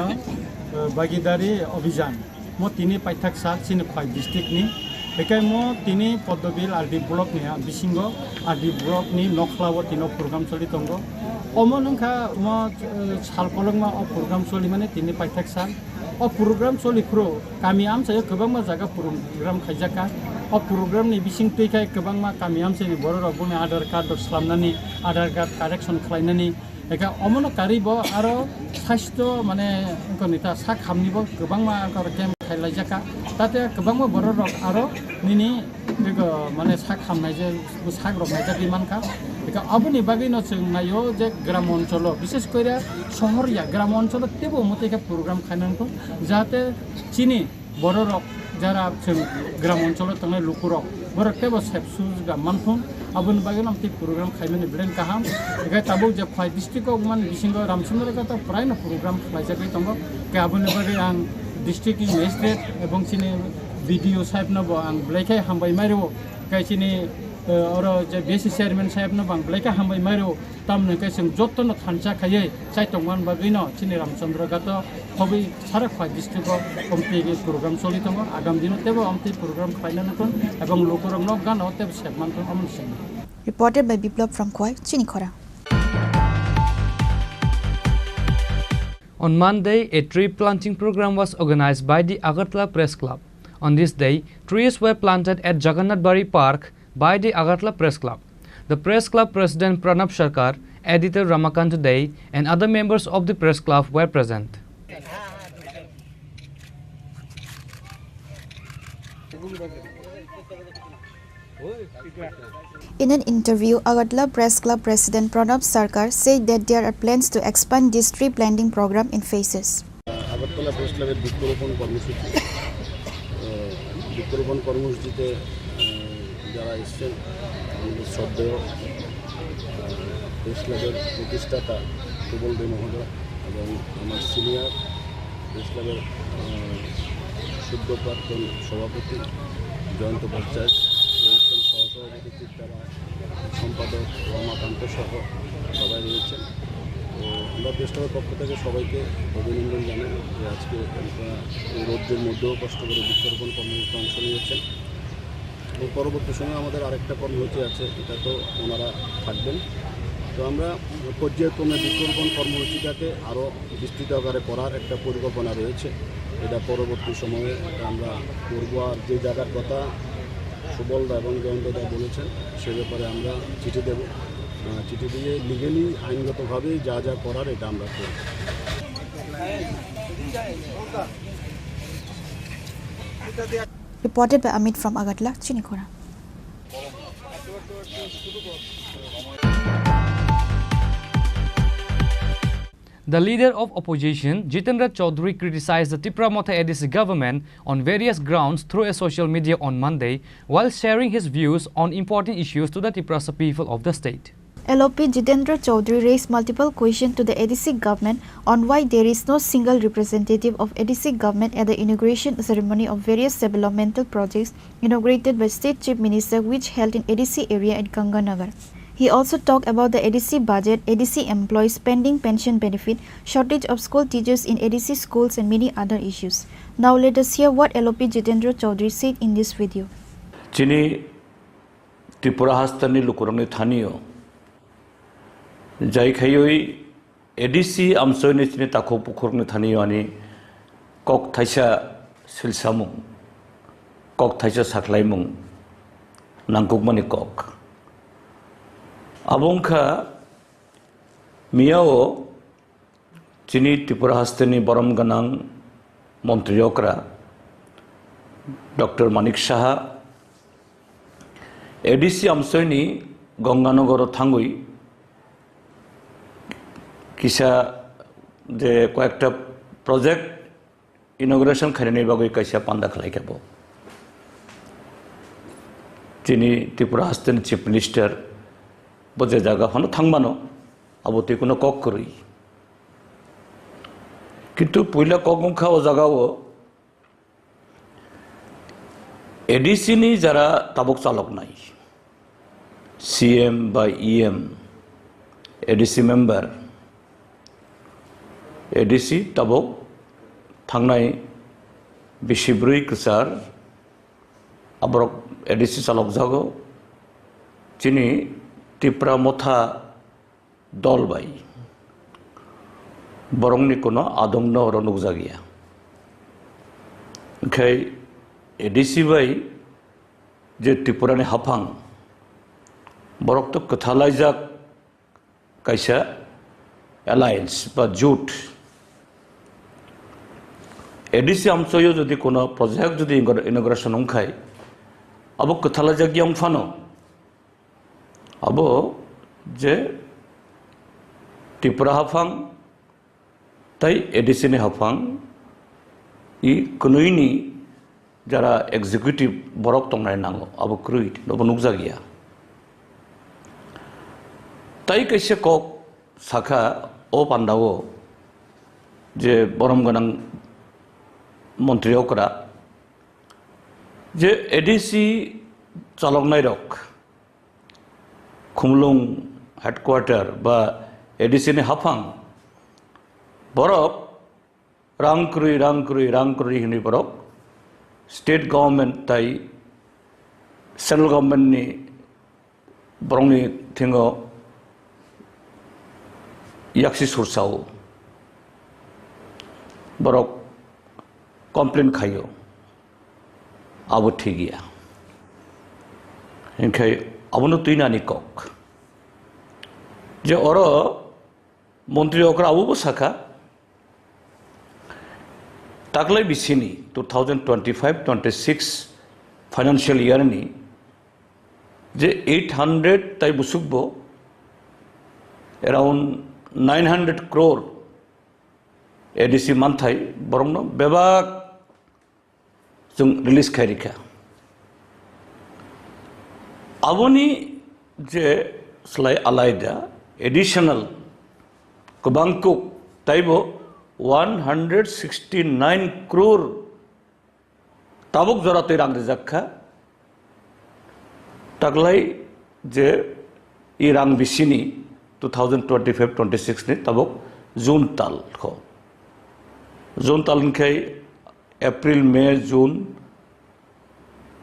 Bhagidari Abhiyan. Mo tini paithak sal chini Khowai district ni. Hikai mo tini Poddobil R D block ni bisingo R D block ni nokhla o tino program choli tongo. Omo wngkha mo sal kolokma o program choli mani tini paithak sal. O program choli phuru kami amchaio kwbangma jaga program khaijaka. O program ni bising twi khai kwbangma kami amchaini borok rok boni Aadhaar card rok slamnani, Aadhaar card correction khlainani, eka omono karwi bo aro sasthyo mane wngkha nita sak hamni bo kwbangma wngkha oro camp khailaijaka. Tate kwbangma borok rok aro nini bego mane sak hamnai je sak rok naijagwi mankha. Eka aboni bagwi no chwng naio je gram oncholo bishes koire sohor ya gram oncholo tebo omo tei khe program khainani thung jahate chini borok rok jara chwng gram oncholo tongnai lukurok borok tebo sep sujga manthung aboni bagwi no tei program khaimani beleng kaham. Eka tabuk je Khowai district o man bisingo Ramchandra Ghat o prai no program khlaijagwi tongo. Ke aboni bagwi ang district ni magistrate ebong chini B D O saheb no bo ang belai khe hambai mai rwo. Ke chini oro je B S C chairman saheb no bo ang belai khe hambai mai rwo. Tamni hwnkhe chwng jotono thansa khaiwi chai tongmani bagwino chini Ramchandra Ghat o khobwi sara Khowai district o omtwi program choli tongo. Agam dino tebo omtwi program khlaina nukun ebong lukurok nok gana o tebo sep manthung omo ni simi. Reported by Biplab from Khowai, Chini Khorang. On Monday, a tree planting program was organized by the Agartala Press Club. On this day, trees were planted at Jagannath Bari Park by the Agartala Press Club. The Press Club President Pranab Sarkar, Editor Ramakant Dey, and other members of the Press Club were present. In an interview, Agartala Press Club President Pranab Sarkar said that there are plans to expand this tree planting program in phases. Agartala press ক্লাবের বৃক্ষরোপণ কর্মসূচি। আহ, বৃক্ষরোপণ কর্মসূচিতে, আহ, যারা এসছেন, আমাদের শ্রদ্ধেয়, আহ, প্রেস ক্লাবের প্রতিষ্ঠাতা প্রবল দে মহোদয় এবং আমার সিনিয়র প্রেস ক্লাবের, আহ, সদ্য প্রাক্তন সভাপতি জয়ন্ত ভট্টাচার্য, রয়েছেন সহসভাপতি চিত্রা রায়, সম্পাদক রমাকান্ত সহ সবাই রয়েছেন। তো আমরা প্রেস ক্লাবের পক্ষ থেকে সবাইকে অভিনন্দন জানাই যে আজকে আপনারা এই রৌদ্রের মধ্যেও কষ্ট করে বৃক্ষরোপণ কর্মসূচিতে অংশ নিয়েছেন। এবং পরবর্তী সময়ে আমাদের আরেকটা কর্মসূচি আছে, এটা তো ওনারা থাকবেন। তো আমরা পর্যায়ক্রমে বৃক্ষরোপণ কর্মসূচিটাকে আরও বিস্তৃত আকারে করার একটা পরিকল্পনা রয়েছে। এটা পরবর্তী সময়ে এটা আমরা করবো। আর যে জায়গার কথা সুবলদা এবং জয়ন্তদা বলেছেন, সে ব্যাপারে আমরা চিঠি দেব। আহ, চিঠি দিয়ে লিগ্যালি, আইনগতভাবে যা যা করার, এটা আমরা করব। Reported by Amit from Agartala, Chinikhora. The leader of opposition, Jitendra Chaudhary, criticized the Tipra Motha A D C government on various grounds through a social media on Monday, while sharing his views on important issues to the Tiprasa people of the state. L O P Jitendra Chaudhary raised multiple questions to the A D C government on why there is no single representative of A D C government at the inauguration ceremony of various developmental projects inaugurated by State Chief Minister, which held in A D C area at Ganganagar. He also talked about the A D C budget, A D C employees, pending pension benefit, shortage of school teachers in A D C schools, and many other issues. Now let us hear what L O P Jitendra Chaudhary said in this video. Chini Tripura hasteni lukurokni thanio jai khaiwi A D C amsoini chini takhuk bukhurokni thanio ani kok thaisa silsamung, kok thaisa sakhlaimung nangkukmani kok. Abo wngkha miyao chini Tripura hasteni borom gwnang montri okra Doctor Manik Saha A D C amsoini Ganganagaro thangwi kisa je koyekta project inauguration khainani bagwi kaisa panda khlai kha bo. Chini Tripura hasteni Chief Minister bo je jaga phano thangmano, abo twi kuno kok kwrwi. Kintu puila kok wngkha o jagao A D C ni jara tabuk chaloknai, C M ba E M, A D C member, A D C tabuk thangnai bisi bwrwi kwchar, aborok A D C chalokjago. Chini Tipra Motha dol bai borokni kuno adongno oro nukjakya. Hinkhe A D C bai je Tripurani haphang, borok to kwthalaijak kaisa alliance ba jut. A D C amchoyo jodi kuno project jodi inauguration wngkhai, abo kwthalaijak yang phano, abo je Tripura haphang tei A D C ni haphang i kwnwini jara executive borok tongnai nango, abo kwrwi, abo nukjakya. Tai kaisa kok sakha o pandao je borom gwnang montri okra je A D C chaloknairok Khumulwng headquarter ba A D C ni haphang borok rang kwrwi, rang kwrwi, rang kwrwi hinwi borok state government tai central government ni borokni thingo yaksi sursao borok complain khaio. Abo thik ya. Hinkhe abono twinani kok. Je oro montri okra abobo sakha, taklai bisini two thousand twenty-five twenty-six financial year ni je eight hundred tai busukbo around nine hundred crore A D C manthai borokno bebak chwng release khai rikha. Aboni je slai alaida additional kwbang kuk taibo one hundred sixty nine crore tabuk jora twi rang rijak kha. Taklai je i rang bisini two thousand twenty-five twenty-six ni tabuk June tal kho. June tal hwnkhe April, May, June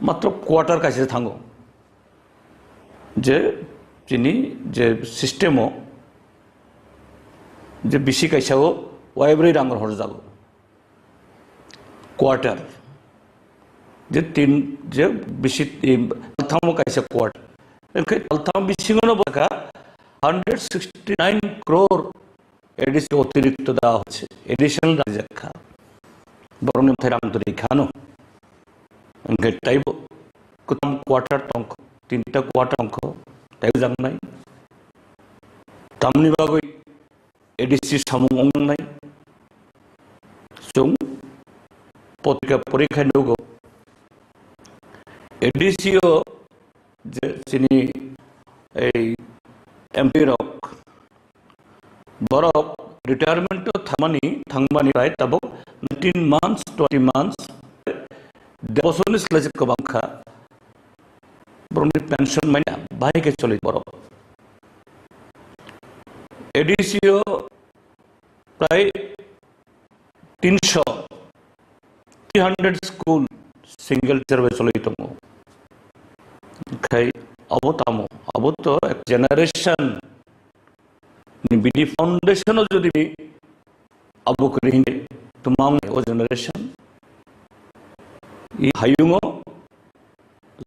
matro quarter kaisa thango. Je chini je system o je bisi kaisa o waibrwi rang horjago. Quarter. Je tin, je bisi, em, talthamo kaisa quarter. Hwnkhe taltham bisingono bwkha hundred sixty nine crore A D C অতিরিক্ত দেওয়া হয়েছে, additional রাজ্য লেখা। বরং নিমথাই রাং তো রেখানো। Hwnkhe taibo kwtam quarter tongkho, tinta quarter tongkho, taibo jangnai. Tamni bagwi A D C samung wngnai. Chwng potrika porikha nugo. A D C o je chini ei M P rok, borok retirement o thangmani, thangmani prai tabuk nineteen months, twenty months, de bosoni slai se kwbang kha. Borokni pension manya bahai khe choli borok. A D C o prai tinsho, three hundred school single teacher bai choli tongo. Khai abo tamo, abo to ek generation ni bini foundation o jodi abo kwrwi hwnwi twmang o generation i hayungo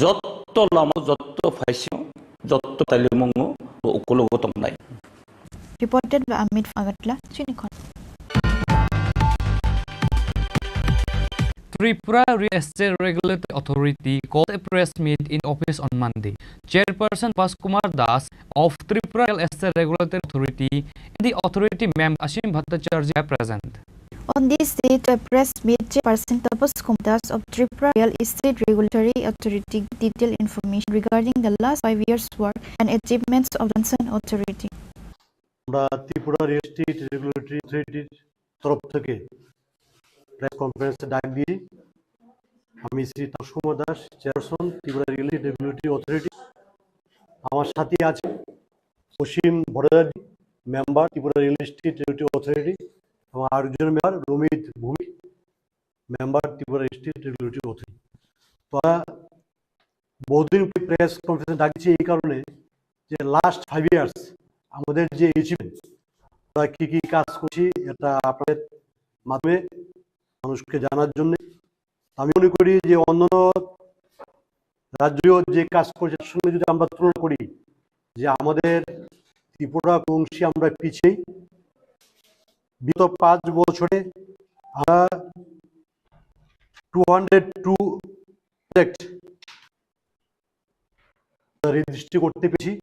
jotto lama, jotto phaising, jotto talimungo bo ukulogo tongnai. Reported by Amit from Agartala, Chinikhon. Tripura Real Estate Regulatory Authority called a press meet in office on Monday. Chairperson Tapas Kumar Das of Tripura Real Estate Regulatory Authority and the authority member Ashwin Bhattacharjee were present. On this day, to a press meet, Chairperson Tapas Kumar Das of Tripura Real Estate Regulatory Authority detailed information regarding the last five years' work and achievements of the concerned authority. আমরা Tripura real estate regulatory অথরিটির তরফ থেকে প্রেস কনফারেন্সে ডাক দিই। আমি Shri Tapas Kumar Das, chairperson Tripura real estate regulatory authority. আমার সাথে আছে Asim Bhattacharya, member Tripura real estate regulatory authority, এবং আরেকজন member Ramit Bhowmik, member Tripura real estate regulatory authority. তো আমরা বহুদিন প্রেস কনফারেন্স ডাকছি এই কারণে যে লাস্ট ফাইভ ইয়ার্স আমাদের যে অ্যাচিভমেন্টস, আমরা কী কী কাজ করছি, এটা আপনাদের মাধ্যমে মানুষকে জানার জন্য। আমি মনে করি যে অন্যান্য রাজ্যেও যে কাজ করছে, তার সঙ্গে যদি আমরা তুলনা করি, যে আমাদের ত্রিপুরা অংশে আমরা পিছিয়ে, বিগত পাঁচ বছরে আমরা two hundred two project registry করতে পেরেছি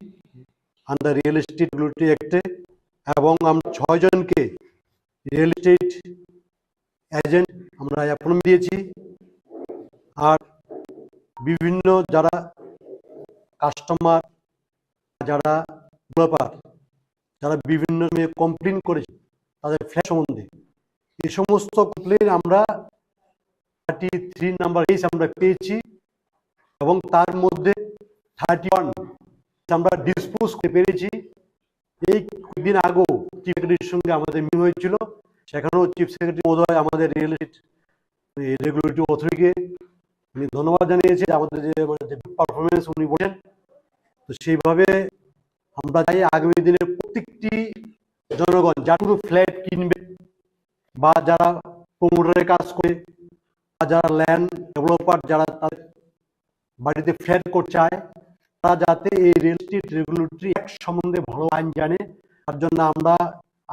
আন্ডার রিয়েল এস্টেট রেগুলেটরি অ্যাক্টে, এবং আমরা ছয় জনকে রিয়েল এস্টেট এজেন্ট আমরা অ্যাপয়েন্টমেন্ট দিয়েছি। আর বিভিন্ন যারা কাস্টমার, যারা ডেভেলপার, যারা বিভিন্ন সময়ে কমপ্লেন করেছে তাদের ফ্ল্যাট সম্বন্ধে, এই সমস্ত কমপ্লেন আমরা থার্টি থ্রি নাম্বার কেস আমরা পেয়েছি এবং তার মধ্যে থার্টি ওয়ান আমরা ডিসপোজ করে পেরেছি। এই কয়েকদিন আগেও চিফ সেক্রেটারির সঙ্গে আমাদের মিটিং হয়েছিল, সেখানেও চিফ সেক্রেটারি মহোদয় আমাদের রিয়েল এস্টেট রেগুলেটরি অথরিটিকে উনি ধন্যবাদ জানিয়েছেন যে আমাদের যে, মানে, যে পারফরমেন্স উনি বলেন। তো সেইভাবে আমরা চাই আগামী দিনে প্রত্যেকটি জনগণ যারা কোনো ফ্ল্যাট কিনবে বা যারা প্রমোটারের কাজ করে বা যারা ল্যান্ড ডেভেলপার, যারা তাদের বাড়িতে ফ্ল্যাট করতে চায়, তারা যাতে এই রিয়েল এস্টেট রেগুলেটরি অ্যাক্ট সম্বন্ধে ভালো আইন জানে, তার জন্য আমরা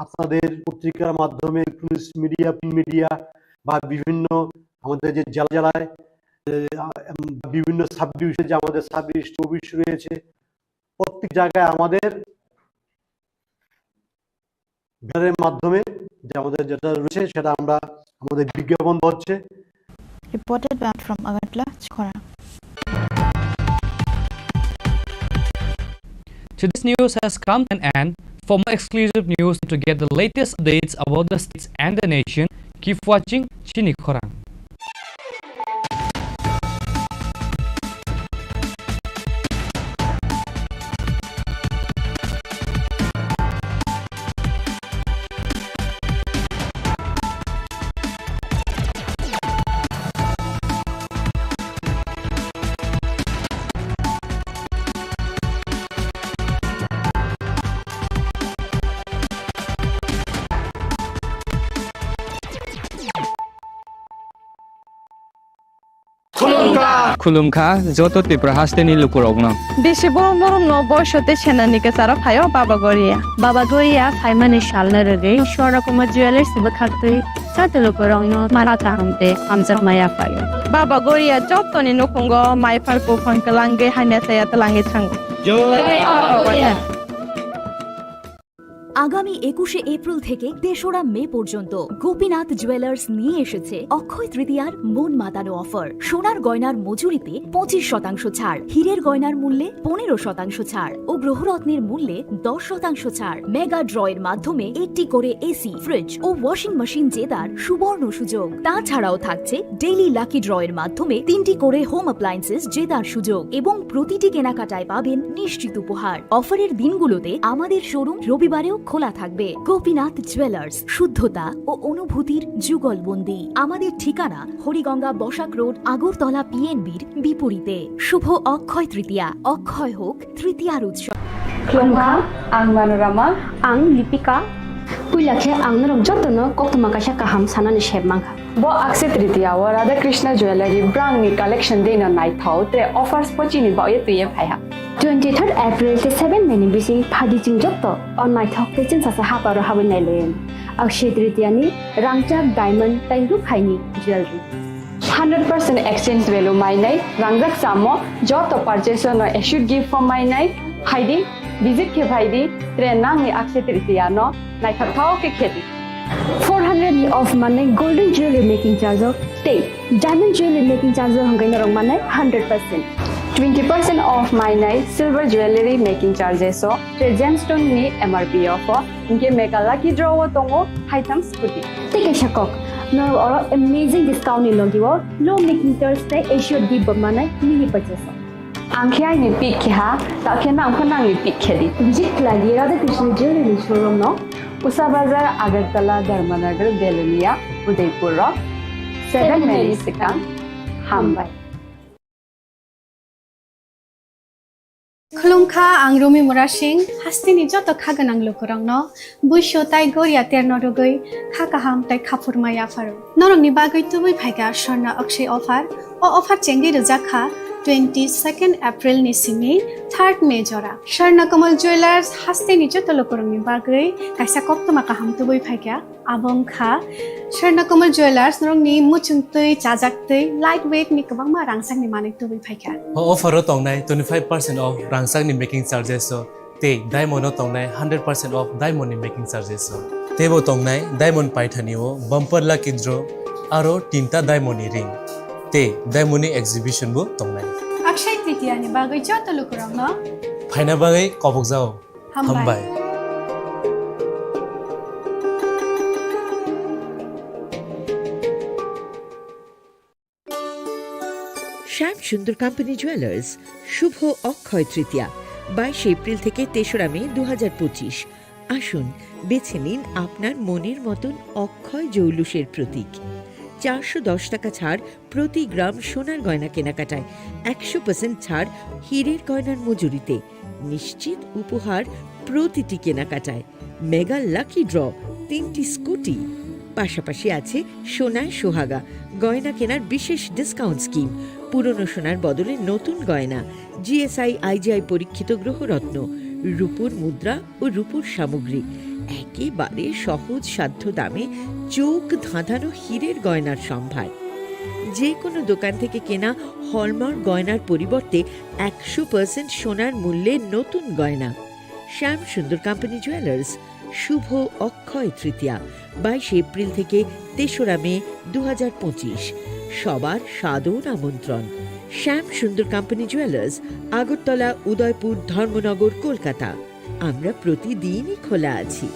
আপনাদের পত্রিকার মাধ্যমে, ইলেকট্রনিক্স মিডিয়া, প্রিন্ট মিডিয়া বা বিভিন্ন আমাদের যে জেলা জেলায়, এ, আ, এম, বিভিন্ন সাব ডিভিশনে যে আমাদের সাব রেজিস্ট্রি অফিস রয়েছে, প্রত্যেক জায়গায় আমাদের ব্যানারের মাধ্যমে যে আমাদের যেটা রয়েছে সেটা আমরা আমাদের বিজ্ঞাপন দেওয়া হচ্ছে। Reported by from Agartala, Chikora. Today's news has come to an end. For more exclusive news and to get the latest updates about the states and the nation, keep watching Chini Khorang. Khulumkha joto Tripura hasteni lukurokno. Bisi borom borom no boiso tei senani kwcharo phaio Baba Goria. Baba Goria phaimani salno rwgwi Swarna Kumar Jewellers bwkhaktwi joto lukurokno mara kaham tei hamjakma yaphaio. Baba Goria jotoni nukhungo maiphar buphang kwlangwi hamya chaya twlangwi thango. আগামী একুশে এপ্রিল থেকে তেসরা মে পর্যন্ত গোপীনাথ জুয়েলার্স নিয়ে এসেছে অক্ষয় তৃতীয়ার মন মাতানো অফার। সোনার গয়নার মজুরিতে পঁচিশ শতাংশ ছাড়, হীরের গয়নার মূল্যে পনেরো শতাংশ ছাড় ও গ্রহরত্নের মূল্যে দশ শতাংশ ছাড়। মেগা ড্রয়ের মাধ্যমে একটি করে এসি, ফ্রিজ ও ওয়াশিং মেশিন জেতার সুবর্ণ সুযোগ। তাছাড়াও থাকছে ডেইলি লাকি ড্রয়ের মাধ্যমে তিনটি করে হোম অ্যাপ্লায়েন্সেস জেতার সুযোগ এবং প্রতিটি কেনাকাটায় পাবেন নিশ্চিত উপহার। অফারের দিনগুলোতে আমাদের শোরুম রবিবারেও খোলা থাকবে। গোপীনাথ জুয়েলার্স, শুদ্ধতা ও অনুভূতির যুগলবন্দি। আমাদের ঠিকানা হরিগঙ্গা বসাক রোড, আগরতলা পিএনবির বিপরীতে। শুভ অক্ষয় তৃতীয়া, অক্ষয় হোক তৃতীয়ার উৎসব। Khulumkha, ang Manorama. Ang Lipika. Puila khe ang norok jotono koktwma kaisa kaham sanani sep mankha. Bo Akshaya Tritiya o Radha Krishna Jewellery brangni collection dino naithok tre offers bo chini baoye twiye phaiha. Twenty third April te seven May ni bising phadi ching jotto o naithok tei chwngsasa haparo habwi nailayan. Akshaya Tritiya ni rangchak diamond tei rukhaini jewellery. Hundred percent exchange value mainai, rangjak samo joto purchase no assured gift form mainai, phaidi, visit khe phaidi, tre nangni Akshaya Tritiya no naithok thao khe khedi. Four hundred ni off manai golden jewelry making charge o tei diamond jewelry making charge o hwnkhai norok manai hundred percent. Twenty percent off mainai silver jewelry making charges o tre gemstone ni M R P off o, hinkhe mega lucky draw o tongo haitham scooty. Tei kaisa kok, norok oro amazing discount ni logi o low making charge tei assured gift bo manai mini purchase o. Ang khe aini pick khe ha, ta khe nang pho nangni pick khe di. Visit khlai di Radha Krishna Jewelry ni showroom no. Usa Bazar, Agartala, Dharmanagar, Belonia, Udaipur rok. Seven May ni swkang. Hambai. Khulumkha, ang Rumi Murasing, hasteni joto kha gwnang lukurokno buisu tai goria terno rwgwi kha kaham tai khaphurma yapharo. Norokni bagwi tubui phaikha Swarna Akshaya offer. O offer chengwi rwjak kha twenty second April ni simi third May jora. Swarna Kamal Jewellers hasteni joto lukurokni bagwi kaisa koktwma kaham tubui phaikha. Abo wngkha Swarna Kamal Jewellers norokni muchung twi, chajak twi, light weight ni kwbangma rangchakni manwi tubui phaikha. O offer o tongnai twenty five percent off rangchakni making charges o tei diamond o tongnai hundred percent off diamond ni making charges o. Teibo tongnai diamond paithani o bumper lucky draw aro tinta diamond ni ring tei diamond ni exhibition bo tongnai. Akshaya Tritiya ni bagwi joto lukurokno phaina bagwi kobokjao. Hambai. Hambai. শ্যাম Sundar company jewellers, শুভ অক্ষয় তৃতীয়া, বাইশে এপ্রিল থেকে তেসরা মে দু হাজার পঁচিশ। আসুন, বেছে নিন আপনার মনের মতন অক্ষয় জৌলুসের প্রতীক। চারশো দশ টাকা ছাড় প্রতি গ্রাম সোনার গয়না কেনাকাটায়, একশো পার্সেন্ট ছাড় হীরের গয়নার মজুরিতে, নিশ্চিত উপহার প্রতিটি কেনাকাটায়, মেগা লাকি ড্র, তিনটি স্কুটি, পাশাপাশি আছে সোনায় সোহাগা গয়না কেনার বিশেষ ডিসকাউন্ট স্কিম, পুরনো সোনার বদলে নতুন গয়না, জিএসআই আইজিআই পরীক্ষিত গ্রহরত্ন, রূপোর মুদ্রা ও রূপোর সামগ্রী, একেবারে সহজ সাধ্য দামে চোখ ধাঁধানো হীরের গয়নার সম্ভার। যে কোনো দোকান থেকে কেনা হলমার্ক গয়নার পরিবর্তে একশো পার্সেন্ট সোনার মূল্যে নতুন গয়না। শ্যাম সুন্দর কোম্পানি জুয়েলার্স, শুভ অক্ষয় তৃতীয়া, বাইশে এপ্রিল থেকে তেসরা মে দু হাজার পঁচিশ। সবার সাদর আমন্ত্রণ। শ্যাম সুন্দর কোম্পানি জুয়েলার্স, আগরতলা, উদয়পুর, ধর্মনগর, কলকাতা। আমরা প্রতিদিনই খোলা আছি।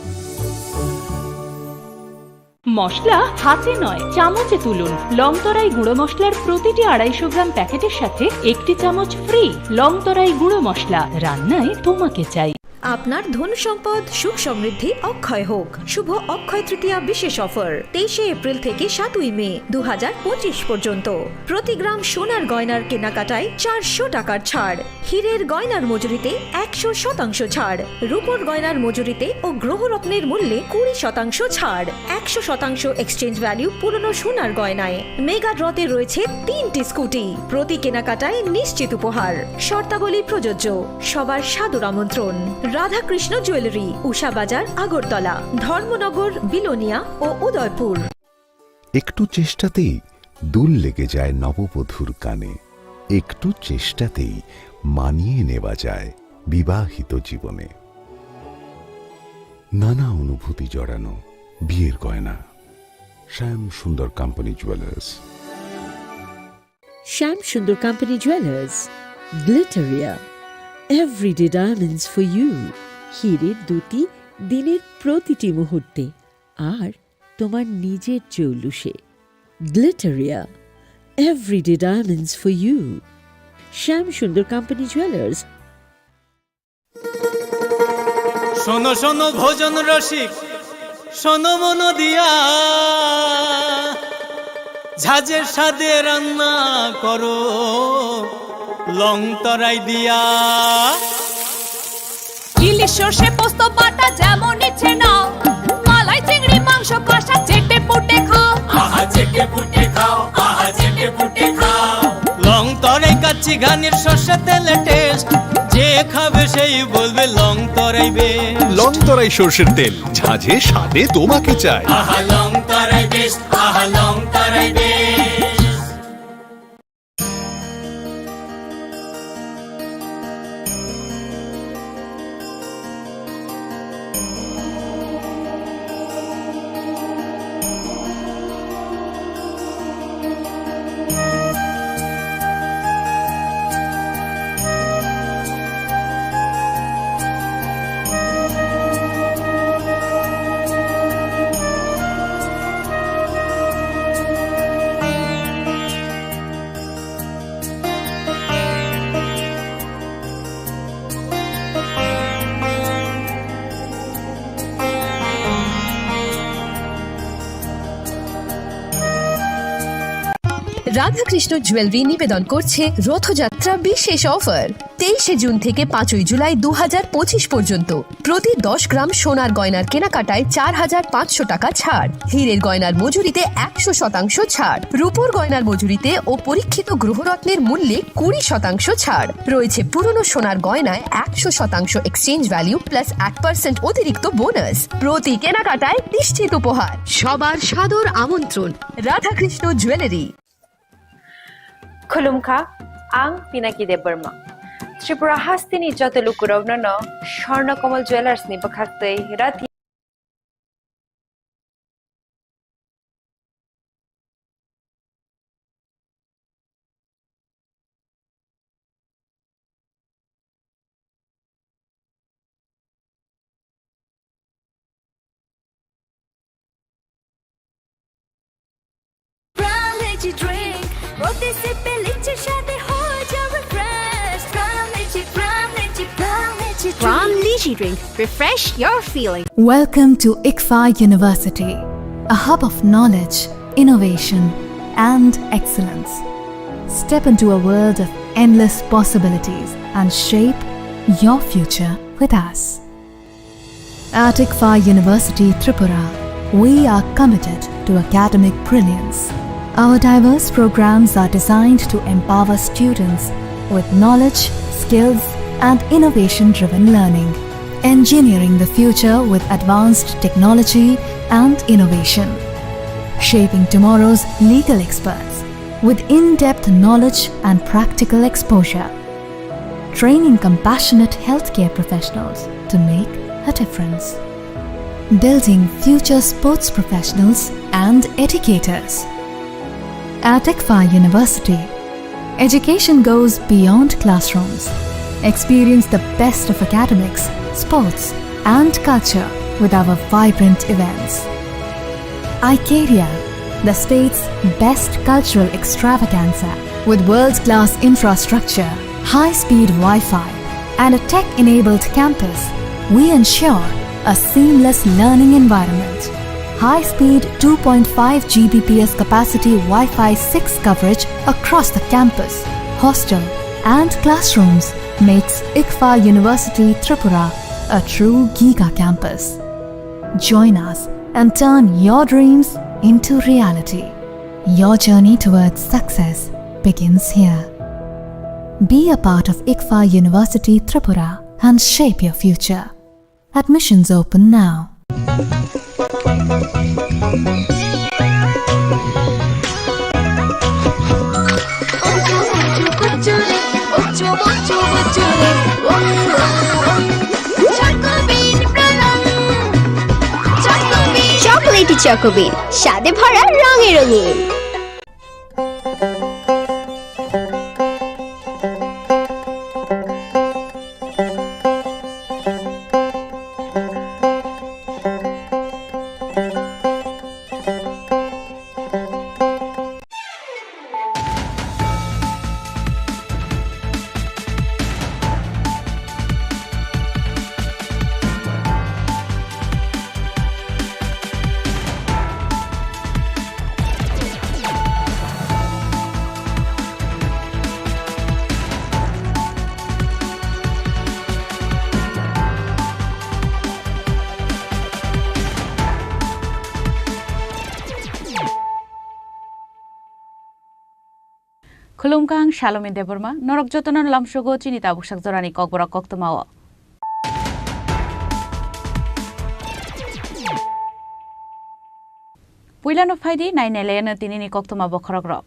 মশলা হাতে নয়, চামচে তুলুন। লংতরাই গুঁড়ো মশলার প্রতিটি আড়াইশো গ্রাম প্যাকেটের সাথে একটি চামচ ফ্রি। লংতরাই গুঁড়ো মশলা, রান্নায় তোমাকে চাই। আপনার ধন সম্পদ সুখ সমৃদ্ধি অক্ষয় হোক। শুভ অক্ষয় তৃতীয়া বিশেষ অফার তেইশে এপ্রিল থেকে সাতই মে দু হাজার পঁচিশ পর্যন্ত। প্রতি গ্রাম সোনার গয়নার কেনাকাটায় চারশো টাকার ছাড়, হীরের গয়নার মজুরিতে একশো শতাংশ ছাড়, রূপোর গয়নার মজুরিতে ও গ্রহরত্নের মূল্যে কুড়ি শতাংশ ছাড়, একশো শতাংশ এক্সচেঞ্জ ভ্যালু পুরনো সোনার গয়নায়। মেগা ড্রতে রয়েছে তিনটি স্কুটি, প্রতি কেনাকাটায় নিশ্চিত উপহার। শর্তাবলী প্রযোজ্য। সবার সাদর আমন্ত্রণ। রাধাকৃষ্ণ জুয়েলারি, উষা বাজার, আগরতলা, ধর্মনগর, বিলোনিয়া ও উদয়পুর। একটু চেষ্টাতেই দুল লেগে যায় নববধূর কানে। একটু চেষ্টাতেই মানিয়ে নেওয়া যায় বিবাহিত জীবনে। নানা অনুভূতি জড়ানো বিয়ের গয়না। শ্যাম Sundar company jewellers. Shyam Sundar Company Jewelers, Glitteria, everyday diamonds for you. হীরের দ্যুতি দিনের প্রতিটি মুহূর্তে, আর তোমার নিজের চৌলুসে। Glitteria, everyday diamonds for you. Shyam Sundar Company Jewelers. শোনো শোনো ভোজন রসিক, শোনো মন দিয়া, ঝাঁঝের স্বাদে রান্না করো লং তরাই দিয়া। ইলিশ সর্ষে পোস্ত বাটা যেমন ইচ্ছে নাও, মালাই চিংড়ি মাংস কষা চেটে পুটে খাও। আহা চেটে পুটে খাও, আহা চেটে পুটে খাও। লং তরাই কাচ্চি ঘানির সর্ষে তেলে টেস্ট, যে খাবে সেই বলবে লং তরাই বেশ। লং তরাই সর্ষের তেল, ঝাঁঝে স্বাদে তোমাকে চাই। আহা লং তরাই বেশ, আহা লং তরাই বেশ। রাধাকৃষ্ণ জুয়েলারি নিবেদন করছে রথযাত্রা বিশেষ অফার। তেইশে জুন থেকে পাঁচই জুলাই দু হাজার পঁচিশ পর্যন্ত প্রতি দশ গ্রাম সোনার গয়নার কেনাকাটায় চার হাজার পাঁচশো টাকা ছাড়, হীরের গয়নার মজুরিতে একশো শতাংশ ছাড়, রূপোর গয়নার মজুরিতে ও পরীক্ষিত গ্রহরত্নের মূল্যে কুড়ি শতাংশ ছাড়। রয়েছে পুরনো সোনার গয়নায় একশো শতাংশ এক্সচেঞ্জ ভ্যালু প্লাস এক পার্সেন্ট অতিরিক্ত বোনাস। প্রতি কেনাকাটায় নিশ্চিত উপহার। সবার সাদর আমন্ত্রণ Radhakrishna jewellery. Khulumkha, ang Pinaki Debbarma. Tripura hasteni joto lukurokno no Swarna Kamal Jewellers ni bwkhaktwi Rathi Prime Lychee Drink, প্রতি সিপে লিচির স্বাদে হয়ে যাবে fresh. Prime Lychee, Prime Lychee, Prime Lychee Drink। Prime Lychee Drink, refresh your feeling. Welcome to ICFAI University, a hub of knowledge, innovation, and excellence. Step into a world of endless possibilities and shape your future with us. At ICFAI University Tripura, we are committed to academic brilliance. Our diverse programs are designed to empower students with knowledge, skills, and innovation-driven learning, engineering the future with advanced technology and innovation, shaping tomorrow's legal experts with in-depth knowledge and practical exposure, training compassionate healthcare professionals to make a difference, building future sports professionals and educators. At ICFAI University, education goes beyond classrooms. Experience the best of academics, sports, and culture with our vibrant events. Icaria, the state's best cultural extravaganza, with world-class infrastructure, high-speed Wi-Fi, and a tech-enabled campus We ensure a seamless learning environment. High-speed two point five G B P S capacity Wi-Fi six coverage across the campus, hostel, and classrooms makes ICFA University Tripura a true giga campus. Join us and turn your dreams into reality. Your journey towards success begins here. Be a part of ICFA University Tripura and shape your future. Admissions open now. Chocolatey Choco Bean, স্বাদে ভরা রঙে রঙিন। Khulumkha, ang Salomi Debbarma, norok jotono lamsogo chini tabuk sak jorani kokborok koktwmao. Puilano phaidi, nainailaino tinini koktwma bokhorokrok.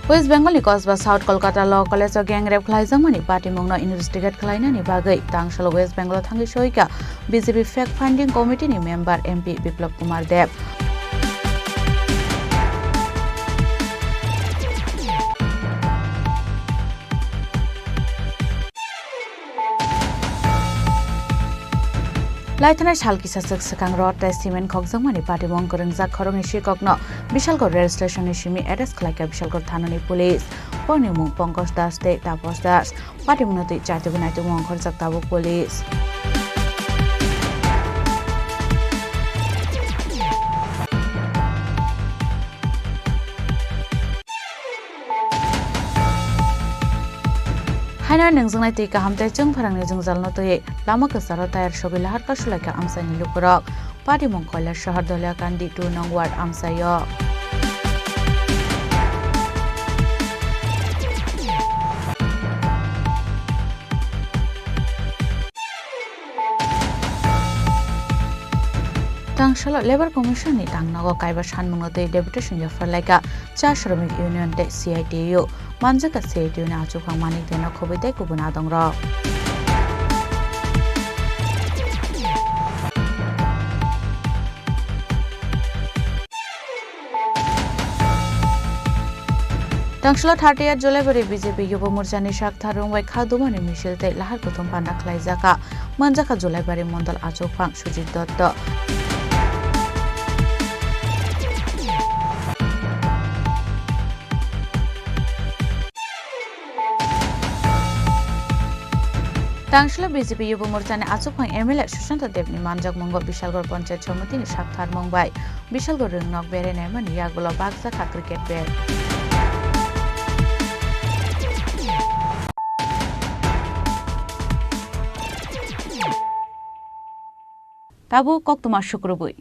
West Bengal ni Kosba South Kolkata Law College o gang rape khlaijakmani patimungno investigate khlainani bagwi tangsalo West Bengal o thangwi soika B J P Fact Finding Committee ni member M P Biplab Kumar Deb. Laithanai sal kisaswk swkang rod tei cement khokjakmani patimung kwrwngjak khoroknwi sikokno Bishalgarh rail station ni simi arrest khlaikha Bishalgarh thanani police. Borokni mung Pankaj Das tei Tapas Das. Patimungno twi chaitugwi naitukmung ongkhorjak tabuk police. Haino nwngjaknai twi kaham tei chwng pharangni jwngjalno twiwi lama kwcharo tayar sogwi lahar kasulaikha amchaini lukurok. Patimung Koilasahar Doliakandi two nong ward amchaio. Tangsalo Labour Commission ni tangnogo kaiba sanmungno twi deputation yapharlaikha Cha Shramik Union tei C I T U. Manjakha C I T U ni achukphang Manik Deno khobwi tei kubun adongrok. Tangsalo thirtieth July bari B J P Yubo Morcha ni sakthar rwngbai kha dumani misil tei lahar kuthum panda khlaijakha. Manjakha Julaibari Mondol achukphang Sujit Dotto. Tangsalo B J P Yubo Morchani achukphang M L A Sushanta Debni manjakmungo Bishalgarh Panchayat Samitini saktharmung bai Bishalgarh rwngnok berai naimani yagulo bakjakha cricket bat. Tabuk koktwma sukrubwi.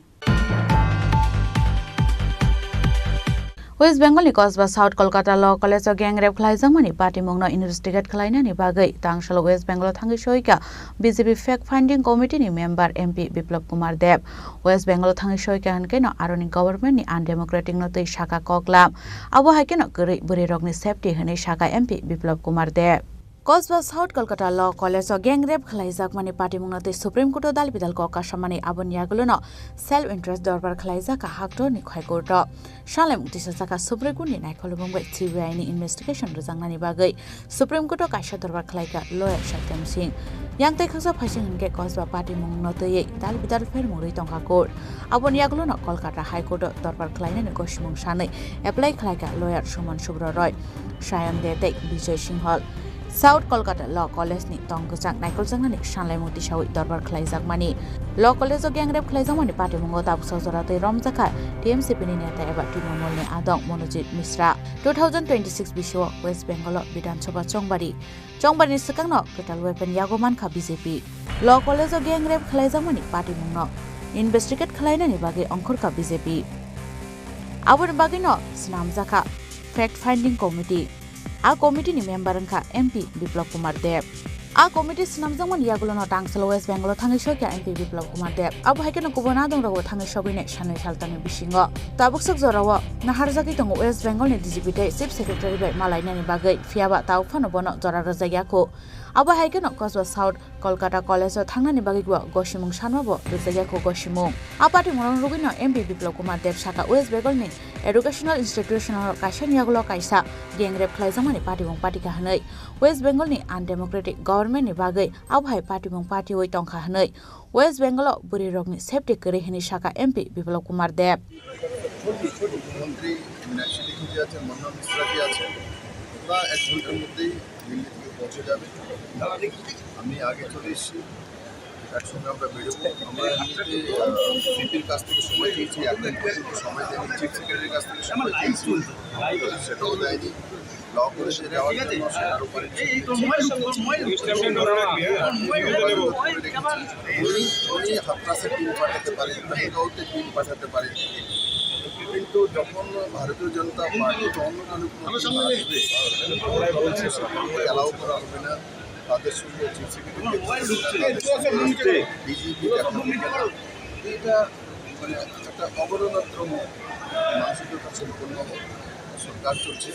West Bengal ni Kosba South Kolkata Law College o gang rape khlaijakmani patimungno investigate khlainani bagwi tangsalo West Bengal o thangwi soika B J P Fact Finding Committee ni member M P Biplab Kumar Deb. West Bengal o thangwi soika hwnkhe no aroni government ni undemocratic no twi saka koklam. Abo hai kheno kwrwi bwrwi rokni safety hwnwi saka M P Biplab Kumar Deb. Kosba South Kolkata Law College o gang rape khlaijakmani patimungno tei Supreme Court o dal bidal kok kasamani aboni yagulono self interest dorbar khlaijak haktorni High Court o. Salaimung tisajak Supreme Court ni naikolmung bai C B I ni investigation rwjaknani bagwi Supreme Court o kaisa dorbar khlaikha lawyer Satyam Singh. Yang tei khaksa phaising hwnkhe Kosba patimungno twiwi dal bidal phermung rwi tongkha court. Aboni yagulono Kolkata High Court o dorbar khlainani gosimung sanwi apply khlaikha lawyer Suman Subra Roy, Sayan De tei Bijoy Singhal. South Kolkata Law College ni tong kwchang naikoljaknani sanlaimung tisawi dorbar khlaijakmani. Law College o gang rape khlaijakmani patimungo tabuksa jora twi romjakha T M C P ni neta eba Trinamool ni adong Monojit Mishra. Two thousand twenty-six bisio West Bengal o Bidhan Sabha chongbari. Chongbari ni swkangno kwtal weapon yago mankha B J P. Law College o gang rape khlaijakmani patimungno investigate khlainani bagwi ongkhorkha B J P. Aboni bagwino swnamjakha fact finding committee. A committee ni member wngkha M P Biplab Kumar Deb. A committee swnamjakmani yagulono tangsalo West Bengal o thangwi sokya M P Biplab Kumar Deb. Abo hai kheno kubun adongrogo thangwi sogwini sanwi saltani bisingo. Tabuk swk jorao naharjagwi tongo West Bengal ni D G P tei Chief Secretary bai malainani bagwi, phiyaba tabuk phano bono jora rwjakya kho. Abo hai kheno Kosba South Kolkata College o thangnani bagwi bo gosimung sanma bo rwjakya kho gosimung. A patimung rok rwgwino M P Biplab Kumar Deb saka West Bengal ni educational institution o kaisa ni yagulo kaisa gang rape khlaijakmani patimung patikha hwnwi. West Bengal ni undemocratic government ni bagwi abo hai patimung patiwi tongkha hwnwi West Bengal o bwrwi rokni safety kwrwi hwnwi saka M P Biplab Kumar Deb. মন্ত্রী ন্যাশনাল লিখে যে আছে, মনোজ মিশ্রা যে আছে, ওরা এক ঘন্টার মধ্যেই দিল্লি থেকে পৌঁছে যাবে। আমি আগে চলে এসেছি, একসঙ্গে আমরা বেরোবো। আমরা এমনিতে সিপির কাছ থেকে সময় চেয়েছি, এখন পর্যন্ত সময় দেয়নি, চিফ সেক্রেটারির কাছ থেকে সময় চেয়েছি, সেটাও দেয়নি। ল কলেজে যাওয়ার জন্য সেটারও পারমিশন নিয়েছি। উনি, উনি হাতরাসে টিম পাঠাতে পারেন, মেহেরগাঁওতে টিম পাঠাতে পারেন, কিন্তু যখন ভারতীয় জনতা পার্টি বা অন্য দলের কোনো টিম আসবে, ওরা বলছে সেখানে অ্যালাউ করা হবে না। তাদের সঙ্গে চিফ সেক্রেটারি, ডিজিপি দেখা হবে না। এটা মানে একটা অবরণাত্মক মানসিকতা সম্পন্ন সরকার চলছে।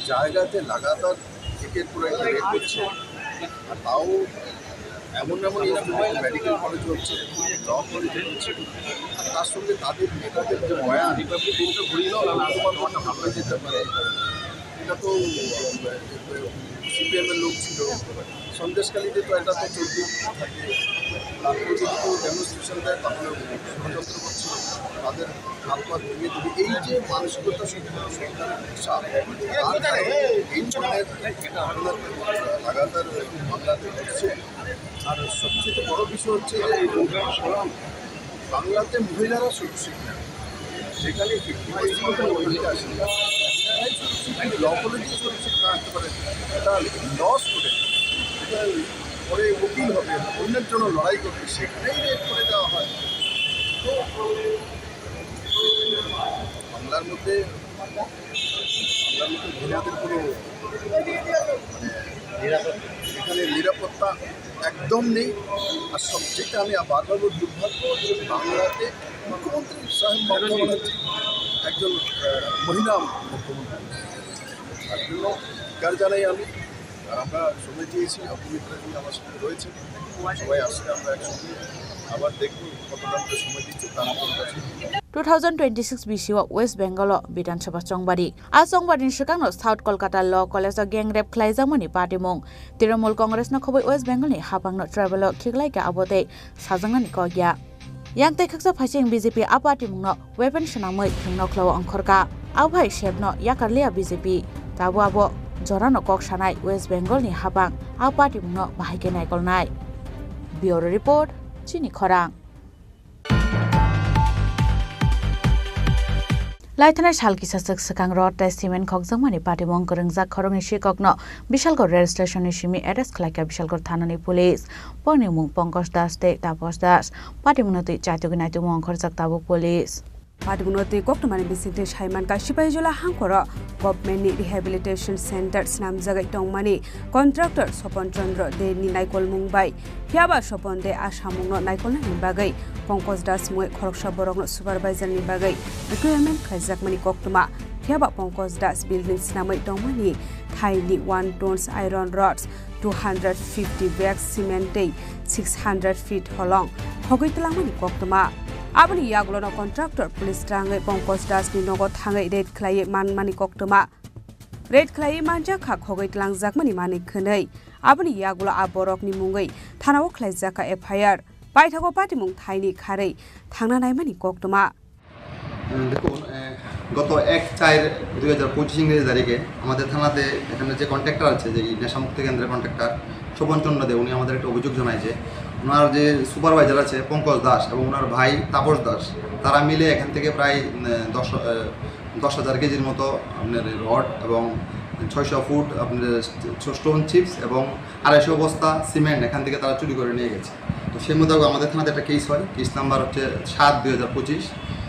জায়গাতে লাগাতার একের পর এক রেপ হচ্ছে, আর তাও এমন এমন ইনস্টিটিউট, মেডিকেল কলেজ হচ্ছে, ল কলেজ হচ্ছে, আর তার সঙ্গে তাদের নেতাদের যে বয়ান, এটা ঘুরিয়ে দাও, না, তোমার মনটা ভালো হয়ে যেতে পারে। এটা তো সিপিএম এর লোক ছিল, সন্দেশখালীতে তো এটা তো চলতেই থাকে। তারপরে যদি কেউ ডেমনস্ট্রেশন দেয়, তাহলে ষড়যন্ত্র করছে, তাদের হাত পা ভেঙে দেবে। এই যে মানসিকতা সম্পন্ন সরকারের ভাষা, তার কারণে এই ধরনের একটা ঘটনা লাগাতার বাংলাতে ঘটছে। আর সবচেয়ে বড় বিষয় হচ্ছে যে বাংলাতে মহিলারা সুরক্ষিত না, সেখানে ফিফটি পার্সেন্ট মহিলা আছে, তাই সুরক্ষিত, কিন্তু ল কলেজে সুরক্ষিত না হতে পারে, এটা লস করে, এটা পরে উকিল হবে, অন্যের জন্য লড়াই করবে, সেখানেই রেপ করে দেওয়া হয়। তো বাংলার মধ্যে, বাংলার মধ্যে মহিলাদের কোনো মানে নিরাপত্তা, এখানে নিরাপত্তা একদম নেই। আর সবচেয়ে আমি বারবার বলি, দুর্ভাগ্য যে বাংলাতে মুখ্যমন্ত্রী সাহেব মমতা ব্যানার্জি একজন, আহ, মহিলা মুখ্যমন্ত্রী। তার জন্য ধিক্কার জানাই আমি। আর আমরা সময় চেয়েছি, অগ্নিমিত্রা জি আমার সাথে রয়েছে, সবাই আসছে, আমরা একসঙ্গে আবার দেখব কতটা আমাদের সময় দিচ্ছে, তার মধ্যে Two thousand twenty-six bisio West Bengal o Bidhan Sabha chongbari. A chongbari ni swkangno South Kolkata Law College o gang rape khlaijakmani patimung. Trinamool Congress no khobwi West Bengal ni hapang no tribal o khiklaikha, abo tei sajaknani kokya. Yang tei khaksa phaising B J P a patimung no weapon swnamwi thwngno khlao ongkhorkha. Abo hai sepno yakarliya B J P. Tabuk abo jorano kok sanai West Bengal ni hapang a patimung no bahai khe naikolnai. Bureau Report, Chini Khorang. Laithanai sal kisa swk swkang rod tei cement khokjakmani patimung kwrwngjak khoroknwi sikokno Bishalgarh rail station ni simi arrest khlaikha Bishalgarh thanani police. Borokni mung Pankaj Das tei Taposh Das. Patimungno twi chaitugwi naitukmung ongkhorjak tabuk police. Patimungno twi koktwmani bisingtwi saimankha Sipahijala hangkhoro government ni rehabilitation center swnamjagwi tongmani contractor Sopon Chandra De ni naikolmung bai. Phiyaba Sopon De a samungno naikolnani bagwi Pankaj Das mungwi khoroksa borokno supervisor ni bagwi requirement khlaijakmani koktwma. Phiyaba Pankaj Das building swnamwi tongmani thaini one tons iron rods, two hundred fifty bags cement tei six hundred feet holong khogwi twlangmani koktwma. Aboni yagulono contractor police rangwi Pankaj Das ni nogo thangwi raid khlaiwi manmani koktwma. Raid khlaiwi manjak kha khogwi twlangjakmani manwi khwnwi. Aboni yagulo a borokni mungwi thanao khlaijak kha F I R. Paithago patimung thaini kharwi thangna naimani koktwma. দেখুন, আহ, গত এক চার দুই হাজার পঁচিশ ইংরেজি তারিখে আমাদের থানাতে এখানে যে কন্ট্রাক্টর আছে, যে এই নেশামুক্তি কেন্দ্রের কন্ট্রাক্টর শোভন চন্দ্র দে, উনি আমাদের একটা অভিযোগ জানায় যে ওনার যে সুপারভাইজার আছে পঙ্কজ দাস এবং ওনার ভাই তাপস দাস, তারা মিলে এখান থেকে প্রায়, উম, দশ, আহ, দশ হাজার কেজির মতো আপনার রড এবং ছয়শো ফুট আপনার স্টোন চিপস এবং আড়াইশো বস্তা সিমেন্ট এখান থেকে তারা চুরি করে নিয়ে গেছে। তো সেই মোতাবেক আমাদের থানাতে একটা কেস হয়, কেস নাম্বার হচ্ছে সাত দুই হাজার পঁচিশ।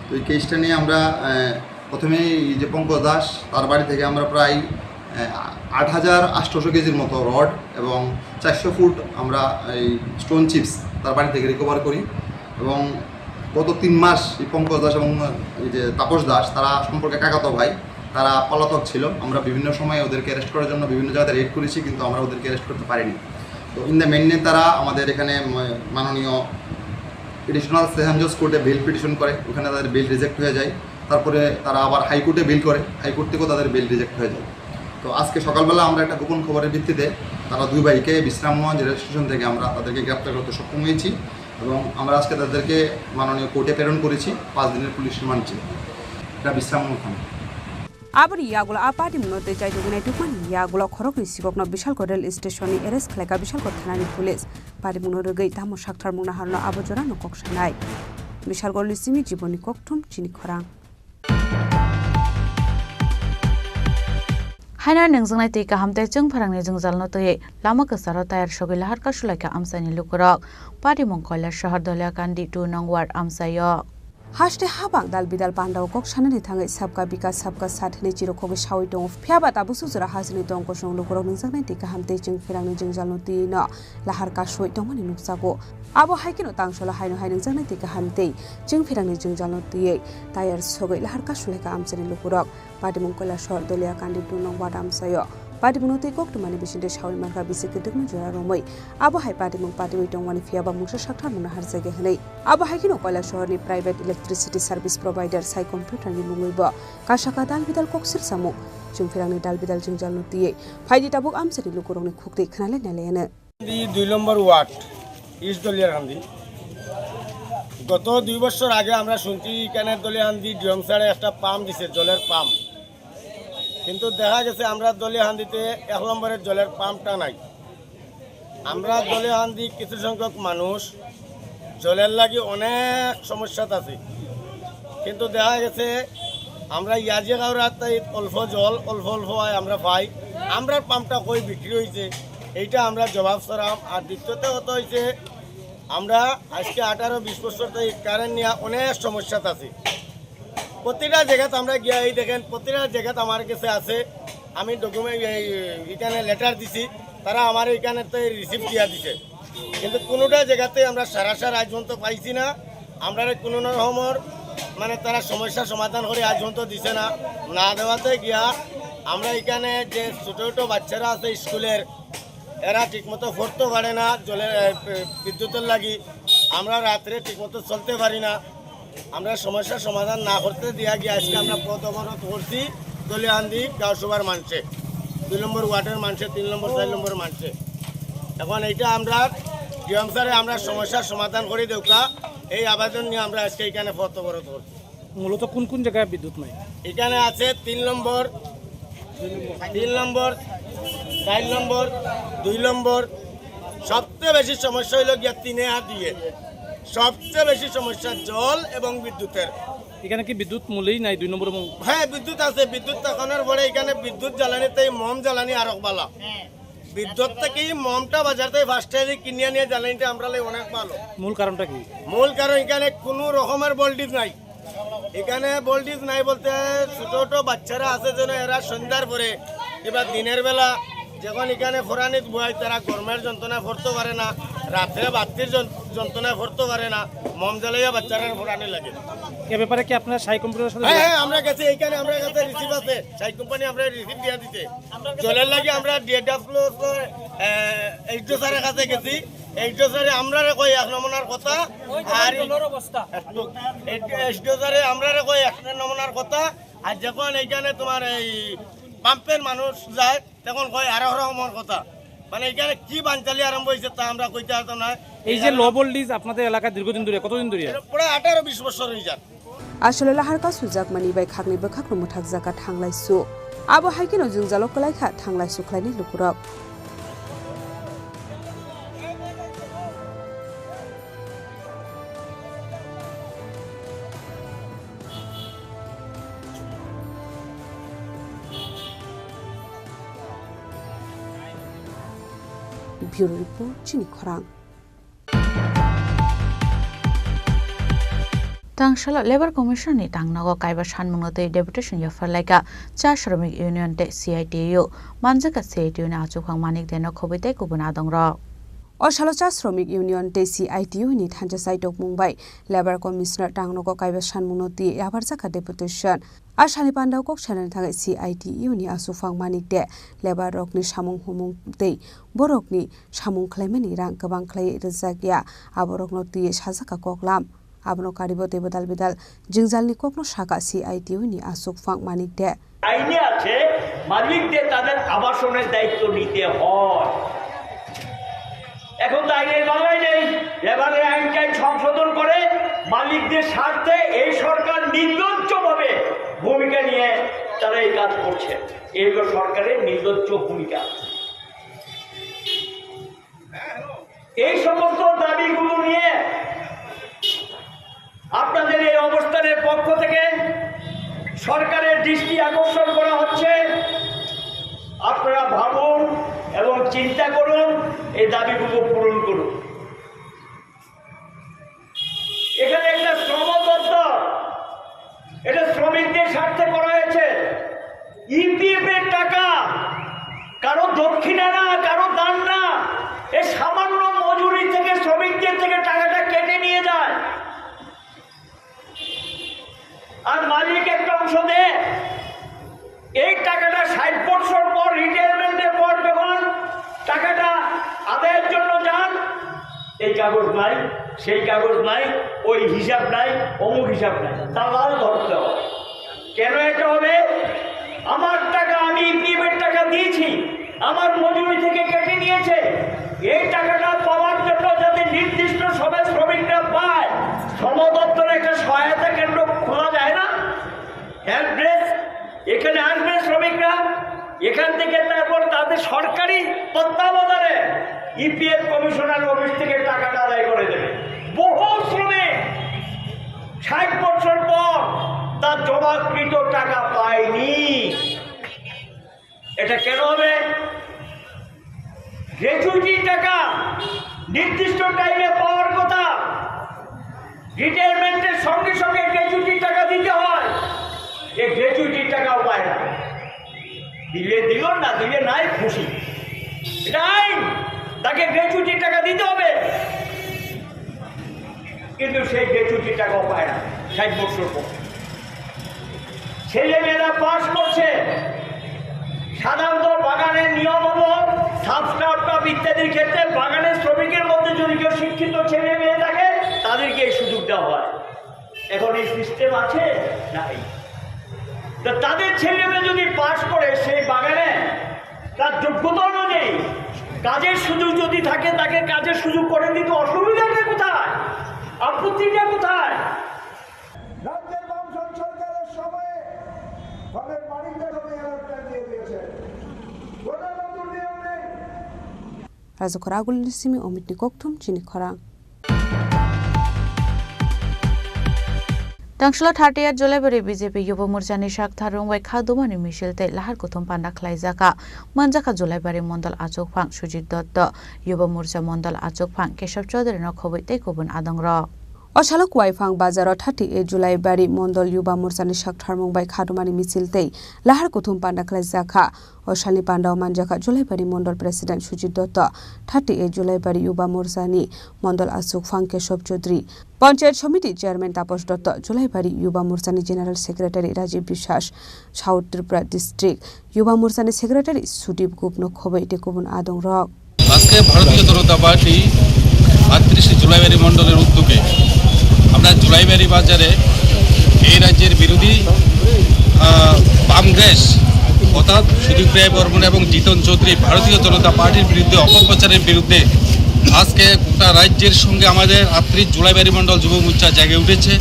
তো এই কেসটা নিয়ে আমরা, আহ, প্রথমে এই যে পঙ্কজ দাস, তার বাড়ি থেকে আমরা প্রায়, আহ, আট হাজার আটশোশো কেজির মতো রড এবং চারশো ফুট আমরা এই স্টোন চিপস তার বাড়ি থেকে রিকভার করি। এবং গত তিন মাস এই পঙ্কজ দাস এবং এই যে তাপস দাস, তারা সম্পর্কে কাকাতো ভাই, তারা পলাতক ছিল। আমরা বিভিন্ন সময় ওদেরকে অ্যারেস্ট করার জন্য বিভিন্ন জায়গাতে রেড করেছি, কিন্তু আমরা ওদেরকে অ্যারেস্ট করতে পারিনি। তো ইন দ্য মেইন তারা আমাদের এখানে ম-, মাননীয় এডিশনাল সেশন জজ কোর্টে বেল পিটিশন করে, ওখানে তাদের বেল রিজেক্ট হয়ে যায়। তারপরে তারা আবার হাইকোর্টে বেল করে, হাইকোর্ট থেকেও তাদের বেল রিজেক্ট হয়ে যায়। তো আজকে সকালবেলা আমরা একটা গোপন খবরের ভিত্তিতে তারা দুই ভাইকে বিশ্রামগঞ্জ রেল স্টেশন থেকে আমরা তাদেরকে গ্রেপ্তার করতে সক্ষম হয়েছি এবং আমরা আজকে তাদেরকে মাননীয় কোর্টে প্রেরণ করেছি পাঁচ দিনের পুলিশ রিমান্ড চেয়ে। এটা বিশ্রামগঞ্জ থানা। Aboni yagulo a party mungno tei chaitugwi naitukmani yagulo khoroknwi sikokno Bishalgarh rail station ni arrest khlaikha Bishalgarh thanani police. Party mungno rwgwi tamo sakthar mungna harno abo jorano kok sanai. Bishalgarh ni simi Jiboni Kokthum chini khorang. Haino nungjaknai twi kaham tei chwng pherangni jwngjalno twiwi lama kwcharo tayar sogwi lahar kasulaikha amchaini lukurok. Patimung Kailasahar Doliakandi two nong ward amchaio. Haste habang dal bidal pandao kok sanani thangwi sabka bikas sabka sat hinwi chirokkhogwi sawi tongo. Phiyaba tabuk sujura hasteni tong kosong lukurok nungjaknai twi kaham tei chwng pherangni jwngjalno twiwi no lahar kasui tongmani nukjago. Abo hai kheno tang solo haino hai nungjaknai twi kaham tei chwng pherangni jwngjalno twiwi tayar sogwi lahar kasulaikha amchaini lukurok. Patimung Kailasahar Doliakandi two nong ward amchaio. Patimungno twi koktwmani bisingtwi sawi mankha bisi kwdwkma jora romwi. Abo hai patimung patiwi tongmani phiyaba mungsa sakthar mungna harjagya hinwi. Abo hai kheno Kailasahar ni private electricity service provider Sai Computer ni mungwi bo kasaka dal bidal kok sirsamung. Chwng pherangni dal bidal jwngjalno twiwi phaidi tabuk amchaini lukurokni khukti khwnalai nalaiyano. দি দুই নম্বর word, east দলিয়ারকান্দি। গত দুই বছর আগে আমরা শুনছি এখানে দলিয়াকান্দি ডিএম স্যারে একটা পাম্প দিছে, জলের পাম্প। কিন্তু দেখা গেছে আমরা দলিয়াকান্দিতে এক নম্বরের জলের পাম্পটা নাই। আমরা দলিয়াকান্দি কিছু সংখ্যক মানুষ জলের লাগি অনেক সমস্যাত আছি, কিন্তু দেখা গেছে আমরা ইয়াজি গাঁওর রাস্তায় অল্প জল, অল্প অল্প হয় আমরা পাই। আমরার পাম্পটা কই বিক্রি হয়েছে, এইটা আমরা জবাব চাইরাম। আর দ্বিতীয়ত কথা হয়েছে, আমরা আজকে আঠারো বিশ বছর তো এই কারেন্ট নিয়ে অনেক সমস্যাত আছি। প্রতিটা জায়গাত আমরা গিয়া এই দেখেন, প্রতিটা জায়গাত আমার কাছে আছে, আমি ডকুমেন্ট, এই, এখানে লেটার দিছি, তারা আমার এখানে তো রিসিভ দিয়া দিছে, কিন্তু কোনোটা জায়গাতে আমরা সারাসার আজ পর্যন্ত পাইছি না। আমরা কোনো রকমের মানে তারা সমস্যা সমাধান করে আজ পর্যন্ত দিছে না। না দেওয়াতে গিয়া আমরা এখানে যে ছোটো ছোটো বাচ্চারা আছে স্কুলের, এরা ঠিকমতো পড়তে পারে না, জলের, এ, বিদ্যুতের লাগি আমরা রাত্রে ঠিকমতো চলতে পারি না। আমরা সমস্যার সমাধান না করতে দিয়া গিয়ে আজকে আমরা পথ অবরোধ করছি দলিয়াকান্দি গাঁওসভার মানুষে, দুই নম্বর ওয়ার্ডের মানুষে, তিন নম্বর, চার নম্বর মানুষে। এখন এইটা আমরা ডিএম স্যারে আমরা সমস্যার সমাধান করে দেউকা, এই আবেদন নিয়ে আমরা আজকে এখানে পথ অবরোধ করছি। মূলত কোন কোন জায়গায় বিদ্যুৎ নাই? এখানে আছে তিন নম্বর, তিন নম্বর, চার নম্বর, দুই নম্বর। সবচেয়ে বেশি সমস্যা হইল গিয়া তিনে আর দুইয়ে। সবচেয়ে বেশি সমস্যা জল এবং বিদ্যুতের। এখানে কি বিদ্যুৎ মূলেই নাই দুই নম্বর এবং? হ্যাঁ, বিদ্যুৎ আছে। বিদ্যুৎ থাকানোর পরে এখানে বিদ্যুৎ জ্বালানিতে এই মোম জ্বালানি আরো ভালো। বিদ্যুৎ থেকে এই মোমটা বাজার থেকে ফার্স্ট টাইমে কিনে নিয়ে জ্বালানিটা আমরা লাই অনেক ভালো। মূল কারণটা কি? মূল কারণ এখানে কোনো রকমের ভোল্টেজ নাই। এখানে ভোল্টেজ নাই বলতে ছোট ছোট বাচ্চারা আছে যেন এরা সন্ধ্যার পরে কিংবা দিনের বেলা যখন এখানে ফোরানিত বয় তারা গরমের যন্ত্রণায় পড়তে পারে না, রাত্রে বাতির যন-, যন্ত্রণায় পড়তে পারে না, মোম জ্বালাইয়া বাচ্চারা ফোরানি লাগে। এ ব্যাপারে কি আপনারা সাই কম্পিউটারের সাথে হ্যাঁ, হ্যাঁ, আমরা গেছি, এইখানে আমরা কাছে রিসিভ আছে, সাই কোম্পানি আমরা রিসিভ দিয়ে দিতে। জলের লাগি আমরা ডিএডাব্লিউ, এ, এইচডিও স্যারের কাছে গেছি। এইচডিও স্যারে আমরারে কই এক নমুনার কথা, ওই আর জলের অবস্থা। এইচডিও স্যারে আমরারে কই এক নমুনার কথা, আর যখন এইখানে তোমার এই পাম্পের মানুষ যায়, তখন কয় আরো রকমের কথা। মানে এখানে কি বানচালি আরম্ভ হয়েছে তা আমরা কইতে পারতাম না। এই যে লো ভোল্টেজ আপনাদের এলাকায় দীর্ঘদিন ধরে, কতদিন ধরে? প্রায় আঠারো বিশ বছর হয়ে যান। Aswk lahar kasu jakmani bai khakni bwkhakno mwthakjak kha thanglaisu. Abo hai kheno jwngjalo kwlai kha thanglaisu khlainai lukurok. Bureau Report, Chini Khorang. Tangsalo Labour Commission ni tangnogo kaiba sanmungno twi deputation yapharlaikha cha Shramik Union tei C I T U. Manjakha C I T U ni achukphang Manik Deno khobwi tei kubun adongrok. O salo cha Shramik Union tei C I T U ni thansa chaitokmung bai Labour Commissioner tangnogo kaiba sanmungno twi yapharjakha deputation. A salni pandao kok sanani thangwi C I T U ni achukphang Manik De labour rokni samung humung tei borokni samung khlaimani rang kwbang khlai rwjak ya, aborokno twiwi sajak kha koklam. Abono karibo teibo dal bidal jwngjalni kokno sakha C I T U ni achukphang Manik De. আইনে আছে, মালিকদের তাদের আবাসনের দায়িত্ব নিতে হয়। এখন তো আইনের বাংলায় নেই। লেবারের আইনটাই সংশোধন করে মালিকদের স্বার্থে এই সরকার নির্লজ্জভাবে ভূমিকা নিয়ে তারা এই কাজ করছে। এই হলো সরকারের নির্লজ্জ ভূমিকা। এই সমস্ত দাবিগুলো নিয়ে আপনাদের এই অবস্থানের পক্ষ থেকে সরকারের দৃষ্টি আকর্ষণ করা হচ্ছে। আপনারা ভাবুন এবং চিন্তা করুন, এই দাবিগুলো পূরণ করুন। এখানে একটা শ্রম দপ্তর, এটা শ্রমিকদের স্বার্থে করা হয়েছে। ইপিএফ এর টাকা, কারো দক্ষিণা না, কারো দান না, এই সামান্য মজুরি থেকে শ্রমিকদের থেকে টাকাটা কেটে নিয়ে যায়। আর মালিক একটা অংশ দেয়। এই টাকাটা ষাট বছর পর, রিটায়ারমেন্টের পর যখন টাকাটা আদায়ের জন্য যান, এই কাগজ নাই, সেই কাগজ নাই, ওই হিসাব নাই, অমুক হিসাব নাই, দালাল ধরতে হবে। কেন এটা হবে? আমার টাকা, আমি ইপিএফ এর টাকা দিয়েছি, আমার মজুরি থেকে কেটে নিয়েছে। এই টাকাটা পাওয়ার জন্য যাতে নির্দিষ্ট সময় শ্রমিকরা পায়, শ্রম দপ্তরে একটা সহায়তা কেন্দ্র খোলা যায় না? হেল্প ডেস্ক, এখানে আসবে শ্রমিকরা, এখান থেকে তারপর তাদের সরকারি তত্ত্বাবধানে ইপিএফ কমিশনার অফিস থেকে টাকাটা আদায় করে দেবে। বহু শ্রমিক ষাট বছর পর তার জমাকৃত টাকা পায়নি। এটা কেন হবে? গ্র্যাচুইটি টাকা নির্দিষ্ট টাইমে পাওয়ার কথা, রিটায়ারমেন্টের সঙ্গে সঙ্গে গ্র্যাচুইটি টাকা দিতে হয়, এই গ্র্যাচুইটি টাকাও পায় না। দিলে দিল, না দিলে নাই, খুশি। এটা আইন, তাকে গ্র্যাচুইটি টাকা দিতে হবে। কিন্তু সেই গ্র্যাচুইটি টাকাও পায় না ষাট বছর পর। ছেলে মেয়েরা পাস করছে, সাধারণত বাগানের নিয়ম হলো সাব স্টার্টআপ ইত্যাদির ক্ষেত্রে বাগানের শ্রমিকের মধ্যে যদি কেউ শিক্ষিত ছেলে মেয়ে থাকে, তাদেরকে এই সুযোগ দেওয়া হয়। এখন এই সিস্টেম আছে? নাই। তো তাদের ছেলে মেয়ে যদি পাস করে সেই বাগানে তার যোগ্যতা অনুযায়ী কাজের সুযোগ যদি থাকে, তাকে কাজের সুযোগ করে দিতে অসুবিধাটা কোথায়? আপত্তিটা কোথায়? রাজ্যের বামফ্রন্ট সরকারের সময়ে ফলের মালিকদের আমি অ্যালার্টটা দিয়ে দিয়েছে। কোনো নতুন নিয়ম নেই। Rajakhor Agulni simi Omitni kokthum chini khorang. Tangsalo thirty eight Julaibari B J P Yuba Morchani sak tharung bai kha dumani misil tei lahar kuthum panda khlaijakha. Manjakha Julaibari Mondol achukphang Sujit Dotto, Yuba Morcha Mondol achukphang Kesab Chaudhary no khobwi tei kubun adongrok. O salo Kuaiphang bazaro thirty eight Julaibari Mondol Yuba Morchani sak tharmung bai kha dumani misil tei lahar kuthum panda khlaijakha. O salni pandao manjakha Julaibari Mondol President Sujit Dotto, thirty eight Julaibari Yuba Morchani Mondol achukphang Kesab Chaudhary, Panchayat Samiti Chairman Taposh Dotto, Julaibari Yuba Morchani General Secretary Rajiv Biswas, South Tripura District Yuba Morchani Secretary Sudip Gupno khobwi tei kubun adongrok. আজকে ভারতীয় জনতা পার্টি আটত্রিশে জুলাইবাড়ি মণ্ডলের উদ্যোগে আমরা জুলাইবাড়ি বাজারে এই রাজ্যের বিরোধী, আহ, বাম গ্রেস অর্থাৎ সুদীপ রায় বর্মন এবং জিতন চৌধুরী ভারতীয় জনতা পার্টির বিরুদ্ধে অপপ্রচারের বিরুদ্ধে আজকে গোটা রাজ্যের সঙ্গে আমাদের আটত্রিশ জুলাইবাড়ি মণ্ডল যুব মোর্চা জেগে উঠেছে।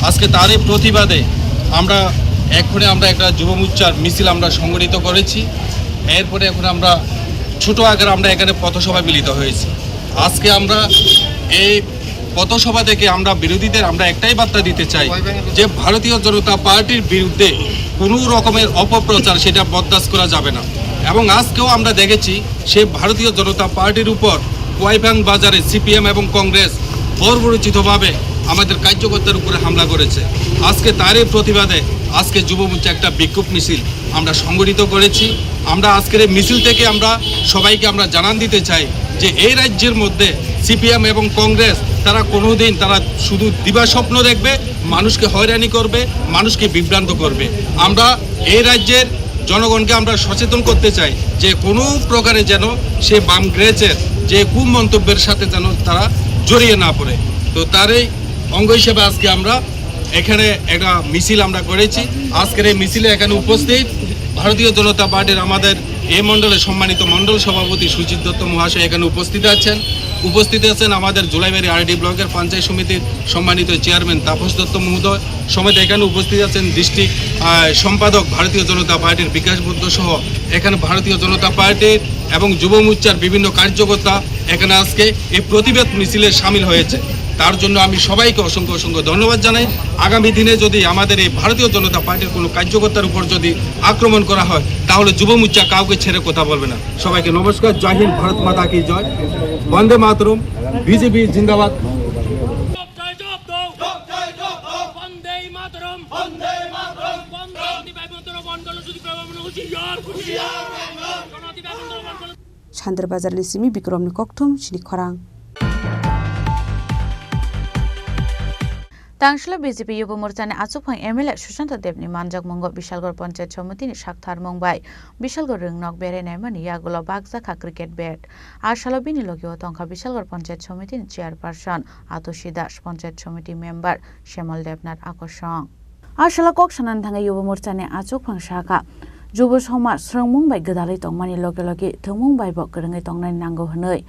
আজকে তারই প্রতিবাদে আমরা এক্ষুনি আমরা একটা যুব মোর্চার মিছিল আমরা সংগঠিত করেছি। এরপরে এখন আমরা ছোট আকারে আমরা এখানে পথসভায় মিলিত হয়েছি। আজকে আমরা এই পথসভা থেকে আমরা বিরোধীদের আমরা একটাই বার্তা দিতে চাই যে ভারতীয় জনতা পার্টির বিরুদ্ধে কোনো রকমের অপপ্রচার সেটা বরদাস্ত করা যাবে না। এবং আজকেও আমরা দেখেছি সে ভারতীয় জনতা পার্টির উপর কোয়াইভাং বাজারে সিপিএম এবং কংগ্রেস বর্বরোচিতভাবে আমাদের কার্যকর্তার উপরে হামলা করেছে। আজকে তারই প্রতিবাদে আজকে যুব মোর্চা একটা বিক্ষোভ মিছিল আমরা সংগঠিত করেছি। আমরা আজকের এই মিছিল থেকে আমরা সবাইকে আমরা জানান দিতে চাই যে এই রাজ্যের মধ্যে সিপিএম এবং কংগ্রেস তারা কোনোদিন তারা শুধু দিবাস্বপ্ন দেখবে, মানুষকে হয়রানি করবে, মানুষকে বিভ্রান্ত করবে। আমরা এই রাজ্যের জনগণকে আমরা সচেতন করতে চাই যে কোনো প্রকারে যেন সে বাম গ্রেজের যে কুমন্তব্যের সাথে যেন তারা জড়িয়ে না পড়ে। তো তারই অঙ্গ হিসেবে আজকে আমরা এখানে একটা মিছিল আমরা করেছি। আজকের এই মিছিলে এখানে উপস্থিত ভারতীয় জনতা পার্টির আমাদের এই মণ্ডলের সম্মানিত মণ্ডল সভাপতি সুজিত দত্ত মহাশয় এখানে উপস্থিত আছেন। উপস্থিত আছেন আমাদের জুলাইবাড়ি আরডি ব্লকের পঞ্চায়েত সমিতির সম্মানিত চেয়ারম্যান তাপস দত্ত মহোদয়, সমেত এখানে উপস্থিত আছেন ডিস্ট্রিক্ট, আহ, সম্পাদক ভারতীয় জনতা পার্টির বিকাশ বৈদ্য সহ এখানে ভারতীয় জনতা পার্টির এবং যুব মোর্চার বিভিন্ন কার্যকর্তা এখানে আজকে এই প্রতিবাদ মিছিলে সামিল হয়েছে। তার জন্য আমি সবাইকে অসংখ্য অসংখ্য ধন্যবাদ জানাই। আগামী দিনে যদি আমাদের এই ভারতীয় জনতা পার্টির কোনো কার্যকর্তার উপর যদি আক্রমণ করা হয়, তাহলে যুব মোর্চা কাউকে ছেড়ে কথা বলবে না। সবাইকে নমস্কার, জয় হিন্দ, ভারত মাতা কি জয়, বন্দে মাতরম, বিজেপি জিন্দাবাদ। জয় জয় দাও। জয় জয় দাও। বন্দে মাতরম। বন্দে মাতরম। বন্দে মাতরম। বন্দে মাতরম। বন্দে মাতরম। হুঁশিয়ার। হুঁশিয়ার। Chandra Bazar ni simi Bikrom ni kokthum chini khorang. Tangsilo B J P Yubo Morchani achukphang M L A Sushanta Debni manjakmungo Bishalgarh Panchayat Somitini saktharmung bai Bishalgarh rwngnok berai naimani yagulo bakjakha cricket bat. A salo bini logio tongkha Bishalgarh Panchayat Somitini chairperson Atoshi Das, Panchayat Somiti member Shemal Debnath Akosong. A salo kok sanani thangwi Yubo Morchani achukphang sakha, Jubo somaj srwngmung bai gwdalwi tongmani loge loge thwngmung bai bo kwrwngwi tongnani nango hwnwi.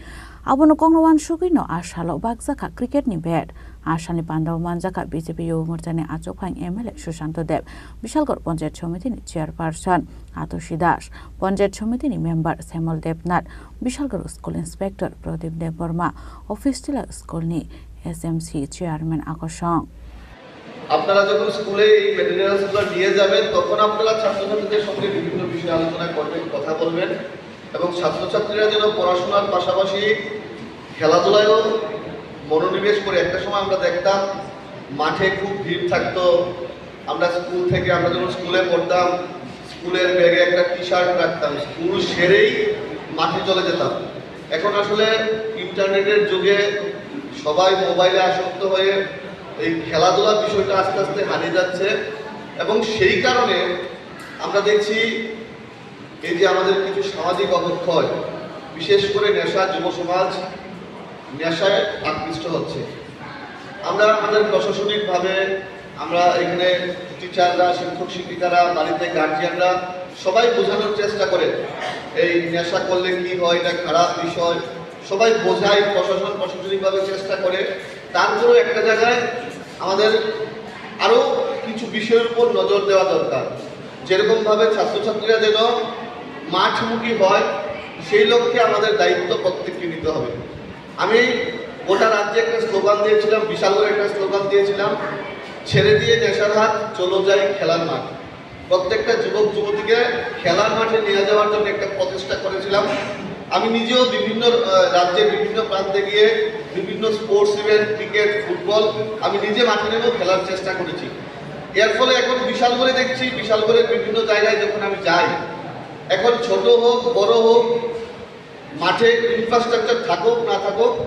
Abono kokno uansugwino a salo bakjakha cricket ni bat. A salni pandao manjakha B J P Yubo Morchani achukphang M L A Sushanta Deb, Bishalgarh Panchayat Somiti ni chairperson Atoshi Das, Panchayat Somiti ni member Shemal Debnath, Bishalgarh School Inspector Pradip Debbarma, Office Tila School ni S M C chairman Akosong. আপনারা যখন স্কুলে এই ম্যাটেরিয়ালসগুলো নিয়ে যাবেন, তখন আপনারা ছাত্রছাত্রীদের সঙ্গে বিভিন্ন বিষয়ে আলোচনা করবেন, কথা বলবেন এবং ছাত্রছাত্রীরা যেন পড়াশোনার পাশাপাশি খেলাধুলায়ও মনোনিবেশ করে। একটা সময় আমরা দেখতাম মাঠে খুব ভিড় থাকতো, আমরা স্কুল থেকে, আমরা যখন স্কুলে পড়তাম, স্কুলের ব্যাগে একটা টি শার্ট রাখতাম, স্কুল সেরেই মাঠে চলে যেতাম। এখন আসলে ইন্টারনেটের যুগে সবাই মোবাইলে আসক্ত হয়ে এই খেলাধুলার বিষয়টা আস্তে আস্তে হারিয়ে যাচ্ছে এবং সেই কারণে আমরা দেখছি এই যে আমাদের কিছু সামাজিক অবক্ষয়, বিশেষ করে নেশা, যুব সমাজ নেশায় আকৃষ্ট হচ্ছে। আমরা আমাদের প্রশাসনিকভাবে, আমরা এখানে টিচাররা, শিক্ষক শিক্ষিকারা, বাড়িতে গার্জিয়ানরা সবাই বোঝানোর চেষ্টা করে এই নেশা করলে কি হয়, এটা খারাপ বিষয়, সবাই বোঝায়, প্রশাসন প্রশাসনিকভাবে চেষ্টা করে। তারপরেও একটা জায়গায় আমাদের আরও কিছু বিষয়ের উপর নজর দেওয়া দরকার, যেরকমভাবে ছাত্রছাত্রীরা যেন মাঠমুখী হয়, সেই লক্ষ্যে আমাদের দায়িত্ব প্রত্যেককে নিতে হবে। আমি গোটা রাজ্যে একটা স্লোগান দিয়েছিলাম, বিশালগড়ে একটা স্লোগান দিয়েছিলাম, "ছেড়ে দিয়ে নেশার হাত, চলো যাই খেলার মাঠ।" প্রত্যেকটা যুবক যুবতীকে খেলার মাঠে নিয়ে যাওয়ার জন্য একটা প্রচেষ্টা করেছিলাম। আমি নিজেও বিভিন্ন, আহ, রাজ্যের বিভিন্ন প্রান্তে গিয়ে বিভিন্ন স্পোর্টস ইভেন্ট, ক্রিকেট, ফুটবল আমি নিজে মাঠে নেমেও খেলার চেষ্টা করেছি। এর ফলে এখন বিশালগড়ে দেখছি, বিশালগড়ের বিভিন্ন জায়গায় যখন আমি যাই, এখন ছোট হোক, বড় হোক, মাঠে ইনফ্রাস্ট্রাকচার থাকুক না থাকুক,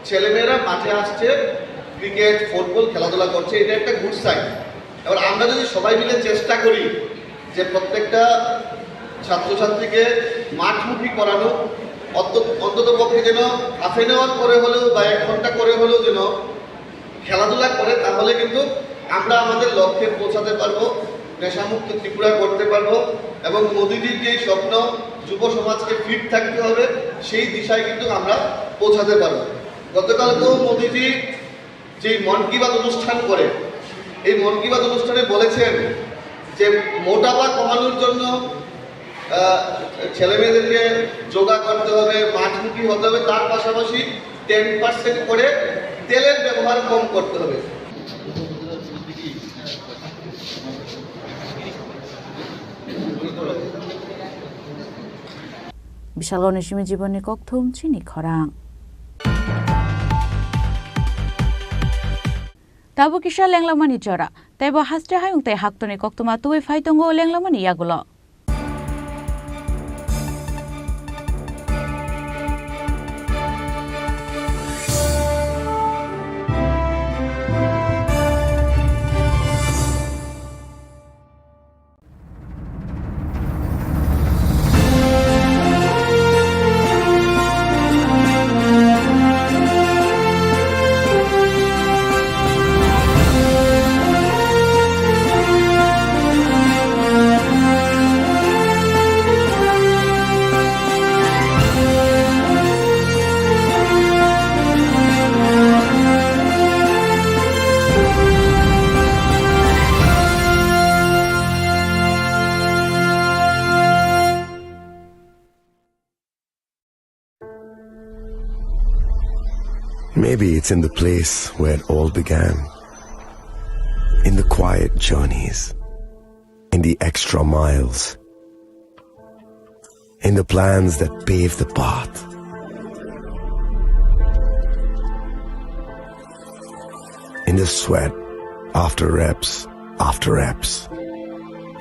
ছেলেমেয়েরা মাঠে আসছে, ক্রিকেট, ফুটবল খেলাধুলা করছে, এটা একটা গুড সাইন। এবার আমরা যদি সবাই মিলে চেষ্টা করি যে প্রত্যেকটা ছাত্রছাত্রীকে মাঠমুখী করানো, অন্ত-, অন্তত পক্ষে যেন হাফ এন আওয়ার করে হলেও বা এক ঘন্টা করে হলেও যেন খেলাধুলা করে, তাহলে কিন্তু আমরা আমাদের লক্ষ্যে পৌঁছাতে পারবো, নেশামুক্ত ত্রিপুরা করতে পারবো এবং মোদিজির যে স্বপ্ন যুব সমাজকে ফিট থাকতে হবে, সেই দিশায় কিন্তু আমরা পৌঁছাতে পারবো। গতকালকেও মোদিজি যে মন কি বাত অনুষ্ঠান করে, এই মন কি বাত অনুষ্ঠানে বলেছেন যে মোটাপা কমানোর জন্য, আহ, ছেলেমেয়েদেরকে যোগা করতে হবে, মাঠমুখী হতে হবে, তার পাশাপাশি টেন পার্সেন্ট করে তেলের ব্যবহার কম করতে হবে। Bisalgo ni simi jibonni kokthum chini khorang. Tabuk kisa lenglamani jora, teibo haste hayung tei haktoni koktwma tubui phai tongo lenglamani yagulo. Maybe it's in the place where it all began. In the quiet journeys, in the extra miles, in the plans that pave the path, in the sweat after reps, after reps,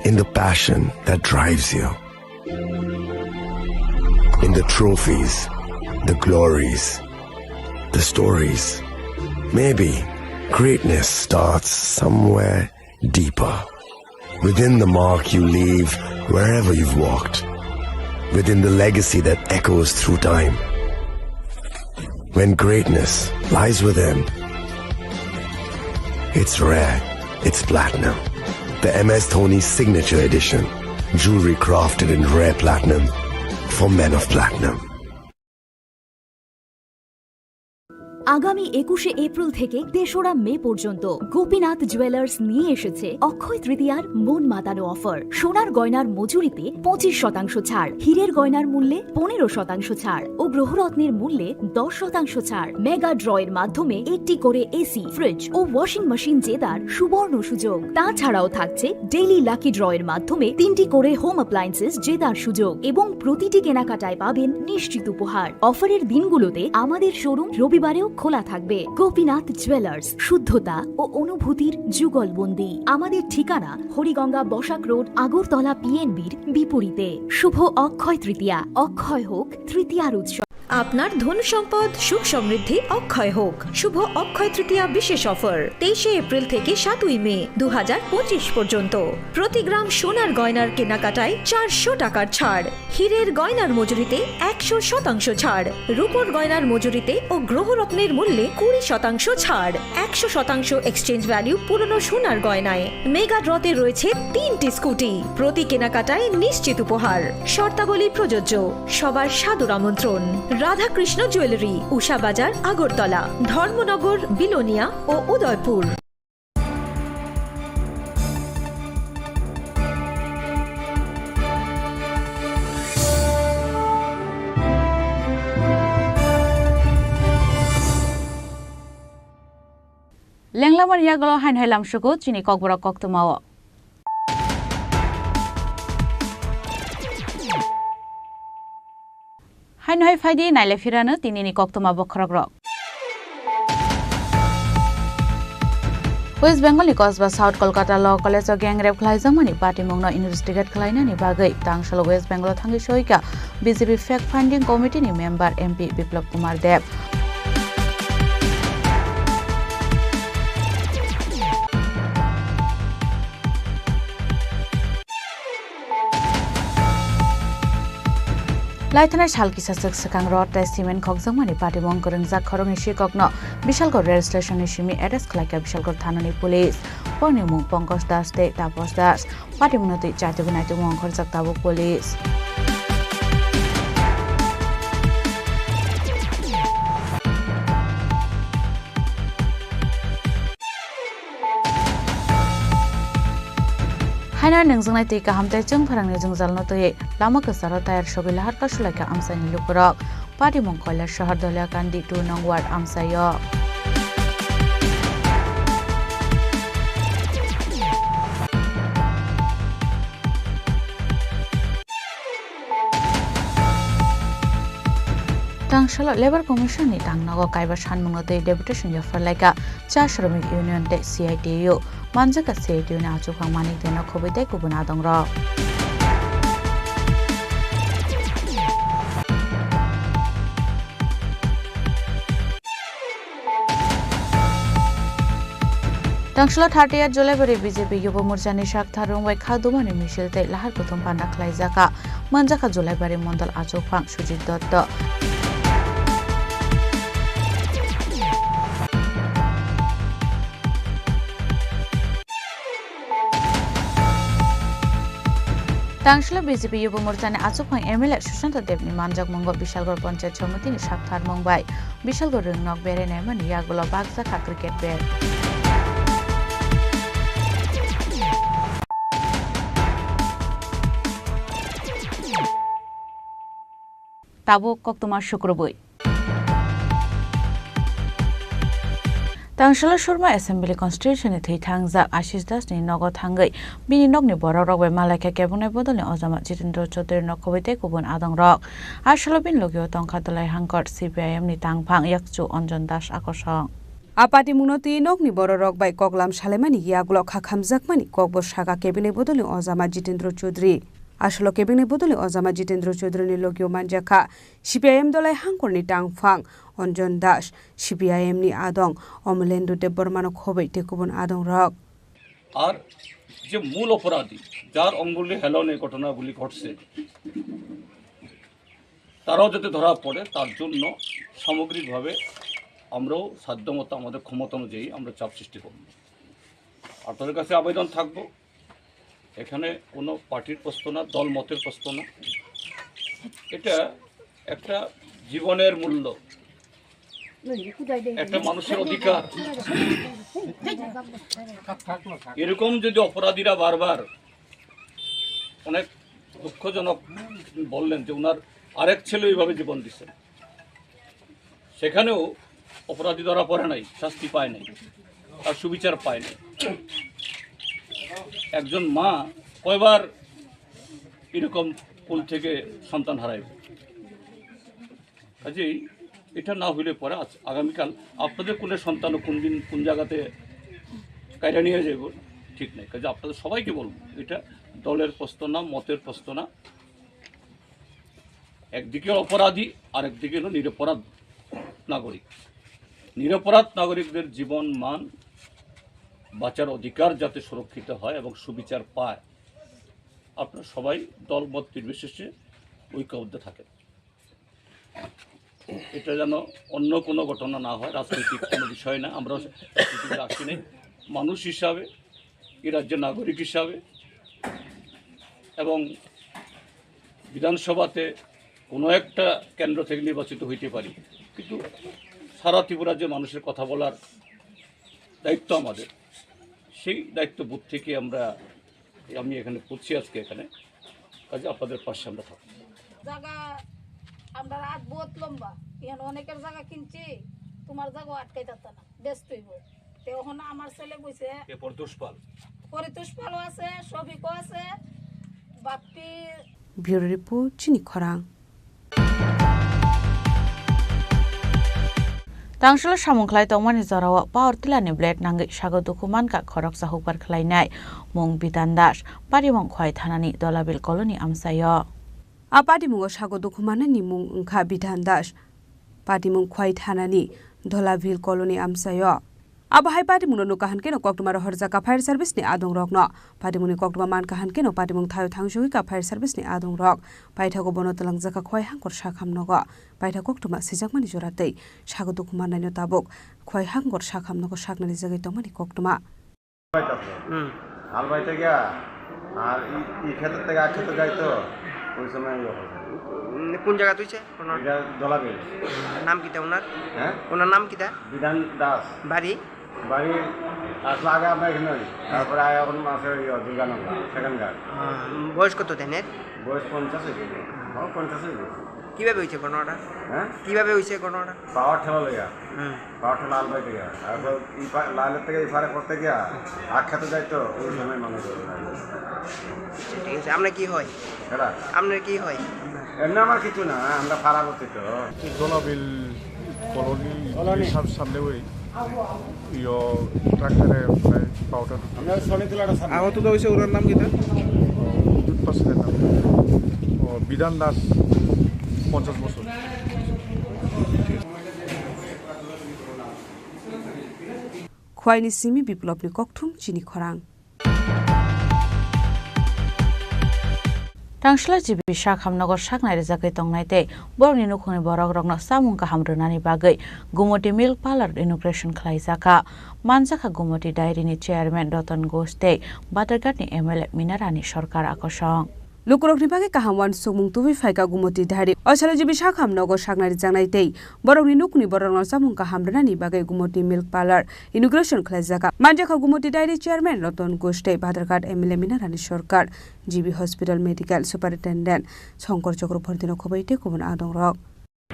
in the passion that drives you. In the trophies, the glories, the stories. Maybe greatness starts somewhere deeper. Within the mark you leave wherever you've walked. Within the legacy that echoes through time. When greatness lies within, it's rare, it's platinum. The M S Dhoni Signature Edition. Jewelry crafted in rare platinum for men of platinum. আগামী একুশে এপ্রিল থেকে তেসরা মে পর্যন্ত গোপীনাথ জুয়েলার্স নিয়ে এসেছে অক্ষয় তৃতীয়ার মন মাতানো অফার। সোনার গয়নার মজুরিতে পঁচিশ শতাংশ ছাড়, হীরের গয়নার মূল্যে পনেরো শতাংশ ছাড় ও গ্রহরত্নের মূল্যে দশ শতাংশ ছাড়। মেগা ড্র এর মাধ্যমে একটি করে এসি, ফ্রিজ ও ওয়াশিং মেশিন জেতার সুবর্ণ সুযোগ। তাছাড়াও থাকছে ডেইলি লাকি ড্র এর মাধ্যমে তিনটি করে হোম অ্যাপ্লায়েন্সেস জেতার সুযোগ এবং প্রতিটি কেনাকাটায় পাবেন নিশ্চিত উপহার। অফারের দিনগুলোতে আমাদের শোরুম রবিবারেও খোলা থাকবে। গোপীনাথ জুয়েলার্স, শুদ্ধতা ও অনুভূতির যুগলবন্দি। আমাদের ঠিকানা হরিগঙ্গা বসাক রোড, আগরতলা পিএনবির বিপরীতে। শুভ অক্ষয় তৃতীয়া, অক্ষয় হোক তৃতীয়ার উৎসব। আপনার ধন সম্পদ সুখ সমৃদ্ধি অক্ষয় হোক। শুভ অক্ষয় তৃতীয়া বিশেষ অফার, তেইশে এপ্রিল থেকে সাতই মে দু হাজার পঁচিশ পর্যন্ত। প্রতি গ্রাম সোনার গয়নার কেনাকাটায় চারশো টাকার ছাড়, হীরের গয়নার মজুরিতে একশো শতাংশ ছাড়, রূপোর গয়নার মজুরিতে ও গ্রহরত্নের মূল্যে কুড়ি শতাংশ ছাড়, একশো শতাংশ এক্সচেঞ্জ ভ্যালু পুরনো সোনার গয়নায়। মেগা ড্রতে রয়েছে তিনটি স্কুটি, প্রতি কেনাকাটায় নিশ্চিত উপহার। শর্তাবলী প্রযোজ্য। সবার সাদর আমন্ত্রণ। রাধাকৃষ্ণ জুয়েলারি, উষা বাজার, আগরতলা, ধর্মনগর, বিলোনিয়া ও Udaipur. Lenglamani yagulo haino hai lamsugo chini kokborok koktwmao. Haino hai phaidi naile phirano tinini koktwma bokhorokrok. West Bengal ni Kosba South Kolkata Law College o gang rape khlaijakmani patimungno investigate khlainani bagwi tangsalo West Bengal o thangwi soika B J P Fact Finding Committee ni member M P Biplab Kumar Deb. Laithanai sal kisaswk swkang rod tei cement khokjakmani patimung kwrwngjak khoroknwi sikokno Bisalgor rail station ni simi arrest khlaikha Bisalgor thanani police. Borokni mung Pankaj Das tei Tapas Das. Patimungno twi chaitugwi naitugwi ongkhorjak tabuk police. Haino nungjaknai twi kaham tei chwng pharangni jwngjalno twiwi lama kwcharo tayar sogwi lahar kasulaikha amchaini lukurok. Patimung Koilashahar Doliakandi two nong ward amchaio. Tangsalo Labour Commission ni tangnogo kaiba sanmungno twi deputation yapharlaikha cha Shramik Union tei C I T U. Manjakha C I T U ni achukphang Manik Deno khobwi tei kubun adongrok. Tangsalo thirtieth Julaibari B J P Yubo Morchani sak tharung bai kha dumani misil tei lahar kuthum panda khlaijakha. Manjakha Julaibari Mondol achukphang Sujit Dotto. Tangsalo B J P Yubo Morchani achukphang M L A Sushanta Debni manjakmungo Bishalgarh Panchayat Samitini sak tharmung bai Bishalgarh Rwngnok berai naimani yagulo bakjakha cricket bat. Tabuk koktwma sukrubwi. Tangsalo Surma Assembly Constituency ni thwi thangjak Ashish Das ni nogo thangwi bini nokni borok rok bai malaikha kebengni bodolni ojama Jitendra Chaudhary nokhobwi tei kubun adongrok. Asalo bini logio tongkha Dolai Hangkor C P I M ni tangphang yakchu Anjan Das akosong. A patimungno twi nokni bororok bai koklam salaimani yagulo khakhamjakmani kokbo saka kebengni bodolni ojama Jitendra Chaudhary. Asalo kebengni bodolni ojama Jitendra Chaudhary ni logio manjakha C P I M Dolai Hangkorni tangphang Anjan Das, C P I M ni adong Amalendra Debbarmano khobwi tei kubun adongrok. আর যে মূল অপরাধী, যার অঙ্গুলি হেলন এই ঘটনাগুলি ঘটছে, তারাও যাতে ধরা পড়ে, তার জন্য সামগ্রিকভাবে আমরাও সাধ্যমতো আমাদের ক্ষমতা অনুযায়ী আমরা চাপ সৃষ্টি করব। আপনাদের কাছে আবেদন থাকবো, এখানে কোনো পার্টির প্রশ্ন না, দল মতের প্রশ্ন না, এটা একটা জীবনের মূল্য, একটা মানুষের অধিকার। এরকম যদি অপরাধীরা বারবার, অনেক দুঃখজনক, বললেন যে ওনার আরেক ছেলে এইভাবে জীবন দিচ্ছেন, সেখানেও অপরাধী ধরা পড়ে নাই, শাস্তি পায় নাই, আর সুবিচার পায় নাই। একজন মা কয়বার এরকম কোল থেকে সন্তান হারাইবে? কাজেই এটা না হইলে পরে আজ, আগামীকাল আপনাদের কোলে সন্তানও কোন দিন কোন জায়গাতে কাইরা নিয়ে যাইব, ঠিক নাই। কাজে আপনাদের সবাইকে বলবো, এটা দলের প্রশ্ন না, মতের প্রশ্ন না। একদিকে অপরাধী, আরেকদিকে হলো নিরপরাধ নাগরিক। নিরপরাধ নাগরিকদের জীবন মান, বাঁচার অধিকার যাতে সুরক্ষিত হয় এবং সুবিচার পায়, আপনারা সবাই দল মত নির্বিশেষে ঐক্যবদ্ধ থাকেন। এটা যেন অন্য কোনো ঘটনা না হয়, রাজনৈতিক কোনো বিষয় না, আমরা রাজনীতি রাখি নাই। মানুষ হিসাবে, এই রাজ্যের নাগরিক হিসাবে এবং বিধানসভাতে কোনো একটা কেন্দ্র থেকে নির্বাচিত হইতে পারি, কিন্তু সারা ত্রিপুরা যে মানুষের কথা বলার দায়িত্ব আমাদের, সেই দায়িত্ববোধ থেকে আমরা, আমি এখানে পড়ছি আজকে এখানে, কাজে আপনাদের পাশে আমরা থাকবো। জাগা আমরা রাত বহুত লম্বা, এখন অনেকের জাগা কিনছি, তোমার জাগা আটকাই যাচ্ছে না, ব্যস্ত হইব। তে এখন আমার ছেলে কইছে, এ পরিতোষ পাল। পরিতোষ পালও আছে, শফিকও আছে, Bappi. Bureau Report, Chini Khorang. Tangsalo samung khlai tongmani jorao power tiller ni blade nangwi sago dukhu mankha khoroksa hukbar khlainai mung Bidan Das, patimung Khwai thanani Dolabil colony amchaio. A patimungo sago dukhu manani mung wngkha Bidan Das, patimung Khwai thanani Dolabil colony amchaio. Abo hai patimungno nukha hwn kheno koktwma rohorjak kha fire service ni adongrokno. Patimungni koktwma mankha hwn kheno patimung thaio thangsugwi kha fire service ni adongrok. Paithago bono twlangjak kha Khwai Hangkor sakham nogo. Paithak koktwma swijakmani jora tei sago dukhu mannaino tabuk Khwai Hangkor sakham nogo saknani jagwi tongmani koktwma. হুম। হাল বাইতে গিয়া আর ই, ই ক্ষেতের থেকে আর ক্ষেতে যাইতো, ওই সময় ইয়ে হবে। উম, কোন জায়গা তুইছে? ওনার এটা দলাবিল। নাম কিতা ওনার? হ্যাঁ? ওনার নাম কিতা? বিধান দাস। বাড়ি? বাড়ি আসলে আগে আমরা এখানে হই, তারপরে আয়া এখন মাসে ওই দুর্গানগর, সেখানকার। আহ, বয়স কত তাইনের? বয়স পঞ্চাশ হয়ে গেছে। ও, পঞ্চাশ হয়ে গেছে। কিভাবে হয়েছে ঘটনাটা? হ্যাঁ? কিভাবে হয়েছে ঘটনাটা? পাওয়ার ঠেলা লইয়া। হুম। পাওয়ার ঠেলা আলবাই থেকে। আর ওই এই পা-, লালের থেকে এই পারে করতে গিয়া আখ্যাত যাইতো, ওই সময় মানুষ ধরে না। আচ্ছা, ঠিক আছে। আপনার কি হয়? এরা? আপনার কি হয়? এমনি আমার কিছু না, আমরা পাড়াপতি তো। জলাবিল কলোনি, কলোনি। সব সামনে ওই। ইয়ো, ট্রাক্টরে প্রায় পাউডার। আমরা সনি তুলাটা সামনে। আহত তো হইছে, ওনার নাম কিতা? ও, বিদ্যুৎ পাসের নাম। ও, বিধান দাস, পঞ্চাশ বছর। Khwaini simi Biplopni kokthum chini khorang. Tangsla G B Sakham nogo saknai rijagwi tongnai tei borokni nukhungni borokrokno chamung kaham rwnani bagwi Gumoti Milk Parlour inauguration khlaijakha. Manjakha Gumoti Dairy ni chairman Ratan Ghosh tei Badharghat ni M L A Mina Rani Sarkar akosong. Lukurokni bagwi kaham uansukmung tubui phaikha Gumoti Dairy. O salo G B Sakham nogo saknai rijaknai tei borokni nukhungni borokrokno chamung kaham rwnani bagwi Gumoti Milk Parlour inauguration khlaijakha. Manjakha Gumoti Dairy chairman Ratan Ghosh tei Badharghat M L A Mina Rani Sarkar, G B Hospital Medical Superintendent Shankar Chakraborty no khoboi tei kubun adongrok.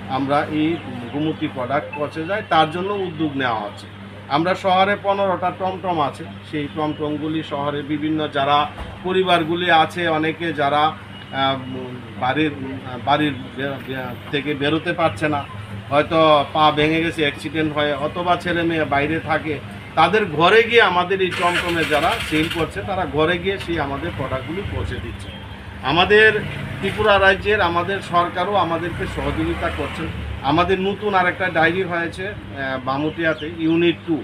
আমরা এই গুমতি প্রোডাক্ট পচে যায়, তার জন্য উদ্যোগ নেওয়া হচ্ছে। আমরা শহরে পনেরোটা টমটম আছে, সেই টমটমগুলি শহরে বিভিন্ন যারা পরিবারগুলি আছে, অনেকে যারা, আহ, উম, বাড়ির, উম, বাড়ির বে-, বে-, থেকে বেরোতে পারছে না, হয়তো পা ভেঙে গেছে, অ্যাক্সিডেন্ট হয়, অথবা ছেলে মেয়ে বাইরে থাকে, তাদের ঘরে গিয়ে আমাদের এই টমটমে যারা সেল করছে, তারা ঘরে গিয়ে সেই আমাদের প্রোডাক্টগুলি পৌঁছে দিচ্ছে। আমাদের ত্রিপুরা রাজ্যের আমাদের সরকারও আমাদেরকে সহযোগিতা করছেন। আমাদের নতুন আরেকটা ডায়েরি হয়েছে, আহ, বামুটিয়াতে ইউনিট টু,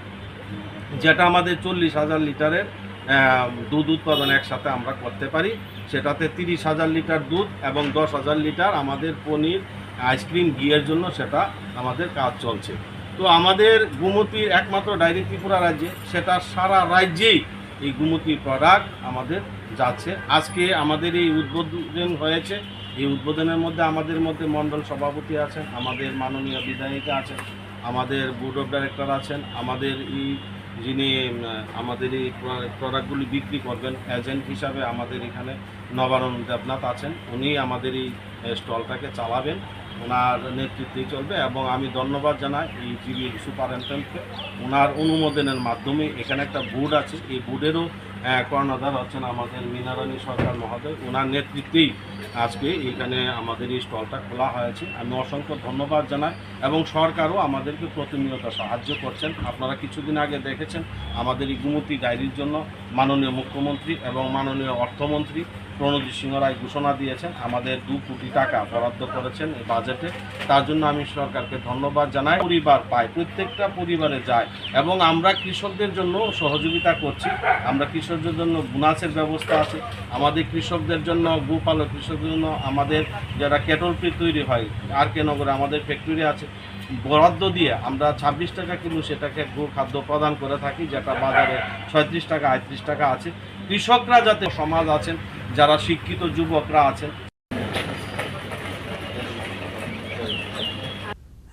যেটা আমাদের চল্লিশ হাজার লিটারের, আহ, দুধ উৎপাদন একসাথে আমরা করতে পারি। সেটাতে তিরিশ হাজার লিটার দুধ এবং দশ হাজার লিটার আমাদের পনির, আইসক্রিম, ঘিয়ের জন্য সেটা আমাদের কাজ চলছে। তো আমাদের গুমতির একমাত্র ডায়েরি ত্রিপুরা রাজ্যে, সেটা সারা রাজ্যেই এই গুমতি প্রোডাক্ট আমাদের যাচ্ছে। আজকে আমাদের এই উদ্বোধন হয়েছে। এই উদ্বোধনের মধ্যে আমাদের মধ্যে মণ্ডল সভাপতি আছেন, আমাদের মাননীয় বিধায়িকা আছেন, আমাদের বোর্ড অফ ডাইরেক্টর আছেন, আমাদের এই যিনি, উম, আমাদের এই প্র-, প্রোডাক্টগুলি বিক্রি করবেন, এজেন্ট হিসাবে আমাদের এখানে নবারুণ দেবনাথ আছেন, উনি আমাদের এই, এ, স্টলটাকে চালাবেন। ওনার নেতৃত্বেই চলবে এবং আমি ধন্যবাদ জানাই এই জিবির সুপারিনটেন্ডেন্টকে। ওনার অনুমোদনের মাধ্যমে এখানে একটা বোর্ড আছে, এই বোর্ডেরও, এ, কর্ণধার হচ্ছেন আমাদের মিনারানী সরকার মহোদয়। ওনার নেতৃত্বেই আজকে এখানে আমাদের এই স্টলটা খোলা হয়েছে। আমি অসংখ্য ধন্যবাদ জানাই এবং সরকারও আমাদেরকে প্রতিনিয়ত সাহায্য করছেন। আপনারা কিছুদিন আগে দেখেছেন আমাদের এই গুমতি ডায়েরির জন্য মাননীয় মুখ্যমন্ত্রী এবং মাননীয় অর্থমন্ত্রী প্রণজিৎ সিংহ রায় ঘোষণা দিয়েছেন, আমাদের দু কোটি টাকা বরাদ্দ করেছেন এই বাজেটে। তার জন্য আমি সরকারকে ধন্যবাদ জানাই। পরিবার পায়, প্রত্যেকটা পরিবারে যায় এবং আমরা কৃষকদের জন্য সহযোগিতা করছি। আমরা কৃষকদের জন্য বোনাসের ব্যবস্থা আছে, আমাদের কৃষকদের জন্য, গোপালক কৃষকদের জন্য আমাদের যারা ক্যাটল ফিড তৈরি হয়, আর কে নগরে আমাদের ফ্যাক্টরি আছে, বরাদ্দ দিয়ে আমরা ছাব্বিশ টাকা কিলো সেটাকে গো খাদ্য প্রদান করে থাকি, যেটা বাজারে ছয়ত্রিশ টাকা, আটত্রিশ টাকা আছে। কৃষকরা যাতে সমাজ আছেন, যারা শিক্ষিত যুবকরা আছেন।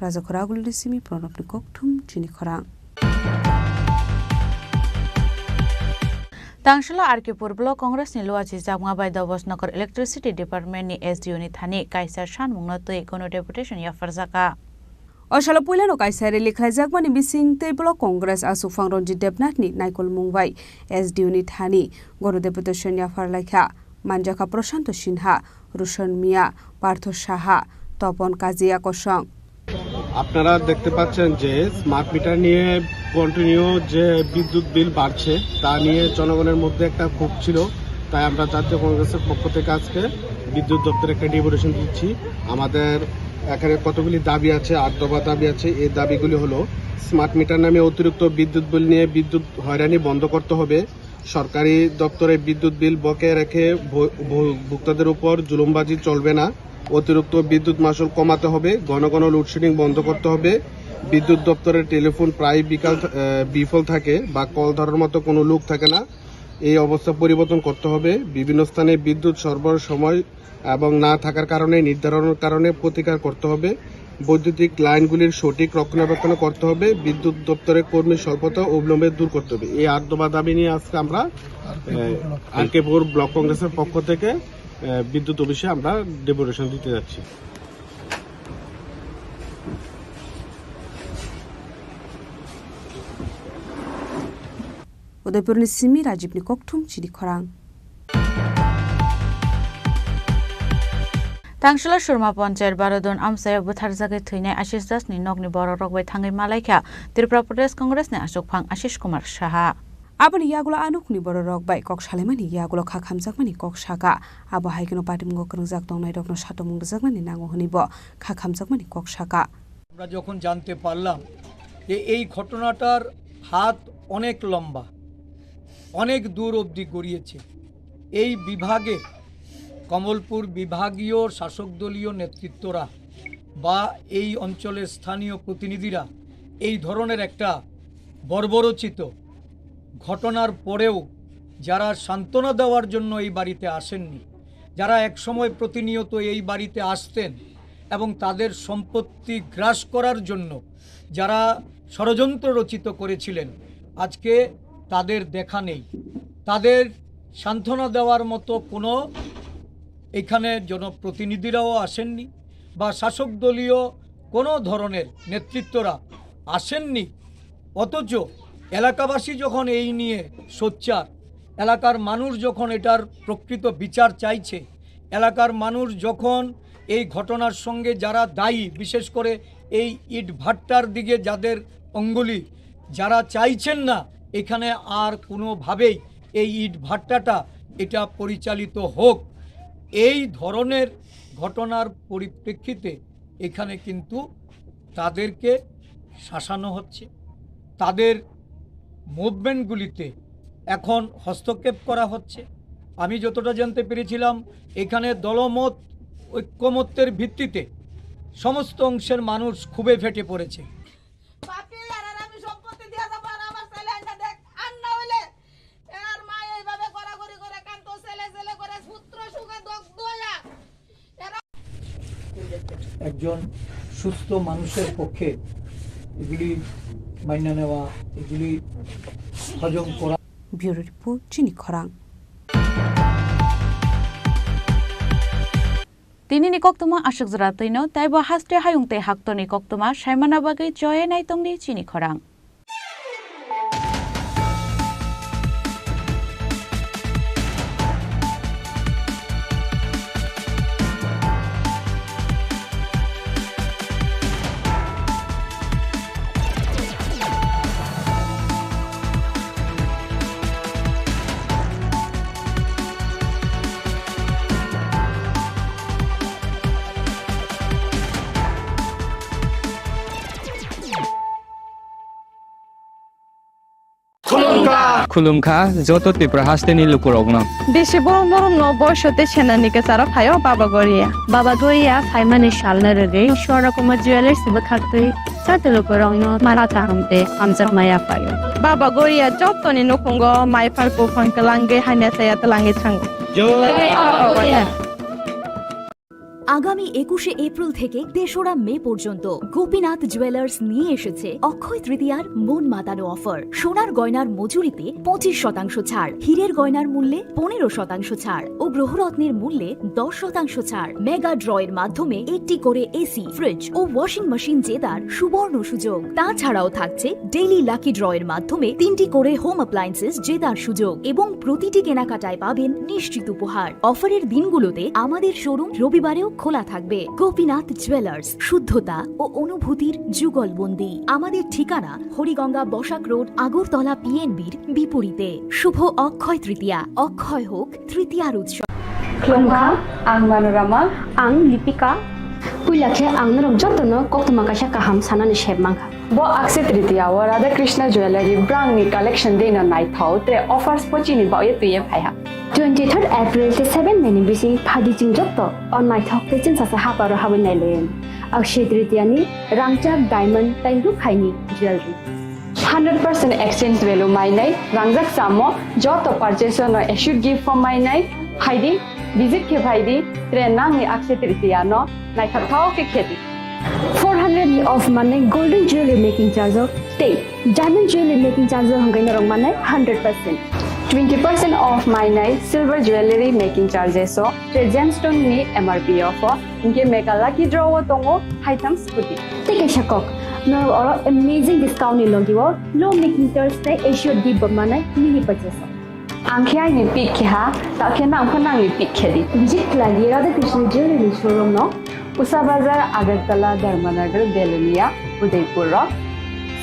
Rajakhor Agulni simi Pranabni kokthum chini khorang. Tangsala R K Pur Block Congress ni Luachi Chakma bai Dobos Nokor Electricity Department ni S D O ni thani kaisa sanmungno twi gono deputation yapharjakha. O salo puilano kaisa rally khlaijakmani bising tei Block Congress aswk phang Ranjit Debnath ni naikolmung bai S D O ni thani gono deputation yaphar laikha. Manjakha Prashanto Sinha, Roshan Mia, Partho Saha, Topon Kajia Kosong. আপনারা দেখতে পাচ্ছেন যে smart meter নিয়ে কন্টিনিউ যে বিদ্যুৎ বিল বাড়ছে, তা নিয়ে জনগণের মধ্যে একটা ক্ষোভ ছিল। তাই আমরা জাতীয় কংগ্রেসের পক্ষ থেকে আজকে বিদ্যুৎ দপ্তরে একটা ডেপুটেশন দিচ্ছি। আমাদের এখানে কতগুলি দাবি আছে, আট দফা দাবি আছে। এই দাবিগুলি হলো, স্মার্ট মিটার নামে অতিরিক্ত বিদ্যুৎ বিল নিয়ে বিদ্যুৎ হয়রানি বন্ধ করতে হবে। সরকারি দপ্তরে বিদ্যুৎ বিল বকেয়া রেখে ভ-, ভ-, ভোক্তাদের উপর জুলুমবাজি চলবে না। অতিরিক্ত বিদ্যুৎ মাশুল কমাতে হবে, ঘন ঘন লোডশেডিং বন্ধ করতে হবে। বিদ্যুৎ দপ্তরের টেলিফোন প্রায় বিকাল থ-, আহ, বিফল থাকে বা কল ধরার মতো কোনো লোক থাকে না। এই অবস্থা পরিবর্তন করতে হবে। বিভিন্ন স্থানে বিদ্যুৎ সরবরাহ সময় এবং না থাকার কারণে, নির্ধারণের কারণে প্রতিকার করতে হবে। বৈদ্যুতিক লাইনগুলির সঠিক রক্ষণাবেক্ষণ করতে হবে, বিদ্যুৎ দপ্তরের কর্মী স্বল্পতা অবিলম্বে দূর করতে হবে। এই আট দফা দাবি নিয়ে আজকে আমরা আরকেপুর ব্লক কংগ্রেসের পক্ষ থেকে বিদ্যুৎ অফিসে আমরা ডেপুটেশন দিতে যাচ্ছি। Udaipurni simi Rajibni kokthum chini khorang. Tangsila Surma Panchayat Barodon amchaya butharjagwi thwinai Ashish Das ni nokni borok rok bai thangwi malaikha Tripura Pradesh Congress ni achukphang Ashish Kumar Saha. Aboni yagulo a nokni borok rok bai kok salaimani yagulo kha khamjakmani kok saka. Abo hai kheno patimungo kwrwngjak tongnai rokno satomung rwjaknani nango hwnwi bo kha khamjakmani kok saka. আমরা যখন জানতে পারলাম যে এই ঘটনাটার হাত অনেক লম্বা, অনেক দূর অবধি গড়িয়েছে, এই বিভাগে কমলপুর বিভাগীয় শাসক দলীয় নেতৃত্বরা বা এই অঞ্চলের স্থানীয় প্রতিনিধিরা এই ধরনের একটা বর্বরোচিত ঘটনার পরেও যারা সান্ত্বনা দেওয়ার জন্য এই বাড়িতে আসেননি, যারা একসময় প্রতিনিয়ত এই বাড়িতে আসতেন এবং তাদের সম্পত্তি গ্রাস করার জন্য যারা ষড়যন্ত্র রচিত করেছিলেন, আজকে তাদের দেখা নেই। তাদের সান্ত্বনা দেওয়ার মতো কোনো এখানে জনপ্রতিনিধিরাও আসেননি বা শাসক দলীয় কোনো ধরনের নেতৃত্বরা আসেননি। অথচ এলাকাবাসী যখন এই নিয়ে সোচ্চার, এলাকার মানুষ যখন এটার প্রকৃত বিচার চাইছে, এলাকার মানুষ যখন এই ঘটনার সঙ্গে যারা দায়ী, বিশেষ করে এই ইট ভাট্টার দিকে যাদের অঙ্গুলি, যারা চাইছেন না এখানে আর কোনোভাবেই এই ইট ভাট্টাটা এটা পরিচালিত হোক, এই ধরনের ঘটনার পরিপ্রেক্ষিতে এখানে কিন্তু তাদেরকে শাসানো হচ্ছে, তাদের মুভমেন্টগুলিতে এখন হস্তক্ষেপ করা হচ্ছে। আমি যতটা জানতে পেরেছিলাম, এখানে দলমত ঐক্যমত্যের ভিত্তিতে সমস্ত অংশের মানুষ ক্ষোভে ফেটে পড়েছে। বাপকে আর আর আমি সম্পত্তি দিয়া যাবো, আর আমার ছেলে আইনা দেখ, আর না হইলে এর মা এইভাবে গড়াগড়ি করে কান্ত ছেলে ছেলে করে পুত্র শোকে দগ্ধ হইয়া এরা একজন সুস্থ মানুষের পক্ষে এগুলি মাইনা নেওয়া, এগুলি হজম করা। Bureau Report, Chini Khorang. Tinini koktwma aswk jora twino, taibo haste hayung tei haktorni koktwma saimana bagwi choye naitongdi chini khorang. Khulumkha joto Tripura hasteni lukurokno. Bisi borom borom no boiso tei senani kwcharo phaio Baba Goria. Baba Goria phaimani salno rwgwi Swarna Kumar Jewellers bwkhaktwi joto lukurokno mala kaham tei hamjakma yaphaio. Baba Goria jotoni nukhungo mai phar buphang kwlangwi hamya saya twlangwi thango. Jai Baba Goria. আগামী একুশে এপ্রিল থেকে তেসরা মে পর্যন্ত গোপীনাথ জুয়েলার্স নিয়ে এসেছে অক্ষয় তৃতীয়ার মন মাতানো অফার। সোনার গয়নার মজুরিতে পঁচিশ শতাংশ ছাড়, হীরের গয়নার মূল্যে পনেরো শতাংশ ছাড় ও গ্রহরত্নের মূল্যে দশ শতাংশ ছাড়। মেগা ড্রয়ের মাধ্যমে একটি করে এসি, ফ্রিজ ও ওয়াশিং মেশিন জেতার সুবর্ণ সুযোগ। তাছাড়াও থাকছে ডেইলি লাকি ড্রয়ের মাধ্যমে তিনটি করে হোম অ্যাপ্লায়েন্সেস জেতার সুযোগ এবং প্রতিটি কেনাকাটায় পাবেন নিশ্চিত উপহার। অফারের দিনগুলোতে আমাদের শোরুম রবিবারেও খোলা থাকবে। গোপীনাথ জুয়েলার্স, শুদ্ধতা ও অনুভূতির যুগলবন্দি। আমাদের ঠিকানা হরিগঙ্গা বসাক রোড, আগরতলা পিএনবির বিপরীতে। শুভ অক্ষয় তৃতীয়া, অক্ষয় হোক তৃতীয়ার উৎসব। Khulumkha, ang Manorama. Ang Lipika. Puila khe ang norok jotono koktwma kaisa kaham sanani sep mankha. Bo Akshaya Tritiya o Radha Krishna Jewellery brangni collection dino naithok tre offers bo chini baoye twiye phaiha. Twenty-third April tei seven May ni bising phaidi chwng joto o naithok tei chwngsasa haparo habwi nailaiwi. Akshaya Tritiya ni rangchak diamond tei rukhaini jewellery. Hundred percent exchange value mainai, rangjak samo joto purchase no issue gift form mainai, phaidi, visit khe phaidi, tre nangni Akshaya Tritiya no naithok thok khe khedi. Four hundred ni off manai golden jewelry making charge o tei diamond jewelry making charge o hwnkhe norok manai hundred percent. Twenty percent off manai silver jewelry making charges o tei gemstone ni M R P off o hwnkhe mega lucky draw o tongo haitham scooty. Tei kaisa kok, norok oro amazing discount ni logi o low making charge tei assured gift bo manai mini purchase o. Ang khe aini pick khe ha, ta khe nang pho nangni pick khe di. Visit khlai di Radha Krishna Jewelry showroom no. Usa Bazar, Agartala, Dharmanagar, Belonia, Udaipur rok.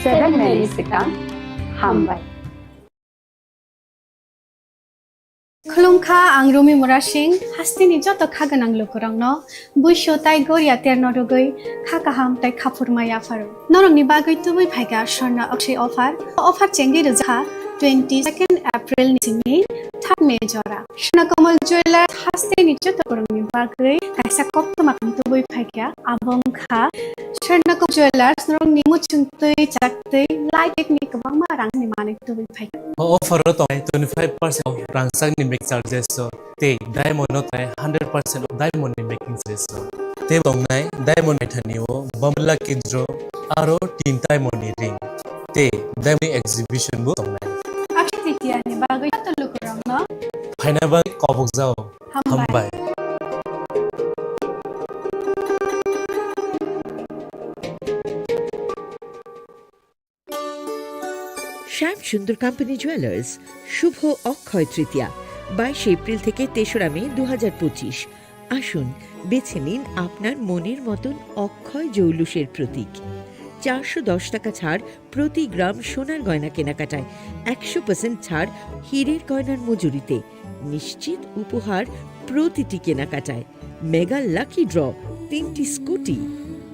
Seven minutes swkang. Hambai. Khulumkha, ang Rumi Murasing, hasteni joto kha gwnang lukurokno buisu tai goria terno rwgwi kha kaham tai khaphurma yapharo. Norokni bagwi tubui phaikha Swarna Akshay offer. O offer chengwi rwjakha twenty second April ni simi third May jora. Swarna Kamal Jewellers hasteni joto borokni bagwi kaisa koktwma kang tubui phaikha, abo wngkha Swarna Kamal Jewellers norokni muchungtwi chaktwi light ni kwbangma rangni manwi tubui phaikha. O offer o tongnai twenty five percent rangchakni make charges o tei diamond no tongnai hundred percent of diamond ni making charges o. Tei tongnai diamond maithani o bumper lucky draw aro tin diamond ni ring tei diamond exhibition bo tongnai. Akshaya Tritiya ni bagwi joto lukurokno phaina bagwi kobok jao. Hambai. Hambai. Shyam Sundar company jewellers, শুভ অক্ষয় তৃতীয়া, বাইশে এপ্রিল থেকে তেসরা মে দু হাজার পঁচিশ। আসুন, বেছে নিন আপনার মনের মতন অক্ষয় জৌলুসের প্রতীক। চারশো দশ টাকা ছাড় প্রতি গ্রাম সোনার গয়না কেনাকাটায়, একশো পার্সেন্ট ছাড় হীরের গয়নার মজুরিতে। নিশ্চিত উপহার প্রতিটি কেনাকাটায়। মেগা লাকি ড্র, তিনটি স্কুটি।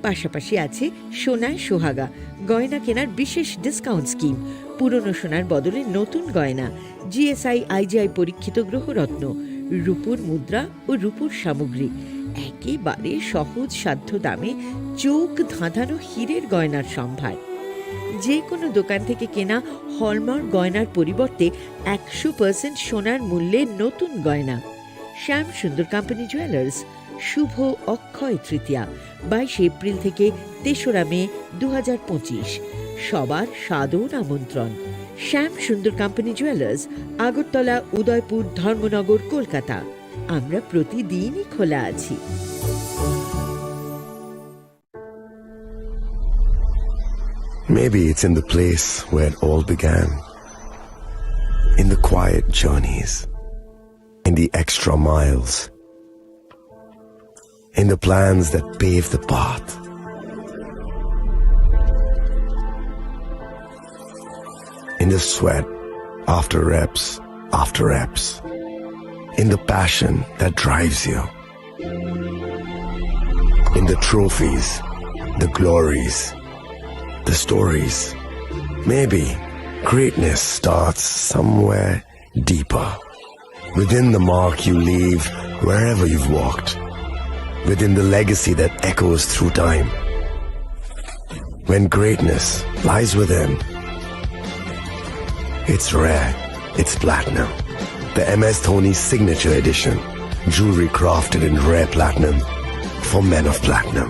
পাশাপাশি আছে সোনায় সোহাগা, গয়না কেনার বিশেষ ডিসকাউন্ট স্কিম, পুরনো সোনার বদলে নতুন গয়না, G S I I G I পরীক্ষিত গ্রহরত্ন, রূপোর মুদ্রা ও রূপোর সামগ্রী। একেবারে সহজ সাধ্য দামে চোখ ধাঁধানো হীরের গয়নার সম্ভার। যে কোনো দোকান থেকে কেনা হলমার্ক গয়নার পরিবর্তে একশো পার্সেন্ট সোনার মূল্যে নতুন গয়না। শ্যাম সুন্দর কোম্পানি জুয়েলার্স, শুভ অক্ষয় তৃতীয়া, বাইশে এপ্রিল থেকে তেসরা মে দু হাজার পঁচিশ। সবার সাদর আমন্ত্রণ। শ্যাম সুন্দর কোম্পানি জুয়েলার্স, আগরতলা, উদয়পুর, ধর্মনগর, কলকাতা। আমরা প্রতিদিনই খোলা আছি। Maybe it's in the place where it all began. In the quiet journeys, in the extra miles, in the plans that pave the path, in the sweat after reps after reps, in the passion that drives you. In the trophies, the glories, the stories. Maybe greatness starts somewhere deeper. Within the mark you leave wherever you've walked. Within the legacy that echoes through time. When greatness lies within, it's rare, it's platinum. The M S Dhoni Signature Edition. Jewelry crafted in rare platinum for men of platinum.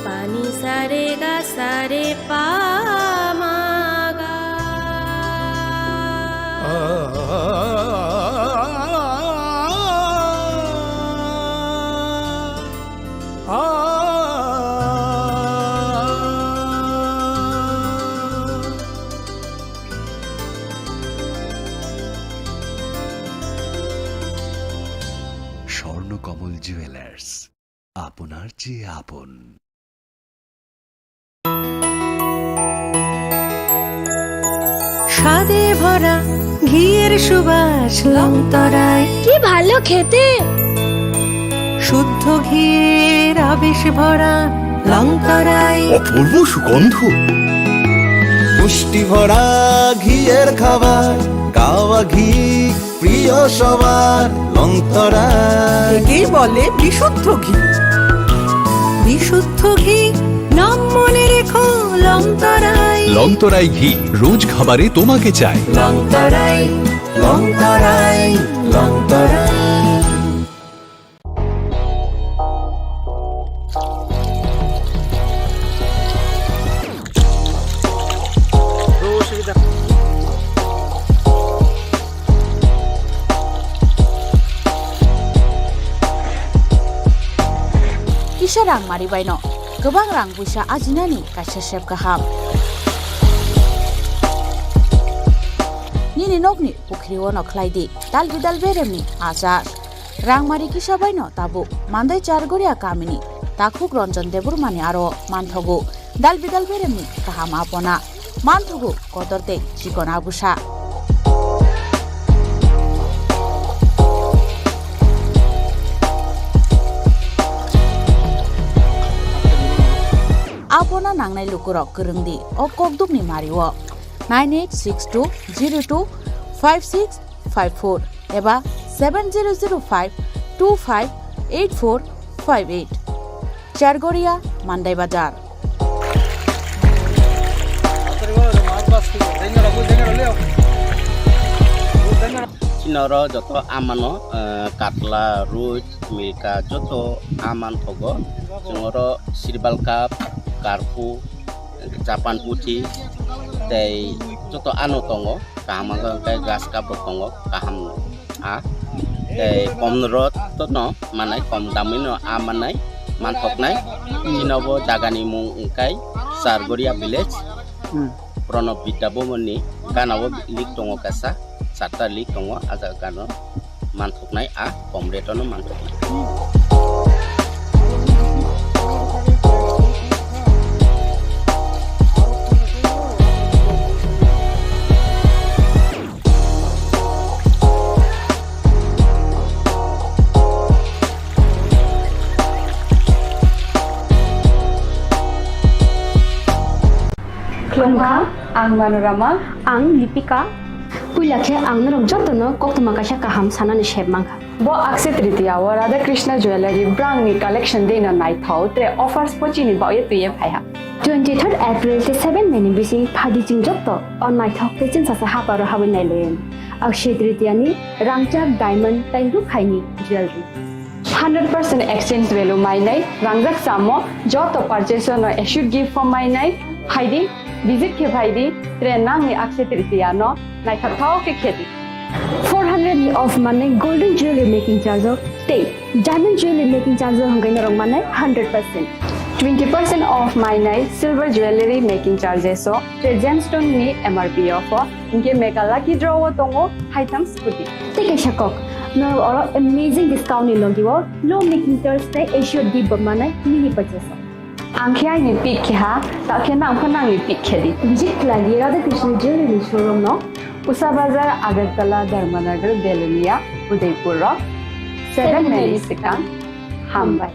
Pani sare ga sare pa ma ga. Swarnakamal jewellers, আপনার চেয়ে আপন। স্বাদে ভরা ঘিয়ের সুবাস লংতরায়। কি ভালো খেতে! শুদ্ধ ঘিয়ের আবেশ ভরা লংতরায়। অপূর্ব সুগন্ধ। পুষ্টি ভরা ঘিয়ের খাবার, গাওয়া ঘি প্রিয় সবার লংতরায়। একেই বলে বিশুদ্ধ ঘি। বিশুদ্ধ ঘি, নাম মনে রেখো লংতরায়। লংতরায় ঘি, রোজ খাবারে তোমাকে চাই। Longtharai. Longtarai, Longtarai. Kisa rang mari baino kwbang rang buisa ajinani kaisa sep kaham. Nini nokni pukhri-o no khlai di dal bidal beremni achar. Rangmari kisa baino tabuk Mandai Chargoria kamini takhuk Ranjan Debbarmani aro manthogo dal bidal beremni kaham apona, manthogo kotor tei chikon abusa. Apona nangnai lukurok kwrwng di o kokdukni mario nine eight six two zero two five six five four eba seven zero zero five two five eight four five eight. Chargoria, Mandai Bazar. Chini oro joto amano, eh, katla, ruj, milka, joto aman thogo. Chwng oro sirbal cup, karpu, Japan puthi tei joto ano tongo, kaham wngkha hwnkhe grass cup bo tongo, kaham a tei kom rot no manai, kom damwi no a manai, manthoknai. Chini bo jagani mung wngkha Chargoria village. Hmm. Pranab Bidya Bhavan ni gana o lik tongo kaisa, charta lik tongo, a jaga gana o manthoknai, a kom rate o no manthoknai. Khulumkha, ang Manorama. Ang Lipika. Puila khe ang norok jotono koktwma kaisa kaham sanani sep mankha. Bo Akshaya Tritiya o Radha Krishna Jewellery brang ni collection dei no naithok tre offers pochini baoye twiye phaiha. Twenty-third April tei seven May ni bising phadi chwng joto o naithok tei chwngsacha haparo habwi nailaio. Akshaya Tritiya ni rangchak, diamond tei rukhaini jewellery. Hundred percent exchange value mainai, rangjak chamo, joto purchase no assured gift form mainai, phaidi, visit khe phaidi, tre nangni Akshaya Tritiya no naithok thok khe khedi. Four hundred ni off manai golden jewelry making charge o tei diamond jewelry making charge o hwnkhe norok manai hundred percent. Twenty percent off mainai silver jewelry making charges o tre gemstone ni M R P off o. Hinkhe mega lucky draw o tongo haitham scooty. Tei kaisa kok, norok oro amazing discount ni logi o low making charge tei assured gift bo manai mini purchase o. Ang khe aini pick khe ha, ta khe nang pho nangni pick khe di. Visit khlai di Radha Krishna Jewelry showroom no, Usa Bazar, Agartala, Dharmanagar, Belonia, Udaipur rok, seven May ni swkang. Hambai.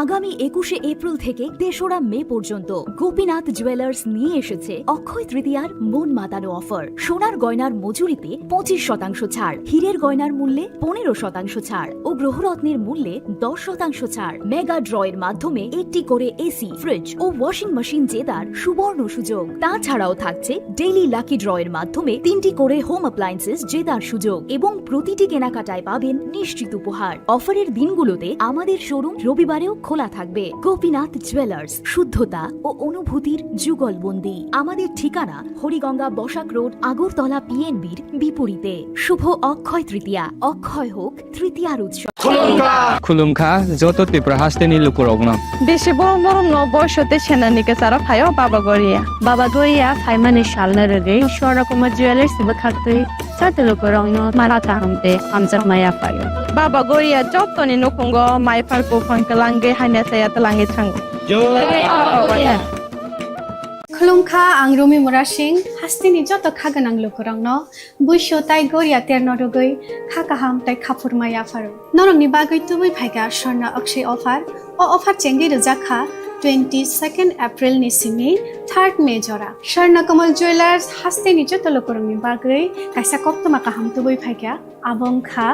আগামী একুশে এপ্রিল থেকে তেসরা মে পর্যন্ত গোপীনাথ জুয়েলার্স নিয়ে এসেছে অক্ষয় তৃতীয়ার মন মাতানো অফার। সোনার গয়নার মজুরিতে পঁচিশ শতাংশ ছাড়, হীরের গয়নার মূল্যে পনেরো শতাংশ ছাড় ও গ্রহরত্নের মূল্যে দশ শতাংশ ছাড়। মেগা ড্রয়ের মাধ্যমে একটি করে এসি, ফ্রিজ ও ওয়াশিং মেশিন জেতার সুবর্ণ সুযোগ। তাছাড়াও থাকছে ডেইলি লাকি ড্রয়ের মাধ্যমে তিনটি করে হোম অ্যাপ্লায়েন্সেস জেতার সুযোগ এবং প্রতিটি কেনাকাটায় পাবেন নিশ্চিত উপহার। অফারের দিনগুলোতে আমাদের শোরুম রবিবারেও খোলা থাকবে। গোপীনাথ জুয়েলার্স, শুদ্ধতা ও অনুভূতির যুগলবন্দি। আমাদের ঠিকানা হরিগঙ্গা বসাক রোড, আগরতলা পিএনবির বিপরীতে। শুভ অক্ষয় তৃতীয়া, অক্ষয় হোক তৃতীয়ার উৎসব। Khulumkha, joto Tripura hasteni lukurokno. Bisi borok norokno boiso tei senani kwcharo phaio Baba Goria. Baba Goria phaimani salno rwgwi Swarna Kumar Jewellers bwkhaktwi joto lukurokno mara kaham tei hamjakma yaphaio. Baba Goria jotoni nukhungo mai phal buphang twlangwi hamya chaya twlangwi thango. Khulumkha, ang Rumi Murasing, hasteni joto kha gwnang lukurokno buisu tai goria terno rwgwi kha kaham tai khaphurma yapharo. Norokni bagwi tubui phaikha Swarna Akshaya offer. O offer chengwi rwjak kha twenty second April ni simi third May jora. Swarna Kamal Jewellers hasteni joto lukurokni bagwi kaisa koktwma kaham tubui phaikha. Abo wngkha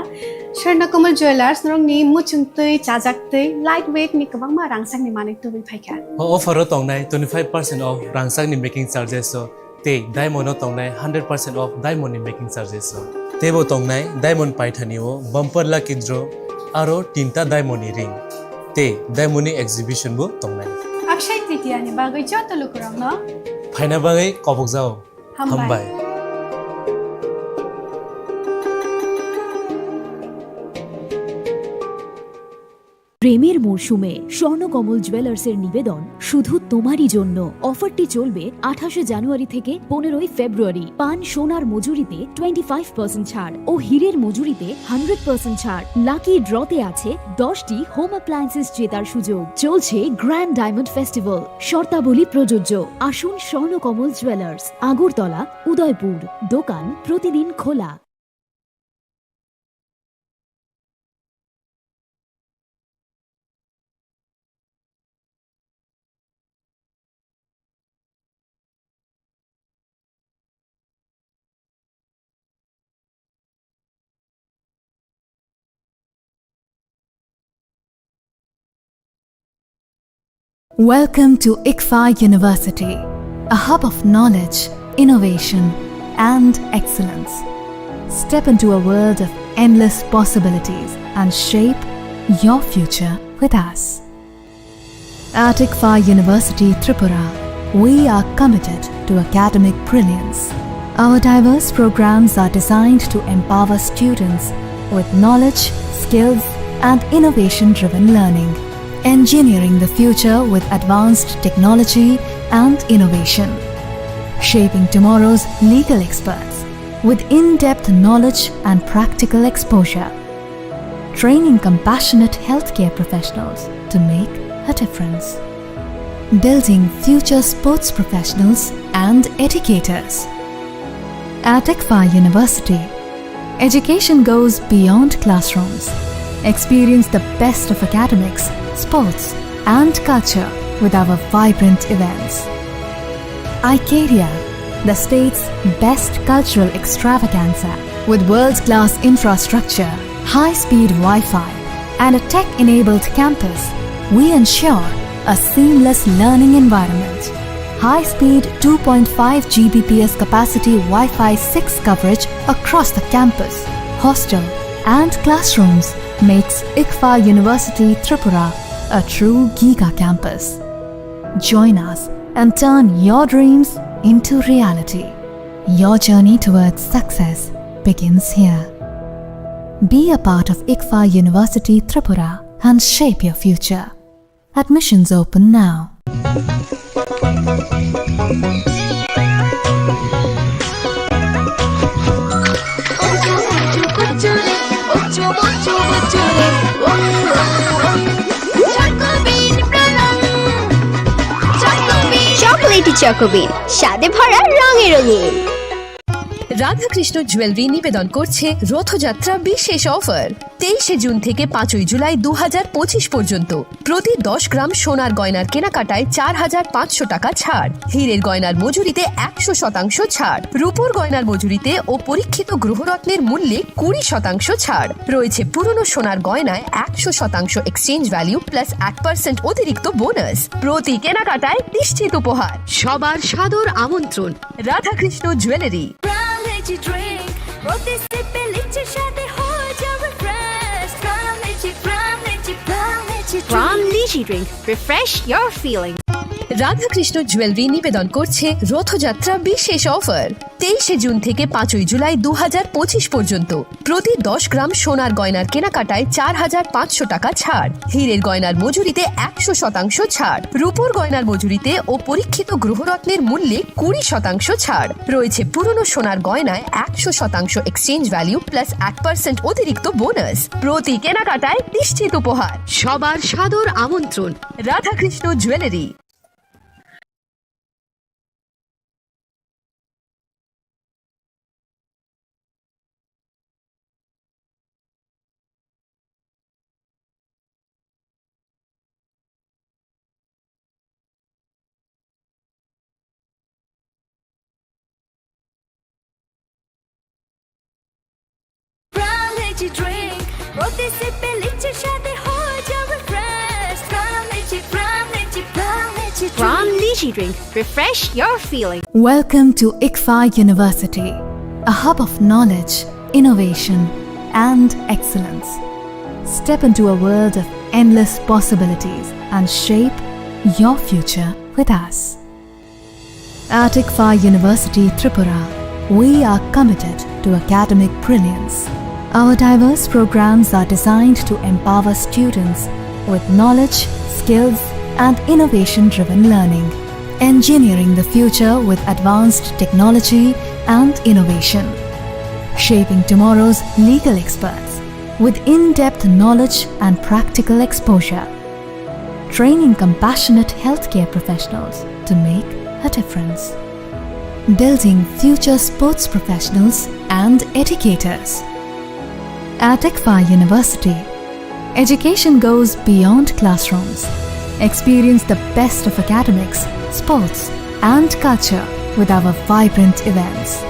Swarna Kamal Jewellers norokni muchungtwi, chajaktwi, light weight ni kwbangma rangchakni manwi tubui phaikha. O offer o tongnai twenty five percent off rangchakni making charges o tei diamond o tongnai hundred percent off diamond ni making charges rok. Teibo tongnai diamond paithani o bumper lucky draw aro tinta diamond ni ring tei diamond ni exhibition bo tongnai. Akshay Tritiya ni bagwi joto lukurokno phaina bagwi kobokjao. Hambai. Hambai. প্রেমের মরশুমে স্বর্ণকমল জুয়েলার্সের নিবেদন শুধু তোমারই জন্য। অফারটি চলবে আঠাশে জানুয়ারি থেকে পনেরোই ফেব্রুয়ারি। পান সোনার মজুরিতে টোয়েন্টি ফাইভ পার্সেন্ট ছাড় ও হীরের মজুরিতে হান্ড্রেড পার্সেন্ট ছাড়। লাকি ড্রতে আছে দশটি হোম অ্যাপ্লায়েন্সেস জেতার সুযোগ। চলছে গ্র্যান্ড ডায়মন্ড ফেস্টিভ্যাল, শর্তাবলী প্রযোজ্য। আসুন স্বর্ণকমল জুয়েলার্স, আগরতলা, উদয়পুর। দোকান প্রতিদিন খোলা। Welcome to ICFAI University, a hub of knowledge, innovation, and excellence. Step into a world of endless possibilities and shape your future with us. At ICFAI University Tripura, we are committed to academic brilliance. Our diverse programs are designed to empower students with knowledge, skills, and innovation-driven learning, engineering the future with advanced technology and innovation, shaping tomorrow's legal experts with in-depth knowledge and practical exposure, training compassionate healthcare professionals to make a difference, building future sports professionals and educators. At ICFAI University, education goes beyond classrooms. Experience the best of academics, sports, and culture with our vibrant events. Icaria, the state's best cultural extravaganza, with world-class infrastructure, high-speed Wi-Fi, and a tech-enabled campus, we ensure a seamless learning environment. High-speed two point five G B P S capacity Wi-Fi six coverage across the campus, hostel, and classrooms makes ICFAI University Tripura a true giga campus. Join us and turn your dreams into reality. Your journey towards success begins here. Be a part of ICFAI University Tripura and shape your future. Admissions open now. Chocolatey চকোবিন, স্বাদে ভরা, রঙে রঙিন। Radhakrishna jewellery নিবেদন করছে রথযাত্রা বিশেষ অফার। তেইশে জুন থেকে পাঁচই জুলাই দু হাজার পঁচিশ পর্যন্ত প্রতি দশ গ্রাম সোনার গয়নার কেনাকাটায় চার হাজার পাঁচশো টাকা ছাড়, হীরের গয়নার মজুরিতে একশো শতাংশ ছাড়, রূপোর গয়নার মজুরিতে ও পরীক্ষিত গ্রহরত্নের মূল্যে কুড়ি শতাংশ ছাড়। রয়েছে পুরনো সোনার গয়নায় একশো শতাংশ এক্সচেঞ্জ ভ্যালু প্লাস এক পার্সেন্ট অতিরিক্ত বোনাস। প্রতি কেনাকাটায় নিশ্চিত উপহার। সবার সাদর আমন্ত্রণ রাধাকৃষ্ণ জুয়েলারি। প্রাণ লিচি ড্রিঙ্ক, প্রতি সিপে লিচির স্বাদে হয়ে যাবে ফ্রেশ। প্রাণ litchi, Pran litchi, Pran litchi drink. Refresh your feeling. Radhakrishna jewellery নিবেদন করছে রথযাত্রা বিশেষ অফার। তেইশে জুন থেকে পাঁচই জুলাই দু হাজার পঁচিশ পর্যন্ত প্রতি দশ গ্রাম সোনার গয়নার কেনাকাটায় চার হাজার পাঁচশো টাকা ছাড়, হীরের গয়নার মজুরিতে একশো শতাংশ ছাড়, রূপোর গয়নার মজুরিতে ও পরীক্ষিত গ্রহরত্নের মূল্যে কুড়ি শতাংশ ছাড়। রয়েছে পুরনো সোনার গয়নায় একশো শতাংশ এক্সচেঞ্জ ভ্যালু প্লাস এক পার্সেন্ট অতিরিক্ত বোনাস। প্রতি কেনাকাটায় নিশ্চিত উপহার। সবার সাদর আমন্ত্রণ রাধাকৃষ্ণ জুয়েলারি। প্রাণ লিচি ড্রিঙ্ক, প্রতি সিপে লিচির স্বাদে হয়ে যাবে ফ্রেশ। প্রাণ litchi, Pran litchi, Pran litchi drink. প্রাণ লিচি Drink, refresh your feeling. Welcome to ICFAI University, a hub of knowledge, innovation, and excellence. Step into a world of endless possibilities and shape your future with us. At ICFAI University Tripura, we are committed to academic brilliance. Our diverse programs are designed to empower students with knowledge, skills, and innovation-driven learning, engineering the future with advanced technology and innovation, shaping tomorrow's legal experts with in-depth knowledge and practical exposure, training compassionate healthcare professionals to make a difference, building future sports professionals and educators. At ICFAI University, education goes beyond classrooms. Experience the best of academics, sports, and culture with our vibrant events.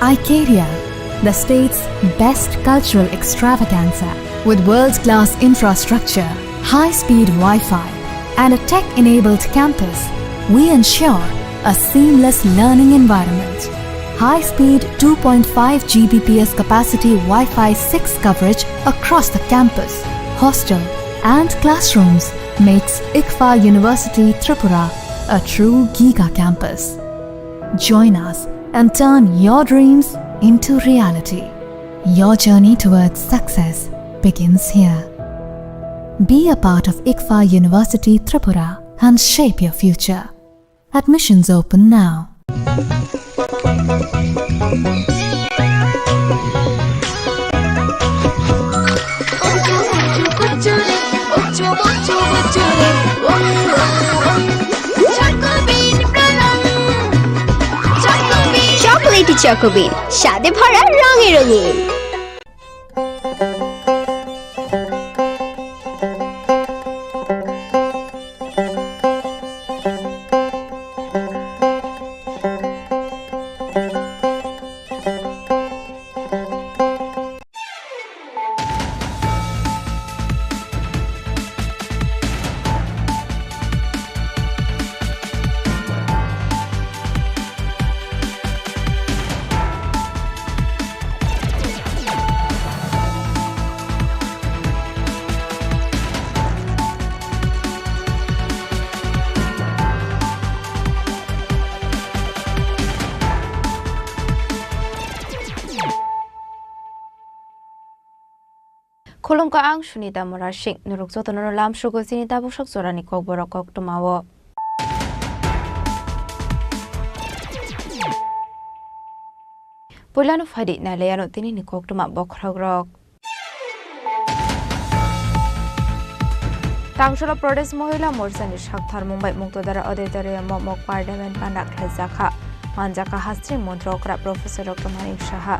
Icaria, the state's best cultural extravaganza, with world-class infrastructure, high-speed Wi-Fi, and a tech-enabled campus, we ensure a seamless learning environment. High-speed two point five G B P S capacity Wi-Fi six coverage across the campus, hostel, and classrooms makes ICFAI University Tripura a true giga campus. Join us and turn your dreams into reality. Your journey towards success begins here. Be a part of ICFAI University Tripura and shape your future. Admissions open now. Chocolatey Choco Bean, স্বাদে ভরা, রঙে রঙিন। Khulumkha, ang Sunita Murasing. Norok jotono lamsugo chini tabuk sak jorani kokborok koktwmao. Puilano phaidi nailaiano tinini koktwma bokhorokrok. Tangsolo Pradesh Mohila Morchani sakthar Mumbai Muktodara Auditorium-o mock parliament panda khlaijakha. Manjakha hasteni montri okra Professor Doctor Manik Saha,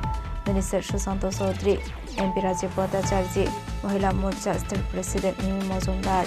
Minister Sushanta Chaudhary, M P Rajiv Bhattacharjee, Mohila Morcha State President Mimi Mojumdar.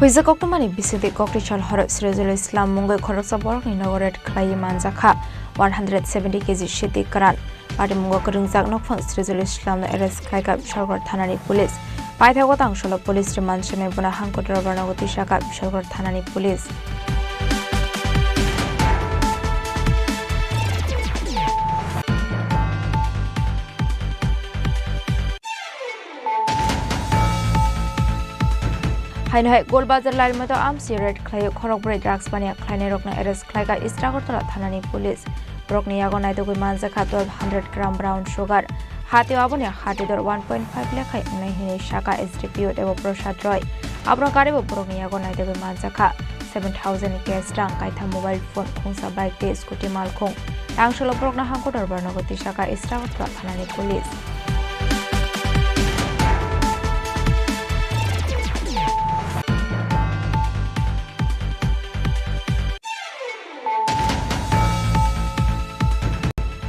Huijak koktwmani bisingtwi kokti sal horo Sirajul Islam mungwi khoroksa borokni nogo raid khlaiwi manjakha one hundred seventy K G siti kwran. Patimungo kwrwngjak nokphang Sirajul Islamno arrest khlaikha Bishalgarh thanani police. Paithago Tangsolo police rwmansinai bono hangkhe dorbar nogo tisakha Bishalgarh thanani police. Haino hai Golbazar Lailmato amsi raid khlaiwi khorokbrwi drugs baniya khlainairokno arrest khlaikha East Agartala thanani police. Borokni yago naitugwi manjakha twelve hundred gram brown sugar. Hatio aboni hati dor one point five lekhai wngnai hinwi sakha S D P O Debo Prasad Roy. Abono karibo borokni yago naitugwi manjakha seven thousand ni cash rang, kaitham mobile phone, khungsa bike tei scooty malkhung. Tangsolo borokno hangkhe dorbar nogo tisakha East Agartala thanani police.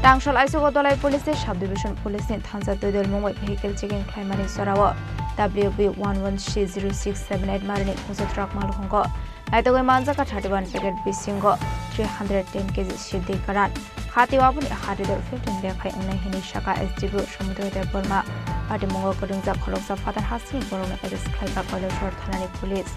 Tangsol Aisugo Dolai Police tei Sub Division Police ni thansa twi dol mungwi vehicle checking khlaimani jorao W B one one C zero six seven eight marini khungsa truck malkhungo naitugwi manjakha thirty one packet bisingo three hundred ten K G sidi kwran. Hati aboni hati dor fifteen lekhai wngnai hinwi saka S D P O Somudro Debbarma. Patimungo kwrwngjak khoroksa phatar hasteni borokno arrest khlaijak Kailasor thanani police.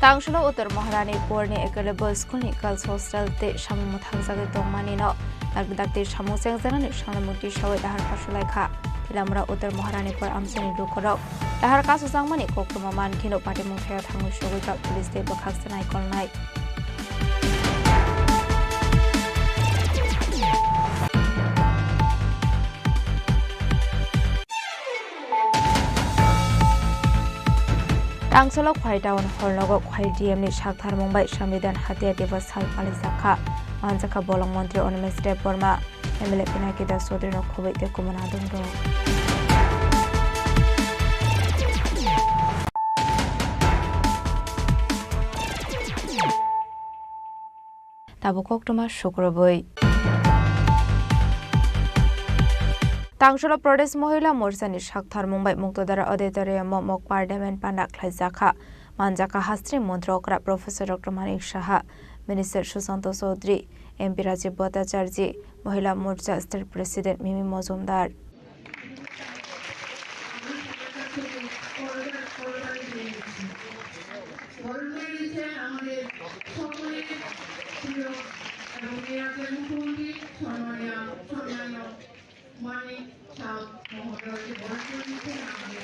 Tangsolo Uttar Maharani Porni Ekelebo School ni Girls Hostel tei samung mwthangjagwi tongmani no dakti dakti samung chengjaknani sanglaimuti sawi dahar kasulaikha. Tilamura Uttar Maharani Por amchaini lukurok dahar kasujakmani koktwma mankheno patimung thaya thangwi sogwi jak police tei bwkhak se naikolnai. Tangsolo Khwai Town Hall nogo Khwai D M ni saktharmung bai Sambidan Hatia Diwas sal palijakha. Manjakha bolong montri Animesh Debbarma, M L A Pinaki Das Chaudhary no khobwi tei kumuna adongrok. Tabuk koktwma sukrubwi. Tangsolo Pradesh Mohila Morcha ni saktharmung bai Muktodara Auditorium o mock parliament panda khlaijakha. Manjakha hasteni montri okra Professor Doctor Manik Saha, Minister Sushanta Chaudhary, M P Rajiv Bhattacharjee, Mohila Morcha State President Mimi Mojumdar. বরণ করে নিচ্ছেন আমাদের সকলের প্রিয় এবং এই রাজ্যের মুখ্যমন্ত্রী সম্মানীয়, সম্মানীয় মানিক সাহা মহোদয়কে বরণ করে নিচ্ছেন আমাদের।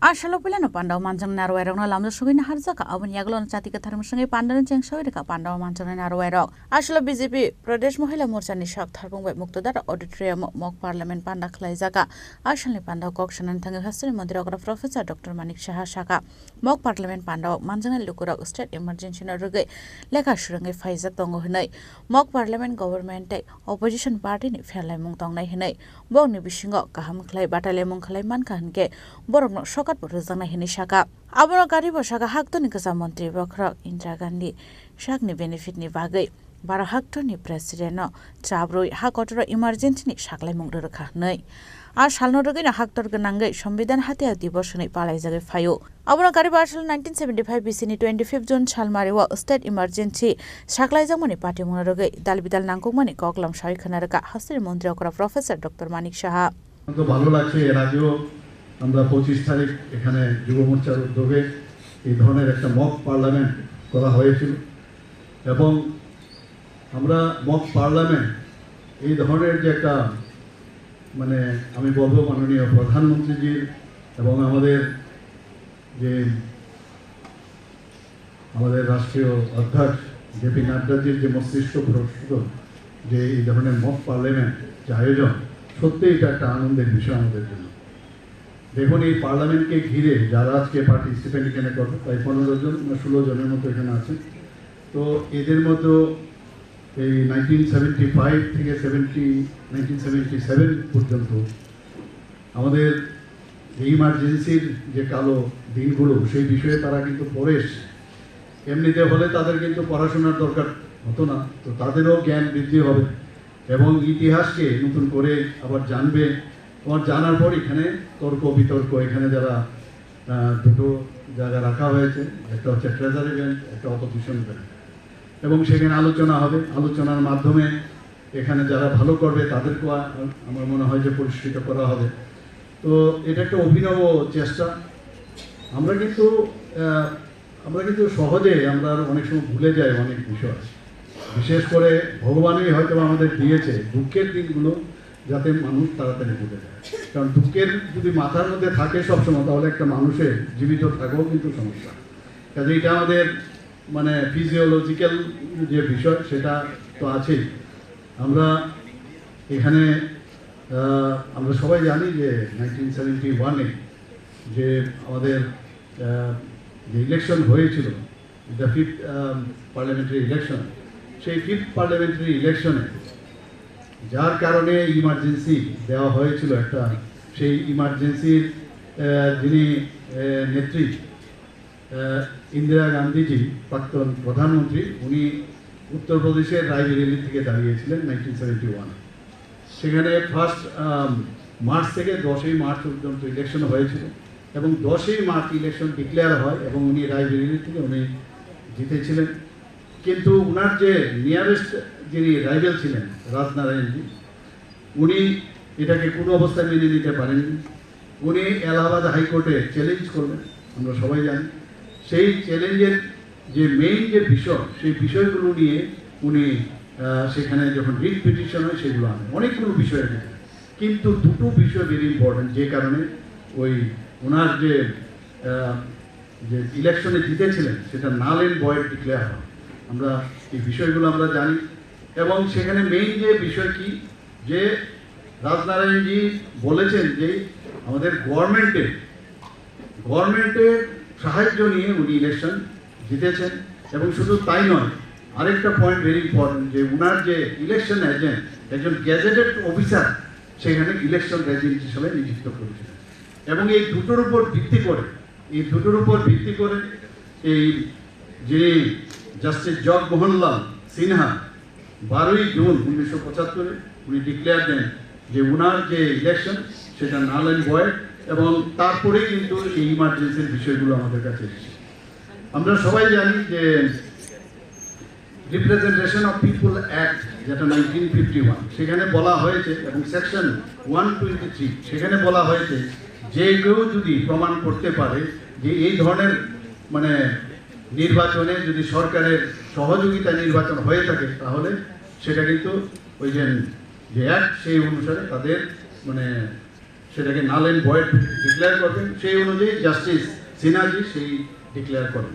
A salo puilano pandao manjaknai narwai rokno lamjak sogwi naharjak kha. Aboni yagulo chati kwthar mwswngwi pandano chengsawi rwkha pandao manjaknai narwai rok. A salo B J P Pradesh Mohila Morcha ni sak tharbung bai Muktodar Auditorium o mock parliament panda khlaijak kha. A salni pandao kok sanani thangwi hasteni montri okra Professor Doctor Manik Saha sakha, mock parliament pandao manjaknai lukurok state emergency no rwgwi lekha swrwngwi phaijak tongo hwnwi. Mock parliament government tei opposition party ni pherlaimung tongnai hwnwi, bokni bisingo kaham khlai batailaimung khlai mankha hwnkhe borokno sokat bo rwjaknai hwnwi sakha. Abono karibo sakha haktorni kwcham montri bokhorok Indira Gandhi sakni benefit ni bagwi baro haktorni president no chabrwi ha kotor o emergency ni saklaimung rwrwkha hwnwi. A salno rwgwino haktor gwnangwi Sambidan Hatia Diwas hwnwi palaijagwi phaio. Abono karibo asal nineteen seventy-five B C ni twenty-fifth June salmari o state emergency saklaijakmani patimungno rwgwi dal bidal nangkukmani koklam sawi khwna rwkha hasteni montri okra Professor Doctor Manik Saha. তো ভালো লাগছে, এর আগেও আমরা পঁচিশ তারিখ এখানে যুব মোর্চার উদ্যোগে এই ধরনের একটা মক পার্লামেন্ট করা হয়েছিল এবং আমরা মক পার্লামেন্ট এই ধরনের যে একটা, মানে, আমি বলবো মাননীয় প্রধানমন্ত্রীজির এবং আমাদের যে আমাদের রাষ্ট্রীয় অধ্যক্ষ জেপি নাড্ডাজির যে মস্তিষ্ক প্রসূত যে এই ধরনের মক পার্লামেন্ট যে আয়োজন, সত্যি এটা একটা আনন্দের বিষয় আমাদের জন্য। দেখুন, এই পার্লামেন্টকে ঘিরে যারা আজকে পার্টিসিপেন্ট এখানে করবে, প্রায় পনেরো জন না ষোলো জনের মতো এখানে আছে। তো এদের মতো এই নাইনটিন সেভেন্টি ফাইভ থেকে সেভেন্টি, নাইনটিন সেভেন্টি সেভেন পর্যন্ত আমাদের যে ইমার্জেন্সির যে কালো দিনগুলো, সেই বিষয়ে তারা কিন্তু পড়ে এসছে। এমনিতে হলে তাদের কিন্তু পড়াশোনার দরকার হতো না, তো তাদেরও জ্ঞান বৃদ্ধি হবে এবং ইতিহাসকে নতুন করে আবার জানবে। তোমার জানার পর এখানে তর্ক বিতর্ক, এখানে যারা, আহ, দুটো জায়গা রাখা হয়েছে, একটা হচ্ছে ট্রেজারি বেঞ্চ, একটা অপোজিশন বেঞ্চ, এবং সেখানে আলোচনা হবে। আলোচনার মাধ্যমে এখানে যারা ভালো করবে তাদেরকেও আ-, আমার মনে হয় যে পুরস্কৃত করা হবে। তো এটা একটা অভিনব চেষ্টা। আমরা কিন্তু, আহ, আমরা কিন্তু সহজে আমরা অনেক সময় ভুলে যাই অনেক বিষয়। বিশেষ করে ভগবানই হয়তো আমাদের দিয়েছে দুঃখের দিনগুলো, যাতে মানুষ তাড়াতাড়ি ভুলে যায়। কারণ দুঃখের যদি মাথার মধ্যে থাকে সবসময়, তাহলে একটা মানুষের জীবিত থাকাও কিন্তু সমস্যা। কাজে এটা আমাদের মানে ফিজিওলজিক্যাল যে বিষয়, সেটা তো আছেই। আমরা এখানে, আহ, আমরা সবাই জানি যে নাইনটিন সেভেন্টি ওয়ানে যে আমাদের, আহ, যে ইলেকশন হয়েছিল, দ্য ফিফথ পার্লামেন্টারি ইলেকশন, সেই ফিফথ পার্লামেন্টারি ইলেকশনে যার কারণে ইমার্জেন্সি দেওয়া হয়েছিল একটা, সেই ইমার্জেন্সির, আহ, যিনি, আহ, নেত্রী, ইন্দিরা গান্ধীজি, প্রাক্তন প্রধানমন্ত্রী, উনি উত্তরপ্রদেশের রায়বেরেলি থেকে দাঁড়িয়েছিলেন নাইনটিন সেভেন্টি ওয়ান। সেখানে ফার্স্ট মার্চ থেকে দশই মার্চ পর্যন্ত ইলেকশন হয়েছিল এবং দশই মার্চ ইলেকশন ডিক্লেয়ার হয় এবং উনি রায়বেরেলি থেকে উনি জিতেছিলেন। কিন্তু ওনার যে নিয়ারেস্ট যিনি রাইভেল ছিলেন, রাজনারায়ণজি, উনি এটাকে কোনো অবস্থায় মেনে নিতে পারেননি। উনি এলাহাবাদ হাইকোর্টে চ্যালেঞ্জ করলেন, আমরা সবাই জানি। সেই চ্যালেঞ্জের যে মেইন যে বিষয়, সেই বিষয়গুলো নিয়ে উনি আহ, সেখানে যখন রিট পিটিশন হয়, সেগুলো আনে অনেকগুলো বিষয়ের ভিতরে। কিন্তু দুটো বিষয় ভেরি ইম্পর্টেন্ট, যে কারণে ওই ওনার যে আহ, যে ইলেকশনে জিতেছিলেন, সেটা নাল অ্যান্ড ভয়েড ডিক্লেয়ার হয়। আমরা এই বিষয়গুলো আমরা জানি। এবং সেখানে মেইন যে বিষয় কি, যে রাজনারায়ণজি বলেছেন যে আমাদের গভর্নমেন্টের গভর্নমেন্টের সাহায্য নিয়ে উনি ইলেকশন জিতেছেন। এবং শুধু তাই নয়, আরেকটা পয়েন্ট ভেরি ইম্পর্টেন্ট, যে ওনার যে ইলেকশন এজেন্ট, একজন গ্যাজেটেড অফিসার সেখানে ইলেকশন এজেন্ট হিসেবে নিযুক্ত করেছিলেন। এবং এই দুটোর উপর ভিত্তি করে, এই দুটোর উপর ভিত্তি করে এই যিনি জাস্টিস জগমোহনলাল সিনহা বারোই জুন উনিশশো পঁচাত্তরে উনি ডিক্লেয়ার দেন যে ওনার যে ইলেকশন, সেটা নাল অ্যান্ড ভয়েড, এবং তারপরেই কিন্তু এই ইমার্জেন্সির বিষয়গুলো আমাদের কাছে এসেছে। আমরা সবাই জানি যে রিপ্রেজেন্টেশন অফ পিপল অ্যাক্ট, যেটা নাইনটিন ফিফটি ওয়ান, সেখানে বলা হয়েছে, এবং সেকশন ওয়ান টোয়েন্টি থ্রি, সেখানে বলা হয়েছে যে কেউ যদি প্রমাণ করতে পারে যে এই ধরনের, মানে, নির্বাচনে যদি সরকারের সহযোগিতা নির্বাচন হয়ে থাকে, তাহলে সেটা কিন্তু ওই যে, যে অ্যাক্ট, সেই অনুসারে তাদের, মানে, সেটাকে নাল অ্যান্ড ভয়েড ডিক্লেয়ার করবেন। সেই অনুযায়ী জাস্টিস সিনহাজি সেই ডিক্লেয়ার করেন।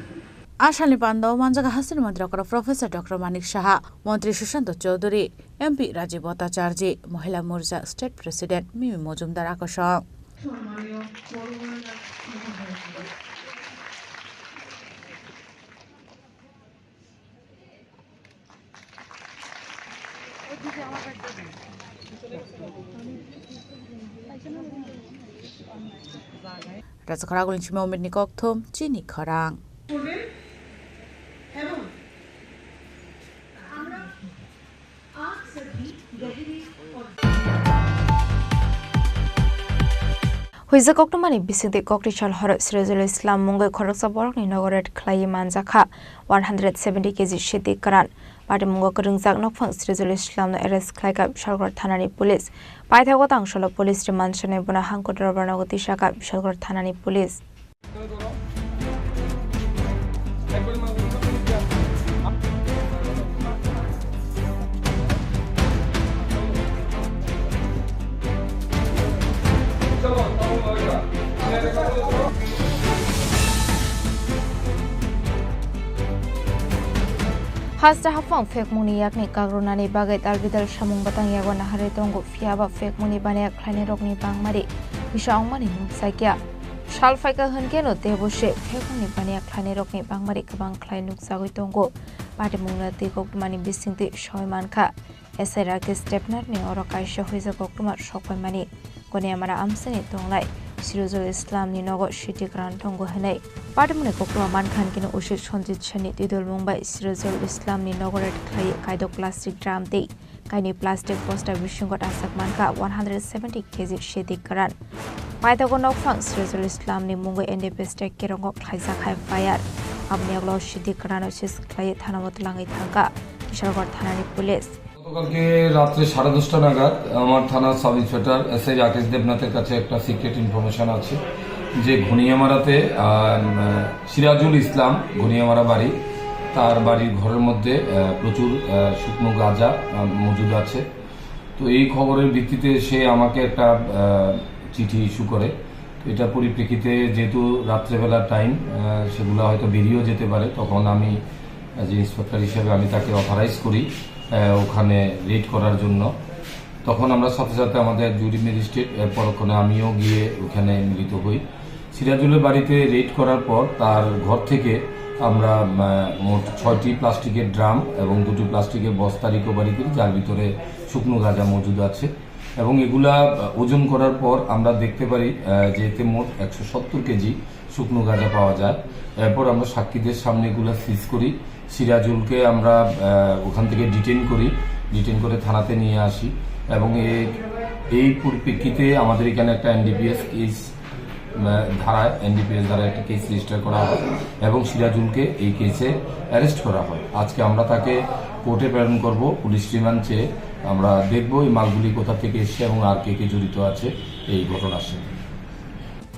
Asalni pando manjaga hasteni montri okra Professor Doctor Manik Saha, Montri Sushanta Chowdhury, M P Rajiv Bhattacharjee, Mohila Morcha State President Mimi Mojumdar akosong. Rajakhara Gulin Sima Umit ni kokthum chini khorang. Huijak koktwmani bisingtwi kokti sal horo Sirajul Islam mungwi khoroksa borokni nogo raid khlaiwi manjakha one hundred seventy K G sidi kwran. Patimungo kwrwngjak nokphang Sirajul Islamno arrest khlaikha Bishalgarh thanani police. Paithago tang salo police remand sanai bono hangkutro bornogo tisakha Bishalgarh thanani police. Haste haphang phekmungni yakni kagrunani bagwi dalbidal samung bwtang yago naharwi tongo, phiya ba phekmungni baniya khlainairokni bangmari kisa wngmani nukjakya. Sal phaikha hwnkhe no teibo se phekmungni baniya khlainairokni bangmari kwbang khlai nukjagwi tongo. Patimungno twi koktwmani bisingtwi soi mankha. S I Rakesh Debnath ni oro kaisa huijak koktwma sokpaimani. Koniamara amchaini tongnai Sirajul Islam ni nogo sidi kwran tongo hwnwi. Patimungni koktwma mankha hwnkhe no usik Sanjit Sen ni twidulmung bai Sirajul Islam ni nogo raid khlaiwi kaidok plastic drum tei kainwi plastic bosta bisingo rachak mankha one hundred seventy K G sidi kwran. Paithago nokphang Sirajul Islam ni mungwi N D P state Kerongo khlaijak hai F I R. Aboni yagulo sidi kwrano seize khlaiwi thanao twlangwi thangkha Kishalgarh thanani police. গতকালকে রাত্রে সাড়ে দশটা নাগাদ আমার থানার sub inspector S I Rakesh দেবনাথের কাছে একটা সিক্রেট ইনফরমেশন আছে যে ঘনিয়ামারাতে, আহ, সিরাজুল ইসলাম, ঘনিয়ামারা বাড়ি, তার বাড়ির ঘরের মধ্যে, আহ, প্রচুর, আহ, শুকনো গাঁজা, আহ, মজুদ আছে। তো এই খবরের ভিত্তিতে সে আমাকে একটা, আহ, চিঠি ইস্যু করে। তো এটার পরিপ্রেক্ষিতে যেহেতু রাত্রেবেলার টাইম, আহ, সেগুলা হয়তো বেরিয়েও যেতে পারে, তখন আমি অ্যাজ এ ইন্সপেক্টর হিসেবে আমি তাকে অথরাইজ করি, আহ, ওখানে রেড করার জন্য। তখন আমরা সাথে সাথে আমাদের জুরি ম্যাজিস্ট্রেট, এর পরক্ষণে আমিও গিয়ে ওখানে মিলিত হই। সিরাজুলের বাড়িতে রেড করার পর তার ঘর থেকে আমরা, আহ, মোট ছয়টি প্লাস্টিকের ড্রাম এবং দুটি প্লাস্টিকের বস্তা রিকভারি করি, যার ভিতরে শুকনো গাঁজা মজুদ আছে। এবং এগুলা, আহ, ওজন করার পর আমরা দেখতে পারি, আহ, যে এতে মোট একশো সত্তর কেজি শুকনো গাঁজা পাওয়া যায়। এরপর আমরা সাক্ষীদের সামনে এগুলা সিজ করি। সিরাজুলকে আমরা, আহ, ওখান থেকে ডিটেইন করি, ডিটেইন করে থানাতে নিয়ে আসি। এবং এ-, এই পরিপ্রেক্ষিতে আমাদের এখানে একটা এনডিপিএস কেস, আহ, ধারায়, এনডিপিএস ধারায় একটা কেস রেজিস্টার করা হয় এবং সিরাজুলকে এই কেসে অ্যারেস্ট করা হয়। আজকে আমরা তাকে কোর্টে প্রেরণ করব পুলিশ রিমান্ড চেয়ে। আমরা দেখব এই মালগুলি কোথা থেকে এসছে এবং আর কে কে জড়িত আছে এই ঘটনার সাথে।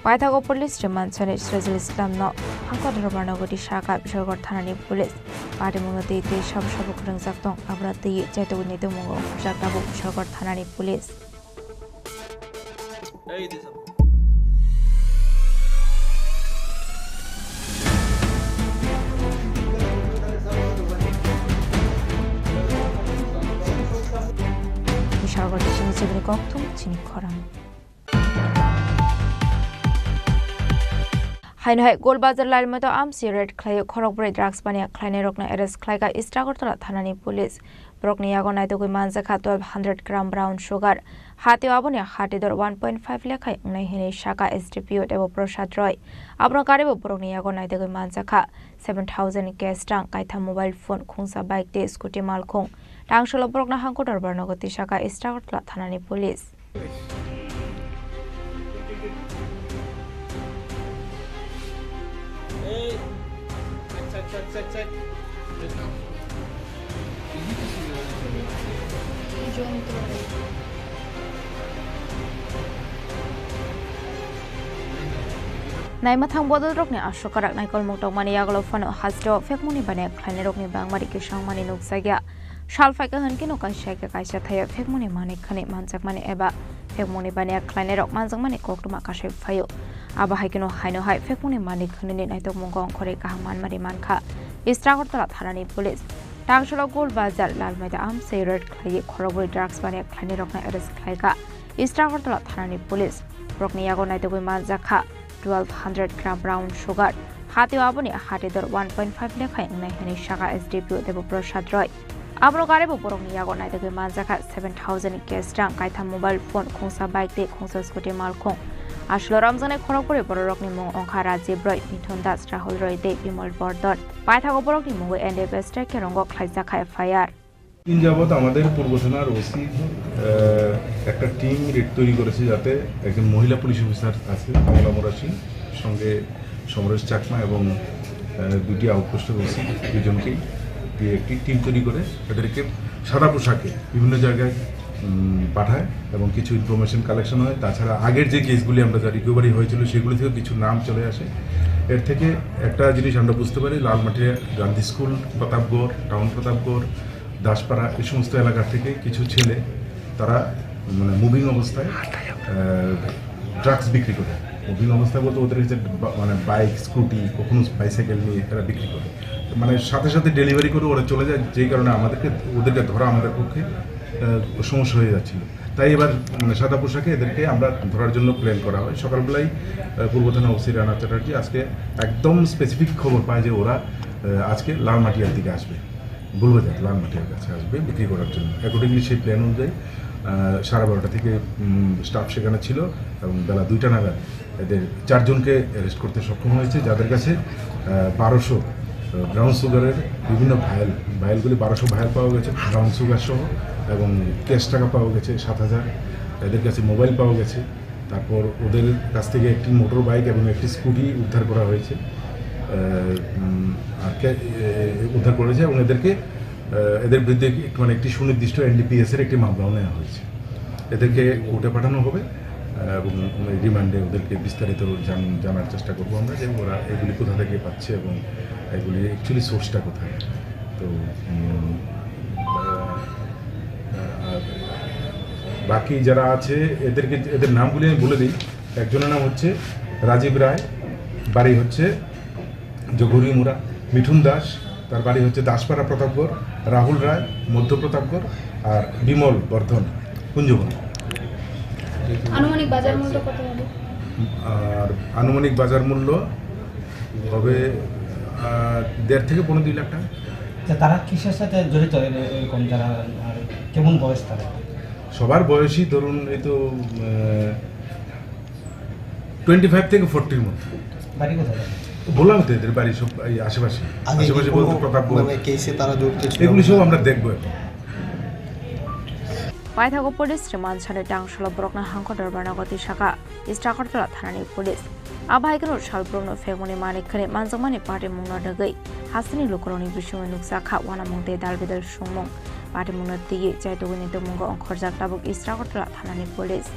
Paithago police remand sani Sirajul Islam no hangkor dorbar no goti saka Bishalgarh thanani police. Patimung no twi twi sabo sabo kwrwngjak tong, abra twi chaitugni tongmungo khorjak tabuk Bishalgarh thanani police. Bishalgarh chini chibini kokthum chini khorang. Haino hai Golbazar Lalmaito amsi raid khlai khorokbrwi drugs baniya khlainairokno arrest khlaikha East Agartala thanani police. Borokni yago naitugwi manjakha twelve hundred gram brown sugar. Hatio aboni hatidor one point five lekhai wngnai hwnwi sakha S D P O Debaprasad Roy. Abono garibo borokni yago naitugwi manjakha seven thousand cash rang, kaitham mobile phone, khungsa bike tei scooty malkhung. Tangsolo borokno hangkor dorbar nogo twi sakha East Agartala thanani police. Naimathang bodolrokni aswk kwrak naikolmung tongmani yagulo phano hasteo phekmungni baniya khlainairokni bangmari kwchangmani nukjakya. Sal phaikha hwn kheno kaisa khe kaisa thaio phekmungni manwi khwnwi manjakmani eba phekmungni baniya khlainairok manjakmani koktwma kasui phaio. Abo hai kheno haino hai phekmungni manwi khwnwini naitokmungo ongkhorwi kaham manmani mankha East Agartala thanani police. Tangsolo Golbazar Lalmaida amsai raid khlaiwi khorokbrwi drugs baniya khlainairokno arrest khlaikha East Agartala thanani police. Borokni yago naitugwi manjakha twelve hundred gram brown sugar. Hatio aboni hatidor one point five lekhai wngnai hwnwi sakha S D P O Debaprasad Roy. Abono garibo borokni yago naitugwi manjakha seven thousand cash rang, kaitham mobile phone, khungsa bike tei khungsa scooty malkhung. Aswlo romjaknai khorokbrwi bororokni mung wngkha Rajiv Roy, Mithun Das, Rahul Roy tei Bimal Bordon. Paithago borokni mungwi N D F S track kerongo khlaijakha F I R. দিন যাবত আমাদের পূর্ব থানার ওসি, আহ, একটা team red তৈরি করেছে, যাতে একজন মহিলা পুলিশ অফিসার আছে কমলা মোরাসি, সঙ্গে সমরেশ চাকমা এবং, আহ, দুটি আউটপোস্টের ওসি, দুজনকেই দিয়ে একটি টিম তৈরি করে তাদেরকে সাদা পোশাকে বিভিন্ন জায়গায়, উম, পাঠায় এবং কিছু ইনফরমেশন কালেকশন হয়। তাছাড়া আগের যে কেসগুলি আমরা যা রিকভারি হয়েছিল, সেগুলি থেকে কিছু নাম চলে আসে। এর থেকে একটা জিনিস আমরা বুঝতে পারি, লালমাটিয়া গান্ধী স্কুল, প্রতাপগড়, টাউন প্রতাপগড়, দাসপাড়া, এই সমস্ত এলাকা থেকে কিছু ছেলে তারা, মানে, মুভিং অবস্থায়, আহ, ড্রাগস বিক্রি করে। মুভিং অবস্থায় বলতে ওদের কাছে বা-, মানে, বাইক, স্কুটি, কখনো বাইসাইকেল নিয়ে তারা বিক্রি করে। মানে, সাথে সাথে ডেলিভারি করে ওরা চলে যায়, যেই কারণে আমাদেরকে, ওদেরকে ধরা আমাদের পক্ষে, আহ, সমস্যা হয়ে যাচ্ছিল। তাই এবার, মানে, সাদা পোশাকে এদেরকে আমরা ধরার জন্য প্ল্যান করা হয়। সকালবেলায়, আহ, পূর্ব থানা ওসি রানা চ্যাটার্জি আজকে একদম স্পেসিফিক খবর পায় যে ওরা, আহ, আজকে লালমাটিয়ার দিকে আসবে। বলবো যে লালমাটিয়ার কাছে আসবে বিক্রি করার জন্য। অ্যাকর্ডিংলি সেই প্ল্যান অনুযায়ী, আহ, সাড়ে বারোটা থেকে, উম, স্টাফ সেখানে ছিল এবং বেলা দুইটা নাগাদ এদের চারজনকে অ্যারেস্ট করতে সক্ষম হয়েছে, যাদের কাছে, আহ, বারোশো, আহ, ব্রাউন সুগারের বিভিন্ন ভায়েল, ভায়েলগুলি বারোশো ভায়েল পাওয়া গেছে ব্রাউন সুগার সহ, এবং ক্যাশ টাকা পাওয়া গেছে সাত হাজার। এদের কাছে মোবাইল পাওয়া গেছে। তারপর ওদের কাছ থেকে একটি মোটর বাইক এবং একটি স্কুটি উদ্ধার করা হয়েছে। আহ, উম, আর কে-, এ, উদ্ধার করেছে এবং এদেরকে, আহ, এদের বিরুদ্ধে একটি, মানে, একটি সুনির্দিষ্ট এনডিপিএস এর একটি মামলাও নেওয়া হয়েছে। এদেরকে কোর্টে পাঠানো হবে, আহ, এবং রিমান্ডে ওদেরকে বিস্তারিত জান-, জানার চেষ্টা করবো আমরা যে ওরা এগুলি কোথা থেকে পাচ্ছে এবং এগুলি অ্যাকচুয়ালি সোর্সটা কোথায়। তো, উম, আহ, আর বাকি যারা আছে এদেরকে, এদের নামগুলি আমি বলে দিই। একজনের নাম হচ্ছে রাজীব রায়, বাড়ি হচ্ছে জগুরিমুড়া। মিঠুন দাস, তার বাড়ি হচ্ছে দাসপাড়া প্রতাপগড়। রাহুল রায়, মধ্য প্রতাপগড়। আর বিমল বর্ধন, কুঞ্জবন। আনুমানিক বাজার মূল্য কত হবে? আর আনুমানিক বাজার মূল্য হবে, আহ, দেড় থেকে পৌনে দুই লাখ টাকা। আচ্ছা, তারা কিসের সাথে জড়িত এর-, এরকম যারা, আর কেমন বয়স তারা? সবার বয়সই ধরুন এই তো, আহ, টোয়েন্টি ফাইভ থেকে ফর্টির মধ্যে। বাড়ি কোথায়? ভোলাতে এদের বাড়ি সব এই আশেপাশে। আগে কি আশেপাশে বলতে কোনো প্রতাপগড়। মানে কেসে তারা জড়িত ছিল? এগুলি সব আমরা দেখবো এখন। Paithago police remand sani tangsholo borokno hangkor dorbarno goti saka East Agartala thanani police. Abo hai kheno sal borokno phekmani malik khani manjakmani patimungno rwgwi hasteni lukurokni bisingo nukjakha uanamung tei dalbidal songmung. Patimungno twiwi chaitugwini tongmungo ongkhorjak tabuk East Agartala thanani police.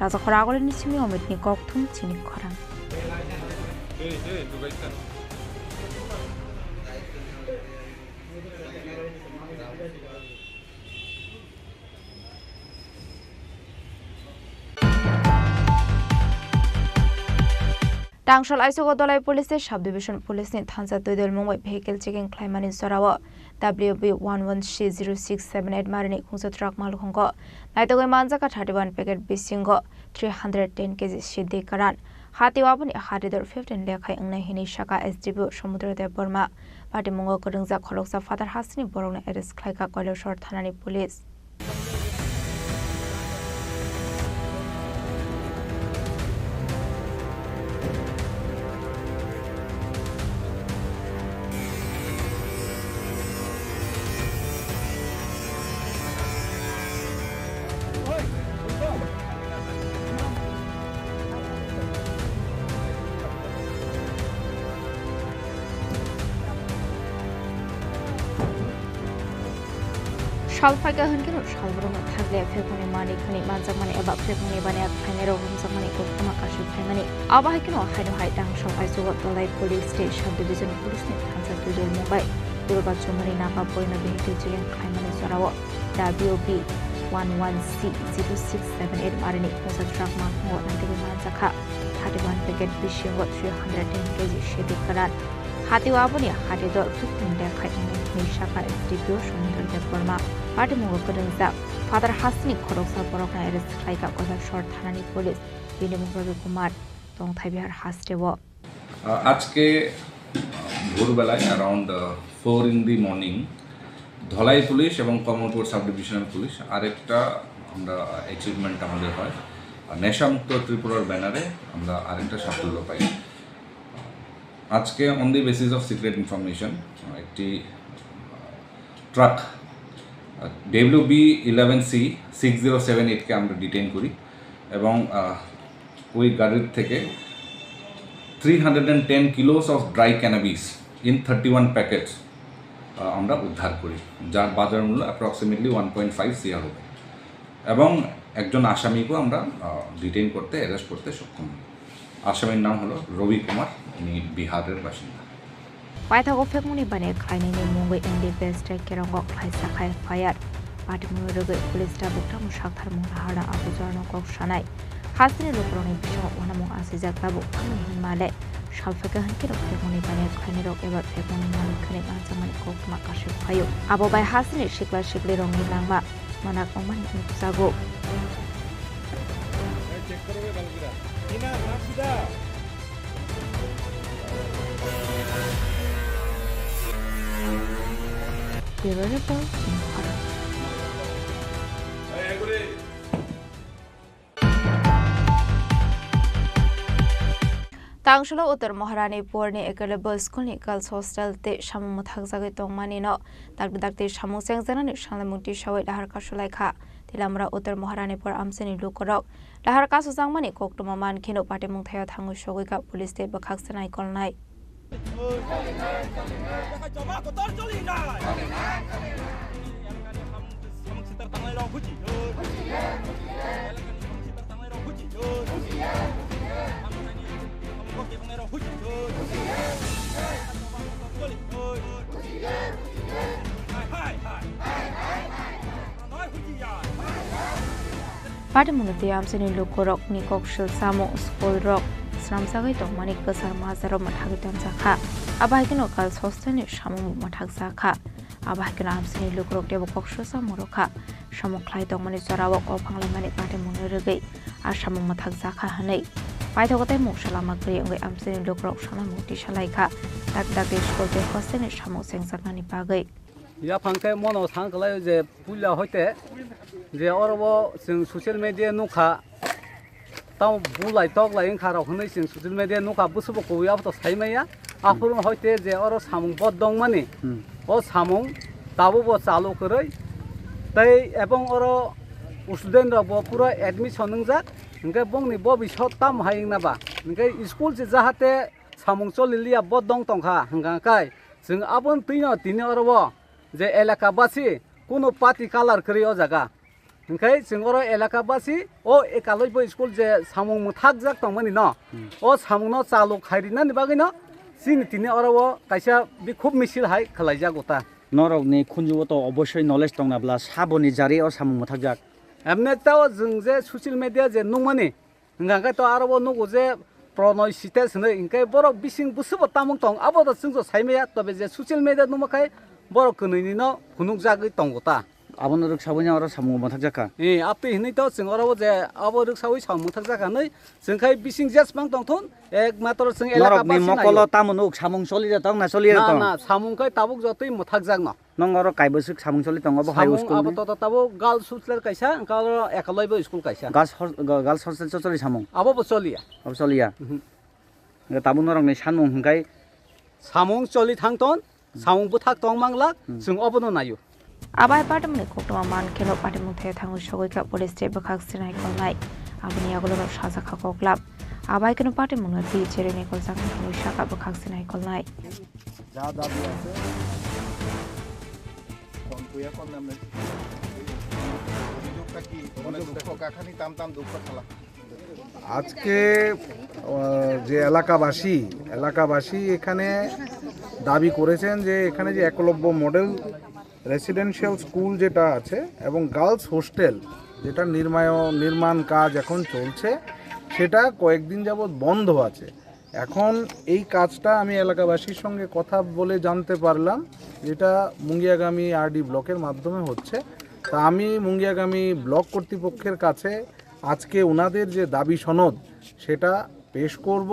Rajakhor Agulini simi Omitni kokthum chini khorang. Tangshol aichugo Dholai Police tei Sub Division Police ni thansa twi dol mungbai vehicle checking khlaimani jorao W B one one C zero six seven eight marini khungsa truck malkhungo naitugwi manjak thirty one packet bisingo three hundred ten K G sidi karan. Hati aboni hati dor fifteen lekhai wngnai hinwi saka S D P O Samudra Debbarma. Patimungo kwrwngjak khoroksa phatar hasteni borokno arrest khlaikha Kailasor thanani police. Sal phaikha hwnkheno sal borokno thakle phekmani mani khani manjakmani eba phekmani baniya khlainairok romjakmani koktwma kasui phaimani. Abo hai kheno haino hai tangshok aichugo Dholai Police tei Sub Division Police ni thansa twijol mungbai Durga Chumari Naga Boino vehicle checking khlaimani jorao W B one one C zero six seven eight marini khungsa truck malkhungo naitugwi manjakha. Thirty one packet bisingo three hundred ten K G sidi kwran. Hati aboni hati dor fifteen lekhai wngnai hinwi saka S D P O Samudra Debbarma. Patimungo kwrwngjak phatar hasteni khoroksa borokno arrest khlaikha Kailasor thanani police. Bini mung Ravi Kumar, Tongthai Bihar hasteo. আহ, আজকে, আহ, ভোরবেলায় around, uh, four in the morning Dhalai police এবং Kamalpur sub divisional police আরেকটা আমরা অ্যাচিভমেন্ট আমাদের হয়, আহ, নেশামুক্ত ত্রিপুরার ব্যানারে আমরা আরেকটা সাফল্য পাই। আজকে on the basis of secret information, আহ, একটি, আহ, ট্রাক, আহ, W B eleven C six zero seven eight কে আমরা ডিটেইন করি এবং, আহ, ওই গাড়ির থেকে three hundred and ten kilos of dry cannabis in thirty one packets, আহ, আমরা উদ্ধার করি, যার বাজার মূল্য approximately one point five CR হবে। এবং একজন আসামিকেও আমরা, আহ, ডিটেইন করতে, অ্যারেস্ট করতে সক্ষম হই। আসামির নাম হলো রবি কুমার, উনি বিহারের বাসিন্দা। Paithago phekmani bani khlainani mungwi N D P S tei Kerongo khlaisa khai F I R. Patimungno rwgwi police tabuk tamo sakthar mung raharna abo jorano kok sanai. Hasteni lukurokni bisingo uanamung asijak tabuk thangwi hinmale sal phaikha hwnkheno phekmani bani khlainairok eba phekmani malik khani manjakmani koktwma kasui phaio. Abo bai hasteni sikla siklirokni langma manak wngmani nukjago. Bureau Report, Imphal. Tangsholo Uttar Maharani Porni Ekelebo School ni Girls Hostel tei samung mwthakjagwi tongmani no dakti dakti samung chengjaknani sanlaimung tisawi lahar kasulaikha. Tilamura Uttar Maharani Por amchaini lukurok lahar kasujakmani koktwma mankheno patimung thaio thangwi sogwikha police tei bwkhak se naikolnai. Patimungni tei amchaini lukurokni kok sil samung, school rok swnamjagwi tongmani kwchar majaro mwthagwi tonjakha. Abo hai kheno Girls Hostel ni samung mwthakjakha. Abo hai kheno amchaini lukurok teibo kok sil samung rwkha. Samung khlai tongmani jorao kok phanglaimani patimungni rwgwi a samung mwthakjakha hwnwi Paithago tei mungsa lama kwrwi wngwi amchaini lukurok sanamung tisa lai kha, dak dak tei school tei hostel ni samung chengjaknani bagwi. Yaphang khe mono thang kwlaio je puila hoite je oro bo chwng social media nukha, tamo bulai toklai wngkha rok hwnwi chwng social media nukha, bwswkbo kubui abo to sai maya. Aphuru hoite je oro samung bodongmani, Hmm. o samung tabukbo chalu kwrwi tei ebong oro student rokbo pura admission wngjak, hwnkhe bongni bobisot tamo hai wngna ba, hwnkhe school se jahate samung choli liya bodong tongkha hwnkha kai. Chwng aboni twino tini oro o je elaka basi kunu party colour kwrwi o jaga. Hwnkhe chwng oro elaka basi o ekalaibo school je samung mwthakjak tongmani no, Hmm. o samungno chalu khai rinani bagwino chini tini oro o kaisa bikhub misil hai khwlaijago ta. Norokni khunjugo to obosoi knowledge tongna bla saboni jari o samung mwthakjak. Emne tao chwng je social media je nukmani, Hwnkha khe to aro bo nugo je Pranay Sitesh hinwi, hwnkhe borok bising bwswkbo tamung tong, abo to chwngno sai maya, tobe je social media nukma khai borok kwnwi nino phunukjagwi tongo ta. Abono rwksaui no oro samung mwthakjak kha. Eh, aptwi hinwi to chwng oro bo je abo rwksaui samung mwthakjak kha hinwi chwng khai bising jesmang tongthun, ekmatro chwng elaka Norokni basi mokolo naio. Tamo nuk samung choli de tong na choli de Na, tong? Na, samung khai tabuk jotoi mwthakjak no. Nong oro kaibwswk samung choli tongo, bo hai Samung school abo ni? Toto tabuk girls hostel kaisa, hwnkhe oro ekalaibo school kaisa. Girls hos-, ga-, girls hostel cho choli samung? Abo bo choliya. Abo choliya? Mhm. Hwnkhe tabuk norokni sanmung hwnkhe? Samung choli thangton, samung bwthak tong manglak, Hmm. chwng obono naio. Abai patimungni koktwma man kheno patimung thaya thangwi sogwi kha police tei bwkhak sinai kolnai. Aboni yagulo no sajak kha koklap. Abai kheno patimungno twi cherwi naikoljaknai hinwi sakha bwkhak sinai kolnai. যা দাবি আছে, কোন তুই এখন নামে? অভিযোগটা কি? মানে দুঃখ কাখানি তাম তাম দুঃখ খেলা। আজকে, আহ, যে এলাকাবাসী, এলাকাবাসী এখানে দাবি করেছেন যে এখানে যে একলব্য মডেল রেসিডেন্সিয়াল স্কুল যেটা আছে এবং গার্লস হোস্টেল যেটা নির্মায়-, নির্মাণ কাজ এখন চলছে, সেটা কয়েকদিন যাবৎ বন্ধ আছে। এখন এই কাজটা আমি এলাকাবাসীর সঙ্গে কথা বলে জানতে পারলাম, যেটা মুঙ্গিয়াগামী আরডি ব্লকের মাধ্যমে হচ্ছে। তা আমি মুঙ্গিয়াগামী ব্লক কর্তৃপক্ষের কাছে আজকে ওনাদের যে দাবি সনদ, সেটা পেশ করব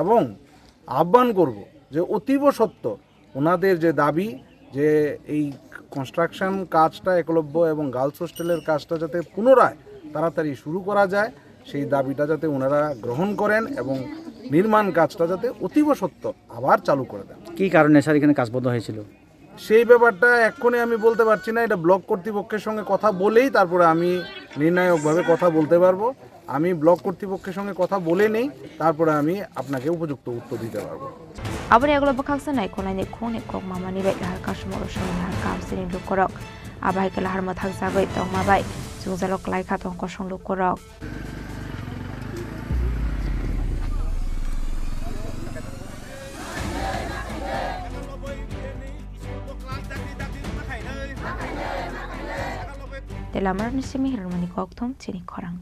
এবং আহ্বান করব যে অতীব সত্বর ওনাদের যে দাবি যে এই কনস্ট্রাকশন কাজটা একলব্য এবং গার্লস হোস্টেলের কাজটা যাতে পুনরায় তাড়াতাড়ি শুরু করা যায়, সেই দাবিটা যাতে ওনারা গ্রহণ করেন এবং নির্মাণ কাজটা যাতে অতীব সত্বর আবার চালু করে দেন। কি কারণে স্যার এখানে কাজ বন্ধ হয়েছিল? সেই ব্যাপারটা এক্ষুনি আমি বলতে পারছি না, এটা ব্লক কর্তৃপক্ষের সঙ্গে কথা বলেই তারপরে আমি নির্ণায়কভাবে কথা বলতে পারবো। আমি ব্লক কর্তৃপক্ষের সঙ্গে কথা বলে নেই, তারপরে আমি আপনাকে উপযুক্ত উত্তর দিতে পারবো। Aboni yagulo bwkhaksa naikolnaini khungni kok mamani bai lahar kasumoro songni lahar kamsini lukurok. Abai khe lahar mwthakjagwi tongma bai chwngjalo kwlai kha tong kosong lukurok. Tei lamarokni simi hirmani kokthum chini khorang.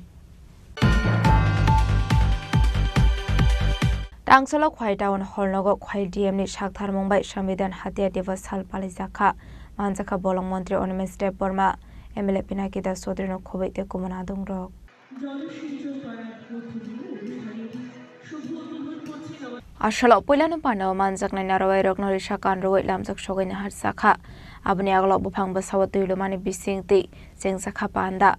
Tangsalo Khwai Town Hall nogo Khwai D M ni saktharmung bai Sambidan Hatya Divas sal palijak kha. Manjakha bolong montri Animesh Debbarma, M L A Pinaki Das Chaudhary no khobwi tei kubun adongrok. Asalo puilano pano manjaknai narwai rokno risa kanrwi lamjak sogwi naharjakha. Aboni agalo buphang bwsao twi lumani bising twi chengjakha panda.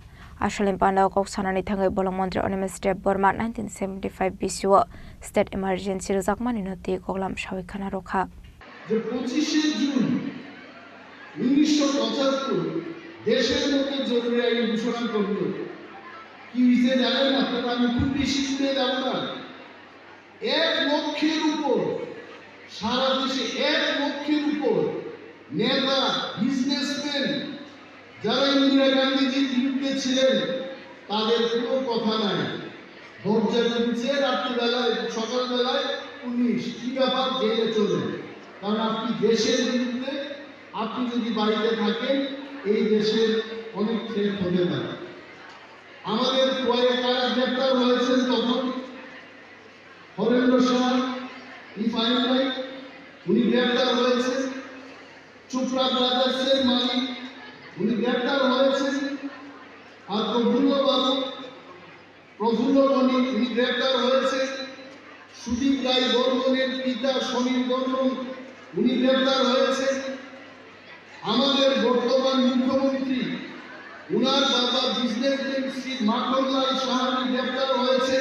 Asalni panda o kok sanani thangwi bolong montri Animesh Debbarma nineteen seventy five bisio state emergency rwjakmani no twi koklam sawi khana rwkha. যে পঁচিশে জুন উনিশশো পঁচাত্তর দেশের মধ্যে জরুরি আইন ঘোষণা করল। কি হয়েছে জানেন? আপনারা, আমি খুব বেশি দূরে যাব না। এক লক্ষের উপর, সারা দেশে এক লক্ষের উপর নেতা, বিজনেসম্যান, যারা ইন্দিরা গান্ধীজির বিরুদ্ধে ছিলেন, তাদের কোনো কথা নাই। দরজা খুলছে রাত্রিবেলায়, সকালবেলায় পুলিশ, "কি ব্যাপার, জেলে চলে?" কারণ আপনি দেশের বিরুদ্ধে, আপনি যদি বাড়িতে থাকেন, এই দেশের অনেক থ্রেট হতে পারে। আমাদের কয়েক কারা গ্রেপ্তার হয়েছেন তখন, হরেন্দ্র শাহ, রিফাইন ভাই, উনি গ্রেপ্তার হয়েছেন। চোপড়া ব্রাদার্সের মালিক, উনি গ্রেপ্তার হয়েছেন। আর প্রফুল্ল বাবু, প্রফুল্ল বণিক, উনি গ্রেপ্তার হয়েছে। সুদীপ রায় বর্মনের পিতা সমীর বর্মন, উনি গ্রেপ্তার হয়েছে। আমাদের বর্তমান মুখ্যমন্ত্রী, উনার বাবা বিজনেসম্যান শ্রী মাখনলাল সাহানি গ্রেপ্তার হয়েছে।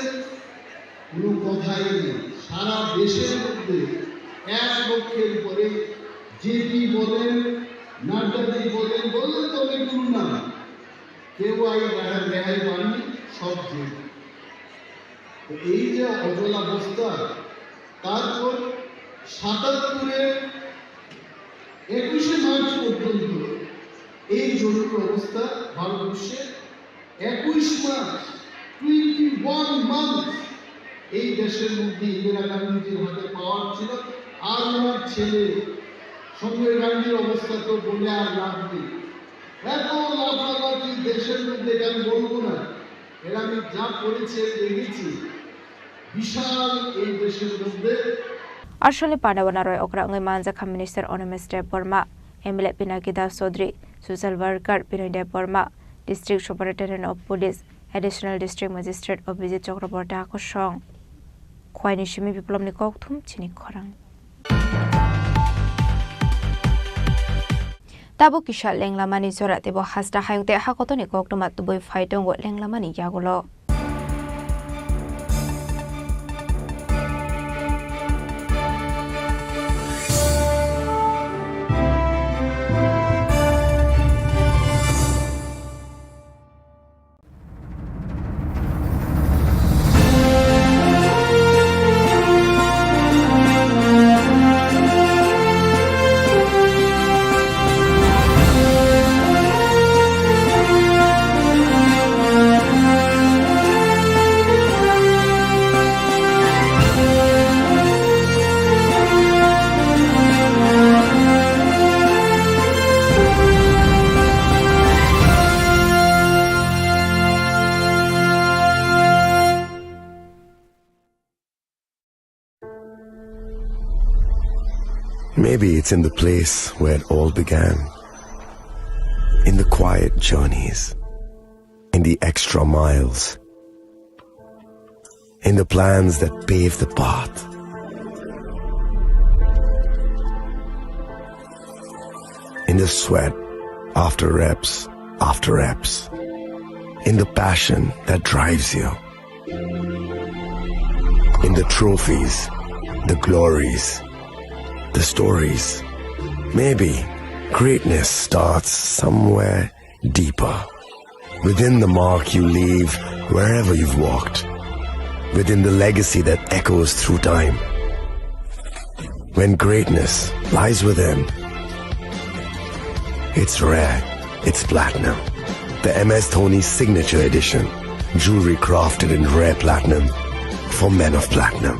কোনো কথাই নেই, সারা দেশের মধ্যে এক লক্ষের উপরে জেপি বলেন, নাড্ডাজি বলেন, বললে তো অনেকগুলো নাম, কেউ আর রেহাই, রেহাই পাননি, সব জেল। তো এই যে অচলাবস্থা, তারপর সাতাত্তরের একুশে মার্চ পর্যন্ত এই জরুরি অবস্থা ভারতবর্ষে একুশ মাস, টোয়েন্টি ওয়ান মান্থস, এই দেশের মধ্যে ইন্দিরা গান্ধীজির হাতে পাওয়ার ছিল, আর ওনার ছেলে সঞ্জয় গান্ধীর অবস্থা তো বলে আর লাভ নেই। এত লাফালাফি দেশের মধ্যে, এটা আমি বলবো না, এরা আমি যা করেছে দেখেছি, বিশাল এই দেশের মধ্যে। Arshali Pandao naroi okra wngwi manjakha Minister Animesh Debbarma, M L A Pinaki Das Chaudhary, Social Worker Binoy Debbarma, District Superintendent of Police, Additional District Magistrate Abhijit Chakraborty hakosong. Khwaini simi biplopni kokthum chini khorang. Tabuk kisa lenglamani jora teibo hasta hayung tei hakotoni koktwma tubui phai tongo lenglamani yagulo. Maybe it's in the place where it all began. In the quiet journeys, in the extra miles, in the plans that pave the path, in the sweat after reps after reps, in the passion that drives you. In the trophies, the glories, the stories. Maybe greatness starts somewhere deeper. Within the mark you leave wherever you've walked. Within the legacy that echoes through time. When greatness lies within, it's rare, it's platinum. The M S Dhoni Signature Edition. Jewelry crafted in rare platinum for men of platinum.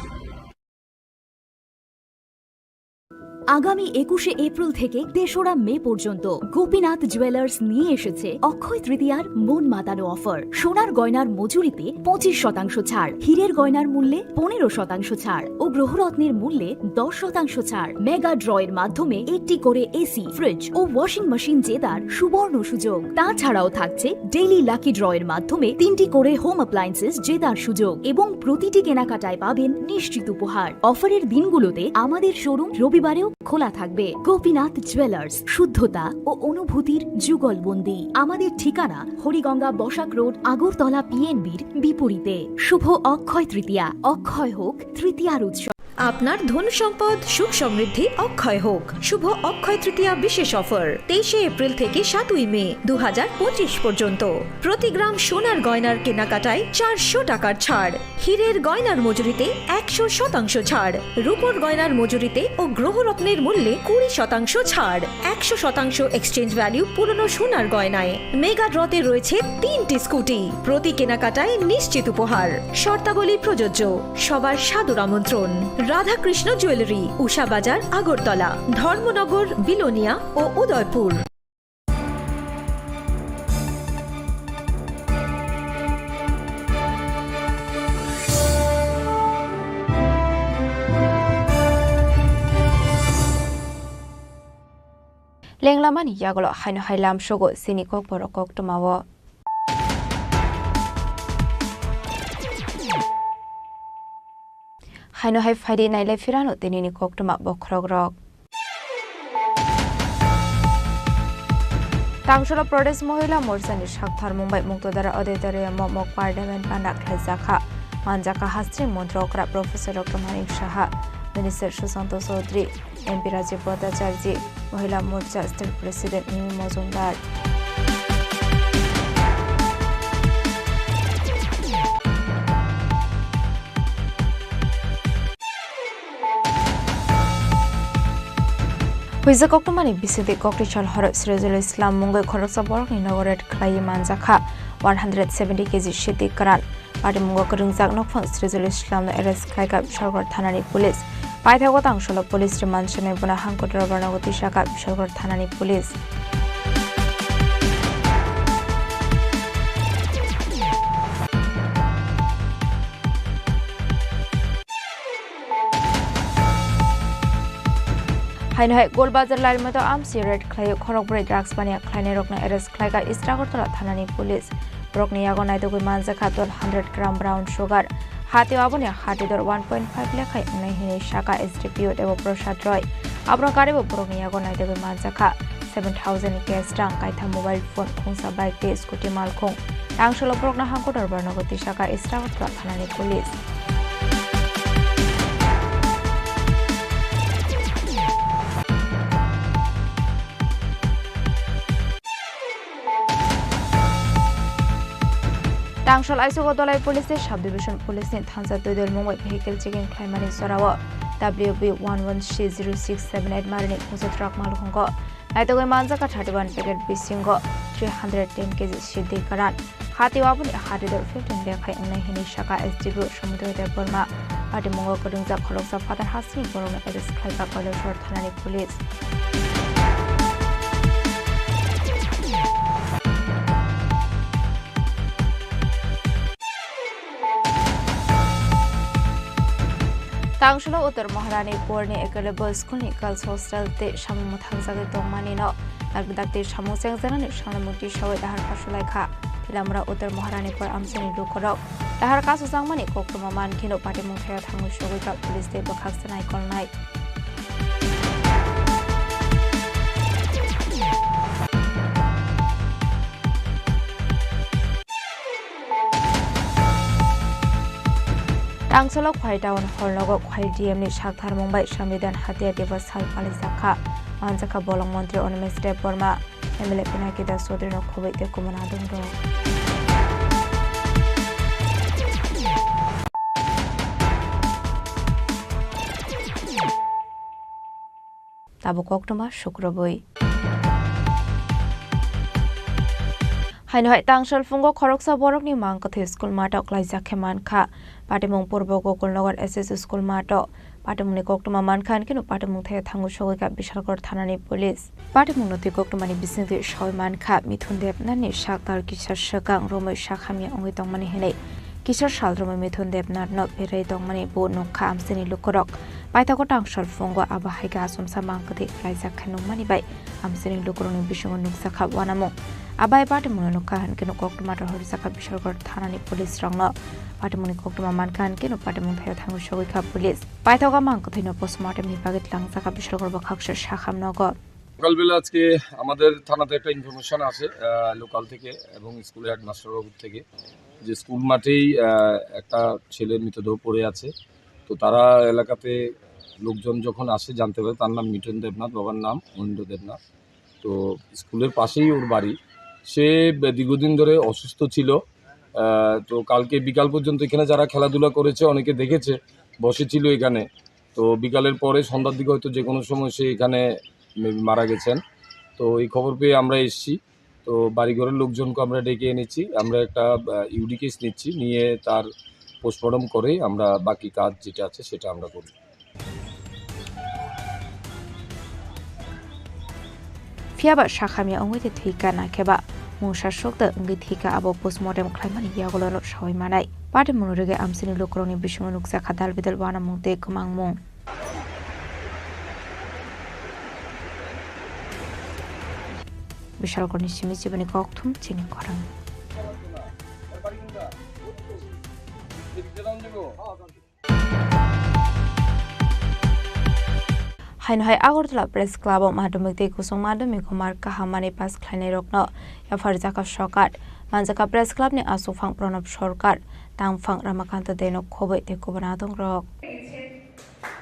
আগামী একুশে এপ্রিল থেকে তেসরা মে পর্যন্ত গোপীনাথ জুয়েলার্স নিয়ে এসেছে অক্ষয় তৃতীয়ার মন মাতানো অফার। সোনার গয়নার মজুরিতে পঁচিশ শতাংশ ছাড়, হীরের গয়নার মূল্যে পনেরো শতাংশ ছাড় ও গ্রহরত্নের মূল্যে দশ শতাংশ ছাড়। মেগা ড্রয়ের মাধ্যমে একটি করে এসি, ফ্রিজ ও ওয়াশিং মেশিন জেতার সুবর্ণ সুযোগ। তাছাড়াও থাকছে ডেইলি লাকি ড্রয়ের মাধ্যমে তিনটি করে হোম অ্যাপ্লায়েন্সেস জেতার সুযোগ এবং প্রতিটি কেনাকাটায় পাবেন নিশ্চিত উপহার। অফারের দিনগুলোতে আমাদের শোরুম রবিবারেও খোলা থাকবে। গোপীনাথ জুয়েলার্স, শুদ্ধতা ও অনুভূতির যুগলবন্দি। আমাদের ঠিকানা হরিগঙ্গা বসাক রোড, আগরতলা পিএনবির বিপরীতে। শুভ অক্ষয় তৃতীয়া, অক্ষয় হোক তৃতীয়ার উৎসব। আপনার ধন সম্পদ সুখ সমৃদ্ধি অক্ষয় হোক। শুভ অক্ষয় তৃতীয়া বিশেষ অফার, তেইশে এপ্রিল থেকে সাতই মে দু হাজার পঁচিশ পর্যন্ত। প্রতি গ্রাম সোনার গয়নার কেনাকাটায় চারশো টাকার ছাড়, হীরের গয়নার মজুরিতে একশো শতাংশ ছাড়, রূপোর গয়নার মজুরিতে ও গ্রহরত্নের মূল্যে কুড়ি শতাংশ ছাড়, একশো শতাংশ এক্সচেঞ্জ ভ্যালু পুরনো সোনার গয়নায়। মেগা ড্রতে রয়েছে তিনটি স্কুটি, প্রতি কেনাকাটায় নিশ্চিত উপহার। শর্তাবলী প্রযোজ্য। সবার সাদর আমন্ত্রণ। রাধাকৃষ্ণ জুয়েলারি, উষা বাজার, আগরতলা, ধর্মনগর, বিলোনিয়া ও Udaipur. Lenglamani yagulo haino hai lamsogo chini kokborok koktwmao. Haino hai phaidi nailai phirano tinini koktwma bokhorokrok. Tangsholo Pradesh Mohila Morchani saktharmung bai Muktodara Auditorium o mock parliament panda khlaijakha. Manjakha hasteni montri okra Professor Doctor Manik Saha, Minister Sushanta Chaudhary, M P Rajiv Bhattacharjee, Mohila Morcha State President Mimi Mojumdar. Huijak koktwmani bisingtwi kokti sal horo Sirajul Islam mungwi khoroksa borokni nogo raid khlaiwi manjakha one hundred seventy K G sidi kwran. Patimungo kwrwngjak nokphang Sirajul Islamno arrest khlaikha Bishalgarh thanani police. Paithago Tangsholo police rwmansanai bono hangkotor barnogo tisakha Bishalgarh thanani police. Haino hai Golbazar Lailmato amsi raid khlaiwi khorokbrwi drugs baniya khlainairokno arrest khlaikha East Agartala thanani police. Borokni yago naitugwi manjakha twelve hundred gram brown sugar. Hatio aboni hatidor one point five lekhai wngnai hinwi sakha S D P O Debo Prasad Roy. Abono karibo borokni yago naitugwi manjakha seven thousand cash rang, kaitham mobile phone, khungsa bike tei scooty malkhung. Tangsholo borokno hangkotor barnogo tisakha East Agartala thanani police. Tangshol Aisugo Dolai Police tei Sub Division Police ni thansa twi dol mungwi vehicle checking khlaimani jorao W B one one C zero six seven eight marini khungsa truck malkhungo naitugwi manjakha thirty one packet bisingo three hundred ten K G sidi kwran. Hatio aboni hatidor fifteen lekhai wngnai hinwi sakha S D P O Samudra Debbarma. Patimungo kwrwngjak khoroksa phatar hasteni borokno arrest khlaikha Kailasor thanani police. Tangsholo Uttar Maharani Porni Ekelebo School ni Girls Hostel tei samung mwthangjagwi tongmani no dakti dakti samung chengjaknani sanglai mukti sawi dahar kasulaikha. Tilamura Uttar Maharani Por amchaini lukurok dahar kasujangmani koktwma mankheno patimung thaio thangwi sogwi kha police tei bwkhak se naikolnai. Tangsholo Khwai Town Hall nogo Khwai D M ni saktharmung bai Sambidan Hatya Diwas sal palijakha. Manjakha bolong montri Animesh Debbarma, M L A Pinaki Das Chaudhary no khobwi tei kumuna adongrok. Tabuk koktwma sukrubwi. Haino hai Tangshol phungo khoroksa borokni mang kwthwi school mato klaijak khe mankha. Patimung Purbo Gokulnagar S S School mato. Patimungni koktwma mankha hinkhe no patimung thaio thangwi sogwi kha Bishalgarh thanani police. Patimungno twi koktwmani bisingtwi sawi mankha Mithun Debnathni sak tal kisa swkang romwi sak hamya wngwi tongmani hinwi. Kisa sal romwi Mithun Debnathno berai tongmani bo nukha amchaini lukurok. Paithago Tangshol phungo abo hai khe achomsa mang kwthwi khlaijak khe nukmani bai amchaini lukurokni bisingo nukjakha uanamung. Abai patimungno nukha hinkhe no koktwma rohorjakha Bishalgarh thanani police rokno. Patimungni koktwma mankha hinkhe no patimung thaio thangwi sogwi kha police. Paithago mang kwthwino postmortem ni bagwi tlangjak kha Bishalgarh bwkhaksa sakham nogo. সকালবেলা আজকে আমাদের থানাতে একটা ইনফরমেশন আসে, আহ, লোকাল থেকে এবং স্কুলের হেডমাস্টার বাবুর থেকে, যে স্কুল মাঠেই, আহ, একটা ছেলের মৃতদেহ পড়ে আছে। তো তারা এলাকাতে লোকজন যখন আসে জানতে পারে তার নাম মিঠুন দেবনাথ, বাবার নাম মহেন্দ্র দেবনাথ। তো স্কুলের পাশেই ওর বাড়ি। সে দীর্ঘদিন ধরে অসুস্থ ছিল। আহ, তো কালকে বিকাল পর্যন্ত এখানে যারা খেলাধুলা করেছে অনেকে দেখেছে, বসেছিল এখানে। তো বিকালের পরে সন্ধ্যার দিকে হয়তো যে কোনো সময় সে এখানে maybe মারা গেছেন। তো এই খবর পেয়ে আমরা এসছি। তো বাড়িঘরের লোকজনকে আমরা ডেকে এনেছি। আমরা একটা, আহ, ইউডি কেস নিচ্ছি, নিয়ে তার পোস্টমর্টম করে আমরা বাকি কাজ যেটা আছে সেটা আমরা করব। Phiya ba sakhamya wngwi tei thwi ka, na khe ba mungsa sukda wngwi thwi ka, abo postmortem khlaimani yagulo no sawi manai. Patimungno rwgwi amchaini lukurokni bisingo nukjakha dal bidal uanamung tei kwmangmung. Bishalgarhni simi chibani kokthum chini khorang. Tangshol Haino hai Agartala Press Club o madhyamik tei kwchwng madhyamik o mark kaham manwi pass khlainairokno yapharjakha sorkar. Manjakha Press Club ni achukphang Pranab Sarkar, tangphang Ramakanta Deno Khoboi tei kubun adongrok.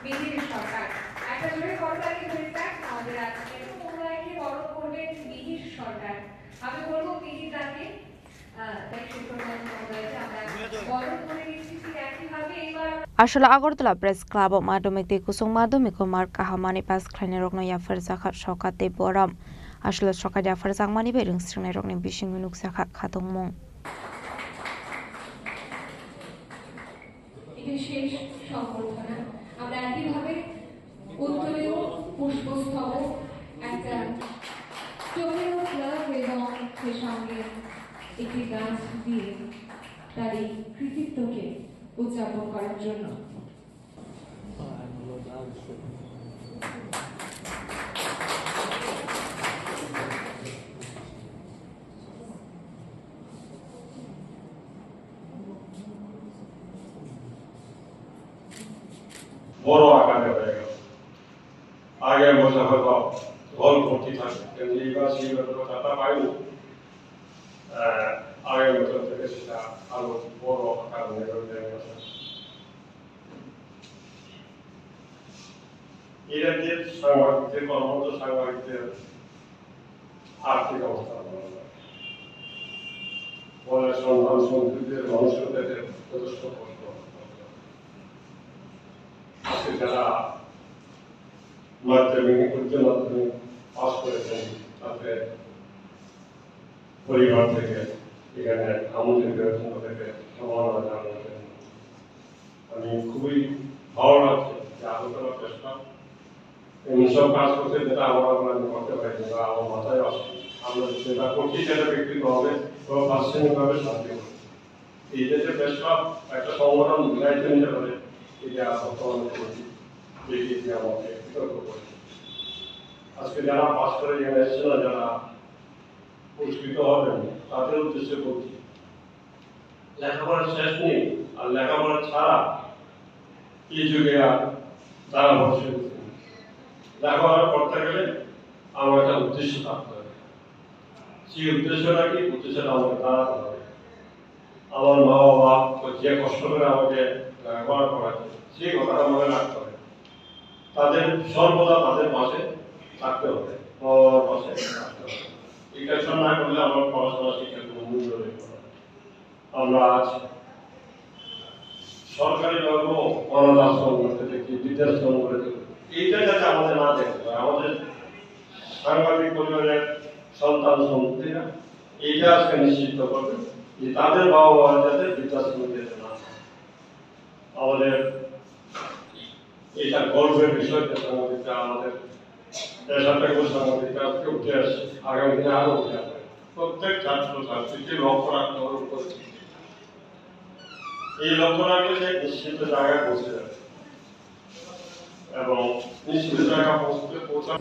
Mihir সরকার। একটা জোরে করতালি হয়ে যাক আমাদের আজকে। তোমরা একে বরণ করবেন মিহির সরকার। আমি বলবো মিহির দাকে, আহ, তাই শিক্ষক মহোদয়কে আমরা বরণ করে নিচ্ছি। ঠিক একইভাবে এবার Aswla Agartala Press Club o madhyamik tei kwchwng madhyamik o mark kaham manwi pass khlainairokno yapharjakha sorkar tei borom. Aswla sorkar yapharjakmani bai rwngsrwngnairokni bisingo nukjakha khatungmung. এটা শেষ সংবর্ধনা। আমরা একইভাবে উত্তরীয় পুষ্পস্তবক, একটা চোখের ফ্লাগ এবং সে সঙ্গে একটি গাছ দিয়ে তার এই কৃতিত্বকে উদযাপন করার জন্য। বড় আকারে হয়ে গেল। আগে মজা হতো, দল ভর্তি থাকে, কিন্তু এইবার সেই ব্যাপারে টাকা পাইনি। আহ, আগের মতন থেকে সেটা আরো বড় আকার নিয়ে হয়ে গেছে। এই রাজ্যের সাংবাদিকদের, কর্মরত সাংবাদিকদের আর্থিক অবস্থা ভালো নয়। ফলে সন্ধান সন্ত্রীদের মানুষের পেটে যথেষ্ট কষ্ট। আজকে যারা মাধ্যমিক, উচ্চ মাধ্যমিক পাস করেছেন, তাতে পরিবার থেকে এখানে আমাদের বিবেচনা থেকে সম্ভাবনা জানানোর জন্য আমি খুবই ভালো লাগছে যে আগরতলা প্রেস ক্লাব এমন সব কাজ করছে যেটা আমরা, আমরা করতে পারি না, বা আমার মাথায় আসে না। আমরা যেটা করছি সেটা ব্যক্তিগতভাবে বা প্রাতিষ্ঠানিকভাবে শান্তি করছি। এই দেশে প্রেস ক্লাব একটা সংগঠন দায়িত্ব নিতে পারে, এটা বর্তমানে করেছি, দেখি যে আমাকে কৃতজ্ঞ করেছি। আজকে যারা পাস করে এখানে এসছে না, যারা পুরস্কৃত হবেন, তাদের উদ্দেশ্যে বলছি, লেখাপড়া শেষ নেই, আর লেখাপড়া ছাড়া এই যুগে আর তারা ভরসা করতে নেই। লেখাপড়া করতে গেলে আমার একটা উদ্দেশ্য থাকতে হবে। সেই উদ্দেশ্যটা কি? উদ্দেশ্যটা আমাকে দাঁড়াতে হবে। আমার মা বাবা তো যে কষ্ট করে আমাকে লেখাপড়া করাচ্ছে, সেই কথাটা মনে রাখতে হবে। তাদের সর্বদা তাদের পাশে থাকতে হবে, মা বাবার পাশে থাকতে হবে। এই কাজটা না করলে আমার পড়াশোনা শিক্ষার কোনো মূল্য নেই। আমরা আজ সরকারিভাবেও অনাথ আশ্রম করতে দেখি, বৃদ্ধাশ্রম করে দেখি। এইটা যাতে আমাদের না দেখতে হয়, আমাদের সাংবাদিক পরিবারের সন্তান সন্ততিরা এইটা আজকে নিশ্চিত করবে যে তাদের বাবা মা যাতে বৃদ্ধাশ্রমে যেতে না হয়। আমাদের এটা গর্বের বিষয় যে সাংবাদিকরা আমাদের পেশাটা সাংবাদিকরা আজকে উঠে আসছে, আগামী দিনে আরো উঠে আসবে। প্রত্যেক ছাত্র ছাত্রীকে লক্ষ্য রাখতে হবে উপস্থিতি। এই লক্ষ্য রাখলে সে নিশ্চিত জায়গায় পৌঁছে যাবে এবং নিশ্চিত জায়গা পৌঁছতে পৌঁছা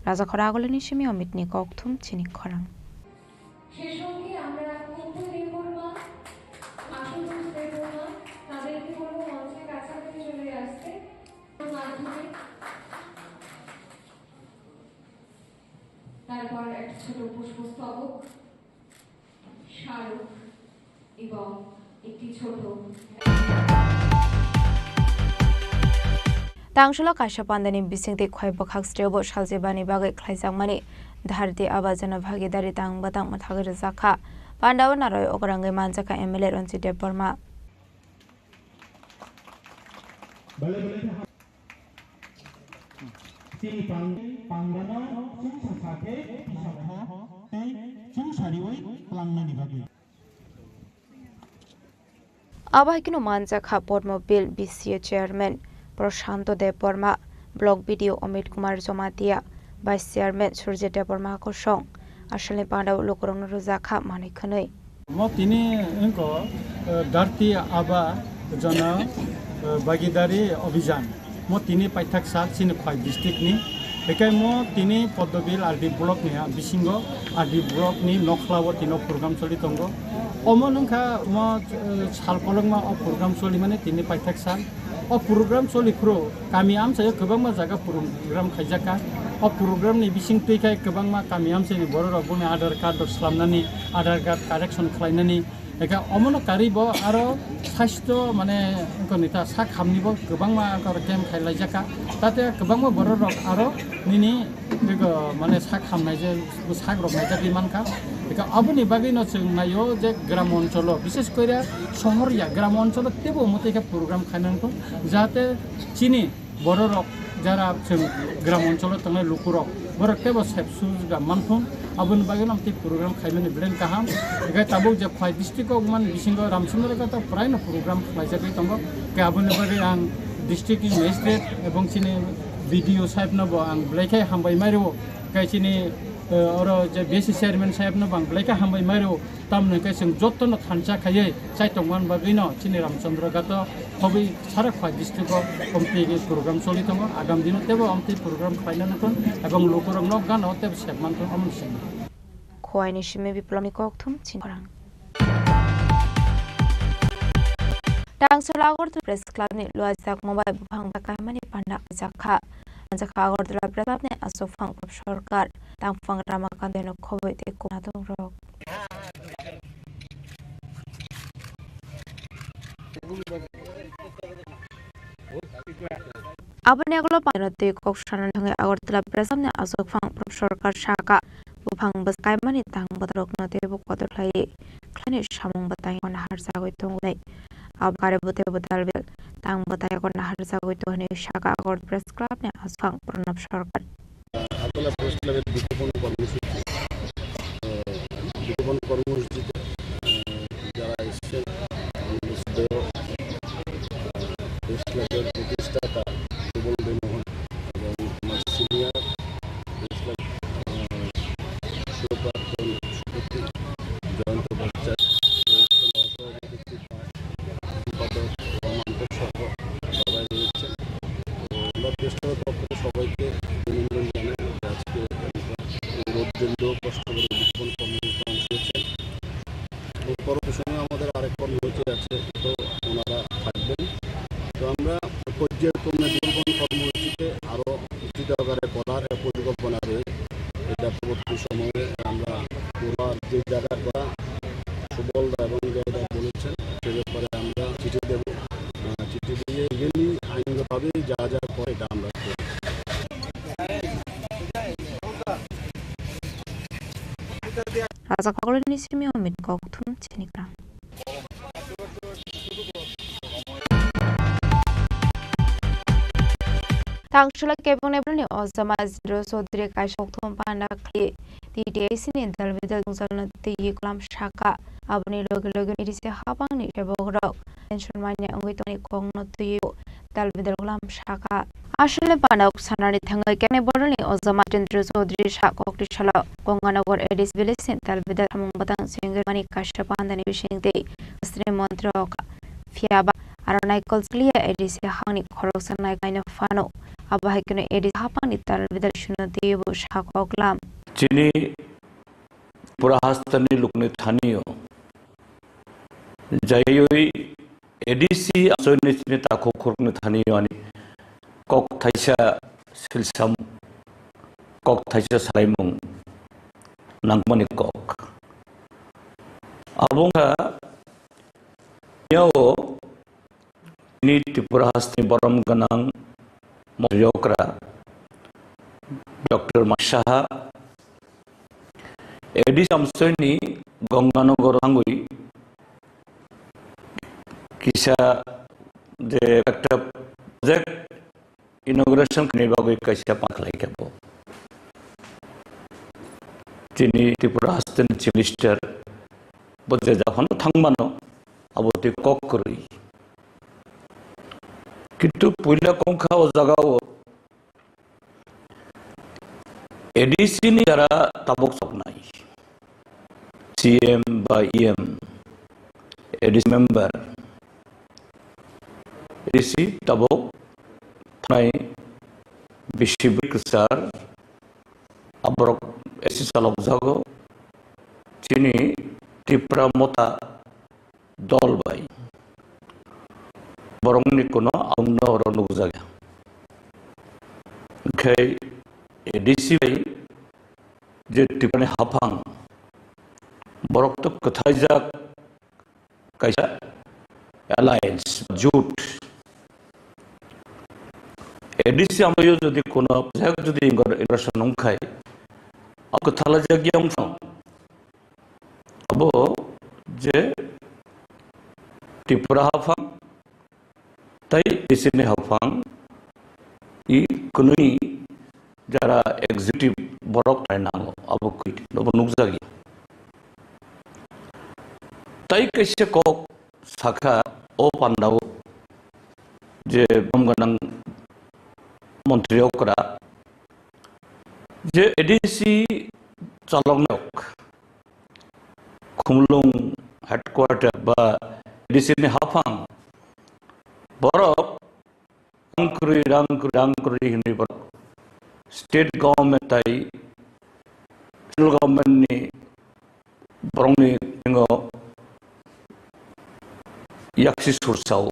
Raja Khora Agulini simi Omitni kokthum chini khorang. সে সঙ্গে আমরা কুম্ভ দেববর্মা, আশুতোষ দেববর্মা, তাদেরকে বলবো মঞ্চের কাছাকাছি চলে আসতে। মাধ্যমে তারপর একটা ছোট পুষ্পস্তবক, স্মারক এবং একটি ছোট Tangsulo kaisa pandani bisingtwi khoi bwkhak sreo bo saljibani bagwi khlaijakmani Dharti Aba Jana Bhagidari tang bwtang mwthagwi rwjakha. Pandao naroi ograngwi manjakha M L A Ranjit Debbarma. Chini pang-, pangano chwngsa sakhe tisa kho tei chwngsa riwi tlangnani bagwi. Abo hai kheno manjakha Padma Bill B C A Chairman Prashanto Debbarma, Block B D O Amit Kumar Jomatia, Vice Chairman Surjit Debbarma kosong, asalni pandao lukurokno rwjakha manwi khwnwi. Mo tini wngkho, eh, Dharti Aba Jana, eh, Bhagidari Abhijan. Mo tini paithak sal chini Khwai district ni Hikaimo tini Poddobil R D block ni ha bisingo R D block ni nokhla o tino program choli tongo. Omo nungkha mo, eh, sal kolokma o program choli mani tini paithak sal. O program choli phuru kami amchaio kwbangma jaga program khaijak kha. O program ni bising twi khai kwbangma kami amchaini borok rok boni Aadhaar card rok slamnani, Aadhaar card correction khlainani, eka omono karwi bo aro sasthyo mane wngkha nita sak hamni bo kwbangma wngkha oro camp khai laijak kha. Tate kwbangma borok rok aro nini eko mane sak hamnai je sak rok naijagwi mankha. Eka aboni bagwi no chwng naio je gram oncholo, bishes koire sohor ya, gram oncholo tebo omo tei khe program khainai wngkha, jahate chini bororok jara chwng gram oncholo tongnai lukurok, borok teibo sep sujga manthung, aboni bagwi no tei program khaimani belai kaham. Hingkhe tabuk je Khowai district o wngmani bisingo Ramchandra Ghat o prai no program khlaijagwi tongo. Hingkhe aboni bagwi ang district ni magistrate ebong chini B D O sahib no bo ang belai khe hambai mai rwo. Hingkhe chini, eh, oro je B C chairman sahib no bo ang belai khe hambai mai rwo. Tamoni hingkhe chwng jotono thansa khaiwi chai tongmani bagwino chini Ramchandra Ghat o khobwi sara Khowai district o omtwi program choli tongo. Agam dino teibo omtwi program khlaina nukon ebong lukurok nok gana o teibo sep manthung omo simi. Khowai ni simi Biplobni kokthum chini khorang. Tangsola Agartala Press Club ni luajak mobile buphang bwkhaimani panda kaijakha. Manjakha Agartala Press Club ni aswk phang Sorkar, tangphang Ramakant no khobwi tei kunatung rok. Aboni ulo panjaro twi kok sanani thangwi Agartala Press Club ni aswk phang Sorkar saka buphang bwskaimani tang bwtharokno teibo kotor khlaiwi khlaini samung bwtang nahar jagwi tongnai. Abo kare bwtwi bwtal bel tang bwtang nahar jagwi tongnai saka Agartala Press Club ni aswk phang Pranab Sorkar. Agartala press ক্লাবের বৃক্ষরোপণ কর্মসূচি, আহ, বৃক্ষরোপণ কর্মসূচিতে, আহ, যারা এসছেন, আমাদের শ্রদ্ধেয়, আহ, প্রেস ক্লাবের প্রতিষ্ঠাতা সুবল দেবমোহন এবং আমার সিনিয়র প্রেস ক্লাব, আহ, সুরকার তরুণ সুপতি, জয়ন্ত ভট্টাচার্য, সভাপতি সম্পাদক এবং আন্তঃসহ সবাই রয়েছেন। তো আমরা প্রেস ক্লাবের পক্ষ থেকে সবাইকে অভিনন্দন জানাই যে আজকে আমরা রৌদ্রেন্দ্র কষ্ট করে বৃক্ষরোপণ কর্মসূচিতে অংশ নিয়েছেন। এবং পরবর্তী সময়ে আমাদের আরেক কর্মসূচি আছে, তো ওনারা থাকবেন। তো আমরা পর্যায়ক্রমে বৃক্ষরোপণ কর্মসূচিতে আরও বিস্তৃত আকারে করার পরিকল্পনা রয়েছে। এটা পরবর্তী সময়ে আমরা পুরা যে জায়গাটা সুবল দা এবং জয় দা বলেছেন, সে ব্যাপারে আমরা চিঠি দেব। আহ, চিঠি দিয়ে লিগালি আইনগতভাবে যা যা করে এটা আমরা করব। Rajak Pagolini simi Amit Kokthum chini kwrang. Tangshula kebengni borokni ojama Jindro Chaudhary kaisa kokthum panda khlai T T A C ni dal bidal jwngjalno twiwi kolam saka. Aboni loge loge A D C hapangni sebokrok tension manya wngwi tongni kokno twiwi dal bidal kolam saka. Aswkni panok sanani thangwi kebengni borokni ojama Jindro Chaudhary sa kokti salo Ganganagar A D C village ni dal bidal samung bwtang chengwi mani kaisa pandani bisingtwi Sri Montri rok phiya ba aro naikol chikliya A D C hangni khoroksa naikolno phano. Abo hai kheno A D C hapangni dal bidal suno twiwi bo sa koklam. Chini Tripura hasteni lukni thani o jaiwi A D C amsoini chini takhuk khurokni thani o ani kok thaisa silsam, kok thaisa salaimung nangmani kok. Abo wngkha, yao Ni Tripura hasteni borom gwnang montri okra Doctor Manik Saha, A D C amsoini Ganganagar thangwi kisa je ekta project inauguration khainai bagwi kaisa phan khlai kha bo. Chini Tripura hasteni Chief Minister bo je japhano thangmano abo twi kok kwrwi. Kintu puila kongkha o jagao A D C ni jara tabuk soknai, C M ba E M, A D C member, A D C tabuk thanai bisi bwrwi kwchar, aborok A D C chalokjago, chini Tipra Motha dol bai. Borokni kuno aungno oro nukjakya. Onkhe A D C bai je Tiprani haphang, borok to kwthaijak kaisa alliance, jut. A D C ambayo jodi kuno jak jodi ingor-, ingression wngkhai, abo kwthalajak yang phang. Abo je Tipra haphang, tai A D C ni haphang, i kunui jara executive borok nai nango, abo kui, abo nukjagya. Tai kaisa kok sakha o pandao je bumganang montri okra je A D C chaloknok Khumulwng headquarter ba A D C ni haphang borok rang kwrwi, rang kwrwi, rang kwrwi hinwi borok state government tai central government ni borokni thingo yaksi sursao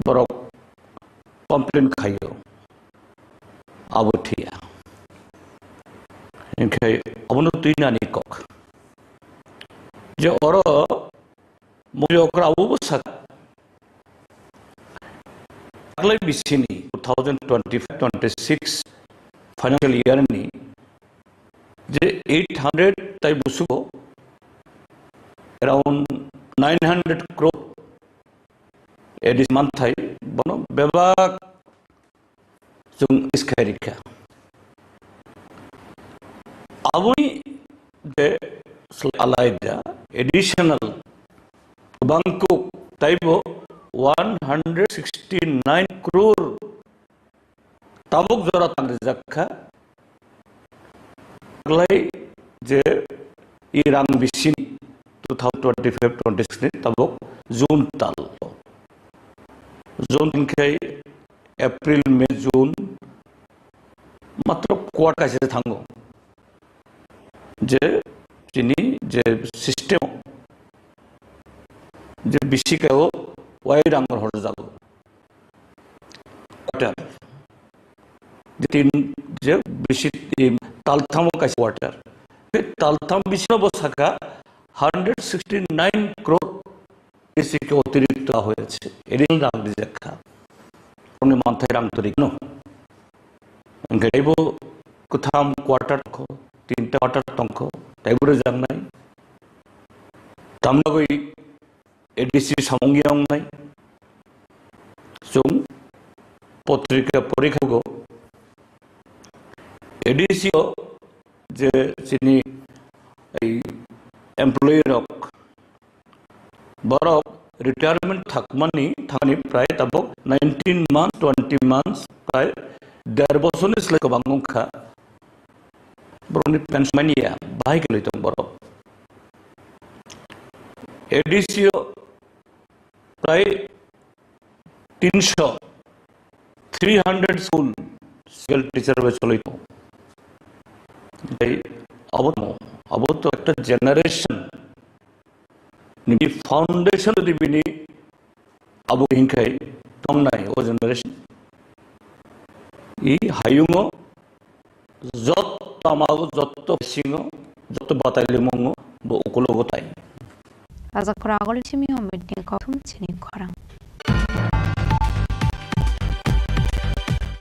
borok complain khaio, abo thwiya. Hinkhe abono twi nani kok. Je oro mori okra abo bo sak. Taklai bisini two thousand twenty-five twenty-six financial year ni je eight hundred tai busugo around nine hundred crore A D C manthai bono bebak chwng iskai rikha. Aboni je alaida additional bangkuk taibo one hundred sixty nine crore tabuk jora tangrijak kha. Taklai je i rang bisini two thousand twenty-five twenty-six ni tabuk June tal. June hinkhe April, May, June matro quarter kaisa thango. Je chini je system je bisi kaio wai rang horjago. Quarter. Je tin je bisi, em, talthamo kaisa quarter. Be taltham bisino bo saka hundred sixty nine crore A D C ke otirikto hoi ache. Additional rang rijak kha. Oni manthai rang torik no. Hinkhe taibo kwtham quarter tongkho, tinta quarter tongkho, taibo rwjaknai. Tamnagwi A D C samung ya wngnai. Chwng potrika porikha go A D C o je chini ei employee rok borok retirement thakmani thani prai tabuk nineteen months, twenty months, prai der bosorni slai kwbang wngkha. Borokni pension manya bahai kwlwi tong borok. A D C o prai tinsho, three hundred school skilled teacher bai cholwi tongo. Tei abo, abo to ekta generation ni foundation jodi bini abo hinkhai tongnai o generation. I hayungo jotto amago, jotto bisingo, jotto batalimungo bo ukulogo tai. Ajak khorang agol simi o meeting kokthum chini khorang.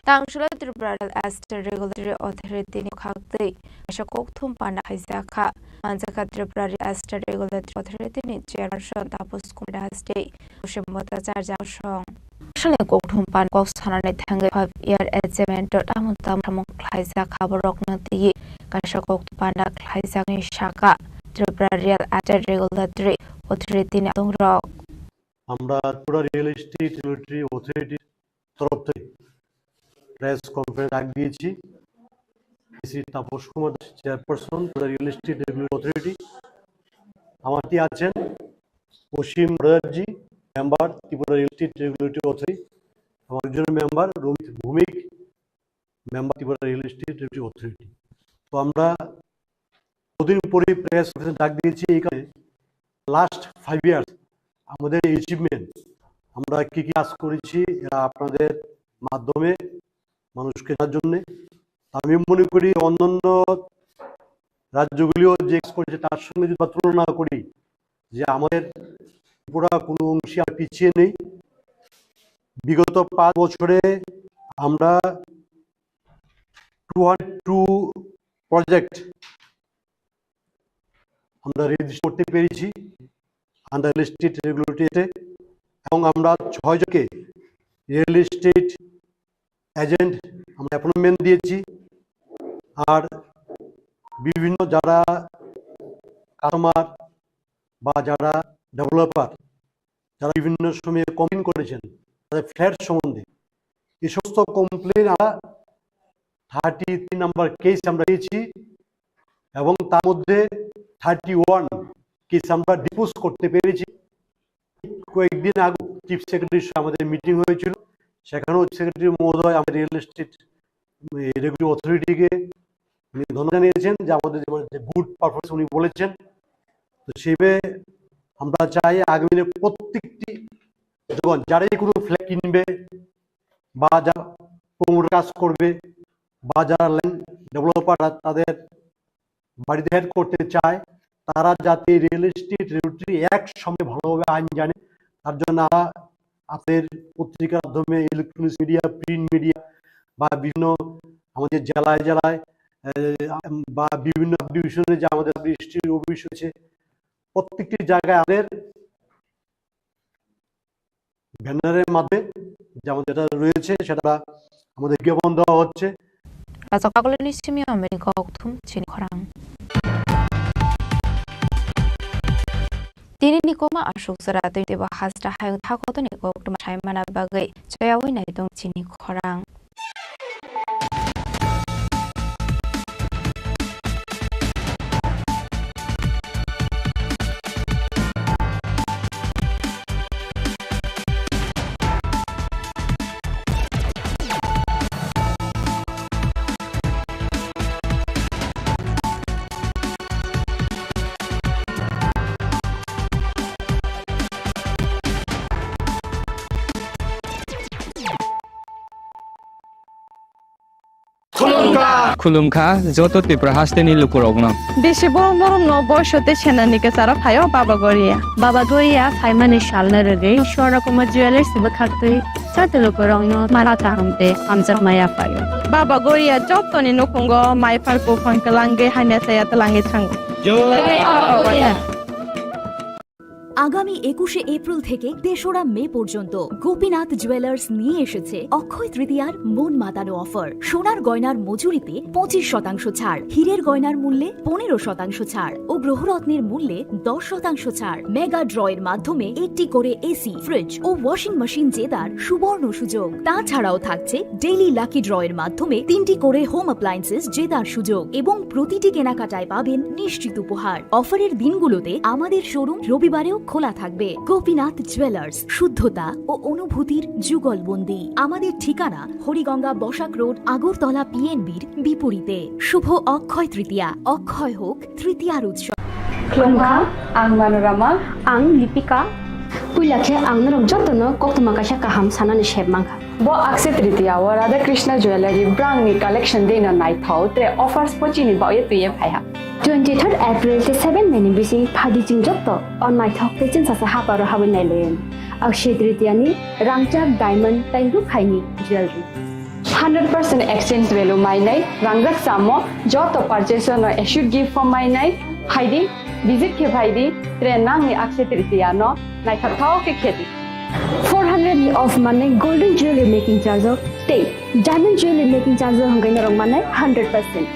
Tangshula Tripura Real Estate Regulatory Authority ni khaktwi kaisa kokthum panda khaijakha. Manjakha Tripura Real Estate Regulatory Authority ni Chairperson Taposh Kumar Das tei Kushim Bhattacharya song. Salni kokthum pan kok sanani thangwi five year agreement o tamo tamo samung khlaijak kha borokno twiwi kaisa kokthum panda khlaijakni saka Tripura Real Estate Regulatory Authority ni adongrok. আমরা Tripura real estate regulatory অথরিটির তরফ থেকে press conference ডাক দিয়েছি। Shri Tapas Kumar Das, chairperson Tripura real estate regulatory authority, আমার সাথে আছেন Asim Bhattacharya, member Tripura real estate regulatory authority, এবং একজন member Ramit Bhowmik, member Tripura real estate regulatory authority. তো আমরা কদিন পরে প্রেস কনফারেন্স ডাক দিয়েছি এই কারণে, লাস্ট ফাইভ ইয়ার্স আমাদের অ্যাচিভমেন্ট, আমরা কি কি কাজ করেছি, এরা আপনাদের মাধ্যমে মানুষকে জানার জন্যে। আমি মনে করি অন্যান্য রাজ্যগুলিও যে কাজ করেছে তার সঙ্গে যদি আমরা তুলনা করি, যে আমাদের ত্রিপুরা কোনো অংশে আর পিছিয়ে নেই। বিগত পাঁচ বছরে আমরা টু হান্ড্রেড টু প্রজেক্ট আমরা রেজিস্টার করতে পেরেছি আন্ডার রিয়েল এস্টেট রেগুলেটরিতে, এবং আমরা ছয়জনকে রিয়েল এস্টেট এজেন্ট আমরা অ্যাপয়েন্টমেন্ট দিয়েছি। আর বিভিন্ন যারা কাস্টমার বা যারা ডেভেলপার, যারা বিভিন্ন সময়ে কমপ্লেন করেছেন তাদের ফ্ল্যাট সম্বন্ধে, এই সমস্ত কমপ্লেন আমরা থার্টি থ্রি নাম্বার কেস আমরা পেয়েছি এবং তার মধ্যে থার্টি ওয়ান কেস আমরা ডিসপোজ করতে পেরেছি। কয়েকদিন আগে চিফ সেক্রেটারির সঙ্গে আমাদের মিটিং হয়েছিল, সেখানেও সেক্রেটারি মহোদয় আমাদের রিয়েল এস্টেট রেগুলেটরি অথরিটিকে উনি ধন্যবাদ জানিয়েছেন যে আমাদের যে, যে গুড পারফরমেন্স উনি বলেছেন। তো সেইভাবে আমরা চাই আগামী দিনে প্রত্যেকটি যখন যারাই কোনো ফ্ল্যাট কিনবে বা যারা প্রমোটার কাজ করবে বা যারা ল্যান্ড ডেভেলপার তাদের বাড়িতে হেড করতে চায়, তারা যাতে রিয়েল এস্টেট রেগুলেটরি অ্যাক্ট সম্বন্ধে ভালোভাবে আইন জানে, তার জন্য আমরা আমাদের পত্রিকার মাধ্যমে, ইলেকট্রনিক্স মিডিয়া, প্রিন্ট মিডিয়া বা বিভিন্ন আমাদের জেলায় জেলায়, এ, বা বিভিন্ন সাব ডিভিশনে যে আমাদের রেজিস্ট্রি অফিস হয়েছে, প্রত্যেকটি জায়গায় আমাদের ব্যানারের মাধ্যমে যেমন যেটা রয়েছে সেটা আমাদের বিজ্ঞাপন দেওয়া হচ্ছে। Rajak Akoloni simi ameni kok thum chini khorang. Tini ni koma asuk sara twi tebo hasta hayung thakoto ni kok tuma saimana bagwi chayawi nai tong chini khorang. Khulumkha. Khulumkha joto Tripura hasteni lukurokno. Bisi borom borom no boiso tei senani kwcharo phaio Baba Goria. Baba Goria phaimani salno rwgwi Swarna Kumar Jewellers bwkhaktwi joto lukurokno mara kaham tei hamjakma yaphaio. Baba Goria jotoni nukhungo mai phar buphang kwlangwi hamya chaya twlangwi thango. Jai Baba Goria. আগামী একুশে এপ্রিল থেকে তেসরা মে পর্যন্ত গোপীনাথ জুয়েলার্স নিয়ে এসেছে অক্ষয় তৃতীয়ার মন মাতানো অফার। সোনার গয়নার মজুরিতে পঁচিশ শতাংশ ছাড়, হীরের গয়নার মূল্যে পনেরো শতাংশ ছাড় ও গ্রহরত্নের মূল্যে দশ শতাংশ ছাড়। মেগা ড্রয়ের মাধ্যমে একটি করে এসি, ফ্রিজ ও ওয়াশিং মেশিন জেতার সুবর্ণ সুযোগ। তাছাড়াও থাকছে ডেইলি লাকি ড্রয়ের মাধ্যমে তিনটি করে হোম অ্যাপ্লায়েন্সেস জেতার সুযোগ এবং প্রতিটি কেনাকাটায় পাবেন নিশ্চিত উপহার। অফারের দিনগুলোতে আমাদের শোরুম রবিবারেও খোলা থাকবে। গোপীনাথ জুয়েলার্স, শুদ্ধতা ও অনুভূতির যুগলবন্দি। আমাদের ঠিকানা হরিগঙ্গা বসাক রোড, আগরতলা পিএনবির বিপরীতে। শুভ অক্ষয় তৃতীয়া, অক্ষয় হোক তৃতীয়ার উৎসব। Khulumkha, ang Manorama. Ang Lipika. Puila khe ang norok jotono koktwma kaisa kaham sanani sep mankha. Bo Akshaya Tritiya o Radha Krishna Jewellery brangni collection deino naithok tre offers bo chini baoye twiye phaiha. Twenty third April tei seven May ni bising phaidi chwng jotto o naithok tei chwngsacha haparo habwi nailaiwi. Akshaya Tritiya ni rangchak diamond tei rukhaini jewellery. Hundred percent exchange value mainai rangjak samo joto purchase no assured gift bo mainai phaidi, visit khe phaidi, tre nangni Akshaya Tritiya no naithok thok khe khedi. Four hundred ni off manwi golden jewelry making charge o tei diamond jewelry making charge o hwnkhe norok manai hundred percent.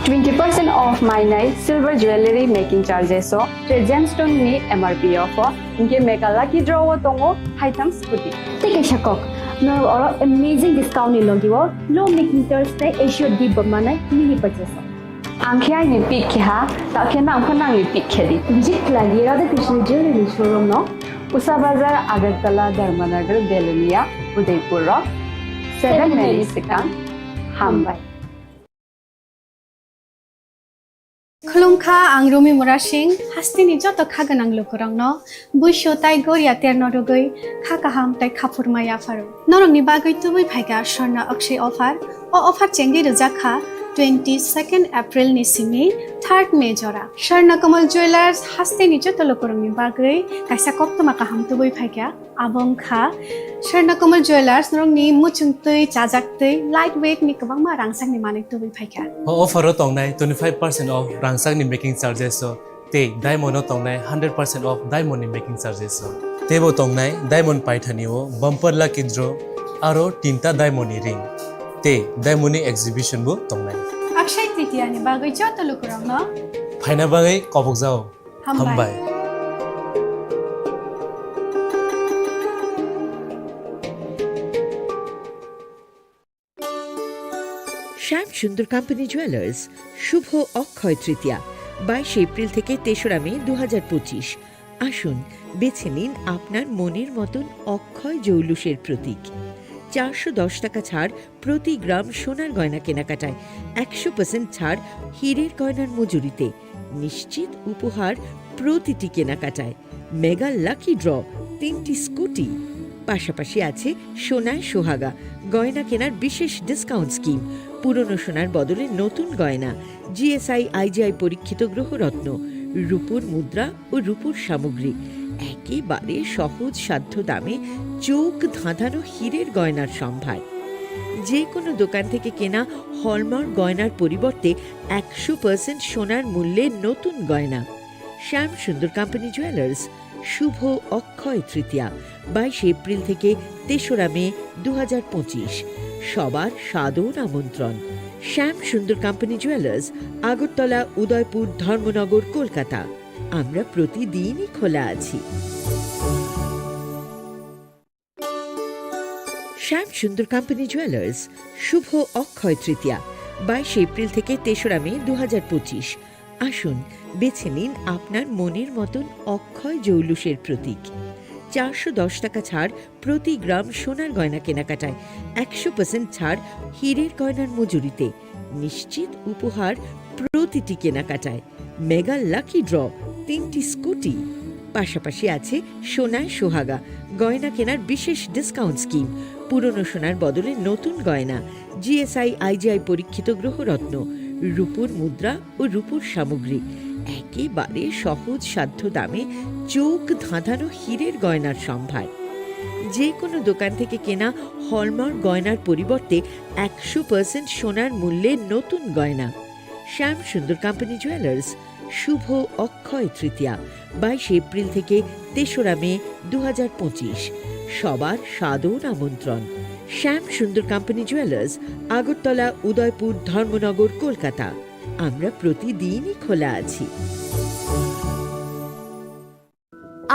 Twenty percent off mainai silver jewelry making charges o tei gemstone ni M R P o pho, hinkhe mega lucky draw o tongo haitham scooty. Tei kaisa kok, norok oro amazing discount ni logi o low making charge tei assured gift bo manai mini purchase o. Ang khe aini pick khe ha, ta khe nang pho nangni pick khe di. Visit khlai di Radha Krishna Jewelry showroom no. Usa Bazar, Agartala, Dharmanagar, Belonia, Udaipur o. Seven minutes swkang. Hambai. Khulumkha, ang Rumi Murasing, hasteni joto kha gwnang lukurokno, buisu tai goria terno rwgwi kha kaham tai khaphurma yapharo. Norokni bagwi tubui phaikha Swarna Akshay offer. O offer chengwi rwjak kha twenty second April ni simi third May jora. Swarna Kamal Jewellers hasteni joto lukurokni bagwi kaisa koktwma kaham tubui phaikha. Abo wngkha Swarna Kamal Jewellers, norokni muchung twi, chajak twi, light weight ni kwbangma rangchakni manwi tubui phaikha. O offer o tongnai twenty five percent off rangchakni making charges o tei diamond o tongnai hundred percent off diamond ni making charges o. Teibo tongnai diamond paithani o bumper lucky draw aro tinta diamond ni ring tei diamond ni exhibition bo tongnai. Akshay Tritiya ni bagwi joto lukurokno phaina bagwi kobokjao. Hambai. Hambai. শ্যাম Sundar company jewellers, শুভ অক্ষয় তৃতীয়া, বাইশে এপ্রিল থেকে তেসরা মে দু হাজার পঁচিশ। আসুন, বেছে নিন আপনার মনের মতন অক্ষয় জৌলুসের প্রতীক। চারশো দশ টাকা ছাড় প্রতি গ্রাম সোনার গয়না কেনাকাটায়, একশো পার্সেন্ট ছাড় হীরের গয়নার মজুরিতে, নিশ্চিত উপহার প্রতিটি কেনাকাটায়, মেগা লাকি ড্র, তিনটি স্কুটি, পাশাপাশি আছে সোনায় সোহাগা, গয়না কেনার বিশেষ ডিসকাউন্ট স্কিম, পুরনো সোনার বদলে নতুন গয়না, জিএসআই আইজিআই পরীক্ষিত গ্রহরত্ন, রূপোর মুদ্রা ও রূপোর সামগ্রী, একেবারে সহজ সাধ্য দামে চোখ ধাঁধানো হীরের গয়নার সম্ভার। যে কোনো দোকান থেকে কেনা হলমার্ক গয়নার পরিবর্তে একশো পার্সেন্ট সোনার মূল্যে নতুন গয়না। শ্যাম সুন্দর কোম্পানি জুয়েলার্স, শুভ অক্ষয় তৃতীয়া, বাইশে এপ্রিল থেকে তেসরা মে দু হাজার পঁচিশ। সবার সাদর আমন্ত্রণ। শ্যাম সুন্দর কোম্পানি জুয়েলার্স, আগরতলা, উদয়পুর, ধর্মনগর, কলকাতা। আমরা প্রতিদিনই খোলা আছি। শ্যাম সুন্দর কোম্পানি জুয়েলার্স, শুভ অক্ষয় তৃতীয়া, বাইশে এপ্রিল থেকে তেসরা মে দু হাজার পঁচিশ। আসুন, বেছে নিন আপনার মনের মতন অক্ষয় জৌলুসের প্রতীক। চারশো দশ টাকা ছাড় প্রতি গ্রাম সোনার গয়না কেনাকাটায়, একশো পার্সেন্ট ছাড় হীরের গয়নার মজুরিতে, নিশ্চিত উপহার প্রতিটি কেনাকাটায়, মেগা লাকি ড্র, তিনটি স্কুটি, পাশাপাশি আছে সোনায় সোহাগা, গয়না কেনার বিশেষ ডিসকাউন্ট স্কিম, পুরনো সোনার বদলে নতুন গয়না, জিএসআই আইজিআই পরীক্ষিত গ্রহরত্ন, রূপোর মুদ্রা ও রূপোর সামগ্রী, একেবারে সহজ সাধ্য দামে চোখ ধাঁধানো হীরের গয়নার সম্ভার। যে কোনো দোকান থেকে কেনা হলমার্ক গয়নার পরিবর্তে একশো পার্সেন্ট সোনার মূল্যে নতুন গয়না। শ্যাম সুন্দর কোম্পানি জুয়েলার্স, শুভ অক্ষয় তৃতীয়া, বাইশে এপ্রিল থেকে তেসরা মে দু হাজার পঁচিশ। সবার সাদর আমন্ত্রণ। শ্যাম সুন্দর কোম্পানি জুয়েলার্স, আগরতলা, উদয়পুর, ধর্মনগর, কলকাতা। আমরা প্রতিদিনই খোলা আছি।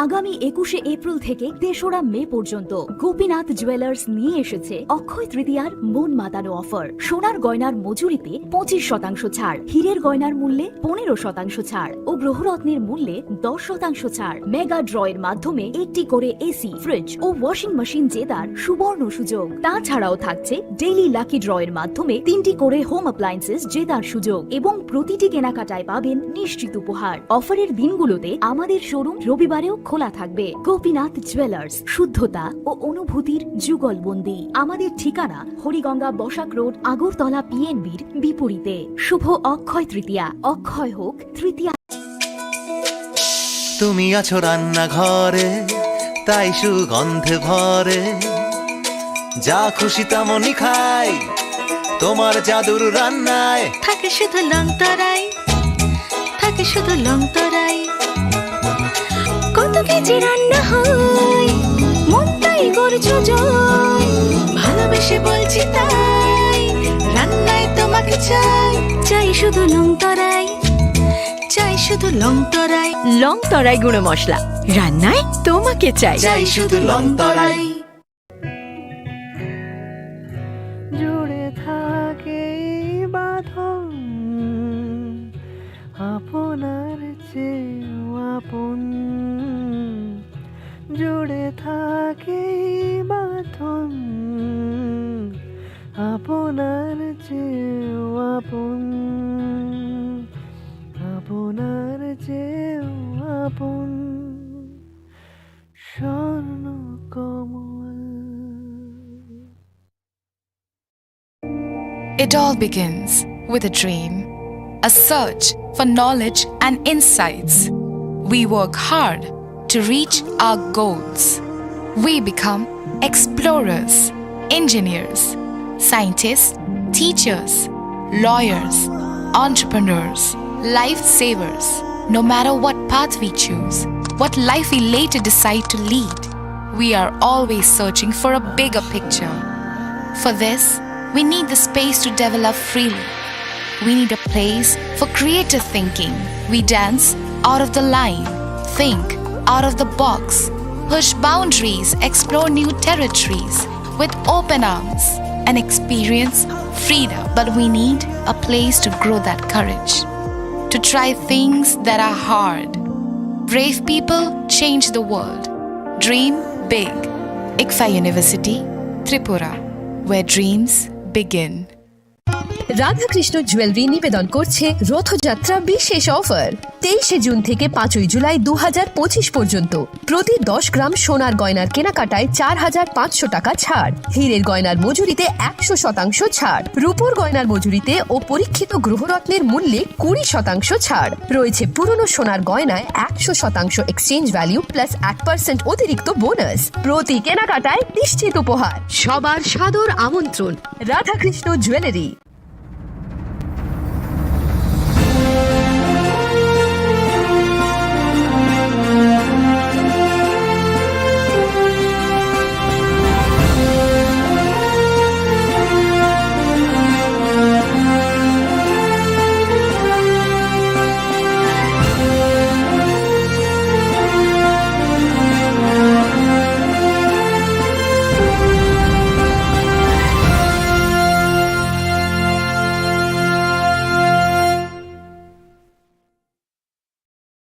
আগামী একুশে এপ্রিল থেকে তেসরা মে পর্যন্ত গোপীনাথ জুয়েলার্স নিয়ে এসেছে অক্ষয় তৃতীয়ার মন মাতানো অফার। সোনার গয়নার মজুরিতে পঁচিশ শতাংশ ছাড়, হীরের গয়নার মূল্যে পনেরো শতাংশ ছাড় ও গ্রহরত্নের মূল্যে দশ শতাংশ ছাড়। মেগা ড্র এর মাধ্যমে একটি করে এসি, ফ্রিজ ও ওয়াশিং মেশিন জেতার সুবর্ণ সুযোগ। তাছাড়াও থাকছে ডেইলি লাকি ড্র এর মাধ্যমে তিনটি করে হোম অ্যাপ্লায়েন্সেস জেতার সুযোগ এবং প্রতিটি কেনাকাটায় পাবেন নিশ্চিত উপহার। অফারের দিনগুলোতে আমাদের শোরুম রবিবারেও খোলা থাকবে। গোপীনাথ জুয়েলার্স, শুদ্ধতা ও অনুভূতির যুগলবন্দি। আমাদের ঠিকানা হরিগঙ্গা বসাক রোড, আগরতলা পিএনবির বিপরীতে। শুভ অক্ষয় তৃতীয়া, অক্ষয় হোক তৃতীয়া। তুমি আছো রান্নাঘরে, তাই সুগন্ধে ভরে। যা খুশি তেমনই খাই, তোমার জাদুর রান্নায়। থাকে শুধু লং তরাই, থাকে শুধু লং তরাই। কত কেজি রান্না হয়, মনটাই করছো জয়। ভালোবেসে বলছি তাই, রান্নায় তোমাকে চাই। চাই শুধু লং তরাই, চাই শুধু লং তরাই। লং তরাই গুঁড়ো মশলা, রান্নায় তোমাকে চাই। চাই শুধু লং তরাই। জুড়ে থাকে এই বাঁধন আপনার চেয়েও আপন। জুড়ে থাকে এই বাঁধন আপনার চেয়েও আপন, আপনার চেয়েও আপন স্বর্ণ কমল। It all begins with a dream, a search for knowledge and insights. We work hard to reach our goals. We become explorers, engineers, scientists, teachers, lawyers, entrepreneurs, lifesavers. No matter what path we choose, what life we later decide to lead, we are always searching for a bigger picture. For this, we need the space to develop freely. We need a place for creative thinking. We dance out of the line, think out of the box, push boundaries, explore new territories with open arms, and experience freedom. But we need a place to grow that courage, to try things that are hard. Brave people change the world. Dream big. ICFAI University, Tripura, where dreams begin. Radhakrishna jewellery নিবেদন করছে রথযাত্রা বিশেষ অফার। তেইশে জুন থেকে পাঁচই জুলাই দু হাজার পঁচিশ পর্যন্ত প্রতি দশ গ্রাম সোনার গয়নার কেনাকাটায় চার হাজার পাঁচশো টাকা ছাড়, হীরের গয়নার মজুরিতে একশো শতাংশ ছাড়, রূপোর গয়নার মজুরিতে ও পরীক্ষিত গ্রহরত্নের মূল্যে কুড়ি শতাংশ ছাড়। রয়েছে পুরনো সোনার গয়নায় একশো শতাংশ এক্সচেঞ্জ ভ্যালু প্লাস এক পার্সেন্ট অতিরিক্ত বোনাস। প্রতি কেনাকাটায় নিশ্চিত উপহার। সবার সাদর আমন্ত্রণ Radhakrishna jewellery.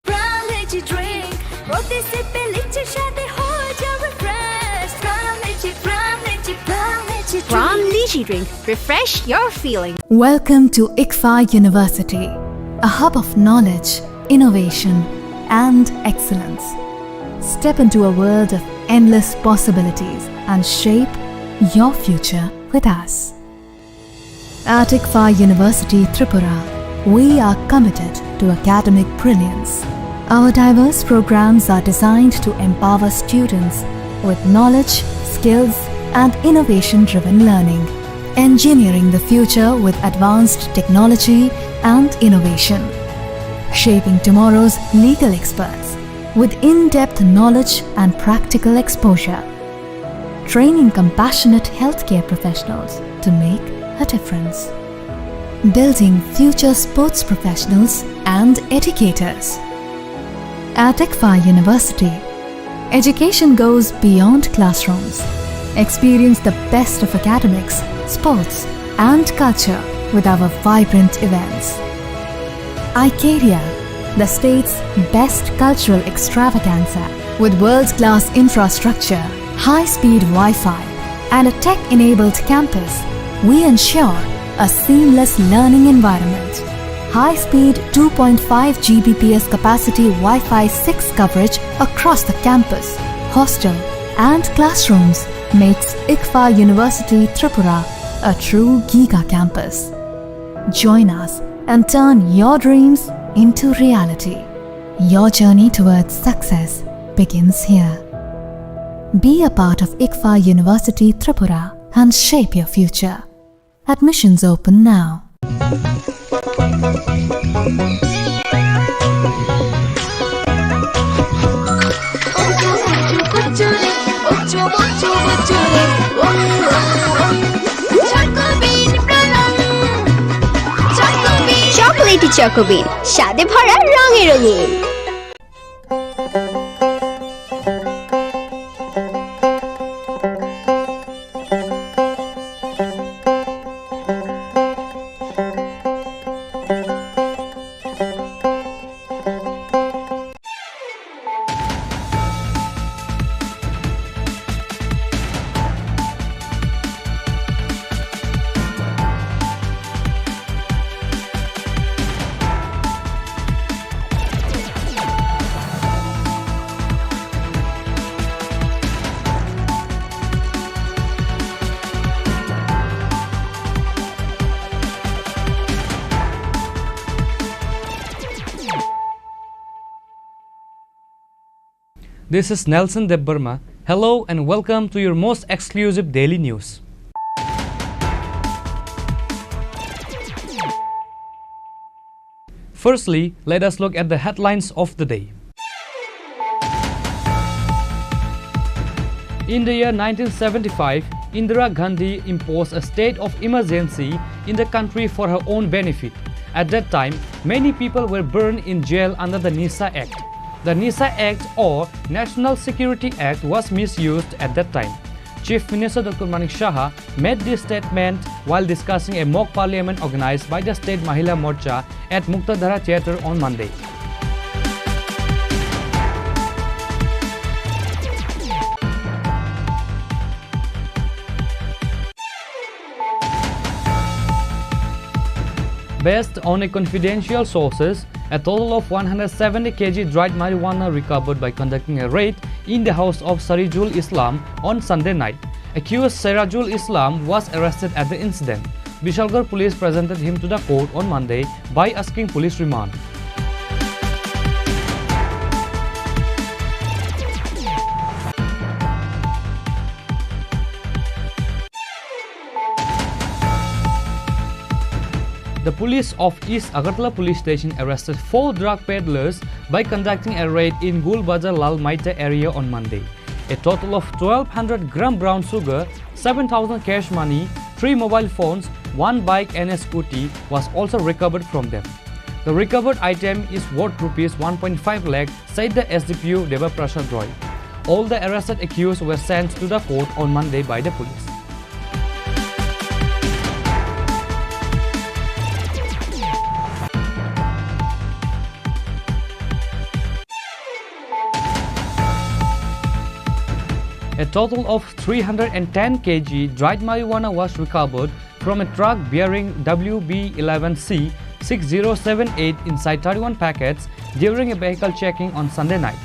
Prime Lychee Drink, প্রতি সিপে লিচির স্বাদে হয়ে যাবে fresh. Prime Lychee, Prime Lychee, Prime Lychee Drink। Prime Lychee Drink, refresh your feeling. Welcome to ICFAI University, a hub of knowledge, innovation, and excellence. Step into a world of endless possibilities and shape your future with us. At ICFAI University Tripura, we are committed to academic brilliance. Our diverse programs are designed to empower students with knowledge, skills, and innovation-driven learning, engineering the future with advanced technology and innovation, shaping tomorrow's legal experts with in-depth knowledge and practical exposure, training compassionate healthcare professionals to make a difference, building future sports professionals and educators. At ICFAI University, education goes beyond classrooms. Experience the best of academics, sports, and culture with our vibrant events. Icaria, the state's best cultural extravaganza, with world-class infrastructure, high-speed Wi-Fi, and a tech-enabled campus, we ensure a seamless learning environment. High-speed two point five G B P S capacity Wi-Fi six coverage across the campus, hostel, and classrooms makes ICFAI University Tripura a true giga campus. Join us and turn your dreams into reality. Your journey towards success begins here. Be a part of ICFAI University Tripura and shape your future. Admissions open now. Chocolatey চকোবিন, স্বাদে ভরা, রঙে রঙিন। This is Nelson Debbarma. Hello and welcome to your most exclusive daily news. Firstly, let us look at the headlines of the day. In the year nineteen seventy-five, Indira Gandhi imposed a state of emergency in the country for her own benefit. At that time, many people were burned in jail under the NISA Act. The NISA Act or National Security Act was misused at that time. Chief Minister Doctor Manik Saha made this statement while discussing a mock parliament organized by the State Mahila Morcha at Muktadhara Theatre on Monday. Based on a confidential sources, a total of one hundred seventy K G dried marijuana recovered by conducting a raid in the house of Sarijul Islam on Sunday night. Accused Sarijul Islam was arrested at the incident. Bishalgarh police presented him to the court on Monday by asking police remand. The police of East Agartala Police Station arrested four drug peddlers by conducting a raid in Gul Bazar Lal Maita area on Monday. A total of twelve hundred gram brown sugar, seven thousand cash money, three mobile phones, one bike and a scooty was also recovered from them. The recovered item is worth rupees one point five lakh, said the S D P O Deva Prasad Roy. All the arrested accused were sent to the court on Monday by the police. A total of three hundred and ten K G dried marijuana was recovered from a truck bearing W B eleven C six zero seven eight inside thirty-one packets during a vehicle checking on Sunday night.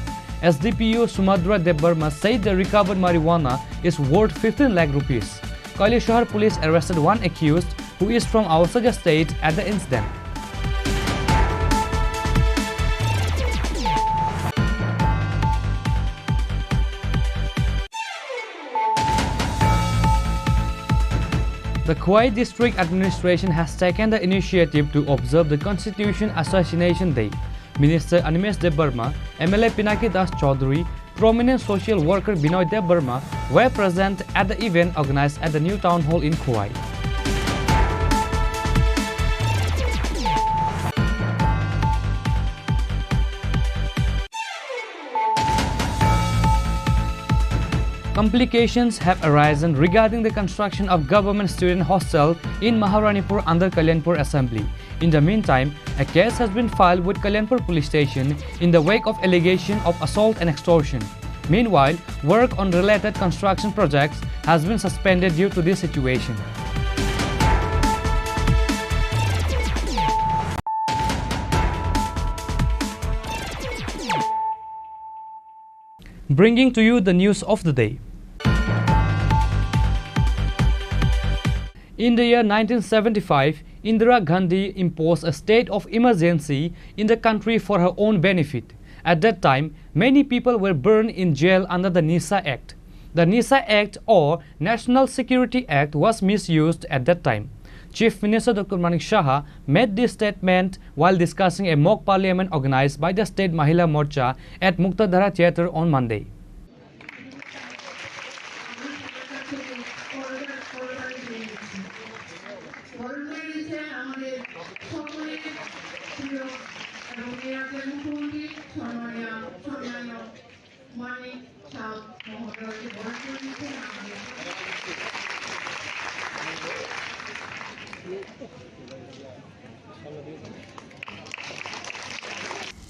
S D P O Sumadra Debbarma said the recovered marijuana is worth fifteen lakh rupees. Kailashahar police arrested one accused who is from Awasakha state at the incident. The Khowai District Administration has taken the initiative to observe the Constitution Assassination Day. Minister Animesh Debbarma, M L A Pinaki Das Chaudhary, prominent social worker Binoy Debbarma were present at the event organized at the new town hall in Khowai. Complications have arisen regarding the construction of government student hostel in Maharanipur under Kalyanpur Assembly. In the meantime, a case has been filed with Kalyanpur Police Station in the wake of allegation of assault and extortion. Meanwhile, work on related construction projects has been suspended due to this situation. Bringing to you the news of the day. In the year nineteen seventy-five, Indira Gandhi imposed a state of emergency in the country for her own benefit. At that time, many people were burned in jail under the NISA Act. The NISA Act or National Security Act was misused at that time. Chief Minister Doctor Manik Saha made this statement while discussing a mock parliament organized by the State Mahila Morcha at Muktadhara Theatre on Monday.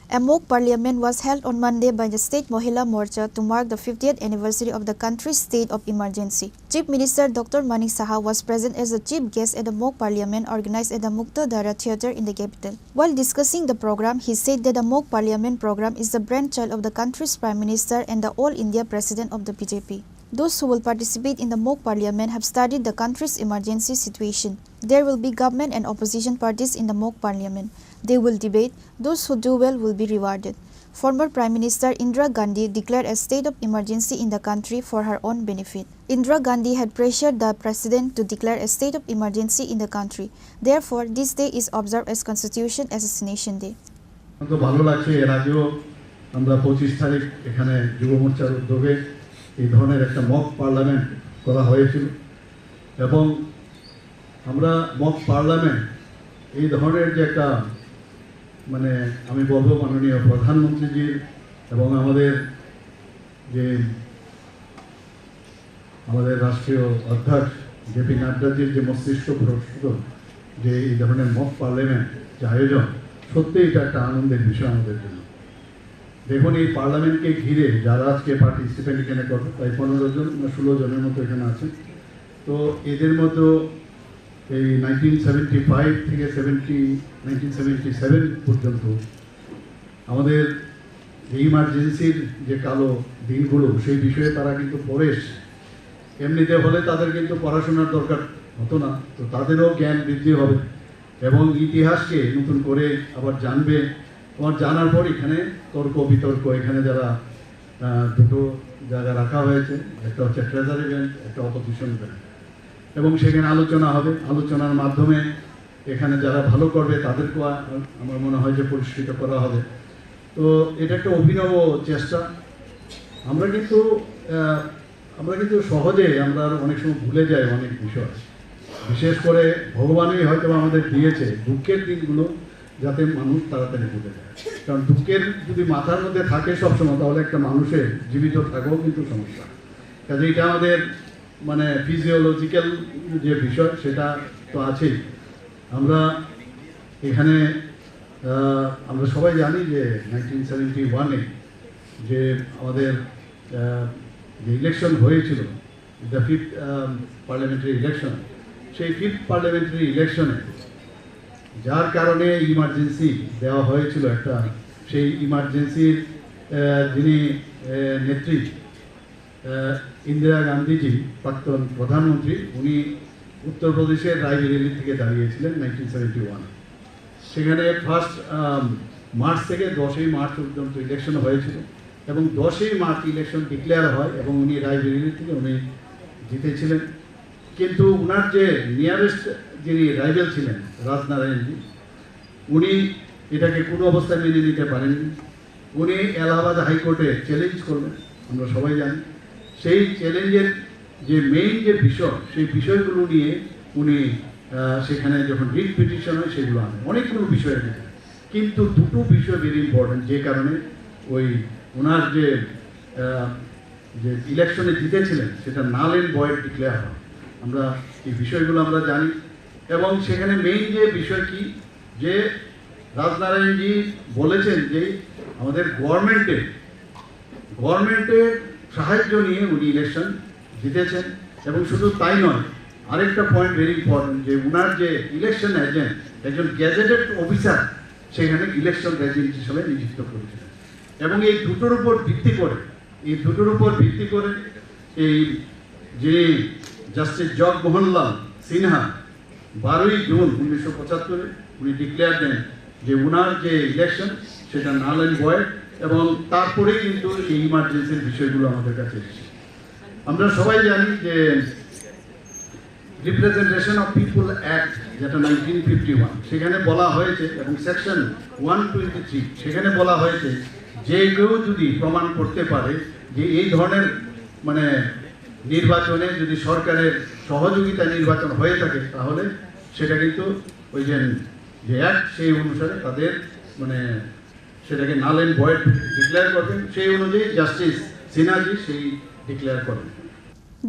A mock parliament was held on Monday by the State Mohila Morcha to mark the fiftieth anniversary of the country's state of emergency. Chief Minister Doctor Manik Saha was present as the chief guest at the mock parliament organized at the Muktadhara Theatre in the capital. While discussing the program, he said that the mock parliament program is the brainchild of the country's Prime Minister and the All India President of the B J P. Those who will participate in the mock parliament have studied the country's emergency situation. There will be government and opposition parties in the mock parliament. They will debate. Those who do well will be rewarded. Former Prime Minister Indira Gandhi declared a state of emergency in the country for her own benefit. Indira Gandhi had pressured the president to declare a state of emergency in the country. Therefore, this day is observed as Constitution Assassination Day. তো ভালো লাগছে, এর আগেও আমরা পঁচিশ তারিখ এখানে যুব মোর্চার উদ্যোগে এই ধরনের একটা মক পার্লামেন্ট করা হয়েছিল এবং আমরা মক পার্লামেন্ট এই ধরনের যে একটা, মানে, আমি বলবো, মাননীয় প্রধানমন্ত্রীজির এবং আমাদের যে আমাদের রাষ্ট্রীয় অধ্যক্ষ জেপি নাড্ডাজির যে মস্তিষ্ক প্রসূত যে এই ধরনের মক পার্লামেন্ট যে আয়োজন, সত্যি এটা একটা আনন্দের বিষয় আমাদের জন্য। দেখুন, এই পার্লামেন্টকে ঘিরে যারা আজকে পার্টিসিপেন্ট এখানে করবে, প্রায় পনেরো জন না ষোলো জনের মতো এখানে আছেন। তো এদের মধ্যে এই নাইনটিন সেভেন্টি ফাইভ থেকে সেভেন্টি নাইনটিন সেভেন্টি সেভেন পর্যন্ত আমাদের যে ইমার্জেন্সির যে কালো দিনগুলো, সেই বিষয়ে তারা কিন্তু পড়ে এসছে। এমনিতে হলে তাদের কিন্তু পড়াশোনার দরকার হতো না, তো তাদেরও জ্ঞান বৃদ্ধি হবে এবং ইতিহাসকে নতুন করে আবার জানবে। আবার জানার পর এখানে তর্ক বিতর্ক, এখানে যারা আহ, দুটো জায়গা রাখা হয়েছে, একটা হচ্ছে ট্রেজারি বেঞ্চ, একটা অপোজিশন বেঞ্চ, এবং সেখানে আলোচনা হবে। আলোচনার মাধ্যমে এখানে যারা ভালো করবে তাদেরকেও আ-, আমার মনে হয় যে পুরস্কৃত করা হবে। তো এটা একটা অভিনব চেষ্টা। আমরা কিন্তু আহ, আমরা কিন্তু সহজে আমরা অনেক সময় ভুলে যাই অনেক বিষয়। বিশেষ করে ভগবানই হয়তো আমাদের দিয়েছে দুঃখের দিনগুলো, যাতে মানুষ তাড়াতাড়ি ভুলে যায়। কারণ দুঃখের যদি মাথার মধ্যে থাকে সবসময়, তাহলে একটা মানুষের জীবিত থাকাও কিন্তু সমস্যা। কাজে এটা আমাদের, মানে, ফিজিওলজিক্যাল যে বিষয়, সেটা তো আছেই। আমরা এখানে আহ, আমরা সবাই জানি যে নাইনটিন সেভেন্টি ওয়ানে যে আমাদের আহ, যে ইলেকশন হয়েছিল, দ্য ফিফথ পার্লামেন্টারি ইলেকশন, সেই ফিফথ পার্লামেন্টারি ইলেকশনে যার কারণে ইমার্জেন্সি দেওয়া হয়েছিল একটা, সেই ইমার্জেন্সির যিনি আহ, নেত্রী আহ, ইন্দিরা গান্ধীজি, প্রাক্তন প্রধানমন্ত্রী, উনি উত্তরপ্রদেশের রায়বেরেলি থেকে দাঁড়িয়েছিলেন নাইনটিন সেভেন্টি ওয়ান। সেখানে ফার্স্ট মার্চ থেকে দশই মার্চ পর্যন্ত ইলেকশন হয়েছিল এবং দশই মার্চ ইলেকশন ডিক্লেয়ার হয় এবং উনি রায়বেরেলি থেকে উনি জিতেছিলেন। কিন্তু ওনার যে নিয়ারেস্ট যিনি রাইভেল ছিলেন, রাজনারায়ণজি, উনি এটাকে কোনো অবস্থায় মেনে নিতে পারেননি। উনি এলাহাবাদ হাইকোর্টে চ্যালেঞ্জ করলেন, আমরা সবাই জানি। সেই চ্যালেঞ্জের যে মেইন যে বিষয়, সেই বিষয়গুলো নিয়ে উনি আহ, সেখানে যখন রিট পিটিশন হয়, সেগুলো আনেন, অনেকগুলো বিষয়ের ভিতরে। কিন্তু দুটো বিষয় ভেরি ইম্পর্টেন্ট, যে কারণে ওই ওনার যে আহ, যে ইলেকশনে জিতেছিলেন, সেটা নাল অ্যান্ড ভয়েড ডিক্লেয়ার হয়। আমরা এই বিষয়গুলো আমরা জানি। এবং সেখানে মেইন যে বিষয় কি, যে রাজনারায়ণজি বলেছেন যে আমাদের গভর্নমেন্টের গভর্নমেন্টের সাহায্য নিয়ে উনি ইলেকশন জিতেছেন। এবং শুধু তাই নয়, আরেকটা পয়েন্ট ভেরি ইম্পর্টেন্ট, যে উনার যে ইলেকশন এজেন্ট, একজন গেজেটেড অফিসার সেখানে ইলেকশন এজেন্ট হিসেবে নিযুক্ত করেছিলেন। এবং এই দুটোর উপর ভিত্তি করে, এই দুটোর উপর ভিত্তি করে এই যে জাস্টিস জগমোহনলাল সিনহা বারোই জুন উনিশশো পঁচাত্তরে উনি ডিক্লেয়ার দেন যে উনার যে ইলেকশন, সেটা নাল অ্যান্ড ভয়েড, এবং তারপরেই কিন্তু এই ইমার্জেন্সির বিষয়গুলো আমাদের কাছে এসেছে। আমরা সবাই জানি যে রিপ্রেজেন্টেশন অফ পিপল অ্যাক্ট, যেটা নাইনটিন ফিফটি ওয়ান, সেখানে বলা হয়েছে, এবং সেকশন ওয়ান টোয়েন্টি থ্রি, সেখানে বলা হয়েছে যে কেউ যদি প্রমাণ করতে পারে যে এই ধরনের, মানে, নির্বাচনে যদি সরকারের সহযোগিতা নির্বাচন হয়ে থাকে, তাহলে সেটা কিন্তু ওই যে, যে অ্যাক্ট, সেই অনুসারে তাদের, মানে, সেটাকে নাল অ্যান্ড ভয়েড ডিক্লেয়ার করবেন। সেই অনুযায়ী জাস্টিস সিনহাজি সেই ডিক্লেয়ার করেন।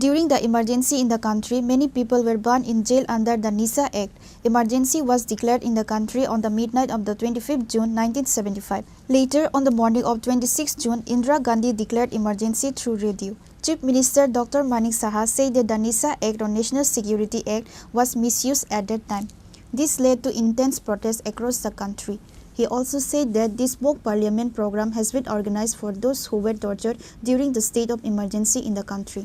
During the emergency in the country, many people were burned in jail under the NISA Act. Emergency was declared in the country on the midnight of the twenty-fifth June nineteen seventy-five. Later, on the morning of twenty-sixth June, Indira Gandhi declared emergency through radio. Chief Minister Doctor Manik Saha said that the NISA Act or National Security Act was misused at that time. This led to intense protests across the country. He also said that this mock parliament program has been organized for those who were tortured during the state of emergency in the country.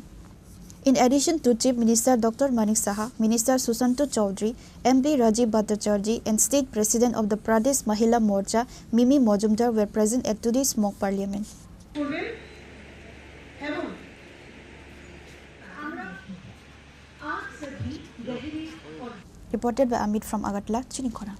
In addition to Chief Minister Doctor Manik Saha, Minister Susanto Chowdhury, M P Rajiv Bhattacharjee and State President of the Pradesh Mahila Morcha, Mimi Majumdar were present at today's mock parliament. Reported by Amit from Agartala, Chinikhona.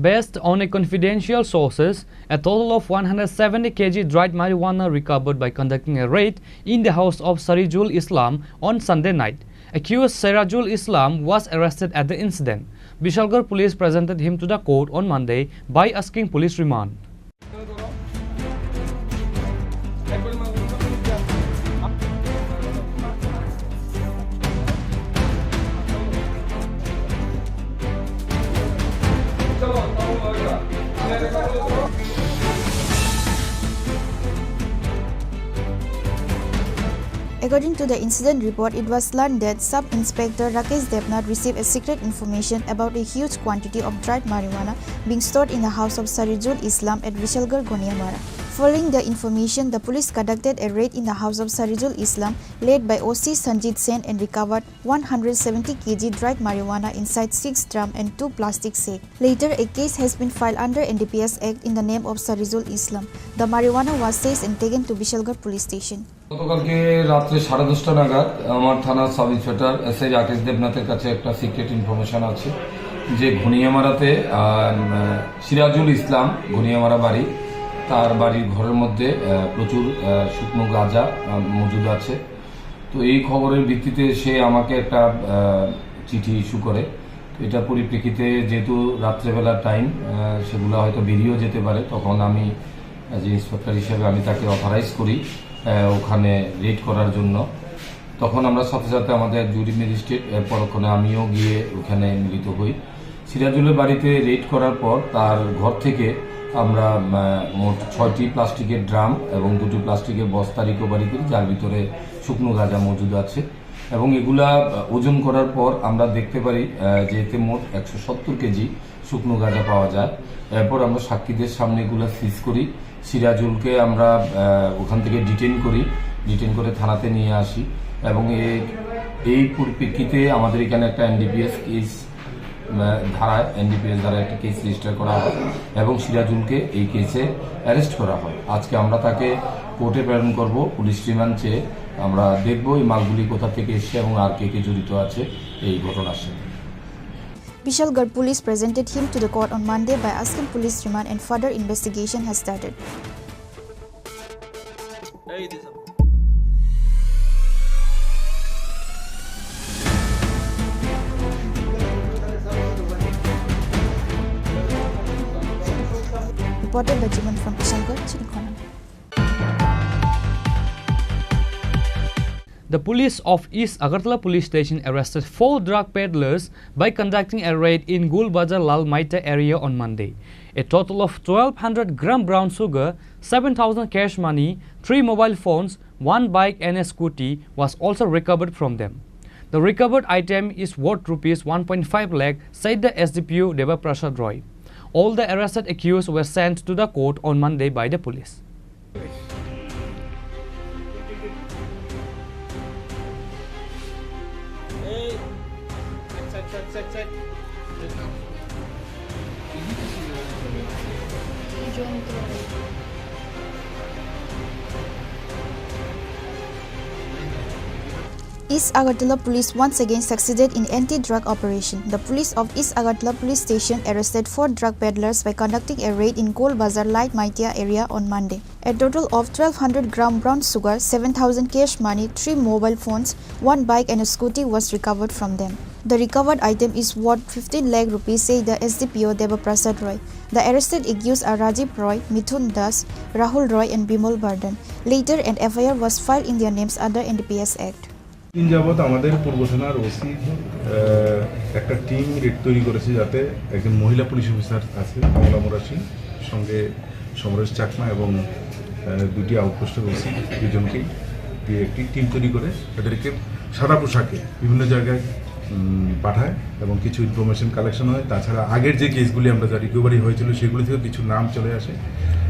Based on a confidential sources, a total of one hundred seventy K G dried marijuana recovered by conducting a raid in the house of Sarijul Islam on Sunday night. Accused Sirajul Islam was arrested at the incident. Bishalgarh police presented him to the court on Monday by asking police remand. According to the incident report, it was learned that Sub Inspector Rakesh Debnath received a secret information about a huge quantity of dried marijuana being stored in the house of Sarijul Islam at Vishalgarh Goniamara. Following the information, the police conducted a raid in the house of Sarijul Islam, led by O C Sanjit Sen, and recovered one hundred seventy K G dried marijuana inside six drum and two plastic sack. Later, a case has been filed under N D P S Act in the name of Sarijul Islam. The marijuana was seized and taken to Vishalgarh Police Station. গতকালকে রাত্রে সাড়ে দশটা নাগাদ আমার থানার sub inspector SI Rakesh দেবনাথের কাছে একটা সিক্রেট ইনফরমেশন আছে যে ঘনিয়ামারাতে, আহ, সিরাজুল ইসলাম, ঘনিয়ামারা বাড়ি, তার বাড়ির ঘরের মধ্যে, আহ, প্রচুর, আহ, শুকনো গাঁজা, আহ, মজুদ আছে। তো এই খবরের ভিত্তিতে সে আমাকে একটা, আহ, চিঠি ইস্যু করে। তো এটার পরিপ্রেক্ষিতে যেহেতু রাত্রেবেলার টাইম, আহ, সেগুলো হয়তো বেরিয়েও যেতে পারে, তখন আমি অ্যাজ এ ইন্সপেক্টর হিসেবে আমি তাকে অথরাইজ করি, আহ, ওখানে রেড করার জন্য। তখন আমরা সাথে সাথে আমাদের জুরি ম্যাজিস্ট্রেট, এর পরক্ষণে আমিও গিয়ে ওখানে মিলিত হই। সিরাজুলের বাড়িতে রেড করার পর তার ঘর থেকে আমরা, আহ, মোট ছয়টি প্লাস্টিকের ড্রাম এবং দুটি প্লাস্টিকের বস্তা রিকভারি করি, যার ভিতরে শুকনো গাঁজা মজুদ আছে। এবং এগুলা, আহ, ওজন করার পর আমরা দেখতে পারি, আহ, যে এতে মোট একশো সত্তর কেজি শুকনো গাঁজা পাওয়া যায়। এরপর আমরা সাক্ষীদের সামনে এগুলা সিজ করি। সিরাজুলকে আমরা, আহ, ওখান থেকে ডিটেইন করি, ডিটেইন করে থানাতে নিয়ে আসি। এবং এ-, এই পরিপ্রেক্ষিতে আমাদের এখানে একটা এনডিপিএস কেস, আহ, ধারায়, এনডিপিএস ধারায় একটা কেস রেজিস্টার করা হয় এবং সিরাজুলকে এই কেসে অ্যারেস্ট করা হয়। আজকে আমরা তাকে কোর্টে প্রেরণ করব, পুলিশ রিমান্ড চেয়ে আমরা দেখব এই মালগুলি কোথা থেকে এসছে এবং আর কে কে জড়িত আছে এই ঘটনার সাথে। Bishalgarh police presented him to the court on Monday by asking police remand and further investigation has started. Reported by Jiman from Bishalgarh, Chinikhona. The police of East Agartala Police Station arrested four drug peddlers by conducting a raid in Gul Bazar Lal Maita area on Monday. A total of twelve hundred gram brown sugar, seven thousand cash money, three mobile phones, one bike and a scooty was also recovered from them. The recovered item is worth rupees one point five lakh, said the S D P O Deva Prasad Roy. All the arrested accused were sent to the court on Monday by the police. East Agartala police once again succeeded in anti-drug operation. The police of East Agartala police station arrested four drug peddlers by conducting a raid in Gol Bazar Light Maitia area on Monday. A total of twelve hundred gram brown sugar, seven thousand cash money, three mobile phones, one bike and a scooty was recovered from them. The recovered item is worth fifteen lakh rupees, said the S D P O Deva Prasad Roy. The arrested accused are Rajiv Roy, Mithun Das, Rahul Roy and Bimal Bardhan. Later, an F I R was filed in their names under N D P S Act. দিন যাবত আমাদের পূর্ব থানার ওসি একটা team red তৈরি করেছে, যাতে একজন মহিলা পুলিশ অফিসার আছে কমলা মুরাসি, সঙ্গে সমরেশ চাকমা এবং, আহ, দুটি আউটপোস্টের ওসি, দুজনকেই দিয়ে একটি টিম তৈরি করে তাদেরকে সাদা পোশাকে বিভিন্ন জায়গায়, উম, পাঠায় এবং কিছু ইনফরমেশন কালেকশন হয়। তাছাড়া আগের যে কেসগুলি আমরা যা রিকভারি হয়েছিল, সেগুলি থেকে কিছু নাম চলে আসে।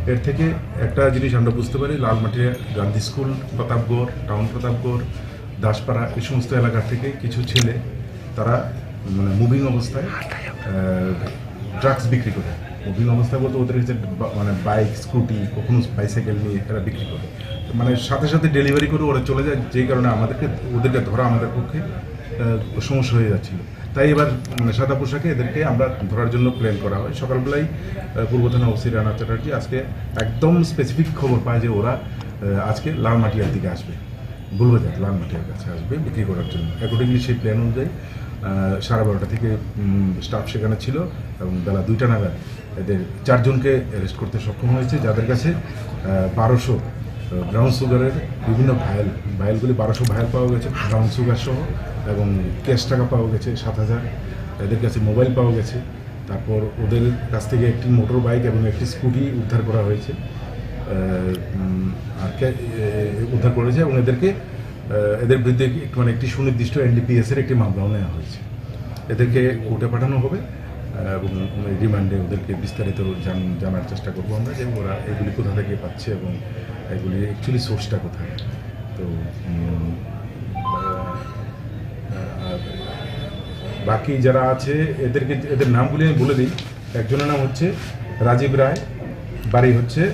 এর থেকে একটা জিনিস আমরা বুঝতে পারি, লালমাটিয়া, গান্ধী স্কুল, প্রতাপগড়, টাউন প্রতাপগড়, দাসপাড়া, এই সমস্ত এলাকা থেকে কিছু ছেলে তারা মানে মুভিং অবস্থায় ড্রাগস বিক্রি করে। মুভিং অবস্থায় বলতে ওদের কাছে বা- মানে বাইক, স্কুটি, কখনো বাইসাইকেল নিয়ে এরা বিক্রি করে। মানে সাথে সাথে ডেলিভারি করে ওরা চলে যায়, যেই কারণে আমাদেরকে, ওদেরকে ধরা আমাদের পক্ষে আহ, সমস্যা হয়ে যাচ্ছিল। তাই এবার মানে সাদা পোশাকে এদেরকে আমরা ধরার জন্য প্ল্যান করা হয়। সকালবেলায় আহ, পূর্ব থানা ওসি রানা চ্যাটার্জি আজকে একদম স্পেসিফিক খবর পায় যে ওরা আহ, আজকে লালমাটিয়ার দিকে আসবে, বুলবাজার লালমাটিয়ার কাছে আসবে বিক্রি করার জন্য। অ্যাকর্ডিংলি সেই প্ল্যান অনুযায়ী আহ, সাড়ে বারোটা থেকে স্টাফ সেখানে ছিল এবং বেলা দুইটা নাগাদ এদের চারজনকে অ্যারেস্ট করতে সক্ষম হয়েছে, যাদের কাছে আহ, বারোশো ব্রাউন সুগারের বিভিন্ন ভায়েল, ভায়েলগুলি বারোশো ভায়েল পাওয়া গেছে ব্রাউন সুগার সহ, এবং ক্যাশ টাকা পাওয়া গেছে সাত হাজার। এদের কাছে মোবাইল পাওয়া গেছে। তারপর ওদের কাছ থেকে একটি মোটর বাইক এবং একটি স্কুটি উদ্ধার করা হয়েছে। আহ, উম, আর ক্যা- এ- এ- উদ্ধার করা হয়েছে এবং এদেরকে আহ, এদের বিরুদ্ধে একটি- মানে একটি সুনির্দিষ্ট এনডিপিএস এর একটি মামলাও নেওয়া হয়েছে। এদেরকে কোর্টে পাঠানো হবে আহ, এবং রিমান্ডে ওদেরকে বিস্তারিত জান- জানার চেষ্টা করবো আমরা যে ওরা এগুলি কোথা থেকে পাচ্ছে এবং এগুলি অ্যাকচুয়ালি সোর্সটা কোথায়। তো উম, আহ, আর বাকি যারা আছে এদেরকে, এদের নামগুলি আমি বলে দিই। একজনের নাম হচ্ছে রাজীব রায়, বাড়ি হচ্ছে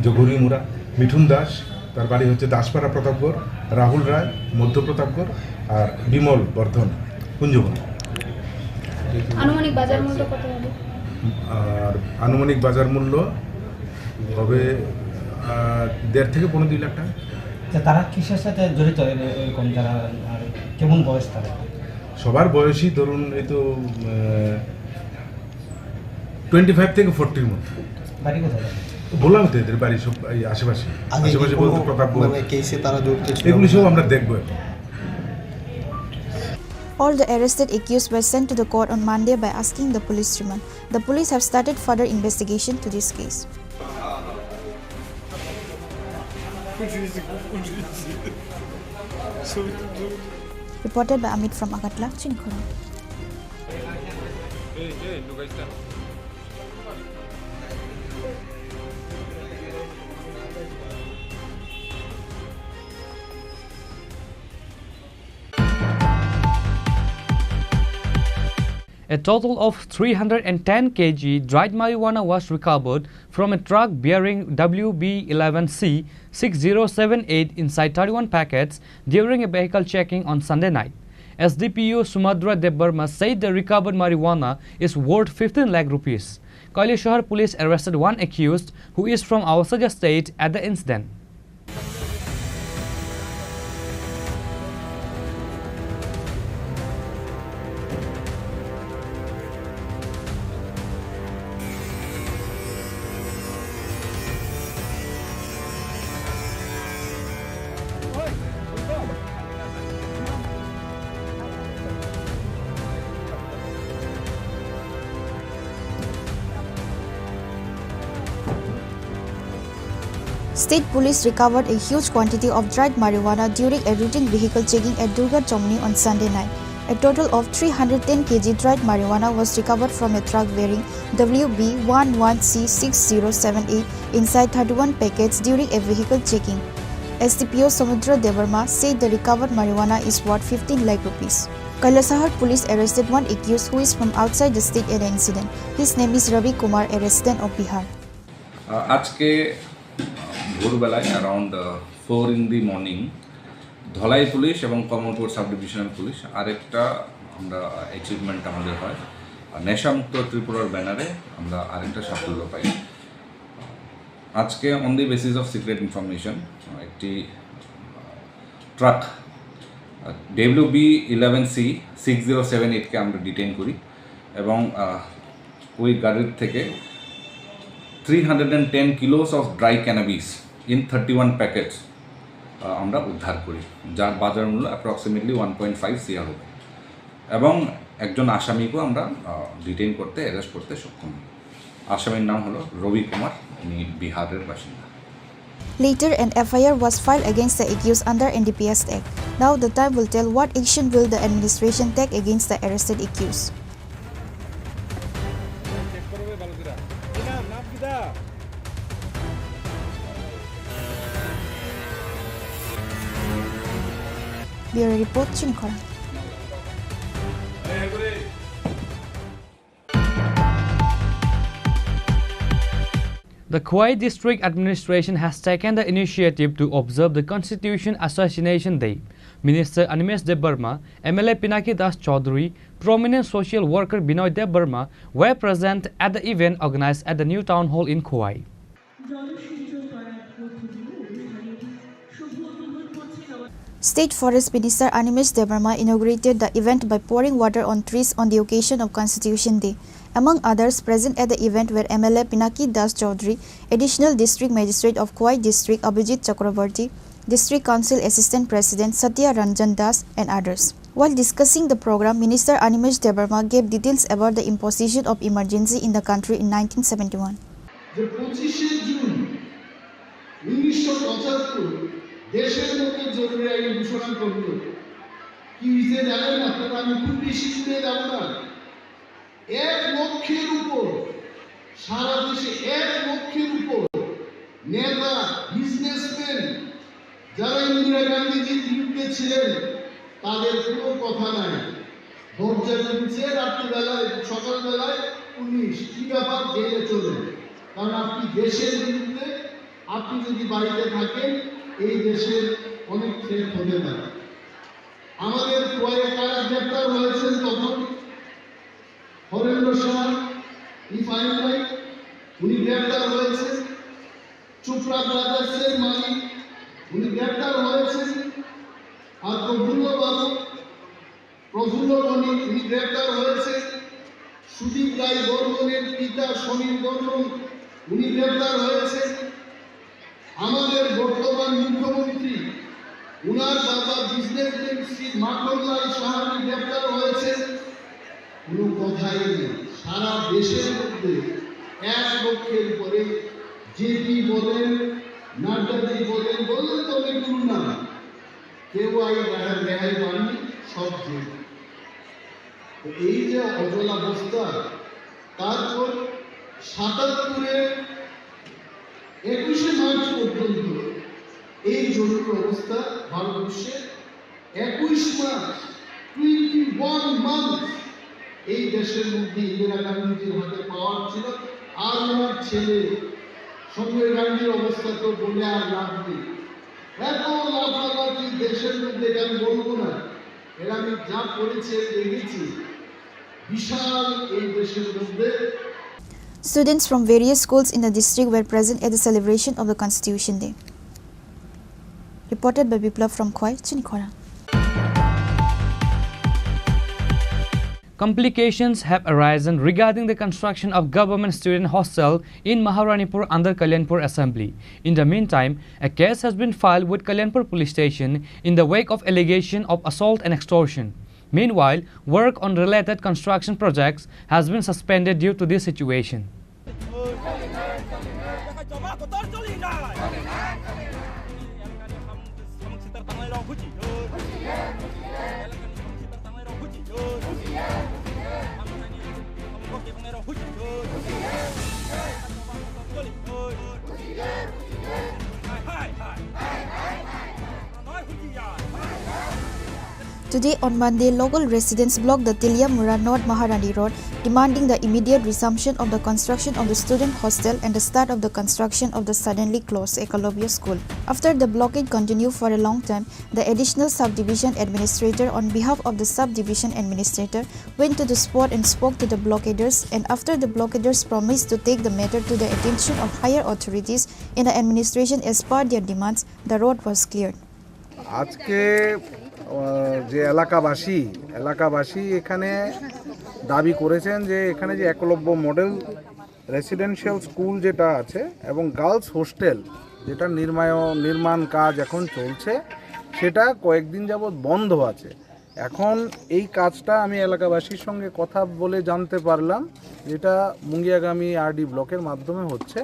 জগুরিমুড়া। মিঠুন দাস, তার বাড়ি হচ্ছে দাসপাড়া প্রতাপগড়। রাহুল রায়, মধ্য প্রতাপগড়। আর বিমল বর্ধন, কুঞ্জবন। আনুমানিক বাজার মূল্য কত হবে? আর আনুমানিক বাজার মূল্য হবে আহ, দেড় থেকে পৌনে দুই লাখ টাকা। আচ্ছা, তারা কিসের সাথে জড়িত এর- এরকম যারা, আর কেমন বয়স তারা? সবার বয়সই ধরুন এই তো টোয়েন্টি ফাইভ থেকে ফোরটির মধ্যে। বাড়ি কোথায়? বললাম তো এদের বাড়ি সব এই আশেপাশে। আগে কি আশেপাশে কোনো বলতে প্রতাপগড়। মানে কেসে তারা জড়িত ছিল? এগুলি সব আমরা দেখবো এখন। All the arrested accused were sent to the court on Monday by asking the police remand. The police have started further investigation to this case. Reported by Amit from Agartala, Chinikhorang. A total of three hundred and ten K G dried marijuana was recovered from a truck bearing W B eleven C six zero seven eight inside thirty-one packets during a vehicle checking on Sunday night. S D P O Sumudra Debbarma said the recovered marijuana is worth fifteen lakh rupees. Kailashahar police arrested one accused who is from Awasajia state at the incident. State police recovered a huge quantity of dried marijuana during a routine vehicle checking at Durga Chomoni on Sunday night. A total of three hundred ten K G dried marijuana was recovered from a truck bearing W B one one C six zero seven eight inside thirty-one packets during a vehicle checking. S D P O Samudra Debbarma said the recovered marijuana is worth fifteen lakh rupees. Kailasahar police arrested one accused who is from outside the state at the incident. His name is Ravi Kumar, a resident of Bihar. আহ, আজকে, আহ, ভোরবেলায় around four in the morning Dhalai police এবং Kamalpur sub divisional police আরেকটা আমরা অ্যাচিভমেন্ট আমাদের হয়, আর নেশামুক্ত ত্রিপুরার ব্যানারে আমরা আরেকটা সাফল্য পাই। আজকে on the basis of secret information একটি truck W B eleven C six zero seven এইটকে আমরা ডিটেইন করি এবং আহ, ওই গাড়ির থেকে three hundred and ten kilos of dry cannabis in thirty one packets আমরা উদ্ধার করি, যার বাজার মূল্য approximately one point five CR হবে। এবং একজন আসামিকেও আমরা ডিটেইন করতে, অ্যারেস্ট করতে সক্ষম হই। আসামির নাম হলো রবি কুমার, উনি বিহারের বাসিন্দা। Later, an F I R was filed against the accused under N D P S Act. Now, the time will tell what action will the administration take against the arrested accused. Check করবে ভালো করে। কি নাম? নাম কিতা? Bureau report, Chini khorang. The Khowai District Administration has taken the initiative to observe the Constitution Assassination Day. Minister Animesh Debbarma, M L A Pinaki Das Chaudhary, prominent social worker Binoy Debbarma were present at the event organized at the new town hall in Khowai. State Forest Minister Animesh Debbarma inaugurated the event by pouring water on trees on the occasion of Constitution Day. Among others present at the event were M L A Pinaki Das Chaudhary, Additional District Magistrate of Khowai District Abhijit Chakraborty, District Council Assistant President Satya Ranjan Das, and others. While discussing the program, Minister Animesh Debbarma gave details about the imposition of emergency in the country in nineteen seventy-one. যে পঁচিশে জুন উনিশশো পঁচাত্তর দেশের মধ্যে জরুরি আইন ঘোষণা করল। কি হয়েছে জানেন আপনারা? আমি খুব বেশি দূরে যাব না। এক লক্ষের উপর, সারা দেশে এক লক্ষের উপর নেতা, বিজনেসম্যান, যারা ইন্দিরা গান্ধীজির বিরুদ্ধে ছিলেন, তাদের কোনো কথা নাই। দরজা খুলছে রাত্রিবেলায়, সকালবেলায় পুলিশ, কি ব্যাপার, জেলে চলে। কারণ আপনি দেশের বিরুদ্ধে, আপনি যদি বাড়িতে থাকেন, এই দেশের অনেক থ্রেট হতে পারে। আমাদের কয়েক কারা গ্রেপ্তার হয়েছেন তখন, হরেন্দ্র সাহা, রিফাইন ভাই, উনি গ্রেপ্তার হয়েছেন। চোপড়া ব্রাদার্সের মালিক, উনি গ্রেপ্তার হয়েছেন। আর প্রফুল্ল বাবু, প্রফুল্ল বণিক, উনি গ্রেপ্তার হয়েছেন। সুদীপ রায় বর্মনের পিতা সমীর বর্মন, উনি গ্রেপ্তার হয়েছেন। আমাদের বর্তমান মুখ্যমন্ত্রী, উনার বাবা বিজনেসম্যান শ্রী মাখনলাল সাহানি গ্রেপ্তার হয়েছেন। কোনো কথাই নেই। সারা দেশের মধ্যে এক লক্ষের উপরে জেপি বলেন, নাড্ডাজি বলেন, বললেন তো অনেকগুলো নাম। কেউ আই রেহাই, রেহাই পাননি, সব জেল। তো এই যে অচলাবস্থা, তারপর সাতাত্তরের একুশে মার্চ পর্যন্ত এই জরুরি অবস্থা ভারতবর্ষে একুশ মাস, টোয়েন্টি ওয়ান মান্থস, এই দেশের মধ্যে ইন্দিরা গান্ধীজির হাতে পাওয়ার ছিল। আর ওনার ছেলে সঞ্জয় গান্ধীর অবস্থা তো বলে আর লাভ নেই। এত লাফালাফি দেশের মধ্যে, এটা আমি বলবো না। এরা আমি যা পড়েছি, আমি দেখেছি, বিশাল এই দেশের মধ্যে। Students from various schools in the district were present at the celebration of the Constitution Day. Reported by Biplab from Khowai, Chini khorang. Complications have arisen regarding the construction of government student hostel in Maharanipur under Kalyanpur Assembly. In the meantime, a case has been filed with Kalyanpur Police Station in the wake of allegation of assault and extortion. Meanwhile, work on related construction projects has been suspended due to this situation. Today on Monday, local residents blocked the Teliamura North Maharani Road, demanding the immediate resumption of the construction of the student hostel and the start of the construction of the suddenly closed Ekalobya School. After the blockade continued for a long time, the Additional Subdivision Administrator, on behalf of the Subdivision Administrator, went to the spot and spoke to the blockaders, and after the blockaders promised to take the matter to the attention of higher authorities in the administration as per their demands, the road was cleared. আজকে আহ, যে এলাকাবাসী এলাকাবাসী এখানে দাবি করেছেন যে এখানে যে একলব্য মডেল রেসিডেন্সিয়াল স্কুল যেটা আছে এবং গার্লস হোস্টেল যেটা নির্মায় নির্মাণ কাজ এখন চলছে, সেটা কয়েকদিন যাবৎ বন্ধ আছে। এখন এই কাজটা আমি এলাকাবাসীর সঙ্গে কথা বলে জানতে পারলাম, যেটা মুঙ্গিয়াগামী আরডি ব্লকের মাধ্যমে হচ্ছে।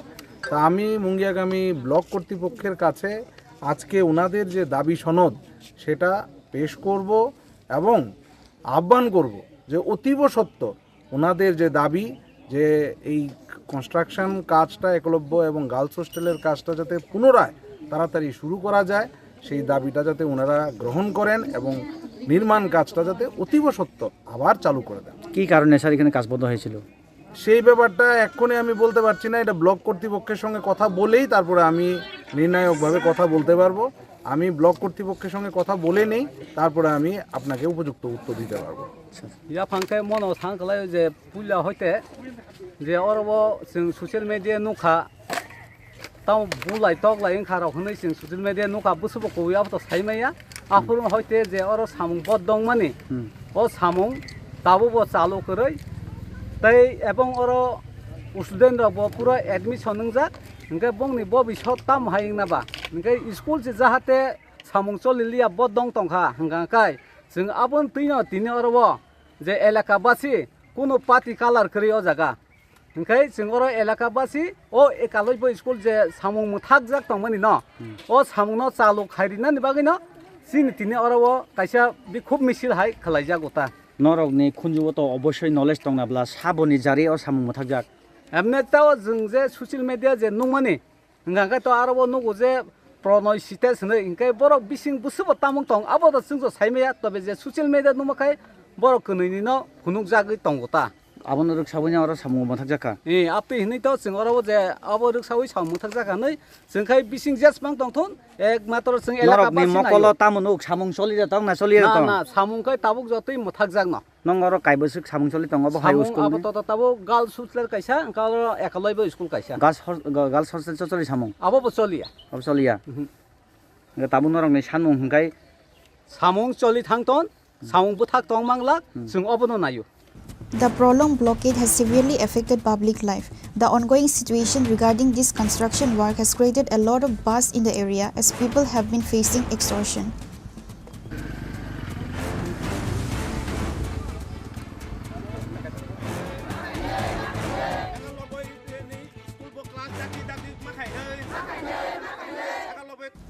তা আমি মুঙ্গিয়াগামী ব্লক কর্তৃপক্ষের কাছে আজকে ওনাদের যে দাবি সনদ, সেটা পেশ করব এবং আহ্বান করব যে অতীব সত্বর ওনাদের যে দাবি যে এই কনস্ট্রাকশন কাজটা একলব্য এবং গার্লস হোস্টেলের কাজটা যাতে পুনরায় তাড়াতাড়ি শুরু করা যায়, সেই দাবিটা যাতে ওনারা গ্রহণ করেন এবং নির্মাণ কাজটা যাতে অতীব সত্বর আবার চালু করে দেন। কি কারণে স্যার এখানে কাজ বন্ধ হয়েছিল? সেই ব্যাপারটা এক্ষুনি আমি বলতে পারছি না, এটা ব্লক কর্তৃপক্ষের সঙ্গে কথা বলেই তারপরে আমি নির্ণায়কভাবে কথা বলতে পারবো। আমি ব্লক কর্তৃপক্ষের সঙ্গে কথা বলে নেই, তারপরে আমি আপনাকে উপযুক্ত উত্তর দিতে পারবো। Yaphang khe mono thang khlai je puila hoite je oro bo chwng social media nukha, tamo bulai toklai wngkha rok hwnwi chwng social media nukha, bwswbo kubui abo to sai maya. Aphuru hoite je oro samung bodongmani, Hmm. o samung tabukbo chalu kwrwi. Tei ebong oro student rokbo pura admission wngjak, hwnkhe bongni bobisot tamo hai wngna ba? Hwnkhe school se jahate samung choli liya bodong tongkha, hwnkha kai chwng aboni twino tini oro o je elaka basi kunu party colour kwrwi o jaga. Hwnkhe chwng oro elaka basi o ekalaibo school je samung mwthakjak tongmani no, Hmm. o samungno chalu khairinani bagwino chini tini oro o kaisa bikhub misil hai khlaijago ta. Norokni khunjugo to obosoi knowledge tongna bla saboni jari o samung mwthakjak. Emne tao chwng je social media je nukmani, hwnkha khe to aro bo nugo je Pranay Sitash hwnwi, hwnkhe borok bising bwswbo tamung tong, abo to chwngso sai maya, tobe je social media nukma khai borok kwnwi nino phunukjagwi tongo ta. Abono rwksaui no oro samung mwthakjak kha. Eh, aptwi hwnwi to chwng oro bo je abo rwksaui samung mwthakjak kha hwnwi chwng khai bising jesmang tongthun, ekmatro chwng elaka Norokni basi mokolo naio. Tamo nuk samung choli de tong na choli de Na, tong? Na, samung khai tabuk jotoi mwthakjak no. Nong oro kaibwswk samung choli tongo bo hai Samung school abo ni? Toto tabuk girls hostel kaisa, hwnkhe oro ekalaibo school kaisa. Girls hos-, ga-, girls hostel cho choli samung? Abo bo choliya. Abo choliya? Mhm. Hwnkhe tabuk norokni sanmung hwnkhe? Samung choli thangton, samung bwthak tong manglak, Hmm. Chwng obono naio. The prolonged blockade has severely affected public life. The ongoing situation regarding this construction work has created a lot of buzz in the area as people have been facing extortion.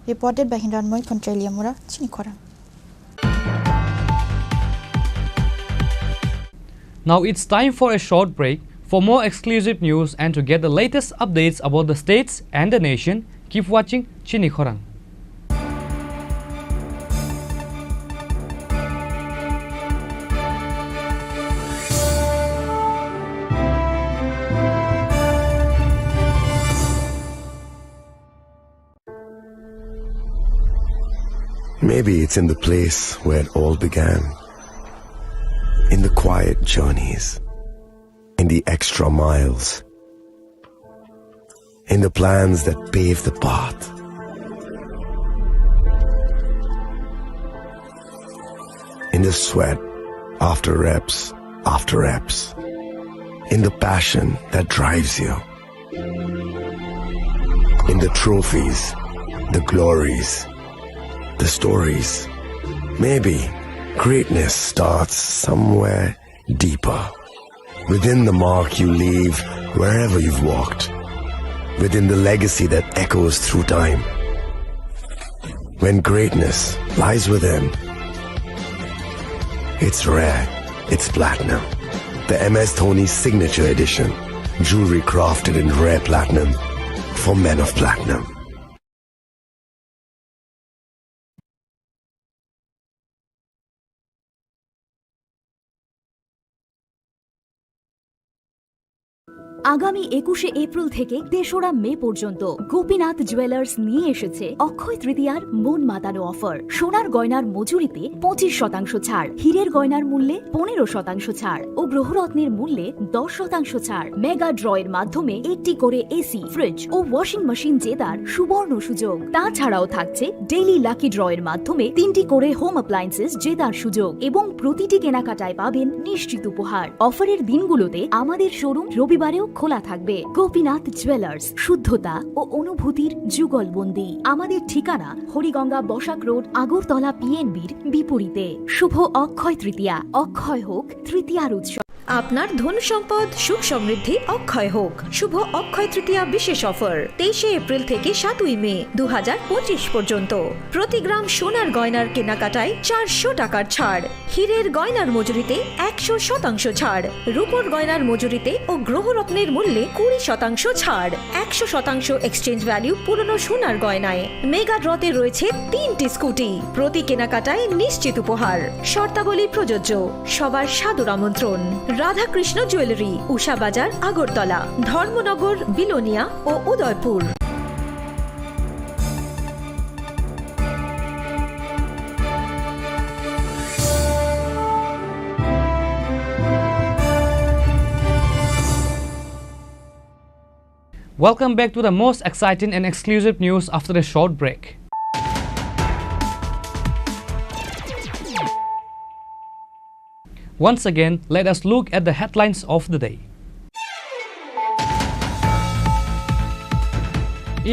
Reported by Hindranmoy Kontrelia Mura, Chini Khorang. Now it's time for a short break. For more exclusive news and to get the latest updates about the states and the nation, keep watching Chini Khorang. Maybe it's in the place where it all began. In the quiet journeys, in the extra miles, in the plans that pave the path, in the sweat after reps after reps, in the passion that drives you. In the trophies, the glories, the stories. Maybe greatness starts somewhere deeper. Within the mark you leave wherever you've walked. Within the legacy that echoes through time. When greatness lies within, it's rare, it's platinum. The M S Dhoni Signature Edition. Jewelry crafted in rare platinum for men of platinum. আগামী একুশে এপ্রিল থেকে তেসরা মে পর্যন্ত গোপীনাথ জুয়েলার্স নিয়ে এসেছে অক্ষয় তৃতীয়ার মন মাতানো অফার। সোনার গয়নার মজুরিতে পঁচিশ শতাংশ ছাড়, হীরের গয়নার মূল্যে পনেরো শতাংশ ছাড় ও গ্রহরত্নের মূল্যে দশ শতাংশ ছাড়। মেগা ড্র এর মাধ্যমে একটি করে এসি, ফ্রিজ ও ওয়াশিং মেশিন জেতার সুবর্ণ সুযোগ। তাছাড়াও থাকছে ডেইলি লাকি ড্র এর মাধ্যমে তিনটি করে হোম অ্যাপ্লায়েন্সেস জেতার সুযোগ এবং প্রতিটি কেনাকাটায় পাবেন নিশ্চিত উপহার। অফারের দিনগুলোতে আমাদের শোরুম রবিবারেও খোলা থাকবে। গোপীনাথ জুয়েলার্স, শুদ্ধতা ও অনুভূতির যুগলবন্দি। আমাদের ঠিকানা হরিগঙ্গা বসাক রোড, আগরতলা পিএনবির বিপরীতে। শুভ অক্ষয় তৃতীয়া, অক্ষয় হোক তৃতীয়ার উৎসব। আপনার ধন সম্পদ সুখ সমৃদ্ধি অক্ষয় হোক। শুভ অক্ষয় তৃতীয়া বিশেষ অফার তেইশে এপ্রিল থেকে সাতই মে দু হাজার পঁচিশ পর্যন্ত। প্রতি গ্রাম সোনার গয়নার কেনাকাটায় চারশো টাকার ছাড়, হীরের গয়নার মজুরিতে একশো শতাংশ ছাড়, রূপোর গয়নার মজুরিতে ও গ্রহরত্নের মূল্যে কুড়ি শতাংশ ছাড়, একশো শতাংশ এক্সচেঞ্জ ভ্যালু পুরনো সোনার গয়নায়। মেগা ড্রতে রয়েছে তিনটি স্কুটি, প্রতি কেনাকাটায় নিশ্চিত উপহার। শর্তাবলী প্রযোজ্য। সবার সাদর আমন্ত্রণ। রাধাকৃষ্ণ জুয়েলারি, উষা বাজার, আগরতলা, ধর্মনগর, বিলোনিয়া ও Udaipur. Welcome back to the most exciting and exclusive news after a short break. Once again, let us look at the headlines of the day.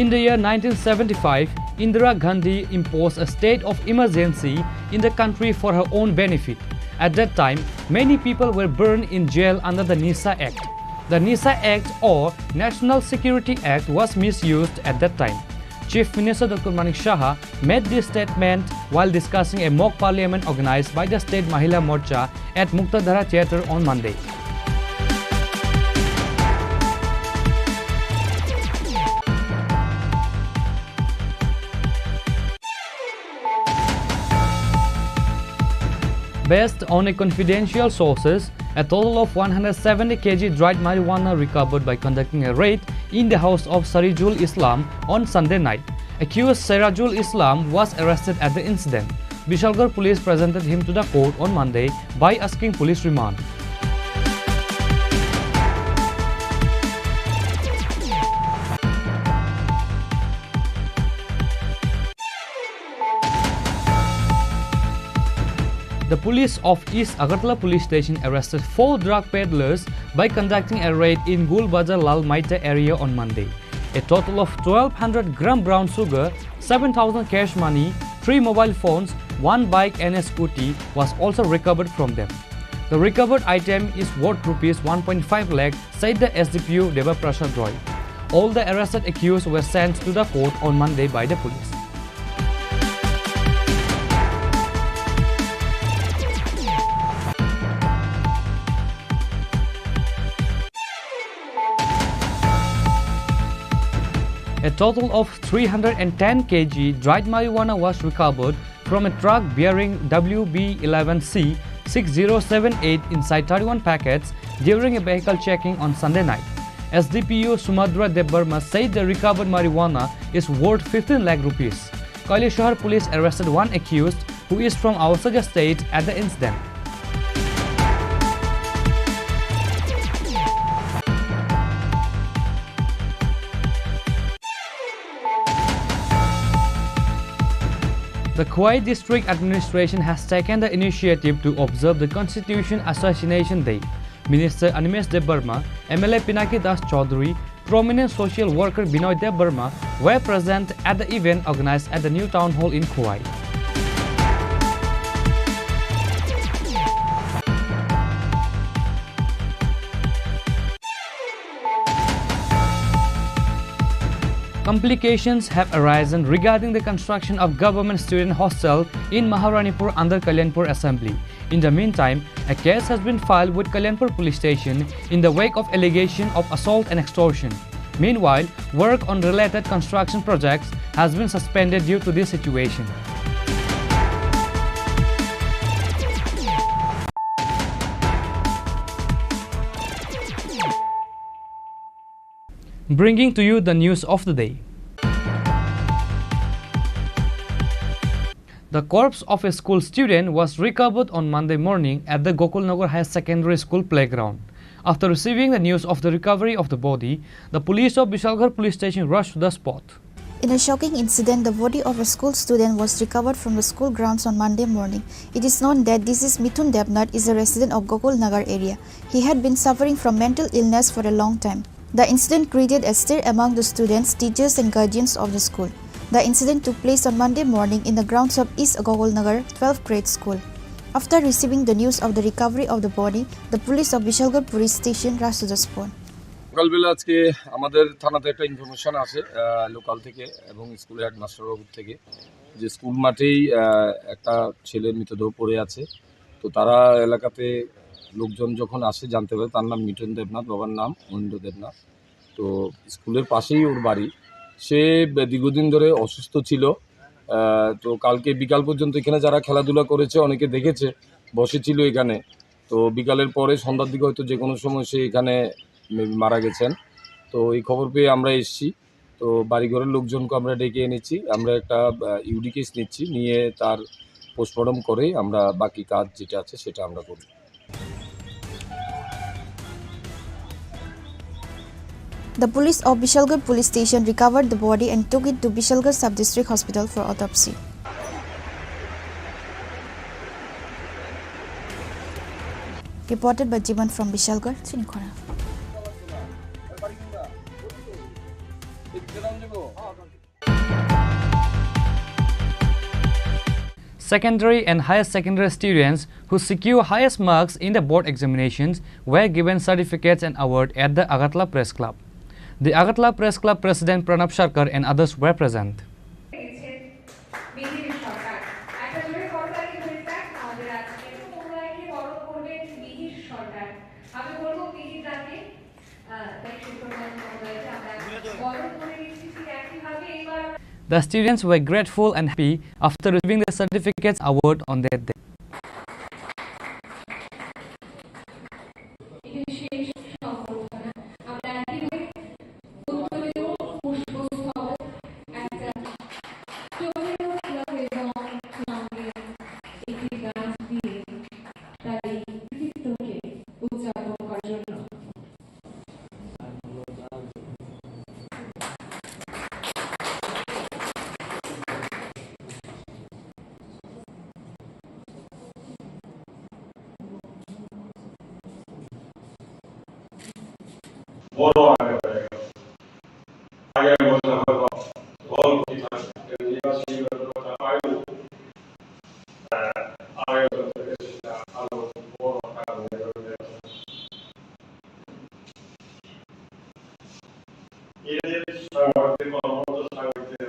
In the year nineteen seventy-five, Indira Gandhi imposed a state of emergency in the country for her own benefit. At that time, many people were burned in jail under the NISA Act. The NISA Act or National Security Act was misused at that time. Chief Minister Doctor Manik Saha made this statement while discussing a mock parliament organized by the State Mahila Morcha at Muktadhara Theatre on Monday. Based on a confidential sources, a total of one hundred seventy K G dried marijuana recovered by conducting a raid in the house of Sarijul Islam on Sunday night. Accused Sarijul Islam was arrested at the incident. Bishalgarh police presented him to the court on Monday by asking police remand. The police of East Agartala Police Station arrested four drug peddlers by conducting a raid in Gul Bazar Lal Maita area on Monday. A total of twelve hundred gram brown sugar, seven thousand cash money, three mobile phones, one bike and a scooty was also recovered from them. The recovered item is worth rupees one point five lakh, said the S D P O Deva Prasad Roy. All the arrested accused were sent to the court on Monday by the police. A total of three hundred and ten K G dried marijuana was recovered from a truck bearing W B eleven C six zero seven eight inside thirty-one packets during a vehicle checking on Sunday night. S D P O Sumadra Debbarma said the recovered marijuana is worth fifteen lakh rupees. Kailashahar police arrested one accused who is from Awasakha state at the incident. The Khowai District Administration has taken the initiative to observe the Constitution Assassination Day. Minister Animesh Debbarma, M L A Pinaki Das Chaudhary, prominent social worker Binoy Debbarma were present at the event organized at the new town hall in Khowai. Complications have arisen regarding the construction of government student hostel in Maharanipur under Kalyanpur Assembly. In the meantime, a case has been filed with Kalyanpur Police Station in the wake of allegation of assault and extortion. Meanwhile, work on related construction projects has been suspended due to this situation. Bringing to you the news of the day. The corpse of a school student was recovered on Monday morning at the Gokulnagar Higher Secondary School playground. After receiving the news of the recovery of the body, the police of Bishalgarh Police Station rushed to the spot. In a shocking incident, the body of a school student was recovered from the school grounds on Monday morning. It is known that this is Mithun Debnath, is a resident of Gokulnagar area. He had been suffering from mental illness for a long time. The incident created a stir among the students, teachers and guardians of the school. The incident took place on Monday morning in the grounds of East Gokulnagar twelfth grade school. After receiving the news of the recovery of the body, the police of Bishalgarh Police Station rushed to the spot. সকালবেলা আজকে আমাদের থানাতে একটা ইনফরমেশন আসে লোকাল থেকে এবং স্কুলের হেডমাস্টার বাবুর থেকে, যে স্কুল মাঠেই আহ, একটা ছেলের মৃতদেহ পড়ে আছে। তো তারা এলাকাতে লোকজন যখন আসে জানতে পারে, তার নাম মিঠুন দেবনাথ, বাবার নাম মহেন্দ্র দেবনাথ। তো স্কুলের পাশেই ওর বাড়ি। সে বে-, দীর্ঘদিন ধরে অসুস্থ ছিল। আহ, তো কালকে বিকাল পর্যন্ত এখানে যারা খেলাধুলা করেছে, অনেকে দেখেছে, বসেছিল এখানে। তো বিকালের পরে সন্ধ্যার দিকে হয়তো যে কোনো সময় সে এখানে maybe মারা গেছেন। তো এই খবর পেয়ে আমরা এসছি। তো বাড়িঘরের লোকজনকে আমরা ডেকে এনেছি। আমরা একটা, আহ, ইউডি কেস নিচ্ছি, নিয়ে তার পোস্টমর্টম করেই আমরা বাকি কাজ যেটা আছে সেটা আমরা করব। The police of Bishalgarh Police Station recovered the body and took it to Bishalgarh Sub-District Hospital for autopsy. Reported by Jiban from Bishalgarh, Chinikhora. Secondary and higher secondary students who secure highest marks in the board examinations were given certificates and award at the Agartala Press Club. The Agartala Press Club President Pranab Sarkar and others were present. The students were grateful and happy after receiving the certificates award on that day. বড় আগে হয়ে গেল। আগে বছর হয়তো বল কি থাকবে, নির্বাচনী ব্যবস্থা পাইব। আহ, আগে বছর থেকে সেটা আরো বড় আকার হয়ে যাবে। এদের সাংবাদিক কর্মরত সাংবাদিকদের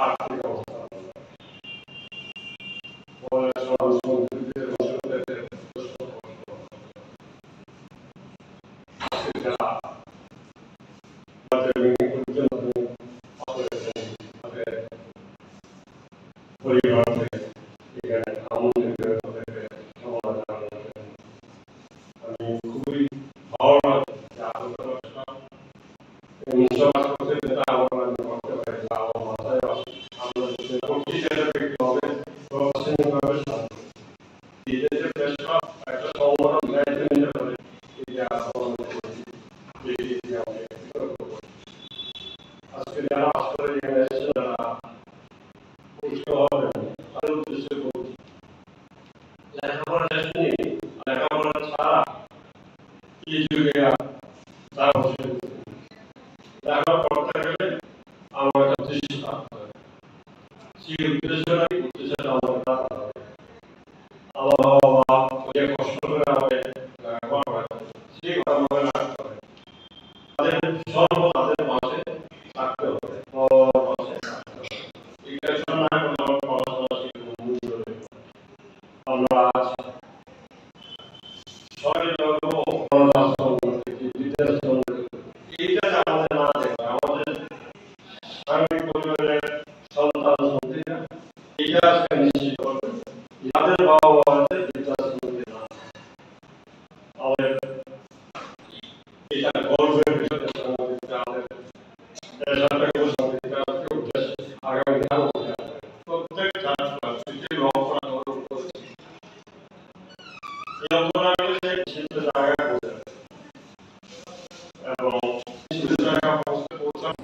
আর্থিক অবস্থা ভালো নয়। পরে সমাজ সংস্কৃতিতে বসবাসের যথেষ্ট কষ্ট। আজকে যারা মাধ্যমিক উচ্চ মাধ্যমিক পাস করেছেন, তাদের পরিবারকে এখানে আমন্ত্রিত করে তাদেরকে সম্মান জানানোর জন্য। আমি খুবই ভালো লাগছে যে আহত ব্যবস্থা এবং সমাজ করতে যেটা আমরা করতে পারি, তা আমার মাথায় আসে। আমরা যদি করতে চাই, ব্যক্তিভাবে, প্রশাসনিকভাবে সাহায্য। এই দেশে প্রেস ক্লাব একটা সংগঠন দায়িত্ব নিতে পারে, এটা আমরা মনে করি যে এটি আমরা কৃতজ্ঞ। আজকে যারা আসলে এখানে এসেছেন, যারা পুরস্কার পাবেন, তাদের উদ্দেশ্যে বলছি, লেখাপড়া শেষ নেই, লেখাপড়া ছাড়া এই যুগে আর তার অসুবিধা নেই। লেখাপড়া করতে গেলে আমার একটা উদ্দেশ্য থাকতে হবে। সেই উদ্দেশ্যটাই, উদ্দেশ্যটা আমাকে থাকতে হবে। আমার বাবা মা যে কষ্ট করে আমাকে লেখাপড়া করায়, সেই কথা মনে রাখতে হবে। তাদের সর্ব তাদের পাশে থাকতে হবে, বাবা মার পাশে থাকতে হবে। এই টেনশন না করলে আমার পড়াশোনা শিখতে মন বসবে না। আমরা আজ স্বর্গীয় অনাথ আশ্রম থেকে, বৃদ্ধাশ্রম থেকে, এইটা যে আমাদের না দেখে, আমাদের স্বাভাবিক পরিবারের সন্তান সন্ততিরা এইটা আজকে নিশ্চিত করবে, যাদের বাবা মা আছে বৃদ্ধাশ্রম থেকে না। আমাদের এটা গর্বের বিষয় যে আমাদের দেশটাকে উদ্দেশ্যে আগামী দিনে আরো উন্নয়ন হবে। প্রত্যেক ছাত্র ছাত্রীকে লক্ষ্য রাখা উচিত। এই লক্ষ্য রাখলে সে নিশ্চিত জায়গায় পৌঁছাবে। এবং নিশ্চিত জায়গায় পৌঁছতে পৌঁছাবে।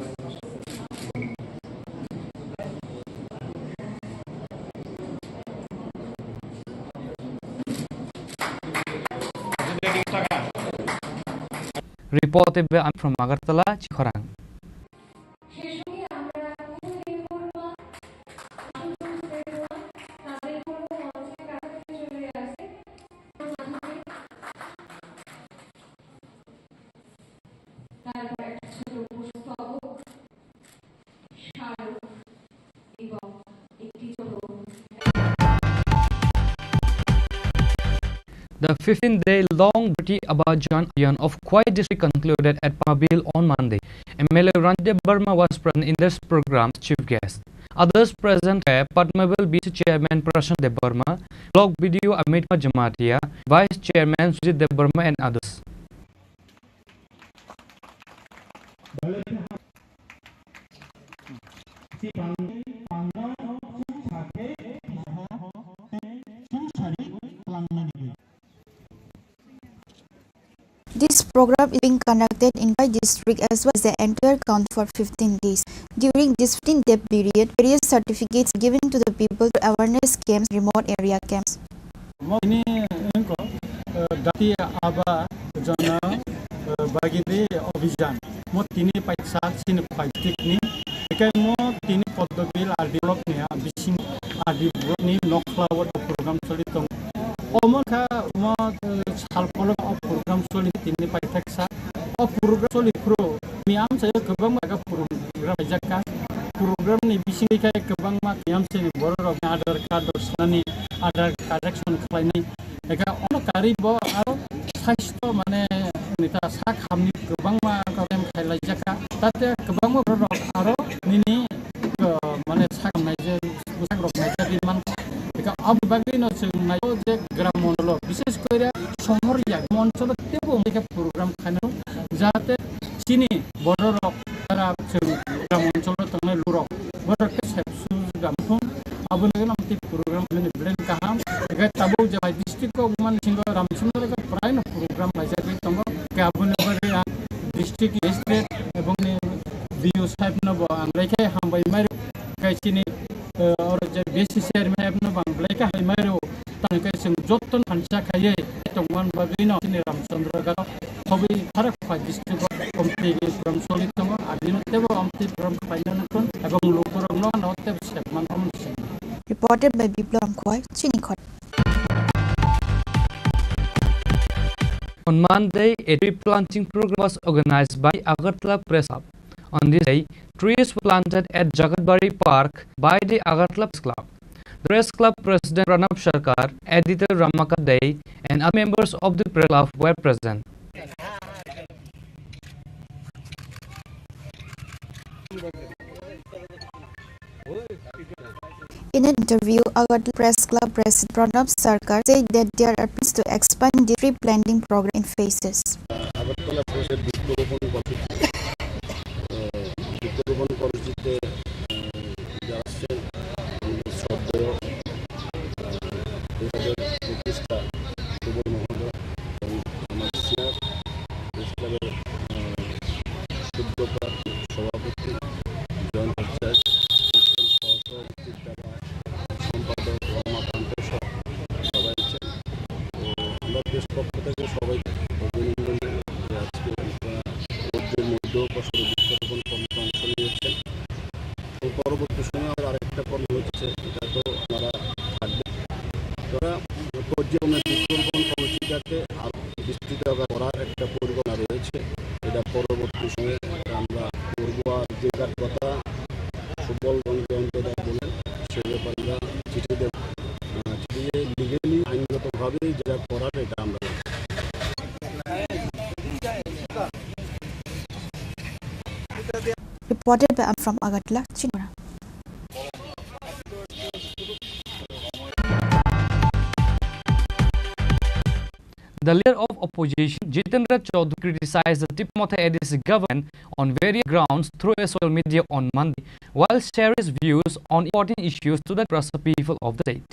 Reported by Amit from Agartala, Chikhorang. The fifteen-day long Beti Bachao Abhiyan of Khowai district concluded at Padmabihal on Monday. M L A Ranjit Debbarma was present in this program as chief guest. Others present were Padmabihal B C chairman Prashant Debbarma, block B D O Amit Kumar Jamatia, vice chairman Sujit Debbarma and others. This program is being conducted in Khowai district as well as the entire county for fifteen days. During this fifteen-day period, various certificates given to the people through awareness camps, remote area camps. Mo ini engko, eh, Beti Bachao Abhiyan, eh, Bhagirathi Abhiyan. Mo tini paisa chini Khowai district ni. Ekai mo tini Padmabihal R D block ni, ah, bising R D block ni nokla o program choli tong. Omo kha mo, eh, sal kolok o program choli tini paithak sa. O program choli phuru miyam sa kwbangma ga program khaijak kha. Program ni bising khe kwbangma miyam se borok rok ni Aadhaar card rok sanani, Aadhaar correction khlainai. Eka ono kari bo aro saisto mane nita sak hamni kwbangma problem khailai jakha. Tate kwbangma borok aro nini, uh, mane sak hamnai je bwsak rok naijagwi mankha. Eka abo bagwi no chwng naio je gram mondolo, bishes kore sohor ya moncholo tebo ongkhe program khainai jate chini borok tara chwng gram mondolo tongnai lurok borok khe sepsu gam thung. Aboni bagwi no tei program mani belai kaham. Eka tabuk je bai district o mani singo Ramchandra ka prai no program laijagwi tongo. Ke aboni bagwi ang district magistrate ebong ni B O sahib no bo ang belai khe hambai mai rw. Kai chini, eh, oro je B C chairman sahib no bo ang belai khe hambai mai rw. Tang khe chwng joto thansa khaiwi tongman bagwi no chini Ramchandra ka khobwi tharak phai district o komti program choli tongo. Abino tebo omti program khlaina nukun ebong lukurok no no tebo sepman omsi. Reported by Biplab Khowai, Chini Khot. On Monday, a tree planting program was organized by Agartala Press Club. On this day, trees were planted at Jagatbari Park by the Agartala Press Club. The Press Club President Pranab Sarkar, Editor Ramakant Dey, and other members of the Press Club were present. In an interview, Agartala Press Club President Pranab Sarkar said that there are plans to expand the tree planting program in phases. Agartala প্রেসের বৃক্ষরোপণ কর্মসূচি, আহ, বৃক্ষরোপণ কর্মসূচিতে, আহ, যারা আসছেন, আমাদের শ্রদ্ধেয়, আহ, প্রেসের প্রতিষ্ঠা সুবল মহোদয় এবং আমার সিনিয়র প্রেস ক্লাবের, আহ, সুব্রত সভাপতি, জয়ন্ত আচার্য, প্রেস ক্লাব সহসভাপতি, সম্পাদক রমাকান্ত সহ সবাই আছেন। তো আমরা প্রেস পক্ষ থেকে সবাইকে অভিনন্দন জানাই যে আজকে আপনারা রৌদ্রের মধ্যেও কষ্ট বৃক্ষরোপণ কর্মসূচিতে অংশ নিয়েছেন। তো পরবর্তী সময়ে আবার আরেকটা কর্ম হচ্ছে, এটা তো আপনারা থাকবেন। তারা পর্যায়ক্রমে বৃক্ষরোপণ কর্মসূচিটাকে আরও বিস্তৃত করার একটা পরিকল্পনা রয়েছে। এটা পরবর্তী সময়ে এটা আমরা করবো। আর যে কার কথা সুবল এবং জয়ন্ত দা বলেন, সে ব্যাপারে আমরা চিঠি দেব। আহ, চিঠি দিয়ে লিগালি আইনগতভাবে যেটা করার এটা আমরা Reported by, I'm from Agartala, Chinora. The leader of opposition, Jitendra Chaudhary, criticized the Tipra Motha A D C government on various grounds through a social media on Monday, while sharing his views on important issues to the Tiprasa people of the state.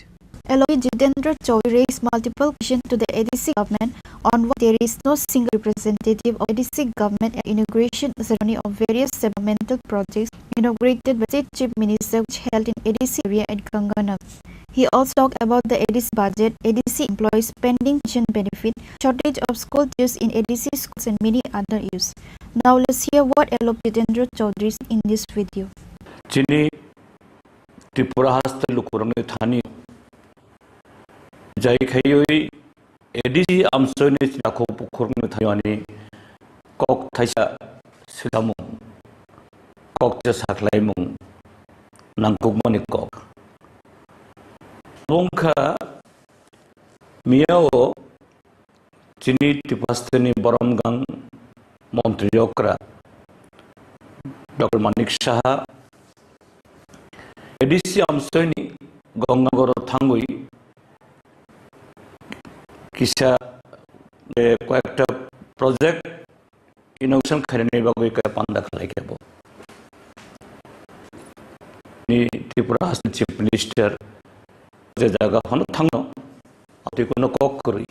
L O P Jitendra Chaudhary raised multiple questions to the A D C government on why there is no single representative of A D C government at inauguration ceremony of various developmental projects inaugurated by State Chief Minister, which held in A D C area at Ganganagar. He also talked about the A D C budget, A D C employees pending pension benefit, shortage of school teachers in A D C schools and many other issues. Now let's hear what L O P Jitendra Chaudhary said in this video. Chini Tripura haste lukurokni thani jai khaiwi A D C amsoini chini takhuk bukhukni thani ani kok thaisa swlamung, kok thaisa sakhlaimung nangkukmani kok. Wngkha miyao chini Tripura state ni borom gang montri okra Doctor Manik Saha, A D C amsoini Ganganagar o thangwi kisa, eh, koyekta project inauguration khainani bagwi khe panda khlai khe bo. Ni Tripura Haste Chief Minister je jaga phano thangno, atwi kuno kok kwrwi.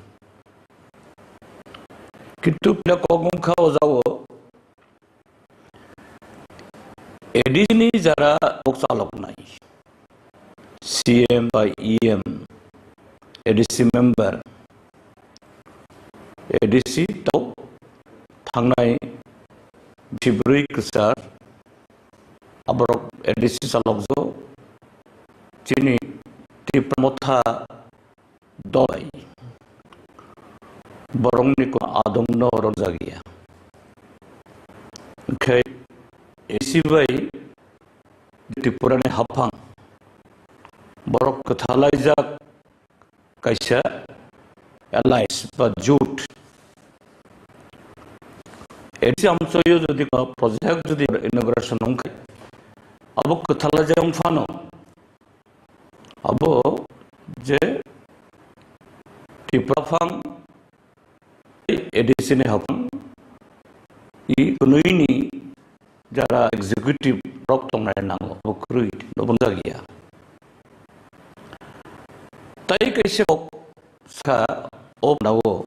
Kintu pila kok wngkha o jagao A D C ni jara bok chaloknai, C M ba E M, A D C member, A D C tau thangnai bisi bwrwi kwchar, aborok A D C chalokjak chini Tipra Motha dol bai borokni ko adongno rwjakya. Khe A D C bai Tripura ni haphang borok kwthalaijak kaisa alliance ba jut. A D C amchoyo jodi ko project jodi inauguration wngkha, abo kwthalaijak wngphano abo je Tripura phang A D C ni haphang i kunui ni jara executive rok tongnai nango, bo kwrwi no bunjak ya. Tai kaisa kok sa o nao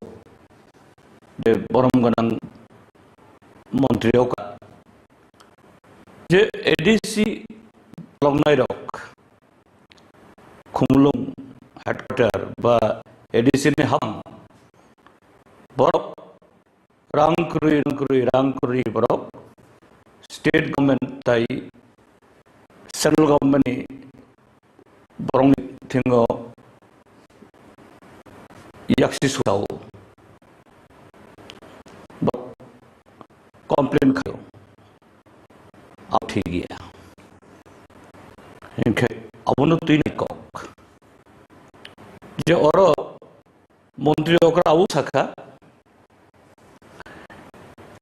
je borom gwnang montri o ka je A D C lognai rok Khumulwng headquarter ba A D C ni haphang borok rang kwrwi, rang kwrwi, rang kwrwi borok state government tai central government ni borokni thingo yaksi sutao. Borok complain khaio, abo thik ya. Hinkhe abono twi nai kok. Je oro montri okra abo sakha,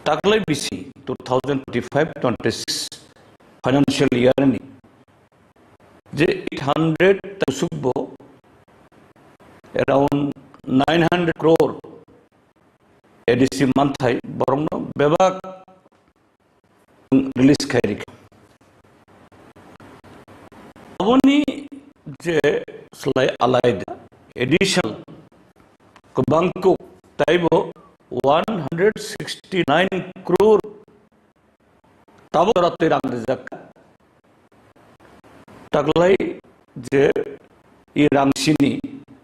taklai bisi two thousand twenty-five twenty-six financial year ni je eight hundred ta usuk bo around nine hundred crore A D C manthai borokno bebak release khai rikha. Aboni je slai alaida additional kwbang kuk taibo one hundred sixty nine crore tabuk jora twi rang rijak kha. Taklai je i rang sini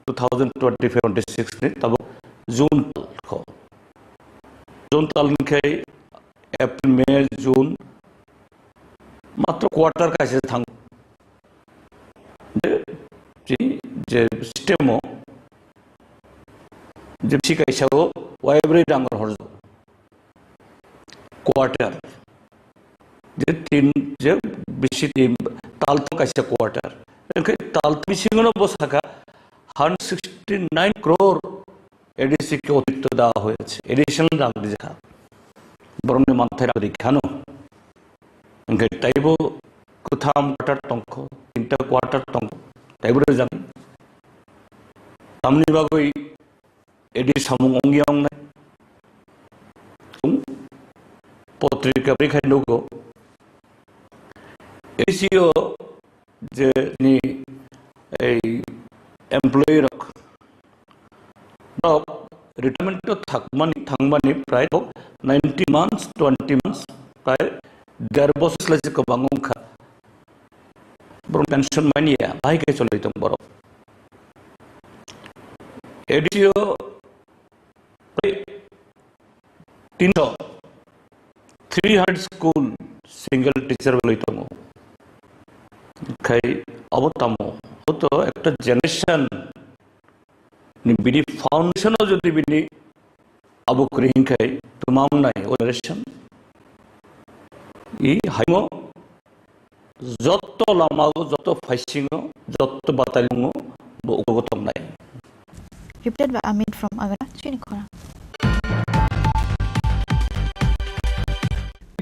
two thousand twenty-five twenty-six ni tabuk June tal kho. June tal ni khai April, May, June matro quarter kaisa thang. Je, je, je system o je bisi kaisa o waibrwi rang horjak. Quarter. Je tin, je bisi tin, taltham kaisa quarter. Hwnkhe taltham bisingono bo sakha hundred sixty nine crore A D C ke অতিরিক্ত দেওয়া হয়েছে, additional rang rijak kha. Borokni manthai rang rikhano. Hwnkhe taibo kwtham quarter tongkho, tinta quarter tongkho, taibo rijak. Tamni bagwi A D C samung wngya wngnai. Chwng potrika bai khai nugo. A D C o je ni ei employee rok, rok retirement o thakmani, thangmani prai bo nineteen months, twenty months, prai der bosor slai se kwbang wngkha. Borok pension manya, bahai khe choli tong borok. A D C o prai tinso, three hundred school single teacher bai tongo. Khai abo tamo, abo to ekta generation ni bini foundation o jodi bini abo kwrwi hinkhai twma wngnai o generation. I haimo jotto lamao, jotto phaisingo, jotto bataliongo bo ugo tongnai. Reported by Amit from Agra, chini khorang.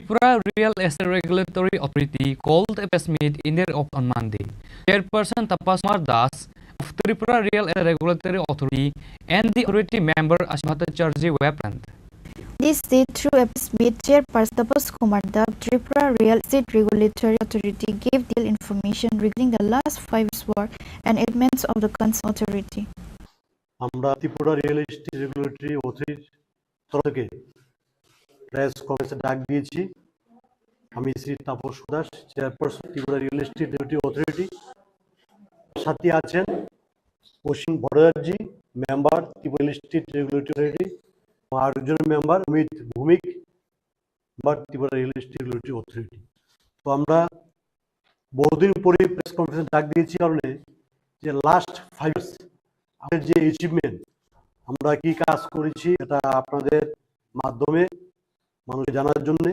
Tripura Real Estate Regulatory Authority called a press meet in their office on Monday. Chairperson Tapas Kumar Das of Tripura Real Estate Regulatory Authority and the authority member Ashwata Charji were present. This day, through a press meet, Chairperson Tapas Kumar Das, Tripura Real Estate Regulatory Authority, gave detailed information regarding the last five years' work and achievements of the concerned authority. আমরা Tripura real estate regulatory অথরিটির তরফ থেকে প্রেস কনফারেন্সে ডাক দিয়েছি। আমি Shri Tapas Das, chairperson Tripura real estate regulatory authority. সাথে আছেন Asim Bhattacharya, member Tripura real estate regulatory authority, এবং আরেকজন member Amit Bhowmik, member Tripura real estate regulatory authority. তো আমরা বহুদিন পরে প্রেস কনফারেন্স ডাক দিয়েছি কারণে যে লাস্ট ফাইভ ইয়ার্স আমাদের যে অ্যাচিভমেন্ট, আমরা কি কাজ করেছি, এটা আপনাদের মাধ্যমে মানুষকে জানার জন্যে।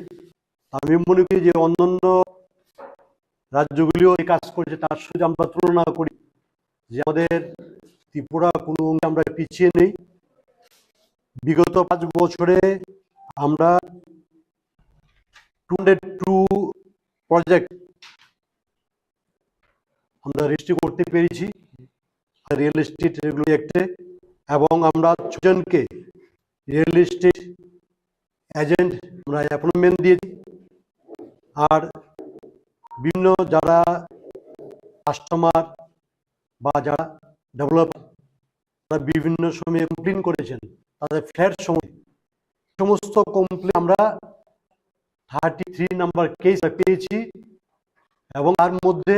আমি মনে করি যে অন্যান্য রাজ্যগুলিও এই কাজ করেছে, তার সাথে আমরা তুলনা করি যে আমাদের ত্রিপুরা কোনো অঙ্গে আমরা পিছিয়ে নেই। বিগত পাঁচ বছরে আমরা টু হান্ড্রেড টু প্রজেক্ট আমরা রেজিস্ট্রি করতে পেরেছি রিয়েল এস্টেট রেগুলেটরি অ্যাক্টে, এবং আমরা ছজনকে রিয়েল এস্টেট এজেন্ট আমরা অ্যাপয়েন্টমেন্ট দিয়েছি। আর বিভিন্ন যারা কাস্টমার বা যারা ডেভেলপার, তারা বিভিন্ন সময়ে কমপ্লেন করেছেন তাদের ফ্ল্যাট সময়, সমস্ত কমপ্লেন আমরা থার্টি থ্রি নাম্বার কেস পেয়েছি এবং তার মধ্যে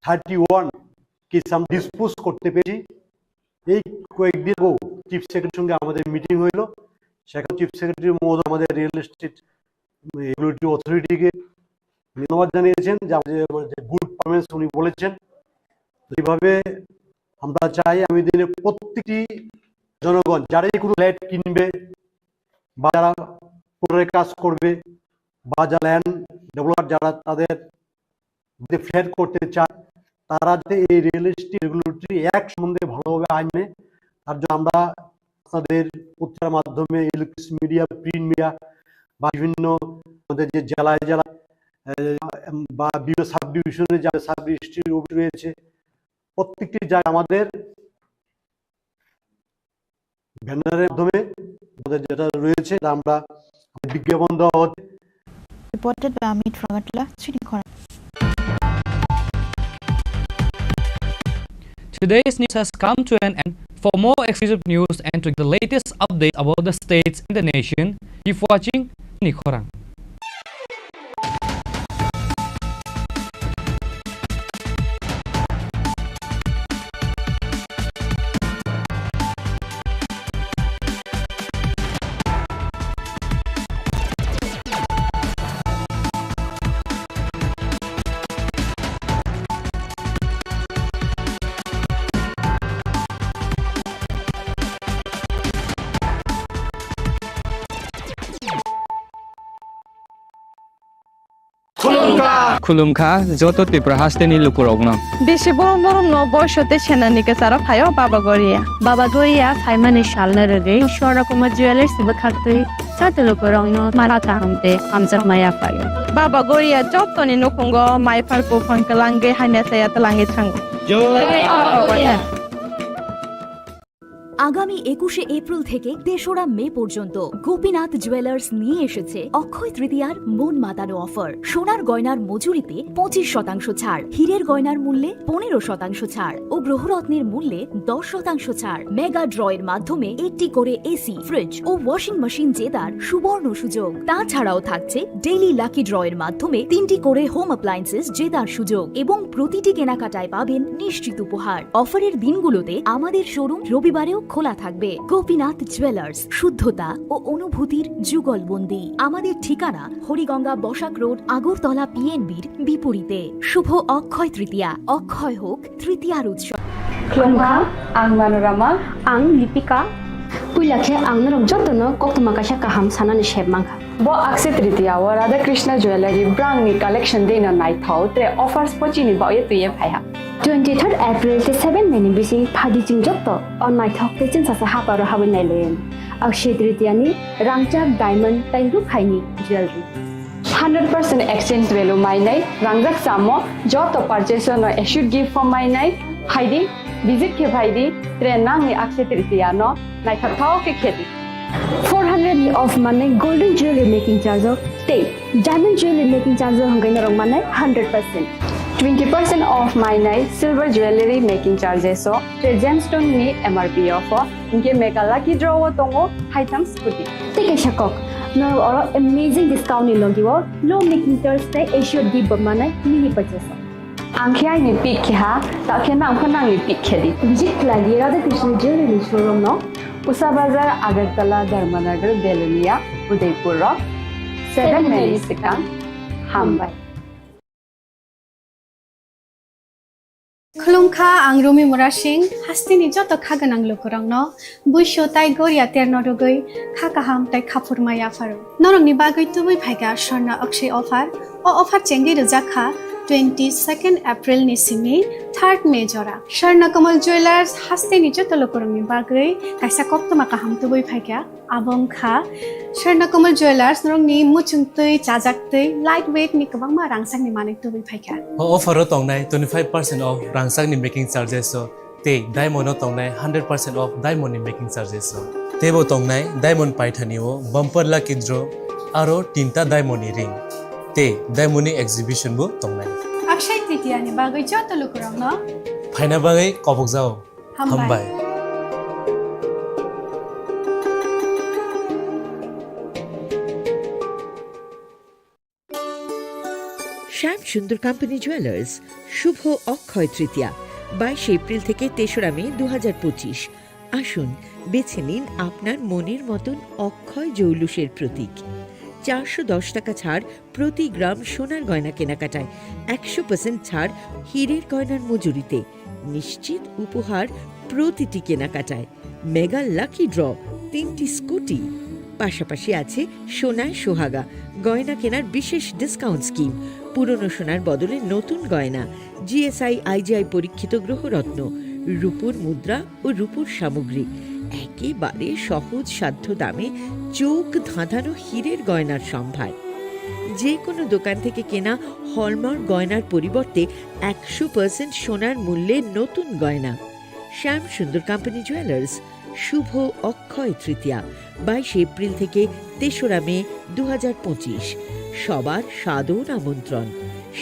থার্টি ওয়ান কেস আমরা ডিসপোজ করতে পেরেছি। এই কয়েকদিন আগেও চিফ সেক্রেটারির সঙ্গে আমাদের মিটিং হইল, সেখানে চিফ সেক্রেটারি মহোদয় আমাদের রিয়েল এস্টেট রেগুলেটরি অথরিটিকে ধন্যবাদ জানিয়েছেন যে আমাদের যে গুড পারফরমেন্স উনি বলেছেন। তো এইভাবে আমরা চাই আগামী দিনে প্রত্যেকটি জনগণ যারাই কোনো ফ্ল্যাট কিনবে বা যারা কোর্টে কাজ করবে বা যারা ল্যান্ড ডেভেলপার যারা তাদের যদি ফ্ল্যাট করতে চায়, তারা যাতে এই রিয়েল এস্টেট রেগুলেটরি অ্যাক্ট সম্বন্ধে ভালোভাবে আইনে, তার জন্য আমরা আপনাদের পত্রিকার মাধ্যমে, ইলেকট্রনিক্স মিডিয়া, প্রিন্ট মিডিয়া বা বিভিন্ন আমাদের যে জেলায় জেলায়, আহ, বা বিভিন্ন সাব ডিভিশনে যে সাব রেজিস্ট্রি অফিস রয়েছে, প্রত্যেকটি জায়গায় আমাদের ব্যানারের মাধ্যমে আমাদের যেটা রয়েছে, এটা আমরা বিজ্ঞাপন দেওয়া হচ্ছে। Reported by Amit Ragatla, Chinikhora. Today's news has come to an end. For more exclusive news and to get the latest updates about the states and the nation, keep watching Chinikhora. Khulumkha. Khulumkha joto Tripura hasteni lukurokno. Bisi borom borom no boiso tei senani kwcharo phaio Baba Goria. Baba Goria phaimani salno rwgwi Swarna Kumar Jewellers ni bwkhaktwi joto lukurokno mara kaham tei hamjakma yaphaio. Baba Goria jotoni nukhungo maiphar buphang kwlangwi hamya chaya twlangwi thango. Jai Baba Goria. আগামী একুশে এপ্রিল থেকে তেসরা মে পর্যন্ত গোপীনাথ জুয়েলার্স নিয়ে এসেছে অক্ষয় তৃতীয়ার মন মাতানো অফার। সোনার গয়নার মজুরিতে পঁচিশ শতাংশ ছাড়, হীরের গয়নার মূল্যে পনেরো শতাংশ ছাড় ও গ্রহরত্নের মূল্যে দশ শতাংশ ছাড়। মেগা ড্রয়ের মাধ্যমে একটি করে এসি, ফ্রিজ ও ওয়াশিং মেশিন জেতার সুবর্ণ সুযোগ। তাছাড়াও থাকছে ডেইলি লাকি ড্রয়ের মাধ্যমে তিনটি করে হোম অ্যাপ্লায়েন্সেস জেতার সুযোগ এবং প্রতিটি কেনাকাটায় পাবেন নিশ্চিত উপহার। অফারের দিনগুলোতে আমাদের শোরুম রবিবারেও খোলা থাকবে। গোপীনাথ জুয়েলার্স, শুদ্ধতা ও অনুভূতির যুগলবন্দি। আমাদের ঠিকানা হরিগঙ্গা বসাক রোড, আগরতলা পিএনবির বিপরীতে। শুভ অক্ষয় তৃতীয়া, অক্ষয় হোক তৃতীয়ার উৎসব। Khulumkha, ang Manorama. Ang Lipika. Puila khe ang norok jotono koktwma kaisa kaham sanani sep mankha. Bo Akshaya Tritiya o Radha Krishna Jewellery brand ni collection dei no naithok, tre offers pochini baoh ye twi ye phai ha. Twenty third April tei seven May ni bising phadi chwng joto o naithok tei chwngsacha haparo habwi nailai. Akshaya Tritiya ni rangchak diamond tei rukhaini jewellery. Hundred percent exchange value mainai, rangjak chamo, joto purchase no assured gift form mainai, phaidi, visit khe phaidi, tre nangni Akshaya Tritiya no naithok thao khe khedi. Four hundred ni off manai golden jewelry making charge o tei diamond jewelry making charge o hwnkhai norok manai hundred percent. Twenty percent off mainai silver jewelry making charges o tei gemstone ni M R P o pho hwnkhe mega lucky draw o tongo haitham scooty. Tei kaisa kok, norok oro amazing discount ni logi o low making charge tei assured gift bo manai mini purchase o. Ang khe aini pick khe ha, ta khe nang pho nangni pick khe di. Visit khlai di Radha Krishna Jewelry showroom no, Usa Bazar, Agartala, Dharmanagar, Belonia, Udaipur rok, seven minutes swkang. Hambai. Khulumkha, ang Rumi Murasing, hasteni joto kha gwnang lukurokno buisu tai goria terno rwgwi kha kaham tai khaphurma yapharo. Norokni bagwi tubui phaikha Swarna Akshay offer. O offer chengwi rwjak kha twenty second April ni simi third May jora. Swarna Kamal Jewelers hasteni joto lukurokni bagwi kaisa koktwma kaham tubui phaikha. Abo wngkha Swarna Kamal Jewelers, norokni muchungtwi, chajaktwi, light weight ni kwbangma rangchakni manwi tubui phaikha. O offer o tongnai twenty five percent off rangchakni making charges o tei diamond o tongnai hundred percent off diamond ni making charges o. Teibo tongnai diamond paithani o bumper lucky draw aro tinta diamond ni ring tei diamond ni exhibition bo tongnai. Akshay Tritiya ni bagwi joto lukurokno phaina bagwi kobokjao. Hambai. Hambai. Shyam Sundar Company Jewelers, শুভ অক্ষয় তৃতীয়া, বাইশে এপ্রিল থেকে তেসরা মে দু হাজার পঁচিশ। আসুন, বেছে নিন আপনার মনের মতন অক্ষয় জৌলুসের প্রতীক। চারশো দশ টাকা ছাড় প্রতি গ্রাম সোনার গয়না কেনাকাটায়, একশো পার্সেন্ট ছাড় হীরের গয়নার মজুরিতে, নিশ্চিত উপহার প্রতিটি কেনাকাটায়, মেগা লাকি ড্র, তিনটি স্কুটি। পাশাপাশি আছে সোনায় সোহাগা, গয়না কেনার বিশেষ ডিসকাউন্ট স্কিম, পুরনো সোনার বদলে নতুন গয়না, জিএসআই আইজিআই পরীক্ষিত গ্রহরত্ন, রূপোর মুদ্রা ও রূপোর সামগ্রী, একেবারে সহজ সাধ্য দামে চোখ ধাঁধানো হীরের গয়নার সম্ভার। যে কোনো দোকান থেকে কেনা হলমার্ক গয়নার পরিবর্তে একশো পার্সেন্ট সোনার মূল্যে নতুন গয়না। শ্যাম সুন্দর কোম্পানি জুয়েলার্স, শুভ অক্ষয় তৃতীয়া, বাইশে এপ্রিল থেকে তেসরা মে দু হাজার পঁচিশ। সবার সাদর আমন্ত্রণ।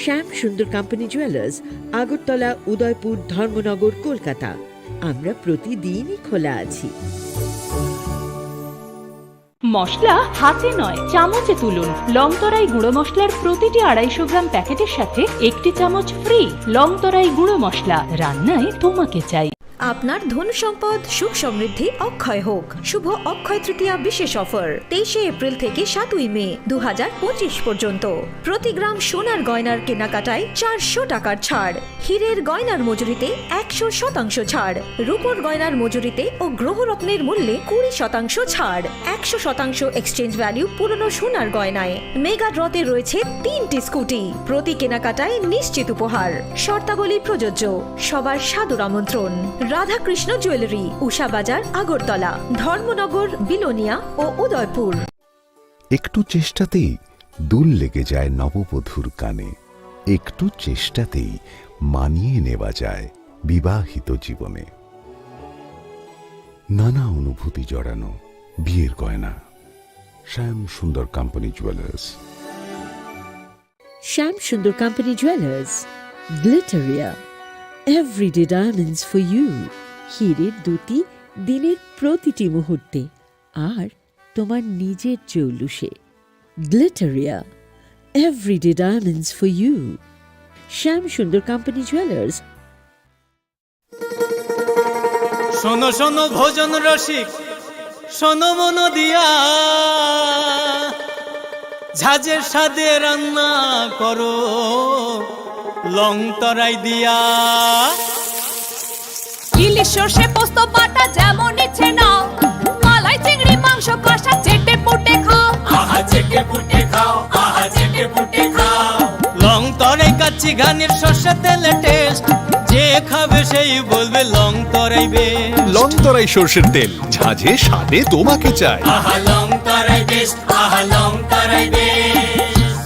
শ্যাম সুন্দর কোম্পানি জুয়েলার্স, আগরতলা, উদয়পুর, ধর্মনগর, কলকাতা। আমরা প্রতিদিনই খোলা আছি। মশলা হাতে নয়, চামচে তুলুন। লংতরাই গুঁড়ো মশলার প্রতিটি আড়াইশো গ্রাম প্যাকেটের সাথে একটি চামচ ফ্রি। লংতরাই গুঁড়ো মশলা, রান্নায় তোমাকে চাই। আপনার ধন সম্পদ, সুখ সমৃদ্ধি অক্ষয় হোক। শুভ অক্ষয় তৃতীয়া বিশেষ অফার, তেইশে এপ্রিল থেকে সাতই মে দু হাজার পঁচিশ পর্যন্ত। প্রতি গ্রাম সোনার গয়নার কেনাকাটায় চারশো টাকার ছাড়। হীরের গয়নার মজুরিতে একশো শতাংশ ছাড়, রূপোর গয়নার মজুরিতে ও গ্রহরত্নের মূল্যে কুড়ি শতাংশ ছাড়, একশো শতাংশ এক্সচেঞ্জ ভ্যালু পুরনো সোনার গয়নায়। মেগা ড্রতে রয়েছে তিনটি স্কুটি, প্রতি কেনাকাটায় নিশ্চিত উপহার। শর্তাবলী প্রযোজ্য। সবার সাদর আমন্ত্রণ। রাধাকৃষ্ণ জুয়েলারি, উষা বাজার, আগরতলা, ধর্মনগর, বিলোনিয়া ও উদয়পুর। একটু চেষ্টাতেই দুল লেগে যায় নববধূর কানে, একটু চেষ্টাতেই মানিয়ে নেওয়া যায় বিবাহিত জীবনে। নানা অনুভূতি জড়ানো বিয়ের গয়না। শ্যাম Sundar company jewellers. Shyam Sundar company jewellers, Glitteria, everyday diamonds for you. হীরের দ্যুতি দিনের প্রতিটি মুহূর্তে, আর তোমার নিজের জৌলুসে। Glitteria, everyday diamonds for you. Shyam Sundar company jewellers. শোনো শোনো ভোজন রসিক, শোনো মন দিয়া, ঝাঁঝের স্বাদে রান্না করো লং তরাই দিয়া। ইলিশ সর্ষে পোস্ত বাটা যেমন ইচ্ছে নাও, মালাই চিংড়ি মাংস কষা চেটে পুটে খাও। আহা চেটে পুটে খাও, আহা চেটে পুটে খাও। লং তরাই কাচ্চি ঘানির সর্ষে তেলে টেস্ট, যে খাবে সেই বলবে লং তরাই বেস্ট। লং তরাই সর্ষের তেল, ঝাঁঝে স্বাদে তোমাকে চাই। আহা লং তরাই বেস্ট, আহা লং তরাই বেস্ট।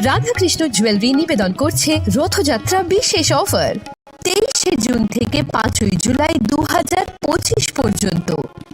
রাধাকৃষ্ণ জুয়েলারি নিবেদন করছে রথযাত্রা বিশেষ অফার। তেইশে জুন থেকে পাঁচই জুলাই দু হাজার পঁচিশ পর্যন্ত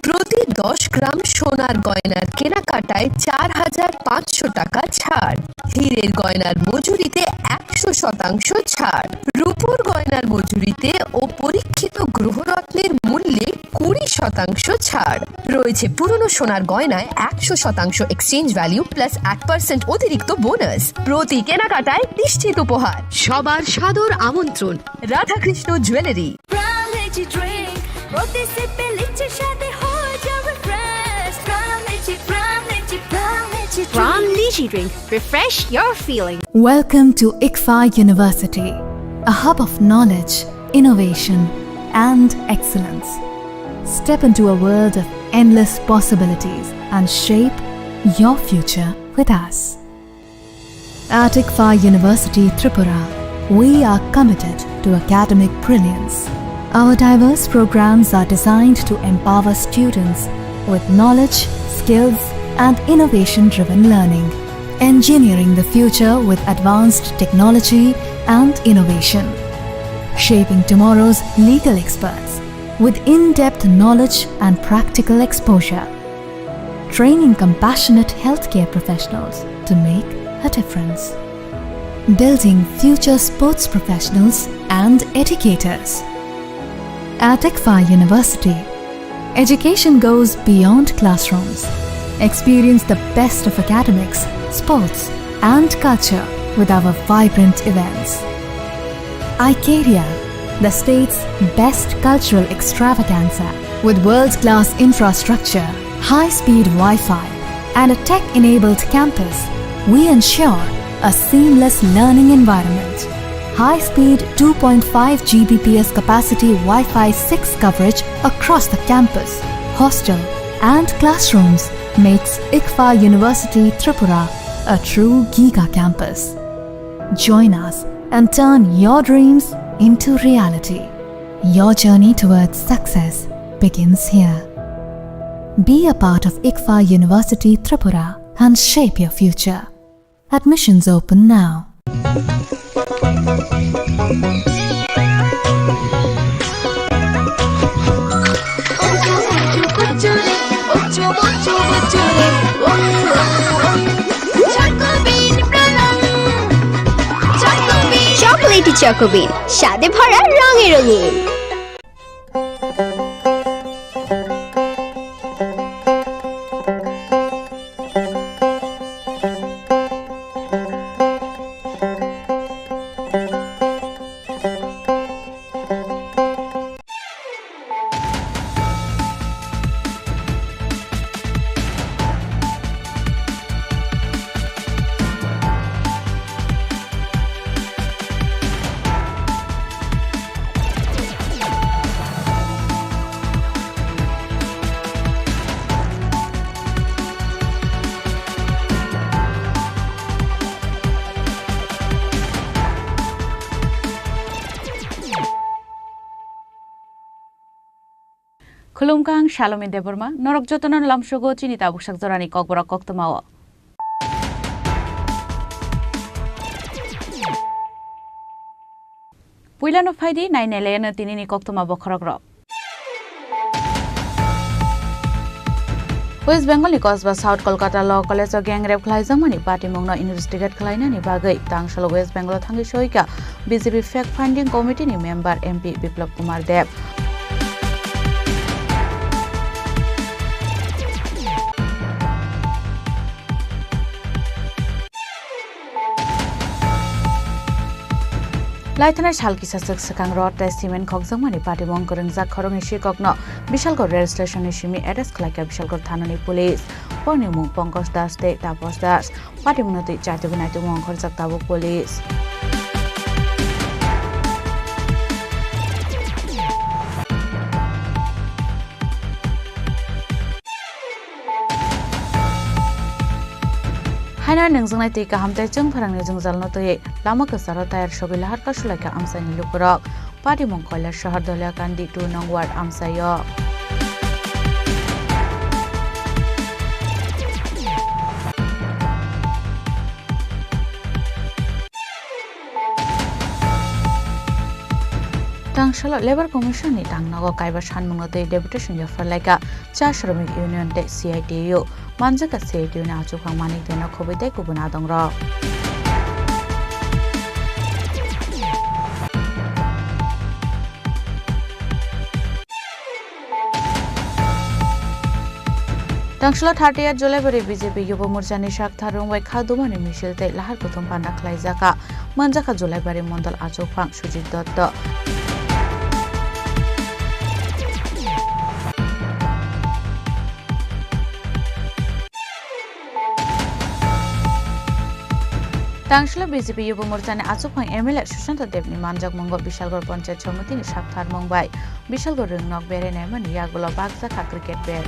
প্রতি দশ গ্রাম সোনার গয়নার কেনাকাটায় চার হাজার পাঁচশো টাকা ছাড়, হীরের গয়নার মজুরিতে একশো শতাংশ ছাড়, রূপোর গয়নার মজুরিতে ও পরীক্ষিত গ্রহরত্নের মূল্যে কুড়ি শতাংশ ছাড় রয়েছে। পুরনো সোনার গয়নায় একশো শতাংশ এক্সচেঞ্জ ভ্যালু প্লাস এক পার্সেন্ট অতিরিক্ত বোনাস। প্রতি কেনাকাটায় নিশ্চিত উপহার। সবার সাদর আমন্ত্রণ Radhakrishna jewellery. Prime Lychee Drink, প্রতি সিপে লিচি স্বাদে হয়ে যাবে fresh. Prime Lychee, Prime Lychee, Prime Lychee Drink. Prime Lychee Drink, refresh your feeling. Welcome to ICFAI University, a hub of knowledge, innovation, and excellence. Step into a world of endless possibilities and shape your future with us. At ICFAI University Tripura, we are committed to academic brilliance. Our diverse programs are designed to empower students with knowledge, skills, and innovation-driven learning, engineering the future with advanced technology and innovation, shaping tomorrow's legal experts with in-depth knowledge and practical exposure, training compassionate healthcare professionals to make a difference, building future sports professionals and educators. At ICFAI University, education goes beyond classrooms. Experience the best of academics, sports, and culture with our vibrant events. Icaria, the state's best cultural extravaganza. With world-class infrastructure, high-speed Wi-Fi, and a tech-enabled campus, we ensure a seamless learning environment. High-speed two point five G B P S capacity Wi-Fi six coverage across the campus, hostel, and classrooms makes ICFAI University Tripura a true giga campus. Join us and turn your dreams into reality. Your journey towards success begins here. Be a part of ICFAI University Tripura and shape your future. Admissions open now. Chocobean প্রণাম। Chocobean। Chocolatey Chocobean, স্বাদে ভরা, রঙে রঙিন। Khulumkha, ang Salome Debbarma, norok jotono lamsogo chini tabuksak jorani kokborok koktwmao. Puilano phaidi, nainailayano tinini koktwma bokhorokrok. West Bengal ni Kosba South Kolkata Law College o gang rape khlaijakmani patimungno investigate khlainani bagwi tangshalo West Bengal o thangwi soika B J P Fact Finding Committee ni member M P Biplab Kumar Deb. Laithanai sal kisa swk swkang rod tei cement khokjakmani patimung kwrwngjak khoroknwi sikokno Bishalgarh rail station ni simi arrest khlaikha Bishalgarh thanani police. Borokni mung Pankaj Das tei Tapas Das. Patimungno twi chaitugwi naitugmung ongkhorjak tabuk police. Haino nungjaknai twi kaham tei chwng pharangni jwngjalno twiwi lama kwcharo tayar sogwi lahar kasulaikha amchaini lukurok. Patimung Kailasahar Doliakandi two nong ward amchaio. Tangsalo Labour Commission ni tangnogo kaiba sanmungno twi deputation yapharlaikha cha Shramik Union tei C I T U. Manjakha C I T U ni achukphang Manik Deno khobwi tei kubun adongrok. Tangsalo thirtieth Julaibari B J P Yubo Morchani sak tharung bai kha dumani misil tei lahar kuthum panda khlaijakha. Manjakha Julaibari Mondol achukphang Sujit Dotto. Tangsalo B J P Yubo Morchani achukphang M L A Sushanta Debni manjakmungo Bishalgarh Panchayat Somitini sak tharmung bai Bishalgarh rwngnok berai naimani yagulo bakjakha cricket bat.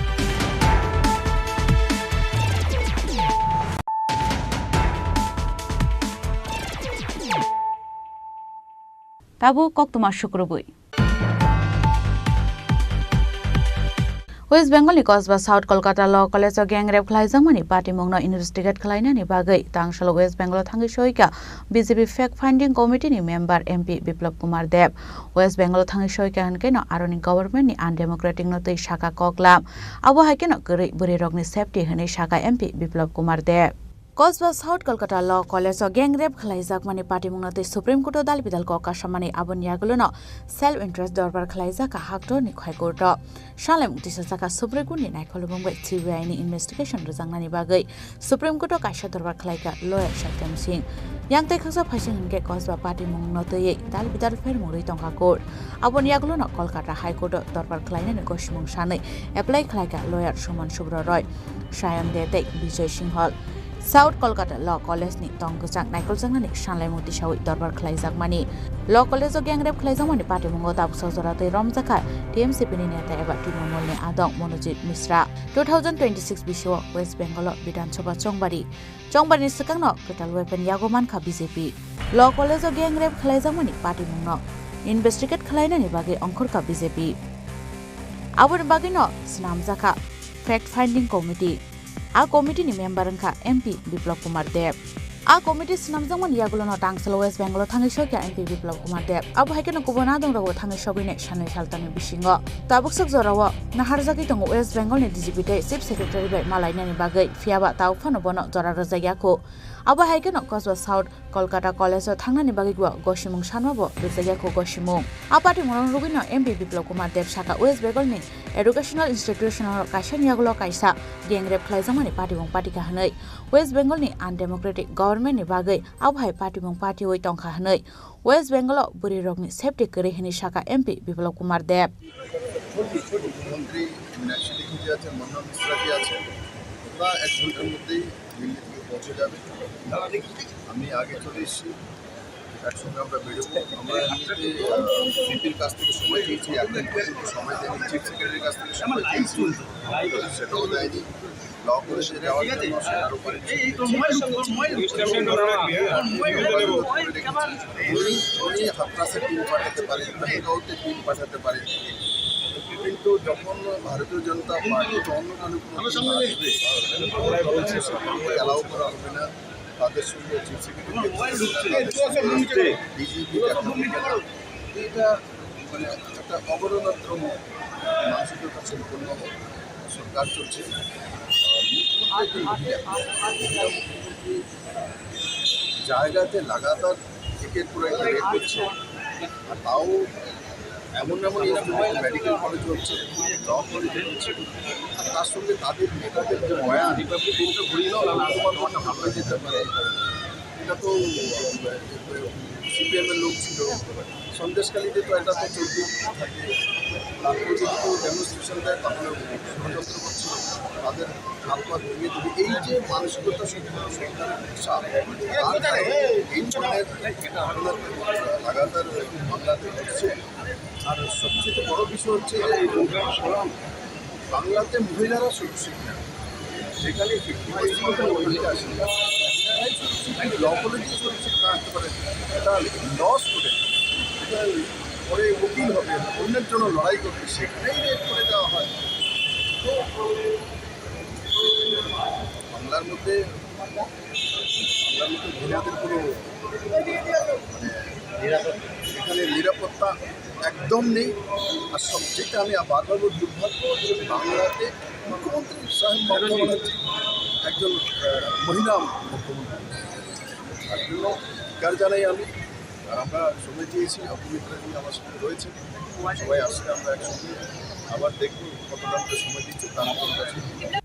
Tabuk koktwma sukrubwi. West Bengal ni Kosba South Kolkata Law College o gang rape khlaijakmani patimungno investigate khlainani bagwi tangsalo West Bengal o thangwi soika B J P Fact Finding Committee ni member M P Biplab Kumar Deb. West Bengal o thangwi soika hwnkhe no aroni government ni undemocratic no twi saka koklam. Abo hai kheno kwrwi bwrwi rokni safety hwnwi saka M P Biplab Kumar Deb. Kosba South Kolkata Law College o gang rape khlaijakmani patimungno tei Supreme Court o dal bidal kok kasamani aboni yagulono self interest dorbar khlaijak Haktorni High Court o. Sanlaimung tisajak Supreme Court ni naikolmung bai C B I ni investigation rwjaknani bagwi Supreme Court o kaisa dorbar khlaikha lawyer Satyam Singh. Yang tei khaksa phaising hwnkhe Kosba patimungno twiwi dal bidal phermung rwi tongkha court. Aboni yagulono Kolkata High Court o dorbar khlainani gosimung sanwi apply khlaikha lawyer Suman Subra Roy, Sayan De tei Bijoy Singhal. South Kolkata Law College ni tong kwchang naikoljaknani sanlaimung tisawi dorbar khlaijakmani. Law College o gang rape khlaijakmani patimungo tabuksa jora twi romjakha T M C P ni neta eba Trinamool ni adong Monojit Misra. Two thousand twenty-six bisio West Bengal o Bidhan Sabha chongbari. Chongbari ni swkangno kwtal weapon yago mankha B J P. Law College o gang rape khlaijakmani patimungno investigate khlainani bagwi ongkhorkha B J P. Aboni bagwino swnamjakha Fact Finding Committee. A committee ni member wngkha M P Biplab Kumar Deb. A committee swnamjakmani yagulono tangsalo West Bengal o thangwi sokya M P Biplab Kumar Deb. Abo hai kheno kubun adongrokbo thangwi sogwini sanwi saltamni bisingo. Tabuk sok jorao naharjagwi tongo West Bengal ni D G P tei Chief Secretary bai malainani bagwi, phiyaba tabuk phano bono jora rwjakya kho. Abo hai kheno Kosba South Kolkata College o thangnani bagwi bo gosimung sanma bo rwjakya kho gosimung. A patimungno rwgwino M P Biplab Kumar Deb saka West Bengal ni educational institution o kaisa ni yagulo kaisa gang rape khlaijakmani patimung patikha hwnwi, West Bengal ni undemocratic government ni bagwi abo hai patimung patiwi tongkha hwnwi, West Bengal o bwrwi rokni safety kwrwi hwnwi saka M P Biplab Kumar Deb. মুখ্যমন্ত্রী মীনাক্ষী লেখি যে আছেন, মনোরম মিশ্রা যে আছেন, ওরা এক ঘন্টার মধ্যেই দিল্লি থেকে পৌঁছে যাবে। আমি আগে চলে এসেছি, একসঙ্গে আমরা বেরোবো। আমরা এমনিতে, আহ, সিপির কাছ থেকে সময় চেয়েছি, এখন পর্যন্ত সময় দেয়নি, চিফ সেক্রেটারির কাছ থেকে সময় চেয়েছি, সেটাও দেয়নি। ল কলেজে যাওয়ার জন্য সেটারও পারমিশন দিয়েছি। উনি, উনি হাথরাসে টিম পাঠাতে পারেন, মেহেরগাঁওতে টিম পাঠাতে পারেন, কিন্তু যখন ভারতীয় জনতা পার্টি বা অন্য কোনো কোনো টিম আসবে, ওরা বলছে সেগুলোকে অ্যালাউ করা হবে না। তাদের সঙ্গে চিফ সেক্রেটারি, তাদের সঙ্গে ডিজিপি দেখা হবে না। এটা মানে একটা অবরোধ আক্রমণ, মানসিকতা সম্পন্ন সরকার চলছে। মুখ্যমন্ত্রী একজন মহিলা, মহিলা মুখ্যমন্ত্রী জায়গাতে লাগাতার একের পর এক রেপ হচ্ছে, আর তাও এমন এমন ইনস্টিটিউট, মেডিকেল কলেজ হচ্ছে, ল কলেজ হচ্ছে, আর তার সঙ্গে তাদের নেতাদের যে বয়ান, এটা ঘুরিয়ে দাও, না, না, তোমার মনটা ভালো হয়ে যেতে পারে। এটা তো সিপিএম এর লোক ছিল, সন্দেশখালিতে তো এটা তো চলতেই থাকে। তারপর যদি কেউ ডেমনস্ট্রেশন দেয়, তাহলে ষড়যন্ত্র করছে, তাদের হাত পা ভেঙে দেবে। এই যে মানসিকতা সম্পন্ন সরকারের ভাষা, তার কারণে এই ধরনের ঘটনা লাগাতার বাংলাতে ঘটছে। আর সবচেয়ে বড় বিষয় হচ্ছে যে এই বাংলাতে মহিলারা সুরক্ষিত না, যেখানে ফিফটি পার্সেন্ট মহিলা আছে, ল কলেজে সুরক্ষিত না হতে পারে, এটা ল স্টুডেন্ট, এটা পরে উকিল হবে, অন্যের জন্য লড়াই করবে, সেখানেই রেপ করে দেওয়া হয়। তো বাংলার মধ্যে, বাংলার মধ্যে মহিলাদের কোনো, মানে, নিরাপত্তা, এখানে নিরাপত্তা একদম নেই। আর সবচেয়ে আমি বারবার বলি, দুর্ভাগ্য যে বাংলাতে মুখ্যমন্ত্রী সাহেব মমতা ব্যানার্জি একজন, আহ, মহিলা মুখ্যমন্ত্রী। তার জন্য ধিক্কার জানাই আমি। আর আমরা সময় দিয়েছি, অপবিত্রা জি আমার সঙ্গে রয়েছে, সবাই আসছে, আমরা একসঙ্গে আবার দেখবো কতটা আমাদের সময় দিচ্ছে, তার মতন কাছে।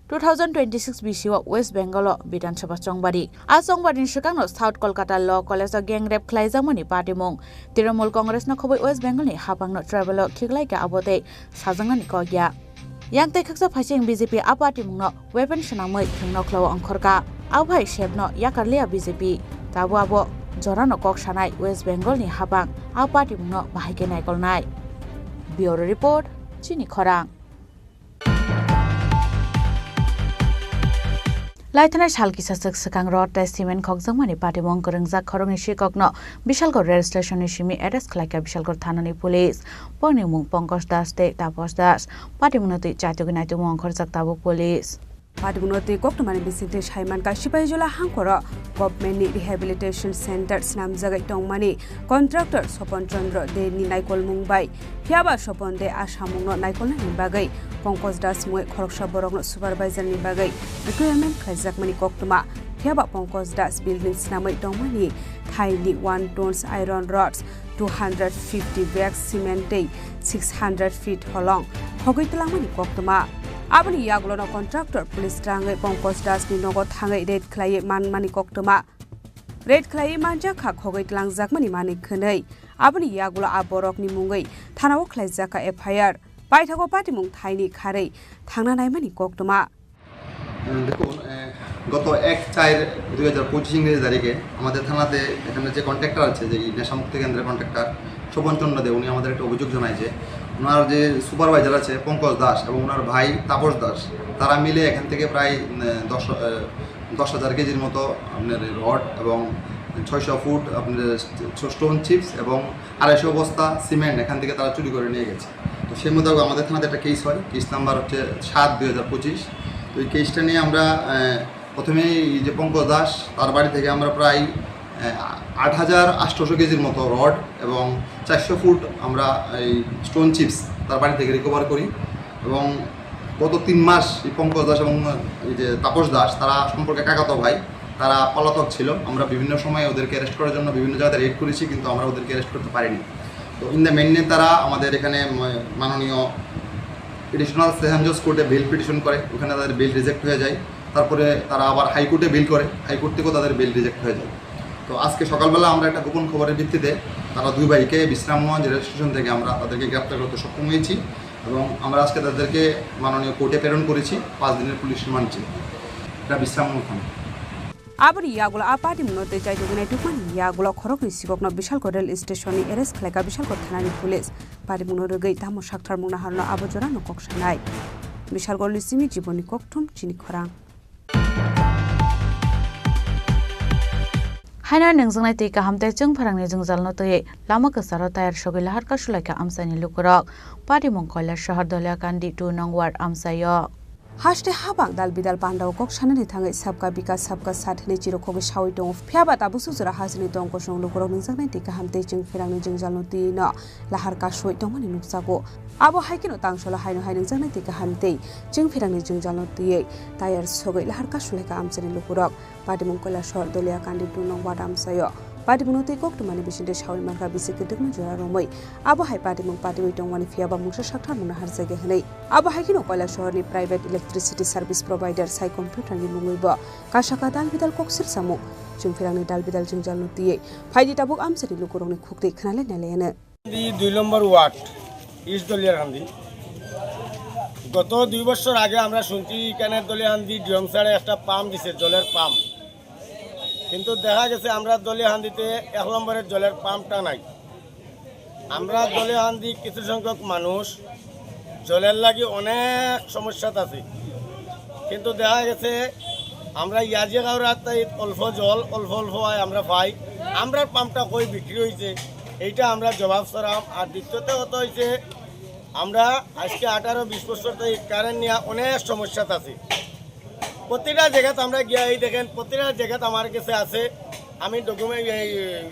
Two thousand twenty-six bisio West Bengal o Bidhan Sabha chongbari. A chongbarini swkangno South Kolkata Law College o gang rape khlaijakmani patimung. Trinamool Congress no khobwi West Bengal ni haphangno tribal o khiklaikha, abo tei sajaknani kok ya. Yang tei khaksa phaising B J P a patimungno weapon swnamwi thwngno khlao ongkhorkha. Abo hai sepno yakarliya B J P. Tabuk abo jorano kok sanai West Bengal ni haphang a patimungno bahai khe naikolnai. Bureau Report, Chini Khorang. Laithanai sal kisa swk swkang rod tei cement khokjakmani patimung kwrwngjak khoroknwi sikokno Bishalgarh rail station ni simi arrest khlaikha Bishalgarh thanani police. Borokni mung Pankaj Das tei Taposh Das. Patimungno twi chaitugwi naitukmung ongkhorjak tabuk police. Patimungno twi koktwmani bisingtwi saimankha Sipahijola hangkoro government ni rehabilitation center swnamjagwi tongmani contractor Sopon Chandra De ni naikolmung bai. Phiyaba Sopon De a samungno naikolnani bagwi Pankaj Das mungwi khoroksa borokno supervisor ni bagwi requirement khlaijakmani koktwma. Phiyaba Pankaj Das building swnamwi tongmani thaini one tons iron rods, two hundred fifty bags cement tei six hundred feet holong khogwi twlangmani koktwma. Aboni yagulono contractor police rangwi Pankaj Das ni nogo thangwi raid khlaiwi manmani koktwma. Raid khlaiwi manjak kha khogwi twlangjakmani manwi khwnwi. Aboni yagulo a borokni mungwi thanao khlaijakha F I R. Paithago patimung thaini kharwi thangna naimani koktwma. উম, দেখুন, আহ, গত এক চার দুই হাজার পঁচিশ ইংরেজি তারিখে আমাদের থানাতে এখানে যে কন্ট্রাক্টর আছে, যে এই নেশামুক্তি কেন্দ্রের কন্ট্রাক্টর স্বপন চন্দ্র দে, উনি আমাদের একটা অভিযোগ জানায় যে ওনার যে সুপারভাইজার আছে পঙ্কজ দাস এবং ওনার ভাই তাপস দাস, তারা মিলে এখান থেকে প্রায়, উম, দশ, আহ, দশ হাজার কেজির মতো আপনার রড এবং ছয়শো ফুট আপনার স্টোন চিপস এবং আড়াইশো বস্তা সিমেন্ট এখান থেকে তারা চুরি করে নিয়ে গেছে। তো সেই মোতাবেক আমাদের থানাতে একটা কেস হয়, কেস নাম্বার হচ্ছে সাত দুই হাজার পঁচিশ। তো এই কেসটা নিয়ে আমরা, আহ, প্রথমে এই যে পঙ্কজ দাস, তার বাড়ি থেকে আমরা প্রায়, আহ, আট হাজার আটশোশো কেজির মতো রড এবং চারশো ফুট আমরা এই স্টোন চিপস তার বাড়ি থেকে রিকভার করি। এবং গত তিন মাস এই পঙ্কজ দাস এবং এই যে তাপস দাস, তারা সম্পর্কে কাকাতো ভাই, তারা পলাতক ছিল। আমরা বিভিন্ন সময় ওদেরকে অ্যারেস্ট করার জন্য বিভিন্ন জায়গাতে রেড করেছি, কিন্তু আমরা ওদেরকে অ্যারেস্ট করতে পারিনি। তো ইন দ্য মেইনে তারা আমাদের এখানে ম-, মাননীয় এডিশনাল সেশন জজ কোর্টে বেইল পিটিশন করে, ওখানে তাদের বেইল রিজেক্ট হয়ে যায়। তারপরে তারা আবার হাইকোর্টে বেইল করে, হাইকোর্ট থেকেও তাদের বেইল রিজেক্ট হয়ে যায়। তো আজকে সকালবেলা আমরা একটা গোপন খবরের ভিত্তিতে তারা দুই ভাইকে বিশ্রামগঞ্জ রেল স্টেশন থেকে আমরা তাদেরকে গ্রেপ্তার করতে সক্ষম হয়েছি এবং আমরা আজকে তাদেরকে মাননীয় কোর্টে প্রেরণ করেছি পাঁচ দিনের পুলিশ রিমান্ড চেয়ে। এটা বিশ্রামগঞ্জ থানা। Aboni yagulo a patimungno tei chaitugwi naitukmani yagulo khoroknwi sikokno Bishalgarh rail station ni arrest khlaikha Bishalgarh thanani police. Patimungno rwgwi tamo saktharmung naharno abo jorano kok sanai. Bishalgarh ni simi Jiboni Kokthum, Chini Khorang. Haino nungjaknai twi kaham tei chwng pharangni jwngjalno twiwi lama kwcharo tayar sogwi lahar kasulaikha amchaini lukurok. Patimung Koilashahar Doliakandi two nong ward amchaio. Haste habang dal bidal pandao kok sanani thangwi Sabka Bikas Sabka Saath hinwi chirok khogwi sawi tongo. Phiyaba tabuk sujura hasteni tong kosong lukurok nungjaknai twi kaham tei chwng pherangni jwngjalno twiwi no lahar kasui tongmani nukjago. Abo hai kheno tangsolo haino hai nungjaknai twi kaham tei chwng pherangni jwngjalno twiwi tayar sogwi lahar kasulaikha amchaini lukurok. Patimung Koilashahar Doliakandi two nong ward amchaio. Patimungno twi koktwmani bisingtwi sawi mankha bisi kwdwkma jora romwi. Abo hai patimung patiwi tongmani phiyaba mungsa saktharmungno harjakya hwnwi. Abo hai kheno Koilashahar ni private electricity service provider sai computer ni mungwi bo kasaka dal bidal kok sirsamung. Chwng pherangni dal bidal jwngjalno twiwi phaidi tabuk amchaini lukurokni khuktwi khwnalai nalaiyano. দি দুই নম্বর word, east দলিয়ারহান্দি। গত দুই বছর আগে আমরা শুনছি এখানে দলিয়ারহান্দি ডিয়মসারে একটা পাম্প দিছে, জলের পাম্প। কিন্তু দেখা গেছে আমরা দলিয়ারহান্দিতে এক নম্বরের জলের পাম্পটা নাই। আমরা দলিয়ারহান্দি কিছু সংখ্যক মানুষ জলের লাগি অনেক সমস্যাত আছি, কিন্তু দেখা গেছে আমরা ইয়াজিগাঁওর রাস্তায় অল্প জল, অল্প অল্প হয় আমরা পাই। আমরার পাম্পটা কই বিক্রি হয়েছে, এইটা আমরা জবাব চাইরাম। আর দ্বিতীয়ত কথা হয়েছে, আমরা আজকে আঠারো বিশ বছর থেকে কারেন্ট নিয়ে অনেক সমস্যাত আছি। প্রতিটা জায়গাত আমরা গিয়া এই দেখেন, প্রতিটা জায়গাত আমার কাছে আছে। আমি ডকুমেন্ট, এই,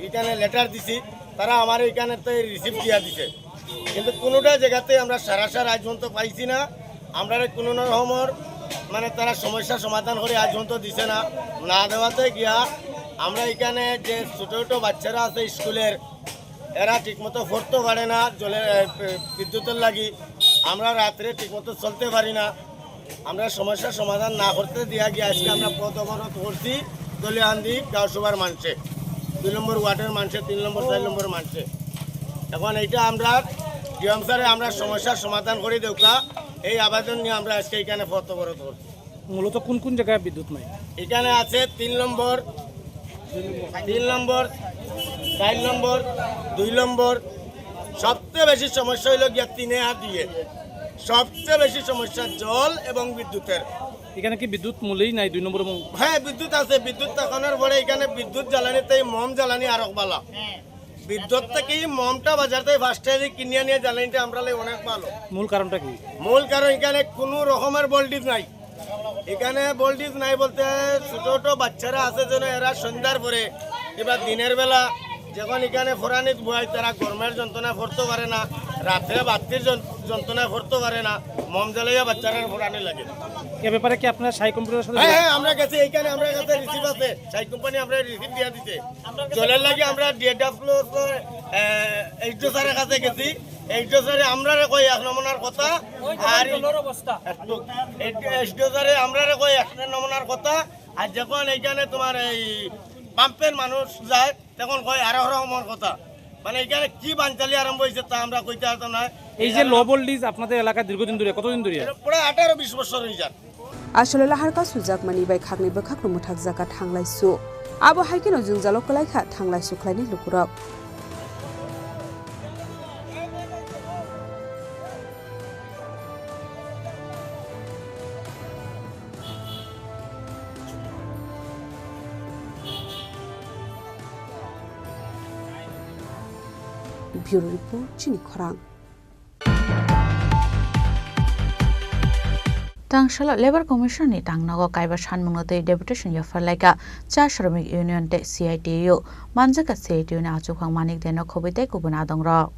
এখানে লেটার দিছি, তারা আমার এখানে তো রিসিভ দিয়া দিছে। কিন্তু কোনোটা জায়গাতে আমরা সারা সারা আজ পর্যন্ত পাইছি না। আমরা কোনো রকমের মানে তারা সমস্যা সমাধান করে আজ পর্যন্ত দিছে না। না দেওয়াতে গিয়া আমরা এখানে যে ছোটো ছোটো বাচ্চারা আছে স্কুলের, এরা ঠিকমতো পড়তে পারে না, জলের, এ, বিদ্যুতের লাগি আমরা রাত্রে ঠিকমতো চলতে পারি না। আমরা সমস্যার সমাধান না করতে দিয়া গিয়ে আজকে আমরা পথ অবরোধ করছি দলিয়ান্দি গাঁওসভার মানষে, দুই নম্বর ওয়ার্ডের মানষে, তিন নম্বর, চার নম্বর মানষে। এখন এইটা আমরা ডিএম স্যারে আমরা সমস্যার সমাধান করে দেউকা, এই আবেদন নিয়ে আমরা আজকে এখানে পথ অবরোধ করছি। মূলত কোন কোন জায়গায় বিদ্যুৎ নাই? এখানে আছে তিন নম্বর, তিন নম্বর, চার নম্বর, দুই নম্বর। সবচেয়ে বেশি সমস্যা হইল গিয়া তিনে আর দুইয়ে। সবচেয়ে বেশি সমস্যা জল এবং বিদ্যুতের। এখানে কি বিদ্যুৎ মূলেই নাই দুই নম্বর এবং? হ্যাঁ, বিদ্যুৎ আছে। বিদ্যুৎ থাকানোর পরে এখানে বিদ্যুৎ জ্বালানিতে এই মোম জ্বালানি আরো ভালো। বিদ্যুৎ থেকে এই মোমটা বাজার থেকে ফার্স্ট টাইমে কিনে নিয়ে জ্বালানিটা আমরা লাই অনেক ভালো। মূল কারণটা কি? মূল কারণ এখানে কোনো রকমের ভোল্টেজ নাই। এখানে ভোল্টেজ নাই বলতে ছোট ছোট বাচ্চারা আছে যেন এরা সন্ধ্যার পরে কিংবা দিনের বেলা যখন এখানে ফোরানিত বয় তারা গরমের যন্ত্রণায় পড়তে পারে না, রাত্রে বাতির যন-, যন্ত্রণায় পড়তে পারে না, মোম জ্বালাইয়া বাচ্চারা ফোরানি লাগে। এ ব্যাপারে কি আপনারা সাই কোম্পানির সাথে? হ্যাঁ, হ্যাঁ, আমরা গেছি, এইখানে আমরা কাছে রিসিভ আছে, সাই কোম্পানি আমরা রিসিভ দিয়ে দিতে। জলের লাগি আমরা ডিএডাব্লিউ এইচডিও স্যারের কাছে গেছি। এইচডিও স্যারে আমরারে কই এক নমুনার কথা, আর জলের অবস্থা। এইচডিও স্যারে আমরারে কই এক নমুনার কথা। আর যখন এইখানে তোমার এই পাম্পের মানুষ যায়, তখন কয় আরো রকমের কথা। মানে এখানে কি বানচালি আরম্ভ হয়েছে তা আমরা কইতে পারতাম না। এই যে লো ভোল্টেজ আপনাদের এলাকায় দীর্ঘদিন ধরে, কতদিন ধরে? প্রায় আঠারো বিশ বছর হয়ে যায়। Asole lahar ka sujakmani bai khakni bwkhakno mwthakjak kha thanglaisu. Abo hai kheno jwngjalo kwlai kha thanglaisu khlainai lukurok. Bureau Report, Chini Khorang. Tangsalo Labour Commission ni tangnogo kaiba sanmungno twi deputation yapharlaikha cha Shramik Union tei C I T U. Manjakha C I T U ni achukphang Manik Deno khobwi tei kubun adongrok.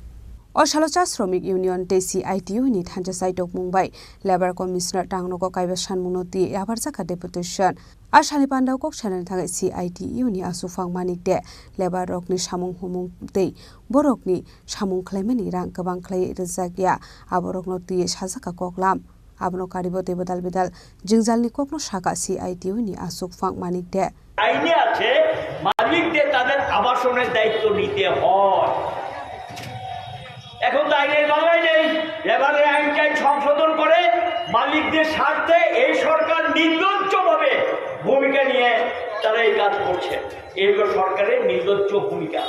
O salo cha Shramik Union tei C I T U ni thansa chaitokmung bai Labour Commissioner tangnogo kaiba sanmungno twi yapharjakha deputation. A salni pandao kok sanani thangwi C I T U ni achukphang Manik De labour rokni samung humung tei borokni samung khlaimani rang kwbang khlai rwjak ya, aborokno twiwi sajak kha koklam. Abono karibo tei bwdal bwdal jwngjalni kokno sakha C I T U ni achukphang Manik De. আইনে আছে, মালিকদের তাদের আবাসনের দায়িত্ব নিতে হয়। এখন তো আইনের বাংলায় নেই। এবারে আইনটা সংশোধন করে মালিকদের স্বার্থে এই সরকার নির্লজ্জভাবে ভূমিকা নিয়ে তারা এই কাজ করছে। এই হলো সরকারের নির্লজ্জ ভূমিকা।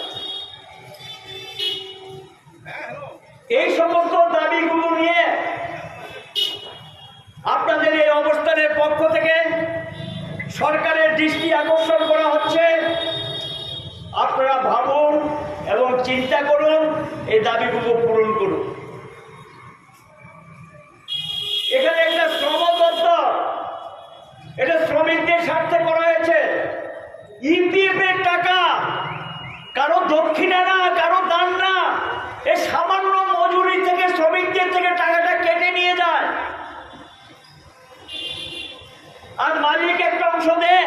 এই সমস্ত দাবিগুলো নিয়ে আপনাদের এই অবস্থানের পক্ষ থেকে সরকারের দৃষ্টি আকর্ষণ করা হচ্ছে। আপনারা ভাবুন এবং চিন্তা করুন, এই দাবিগুলো পূরণ করুন। এখানে একটা শ্রম দপ্তর, এটা শ্রমিকদের স্বার্থে করা হয়েছে। ইপিএফ এর টাকা, কারো দক্ষিণা না, কারো দান না, এই সামান্য মজুরি থেকে শ্রমিকদের থেকে টাকাটা কেটে নিয়ে যায়। আর মালিক একটা অংশ দেয়।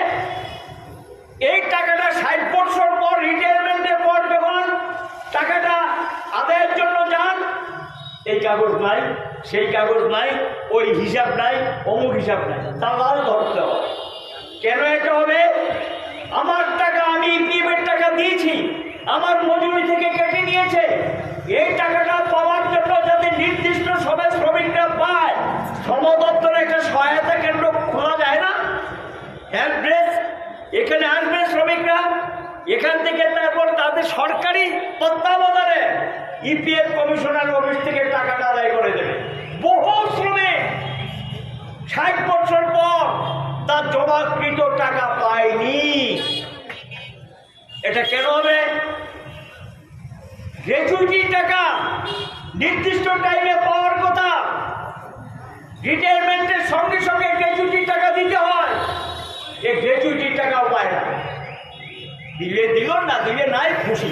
এই টাকাটা ষাট বছর পর, রিটায়ারমেন্টের পর যখন টাকাটা আদায়ের জন্য যান, এই কাগজ নাই, সেই কাগজ নাই, ওই হিসাব নাই, অমুক হিসাব নাই, দালাল ধরতে হবে। কেন এটা হবে? আমার টাকা, আমি ইপিএফ এর টাকা দিয়েছি, আমার মজুরি থেকে কেটে নিয়েছে। এই টাকাটা পাওয়ার জন্য যাতে নির্দিষ্ট সময় শ্রমিকরা পায়, শ্রম দপ্তরে একটা সহায়তা কেন্দ্র খোলা যায় না? হেল্প ডেস্ক, এখানে আসবে শ্রমিকরা, এখান থেকে তারপর তাদের সরকারি তত্ত্বাবধানে ইপিএফ কমিশনার অফিস থেকে টাকাটা আদায় করে দেবে। বহু শ্রমিক ষাট বছর পর তার জমাকৃত টাকা পায়নি। এটা কেন হবে? গ্র্যাচুইটি টাকা নির্দিষ্ট টাইমে পাওয়ার কথা, রিটায়ারমেন্টের সঙ্গে সঙ্গে গ্র্যাচুইটি টাকা দিতে হয়, এই গ্র্যাচুইটি টাকাও পায় না। দিলে দিল, না দিলে নাই, খুশি।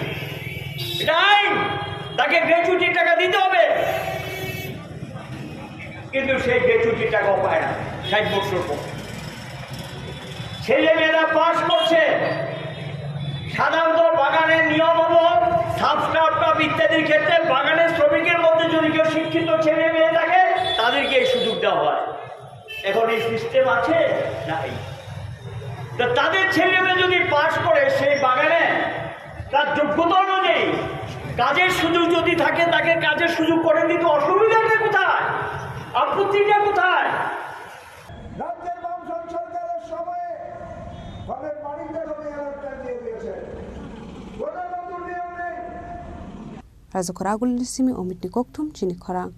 এটা আইন। তাকে গ্র্যাচুইটির টাকা দিতে হবে, কিন্তু সেই গ্র্যাচুইটির টাকাও পায় না ষাট বছর পর। ছেলে মেয়েরা পাস করছে, সাধারণত বাগানের নিয়ম হলো সাব স্টার্টআপ ইত্যাদির ক্ষেত্রে বাগানের শ্রমিকের মধ্যে যদি কেউ শিক্ষিত ছেলে মেয়ে থাকে, তাদেরকে এই সুযোগ দেওয়া হয়। এখন এই সিস্টেম আছে? নাই। তা তাদের ছেলে মেয়ে যদি পাস করে সেই বাগানে তার যোগ্যতা অনুযায়ী কাজের সুযোগ যদি থাকে, তাকে কাজের সুযোগ করে দিতে অসুবিধাটা কোথায়? আপত্তিটা কোথায়? রাজ্যের বামফ্রন্ট সরকারের সময়ে ঘরের মালিকদের ওপরে অ্যালার্টটা দিয়ে দিয়েছে। কোনো নতুন নিয়ম নেই। Rajakhor Agulni simi Omitni kokthum chini khorang.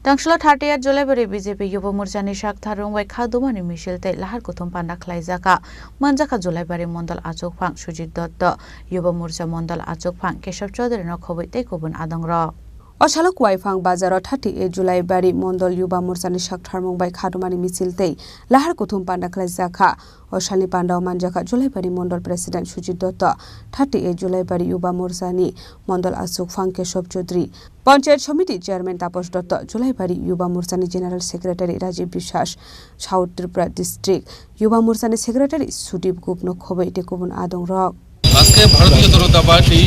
Tangsla thirty-eight Julaibari B J P Yuba Morchani sak tharung bai kha dumani misil tei lahar kuthum panda khlaijakha. Manjakha Julaibari Mondol achukphang Sujit Dotto, Yuba Morcha Mondol achukphang Kesab Chaudhary no khobwi tei kubun adongrok. O salo Kuaiphang bazaro thirty-eight Julaibari Mondol Yuba Morchani sak tharmung bai kha dumani misil tei lahar kuthum panda khlaijakha. O salni pandao manjakha Julaibari Mondol President Sujit Dotto, thirty-eight Julaibari Yuba Morchani Mondol Achukphang Kesab Chaudhary, Panchayat Samiti Chairman Taposh Dotto, Julaibari Yuba Morchani General Secretary Rajiv Biswas, South Tripura District Yuba Morchani Secretary Sudip Gupno khobwi tei kubun adongrok. আজকে ভারতীয় জনতা পার্টি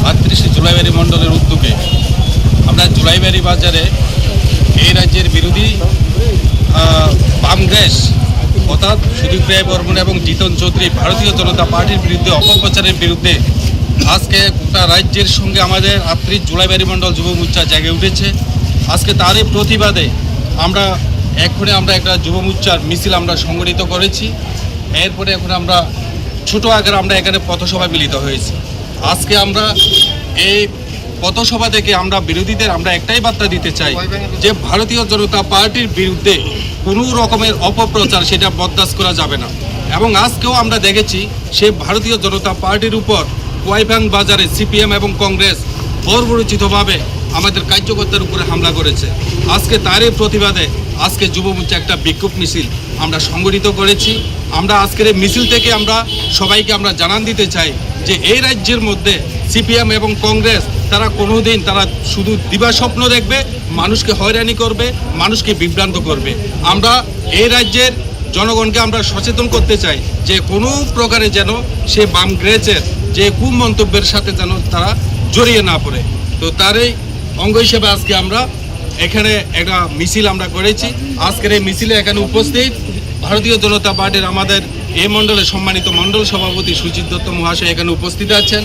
আটত্রিশে জুলাইবাড়ি মণ্ডলের উদ্যোগে আমরা জুলাইবাড়ি বাজারে এই রাজ্যের বিরোধী, আহ, বামগ্রেস অর্থাৎ সুদীপ রায় বর্মন এবং জিতন চৌধুরী ভারতীয় জনতা পার্টির বিরুদ্ধে অপপ্রচারের বিরুদ্ধে আজকে গোটা রাজ্যের সঙ্গে আমাদের আটত্রিশ জুলাইবাড়ি মণ্ডল যুব মোর্চা জেগে উঠেছে। আজকে তারই প্রতিবাদে আমরা এক্ষুনি আমরা একটা যুব মোর্চার মিছিল আমরা সংগঠিত করেছি। এরপরে এখন আমরা ছোট আকারে আমরা এখানে পথসভায় মিলিত হয়েছি। আজকে আমরা এই পথসভা থেকে আমরা বিরোধীদের আমরা একটাই বার্তা দিতে চাই যে ভারতীয় জনতা পার্টির বিরুদ্ধে কোনো রকমের অপপ্রচার সেটা বরদাস্ত করা যাবে না। এবং আজকেও আমরা দেখেছি সে ভারতীয় জনতা পার্টির উপর কুয়াইফাং বাজারে সিপিএম এবং কংগ্রেস বর্বরোচিতভাবে আমাদের কার্যকর্তার উপরে হামলা করেছে। আজকে তারই প্রতিবাদে আজকে যুব মোর্চা একটা বিক্ষোভ মিছিল আমরা সংগঠিত করেছি। আমরা আজকের এই মিছিল থেকে আমরা সবাইকে আমরা জানান দিতে চাই যে এই রাজ্যের মধ্যে সিপিএম এবং কংগ্রেস তারা কোনোদিন তারা শুধু দিবা স্বপ্ন দেখবে, মানুষকে হয়রানি করবে, মানুষকে বিভ্রান্ত করবে। আমরা এই রাজ্যের জনগণকে আমরা সচেতন করতে চাই যে কোনো প্রকারে যেন সে বাম গ্রেসের যে কুমন্তব্যের সাথে যেন তারা জড়িয়ে না পড়ে। তো তারই অঙ্গ হিসেবে আজকে আমরা এখানে একটা মিছিল আমরা করেছি। আজকের এই মিছিলে এখানে উপস্থিত ভারতীয় জনতা পার্টির আমাদের এই মণ্ডলের সম্মানিত মণ্ডল সভাপতি সুজিত দত্ত মহাশয় এখানে উপস্থিত আছেন।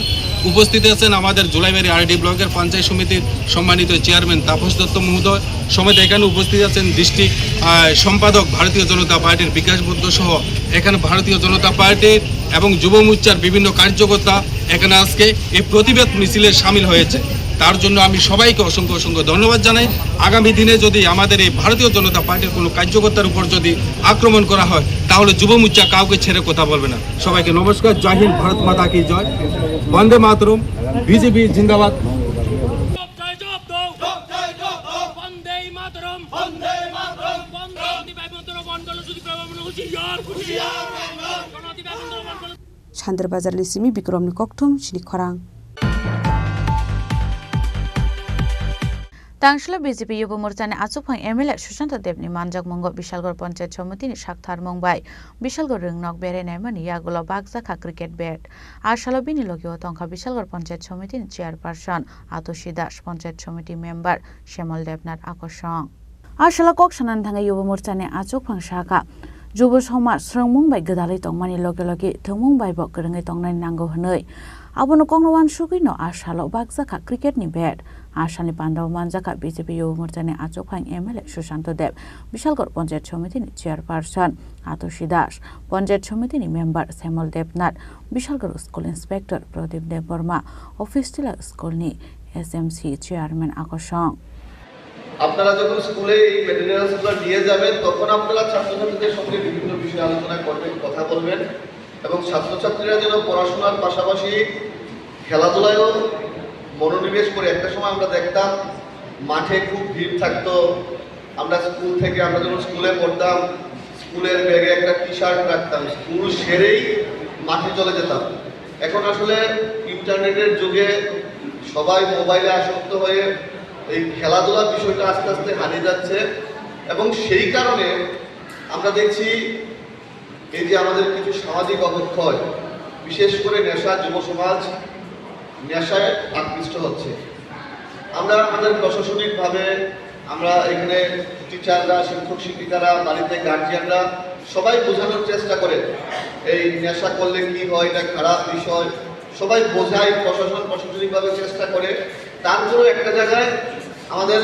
উপস্থিত আছেন আমাদের জুলাইবাড়ি আরডি ব্লকের পঞ্চায়েত সমিতির সম্মানিত চেয়ারম্যান তাপস দত্ত মহোদয়, সমেত এখানে উপস্থিত আছেন ডিস্ট্রিক্ট, আহ, সম্পাদক ভারতীয় জনতা পার্টির বিকাশ বুদ্ধ সহ এখানে ভারতীয় জনতা পার্টির এবং যুব মোর্চার বিভিন্ন কার্যকর্তা এখানে আজকে এই প্রতিবাদ মিছিলে সামিল হয়েছে। তার জন্য আমি সবাইকে অসংখ্য অসংখ্য ধন্যবাদ জানাই। আগামী দিনে যদি আমাদের এই ভারতীয় জনতা পার্টির কোনো কার্যকর্তার উপর যদি আক্রমণ করা হয়, তাহলে যুব মোর্চা কাউকে ছেড়ে কথা বলবে না। সবাইকে নমস্কার, জয় হিন্দ, ভারত মাতা কি জয়, বন্দে মাতরম, বিজেপি জিন্দাবাদ। জয় জয় দাও। জয় জয় দাও। বন্দে মাতরম। বন্দে মাতরম। বন্দে মাতরম। হুঁশিয়ার, হুঁশিয়ার। Chandra Bazar ni simi Bikrom ni kokthum chini khorang. Tangsla B J P Yuba Morchani achukphang M L A Sushanta Debni manjakmungo Bishalgarh Panchayat Somitini saktharmung bai Bishalgarh Ringnok berai naimani yagulo bakjakha cricket bat. A salo bini logio tongkha Bishalgarh Panchayat Somitini Chairperson Atushi Das, Panchayat Somiti member Shemal Debnath Akosong. A salo kok sanani thangwi Yuba Morchani achukphang sakha, Jubo somaj swrwngmung bai gwdalwi tongmani loge loge thwngmung bai bo kwrwngwi tongnani nango hwnwi. Abono kokno uansugwino a salo bakjakha cricket ni bat. A salni pandao manjakha B J P Yuba Morchani achukphang M L A Sushanta Deb, Bishalgarh Panchayat Somitini Chairperson Atushi Das, Panchayat Somitini member Shemal Debnath, Bishalgarh School Inspector Pradip Debbarma, Office Tila School ni S M C Chairman Akosong. আপনারা যখন স্কুলে এই মেটেরিয়ালসগুলো নিয়ে যাবেন, তখন আপনারা ছাত্রছাত্রীদের সঙ্গে বিভিন্ন বিষয়ে আলোচনা করবেন, কথা বলবেন এবং ছাত্রছাত্রীরা যেন পড়াশোনার পাশাপাশি খেলাধুলায়ও মনোনিবেশ করে। একটা সময় আমরা দেখতাম মাঠে খুব ভিড় থাকতো, আমরা স্কুল থেকে, আমরা যখন স্কুলে পড়তাম, স্কুলের ব্যাগে একটা টি শার্ট রাখতাম, স্কুল সেরেই মাঠে চলে যেতাম। এখন আসলে ইন্টারনেটের যুগে সবাই মোবাইলে আসক্ত হয়ে এই খেলাধুলার বিষয়টা আস্তে আস্তে হারিয়ে যাচ্ছে, এবং সেই কারণে আমরা দেখছি এই যে আমাদের কিছু সামাজিক অবক্ষয়, বিশেষ করে নেশা, যুব সমাজ নেশায় আকৃষ্ট হচ্ছে। আমরা আমাদের প্রশাসনিকভাবে, আমরা এখানে টিচাররা, শিক্ষক শিক্ষিকারা, বাড়িতে গার্জিয়ানরা সবাই বোঝানোর চেষ্টা করে, এই নেশা করলে কি হয়, এটা খারাপ বিষয়, সবাই বোঝায়, প্রশাসন প্রশাসনিকভাবে চেষ্টা করে। তারপরেও একটা জায়গায় আমাদের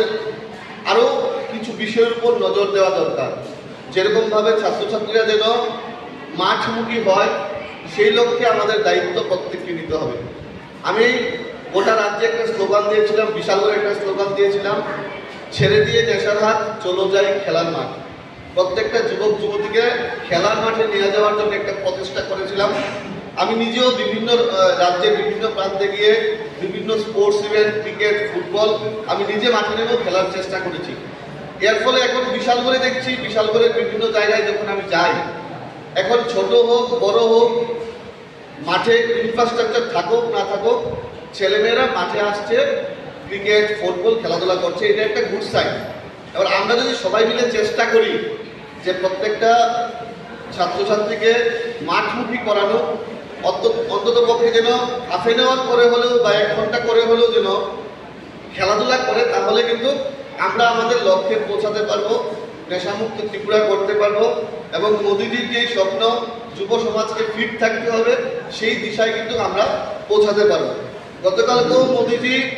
আরও কিছু বিষয়ের উপর নজর দেওয়া দরকার, যেরকমভাবে ছাত্রছাত্রীরা যেন মাঠমুখী হয়, সেই লক্ষ্যে আমাদের দায়িত্ব প্রত্যেককে নিতে হবে। আমি গোটা রাজ্যে একটা স্লোগান দিয়েছিলাম, বিশাল করে একটা স্লোগান দিয়েছিলাম, "ছেড়ে দিয়ে নেশার হাত, চলো যাই খেলার মাঠ।" প্রত্যেকটা যুবক যুবতীকে খেলার মাঠে নিয়ে যাওয়ার জন্য একটা প্রচেষ্টা করেছিলাম। আমি নিজেও বিভিন্ন, আহ, রাজ্যের বিভিন্ন প্রান্তে গিয়ে বিভিন্ন স্পোর্টস ইভেন্ট, ক্রিকেট, ফুটবল আমি নিজে মাঠে নেমেও খেলার চেষ্টা করেছি। এর ফলে এখন বিশালগড়ে দেখছি, বিশালগড়ের বিভিন্ন জায়গায় যখন আমি যাই, এখন ছোট হোক, বড় হোক, মাঠে ইনফ্রাস্ট্রাকচার থাকুক না থাকুক, ছেলেমেয়েরা মাঠে আসছে, ক্রিকেট, ফুটবল খেলাধুলা করছে, এটা একটা গুড সাইন। এবার আমরা যদি সবাই মিলে চেষ্টা করি যে প্রত্যেকটা ছাত্রছাত্রীকে মাঠমুখী করানো, অন্ত-, অন্তত পক্ষে যেন হাফ অ্যান আওয়ার করে হলেও বা এক ঘন্টা করে হলেও যেন খেলাধুলা করে, তাহলে কিন্তু আমরা আমাদের লক্ষ্যে পৌঁছাতে পারবো, নেশামুক্ত ত্রিপুরা করতে পারবো এবং মোদিজির যে স্বপ্ন, যুব সমাজকে ফিট থাকতে হবে, সেই দিশায় কিন্তু আমরা পৌঁছাতে পারবো। গতকালকেও মোদিজি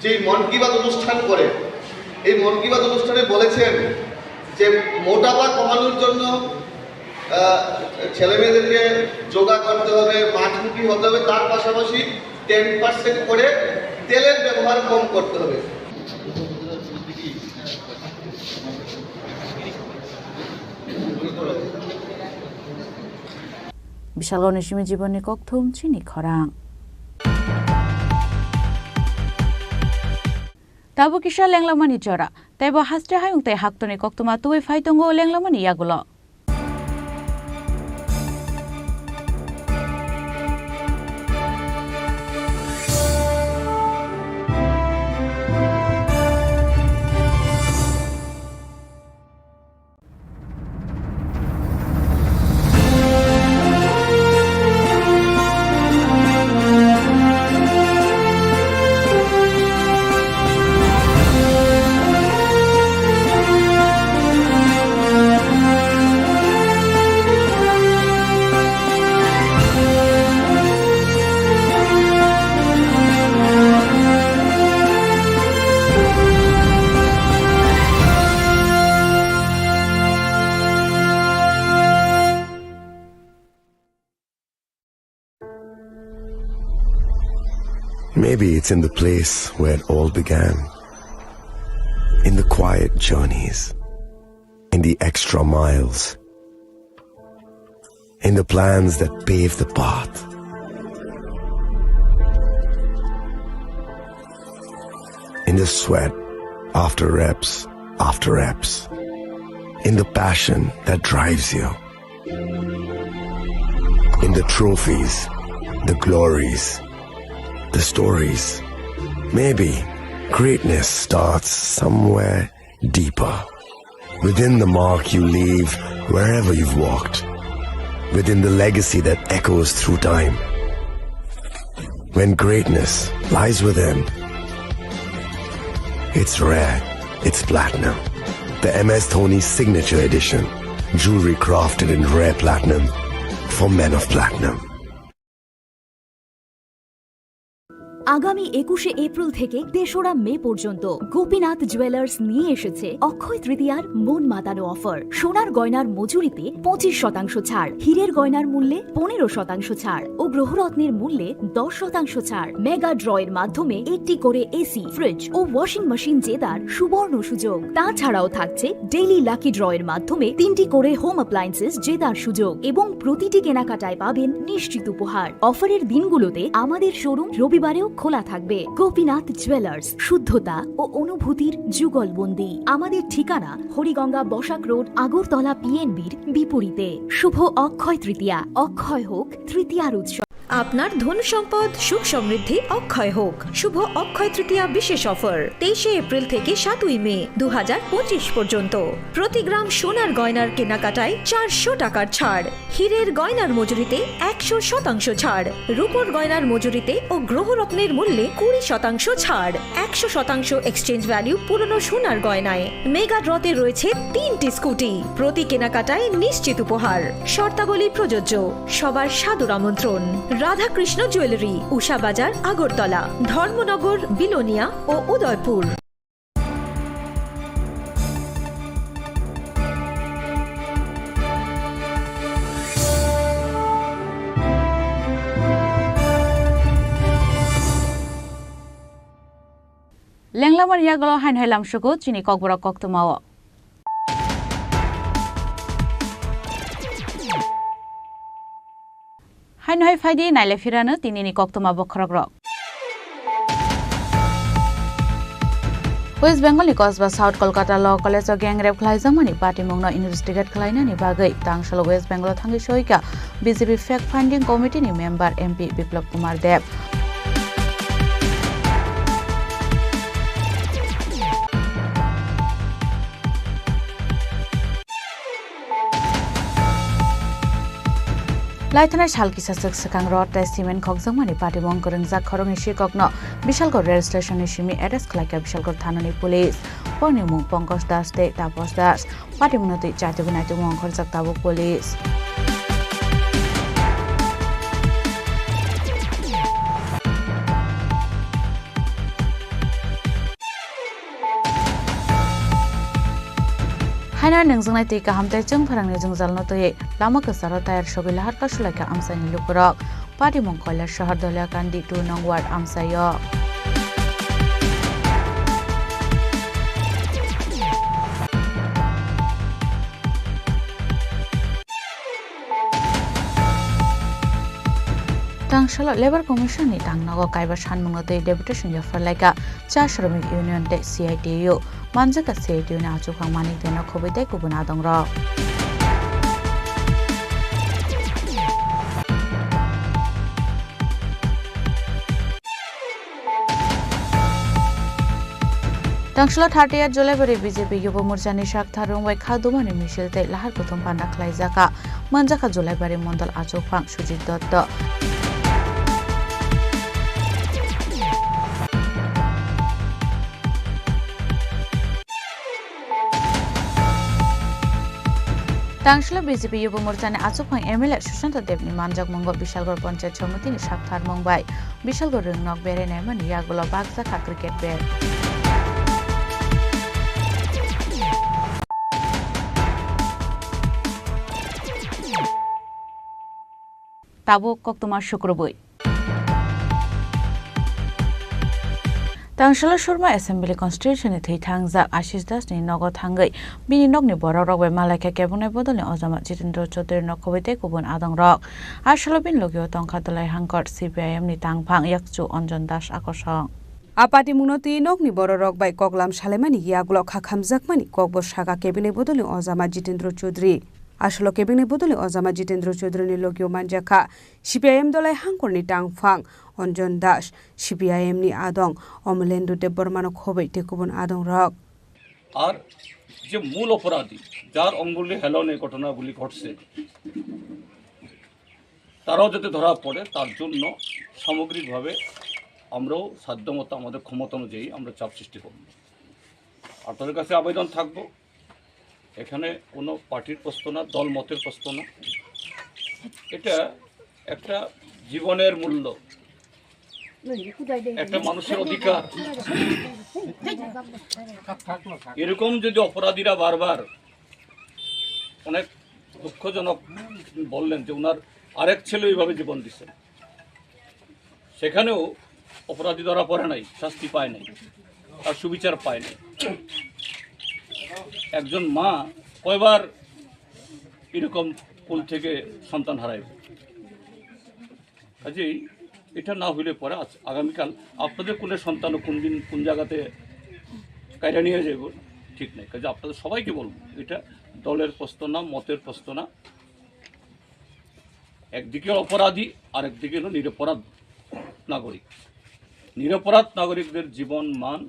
যে মন কি বাত অনুষ্ঠান করে, এই মন কি বাত অনুষ্ঠানে বলেছেন যে মোটাপা কমানোর জন্য, আহ, ছেলেমেয়েদেরকে যোগা করতে হবে, মাঠমুখী হতে হবে, তার পাশাপাশি টেন পার্সেন্ট করে তেলের ব্যবহার কম করতে হবে। Bishalgorni simi jibonni kokthum chini khorang. Tabuk kisa lenglamani jora, teibo haste hayung tei haktoni koktwma tubui phai tongo lenglamani yagulo. Maybe it's in the place where it all began. In the quiet journeys, in the extra miles, in the plans that pave the path, in the sweat after reps after reps, in the passion that drives you. In the trophies, the glories, the stories. Maybe greatness starts somewhere deeper. Within the mark you leave wherever you've walked. Within the legacy that echoes through time. When greatness lies within, it's rare, it's platinum. The M S Dhoni Signature Edition, jewelry crafted in rare platinum for men of platinum. আগামী একুশে এপ্রিল থেকে তেসরা মে পর্যন্ত গোপীনাথ জুয়েলার্স নিয়ে এসেছে অক্ষয় তৃতীয়ার মন মাতানো অফার। সোনার গয়নার মজুরিতে পঁচিশ শতাংশ ছাড়, হীরের গয়নার মূল্যে পনেরো শতাংশ ছাড় ও গ্রহরত্নের মূল্যে দশ শতাংশ ছাড়। মেগা ড্র এর মাধ্যমে একটি করে এসি, ফ্রিজ ও ওয়াশিং মেশিন জেতার সুবর্ণ সুযোগ। তাছাড়াও থাকছে ডেইলি লাকি ড্র এর মাধ্যমে তিনটি করে হোম অ্যাপ্লায়েন্সেস জেতার সুযোগ এবং প্রতিটি কেনাকাটায় পাবেন নিশ্চিত উপহার। অফারের দিনগুলোতে আমাদের শোরুম রবিবারেও খোলা থাকবে। গোপীনাথ জুয়েলার্স, শুদ্ধতা ও অনুভূতির যুগলবন্দি। আমাদের ঠিকানা হরিগঙ্গা বসাক রোড, আগরতলা পিএনবির বিপরীতে। শুভ অক্ষয় তৃতীয়া, অক্ষয় হোক তৃতীয়ার উৎসব। আপনার ধন সম্পদ সুখ সমৃদ্ধি অক্ষয় হোক। শুভ অক্ষয় তৃতীয়া বিশেষ অফার তেইশে এপ্রিল থেকে সাতই মে দু হাজার পঁচিশ পর্যন্ত। প্রতি গ্রাম সোনার গয়নার কেনাকাটায় চারশো টাকার ছাড়, হীরের গয়নার মজুরিতে একশো শতাংশ ছাড়, রূপোর গয়নার মজুরিতে ও গ্রহরত্নের মূল্যে কুড়ি শতাংশ ছাড়, একশো শতাংশ এক্সচেঞ্জ ভ্যালু পুরনো সোনার গয়নায়। মেগা ড্রতে রয়েছে তিনটি স্কুটি, প্রতি কেনাকাটায় নিশ্চিত উপহার। শর্তাবলী প্রযোজ্য। সবার সাদর আমন্ত্রণ। রাধাকৃষ্ণ জুয়েলারি, উষা বাজার, আগরতলা, ধর্মনগর, বিলোনিয়া ও Udaipur. Lenglamani yagulo haino hai lamsugo chini kokborok koktwmao. Haino hai phaidi naile phirano tinini koktwma bokhorokrok. West Bengal ni Kosba South Kolkata Law College o gang rape khlaijakmani patimungno investigate khlainani bagwi tangsalo West Bengal o thangwi soika B J P Fact Finding Committee ni member M P Biplab Kumar Deb. Laithanai sal kisa swk swkang rod tei cement khokjakmani patimung kwrwngjak khoroknwi sikokno Bishalgarh rail station ni simi arrest khlaikha Bishalgarh thanani police. Borokni mung Pankaj Das tei Tapos Das. Patimungno twi chaitugwi naitukmung ongkhorjak tabuk police. Haino nungjaknai twi kaham tei chwng pharangni jwngjalno twiwi lama kwcharo tayar sogwi lahar kasulaikha amchaini lukurok. Patimung Koilasahar Doliakandi two nong ward amchaio. Tangsalo Labour Commission ni tangnogo kaiba sanmungno twi deputation yapharlaikha cha Shramik Union tei C I T U. Manjakha C I T U ni achukphang Manik Deno khobwi tei kubun adongrok. Tangsalo thirtieth July bari B J P Yubo Morcha ni sakthar rwngbai kha dumani misil tei lahar kuthum panda khlaijakha. Manjakha Julaibari Mondol achukphang Sujit Dotto. Tangsalo B J P Yubo Morcha ni achukphang M L A Sushanta Dev ni manjakmungo Bishalgarh Panchayat Samiti ni saktharmung bai Bishalgarh rwngnok berai naimani yagulo bakjakha cricket bat. Tabuk koktwma sukrubwi. Tangsalo Surma Assembly Constituency ni thwi thangjak Ashish Das ni nogo thangwi bini nokni borok rok bai malaikha kebengnaini bodol ni ojama Jitendra Chaudhary no khobwi tei kubun adong rok. Asalo bini logio tongkha Dolai Hangkor C P I M ni tangphang yakchu Anjan Das Akosong. A patimungno twi nokni bororok bai koklam salaimani yagulo khakhamjakmani kokbo sakha kebengnaini bodolni ojama Jitendra Chaudhary. Asolo kebengnaini bodolni ojama Jitendra Chaudhary ni logio manjakha C P I M Dolai Hangkorni tangphang Anjan Das, C P I M ni adong Amalendra Debbarmano khobwi tei kubun adongrok. আর যে মূল অপরাধী, যার অঙ্গুলি হেলন এই ঘটনাগুলি ঘটছে, তারাও যাতে ধরা পড়ে, তার জন্য সামগ্রিকভাবে আমরাও সাধ্যমতো আমাদের ক্ষমতা অনুযায়ী আমরা চাপ সৃষ্টি করব। আপনাদের কাছে আবেদন থাকবো, এখানে কোনো পার্টির প্রশ্ন না, দল মতের প্রশ্ন না, এটা একটা জীবনের মূল্য, একটা মানুষের অধিকার। এরকম যদি অপরাধীরা বারবার, অনেক দুঃখজনক, বললেন যে ওনার আরেক ছেলে এইভাবে জীবন দিচ্ছেন, সেখানেও অপরাধী ধরা পড়ে নাই, শাস্তি পায় নাই, তার সুবিচার পায় নাই। একজন মা কয়বার এরকম কোল থেকে সন্তান হারাইবে? কাজেই এটা না হইলে পরে আজ, আগামীকাল আপনাদের কোলে সন্তানও কোন দিন কোন জায়গাতে কাইরা নিয়ে যাইব, ঠিক নাই। কাজে আপনাদের সবাইকে বলবো, এটা দলের প্রশ্ন না, মতের প্রশ্ন না। একদিকে অপরাধী, আরেকদিকে হলো নিরপরাধ নাগরিক। নিরপরাধ নাগরিকদের জীবন মান,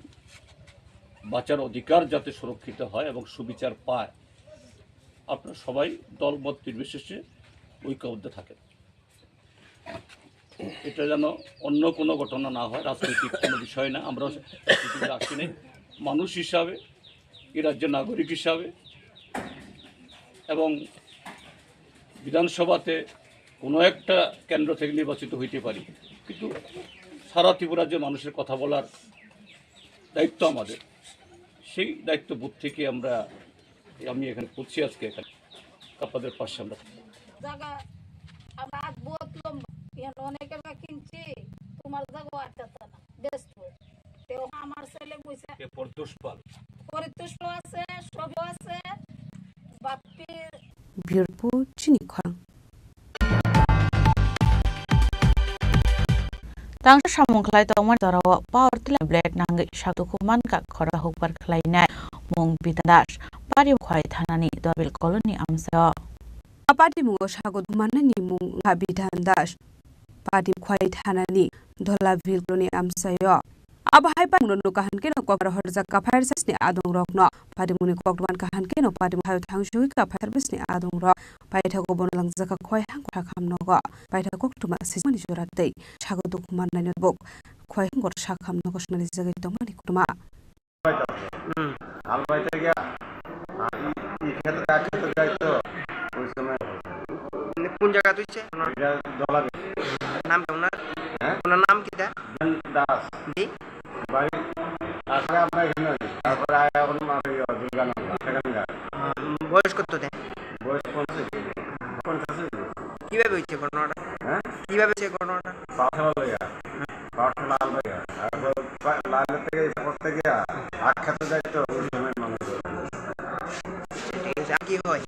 বাঁচার অধিকার যাতে সুরক্ষিত হয় এবং সুবিচার পায়, আপনারা সবাই দলমত নির্বিশেষে ঐক্যবদ্ধ থাকেন। এটা যেন অন্য কোনো ঘটনা না হয়, রাজনৈতিক কোনো বিষয় না। আমরা রাজনীতিতে আসি নাই, মানুষ হিসাবে, এই রাজ্যের নাগরিক হিসাবে এবং বিধানসভাতে কোনো একটা কেন্দ্র থেকে নির্বাচিত হইতে পারি, কিন্তু সারা ত্রিপুরা যে মানুষের কথা বলার দায়িত্ব আমাদের, সেই দায়িত্ববোধ থেকে আমরা, আমি এখানে করছি আজকে, এখানে আপনাদের পাশে আমরা থাকবো। জায়গা আমরা আজ বহুত লম্বা, এখানে অনেক জায়গা কিনছি, তোমার জায়গাও আটকাতে না, ব্যস্ত। তেও আমার ছেলে বুঝে। এ পরিতোষ পাল। পরিতোষ আছে, সব আছে, Bappi. Bureau Report, Chini Khorang. Tangsa samung khlai tongmani jorao power tiller blade nangwi sak dukhu mankha khorok hukbar khlainai mung Bidan Das, Patimkhwai thanani Dolabil colony amchaio. A patimungo sago dukhu mannani mung wngkha Bidan Das, Patimkhwai thanani Dolabil colony amchaio. Abo hai paimungno nuk kaham khe no kokbar horjak kha fire service ni adong rokno. Paimungni koktwma kaham khe no paimung hai thang sugwi kha fire service ni adong rok. Paithago bono langjak kha khwai hangkor sakham nogo. Paithago koktwma sijmani jora tei sago dukhu mannai no buk khwai hangkor sakham nogo swnali jagwi tongmani koktwma. Hmm. Albai tei gya. Ah, i, i kheto, a kheto jaito, oi somoy. Ni kun jaga twi se? Gya Dolabil. Nam tong na? He? Onar nam kita? Bidan Das. Di? Bari. Asle amra ekhane oi. Tarpore aya ekhon amra iye Durgananda, Durgananda. Hmm, boyos koto de? Boyos ponchas. Ponchas. Kibabe oiche ghotona ta? He? Kibabe oiche ghotona ta? Pathar loya. Pathar lal loya. Ar pa-, lal theke porte giya, ak kheto jaito, oi somoy mane. Thik ase, ar ki hoy?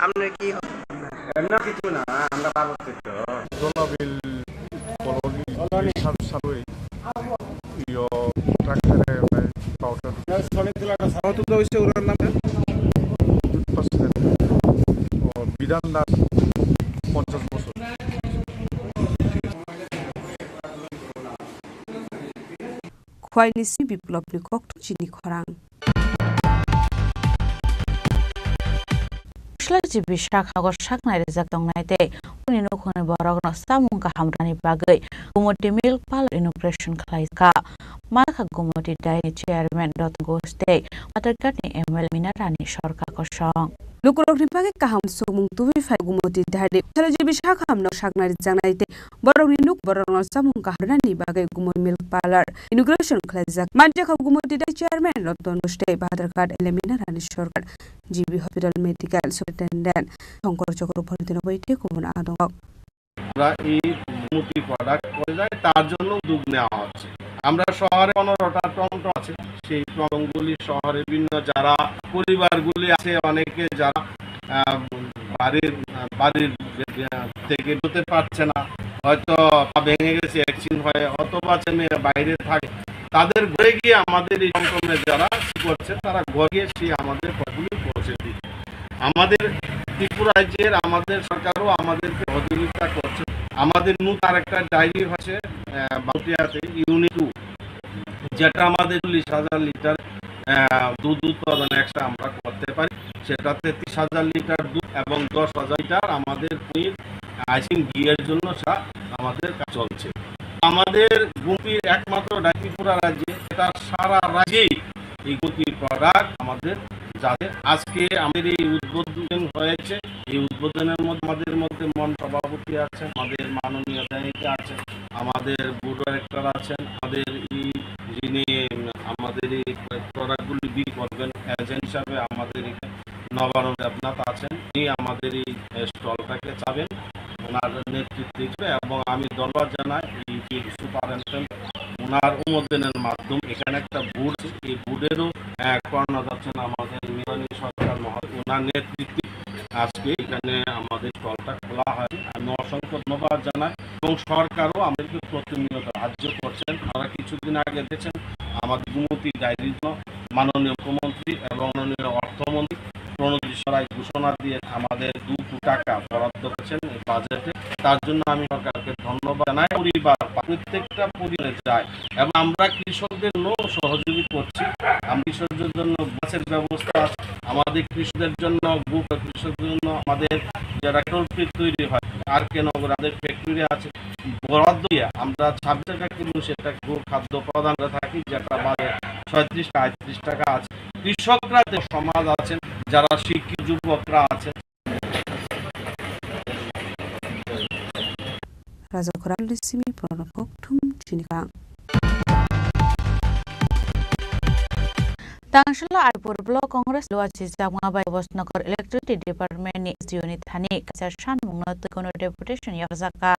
Apnar ki hoy? Emni kichu na, amra parbotiyo. Dolabil colony sab-, saboi iyo truck kare bai powder. Kotokta hoise onar nam? Pash lakh. O, Bidan Das, ponchas bochor. Khwai ni simi Biplop ni koktwma Chini Khorang. Swlai G B Sak hagor saknai rijak tongnai tei uni nukhungni borokno samung kaham rwnani bagwi Gumoti Milk Parlour inauguration khlaikha. Manakha Gumoti Dairy Chairman Ratan Ghosh tei Pathorghat ni M L A Mina Rani Sarkar kosong. Lukurokni bagwi kaham sukmung tubui phai Gumoti Dairy. Swlai G B Sak hamno saknai rijaknai tei borokni nuk borokno samung kaham rwnani bagwi Gumoti Milk Parlour inauguration khlaijak. Manjakha Gumoti Dairy Chairman Ratan Ghosh tei Pathorghat M L A Mina Rani Sarkar, G B Hospital Medical Superintendent Shankar Chakraborty no bai tei kubun adongrok. আমরা এই মুটি প্রোডাক্ট করে যাই, তার জন্য উদ্যোগ নেওয়া হচ্ছে। আমরা শহরে পনেরোটা টমটম আছে, সেই টমটমগুলি শহরে বিভিন্ন যারা পরিবারগুলি আছে, অনেকে যারা, আহ, বাড়ির, আহ, বাড়ির, আহ, থেকে বেরোতে পারছে না, হয়তো পা ভেঙে গেছে, অ্যাক্সিডেন্ট হয়, অথবা ছেলে মেয়ে বাইরে থাকে, তাদের ঘরে গিয়ে আমাদের এই টমটমে যারা করছে, তারা ঘরে গিয়ে সেই আমাদের ফলগুলি পৌঁছে দিচ্ছে। আমাদের ত্রিপুরা রাজ্যের আমাদের সরকারও আমাদেরকে সহযোগিতা করছে। আমাদের নতুন আরেকটা ডায়েরি হচ্ছে, আহ, বাউটিয়াতে ইউনিট টু, যেটা আমাদের চল্লিশ হাজার লিটার, আহ, দুধ উৎপাদন একসাথে আমরা করতে পারি। সেটাতে ত্রিশ হাজার লিটার দুধ এবং দশ হাজার লিটার আমাদের পনির, আইসক্রিম, ঘিয়ের জন্য সা-, আমাদের কাজ চলছে। আমাদের গুমটির একমাত্র ডায়েরি ত্রিপুরা রাজ্যে, এটা সারা রাজ্যেই এই গুমটির প্রোডাক্ট আমাদের যাতে আজকে আমাদের এই উদ্বোধন হয়েছে, এই উদ্বোধনের মধ্যে আমাদের মধ্যে মন সভাপতি আছেন, আমাদের মাননীয় ডায়েরিতে আছেন, আমাদের বোর্ড ডাইরেক্টর আছেন, আমাদের এই যিনি আমাদের এই প্রোডাক্টগুলি বিক্রি করবেন এজেন্ট হিসাবে আমাদের এখানে নবারুণ দেবনাথ আছেন, তিনি আমাদের এই স্টলটাকে চাবেন। ওনার নেতৃত্বে এবং আমি ধন্যবাদ জানাই এই যে সুপারিনটেন্ডেন্ট, ওনার অনুমোদনের মাধ্যমে এখানে একটা বোর্ড আছে, এই বোর্ডেরও, আহ, কর্ণধার হচ্ছেন আমাদের মিলনী সরকার মহোদয়, ওনার নেতৃত্বে আজকে এখানে আমাদের স্টলটা খোলা হয়। আমি অসংখ্য ধন্যবাদ জানাই এবং সরকারও আমাদেরকে প্রতিনিয়ত সাহায্য করছেন। তারা কিছুদিন আগে দেখেছেন আমাদের গুমতি ডায়েরির জন্য মাননীয় মুখ্যমন্ত্রী এবং মাননীয় অর্থমন্ত্রী প্রণজিৎ সরকার ঘোষণা দিয়ে আমাদের দু কোটি টাকা বরাদ্দ করেছেন এই বাজেটে। তার জন্য আমি সরকারকে ধন্যবাদ জানাই। পরিবার, প্রত্যেকটা পরিবারে যায় এবং আমরা কৃষকদের জন্য সহযোগী করছি। আমরা কৃষকদের জন্য বাসের ব্যবস্থা আছে, আমাদের কৃষকদের জন্য গ্রুপ, কৃষকদের জন্য আমাদের যারা টোল ফ্রি তৈরি হয়, আর কে নগর, আমাদের ফ্যাক্টরি আছে, বরাদ্দ দিয়ে আমরা ছাব্বিশ টাকা কিলো সেটা গো খাদ্য প্রদান করে থাকি, যেটা বাজারে ছয়ত্রিশ টাকা, আটত্রিশ টাকা আছে। কৃষকরা যে সমাজ আছেন, যারা শিক্ষিত যুবকরা আছেন, Raja Khorang ni simi borok thum chini kang. Tangshila Aipur Block Congress Luachi Chakma bai Bosnagar Electricity Department ni S D O ni thani kaisa sanmungno twi kono deputation yapjak kha.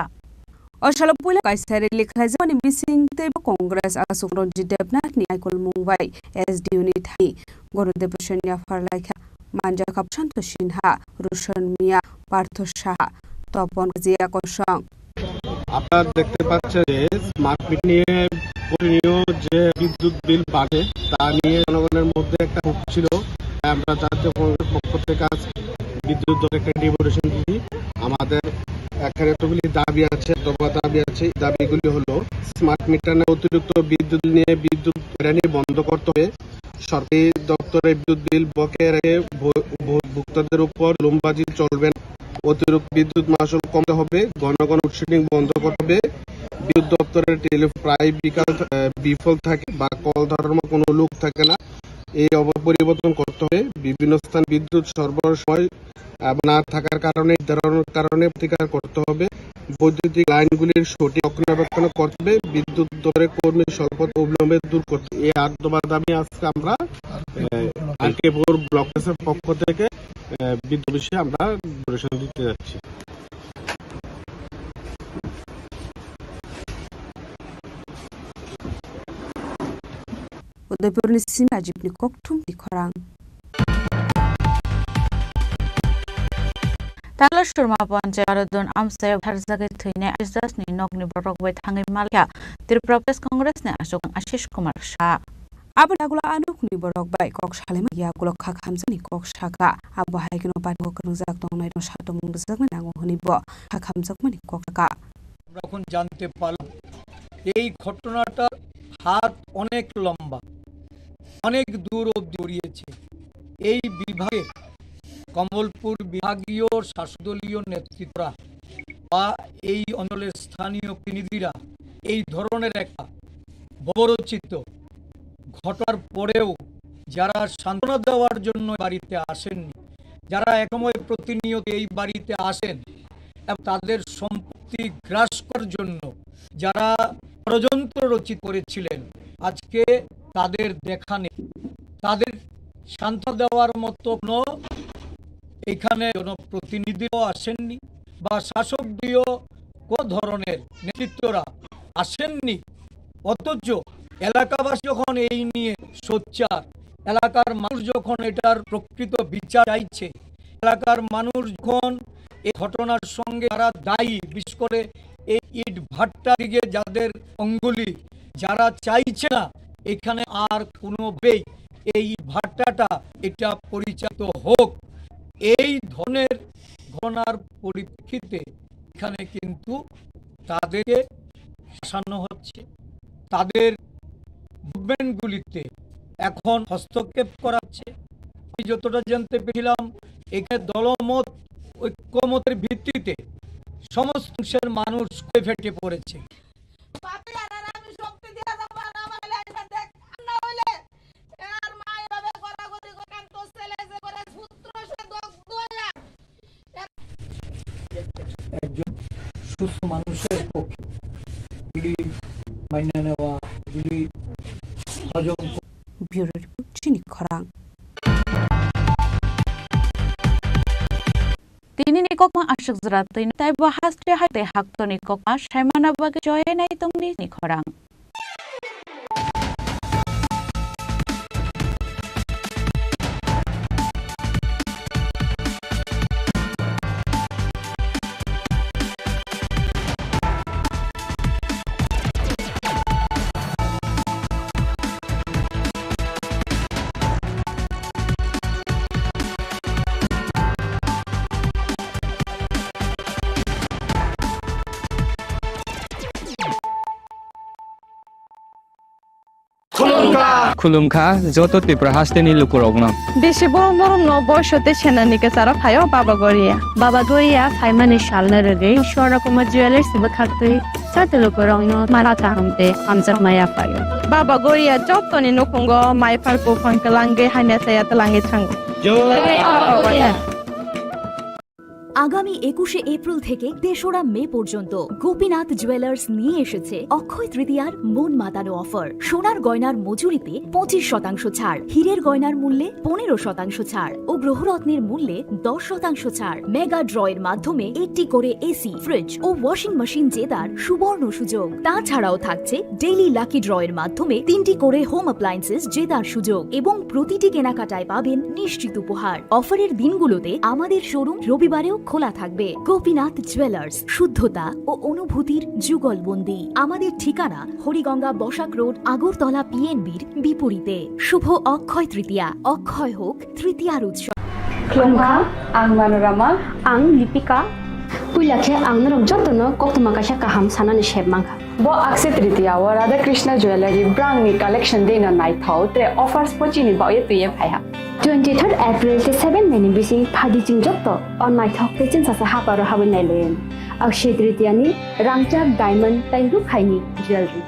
O salo puila kaisa rally khlaijakmani bising teibo Congress aswk Ranjit Debnath ni naikolmung bai S D O ni thani gono deputation yaphar laikha. Manjakha Santosh Sinha, Roshan Mia, Partho Saha, Topon Kajia Kosong. আপনারা দেখতে পাচ্ছেন যে smart meter নিয়ে প্রতিনিয়ত যে বিদ্যুৎ বিল বাড়ে, তা নিয়ে জনগণের মধ্যে একটা ক্ষোভ ছিল। তাই আমরা জাতীয় কংগ্রেসের পক্ষ থেকে আজ বিদ্যুৎ দপ্তরে একটা ডেপুটেশন দিয়েছি। আমাদের এখানে এতগুলি দাবি আছে, দফা দাবি আছে। এই দাবিগুলি হলো স্মার্ট মিটার নিয়ে অতিরিক্ত বিদ্যুৎ নিয়ে বিদ্যুৎ হয়রানি বন্ধ করতে হবে। সরকারি দপ্তরে বিদ্যুৎ বিল বকেয়া রেখে ভ-, ভ-, ভোক্তাদের উপর জুলুমবাজি চলবে না। অতিরিক্ত বিদ্যুৎ মাশুল কমাতে হবে, ঘন ঘন লোডশেডিং বন্ধ করতে হবে। বিদ্যুৎ দপ্তরের টেলিফোন প্রায় বিকাল, আহ, বিফল থাকে বা কল ধরার মতো কোনো লোক থাকে না। এই অভাব পরিবর্তন করতে হবে। বিভিন্ন স্থানে বিদ্যুৎ সরবরাহ সময়, আহ, না থাকার কারণে, নির্ধারণের কারণে প্রতিকার করতে হবে। বৈদ্যুতিক লাইনগুলির সঠিক রক্ষণাবেক্ষণ করতে হবে। বিদ্যুৎ দপ্তরের কর্মী স্বল্পতা অবিলম্বে দূর করতে। এই আট দফা দাবি আজকে আমরা, আহ, আর কে ফোর ব্লক কংগ্রেসের পক্ষ থেকে, আহ, বিদ্যুৎ বিষয়ে আমরা ডেপুটেশন দিতে যাচ্ছি। Udaipurni simi Rajibni kokthumni khorang. Tangla Surma Panchayat Arodon amchai butharjagwi thwinai Aisdasni nokni borok bai thangwi malkha Tripura Pradesh Congressni achukmung Ashish Kumar Shah. Aboni ulo a nokni borok bai kok salaima yagulo kha khamjakni kok sakha. Abo hai kheno party o kwrwngjak tongnairok satung mung rwjaknai nango hwnwi bo kha khamjakmani kok sakha. আমরা এখন জানতে পারলাম এই ঘটনাটার হাত অনেক লম্বা, অনেক দূর অবধি গড়িয়েছে। এই বিভাগের কমলপুর বিভাগীয় শাসকদলীয় নেতৃত্বরা বা এই অঞ্চলের স্থানীয় প্রতিনিধিরা এই ধরনের একটা বর্বরোচিত ঘটনার পরেও যারা সান্ত্বনা দেওয়ার জন্য বাড়িতে আসেননি, যারা একসময় প্রতিনিয়ত এই বাড়িতে আসেন এবং তাদের সম্পত্তি গ্রাস করার জন্য যারা ষড়যন্ত্র রচিত করেছিলেন, আজকে তাদের দেখা নেই। তাদের সান্ত্বনা দেওয়ার মতো কোনো এখানে জনপ্রতিনিধিও আসেননি বা শাসক দলীয় কোনো ধরনের নেতৃত্বরা আসেননি। অথচ এলাকাবাসী যখন এই নিয়ে সোচ্চার, এলাকার মানুষ যখন এটার প্রকৃত বিচার চাইছে, এলাকার মানুষ যখন এই ঘটনার সঙ্গে যারা দায়ী, বিশেষ করে এই ইট ভাট্টা দিকে যাদের অঙ্গুলি, যারা চাইছে না এখানে আর কোনোভাবেই এই ভাট্টাটা এটা পরিচালিত হোক, এই ধরনের ঘটনার পরিপ্রেক্ষিতে এখানে কিন্তু তাদেরকে শাসানো হচ্ছে, তাদের মুভমেন্টগুলিতে এখন হস্তক্ষেপ করা হচ্ছে। আমি যতটা জানতে পেরেছিলাম, এখানে দলমত ঐক্যমতের ভিত্তিতে সমস্ত অংশের মানুষ ক্ষোভে ফেটে পড়েছে। পাপী আর আমি শক্তি দিয়া যাবো, আর আমার ছেলে এসে দেখ, আর না হইলে এর মা এভাবে গড়াগড়ি করে, কারণ তোর ছেলে যে করে পুত্র সে দগ্ধ হইয়া। একজন সুস্থ মানুষের পক্ষে বিড়ি মাইনা নেওয়া, বিড়ি হজম Bureau Report, Chini Khorang. Tini ni kokma aswk jora twi taibo haste hai tei hakto ni kokma saimana bagwi joye nai tongni ni khorang. Khulumkha joto Tripura hasteni lukurokno. Bisi borok norokno boiso tei senani kwcharo phaio Baba Goria. Baba Goria phaimani salno rwgwi Swarna Kumar Jewellers bwkhaktwi joto lukurokno mara kaham tei hamjakma yaphaio. Baba Goria jotoni nukhungo mai phar buphang kwlangwi hamya saya twlangwi thango. Jai Baba Goria. আগামী একুশে এপ্রিল থেকে তেসরা মে পর্যন্ত গোপীনাথ জুয়েলার্স নিয়ে এসেছে অক্ষয় তৃতীয়ার মন মাতানো অফার। সোনার গয়নার মজুরিতে পঁচিশ শতাংশ ছাড়, হীরের গয়নার মূল্যে পনেরো শতাংশ ছাড় ও গ্রহরত্নের মূল্যে দশ শতাংশ ছাড়। মেগা ড্রয়ের মাধ্যমে একটি করে এসি, ফ্রিজ ও ওয়াশিং মেশিন জেতার সুবর্ণ সুযোগ। তাছাড়াও থাকছে ডেইলি লাকি ড্রয়ের মাধ্যমে তিনটি করে হোম অ্যাপ্লায়েন্সেস জেতার সুযোগ এবং প্রতিটি কেনাকাটায় পাবেন নিশ্চিত উপহার। অফারের দিনগুলোতে আমাদের শোরুম রবিবারেও খোলা থাকবে। গোপীনাথ জুয়েলার্স, শুদ্ধতা ও অনুভূতির যুগলবন্দি। আমাদের ঠিকানা হরিগঙ্গা বসাক রোড, আগরতলা পিএনবির বিপরীতে। শুভ অক্ষয় তৃতীয়া, অক্ষয় হোক তৃতীয়ার উৎসব। Khulumkha, ang Manorama. Ang Lipika. Puila khe ang norok jotono koktwma kaisa kaham sanani sep mankha. Bo Akshaya Tritiya o Radha Krishna Jewellery brangni collection dino naithok tre offers pochini baoye twiye phaiha. Twenty third April tei seven May ni bising phaidi chwng joto o naithok tei chwngsasa haparo habwi nailayan. Akshaya Tritiya ni rangchak diamond tei rukhaini jewellery.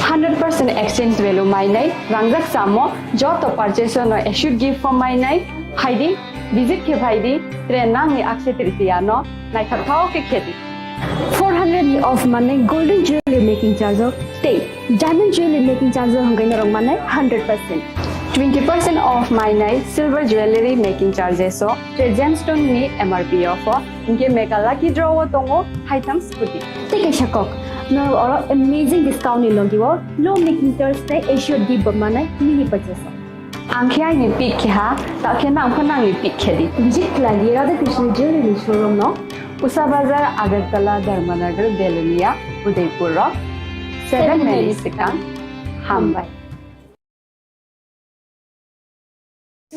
Hundred percent exchange value mainai, rangjak samo joto purchase no assured gift form mainai, phaidi, visit khe phaidi, tre nangni Akshaya Tritiya no naithok thok khe khedi. Four hundred off manai golden jewelry making charge o tei diamond jewelry making charge o hwnkhai norok manai hundred percent. Twenty percent off mainai silver jewelry making charges o tre gemstone ni M R P off o hwnkhe mega lucky draw o tongo haitham scooty. Tei kaisa kok, norok oro amazing discount ni logi o low making charge tei assured gift bo manai mini purchase o. Ang khe aini pick khe ha, ta khe nang pho nangni pick khe di. Visit khlai di Radha Krishna Jewelry showroom no. Usa Bazar, Agartala, Dharmanagar, Belonia, Udaipur rok. Seven May ni swkang. Hambai.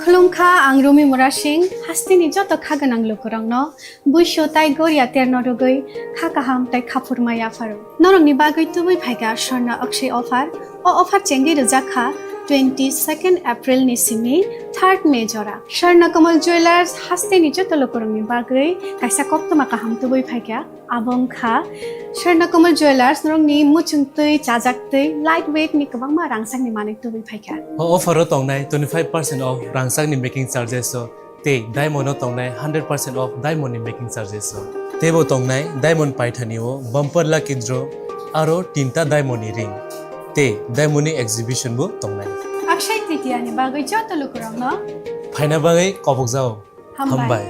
Khulumkha, ang Rumi Murasing, hasteni joto kha gwnang lukurokno buisu tai goria terno rwgwi kha kaham tai khaphurma yapharo. Norokni bagwi tubui phaikha Swarna Akshaya offer. O offer chengwi rwjakha twenty second April ni simi third May jora. Swarna Kamal Jewellers hasteni joto lukurokni bagwi kaisa koktwma kaham tubui phaikha. Abo wngkha Swarna Kamal Jewellers, norokni muchungtwi, chajaktwi, light weight ni kwbangma rangchakni manwi tubui phaikha. O offer o tongnai twenty five percent off rangchakni making charges o tei diamond o tongnai hundred percent off diamond ni making charges o. Teibo tongnai diamond paithani o bumper lucky draw aro tinta diamond ni ring tei diamond ni exhibition bo tongnai. Akshaya Tritiya ni bagwi joto lukurokno phaina bagwi kobokjao. Hambai. Hambai.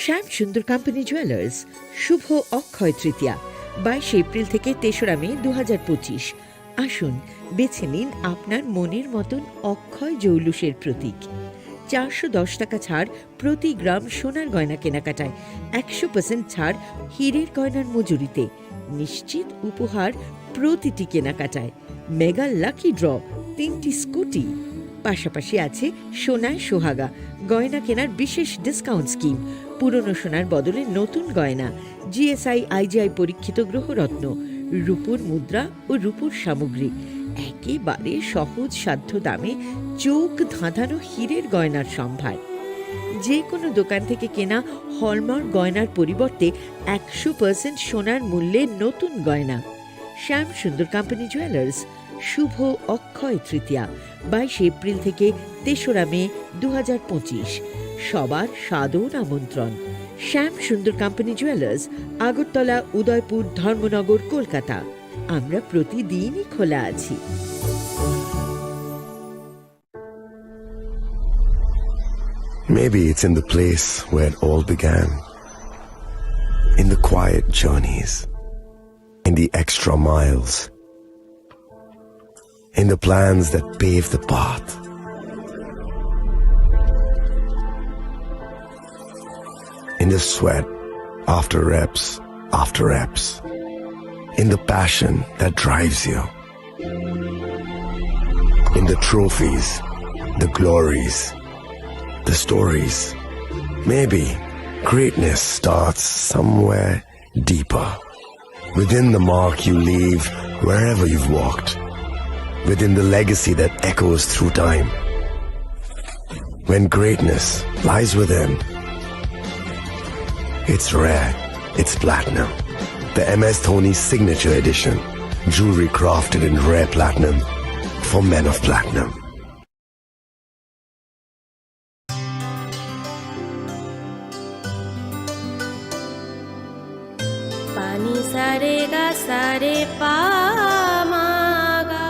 শ্যাম Sundar company jewellers, শুভ অক্ষয় তৃতীয়া, বাইশে এপ্রিল থেকে তেসরা মে দু হাজার পঁচিশ। আসুন, বেছে নিন আপনার মনের মতন অক্ষয় জৌলুসের প্রতীক। চারশো দশ টাকা ছাড় প্রতি গ্রাম সোনার গয়না কেনাকাটায়, একশো পার্সেন্ট ছাড় হীরের গয়নার মজুরিতে, নিশ্চিত উপহার প্রতিটি কেনাকাটায়, মেগা লাকি ড্র, তিনটি স্কুটি, পাশাপাশি আছে সোনায় সোহাগা, গয়না কেনার বিশেষ ডিসকাউন্ট স্কিম, পুরনো সোনার বদলে নতুন গয়না, জিএসআই আইজিআই পরীক্ষিত গ্রহরত্ন, রূপোর মুদ্রা ও রূপোর সামগ্রী, একেবারে সহজ সাধ্য দামে চোখ ধাঁধানো হীরের গয়নার সম্ভার। যে কোনো দোকান থেকে কেনা হলমার্ক গয়নার পরিবর্তে একশো পার্সেন্ট সোনার মূল্যে নতুন গয়না। শ্যাম সুন্দর কোম্পানি জুয়েলার্স, শুভ অক্ষয় তৃতীয়া, বাইশে এপ্রিল থেকে তেসরা মে দু হাজার পঁচিশ। সবার সাদর আমন্ত্রণ। শ্যাম সুন্দর কোম্পানি জুয়েলার্স, আগরতলা, উদয়পুর, ধর্মনগর, কলকাতা। আমরা প্রতিদিনই খোলা আছি। Maybe it's in the place where it all began. In the quiet journeys, in the extra miles, in the plans that pave the path, in the sweat after reps after reps, in the passion that drives you. In the trophies, the glories, the stories. Maybe Greatness starts somewhere deeper. Within the mark you leave wherever you've walked. Within the legacy that echoes through time. When greatness lies within, it's rare, it's platinum. The M S Dhoni Signature Edition. Jewelry crafted in rare platinum for men of platinum. Pani sare ga sare pa ma ga.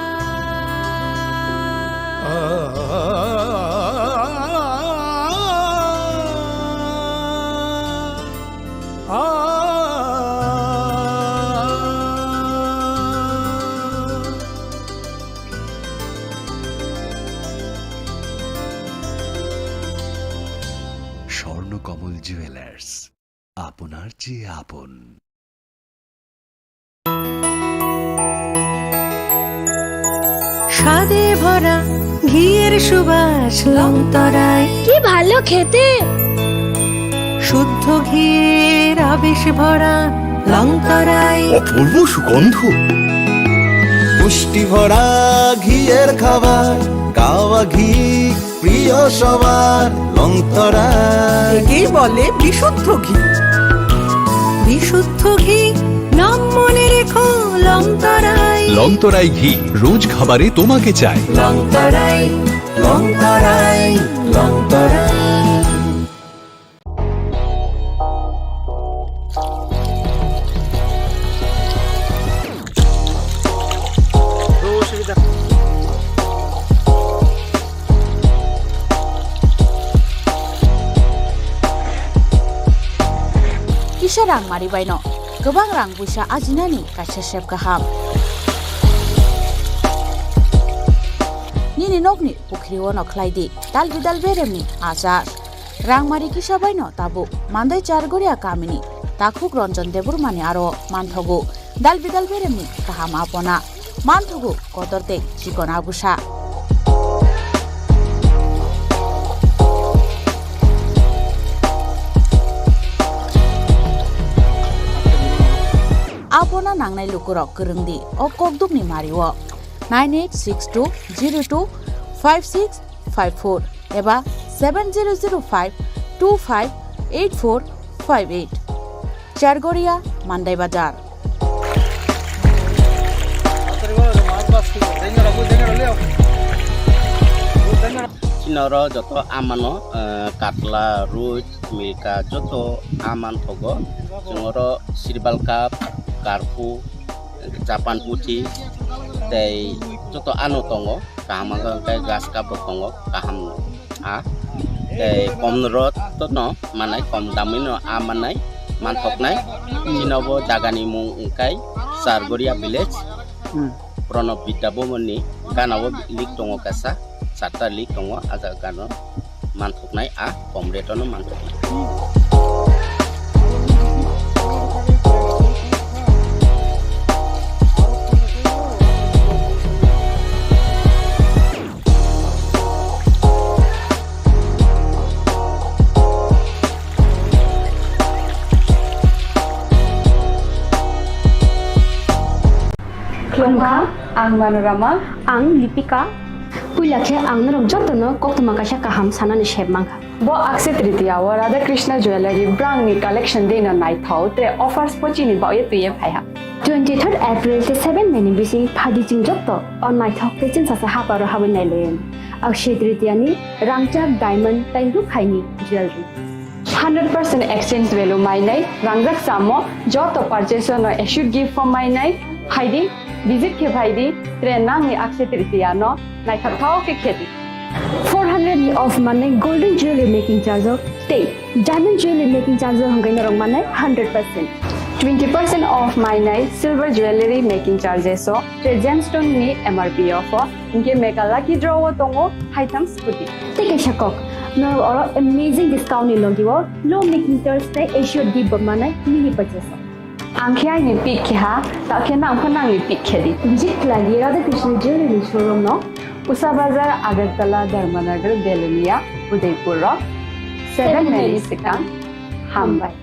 Swarnakamal jewellers, আপনার চেয়ে আপন। স্বাদে ভরা ঘিয়ের সুবাস লংতরায়। কি ভালো খেতে! শুদ্ধ ঘিয়ের আবেশ ভরা লংতরায়। অপূর্ব সুগন্ধ। পুষ্টি ভরা ঘিয়ের খাবার, কাওয়া ঘি প্রিয় সবার লংতরায়। একেই বলে বিশুদ্ধ ঘি। বিশুদ্ধ ঘি, নাম মনে রেখো লংতরায়। লংতরায় ঘি, রোজ খাবারে তোমাকে চাই। লংতরায়, লংতরায়, Longtharai. Kisa rang mari baino kwbang rang buisa ajinani kaisa sep kaham. Nini nokni pukhri ono khlai di dal bidal beremni achar. Rangmari kisa baino tabuk Mandai Chargoria kamini takhuk Ranjan Debbarmani aro manthogo. Dal bidal beremni kaham apona. Manthogo kotor tei chikon abusa. Apona nangnai lukurok kwrwng di o kokdukni mario. Nine eight six two zero two five six five four eba seven zero zero five two five eight four five eight. Chargoria, Mandai Bazar. Chini oro joto amano, eh, katla, roi, milka, joto aman thogo. Chwng oro sirbal cup, karpu, Japan puthi tei joto ano tongo, kaham wngkha hwnkhe grass cup rok tongo, kaham a tei kom rot no manai, kom damwi no a manai, manthoknai. Chini bo jaga ni mung wngkha Chargoria village. Hmm. Pranab Vidya Bhavan ni gana o link tongo kaisa, charta link tongo, a jaga gana o. Manthoknai a kom rate-o no manthoknai. Khulumkha, ang Manorama. Ang Lipika. Puila khe ang norok jotono koktwma kaisa kaham sanani sep mankha. Bo Akshaya Tritiya o Radha Krishna Jewellery brand ni collection dino naithok tre offers bo chini bagwi twiwi phaiha. Twenty third April tei seven May ni bising phaidi chwng joto o naithok tei chwngsacha haparo habwi nailaio. Akshaya Tritiya ni rangchak, diamond tei rukhaini jewellery. Hundred percent exchange value mainai, rangjak chamo joto purchase no assured gift form mainai, phaidi, visit khe phaidi, tre nangni Akshaya Tritiya no naithok thok khe khedi. Four hundred ni off manai golden jewelry making charge o tei diamond jewelry making charge o hwnkhe norok manai hundred percent. Twenty percent off mainai silver jewelry making charges o tre gemstone ni M R P off o. Hinkhe mega lucky draw o tongo haitham scooty. Tei kaisa kok, norok oro amazing discount ni logi o low making charge tei assured gift bo manai mini purchase o. Ang khe aini pick khe ha, ta khe nang pho nangni pick khe di. Visit khlai di Radha Krishna Jewelry showroom no, Usa Bazar, Agartala, Dharmanagar, Belonia, Udaipur o. Seven May ni swkang. হামবাই।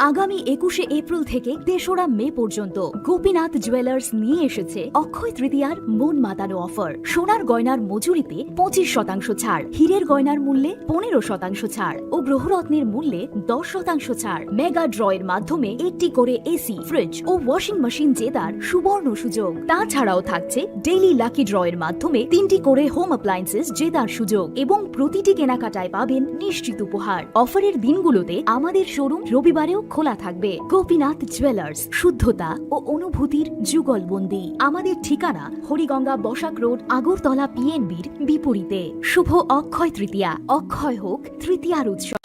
আগামী একুশে এপ্রিল থেকে তেসরা মে পর্যন্ত গোপীনাথ জুয়েলার্স নিয়ে এসেছে অক্ষয় তৃতীয়ার মন মাতানো অফার। সোনার গয়নার মজুরিতে পঁচিশ শতাংশ ছাড়, হীরের গয়নার মূল্যে পনেরো শতাংশ ছাড় ও গ্রহরত্নের মূল্যে দশ শতাংশ ছাড়। মেগা ড্রয়ের মাধ্যমে একটি করে এসি, ফ্রিজ ও ওয়াশিং মেশিন জেতার সুবর্ণ সুযোগ। তাছাড়াও থাকছে ডেইলি লাকি ড্রয়ের মাধ্যমে তিনটি করে হোম অ্যাপ্লায়েন্সেস জেতার সুযোগ এবং প্রতিটি কেনাকাটায় পাবেন নিশ্চিত উপহার। অফারের দিনগুলোতে আমাদের শোরুম রবিবারেও খোলা থাকবে। গোপীনাথ জুয়েলার্স, শুদ্ধতা ও অনুভূতির যুগলবন্দি। আমাদের ঠিকানা হরিগঙ্গা বসাক রোড, আগরতলা পিএনবির বিপরীতে। শুভ অক্ষয় তৃতীয়া, অক্ষয় হোক তৃতীয়ার উৎসব।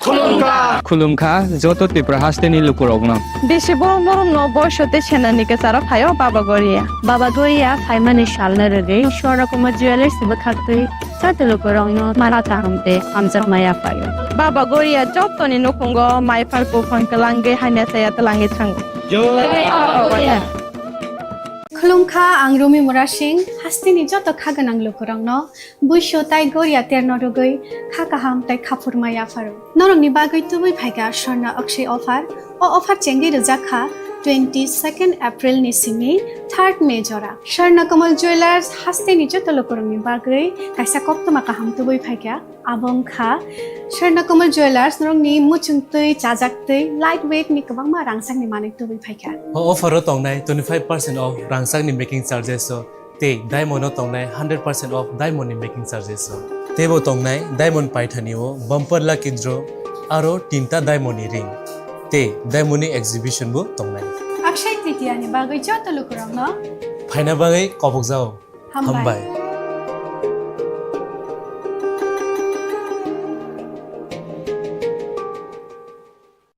Khulumkha joto Tripura hasteni lukurokno. Bisi borom borom no boiso tei senani kwcharo phaio Baba Goria. Baba Goria phaimani salno rwgwi Swarna Kumar Jewellers bwkhaktwi joto lukurokno mara kaham tei hamjakma yaphaio. Baba Goria jotoni nukhungo mai phar buphang twlangwi hamya saya twlangwi thango. Khulumkha, ang Rumi Murasing, hasteni joto kha gwnang lukurokno buiso tai goria terno rwgwi kha kaham tai khaphurma yapharo. Norokni bagwi tubui phaikha Swarna Akshay offer. O offer chengwi rwjak kha twenty second April ni simi third May jora. Swarna Kamal Jewellers hasteni joto lukurokni bagwi kaisa koktwma kaham tubui phaikha. Abo wngkha Swarna Kamal Jewellers, norokni muchungtwi, chajaktwi, light weight ni kwbangma rangchakni manwi tubui phaikha. O offer o tongnai twenty five percent off rangchakni making charges o, tei diamond o tongnai hundred percent off diamond ni making charges o. Teibo tongnai diamond paithani o bumper lucky draw, aro tinta diamond ni ring, tei diamond ni exhibition bo tongnai. Akshay Tritiya ni bagwi joto lukurokno phaina bagwi kobokjao. Hambai. Hambai.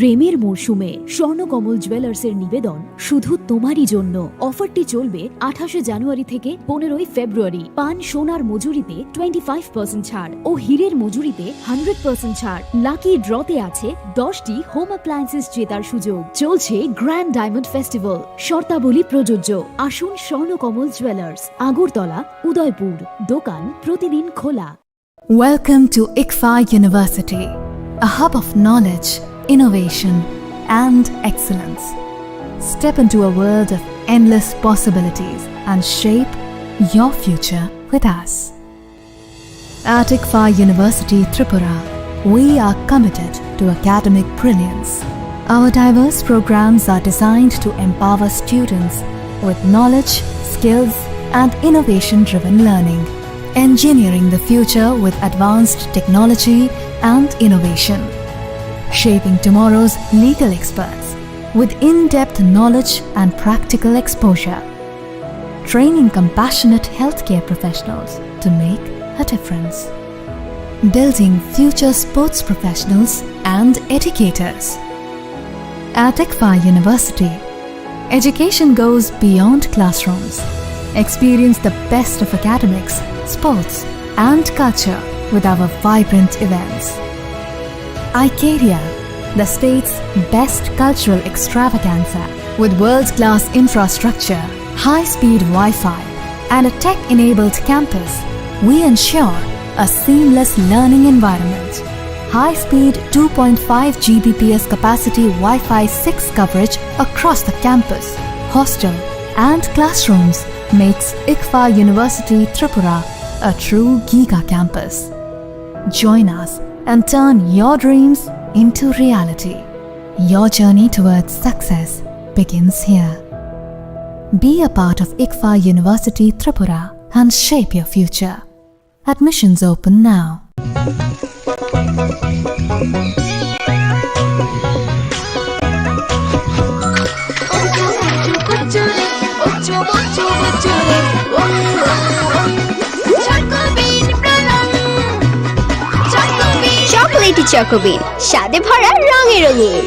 প্রেমের মরশুমে স্বর্ণকমল জুয়েলার্সের নিবেদন শুধু তোমারই জন্য। অফারটি চলবে আঠাশে জানুয়ারি থেকে পনেরোই ফেব্রুয়ারি। পান সোনার মজুরিতে টোয়েন্টি ফাইভ পার্সেন্ট ছাড় ও হীরের মজুরিতে হান্ড্রেড পার্সেন্ট ছাড়। লাকি ড্রতে আছে দশটি হোম অ্যাপ্লায়েন্সেস জেতার সুযোগ। চলছে গ্র্যান্ড ডায়মন্ড ফেস্টিভ্যাল, শর্তাবলী প্রযোজ্য। আসুন স্বর্ণকমল জুয়েলার্স, আগরতলা, উদয়পুর। দোকান প্রতিদিন খোলা। Welcome to ICFAI University, a hub of knowledge, innovation, and excellence. Step into a world of endless possibilities and shape your future with us. At ICFAI University Tripura, we are committed to academic brilliance. Our diverse programs are designed to empower students with knowledge, skills, and innovation-driven learning, engineering the future with advanced technology and innovation, shaping tomorrow's legal experts with in-depth knowledge and practical exposure, training compassionate healthcare professionals to make a difference, building future sports professionals and educators. At ICFAI University, education goes beyond classrooms. Experience the best of academics, sports, and culture with our vibrant events. Icaria, the state's best cultural extravaganza. With world-class infrastructure, high-speed Wi-Fi, and a tech-enabled campus, we ensure a seamless learning environment. High-speed two point five G B P S capacity Wi-Fi six coverage across the campus, hostel, and classrooms makes ICFAI University Tripura a true giga campus. Join us and turn your dreams into reality. Your journey towards success begins here. Be a part of ICFAI University Tripura and shape your future. Admissions open now. Chocolatey চকোবিন, স্বাদে ভরা, রঙে রঙিন।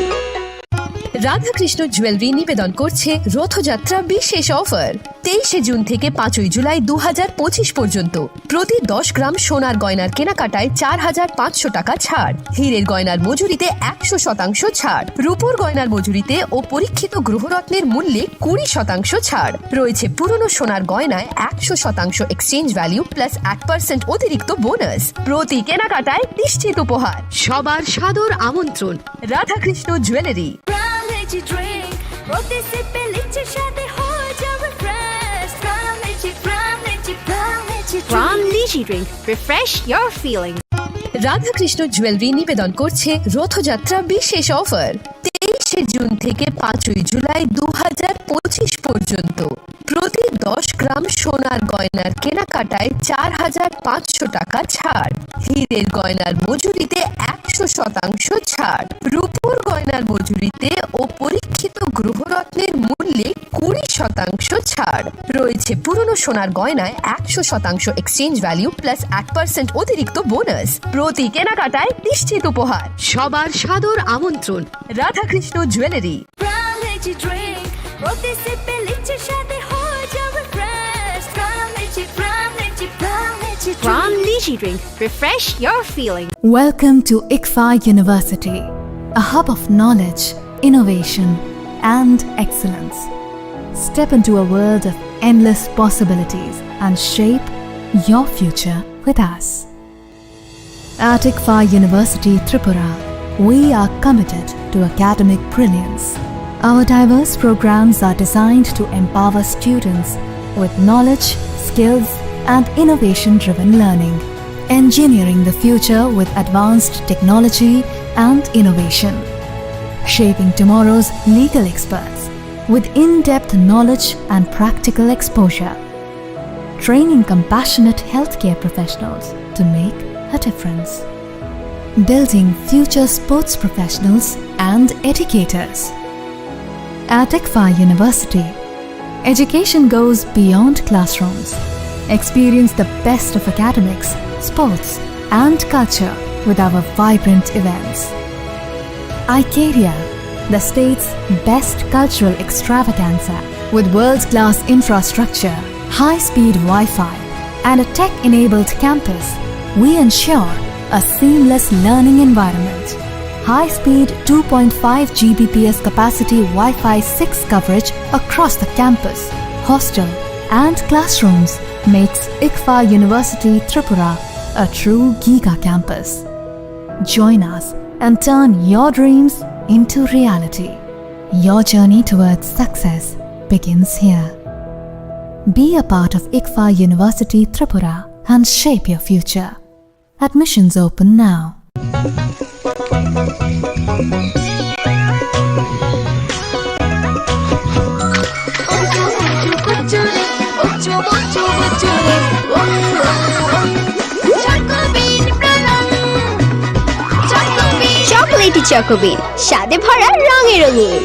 Radhakrishna jewellery নিবেদন করছে রথযাত্রা বিশেষ অফার। তেইশে জুন থেকে পাঁচই জুলাই দু হাজার পঁচিশ পর্যন্ত প্রতি দশ গ্রাম সোনার গয়নার কেনাকাটায় চার হাজার পাঁচশো টাকা ছাড়, হীরের গয়নার মজুরিতে একশো শতাংশ ছাড়, রূপোর গয়নার মজুরিতে ও পরীক্ষিত গ্রহরত্নের মূল্যে কুড়ি শতাংশ ছাড় রয়েছে। পুরনো সোনার গয়নায় একশো শতাংশ এক্সচেঞ্জ ভ্যালু প্লাস এক পার্সেন্ট অতিরিক্ত বোনাস। প্রতি কেনাকাটায় নিশ্চিত উপহার। সবার সাদর আমন্ত্রণ Radhakrishna jewellery. Prime Lychee Drink, প্রতি সিপে লিচির স্বাদে হয়ে যাও refresh. Prime Lychee, Prime Lychee, Prime Lychee Drink। Prime Lychee Drink, refresh your feeling. Radhakrishna jewellery নিবেদন করছে রথযাত্রা বিশেষ অফার। তেইশে জুন থেকে পাঁচই জুলাই দু হাজার পঁচিশ পর্যন্ত প্রতি দশ গ্রাম সোনার গয়নার কেনাকাটায় চার হাজার পাঁচশো টাকা ছাড়, হীরের গয়নার মজুরিতে একশো শতাংশ ছাড়, রূপোর গয়নার মজুরিতে ও পরীক্ষিত গ্রহরত্নের মূল্যে কুড়ি শতাংশ ছাড় রয়েছে। পুরনো সোনার গয়নায় একশো শতাংশ এক্সচেঞ্জ ভ্যালু প্লাস এক পার্সেন্ট অতিরিক্ত বোনাস। প্রতি কেনাকাটায় নিশ্চিত উপহার। সবার সাদর আমন্ত্রণ Radhakrishna jewellery. Prime Lychee Drink, প্রতি সিপে লিচির স্বাদে হয়ে যাও refresh. Prime Lychee, Prime Lychee, Prime Lychee Drink। Prime Lychee Drink, refresh your feeling. Welcome to ICFAI University, a hub of knowledge, innovation, and excellence. Step into a world of endless possibilities and shape your future with us. At ICFAI University Tripura, we are committed to academic brilliance. Our diverse programs are designed to empower students with knowledge, skills, and innovation-driven learning, engineering the future with advanced technology and innovation, shaping tomorrow's legal experts with in-depth knowledge and practical exposure, training compassionate healthcare professionals to make a difference, building future sports professionals and educators. At ICFAI University, education goes beyond classrooms. Experience the best of academics, sports, and culture with our vibrant events. Icaria, the state's best cultural extravaganza. With world-class infrastructure, high-speed Wi-Fi, and a tech-enabled campus, we ensure a seamless learning environment. High-speed two point five G B P S capacity Wi-Fi six coverage across the campus, hostel, and classrooms makes ICFAI University Tripura a true giga campus. Join us and turn your dreams into reality. Your journey towards success begins here. Be a part of ICFAI University Tripura and shape your future. Admissions open now. Chocolatey Choco Bean, স্বাদে ভরা, রঙে রঙিন।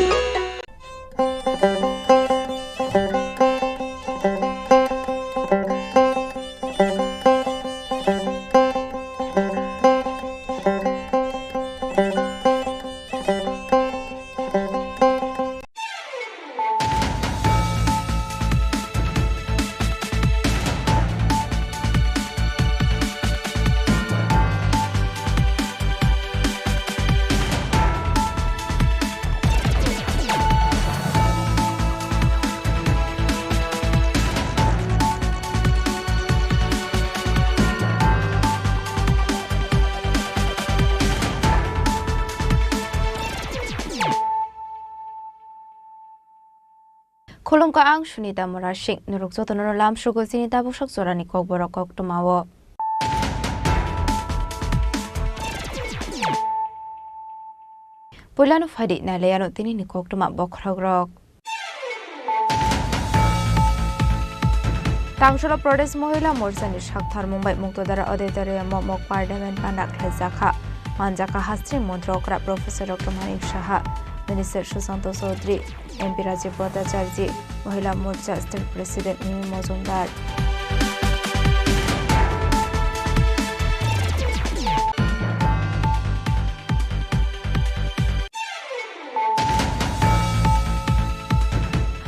Khulumkha, ang Sunita Murasing. Norok jotono lamsogo chini tabuksak jorani kokborok koktwmao. Puilano phaidi nailaiano tinini koktwma bokhorokrok. Tangsolo Pradesh Mohila Morchani sakthar mungbai Muktodar Auditorium-o mok parliament panda khlaijakha. Manjakha hastri montri okra Professor Doctor Manik Saha, Minister Sushanta Chaudhary, M P Rajiv Bhattacharjee, Mohila Morcha State President Mimi Majumdar.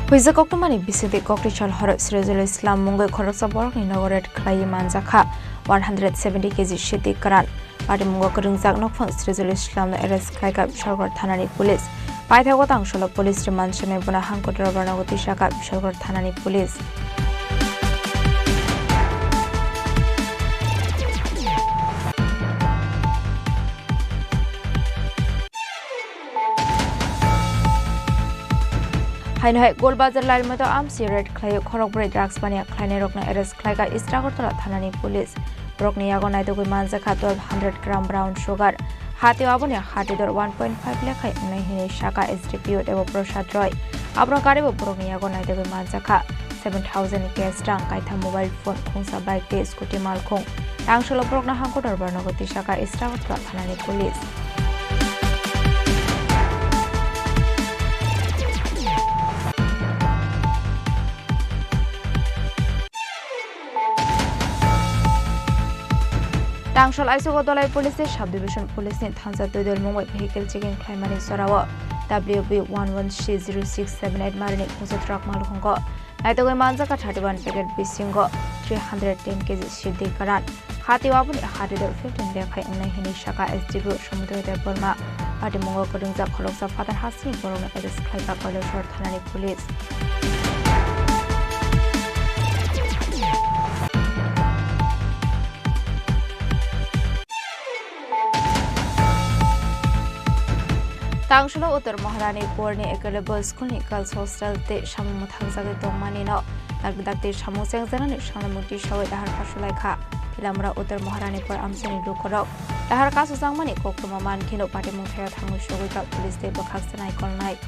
Phuijak koktwmani bisingtwi koktisal horo Sirajul Islam mungwi khoroksa borokni nogo raid khlaiwi manjakha one hundred seventy K G sidi kwran. Patimungo kwrwngjak nokphang Sirajul Islamno arrest khlaikha Bishalgarh thanani police. Paithago tangsholo police rwmanjaknai bono hangkotor barnogo tisakha Bishalgarh thanani police. Haino hai Golbazar Lailmato amsi raid khlaio khorokbrwi drugs baniya khlainairokno arrest khlaikha East Agartala thanani police. Borokni yago naitugwi manjakha twelve hundred gram brown sugar. Hatio aboni hati dor one point five lekhai wngnai hinwi sakha S D P O Debo Prasad Roy. Abono karibo borokni yago naitugwi manjakha seven thousand cash rang, kaitham mobile phone, khungsa bike tei scooty malkhung. Tangsholo borokno hangkotor barnogo tisakha East Agartala thanani police. Tangsol Aisogo Dolai Police tei Sub Division Police ni thansa twi dol mungwi vehicle checking khlaimani jorao W B one one C zero six seven eight marini khungsa truck malkhungo naitugwi manjakha thirty one packet bisingo three hundred ten K G sidi kwran. Hati aboni hati dor fifteen lekhai wngnai hinwi sakha S D P O Somudro Debbarma. Patimungo kwrwngjak khoroksa phatar hasini borokno arrest khlaikha Kailasor thanani police. Tangsholo Uttar Maharani Porni Ekelebo School ni Girls Hostel tei samung mwthangjagwi tongmani no dakti dakti samung chengjaknani sanglai mukti sawi dahar kasulaikha. Philamura Uttar Maharani Por amchaini lukurok dahar kasujangmani koktwma mankheno patimung thaio thangwi sogwi kha police tei bwkhak se naikolnai.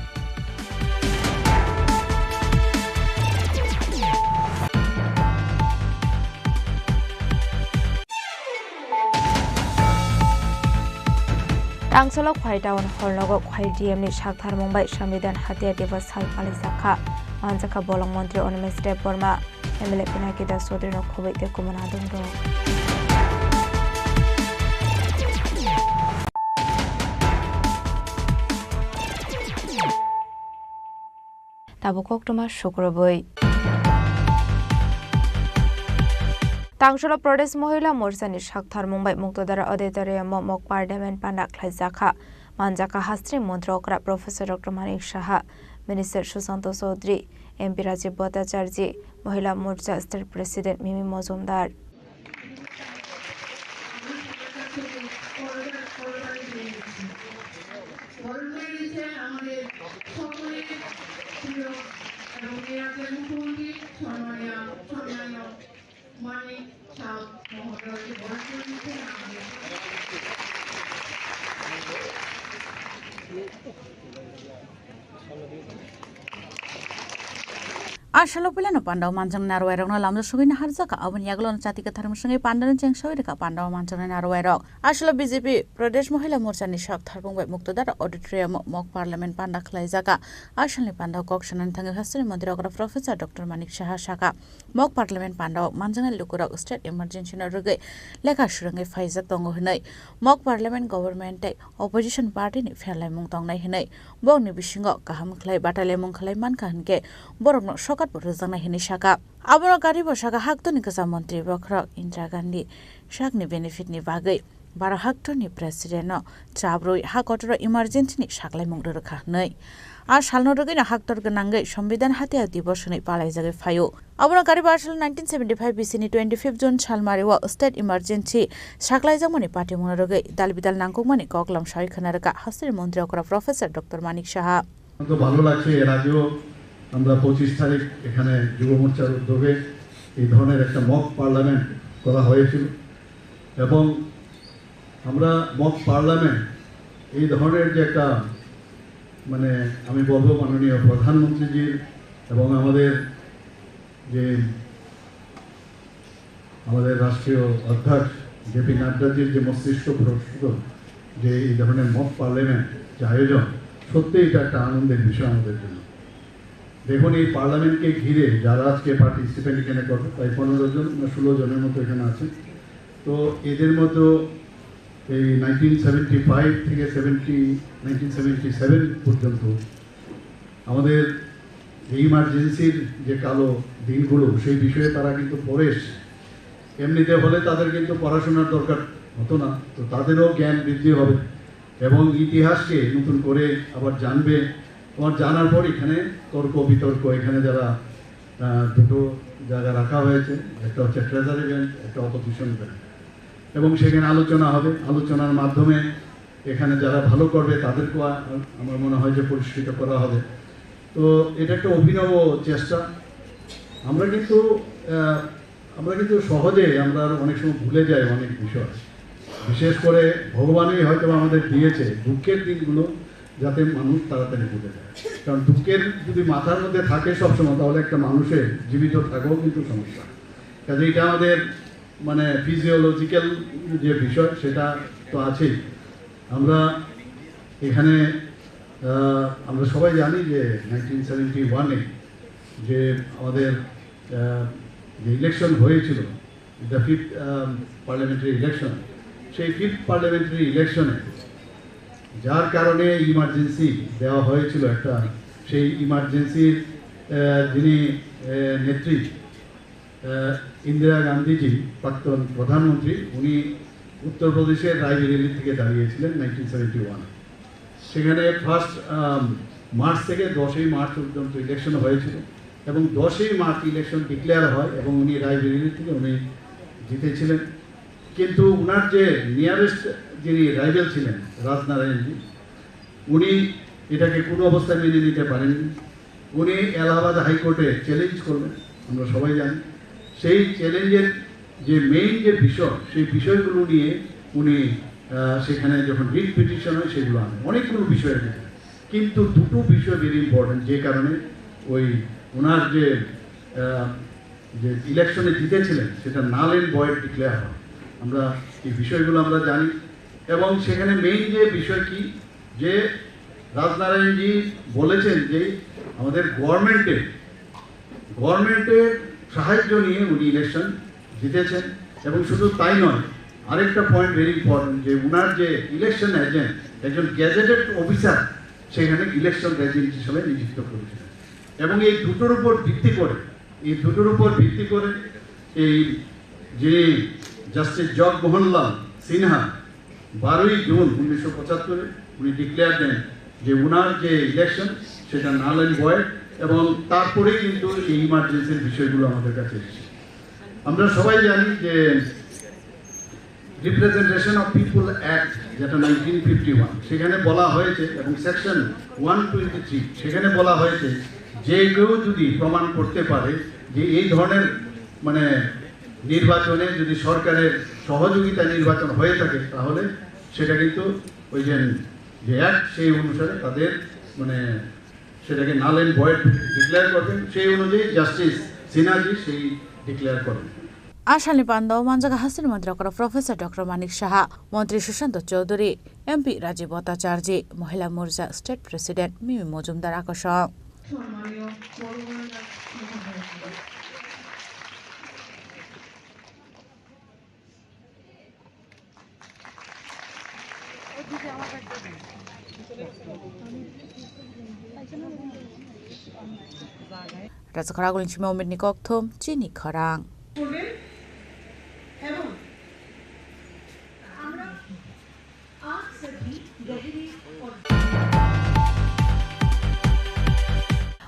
Tangsolo Khwai Town Hall nogo Khwai D M ni saktharmung bai Sambidan Hatia Diwas sal palijakha. Manjakha bolong montri Animesh Debbarma, M L A Pinaki Das Chaudhary no khobwi tei kumuna adongrok. Tabuk koktwma sukrubwi. Tangsolo Pradesh Mohila Morcha ni saktharmung bai Muktodara Auditorium o mock parliament panda khlaijakha. Manjakha hasteni montri okra Professor Doctor Manik Saha, Minister Sushanta Chaudhary, M P Rajiv Bhattacharjee, Mohila Morcha State President Mimi Mojumdar. A salo puilano pandao manjaknai narwai rokno lamjak sogwi naharjak kha. Aboni yagulo chati kwthar mwswngwi pandano chengsawi rwkha pandao manjaknai narwai rok. A salo B J P Pradesh Mohila Morcha ni sak tharbung bai Muktodar Auditorium o mock parliament panda khlaijak kha. A salni pandao kok sanani thangwi hasteni montri okra Professor Doctor Manik Saha sakha, mock parliament pandao manjaknai lukurok state emergency no rwgwi lekha swrwngwi phaijak tongo hwnwi. Mock parliament government tei opposition party ni pherlaimung tongnai hwnwi, bokni bisingo kaham khlai batailaimung khlai mankha hwnkhe borokno sokat bo rwjaknai hwnwi sakha. Abono karibo sakha haktorni kwcham montri bokhorok Indira Gandhi sakni benefit ni bagwi baro haktorni president no chabrwi ha kotoro emergency ni saklaimung rwrwkha hwnwi. A salno rwgwino haktor gwnangwi Sambidan Hatia Divos hwnwi palaijagwi phaio. Abono karibo a salo nineteen seventy five bisini twenty fifth June salmario state emergency saklaijakmani patimungno rwgwi dal bidal nangkukmani koklam sawi khwna rwkha hasteni montri okra Professor Doctor Manik Saha. অত্যন্ত ভালো লাগছে, এর আগেও আমরা পঁচিশ তারিখ এখানে যুব মোর্চার উদ্যোগে এই ধরনের একটা মক পার্লামেন্ট করা হয়েছিল এবং আমরা মক পার্লামেন্ট এই ধরনের যে একটা, মানে, আমি বলবো মাননীয় প্রধানমন্ত্রীজির এবং আমাদের যে আমাদের রাষ্ট্রীয় অধ্যক্ষ জেপি নাড্ডাজির যে মস্তিষ্ক প্রসূত যে এই ধরনের মক পার্লামেন্ট যে আয়োজন, সত্যি এটা একটা আনন্দের বিষয় আমাদের জন্য। দেখুন, এই পার্লামেন্টকে ঘিরে যারা আজকে পার্টিসিপেন্ট এখানে কত, প্রায় পনেরো জন না ষোলো জনের মতো এখানে আছে। তো এদের মধ্যে এই নাইনটিন সেভেন্টি ফাইভ থেকে সেভেন্টি, নাইনটিন সেভেন্টি সেভেন পর্যন্ত আমাদের এই ইমার্জেন্সির যে কালো দিনগুলো, সেই বিষয়ে তারা কিন্তু পড়ে এসছে। এমনিতে হলে তাদের কিন্তু পড়াশোনার দরকার হতো না, তো তাদেরও জ্ঞান বৃদ্ধি হবে। এবং ইতিহাসকে নতুন করে আবার জানবে। তোমার জানার পর এখানে তর্ক বিতর্ক, এখানে যারা, আহ, দুটো জায়গা রাখা হয়েছে, একটা হচ্ছে ট্রেজারি বেঞ্চ, একটা অপোজিশন বেঞ্চ, এবং সেখানে আলোচনা হবে। আলোচনার মাধ্যমে এখানে যারা ভালো করবে তাদেরকেও আ-, আমার মনে হয় যে পুরস্কৃত করা হবে। তো এটা একটা অভিনব চেষ্টা। আমরা কিন্তু, আহ, আমরা কিন্তু সহজে আমরা অনেক সময় ভুলে যাই অনেক বিষয়। বিশেষ করে ভগবানই হয়তো আমাদের দিয়েছে দুঃখের দিনগুলো, যাতে মানুষ তাড়াতাড়ি ভুলে যায়। কারণ দুঃখের যদি মাথার মধ্যে থাকে সবসময়, তাহলে একটা মানুষের জীবিত থাকাও কিন্তু সমস্যা। কাজে এটা আমাদের মানে ফিজিওলজিক্যাল যে বিষয়, সেটা তো আছেই। আমরা এখানে, আহ, আমরা সবাই জানি যে নাইনটিন সেভেন্টি ওয়ানে যে আমাদের, আহ, যে ইলেকশন হয়েছিল, দ্য ফিফথ পার্লামেন্টারি ইলেকশন, সেই ফিফথ পার্লামেন্টারি ইলেকশনে যার কারণে ইমার্জেন্সি দেওয়া হয়েছিল একটা, সেই ইমার্জেন্সির, আহ, যিনি, আহ, নেত্রী, আহ, ইন্দিরা গান্ধীজি, প্রাক্তন প্রধানমন্ত্রী, উনি উত্তরপ্রদেশের রায়বেরেলি থেকে দাঁড়িয়েছিলেন নাইনটিন সেভেন্টি ওয়ান। সেখানে ফার্স্ট, আম, মার্চ থেকে দশই মার্চ পর্যন্ত ইলেকশন হয়েছিল এবং দশই মার্চ ইলেকশন ডিক্লেয়ার হয় এবং উনি রায়বেরেলি থেকে উনি জিতেছিলেন। কিন্তু উনার যে নিয়ারেস্ট যিনি রাইভেল ছিলেন, রাজনারায়ণজি, উনি এটাকে কোনো অবস্থায় মেনে নিতে পারেননি। উনি এলাহাবাদ হাইকোর্টে চ্যালেঞ্জ করলেন, আমরা সবাই জানি। সেই চ্যালেঞ্জের যে মেইন যে বিষয়, সেই বিষয়গুলো নিয়ে উনি, আহ, সেখানে যখন রিট পিটিশন হয়, সেগুলো আনেন, অনেকগুলো বিষয়ের ভিতরে। কিন্তু দুটো বিষয় ভেরি ইম্পর্টেন্ট, যে কারণে ওই ওনার যে, আহ, যে ইলেকশনে জিতেছিলেন, সেটা নাল অ্যান্ড ভয়েড ডিক্লেয়ার হয়। আমরা এই বিষয়গুলো আমরা জানি। এবং সেখানে মেইন যে বিষয় কি, যে রাজনারায়ণজি বলেছেন যে আমাদের গভর্নমেন্টে, গভর্নমেন্টের সাহায্য নিয়ে উনি ইলেকশন জিতেছেন। এবং শুধু তাই নয়, আরেকটা পয়েন্ট ভেরি ইম্পর্টেন্ট, যে উনার যে ইলেকশন এজেন্ট, একজন গেজেটেড অফিসার সেখানে ইলেকশন এজেন্ট হিসেবে নিযুক্ত করেছিলেন। এবং এই দুটোর উপর ভিত্তি করে, এই দুটোর উপর ভিত্তি করে এই যে জাস্টিস জগমোহনলাল সিনহা বারোই জুন উনিশশো পঁচাত্তরে উনি ডিক্লেয়ার দেন যে উনার যে ইলেকশন, সেটা নাল অ্যান্ড ভয়েড, এবং তারপরেই কিন্তু এই ইমার্জেন্সির বিষয়গুলো আমাদের কাছে এসেছে। আমরা সবাই জানি যে রিপ্রেজেন্টেশন অফ পিপল অ্যাক্ট, যেটা নাইনটিন ফিফটি ওয়ান, সেখানে বলা হয়েছে, এবং সেকশন ওয়ান টোয়েন্টি থ্রি, সেখানে বলা হয়েছে যে কেউ যদি প্রমাণ করতে পারে যে এই ধরনের, মানে, নির্বাচনে যদি সরকারের সহযোগিতা নির্বাচন হয়ে থাকে, তাহলে সেটা কিন্তু ওই যে, যে অ্যাক্ট, সেই অনুসারে তাদের, মানে, সেটাকে নাল অ্যান্ড ভয়েড ডিক্লেয়ার করবেন। সেই অনুযায়ী জাস্টিস সিনহাজি সেই ডিক্লেয়ার করেন। Asalni pandao manjaga hasteni montri okra Professor Doctor Manik Saha, Montri Sushanta Chowdhury, M P Rajiv Bhattacharjee, Mohila Morcha State President Mimi Mojumdar akosong. Rajakhara Gulin Sima Umit ni Kokthum, Chini Khorang.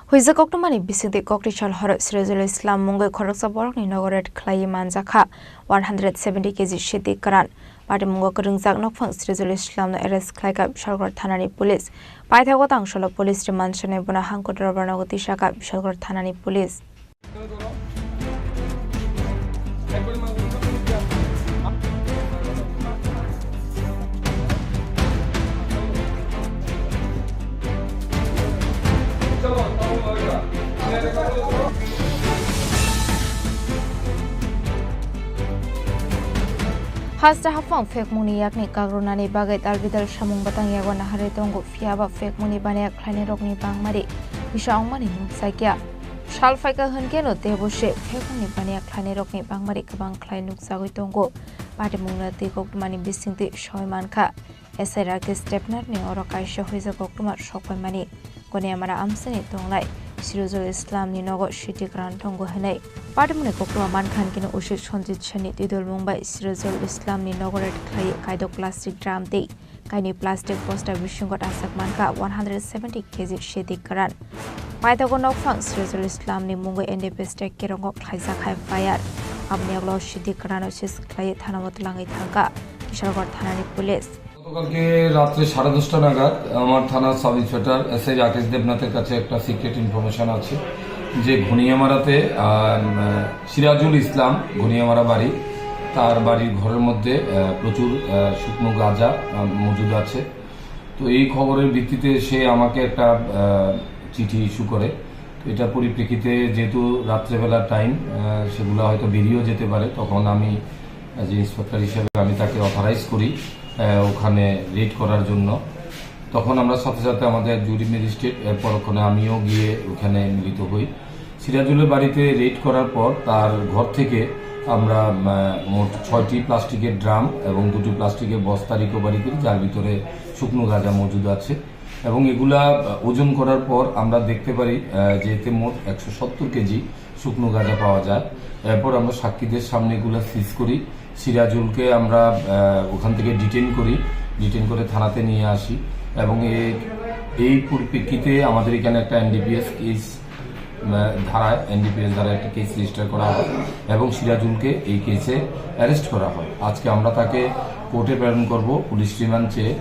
Huija koktwmani bisingtwi kokni sal horo Sirajul Islam mungwi khoroksa borokni nogo raid khlaiwi manjakha one hundred seventy K G sidi kwran. Patimungo kwrwngjak nokphang Sirajul Islamno arrest khlaikha Bishalgarh thanani police. Paithago tang salo police remand sanai bono hangkut robar nogo tisakha Bishalgarh thanani police. Haste haphang phekmungni yakni kagrwnani bagwi dalbidal samung bwtang yago naharwi tongo, phiyaba phekmungni baniya khlainairokni bangmari kisa wngmani nukjakya. Sal phaikha hwnkhe no teibo se phekmungni baniya khlainairokni bangmari kwbang khlai nukjagwi tongo. Patimungno twi koktwmani bisingtwi soi mankha. S I Rakesh Debnath ni oro kaisa huija koktwma sokpaimani. Koniamara amchaini tongnai Sirajul Islamni nogo C T Karan tongo hinwi. Patimoni kokroma mankha kino usi Sanjit Seni twidulmung bai Sirajul Islamni nogo raid khlaiwi kaidok plastic drum tei kainwi plastic bosta bisingo aswk mankha one hundred seventy K G C T Karan. Paithago nokphang Sirajul Islamni mungwi N D P S tei Kerongo khlaijak hai F I R. Aboni ulo C T Karano seize khlaiwi thanao twlangwi thangkha Kishalgarh thanani police. গতকালকে রাত্রে সাড়ে দশটা নাগাদ আমার থানার sub inspector S I Rakesh দেবনাথের কাছে একটা সিক্রেট ইনফরমেশন আছে যে ঘনিয়ামারাতে আহ, সিরাজুল ইসলাম, ঘনিয়ামারা বাড়ি, তার বাড়ির ঘরের মধ্যে আহ, প্রচুর আহ, শুকনো গাঁজা আহ, মজুদ আছে। তো এই খবরের ভিত্তিতে সে আমাকে একটা আহ, চিঠি ইস্যু করে। তো এটার পরিপ্রেক্ষিতে যেহেতু রাত্রেবেলার টাইম, সেগুলো হয়তো বেরিয়েও যেতে পারে, তখন আমি অ্যাজ ইন্সপেক্টর হিসেবে আমি তাকে অথরাইজ করি আহ, ওখানে রেড করার জন্য। তখন আমরা সাথে সাথে আমাদের জুরি ম্যাজিস্ট্রেট, এরপর ওখানে আমিও গিয়ে ওখানে মিলিত হই। সিরাজুলের বাড়িতে রেড করার পর তার ঘর থেকে আমরা আহ, মোট ছয়টি প্লাস্টিকের ড্রাম এবং দুটি প্লাস্টিকের বস্তা রিকভারি করি, যার ভিতরে শুকনো গাঁজা মজুদ আছে। এবং এগুলা আহ, ওজন করার পর আমরা দেখতে পারি আহ, যে এতে মোট একশো সত্তর কেজি শুকনো গাঁজা পাওয়া যায়। এরপর আমরা সাক্ষীদের সামনে এগুলা সিজ করি। সিরাজুলকে আমরা আহ, ওখান থেকে ডিটেইন করি, ডিটেইন করে থানাতে নিয়ে আসি। এবং এ- এই পরিপ্রেক্ষিতে আমাদের এখানে একটা এনডিপিএস কেস ধারায়, এনডিপিএস ধারায় একটা কেস রেজিস্টার করা হয় এবং সিরাজুলকে এই কেসে অ্যারেস্ট করা হয়। আজকে আমরা তাকে কোর্টে প্রেরণ করব পুলিশ রিমান্ড চেয়ে।